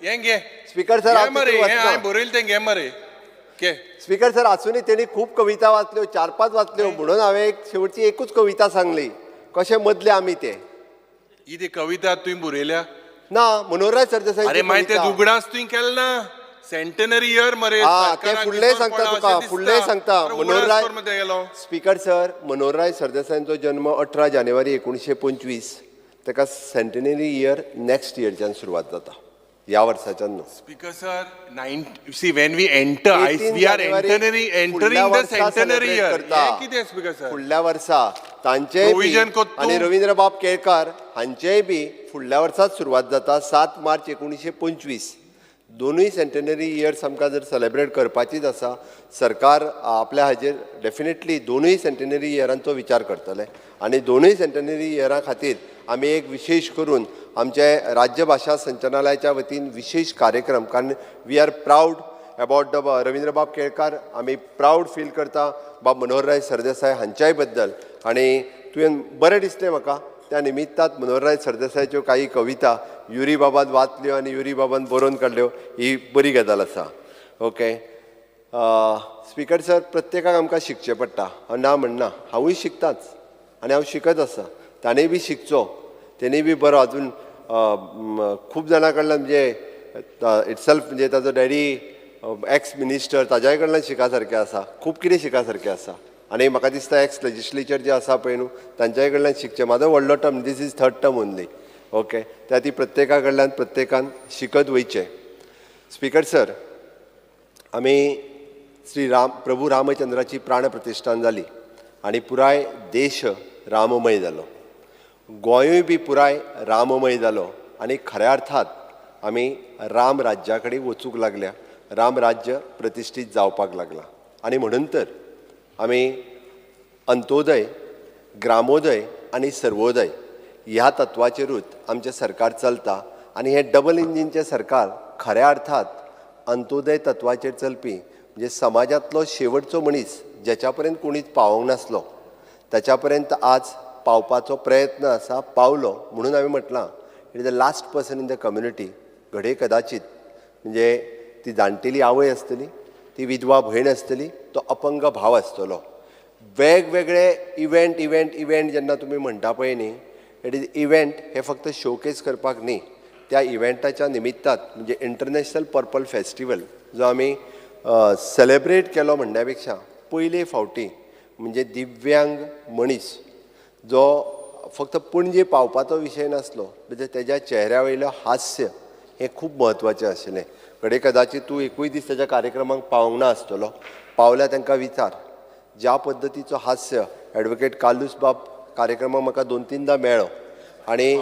हें घे. स्पीकर सर, हांवें बरयलें तें घे मरे. स्पीकर सर, आसूनय तेणी खूब कविता वाचल्यो, 4-5 वाचल्यो, म्हणून हांवें एक शेवटची एकूच कविता सांगली, कशें मदले आमी ते. ही ती कविता तुवें बरयल्या ना मनोहरराय सरदेसाय. अरे मागीर ते उगडास तुवें केले ना. सेंटेनरी इयर मरे. हा, ते फुडलें सांगता तुका, फुडलें सांगता. मनोहरराय स्पीकर सर, मनोहरराय सरदेसायांचो जन्म 18 जानेवारी 1925, ताका सेंटेनरी इयर नेक्स्ट इयरच्यान सुरवात जाता, ह्या वर्साच्यान न्हू. Speaker sir, see when we enter, we are entering the centenary year. कितें स्पीकर सर? फुडल्या वर्सा तांचेय बी आनी रवींद्रबाब केळकार हांचेय बी फुडल्या वर्साच सुरवात जाता, 7 मार्च 1925. दोनूय सेंटेनरी इयर्स आमकां जर सेलेब्रेट करपाचीच आसा, सरकार आपल्या हाजेर डेफिनेटली दोनूय सेंटेनरी इयरांचो विचार करतले आनी दोनूय सेंटेनरी इयरां खातीर आमी एक विशेश करून आमचे राज्यभाशा संचालनालयाच्या वतीन विशेश कार्यक्रम, कारण we are proud about the रवींद्रबाब Kelkar, आमी प्रावड फील करता बाब मनोहरराय सरदेसाय हांच्याय बद्दल. आनी तुवें बरें दिसलें म्हाका त्या निमित्तात मनोहरराय सरदेसायाच्यो काही कविता युरी बाबान वाचल्यो आनी युरी बाबान बरोवन काडल्यो, ही बरी गजाल आसा. ओके स्पीकर सर, प्रत्येकाक आमकां शिकचें पडटा, हांव ना म्हणना, हांवूय शिकताच आनी हांव शिकत आसा, ताणें बी शिकचो, तेणी बी बरो अजून खूब जाणां कडल्यान म्हणजे इटसेल्फ म्हणजे ताजो डॅडी एक्स मिनिस्टर, ताज्याय कडल्यान शिका सारकें आसा, खूब कितें शिका सारकें आसा. आनी म्हाका दिसता एक्स लेजिस्लेचर जे आसा पळय न्हू, तांच्याय कडल्यान शिकचें. म्हाजो व्हडलो term, this is third term only. Okay, त्या ती प्रत्येका कडल्यान प्रत्येकान शिकत वयचें. स्पीकर सर, आमी श्री राम प्रभू रामचंद्राची प्राण प्रतिश्ठान जाली आनी पुराय देश राममय जालो, गोंयूय बी पुराय राममय जालो आनी खऱ्या अर्थात आमी राम राज्या कडेन वचूंक लागल्या, राम राज्य प्रतिश्ठीत जावपाक लागला. आनी म्हणून तर आमी अंत्योदय, ग्रामोदय आनी सर्वोदय ह्या तत्वाचेरूच आमचें सरकार चलता आनी हें डबल इंजिनचें सरकार खऱ्या अर्थात अंत्योदय तत्वाचेर चलपी, म्हणजे समाजांतलो शेवटचो मनीस ज्याच्या पर्यंत कोणीच पावोंक नासलो ताच्या पर्यंत आज पावपाचो प्रयत्न आसा, पावलो. म्हणून हांवें म्हटलां, it is the last person in the community. घडये कदाचीत म्हणजे ती जाणटेली आवय आसतली, ती विधवा भयण आसतली, तो अपंग भाव आसतलो. वेगवेगळे इव्हेंट इव्हेंट इव्हेंट जेन्ना तुमी म्हणटा पळय न्ही, it is event हे फक्त शोकेस करपाक न्ही, त्या इव्हेंटाच्या निमित्तात म्हणजे इंटरनॅशनल पर्पल फेस्टिवल जो आमी सेलेब्रेट केलो म्हणण्या पेक्षा पयले फावटी म्हणजे दिव्यांग मनीस जो फक्त पणजे पावपाचो विशय नासलो, म्हणजे तेज्या चेहऱ्या वयलो हास्य हें खूब म्हत्वाचें आशिल्लें. घडये कदाचित तूं एकूय दीस तेज्या कार्यक्रमाक पावंक ना आसतलो, पावल्या तांकां विचार ज्या पद्दतीचो हास्य एडवोकेट कार्लूस बाब कार्यक्रमाक म्हाका 2-3दा मेळ्ळो आनी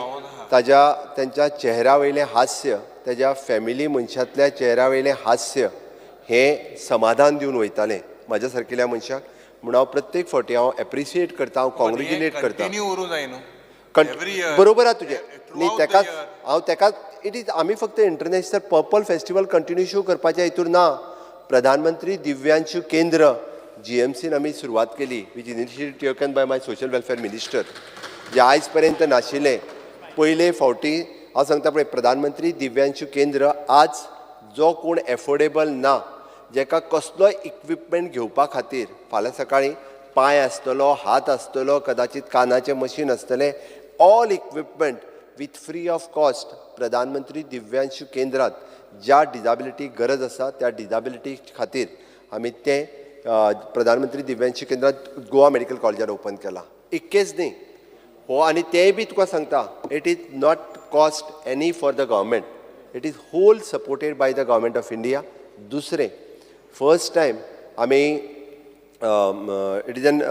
ताज्या तेंच्या चेहऱ्या वयलें हास्य, तेज्या फॅमिली मनशांतल्या चेहऱ्या वयलें हास्य हें समाधान दिवन वयतालें म्हाज्या सारकिल्या मनशाक. म्हूण हांव प्रत्येक फावटी हांव एप्रिशिएट करता, हांव कॉंग्रेच्युलेट करता. बरोबर आहा तुजें न्ही, तेकाच हांव तेकाच it is आमी फक्त इंटरनॅशनल पर्पल फेस्टिवल कंटिन्यू करपाच्या हितूर ना. प्रधानमंत्री दिव्यांशु केंद्र GMCन आमी सुरवात केली, which initiative taken by my social welfare minister, जे आयज पर्यंत नाशिल्लें. पयले फावटी हांव सांगता पळय, प्रधानमंत्री दिव्यांशु केंद्र आज जो कोण एफोर्डेबल ना, जेका कसलोय इक्विपमेंट घेवपा खातीर फाल्यां सकाळीं पांय आसतलो, हात आसतलो, कदाचित कानाचें मशीन आसतलें, all equipment with free of cost प्रधानमंत्री दिव्यांशु केंद्रांत ज्या डिजाबिलिटी गरज आसा त्या डिजाबिलिटी खातीर आमी तें प्रधानमंत्री दिव्यांशु केंद्रांत गोवा मेडिकल कॉलेजान ओपन केलां. इतकेंच न्ही हो, आनी तेंय बी तुका सांगता, it is not cost any for the government, it is whole supported by the government of India. दुसरें, फर्स्ट टायम आमी it is an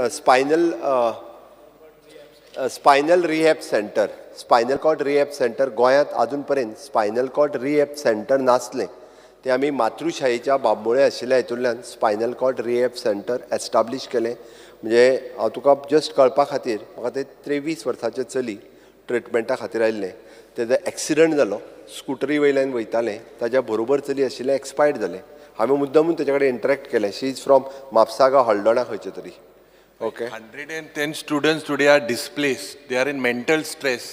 spinal rehab centre, spinal cord rehab centre. गोंयांत आजून पर्यंत स्पायनल कॉर्ड रिहॅब सेंटर नासलें, तें आमी मातृशाहीच्या बांबोळे आशिल्ल्या हितूंतल्यान spinal cord rehab centre establish केलें. म्हणजे हांव तुका जस्ट कळपा खातीर, म्हाका ते 23 वर्साचें चली ट्रिटमेंटा खातीर आयिल्लें, तेजो एक्सिडंट जालो, स्कुटरी वयल्यान वयतालें, ताज्या बरोबर चली आशिल्लें, एक्सपायर्ड जालें. हांवें मुद्दमून तेज्या कडेन इंटरेक्ट केलें. She is from Mapsa Aldona खंयचे तरी. Okay, 110 students today are displaced, they are in mental stress.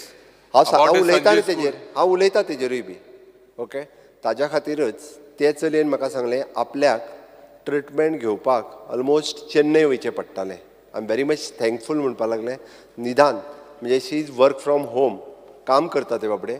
हांव उलयतां तेजेर, हांव उलयतां तेजेरूय बी. ओके, ताज्या खातीरच ते चलयेन म्हाका सांगलें आपल्याक ट्रिटमेंट घेवपाक ऑलमोस्ट चेन्नय वयचें पडटालें. I am very much thankful म्हणपाक लागलें, निदान म्हणजे she is work from home काम करता ते बाबडे,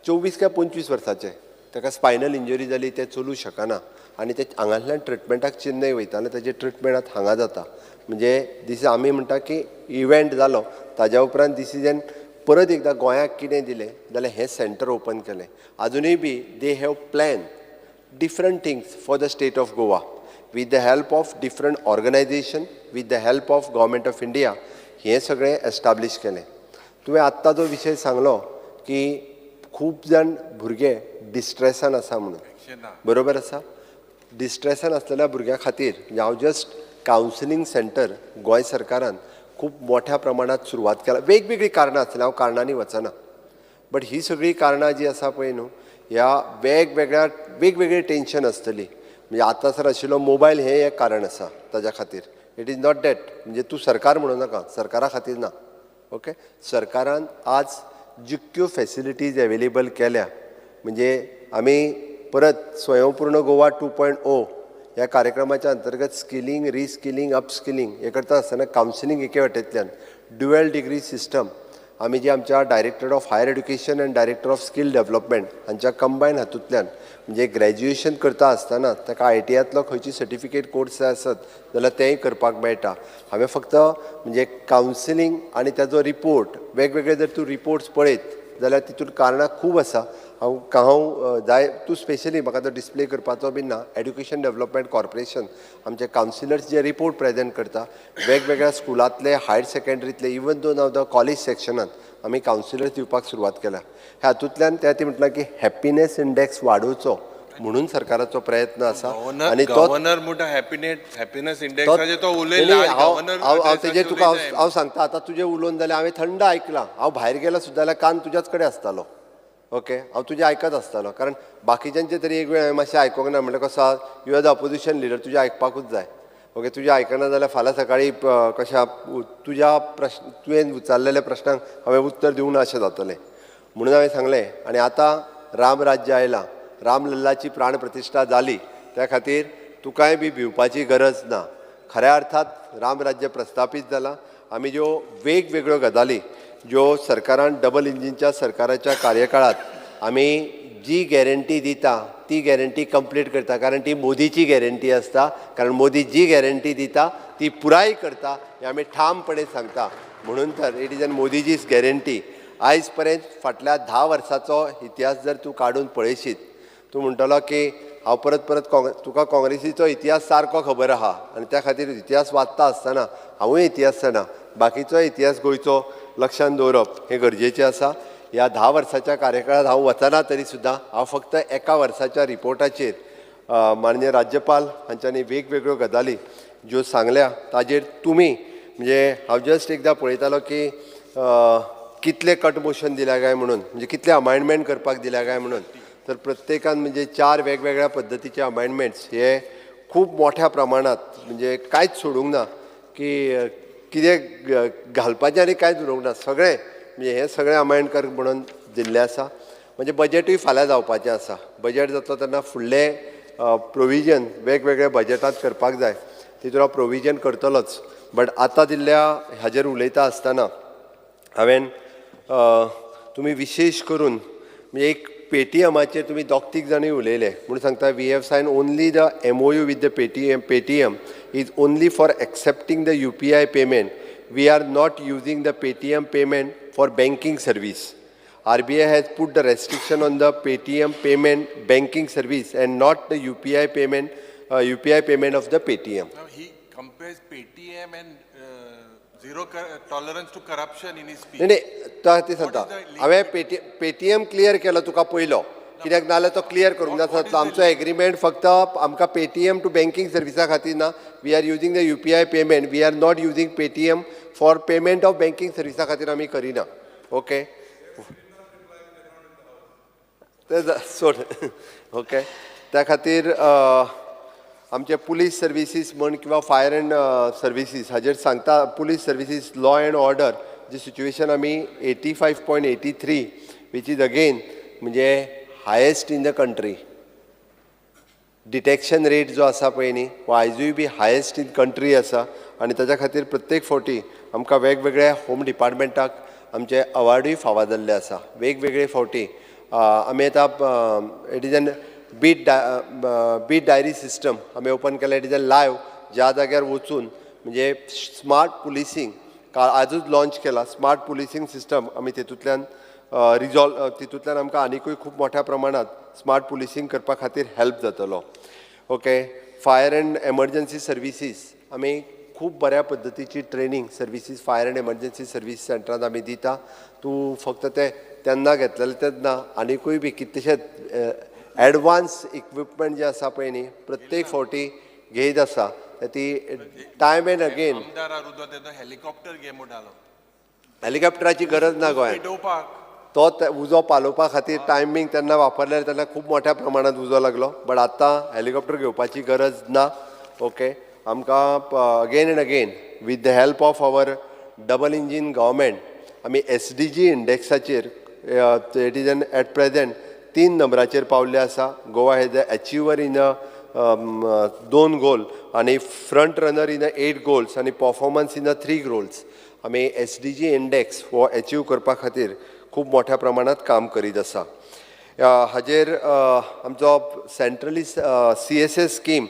24 काय 25 वर्साचें, ताका स्पायनल इंजरी जाली, तें चलूं शकना आनी ते हांगांतल्यान ट्रिटमेंटाक चेन्नय वयतालें, ताजें ट्रिटमेंट आतां हांगा जाता. म्हणजे दीस आमी म्हणटा की इव्हेंट जालो ताज्या उपरांत दीस is an परत एकदां गोंयाक कितें दिलें जाल्यार हें सेंटर ओपन केलें. आजुनूय बी they have plan different things for the state of Goa with the help of different organisation, with the help of government of India हें सगळें एस्टाब्लीश केलें. तुवें आत्तां जो विशय सांगलो की खूब जाण भुरगे डिस्ट्रेसान आसा म्हणून, बरोबर आसा. डिस्ट्रेसान आसलेल्या भुरग्यां खातीर हांव जस्ट कावन्सिलींग सेंटर गोंय सरकारान खूब मोठ्या प्रमाणांत सुरवात केला. वेगवेगळीं कारणां आसलीं, हांव कारणांनी वचना, बट ही सगळीं कारणां जीं आसा पळय न्हू, ह्या वेगवेगळ्या वेगवेगळी टेंशन आसतली. म्हणजे आतां सर आशिल्लो मोबायल हें एक कारण आसा ताज्या खातीर. It is not that म्हणजे तूं सरकार म्हणू नाका, सरकारा खातीर ना. ओके, सरकारान आज जितक्यो फॅसिलिटीज एवेलेबल केल्या, म्हणजे आमी परत स्वयंपूर्ण गोवा 2.0 ह्या कार्यक्रमाच्या अंतर्गत स्किलिंग, रिस्किलिंग, अपस्किलिंग हें करता आसतना कावन्सिलींग एके वाटेंतल्यान ड्युएल डिग्री सिस्टम आमी जी आमच्या director of higher education and director of skill development हांच्या कंबायन हातूंतल्यान म्हणजे ग्रॅज्युएशन करता आसतना ताका ITIतलो खंयची सर्टिफिकेट कोर्स जाय आसत जाल्यार तेंय करपाक मेळटा. हांवें फक्त म्हणजे कावन्सिलींग आनी ताजो रिपोर्ट वेगवेगळे जर तूं रिपोर्ट्स पळयत जाल्यार तितून कारणां खूब आसा. हांव हांव जाय तूं स्पेशली म्हाका तो डिस्प्ले करपाचो बी ना. एड्युकेशन डेवलपमेंट कॉर्पोरेशन आमचे कावन्सिलर्स जे रिपोर्ट प्रेजेंट करता वेगवेगळ्या स्कुलांतले, हायर सेकेंडरींतले, even though now the college सेक्शनान आमी कावन्सिलर्स दिवपाक सुरवात केल्या. हातूंतल्यान त्या ती म्हटलां की हॅप्पिनेस इंडेक्स वाडोवचो म्हणून सरकाराचो प्रयत्न आसा. आनी तो गव्हर्नर म्हणटा हॅपिनेस इंडेक्साचेर तो उलयला. हांव तेजेर तुका हांव सांगता, आतां तुजें उलोवन जाल्यार हांवें थंड आयकलां. हांव भायर गेलो सुद्दां जाल्यार कान तुज्याच कडेन आसतालो. ओके, हांव तुजें आयकत आसतालो, कारण बाकीच्यांचे तरी एक वेळ हांवें मातशें आयकूंक ना. म्हणल्यार कसो आहा, you are the opposition leader, तुजें आयकपाकूच जाय. ओके, तुजें आयकना जाल्यार फाल्यां सकाळीं कशें तुज्या प्रश्न तुवें विचारलेल्या प्रश्नांक हांवें उत्तर दिवंक ना अशें जातलें म्हणून हांवें सांगलें. आनी आतां राम राज्य आयलां, रामलल्लाची प्राण प्रतिश्ठा जाली, त्या खातीर तुकाय बी भिवपाची गरज ना. खऱ्या अर्थात रामराज्य प्रस्थापीत जालां. आमी ज्यो वेगवेगळ्यो गजाली ज्यो सरकारान डबल इंजिनच्या सरकाराच्या कार्यकाळात आमी जी गॅरंटी दिता ती गॅरंटी कंप्लीट करता, कारण ती मोदीची गॅरंटी आसता. कारण मोदी जी गॅरंटी दिता ती पुराय करता हें आमी ठामपणे सांगता. म्हणून तर it is an Modiji's guarantee. आयज पर्यंत फाटल्या 10 वर्साचो इतिहास जर तूं काडून पळयशीत, तूं म्हणटलो की हांव परत परत तुका काँग्रेसीचो इतिहास सारको खबर आहा आनी त्या खातीर इतिहास वाचता आसतना हांवूय इतिहास जाणा, बाकीचो इतिहास गोंयचो लक्षांत दवरप हें गरजेचें आसा. ह्या 10 वर्साच्या कार्यकाळांत हांव वचना तरी सुद्दां हांव फक्त एका वर्साच्या रिपोर्टाचेर माननीय राज्यपाल हांच्यांनी वेगवेगळ्यो गजाली ज्यो सांगल्या ताजेर तुमी म्हणजे हांव जस्ट एकदां पळयतालो की कितले कट मोशन दिल्या काय म्हणून, म्हणजे कितले अमेंडमेंट करपाक दिल्या काय म्हणून, तर प्रत्येकान म्हणजे 4 वेगवेगळ्या पद्दतीचे अमेंडमेंट्स हे खूब मोठ्या प्रमाणांत म्हणजे कांयच सोडूंक ना की कितें घालपाचें आनी कांयच उरोवंक ना, सगळें म्हणजे हें सगळें अमेंड कर म्हणून दिल्लें आसा. म्हणजे बजेटूय फाल्यां जावपाचें आसा, बजेट जातलो तेन्ना फुडलें प्रोविजन वेगवेगळ्या बजेटांत करपाक जाय, तितून हांव प्रोविजन करतलोच. बट आतां दिल्ल्या हाजेर उलयता आसतना हांवें तुमी विशेश करून म्हणजे एक पेटीएमाचेर तुमी 2-3 जाणूय उलयले म्हणून सांगता, we have sign only the MOU with the Paytm. Paytm is only for accepting the UPI payment. We are not using the Paytm payment for banking service. RBI has put the restriction on the Paytm payment banking service and not the UPI payment, UPI payment of the Paytm. Now he compares Paytm and zero tolerance to corruption in his speech. नाही नाही, ते सांगता हांवें Paytm clear केलो तुका पयलो, कित्याक नाजाल्यार तो क्लियर करूंक नासलो. आमचो एग्रीमेंट फक्त आमकां पेटीएम टू बँकींग सर्विसा खातीर ना, we are using the UPI payment, we are not using Paytm for payment of banking सर्विसा खातीर आमी करिना. ओके, ते सोड. ओके, त्या खातीर आमचे पुलीस सर्विसीस म्हण किंवा फायर एंड सर्विसीस हाजेर सांगता, police services law and order ji situation आमी 85.83 which is again म्हणजे highest in the country. Detection rate जो आसा पळय न्ही हो आयजूय बी हायेस्ट इन कंट्री आसा आनी ताच्या खातीर प्रत्येक फावटी आमकां वेगवेगळ्या होम डिपार्टमेंटाक आमचे अवार्डूय फावो जाल्ले आसा. वेगवेगळे फावटी आमी आतां it is an beat diary system आमी ओपन केल्या. It is a live, ज्या जाग्यार वचून म्हणजे स्मार्ट पुलिसींग आजूच लॉंच केला, स्मार्ट पुलिसींग सिस्टम आमी तितूंतल्यान रिजॉल्व, तितूंतल्यान आमकां आनिकूय खूब मोठ्या प्रमाणांत स्मार्ट पुलिसींग करपा खातीर हेल्प जातलो. Okay, fire and emergency services आमी खूब बऱ्या पद्दतीची training services fire and emergency service सेंटरांत आमी दिता. तूं फक्त ते तेन्ना घेतलेले तेन्ना आनिकूय बी कितलेशेच एडवान्स इक्विपमेंट जे आसा पळय न्ही प्रत्येक फावटी घेयत आसा ती टायम एंड अगेन. हेलिकॉप्टराची गरज ना गोंयांत, तो उजो पालोवपा खातीर टायमींग तेन्ना वापरल्यार तेन्ना खूब मोठ्या प्रमाणांत उजो लागलो, बट आतां हेलिकॉप्टर घेवपाची गरज ना. ओके, आमकां again and again with the help of our double engine government आमी SDG इंडेक्साचेर it is an at present 3 नंबराचेर पावल्ले आसा. Goa has a achiever in a 2 goal आनी front runner in a 8 goals आनी performance in a 3 goals. आमी SDG index हो achieve करपा खातीर खूब मोठ्या प्रमाणांत काम करीत आसा. हाजेर आमचो centrally CSS scheme,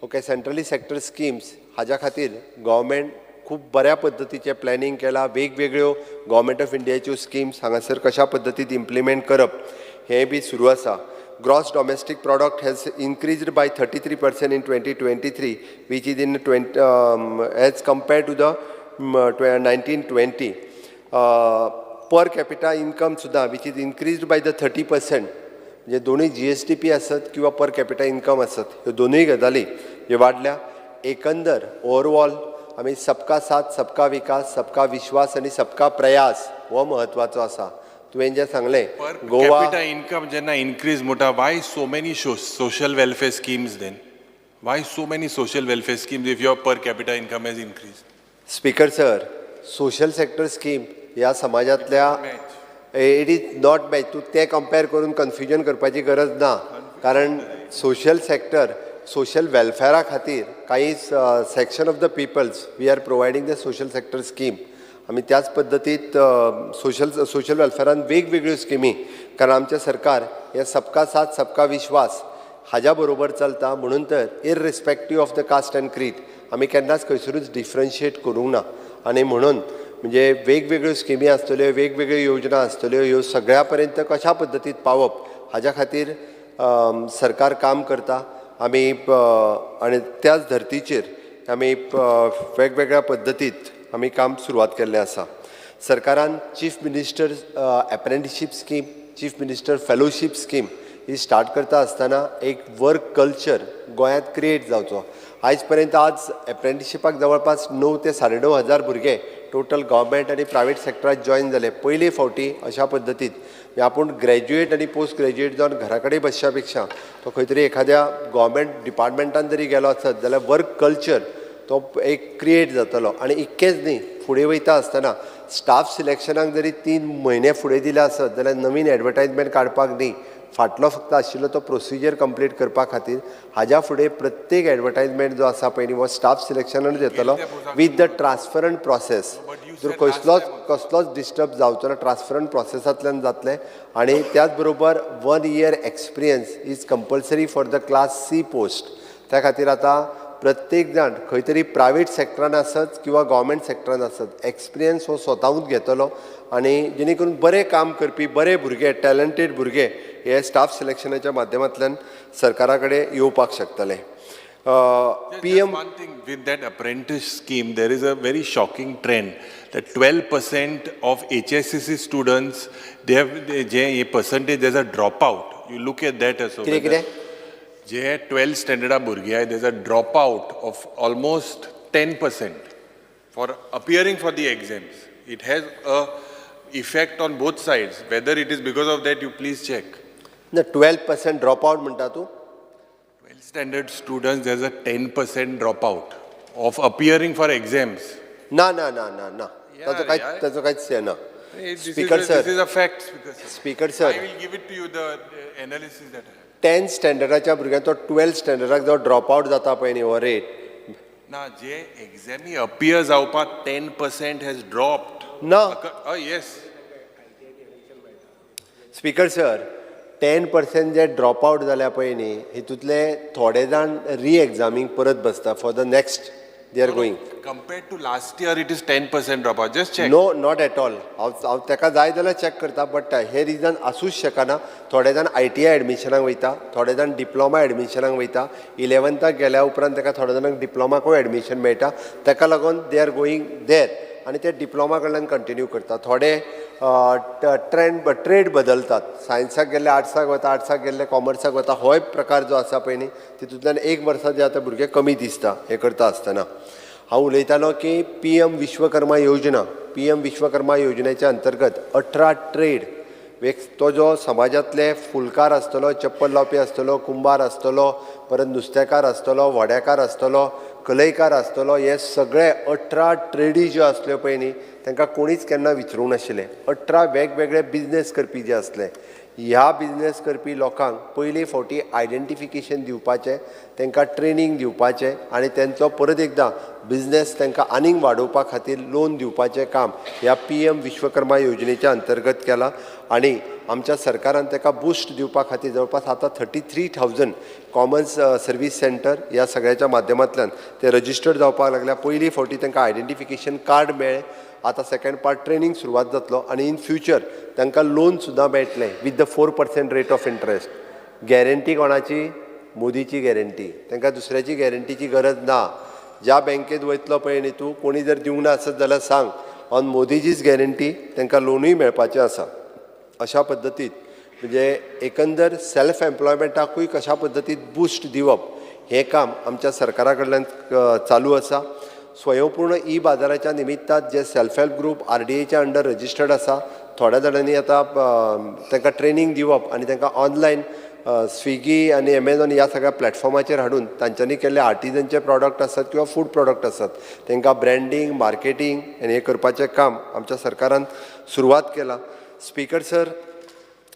okay, centrally sector schemes हाज्या खातीर गव्हर्मेंट खूब बऱ्या पद्दतीचें प्लॅनिंग केलां. वेगवेगळ्यो गव्हर्मेंट ऑफ इंडियाच्यो स्किम्स हांगासर कशा पद्दतीन इम्प्लिमेंट करप हें बी सुरू आसा. Gross domestic product has increased by 33% in 2023 which is in as compared to the 1920. Per capita income सुद्दां which is increased by the 30%. म्हणजे दोनूय GSDP आसत किंवा पर कॅपिटा इन्कम आसत ह्यो दोनूय गजाली ह्यो वाडल्या. एकंदर ओवरऑल आमी सबका साथ सबका विकास सबका विश्वास आनी सबका प्रयास हो म्हत्वाचो आसा. तुवें जें सांगलें गोवा कॅपिटा इन्कम जेन्ना इन्क्रीज म्हणटा, why so many social welfare schemes then? Why so many social welfare schemes if your per capita income has increase? Speaker sir, social sector scheme ह्या समाजांतल्या it is not match. तूं तें compare करून confusion करपाची गरज ना, कारण social sector social वेलफेरा खातीर काही section of the peoples we are providing the social sector scheme. आमी त्याच पद्दतीत सोशल वेलफेरान वेगवेगळ्यो स्किमी, कारण आमचें सरकार हें सबका साथ सबका विश्वास हाज्या बरोबर चलता, म्हणून तर irrespective of the caste and creed आमी केन्नाच खंयसरूच डिफरन्शिएट करूंक ना. आनी म्हणून म्हणजे वेगवेगळ्यो स्किमी आसतल्यो, वेगवेगळ्यो योजना आसतल्यो, ह्यो सगळ्या पर्यंत कशा पद्दतीन पावप हाज्या खातीर सरकार काम करता. आमी आनी त्याच धर्तीचेर आमी वेगवेगळ्या पद्दतीत आमी काम सुरवात केल्लें आसा. सरकारान chief minister apprenticeship scheme, chief minister fellowship scheme ही स्टार्ट करता आसतना एक वर्क कल्चर गोंयांत क्रिएट जावचो. आयज पर्यंत आज एप्रेंटिशिपाक जवळपास 9 ते 9,500 हजार भुरगे टोटल गव्हर्मेंट आनी प्रायवेट सेक्टरात जॉयन जाले. पयले फावटी अशा पद्दतीन आपूण ग्रॅज्युएट आनी पोस्ट ग्रॅज्युएट जावन घरा कडेन बसच्या पेक्षा तो खंय तरी एखाद्या गव्हर्मेंट डिपार्टमेंटान जरी गेलो आसत जाल्यार वर्क कल्चर तो एक क्रिएट जातलो. आनी इतकेंच न्ही, फुडें वयता आसतना स्टाफ सिलेक्शनाक जरी 3 म्हयने फुडें दिले आसत जाल्यार नवीन एडवर्टायजमेंट काडपाक न्ही, फाटलो फक्त आशिल्लो तो प्रोसिजर कंप्लीट करपा खातीर हाज्या फुडें प्रत्येक एडवर्टायजमेंट जो आसा पळय न्ही हो स्टाफ सिलेक्शनानूच येतलो विथ the transparent process. जर कसलोच डिस्टर्ब जावचो ना, ट्रान्सपरंट प्रोसेसांतल्यान जातलें. आनी त्याच बरोबर 1 year experience is compulsory for the class C post. त्या खातीर आतां प्रत्येक जाण खंय तरी प्रायवेट सेक्टरान आसत किंवा गव्हर्मेंट सेक्टरान आसत एक्सपिरियन्स हो स्वताहूच घेतलो आनी जेणे करून बरें काम करपी बरे भुरगे, टॅलंटेड भुरगे हे स्टाफ सिलेक्शनाच्या माध्यमांतल्यान सरकारा कडेन येवपाक शकतले. PM one thing with that apprentice scheme, there is a very shocking trend that 12% of HSCC students, they have J percentage, there's a dropout. You look at that as well. कितें कितें? जे 12th standard भुरगे, there's a dropout of almost 10% for appearing for the exams. It has a effect on both sides. Whether it is because of that, you please check. ना, 12% dropout म्हणटा तूं? 12th standard students, there's a 10% dropout of appearing for exams. ना ना ना ना ना, ताचो कांयच हें ना. Speaker sir, this is a fact. Speaker sir, I will give it to you the analysis that I have. 10th स्टँडर्डाच्या भुरग्यांचो 12th स्टँडर्डाक जो ड्रॉप आउट जाता पळय न्ही हो रेट ना, जे एग्जामी अपियर जावपाक 10% has dropped. ना. येस स्पीकर सर, 10% जे ड्रॉप आउट जाल्या पळय न्ही हितूंतले थोडे जाण री एग्जामींक परत बसता for the next they are going. Compared to last year it is 10% drop out. Just check. No, not at all. हांव ताका जाय जाल्यार चॅक करता, बट हे रिजन आसूच शकना. थोडे जाण ITI एडमिशनाक वयता, थोडे जाण डिप्लोमा एडमिशनाक वयता. 11थाक गेल्या उपरांत ताका थोड्या जाणांक डिप्लोमाकूय एडमिशन मेळटा, ताका लागून they are going there आनी ते डिप्लोमा कडल्यान कंटिन्यू करता. थोडे ट्रेड बदलतात, सायन्साक गेल्ले आर्ट्साक वता, आर्ट्साक गेल्ले कॉमर्साक वता. होय प्रकार जो आसा पळय न्ही तितूंतल्यान एक वर्सा जे आतां भुरगे कमी दिसता. हें करता आसतना हांव उलयतालो की PM Vishwakarma योजना, PM Vishwakarma योजनेच्या अंतर्गत 18 ट्रेड तो जो समाजांतले फुलकार आसतलो, चप्पल लावपी आसतलो, कुंभार आसतलो, परत नुस्तेकार आसतलो, व्हड्याकार आसतलो, कलयकार आसतलो, हे सगळे 18 ट्रेडी ज्यो आसल्यो पळय न्ही तांकां कोणीच केन्ना विचारूंक नाशिल्लें. 18 वेगवेगळे बिजनेस करपी जे आसले, ह्या बिजनेस करपी लोकांक पयली फावटी आयडेंटिफिकेशन दिवपाचें, तांकां ट्रेनींग दिवपाचें आनी तेंचो परत एकदां बिजनेस तांकां आनीक वाडोवपा खातीर लोन दिवपाचें काम ह्या PM Vishwakarma योजनेच्या अंतर्गत केलां. आनी आमच्या सरकारान ताका बुस्ट दिवपा खातीर जवळपास आतां 33,000 कॉमन सर्वीस सेंटर ह्या सगळ्याच्या माध्यमांतल्यान ते रजिस्टर्ड जावपाक लागल्या. पयली फावटी तांकां आयडेंटिफिकेशन कार्ड मेळ्ळें. आतां सेकंड पार्ट ट्रेनींग सुरवात जातलो आनी इन फ्युचर तांकां लोन सुद्दां मेळटलें with the 4% rate of interest. Guarantee कोणाची? मोदीची गॅरंटी. तांकां दुसऱ्याची गॅरंटीची गरज ना. ज्या बँकेत वयतलो पळय न्ही तूं, कोणी जर दिवंक ना आसत जाल्यार सांग, ऑन मोदीचीच गॅरंटी तांकां लोनूय मेळपाचें आसा. अशा पद्दतीन म्हणजे एकंदर सेल्फ एम्प्लॉयमेंटाकूय कशा पद्दतीन बुस्ट दिवप हें काम आमच्या सरकारा कडल्यान चालू आसा. स्वयंपूर्ण ई बाजाराच्या निमित्तान जे सेल्फ हेल्प ग्रूप RDAच्या अंडर रजिस्टर्ड आसा, थोड्या जाणांनी आतां तांकां ट्रेनींग दिवप आनी तांकां ऑनलायन स्विगी आनी एमेझॉन ह्या सगळ्या प्लॅटफॉर्माचेर हाडून तांच्यांनी केल्ले आर्टिजनचे प्रॉडक्ट आसत किंवा फूड प्रॉडक्ट आसत तांकां ब्रँडींग, मार्केटींग आनी हें करपाचें काम आमच्या सरकारान सुरवात केलां. स्पीकर सर,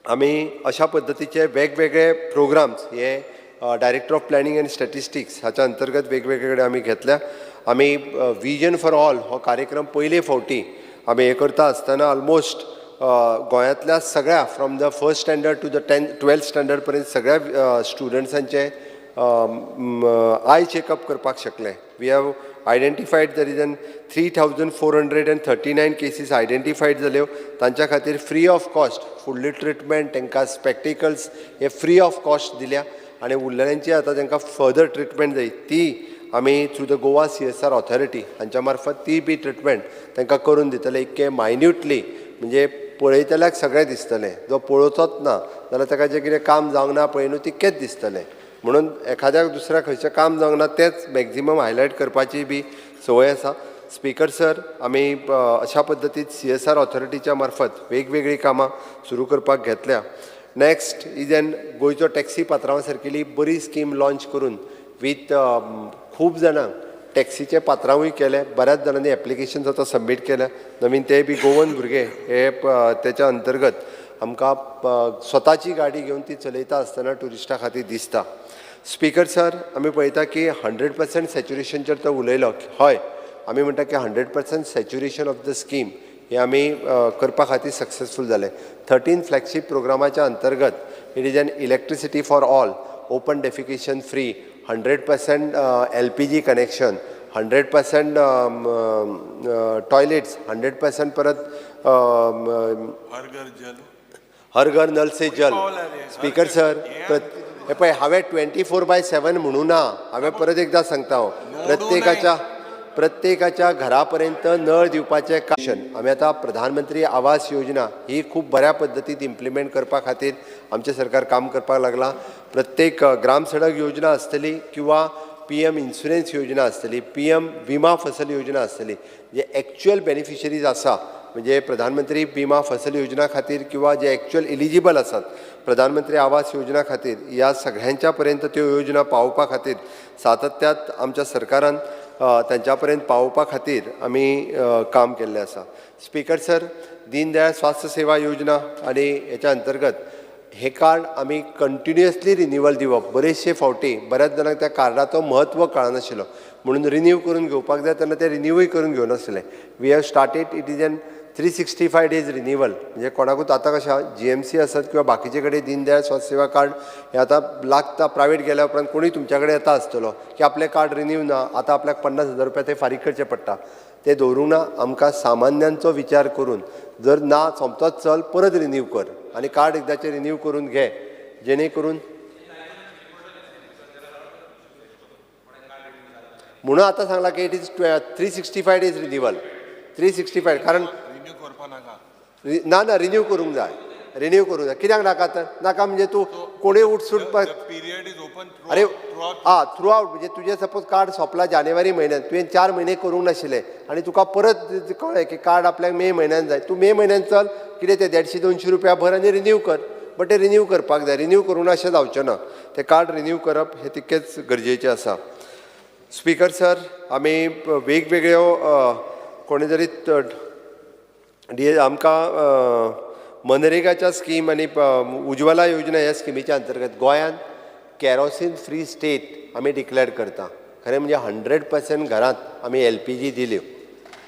आमी अशा पद्दतीचे वेगवेगळे प्रोग्राम्स हे director of planning and statistics हाच्या अंतर्गत वेगवेगळे कडेन आमी घेतल्या. आमी विजन फॉर ऑल हो कार्यक्रम पयले फावटी आमी हें करता आसतना ऑलमोस्ट गोंयांतल्या सगळ्या from the first standard to the 12th standard पर्यंत सगळ्या स्टुडंट्सांचे I checkup करपाक शकले. We have identified there is an 3,439 cases identified जाल्यो. तांच्या खातीर फ्री ऑफ कॉस्ट फुडली ट्रिटमेंट, तांकां स्पेक्टिकल्स हे फ्री ऑफ कॉस्ट दिल्या आनी उरलेल्यांची आतां तांकां फर्दर ट्रिटमेंट जाय ती आमी through the Goa CSR authority हांच्या मार्फत ती बी ट्रिटमेंट तांकां करून दितले. इतके मायन्युटली म्हणजे पळयतल्याक सगळें दिसतलें, जो पळोवचोच ना जाल्यार ताका जें कितें काम जावंक ना पळय न्हू तितकेंच दिसतलें. म्हणून एखाद्याक दुसऱ्या खंयचें काम जावंक ना तेंच मॅक्झिमम हायलायट करपाची बी संवय आसा. स्पीकर सर, आमी अशा पद्दतीन CSR ऑथॉरिटीच्या मार्फत वेगवेगळीं कामां सुरू करपाक घेतल्या. नेक्स्ट is an गोंयचो टॅक्सी पात्रांवा सारकेली बरी स्कीम लॉंच करून वीथ खूब जाणांक टॅक्सीचे पात्रांवूय केले. बऱ्याच जाणांनी एप्लिकेशन्स आतां सबमीट केल्या नवीन, ते बी गोवन भुरगे हे तेच्या अंतर्गत आमकां स्वताची गाडी घेवन ती चलयता आसतना ट्युरिस्टा खातीर दिसता. स्पीकर सर, आमी पळयता की 100% सॅच्युरेशनचेर तो उलयलो. हय, आमी म्हणटा की 100% सॅच्युरेशन ऑफ the scheme हे आमी करपा खातीर सक्सेसफूल जाले. 13 फ्लॅगशीप प्रोग्रामाच्या अंतर्गत it is an electricity for all, open defecation free, 100% LPG connection, 100% toilets, 100% परत हर घर नल से जल. स्पीकर सर, हे पळय, हांवें 24/7 म्हणूं ना, हांवें परत एकदां सांगता हांव, प्रत्येकाच्या घरा पर्यंत नळ दिवपाचें काम आमी आतां प्रधानमंत्री आवास योजना ही खूब बऱ्या पद्दतीन इम्प्लिमेंट करपा खातीर आमचें सरकार काम करपाक लागलां. प्रत्येक ग्राम सडक योजना आसतली किंवा PM insurance योजना आसतली, PM विमा फसल योजना आसतली, जे एक्चुअल बेनिफिशरीज आसा म्हणजे प्रधानमंत्री विमा फसल योजना खातीर किंवा जे एक्चुअल इलिजिबल आसात प्रधानमंत्री आवास योजना खातीर, ह्या सगळ्यांच्या पर्यंत त्यो योजना पावोवपा खातीर सातत्यात आमच्या सरकारान तांच्या पर्यंत पावोवपा खातीर आमी काम केल्लें आसा. स्पीकर सर, दीनदयाळ स्वास्थ्य सेवा योजना आनी हेच्या अंतर्गत हे कार्ड आमी कंटिन्युअसली रिन्युअल दिवप. बरेचशे फावटी बऱ्याच जाणांक त्या कार्डाचो म्हत्व कळनाशिल्लो म्हणून रिन्यू करून घेवपाक जाय तेन्ना ते रिन्यूय करून घेवनासले. We have started it is an 365 days renewal. म्हणजे कोणाकूच आतां कशें GMC आसत किंवा बाकीचे कडेन दीनदयाळ स्वास्थ्य सेवा कार्ड हें आतां लागता. प्रायवेट गेल्या उपरांत कोणूय तुमच्या कडेन येता आसतलो की आपलें कार्ड रिन्यू ना, आतां आपल्याक 50,000 रुपया ते फारीक करचे पडटा. ते दवरूंक ना, आमकां सामान्यांचो विचार करून जर ना सोमतोच चल परत रिन्यू कर आनी कार्ड एकदाचें रिन्यू करून घे, जेणे करून म्हणून आतां सांगलां की it is 365 days renewal, 365. कारण ना ना रिन्यू करूंक जाय, रिन्यू करूंक जाय. कित्याक नाका तर नाका म्हणजे तूं कोणूय उठसूट, अरे आं थ्रू आवट म्हणजे तुजें सपोज कार्ड सोंपलां जानेवारी म्हयन्यान, तुवें 4 म्हयने करूंक नाशिल्लें आनी तुका परत कळ्ळें की कार्ड आपल्याक मे म्हयन्यान जाय, तूं मे म्हयन्यान चल कितें तें 150-200 रुपया भर आनी रिन्यू कर. बट तें रिन्यू करपाक जाय, रिन्यू करूंक ना अशें जावचें ना, तें कार्ड रिन्यू करप हें तितकेंच गरजेचें आसा. स्पीकर सर, आमी वेगवेगळ्यो कोणी जरी आमकां मनरेगाच्या स्कीम आनी उज्वला योजना ह्या स्किमीच्या अंतर्गत गोंयांत कॅरोसीन फ्री स्टेट आमी डिक्लेअर करता. खरें म्हणजे 100% घरांत आमी LPG दिल्यो,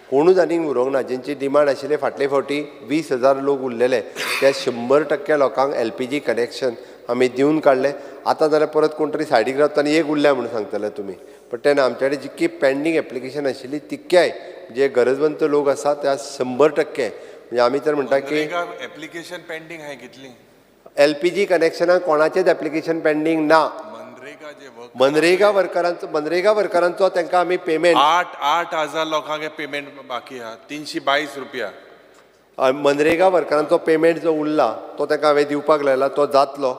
कोणूच आनीक उरोंक ना. जेंची डिमांड आशिल्ली फाटले फावटी 20,000 लोक उरलेले, त्या 100% लोकांक LPG connection आमी दिवन काडलें. आतां जाल्यार परत कोण तरी सायडीक रावता आनी एक उरल्या म्हणून सांगतले तुमी, बट तेन्ना आमचे कडेन जितकी पेंडींग एप्लिकेशन आशिल्ली तितक्याय जे गरजवंत लोक आसा त्या 100% म्हणजे आमी तर म्हणटा की एप्लिकेशन पेंडींग आहे कितली LPG कनेक्शनाक कोणाचेच एप्लिकेशन पेंडींग ना. मनरेगा वर्करांचो, मनरेगा वर्करांचो तांकां आमी पेमेंट 8,000 लोकांक पेमेंट बाकी आहा, 322 रुपया. मनरेगा वर्करांचो पेमेंट जो उरला तो तांकां हांवें दिवपाक लायला, तो जातलो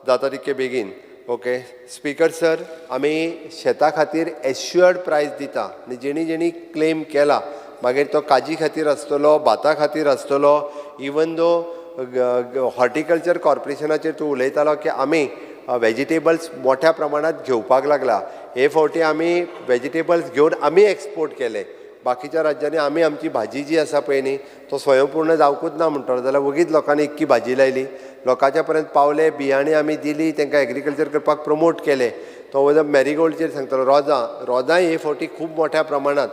जाता तितके बेगीन. ओके स्पीकर सर, आमी शेता खातीर एश्युअर्ड प्रायस दिता आनी जेणी जेणी क्लेम केला मागीर तो काजी खातीर आसतलो, भाता खातीर आसतलो, इवन दो हॉर्टिकल्चर कॉर्पोरेशनाचेर तूं उलयतालो की आमी वेजिटेबल्स मोठ्या प्रमाणांत घेवपाक लागला. हे फावटी आमी वेजिटेबल्स घेवन आमी एक्सपोर्ट केले, बाकीच्या राज्यांनी आमी आमची भाजी जी आसा पळय न्ही तो स्वयंपूर्ण जावकूच ना म्हणटलो जाल्यार वगीच लोकांनी इतकी भाजी लायली, लोकांच्या पर्यंत पावले, बियाणी आमी दिली, तांकां एग्रीकल्चर करपाक प्रमोट केलें. तो वयलो मॅरीगोल्डचेर सांगतालो, रोजां, रोजांय हे फावटी खूब मोठ्या प्रमाणांत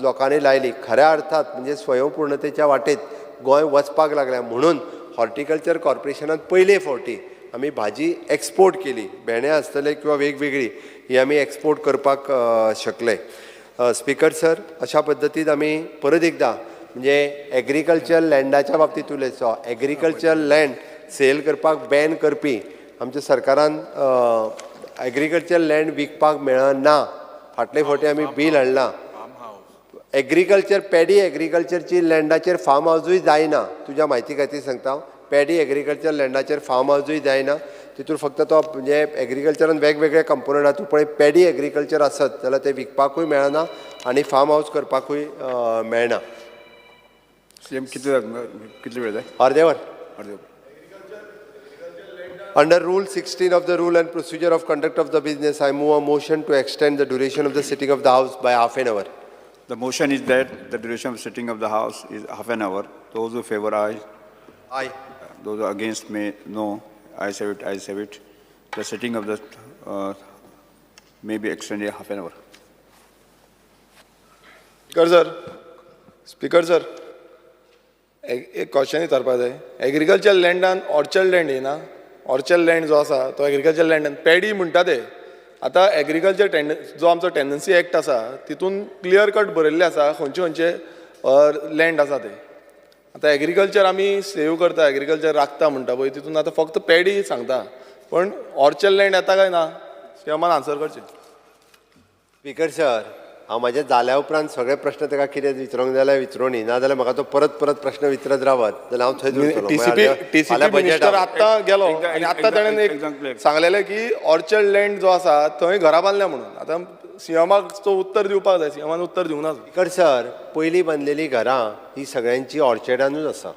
लोकांनी लायली. खऱ्या अर्थात म्हणजे स्वयंपूर्णतेच्या वाटेत गोंय वचपाक लागल्या म्हणून हॉर्टिकल्चर कॉर्पोरेशनान पयले फावटी आमी भाजी एक्सपोर्ट केली, भेंडे आसतले किंवा वेगवेगळी ही आमी एक्सपोर्ट करपाक शकले. स्पीकर सर, अशा पद्दतीन आमी परत एकदां म्हणजे एग्रीकल्चर लँडाच्या बाबतींत उलयतो. एग्रीकल्चर लँड सेल करपाक बॅन करपी आमच्या सरकारान एग्रीकल्चर लँड विकपाक मेळना. फाटले फावटी आमी बील हाडलां. एग्रीकल्चर पॅडी एग्रीकल्चरची लँडाचेर फार्म हावजूय जायना. तुज्या म्हायती खातीर सांगता हांव, पॅडी एग्रीकल्चर लँडाचेर फार्म हावजूय जायना. तितून फक्त तो म्हणजे एग्रीकल्चरान वेगवेगळे कंपोनंट आहा. तूं पळय पॅडी एग्रीकल्चर आसत जाल्यार तें विकपाकूय मेळना आनी फार्म हावज करपाकूय मेळना. सीएम कितले वेळ जाय? अर्दें वर. अर्दें. Under Rule 16 of the Rule and Procedure of Conduct of the Business, I move a motion to extend the duration of the sitting of the House by half an hour. The motion is that the duration of sitting of the House is half an hour. Those who favor, aye. Aye. Those who are against may no. Ayes have it, ayes have it. The sitting of the may be extended half an hour. Speaker sir, speaker sir, एक question विचारपा जाय. Agriculture लँडान orchard land येना? Orchard land जो आसा तो agriculture लँडान paddy म्हणटा ते. आतां एग्रीकल्चर टेंड जो आमचो टेनन्सी एक्ट आसा तितून क्लियर कट बरयल्लें आसा खंयचे खंयचे लँड आसा ते. आतां एग्रीकल्चर आमी सेव करता, एग्रीकल्चर राखता म्हणटा पळय, तितून आतां फक्त पॅडी सांगता, पण ऑर्चर्ड लँड येता काय ना सीएमान आन्सर करचें. स्पीकर सर, हांव म्हाजें जाल्या उपरांत सगळे प्रश्न ताका कितें विचारूंक जाल्यार विचारूनी, ना जाल्यार म्हाका तो परत परत प्रश्न विचारत रावत जाल्यार हांव थंयच उरतलो. टीसीपी मिनिस्टर आत्तां गेलो आनी आत्तां ताणें एक सांगलेलें की ऑर्चर्ड लँड जो आसा थंय घरां बांदल्या म्हणून. आतां सीएमाक तो उत्तर दिवपाक जाय, सीएमान उत्तर दिवंक ना. स्पीकर सर, पयलीं बांदलेलीं घरां ही सगळ्यांची ऑर्चर्डानूच आसा.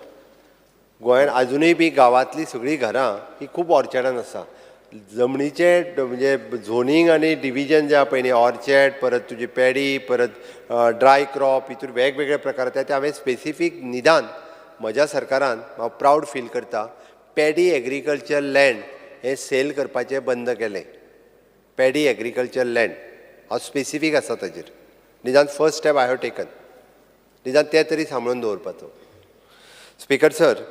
गोंयांत आजुनूय बी गांवांतलीं सगळीं घरां ही खूब ऑर्चर्डान आसा. जमनीचे म्हणजे झोनींग आनी डिविजन जें आहा पळय न्ही, ऑर्चर्ड, परत तुजी पॅडी, परत ड्राय क्रॉप, हितून वेगवेगळे प्रकार आसा. ते हांवें स्पेसिफीक निदान म्हज्या सरकारान हांव प्रावड फील करता, पॅडी एग्रीकल्चर लँड हें सेल करपाचें बंद केलें. पॅडी एग्रीकल्चर लँड हांव स्पेसिफीक आसा ताजेर. निदान first step I have taken, निदान तें तरी सांबाळून दवरपाचो. स्पीकर सर,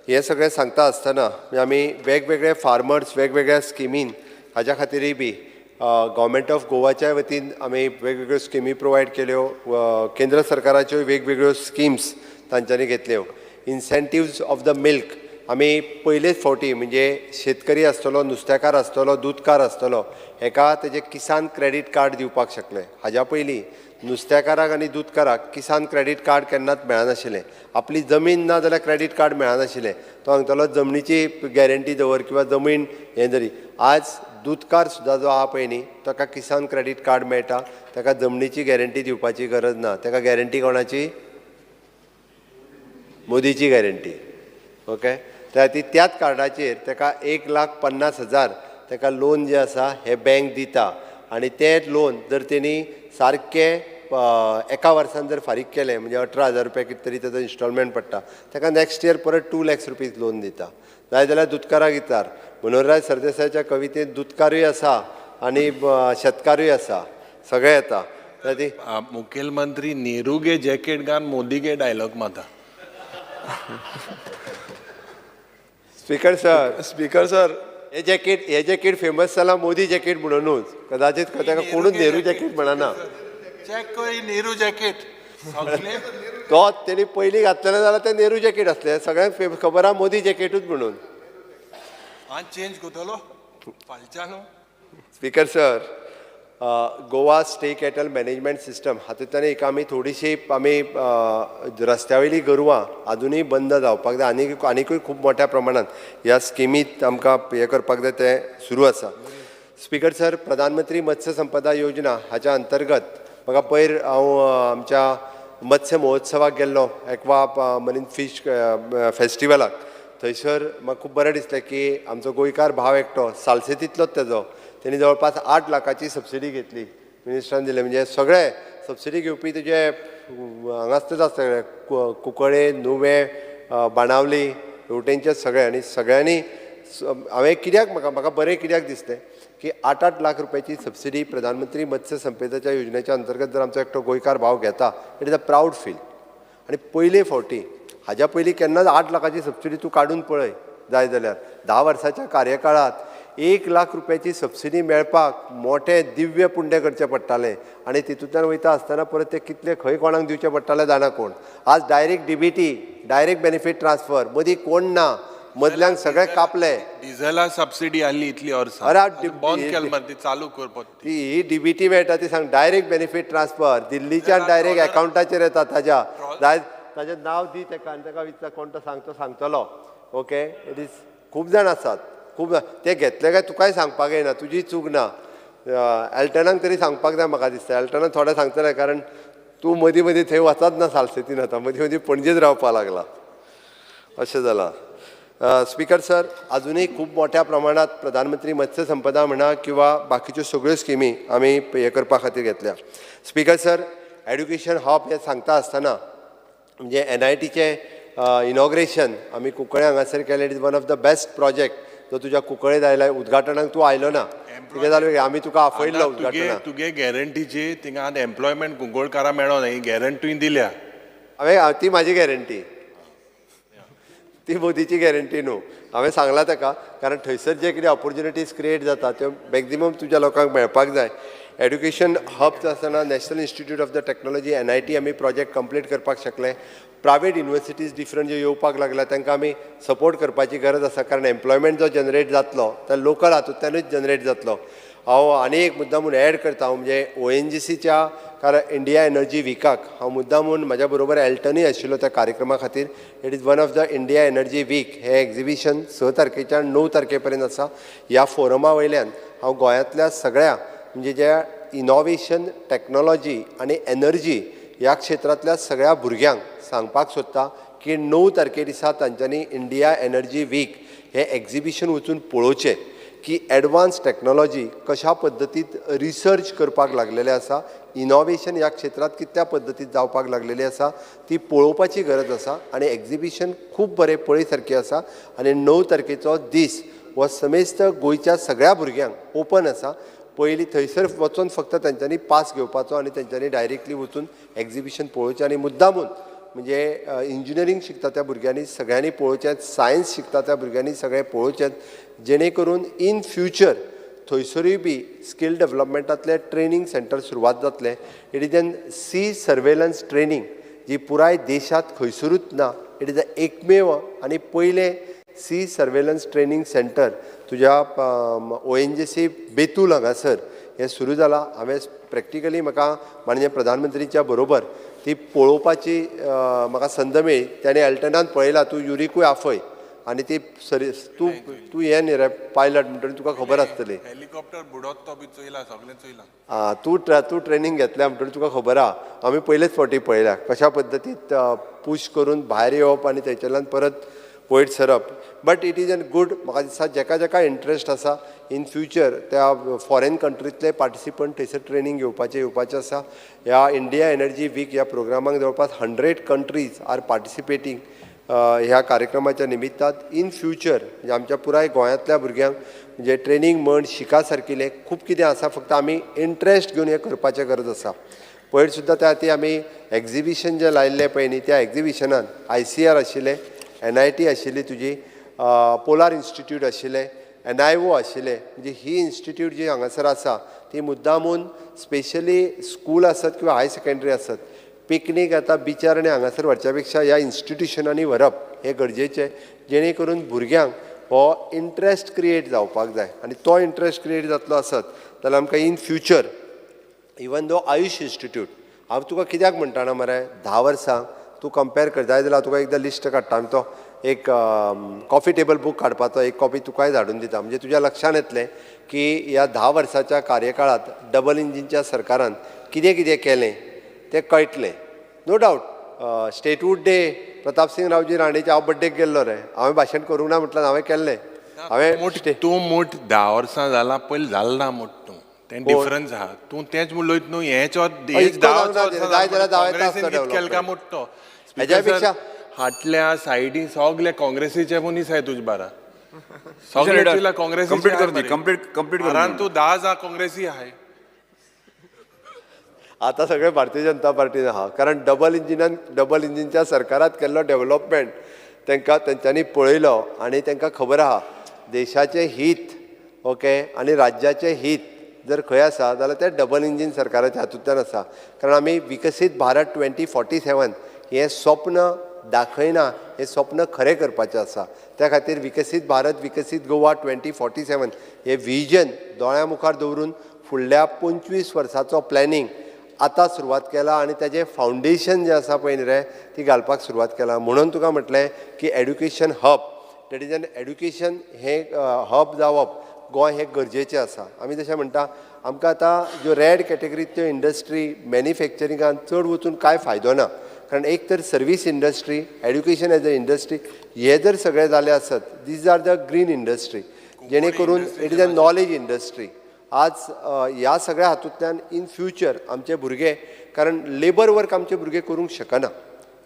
हें सगळें सांगता आसतना म्हणजे आमी वेगवेगळे फार्मर्स वेगवेगळ्या स्किमीन हाज्या खातीरय बी गव्हर्मेंट ऑफ गोवाच्या वतीन आमी वेगवेगळ्यो स्किमी प्रोवायड केल्यो. केंद्र सरकाराच्यो वेगवेगळ्यो स्किम्स तांच्यांनी घेतल्यो. इन्सेंटिव्ज ऑफ the milk आमी पयलेच फावटी म्हणजे शेतकरी आसतलो, नुस्तेकार आसतलो, दुदकार आसतलो, हेका तेजें किसान क्रेडीट कार्ड दिवपाक शकले. हाज्या पयलीं नुस्तेकाराक आनी दुदकाराक किसान क्रेडीट कार्ड केन्नाच मेळनाशिल्लें. आपली जमीन ना जाल्यार क्रेडीट कार्ड मेळनाशिल्लें. तो सांगतालो जमनीची गॅरंटी दवर किंवा जमीन हें जरी. आज दुदकार सुद्दां जो आहा पळय न्ही ताका किसान क्रेडीट कार्ड मेळटा, ताका जमनीची गॅरंटी दिवपाची गरज ना. ताका गॅरंटी कोणाची? मोदीची गॅरंटी. ओके, त्या खातीर त्याच कार्डाचेर ताका 1,50,000 ताका लोन जें आसा हें बँक दिता आनी तें लोन जर तेणी सारकें एका वर्सान जर फारीक केलें म्हणजे 18,000 रुपया कितें तरी ताजो इन्स्टॉलमेंट पडटा, ताका नॅक्स्ट इयर परत 2 lakhs rupees loan दिता. जाय जाल्यार दुदकाराक विचार, मनोहरराय सरदेसायाच्या कवितेंत दुदकारूय आसा आनी शेतकारूय आसा, सगळें येता. मुखेलमंत्री नेहरू गे जॅकेट घाल मोदी गे डायलॉग मारता. स्पीकर सर, स्पीकर सर, हे जॅकेट, हे जॅकेट फेमस जाला मोदी जॅकेट म्हणूनच, कदाचित ताका कोणूच नेहरू जॅकेट म्हणना. चॅक कर नेहरू जॅकेट तो तेणी पयलीं घातलेलें जाल्यार तें नेहरू जॅकेट आसलें, सगळ्यांक खबर आहा मोदी जॅकेटूच म्हणून. आज चेंज करतलो फालच्यान. Speaker sir, Goa state cattle management system हातूंतल्यान एक आमी थोडीशी आमी रस्त्या वयलीं गोरवां आजुनूय बंद जावपाक जाय. आनीक आनिकूय खूब मोठ्या प्रमाणांत ह्या स्किमींत आमकां हें करपाक जाय, तें सुरू आसा. स्पीकर सर, प्रधानमंत्री मत्स्य संपदा योजना हाच्या अंतर्गत म्हाका पयर हांव आमच्या मत्स्य महोत्सवाक गेल्लो, एक्वा मरीन फिश फेस्टिवलाक. थंयसर म्हाका खूब बरें दिसलें की आमचो गोंयकार भाव एकटो सालसेतींतलोच तेजो, तेणी जवळपास 8 लाखाची सबसिडी घेतली, मिनिस्टरान दिले. म्हणजे सगळे सबसिडी घेवपी तुजे हांगासरच आसा सगळे, कुंकळे, नुवें, बाणावली हेवटेनचे सगळे. आनी सगळ्यांनी हांवें कित्याक म्हाका म्हाका बरें कित्याक दिसलें की 8-8 लाख रुपयाची सबसिडी प्रधानमंत्री मत्स्य संपदाच्या योजनेच्या अंतर्गत जर आमचो एकटो गोंयकार भाव घेता, it is a proud feel. आनी पयले फावटी, हाज्या पयलीं केन्नाच 8 लाखाची सबसिडी तूं काडून पळय जाय जाल्यार 10 वर्साच्या कार्यकाळांत 1 लाख रुपयाची सबसिडी मेळपाक मोठें दिव्य पुंडे करचें पडटालें आनी तितूंतल्यान वयता आसतना परत ते कितले खंय कोणाक दिवचे पडटाले जाणा कोण. आज direct DBT, direct benefit transfer, मदीं कोण ना, मदल्यांक सगळे कापले. डिझला सबसिडी आसली इतली वर्सां, अरे बंद केल मरे ती, चालू कर. ती ही डीबीटी मेळटा ती सांग, डायरेक्ट बेनिफीट ट्रान्सफर दिल्लीच्यान डायरेक्ट अकावंटाचेर येता. ताज्या ताजें नांव दी तेका आनी ताका विचार कोण तो सांगतो सांगतलो. ओके, it is खूब जाण आसात, खूब ते घेतले काय तुकाय सांगपाक येना, तुजी चूक ना. एल्टनाक तरी सांगपाक जाय म्हाका दिसता. एल्टनाक थोडें सांगतलें कारण तूं मदीं मदीं थंय वचत ना, सालसेतीन आतां मदीं मदीं पणजेच रावपाक लागला, अशें जालां. स्पीकर सर, अजुनूय खूब मोठ्या प्रमाणात प्रधानमंत्री मत्स्य संपदा म्हणा किंवा बाकीच्यो सगळ्यो स्किमी आमी हे करपा खातीर घेतल्या. स्पीकर सर, एड्युकेशन हब हें सांगता आसतना म्हणजे NITचें इनॉग्रेशन आमी कुंकळे हांगासर केलें. It is one of the best project जो तुज्या कुंकळेत आयला. उद्घाटनाक तूं आयलो ना, कितें जालें आमी तुका आफयल्लो उद्घाटनाक. तुगे गॅरंटीची थिंगा आतां एम्प्लॉयमेंट कुंकळकारां मेळोना, ही गॅरंटी दिल्या हांवें, ती म्हाजी गॅरंटी, ती मोदीची गॅरंटी न्हू. हांवें सांगलां ताका, कारण थंयसर जे कितें ऑपोर्चुनिटीज क्रिएट जाता त्यो मॅक्झिमम तुज्या लोकांक मेळपाक जाय. एड्युकेशन हब आसतना national institute of the technology NIT आमी प्रोजेक्ट कंप्लीट करपाक शकले. प्रायवेट युनिवर्सिटीज डिफरंट ज्यो येवपाक लागल्या तांकां आमी सपोर्ट करपाची गरज आसा, कारण एम्प्लॉयमेंट जो जनरेट जातलो तो लोकल हातूंतल्यानूच जनरेट जातलो. हांव आनी एक मुद्दा म्हूण एड करता, हांव म्हणजे ONGCच्या, कारण इंडिया एनर्जी विकाक हांव मुद्दा म्हूण म्हाज्या बरोबर एल्टनूय आशिल्लो त्या कार्यक्रमा खातीर. It is one of the India energy week हें एग्जिबिशन 6 तारखेच्यान 9 तारखे पर्यंत आसा. ह्या फोरमा वयल्यान हांव गोंयांतल्या सगळ्या म्हणजे ज्या इनोवेशन, टॅक्नोलॉजी आनी एनर्जी ह्या क्षेत्रांतल्या सगळ्या भुरग्यांक सांगपाक सोदता की 9 तारखे दिसा तांच्यांनी इंडिया एनर्जी वीक हें एग्जिबिशन वचून पळोवचें की एडवान्स टॅक्नोलॉजी कशा पद्दतीत रिसर्च करपाक लागलेले आसा, इनोवेशन ह्या क्षेत्रांत कितल्या पद्दतीत जावपाक लागलेली आसा ती पळोवपाची गरज आसा. आनी एग्जिबिशन खूब बरें पळय सारकें आसा आनी 9 तारखेचो दीस हो समेस्त गोंयच्या सगळ्या भुरग्यांक ओपन आसा. पयलीं थंयसर वचून फक्त तांच्यांनी पास घेवपाचो आनी तांच्यांनी डायरेक्टली वचून एग्जिबिशन पळोवचें. आनी मुद्दामून म्हणजे इंजिनियरींग शिकता त्या भुरग्यांनी सगळ्यांनी पळोवचें, सायन्स शिकता त्या भुरग्यांनी सगळें पळोवचें, जेणे करून इन फ्युचर थंयसरूय बी स्कील डेवलपमेंटांतले ट्रेनींग सेंटर सुरवात जातलें. It is an sea surveillance training जी पुराय देशांत खंयसरूच ना. It is a एकमेव आनी पयलें सी सर्वेलन्स ट्रेनींग सेंटर तुज्या ONGC Betul हांगासर हें सुरू जालां. हांवें प्रॅक्टिकली म्हाका माननीय प्रधानमंत्रीच्या बरोबर ती पळोवपाची म्हाका संद मेळ्ळी. ताणें एल्टनान पळयला, तूं युरिकूय आफय आनी ती सरी तूं तूं हें न्ही रे पायलट म्हणटकीर तुका खबर आसतली. हेलिकॉप्टर बुडोत तो बी चोयला, सगळें चोयलां. आं, तूं ट्रेनींग घेतल्या म्हणटकीर तुका खबर आहा. आमी पयलेच फावटी पळयल्या कशा पद्दतीत पूश करून भायर येवप आनी थंयच्यान परत वयर सरप. But it is an good, म्हाका दिसता जेका जेका इंट्रस्ट आसा इन फ्युचर त्या फॉरेन कंट्रींतले पार्टिसिपंट थंयसर ट्रेनींग घेवपाचें येवपाचें आसा. ह्या इंडिया एनर्जी वीक ह्या प्रोग्रामाक जवळपास 100 कंट्रीज आर पार्टिसिपेटींग ह्या कार्यक्रमाच्या निमित्तान. इन फ्युचर म्हणजे आमच्या पुराय गोंयांतल्या भुरग्यांक म्हणजे ट्रेनींग म्हण शिका सारकिलें खूब कितें आसा, फक्त आमी इंट्रस्ट घेवन हें करपाचें गरज आसा. पयर सुद्दां त्या खातीर आमी एग्जिबिशन जें लायिल्लें पळय न्ही, त्या एग्जिबिशनान ICR आशिल्लें, NIT आशिल्ली तुजी, पोलार इन्स्टिट्यूट आशिल्लें, NIO आशिल्लें. म्हणजे ही इन्स्टिट्यूट जी हांगासर आसा ती मुद्दामून स्पेशली स्कूल आसत किंवा हायर सेकेंडरी आसत, पिकनीक आतां बिचार आनी हांगासर व्हरच्या पेक्षा ह्या इन्स्टिट्युशनांनी व्हरप हें गरजेचें, जेणे करून भुरग्यांक हो इंट्रस्ट क्रिएट जावपाक जाय. आनी तो इंट्रस्ट क्रिएट जातलो आसत जाल्यार आमकां in future even though AYUSH institute, हांव तुका कित्याक म्हणटा ना मरे, 10 वर्सां तूं कंपेर कर जाय जाल्यार हांव तुका एकदां लिस्ट काडटा, आमी तो एक कॉफी टेबल बूक काडपाचो एक कॉपी तुकाय धाडून दिता, म्हणजे तुज्या लक्षांत येतलें की ह्या 10 वर्साच्या कार्यकाळांत डबल इंजिनच्या सरकारान कितें कितें केलें तें कळटलें. No doubt statehood day Pratapsingh Raoji राणेच्या हांव बड्डेक गेल्लो रे, हांवें भाशण करूंक ना म्हटल्यार हांवें केल्लें. हांवें तूं मोट 10 वर्सां जालां पयलीं जालें ना मोट तूं, तें डिफरन्स आहा. तूं तेंच उलयत न्हू, हेंच मोट तो हाटल्या सायडी सगळे काँग्रेसीचे मनीस आहाय तुजे बारा, सगळे काँग्रेसी कंप्लीट तूं 10 जा काँग्रेसी आहाय. आतां सगळे भारतीय जनता पार्टीन आहा, कारण डबल इंजिनान डबल इंजिनच्या सरकारांत केल्लो डेवलपमेंट तांकां तेंच्यांनी पळयलो आनी तांकां खबर आहा देशाचें हीत ओके आनी राज्याचें हीत जर खंय आसा जाल्यार तें डबल इंजीन सरकाराच्या हातूंतल्यान आसा. कारण आमी विकसीत भारत 2047 हें स्वप्न दाखयना, हें स्वप्न खरें करपाचें आसा. त्या खातीर विकसीत भारत विकसीत गोवा 2047 हें विजन दोळ्या मुखार दवरून फुडल्या 25 वर्साचो प्लॅनिंग आतां सुरवात केला आनी ताजें फावंडेशन जें आसा पळय न्ही रे ती घालपाक सुरवात केला. म्हणून तुका म्हटलें की education hub, that is an education हें हब जावप गोंय हें गरजेचें आसा. आमी जशें म्हणटा आमकां आतां ज्यो रेड कॅटेगरींतल्यो इंडस्ट्री मॅन्युफॅक्चरिंगान चड वचून कांय फायदो ना, कारण एक तर service industry, education as a industry हे जर सगळे जाले आसत, these are the green industry, जेणे करून it is a knowledge industry. आज ह्या सगळ्या हातूंतल्यान इन फ्युचर आमचे भुरगे, कारण लेबर वर्क आमचे भुरगे करूंक शकना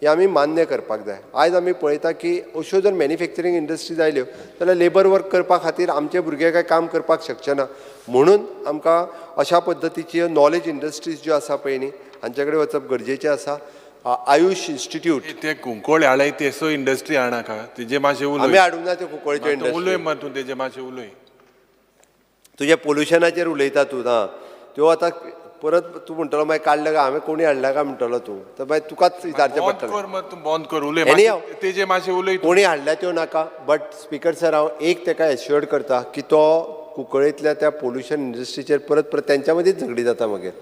हें आमी मान्य करपाक जाय. आयज आमी पळयता की अश्यो जर मॅन्युफॅक्चरींग इंडस्ट्री आयल्यो जाल्यार लेबर वर्क करपा खातीर आमचे भुरगे काय काम करपाक शकचे ना. म्हणून आमकां अशा पद्दतीची नॉलेज इंडस्ट्रीज ज्यो आसा पळय न्ही हांचे कडेन वचप गरजेचें आसा. आयुश इन्स्टिट्यूट ते कुंकोळे हाडलाय तेसो इंडस्ट्री हाडनाका, तेजे मातशें उलय. आमी हाडूंक ना त्यो कुंकळ्ळेच्यो इंडस्ट्री. उलय मरे तूं तेजे मातशें उलय. तुजें पोल्युशनाचेर उलयता तूं ना त्यो आतां परत तूं म्हणटलो मागीर काडले काय हांवें कोणी हाडल्या काय म्हणटलो तूं, तर मागीर तुकाच विचारचें पडटलें. बंद कर मरे तूं, बंद कर उलय तेजे मातशें उलय. कोणी हाडल्या त्यो नाका. बट स्पीकर सर हांव एक तेका एश्युअर्ड करता की तो कुंकळ्ळेंतल्या त्या पोल्युशन इंडस्ट्रीचेर परत परत तेंच्या मदींच झगडी जाता मागीर.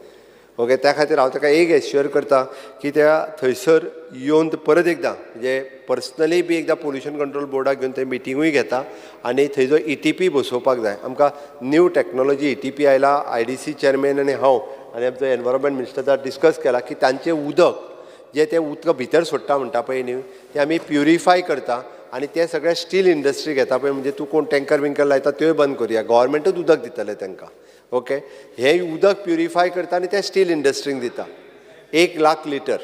ओके, त्या खातीर हांव ताका एक एश्युअर करता की त्या थंयसर येवन परत एकदां म्हणजे पर्सनली बी एकदां पोल्युशन कंट्रोल बोर्डाक घेवन थंय मिटिंगूय घेता आनी थंय जो ETP बसोवपाक जाय. आमकां न्यू टॅक्नोलॉजी ETP आयला, IDC chairman आनी हांव आनी आमचो एनवायरमेंट मिनिस्टर डिस्कस केला की तांचें उदक जें तें उदक भितर सोडटा म्हणटा पळय न्हू तें आमी प्युरिफाय करता आनी तें सगळें स्टील इंडस्ट्री घेता पळय, म्हणजे तूं कोण टँकर बिंकर लायता त्योय बंद करुया, गव्हर्मेंटूच उदक दितलें तांकां. ओके, हें उदक प्युरिफाय करता आनी तें स्टील इंडस्ट्रीक दिता 1 लाख लिटर,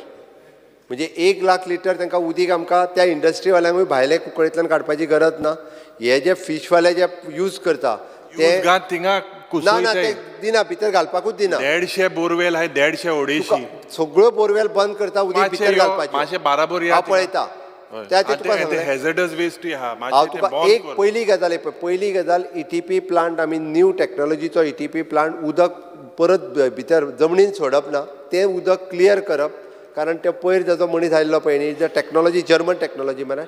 म्हणजे 1 लाख लिटर तांकां उदीक आमकां त्या इंडस्ट्रीवाल्यांकूय भायले कुंकळेंतल्यान काडपाची गरज ना. हे जे फिशवाले जे यूज करता ते थिंगा ना ना ते दिना, भितर घालपाकूच दिना. 150 बोरवेल आहाय, 150 250 सगळ्यो बोरवेल बंद करता, उदीक भितर घालपाचें. मातशें बाराबोर हांव पळयता हॅझर्डस वेस्ट आहा. हांव तुका एक पयली गजाल, पयली गजाल ETP plant आमी न्यू टॅक्नोलॉजीचो ETP plant उदक परत भितर जमनीन सोडप ना, तें उदक क्लियर करप, कारण ते पयर जाचो मनीस आयिल्लो पळय न्ही, टॅक्नोलॉजी जर्मन टॅक्नोलॉजी मरे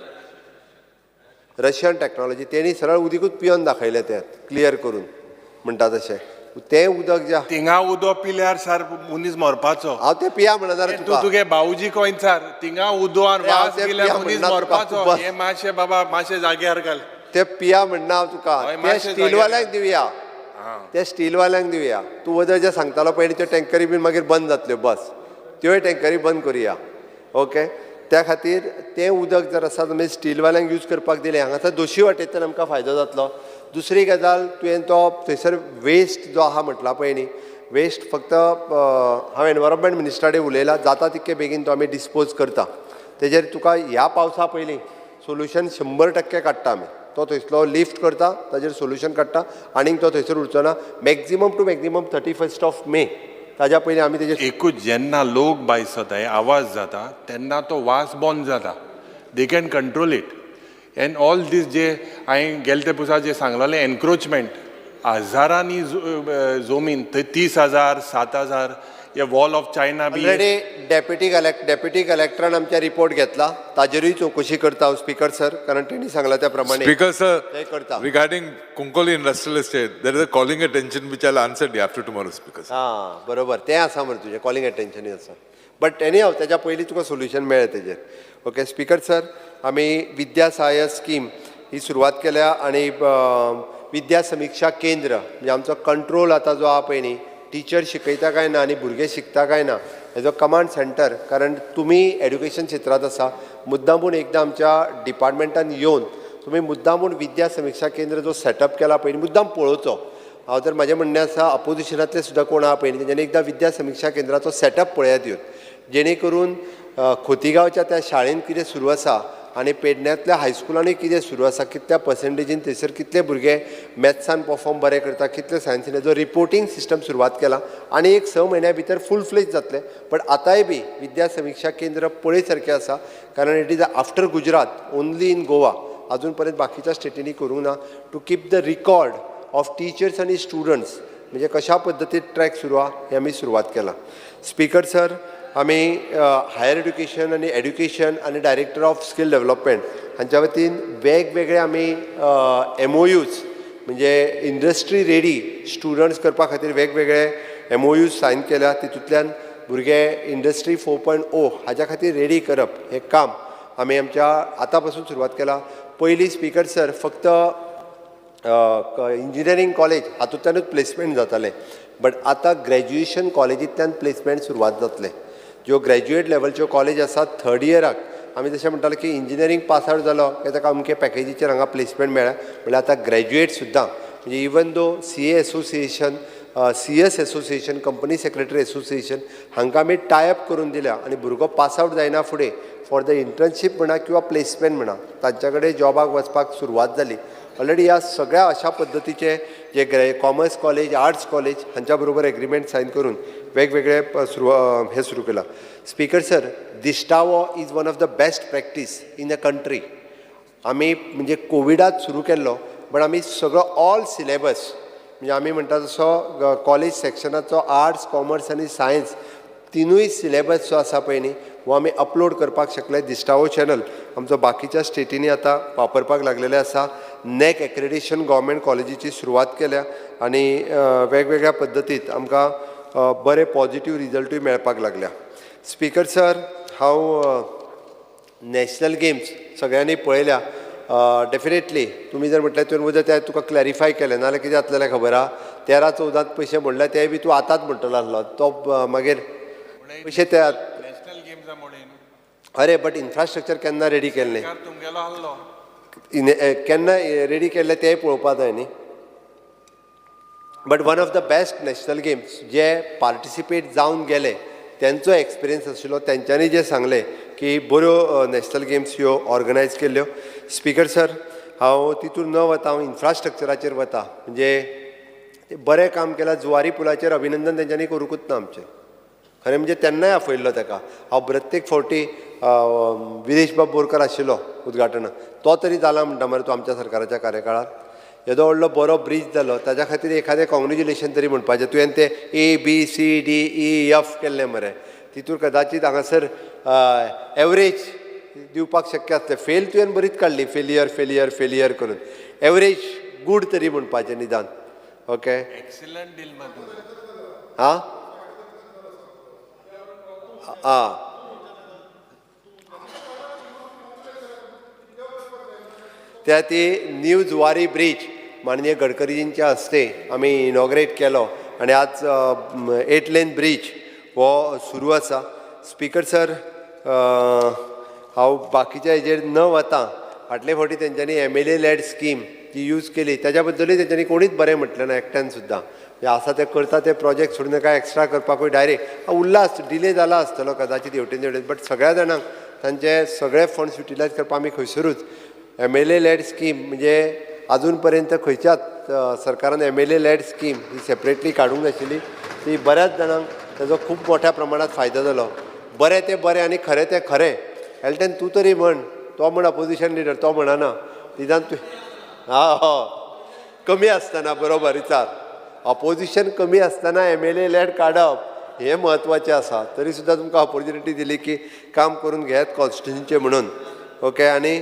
रशियन टॅक्नोलॉजी, तेणी सरळ उदीकूच पिवन दाखयलें तें क्लियर करून म्हणटा तशें तें उदक जें थिंगा उदक पिल्यार सार मनीस मरपाचो. हांव तें पिया म्हणना रे तूं, तुगे भाऊजी कोण सार थिंगा उदक वास गेल्यार मनीस मरपाचो. हें मातशें बाबा मातशें जाग्यार घाल, तें पिया म्हणना हांव तुका. तें स्टीलवाल्यांक दिवया, तें स्टीलवाल्यांक दिवया. तूं वदळ जें सांगतालो पळय त्यो टँकरी बीन मागीर बंद जातल्यो, बस त्योय टँकरी बंद करुया. ओके, त्या खातीर तें उदक जर आसा तुमी स्टीलवाल्यांक यूज करपाक दिलें हांगासर दोशी वाटेंतल्यान आमकां फायदो जातलो. दुसरी गजाल तुवें तो थंयसर वेस्ट जो आहा म्हटला पळय न्ही, वेस्ट फक्त हांव एनवायरमेंट मिनिस्टरा कडेन उलयलां, जाता तितके बेगीन तो आमी डिस्पोज करता. तेजेर तुका ह्या पावसा पयलीं सोल्युशन 100% काडटा आमी. तो थंयसलो लिफ्ट करता, ताजेर सोल्युशन काडटा आनीक तो थंयसर उरचो ना. मॅक्झिमम टू मॅक्झिमम 31 मे ताज्या पयलीं आमी तेजेर. एकूच जेन्ना लोक बायसता हे आवाज जाता तेन्ना तो वास बंद जाता, they can control it. And all these जे हांवें गेले ते पुसा जे सांगलेलें एनक्रोचमेंट हजारांनी जमीन थंय 30,000 7,000 हे wall of China B already deputy कलेक्टरान आमच्या रिपोर्ट घेतला, ताजेरूय चवकशी करता हांव स्पीकर सर, कारण तेणी सांगला त्या प्रमाणे. Speaker sir, ते करता. Regarding Cuncolim industrial estate, there is a calling attention which I will answer day after tomorrow speaker sir. हां बरोबर, तें आसा मरे तुजें कॉलिंग अटेन्शनूय आसा, बट एनी हांव तेज्या पयलीं तुका सोल्युशन मेळ्ळें तेजेर. ओके स्पीकर सर, आमी विद्या सहाय्य स्कीम ही सुरवात केल्या आनी विद्या समिक्षा केंद्र म्हणजे आमचो कंट्रोल आतां जो आहा पळय न्ही, टिचर शिकयता काय ना आनी भुरगे शिकता काय ना हेजो कमांड सेंटर, कारण तुमी एड्युकेशन क्षेत्रांत आसा, मुद्दामून एकदां आमच्या डिपार्टमेंटान येवन तुमी मुद्दामून विद्या समिक्षा केंद्र जो सेटअप केला पळय न्ही मुद्दाम पळोवचो. हांव तर म्हाजें म्हणणें आसा अपोजिशनांतले सुद्दां कोण आहा पळय न्ही तेंच्यांनी एकदां विद्या समिक्षा केंद्राचो सेटअप पळयात येवन, जेणे करून खोतीगांवच्या त्या शाळेंत कितें सुरू आसा आनी पेडण्यांतल्या हायस्कुलांनी कितें सुरू आसा, कितल्या पर्संटेजीन थंयसर कितले भुरगे मॅथ्सान परफॉर्म बरें करता, कितले सायन्सीन, हेजो रिपोर्टींग सिस्टम सुरवात केला आनी एक 6 म्हयन्या भितर फूल फ्लेज जातलें. बट आतांय बी विद्या समिक्षा केंद्र पळय सारकें आसा, कारण it is after Gujarat only in Goa, अजून पर्यंत बाकीच्या स्टेटींनी करूंक ना. To keep the record of teachers आनी स्टुडंट्स म्हणजे कशा पद्दतीन ट्रॅक सुरू आहा हें आमी सुरवात केलां. स्पीकर सर, आमी हायर एड्युकेशन आनी एड्युकेशन आनी डायरेक्टर ऑफ स्कील डेवलपमेंट हांच्या वतीन वेगवेगळे आमी एमओयूज म्हणजे इंडस्ट्री रेडी स्टुडंट्स करपा खातीर वेगवेगळे एमओयूज सायन केल्या. तितूंतल्यान भुरगे इंडस्ट्री 4.0 हाज्या खातीर रेडी करप हें काम आमी आमच्या आतां पासून सुरवात केला. पयलीं स्पीकर सर फक्त इंजिनियरींग कॉलेज हातूंतल्यानूच प्लेसमेंट जातालें, बट आतां ग्रॅज्युएशन कॉलेजींतल्यान प्लेसमेंट सुरवात जातलें. ज्यो ग्रॅज्युएट लेवलच्यो कॉलेज आसात थर्ड इयराक आमी जशें म्हणटाले की इंजिनियरींग पास आवट जालो काय ताका अमके पॅकेजीचेर हांगा प्लेसमेंट मेळ्ळ्या, म्हणल्यार आतां ग्रॅज्युएट सुद्दां म्हणजे even though CA association, CS association, company secretary association हांकां आमी टायअप करून दिल्या आनी भुरगो पास आवट जायना फुडें फॉर the internship म्हणा किंवा प्लेसमेंट म्हणा तांच्या कडेन जॉबाक वचपाक सुरवात जाली. ऑलरेडी ह्या सगळ्या अशा पद्दतीचे जे कॉमर्स कॉलेज, आर्ट्स कॉलेज हांच्या बरोबर एग्रीमेंट सायन करून वेगवेगळे हे सुरू केला. Speaker sir, Dishtaawo is one of the best practice in the country. आमी म्हणजे कोविडात सुरू केल्लो, बट आमी सगळो ऑल सिलेबस म्हणजे आमी म्हणटा तसो कॉलेज सेक्शनाचो आर्ट्स, कॉमर्स आनी सायन्स तिनूय सिलेबस जो आसा पळय न्ही हो आमी अपलोड करपाक शकले. दिश्टावो चॅनल आमचो बाकीच्या स्टेटींनी आतां वापरपाक लागलेले आसा. नॅक एक्रेडिशन गव्हर्मेंट कॉलेजीची सुरवात केल्या आनी वेगवेगळ्या पद्दतीत आमकां बरे पॉजिटीव रिजल्टूय मेळपाक लागल्या. स्पीकर सर, हांव नॅशनल गेम्स सगळ्यांनी पळयल्या. डेफिनेटली तुमी जर म्हटलें तुवें वयता तें तुका क्लॅरिफाय केलें नाजाल्यार कितें जातलें खबर आहा, 13-14 पयशे म्हणल्यार तेय बी तूं आतांच म्हणटलो आसलो तो मागीर पयशे ते. अरे बट इन्फ्रास्ट्रक्चर केन्ना रेडी केल्लें, केन्ना रेडी केल्लें तेंय पळोवपा जाय न्ही. But one of the best national games J participate जावन गेले तेंचो एक्सपिरियन्स आशिल्लो, तेंच्यांनी जें सांगलें की बऱ्यो नॅशनल गेम्स ह्यो ऑर्गनायज केल्ल्यो. स्पीकर सर, हांव तितून न वता हांव इन्फ्रास्ट्रक्चराचेर वता. म्हणजे बरें काम केलां जुवारी पुलाचेर अभिनंदन तेंच्यांनी करूंकूच ना आमचें. खरें म्हणजे तेन्नाय आपयल्लो ताका हांव प्रत्येक फावटी विरेश बाब बोरकर आशिल्लो उद्घाटनाक, तो तरी जाला म्हणटा मरे तूं आमच्या सरकाराच्या कार्यकाळार. येदो व्हडलो बरो ब्रीज जालो ताज्या खातीर एखादें कॉंग्रेच्युलेशन तरी म्हणपाचें. तुवें तें A B C D E F केल्लें मरे, तितूर कदाचीत हांगासर एवरेज दिवपाक शक्य आसलें. फेल तुवें बरीच काडली, फेलियर फेलियर फेलियर करून एवरेज गूड तरी म्हणपाचें निदान. ओके, आं आं त्या ती न्यू जुवारी ब्रीज माननीय गडकरीजींच्या हस्ते आमी इनॉग्रेट केलो आनी आज 8 लेन ब्रीज हो सुरू आसा. स्पीकर सर, हांव बाकीच्या हेजेर न वता फाटले फावटी तेंच्यांनी MLA lead scheme जी यूज केली ताज्या बद्दलूय तेंच्यांनी कोणीच बरें म्हटलें ना एकट्यान सुद्दां. म्हणजे आसा तें करता ते प्रोजेक्ट सोडून काय एक्स्ट्रा करपाकूय डायरेक्ट उरला आसतो, डिले जाला आसतलो कदाचीत हेवटेन तेवटेन, बट सगळ्या जाणांक तांचे सगळे फंड्स युटिलायज करपाक आमी खंयसरूच MLA lead scheme म्हणजे अजून पर्यंत खंयच्याच सरकारान MLA lead scheme ही सेपरेटली काडूंक नाशिल्ली, ती बऱ्याच जाणांक ताजो खूब मोठ्या प्रमाणात फायदो जालो. बरें तें बरें आनी खरें तें खरें. एल्टन तूं तरी म्हण, तो म्हण अपोजिशन लिडर, तो म्हणना निदान तूं हा हो कमी आसतना बरोबर विचार. अपोजिशन कमी आसतना MLA lead काडप हें म्हत्वाचें आसा. तरी सुद्दां तुमकां ऑपोर्चुनिटी दिली की काम करून घेयात कॉन्स्टिट्युन्सीचें म्हणून. ओके, आनी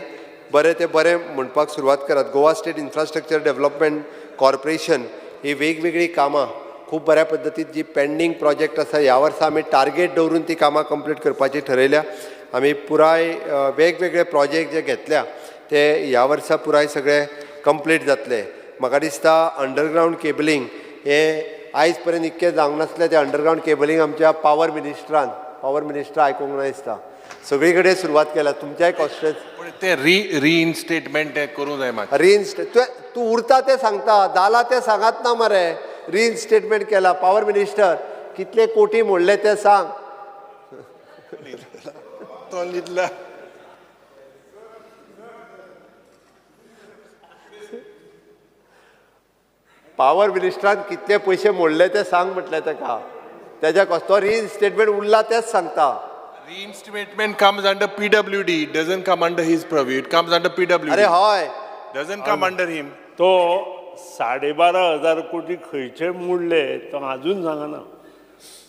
बरें तें बरें म्हणपाक सुरवात करात. Goa state infrastructure development corporation ही वेगवेगळीं कामां खूब बऱ्या पद्दतीन जी पेंडींग प्रोजेक्ट आसा ह्या वर्सा आमी टार्गेट दवरून ती कामां कंप्लीट करपाची ठरयल्या. आमी पुराय वेगवेगळे प्रोजेक्ट जे घेतल्या ते ह्या वर्सा पुराय सगळे कंप्लीट जातले. म्हाका दिसता अंडरग्रावंड केबलिंग हें आयज पर्यंत इतकें जावंक नासलें, तें अंडरग्रावंड केबलिंग आमच्या पावर मिनिस्टरान, पावर मिनिस्टर आयकूंक ना दिसता, सगळी कडेन सुरवात केल्या. तुमच्याय कॉन्स्टिट्युएन्सी ते रिइन्स्टेटमेंट करूं जाय मातशें. रिइन्स्टेट तूं उरता तें सांगता, जाला तें सांगात ना मरे. रिइन्स्टेटमेंट केला पावर मिनिस्टर, कितले कोटी मोडले ते सांग. तो न्हिदला. पावर मिनिस्टरान कितले पयशे मोडले ते सांग म्हटलें ताका. तेज्या तो रिइन्स्टेटमेंट उरला तेच सांगता. Reinstatement comes under PWD, it doesn't come under his purview, it comes under PWD. अरे हय, Doesn't come under him. तो 12,500 कोटी खंयचे मोडले तो अजून सांगना.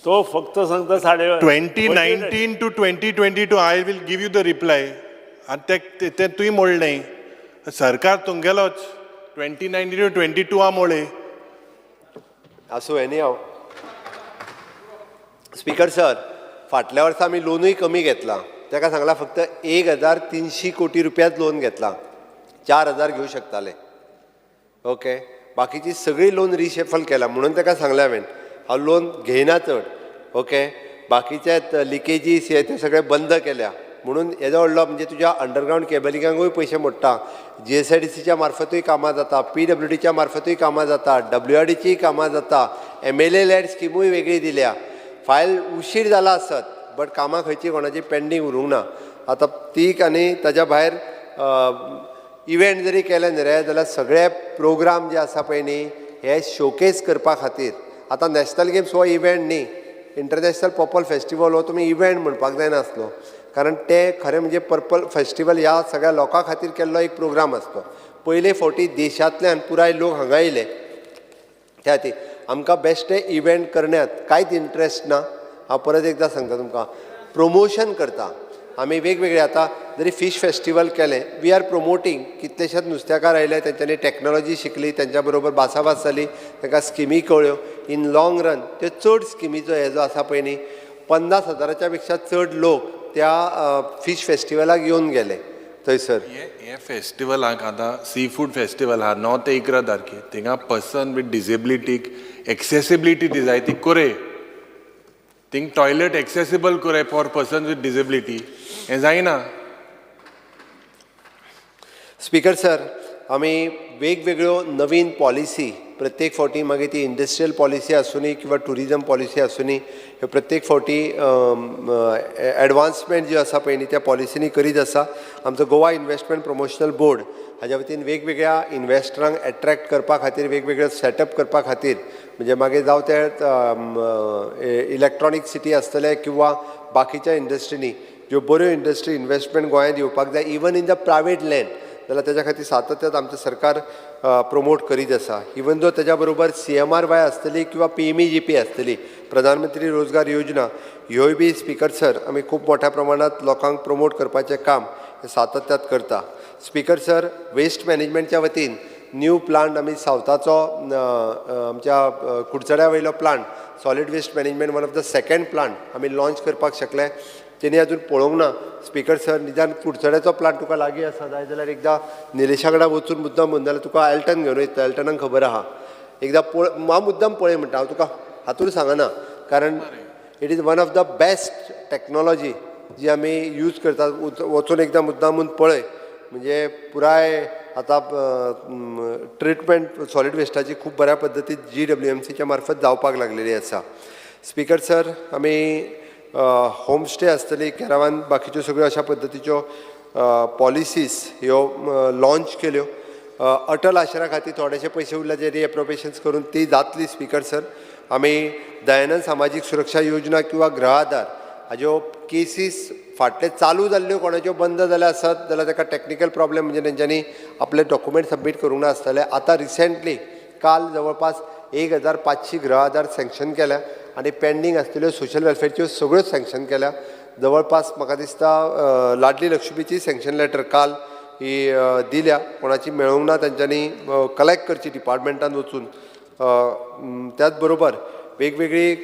तो फक्त सांगता साडे 2019 to 2022 I will give you the reply. आनी ते तुवें मोडलें, सरकार तुमगेलोच. 2019 टू 22 आ मोडले. आसूं, एनी हांव स्पीकर सर, फाटल्या वर्सा आमी लोनूय कमी घेतलां. ताका सांगलां फक्त 1300 कोटी रुपयाच लोन घेतलां, 4000 घेवं शकताले. ओके, बाकीची सगळी लोन रिशफल केला म्हणून ताका सांगलें हांवें हांव लोन घेयना चड. ओके, बाकीचे लिकेजीस हे ते सगळे बंद केल्या म्हणून येदो व्हडलो म्हणजे तुज्या अंडरग्रावंड केबलिंगाकूय पयशे मोडटा, GSIDCच्या मार्फतूय कामां जाता, PWDच्या मार्फतूय कामां जाता, WRDचीय कामां जाता, MLA land स्किमूय वेगळी दिल्या. फायल उशीर जाला आसत बट कामां खंयची कोणाची पेंडींग उरूंक ना. आतां तीक आनी ताज्या भायर इव्हेंट जरी केले न्ही रे जाल्यार सगळे प्रोग्राम जे आसा पळय न्ही हे शोकेस करपा खातीर. आतां नॅशनल गेम्स हो इव्हेंट न्ही, इंटरनॅशनल पर्पल फेस्टिवल हो तुमी इव्हेंट म्हणपाक जायनासलो, कारण ते खरें म्हणजे पर्पल फेस्टिवल ह्या सगळ्या लोकां खातीर केल्लो एक प्रोग्राम आसलो. पयले फावटी देशांतल्यान पुराय लोक हांगा येयले. त्या खातीर आमकां बेश्टे इव्हेंट करण्यात कांयच इंट्रस्ट ना. हांव परत एकदां सांगता तुमकां, प्रोमोशन करता आमी वेगवेगळे. आतां जरी फीश फेस्टिवल केलें, we are promoting, कितलेशेच नुस्तेकार आयले, तेंच्यांनी टॅक्नोलॉजी शिकली, तेंच्या बरोबर भासाभास जाली, तांकां स्किमी कळ्ळ्यो. इन लाँग रन त्यो चड स्किमीचो हे जो आसा पळय न्ही 50,000 पेक्षा चड लोक त्या फीश फेस्टिवलाक येवन गेले थंयसर. हे फेस्टिवलाक आतां सी फूड फेस्टिवल आहा 9 ते 11 तारखेर, थिंगा पर्सन विथ डिसेबिलिटीक एक्सेसिबिलिटी दी जाय ती कोरे, थिंग टॉयलेट एक्सेसिबल कोरे फॉर पर्सन विथ डिसेबिलिटी, हें जायना. स्पीकर सर, आमी वेगवेगळ्यो नवीन पॉलिसी प्रत्येक फावटी, मागीर ती इंडस्ट्रियल पॉलिसी आसुनी किंवा ट्युरिजम पॉलिसी आसुनी, ह्यो प्रत्येक फावटी एडवान्समेंट ज्यो आसा पळय न्ही त्या पॉलिसीनी करीत आसा. आमचो गोवा इन्वेस्टमेंट प्रमोशनल बोर्ड हाज्या वतीन वेगवेगळ्या इन्वेस्टरांक एट्रॅक्ट करपा खातीर वेगवेगळे सेटअप करपा खातीर, म्हणजे मागीर जावं ते इलेक्ट्रॉनीक सिटी आसतले किंवा बाकीच्या इंडस्ट्रीनी ज्यो बऱ्यो इंडस्ट्री इन्वेस्टमेंट गोंयांत येवपाक जाय, even in the private land, जाल्यार तेज्या खातीर सातत्यात आमचें सरकार प्रोमोट करीत आसा. इवन दो तेज्या बरोबर CMRY आसतली किंवा PMEGP आसतली, प्रधानमंत्री रोजगार योजना, ह्योय बी स्पीकर सर आमी खूब मोठ्या प्रमाणांत लोकांक प्रोमोट करपाचें काम हें सातत्यात करता. स्पीकर सर, वेस्ट मॅनेजमेंटच्या वतीन न्यू प्लांट आमी सावथाचो आमच्या कुडचड्या वयलो plant, solid waste management one of the second plant आमी लॉंच करपाक शकले. तेणी अजून पळोवंक ना स्पीकर सर, निदान कुडचड्याचो प्लांट तुका लागीं आसा जाय जाल्यार एकदां निलेशा कडेन वचून मुद्दम म्हणून जाल्यार तुका एल्टन घेवन वयता, एल्टनाक खबर आहा. एकदां पळय, हांव मुद्दम पळय म्हणटा, हांव तुका हातूर सांगना, कारण it is one of the best technology जी आमी यूज करतात. वचून एकदां मुद्दामून पळय, म्हणजे पुराय आतां ट्रिटमेंट सॉलीड वेस्टाची खूब बऱ्या पद्दतीन GWMCच्या मार्फत जावपाक लागलेली आसा. स्पीकर सर, आमी होमस्टे आसतली, कॅरावान, बाकीच्यो सगळ्यो अशा पद्दतीच्यो पॉलिसीज ह्यो लॉंच केल्यो. अटल आश्रा खातीर थोडेशे पयशे उरले जे रिएप्रोप्रिएशन्स करून ती जातली. स्पीकर सर, आमी दयानंद सामाजीक सुरक्षा योजना किंवा गृह आधार हाज्यो केसीस फाटले चालू जाल्ल्यो कोणाच्यो बंद जाल्या आसत जाल्यार ताका टॅक्निकल प्रॉब्लेम, म्हणजे तेंच्यांनी आपले डॉक्युमेंट सबमीट करूंक नासतले. आतां रिसेंटली काल जवळपास 1500 गृह आधार सँक्शन केल्या आनी पेंडींग आसलेल्यो सोशल वेलफेअरच्यो सगळ्यो सँक्शन केल्या. जवळपास म्हाका दिसता लाडली लक्ष्मीची सँक्शन लेटर काल ही दिल्या, कोणाची मेळोंक ना तेंच्यांनी कलेक्ट करची डिपार्टमेंटान वचून. त्याच बरोबर वेगवेगळी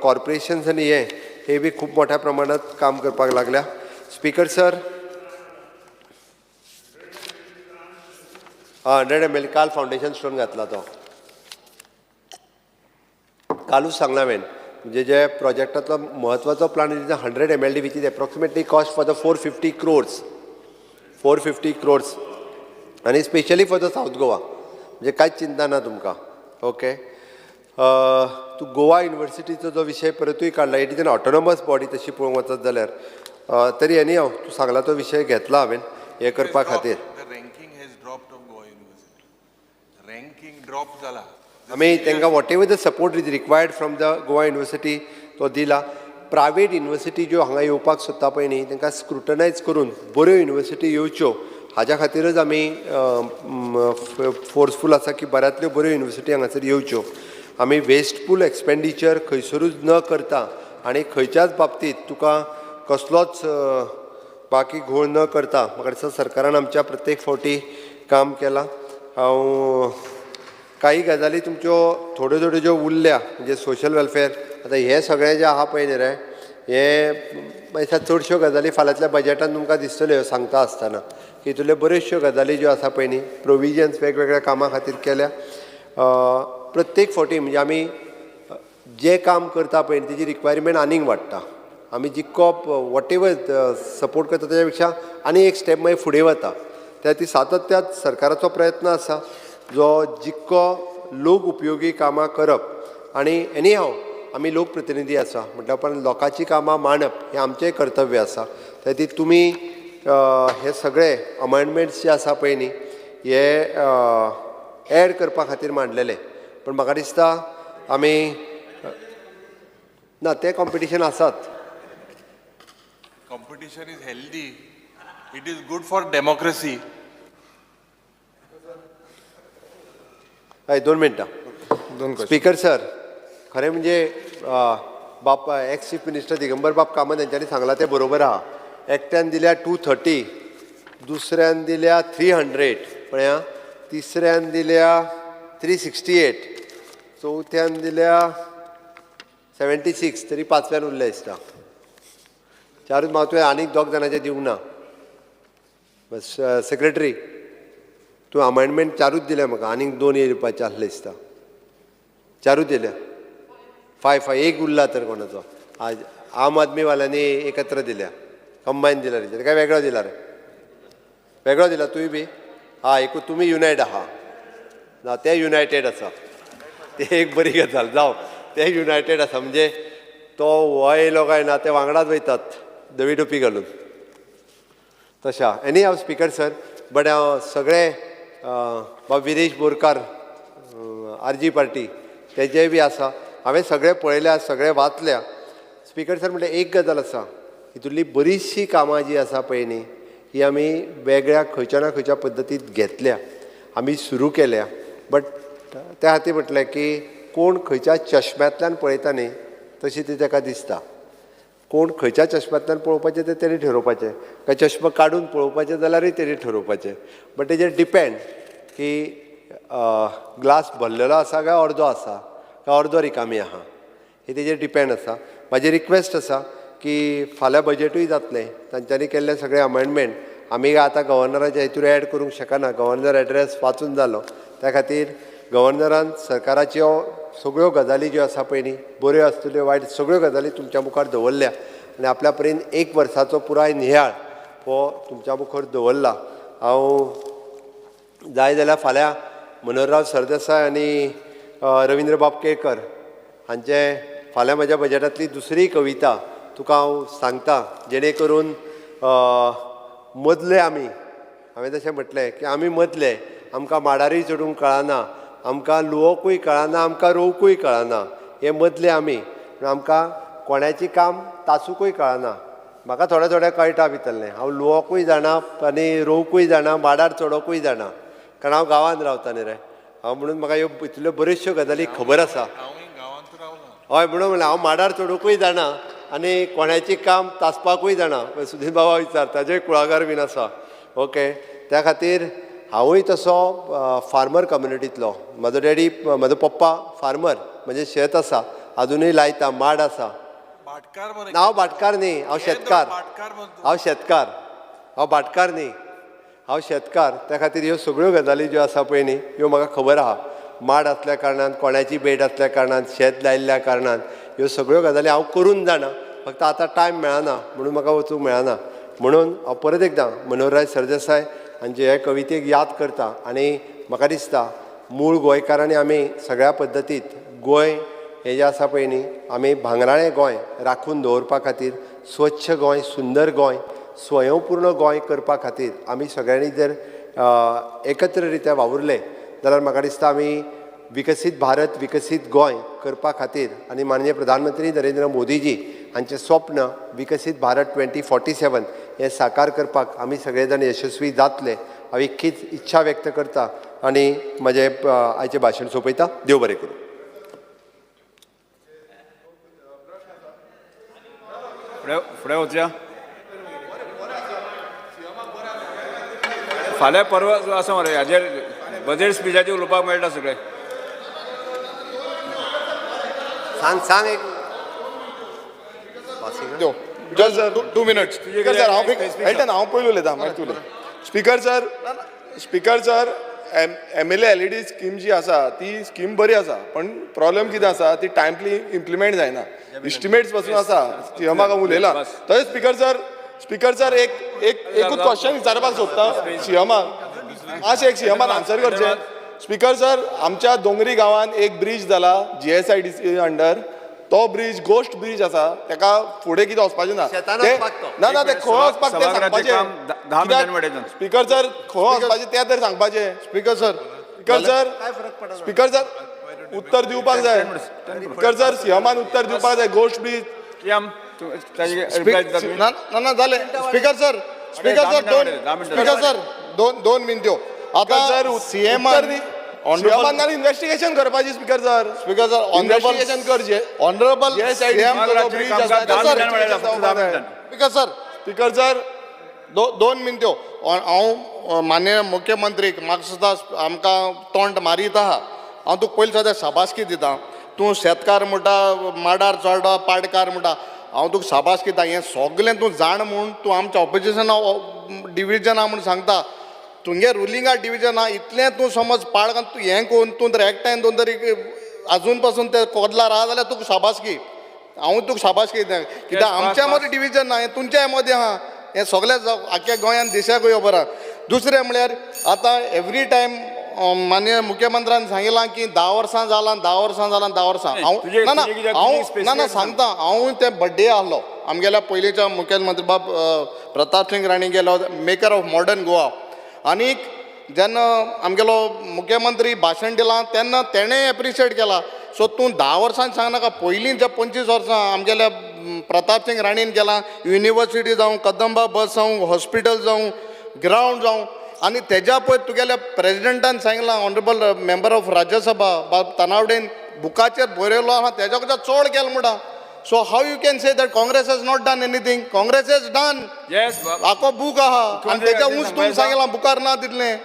कॉर्पोरेशन्स आनी हे बी खूब मोठ्या प्रमाणात काम करपाक लागल्या. स्पीकर सर, 100 ml काल फावंडेशन स्टोन घातला तो कालूच सांगला हांवें. म्हणजे जे प्रोजेक्टांतलो म्हत्वाचो plan is 100 MLD which is approximately cost for the 450 crores, 450 crores, आनी specially for the south Goa, म्हणजे कांयच चिंता ना तुमकां. ओके, तूं गोवा युनिवर्सिटीचो जो विशय परतूय काडला, it is an autonomous body तशी पळोवंक वचत जाल्यार, तरी एनी हांव तूं सांगला तो विशय घेतला हांवें हें करपा खातीर. ड्रॉप जाला. आमी तांकां whatever the support is required from the Goa university तो दिला. प्रायवेट युनिवर्सिटी ज्यो हांगा येवपाक सोदता पळय न्ही, तांकां स्क्रुटनायज करून बऱ्यो युनिवर्सिटी येवच्यो हाज्या खातीरच आमी फोर्सफूल आसा की बऱ्यांतल्यो बऱ्यो युनिवर्सिटी हांगासर येवच्यो. आमी वेस्टफूल एक्सपेंडिचर खंयसरूच न करता आनी खंयच्याच बाबतींत तुका कसलोच बाकी घोळ न करता म्हाका दिसता सरकारान आमच्या प्रत्येक फावटी काम केलां. हांव काही गजाली तुमच्यो थोड्यो थोड्यो ज्यो उरल्या म्हणजे सोशल वेलफेअर, आतां हें सगळें जें आहा पळय न्ही रे, हें म्हाका दिसता चडश्यो गजाली फाल्यांतल्या बजेटान तुमकां दिसतल्यो सांगता आसतना की हितूंतल्यो बऱ्योचश्यो गजाली ज्यो आसा पळय न्ही प्रोविजन्स वेगवेगळ्या कामां खातीर केल्या. प्रत्येक फावटी म्हणजे आमी जें काम करता पळय तेजी रिक्वायरमेंट आनीक वाडटा. आमी जितको what ever support करता तेज्या पेक्षा आनी एक स्टेप मागीर फुडें वता. त्या खातीर सातत्यात सरकाराचो प्रयत्न आसा जो जितको लोक उपयोगी कामां करप आनी एनी हाव आमी लोकप्रतिनिधी आसा म्हटल्या उपरांत लोकांची कामां मांडप हें आमचेंय कर्तव्य आसा. त्या खातीर तुमी हे सगळे अमेंडमेंट्स जे आसा पळय न्ही हे एड करपा खातीर मांडलेले, पूण म्हाका दिसता आमी ना तें कॉम्पिटिशन आसात. Competition is healthy, it is good for democracy. हय, 2 मिनटां. स्पीकर सर, खरें म्हणजे बाप एक्स चीफ मिनिस्टर दिगंबर बाब कामत हेंच्यांनी सांगलां तें बरोबर आहा. एकट्यान दिल्या 230, दुसऱ्यान दिल्या 300 पळया, तिसऱ्यान दिल्या 368, चवथ्यान दिल्या 76, तरी पांचव्यान उरल्या दिसता. चारूच म्हाका तुवें आनीक दोग जाणांचें दिवंक ना. बस सेक्रेटरी तूं अमेंडमेंट चारूच दिल्या म्हाका, आनीक 2 येवपाचें आसलें दिसता. चारूच दिल्या, 5 5 एक उरला तर कोणाचो. आज आम आदमी वाल्यांनी एकत्र दिल्या, कंबायन दिला रे काय वेगळो दिला रे? वेगळो दिला तुवें बी? हा, एकू तुमी युनायट आहा ना, ते युनायटेड आसा, ते एक बरी गजाल. जावं ते युनायटेड आसा म्हणजे तो हो येयलो काय ना ते वांगडाच वयतात धवी टोपी घालून तशा. एनी हांव स्पीकर सर, बट हांव सगळे बाब विरेश बोरकार आरजी पार्टी तेजेय बी आसा, हांवें सगळें पळयल्या, सगळें वाचल्या. स्पीकर सर, म्हणल्यार एक गजाल आसा, हितूंतली बरीचशीं कामां जीं आसा पळय न्ही ही आमी वेगळ्या खंयच्या ना खंयच्या पद्दतींत घेतल्या, आमी सुरू केल्या. बट त्या खातीर म्हटलें की कोण खंयच्या चश्म्यांतल्यान पळयता न्ही तशी ती ताका दिसता. कोण खंयच्या चश्म्यांतल्यान पळोवपाचें तें तेणी ठरोवपाचें, काय चश्मा काडून पळोवपाचें जाल्यारूय तेणी ठरोवपाचें. बट तेजेर डिपेंड की ग्लास भरलेलो आसा काय अर्दो आसा काय अर्दो रिकामी आहा, हे तेजेर डिपेंड आसा. म्हाजी रिक्वेस्ट आसा की फाल्यां बजेटूय जातलें, तांच्यांनी केल्ले सगळे अमेंडमेंट आमी आतां गव्हर्नराच्या हितूर एड करूंक शकना. गव्हर्नर एड्रेस वाचून जालो, त्या खातीर गव्हर्नरान सरकाराच्यो सगळ्यो गजाली ज्यो आसा पळय न्ही बऱ्यो आसतल्यो वायट सगळ्यो गजाली तुमच्या मुखार दवरल्या आनी आपल्या पर्यंत एक वर्साचो पुराय नियाळ हो तुमच्या मुखार दवरला. हांव जाय जाल्यार फाल्यां मनोहरराव सरदेसाय आनी रविंद्रबाब केळकर हांचे फाल्यां म्हज्या बजेटांतली दुसरी कविता तुका हांव सांगता, जेणे करून मदले आमी, हांवें तशें म्हटलें की आमी मदले, आमकां माडारूय चडूंक कळना, आमकां लुवोकूय कळना, आमकां रोवकूय कळना, हे मदले आमी, पूण आमकां कोणाचें काम तासुकूय कळना. म्हाका थोडें थोडें कळटा भितरलें, हांव लुवोकूय जाणा आनी रोवकूय जाणा, माडार चडोवकूय जाणा, कारण हांव गांवांत रावता न्ही रे हांव, म्हणून म्हाका ह्यो इतल्यो बऱ्योचश्यो गजाली खबर आसा. हय, म्हणून म्हणलें हांव माडार चडोवकूय जाणा आनी कोणाचें काम तासपाकूय जाणा. सुधीर बाबा विचार, ताजेय कुळागर बीन आसा. ओके, त्या खातीर हांवूय तसो फार्मर कम्युनिटींतलो. म्हजो डॅडी, म्हजो पप्पा फार्मर, म्हणजे शेत आसा, आजुनूय लायता, माड आसा. ना, हांव भाटकार न्ही, हांव शेतकार, हांव शेतकार, हांव भाटकार न्ही, हांव शेतकार. त्या खातीर ह्यो सगळ्यो गजाली ज्यो आसा पळय न्ही ह्यो म्हाका खबर आहा. माड आसल्या कारणान, कोणाची भेट आसल्या कारणान, शेत लायिल्ल्या कारणान ह्यो सगळ्यो गजाली हांव करून जाणा. फक्त आतां टायम मेळना म्हणून म्हाका वचूंक मेळना. म्हणून हांव परत एकदां मनोहरराय सरदेसाय हांचे हे कवितेक याद करता आनी म्हाका दिसता मूळ गोंयकारांनी आमी सगळ्या पद्दतींत गोंय हें जें आसा पळय न्ही आमी भांगराळें गोंय राखून दवरपा खातीर, स्वच्छ गोंय, सुंदर गोंय, स्वयंपूर्ण गोंय करपा खातीर आमी सगळ्यांनी जर एकत्र रित्या वावुरले जाल्यार म्हाका दिसता आमी विकसीत भारत, विकसीत गोंय करपा खातीर आनी माननीय प्रधानमंत्री नरेंद्र मोदीजी हांचें स्वप्न विकसीत भारत 2047 हें साकार करपाक आमी सगळे जाण यशस्वी जातले हांव इतकीच इच्छा व्यक्त करता आनी म्हजें आयचें भाशण सोंपयता. देव बरें करूं. फुडें वचया. फाल्यां परवा आसा मरे हाजेर बजेट स्पिचाचेर उलोवपाक मेळटा सगळें. सांग सांग एक जस्ट 2 मिनट्स. स्पीकर सर, हांव मेळटा ना, हांव पयलीं उलयता, मागीर तूं उलय. Speaker sir, speaker sir, MLA LED scheme जी आसा ती स्कीम बरी आसा, पण प्रॉब्लेम कितें आसा ती टायमली इम्प्लिमेंट जायना. इस्टिमेट्स पासून आसा, सीएमाक हांव उलयलां. तशेंच स्पीकर सर, स्पीकर सर एक एक एकूच क्वेश्चन विचारपाक सोदता सीएमाक, मातशें एक सीएमान आन्सर करचें. स्पीकर सर, आमच्या दोंगरी गांवांत एक ब्रीज जाला GSIDC under, तो ब्रीज गोश्ट ब्रीज आसा, ताका फुडें कितें वचपाचें ना, ना ना ते खंय वचपाक तें सांगपाचें. स्पीकर सर, खंय वचपाचें तें तरी सांगपाचें. Speaker sir, speaker sir, speaker sir उत्तर दिवपाक जाय. स्पीकर सर, सीएमान उत्तर दिवपाक जाय. गोश्ट ब्रीज ना ना जालें. स्पीकर सर, स्पीकर सर दोन, स्पीकर सर दोन दोन मिनट्यो. आतां सीएमान सीएमान इन्व्हेस्टिगेशन करपाची. Speaker sir, speaker sir investigation करचें. Honourable speaker sir, speaker sir दोन मिनट्यो. हांव माननीय मुख्यमंत्रीक म्हाका सुद्दां आमकां तोंड मारीत आहा, हांव तुका पयलीं सद्या शाबासकी दिता. तूं शेतकार म्हणटा, माडार चडटा, पाडकार म्हणटा, हांव तुका शाबासकी दिता. हें सगलें तूं जाण म्हूण तूं आमच्या ऑपोजिशना डिविजना म्हूण सांगता. तुमगे रुलिंगा डिविजन आहा, इतलें तूं समज पाडकान तूं हें करून तूं तर एकठांय दोन तरी आजून पासून ते कोदलार आहा जाल्यार तुका शाबासकी. हांव तुका शाबासकी दिता, कित्याक आमच्या मदें डिविजन ना, हें तुमच्या मदें आहा. हें सगळें आख्ख्या गोंयांत देशाकूय खबर आहा. दुसरें म्हळ्यार आतां एवरी टायम माननीय मुख्यमंत्र्यान सांगिलां की 10 वर्सां जालां, 10 वर्सां जालां, 10 वर्सां. हांव ना ना हांव ना ना सांगता, हांव ते बड्डे आहलो आमगेल्या पयलींच्या मुख्यमंत्री बाब प्रताप सिंग राणे गेलो, मेकर ऑफ मॉडर्न गोवा. आनीक जेन्ना आमगेलो मुख्यमंत्री भाशण दिलां तेन्ना तेणें एप्रिशिएट केलां. सो तूं 10 वर्सां सांगनाका, पयलीं जे 25 वर्सां आमगेल्या प्रताप सिंग राणेन केलां, युनिवर्सिटी जावं, कदंबा बस जावं, हॉस्पिटल जावं, ग्रावंड जावं. आनी तेज्या पयर तुगेल्या प्रेजिडेंटान सांगलां, ऑनरेबल मेंबर ऑफ राज्यसभा बाब तानावडेन बुकाचेर बरयलो आहा, तेज्या पेक्षा चड केलें म्हणटा. So how you can say that Congress has not done anything? Congress has done. आखो बूक आहा आनी तेज्या उंच तूं सांगलां बुकार ना तितलें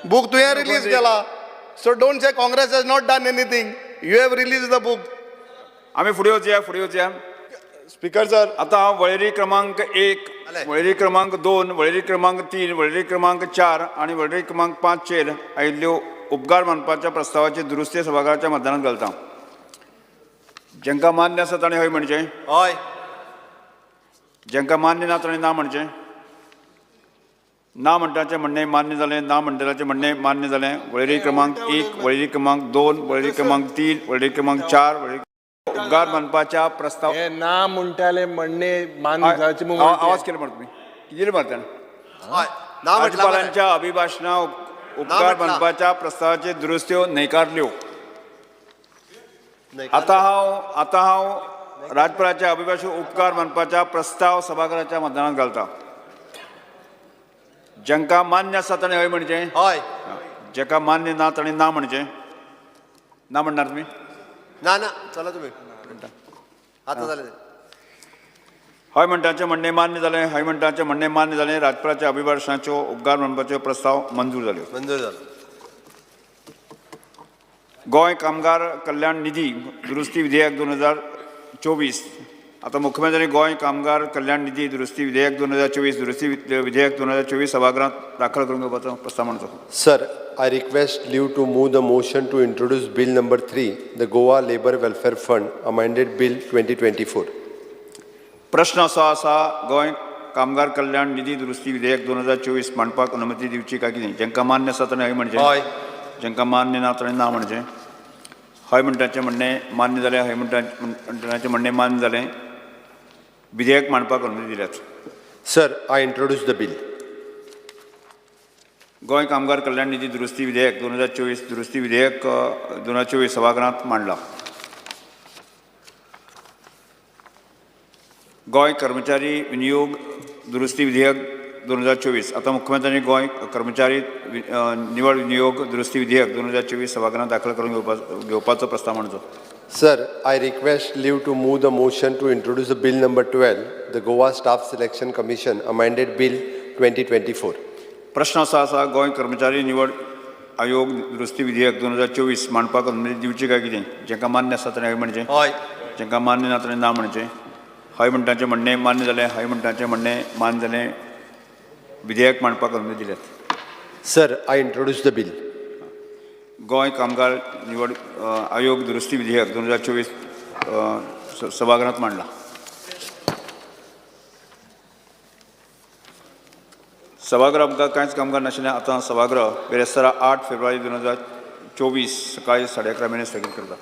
बूक तुवें रिलीज केला. So don't say Congress has not done anything, you have release the book. आमी फुडें वचया, फुडें वचया. स्पीकर सर, आतां हांव वळेरी क्रमांक 1, वळेरी क्रमांक 2, वळेरी क्रमांक 3, वळेरी क्रमांक 4 आनी वळेरी क्रमांक 5 चेर आयिल्ल्यो उपकार मानपाच्या प्रस्तावाची दुरुस्ती सभाघराच्या मतदानात घालता. जांकां मान्य आसा ताणें हय म्हणचें, हय. जांकां मान्य ना ताणें ना म्हणचें. ना म्हणटाचें म्हणणें मान्य जालें, ना म्हणटल्याचें म्हणणें मान्य जालें. वळेरी क्रमांक 1, वळेरी क्रमांक 2, वळेरी क्रमांक 3, वळेरी क्रमांक 4, वळेरी उपकार मानपाच्या प्रस्ताव ना म्हणटाले म्हणणे मान्य जावचें. आवाज केलो म्हणटा तुमी कितें मारता? राज्यपालांच्या अभिभाशणा उपकार मानपाच्या प्रस्तावाचे दुरुस्त्यो न्हयकारल्यो. आतां हांव राज्यपालाच्या अभिभाशण उपकार मानपाच्या प्रस्ताव सभाघराच्या मतदानात घालता. जांकां मान्य आसा ताणें हय म्हणचें, हय. जांकां मान्य ना ताणें ना म्हणचें. ना म्हणणार तुमी? ना ना, चला तुमी आतां जालें. हय म्हणटाचें म्हणणें मान्य जालें, हय म्हणटाचें म्हणणें मान्य जालें. राज्यपालाच्या अभिभाशणाच्यो उपकार मानपाच्यो प्रस्ताव मंजूर जाल्यो. मंजूर जालो. गोंय कामगार कल्याण निधी दुरुस्ती विधेयक 2024. आतां मुख्यमंत्री गोंय कामगार कल्याण निधी दुरुस्ती विधेयक 2024 दुरुस्ती विधेयक 2024 सभागृहात दाखल करून घेवपाचो प्रस्ताव मांडचो. Sir, I request leave to move the motion to introduce bill number 3, the Goa labour welfare fund amended bill 2024. प्रश्न असो आसा, गोंय कामगार कल्याण निधी दुरुस्ती विधेयक 2024 मांडपाक अनुमती दिवची काय कितें? जांकां मान्य आसा ताणें हय म्हणचें, हय. जांकां मान्य ना ताणें ना म्हणचें. हय म्हणटाचें म्हणणें मान्य जालें, हय म्हणटाचें म्हणणें मान्य जालें. विधेयक मांडपाक अनुमती दिल्यात. Sir, I introduce the bill. Goa कामगार कल्याण निधी दुरुस्ती विधेयक 2024 दुरुस्ती विधेयक 2024 सभागृहात मांडला. गोंय कर्मचारी विनियोग दुरुस्ती विधेयक 2024. आतां मुख्यमंत्र्यांनी गोंय कर्मचारी निवड नियोग दुरुस्ती विधेयक 2024 सभागृहात दाखल करून घेवपाचो प्रस्ताव मांडचो. Sir, I request leave to move the motion to introduce bill number 12, the Goa Staff Selection Commission amended bill 2024. प्रश्न आसा गोंय कर्मचारी निवड आयोग दुरुस्ती विधेयक 2024 मांडपाक अनुमती दिवची काय कितें? जांकां मान्य आसा ताणें हय म्हणचें, हय. जांकां मान्य ना ताणें ना म्हणचें. हय म्हणटाचें म्हणणें मान्य जालें, हय म्हणटाचें म्हणणें मान्य जालें. विधेयक मांडपाक अनुमती दिल्यात. Sir, I introduce the bill. Goa कामगार निवड आयोग दुरुस्ती विधेयक 2024 सभागृहात मांडला. सभागृह आमकां कांयच कामगार नाशिल्लें. आतां सभागृह बिरेस्तारा 8 फेब्रुवारी 2024 सकाळी 11:30 मेरेन स्थगीत करता.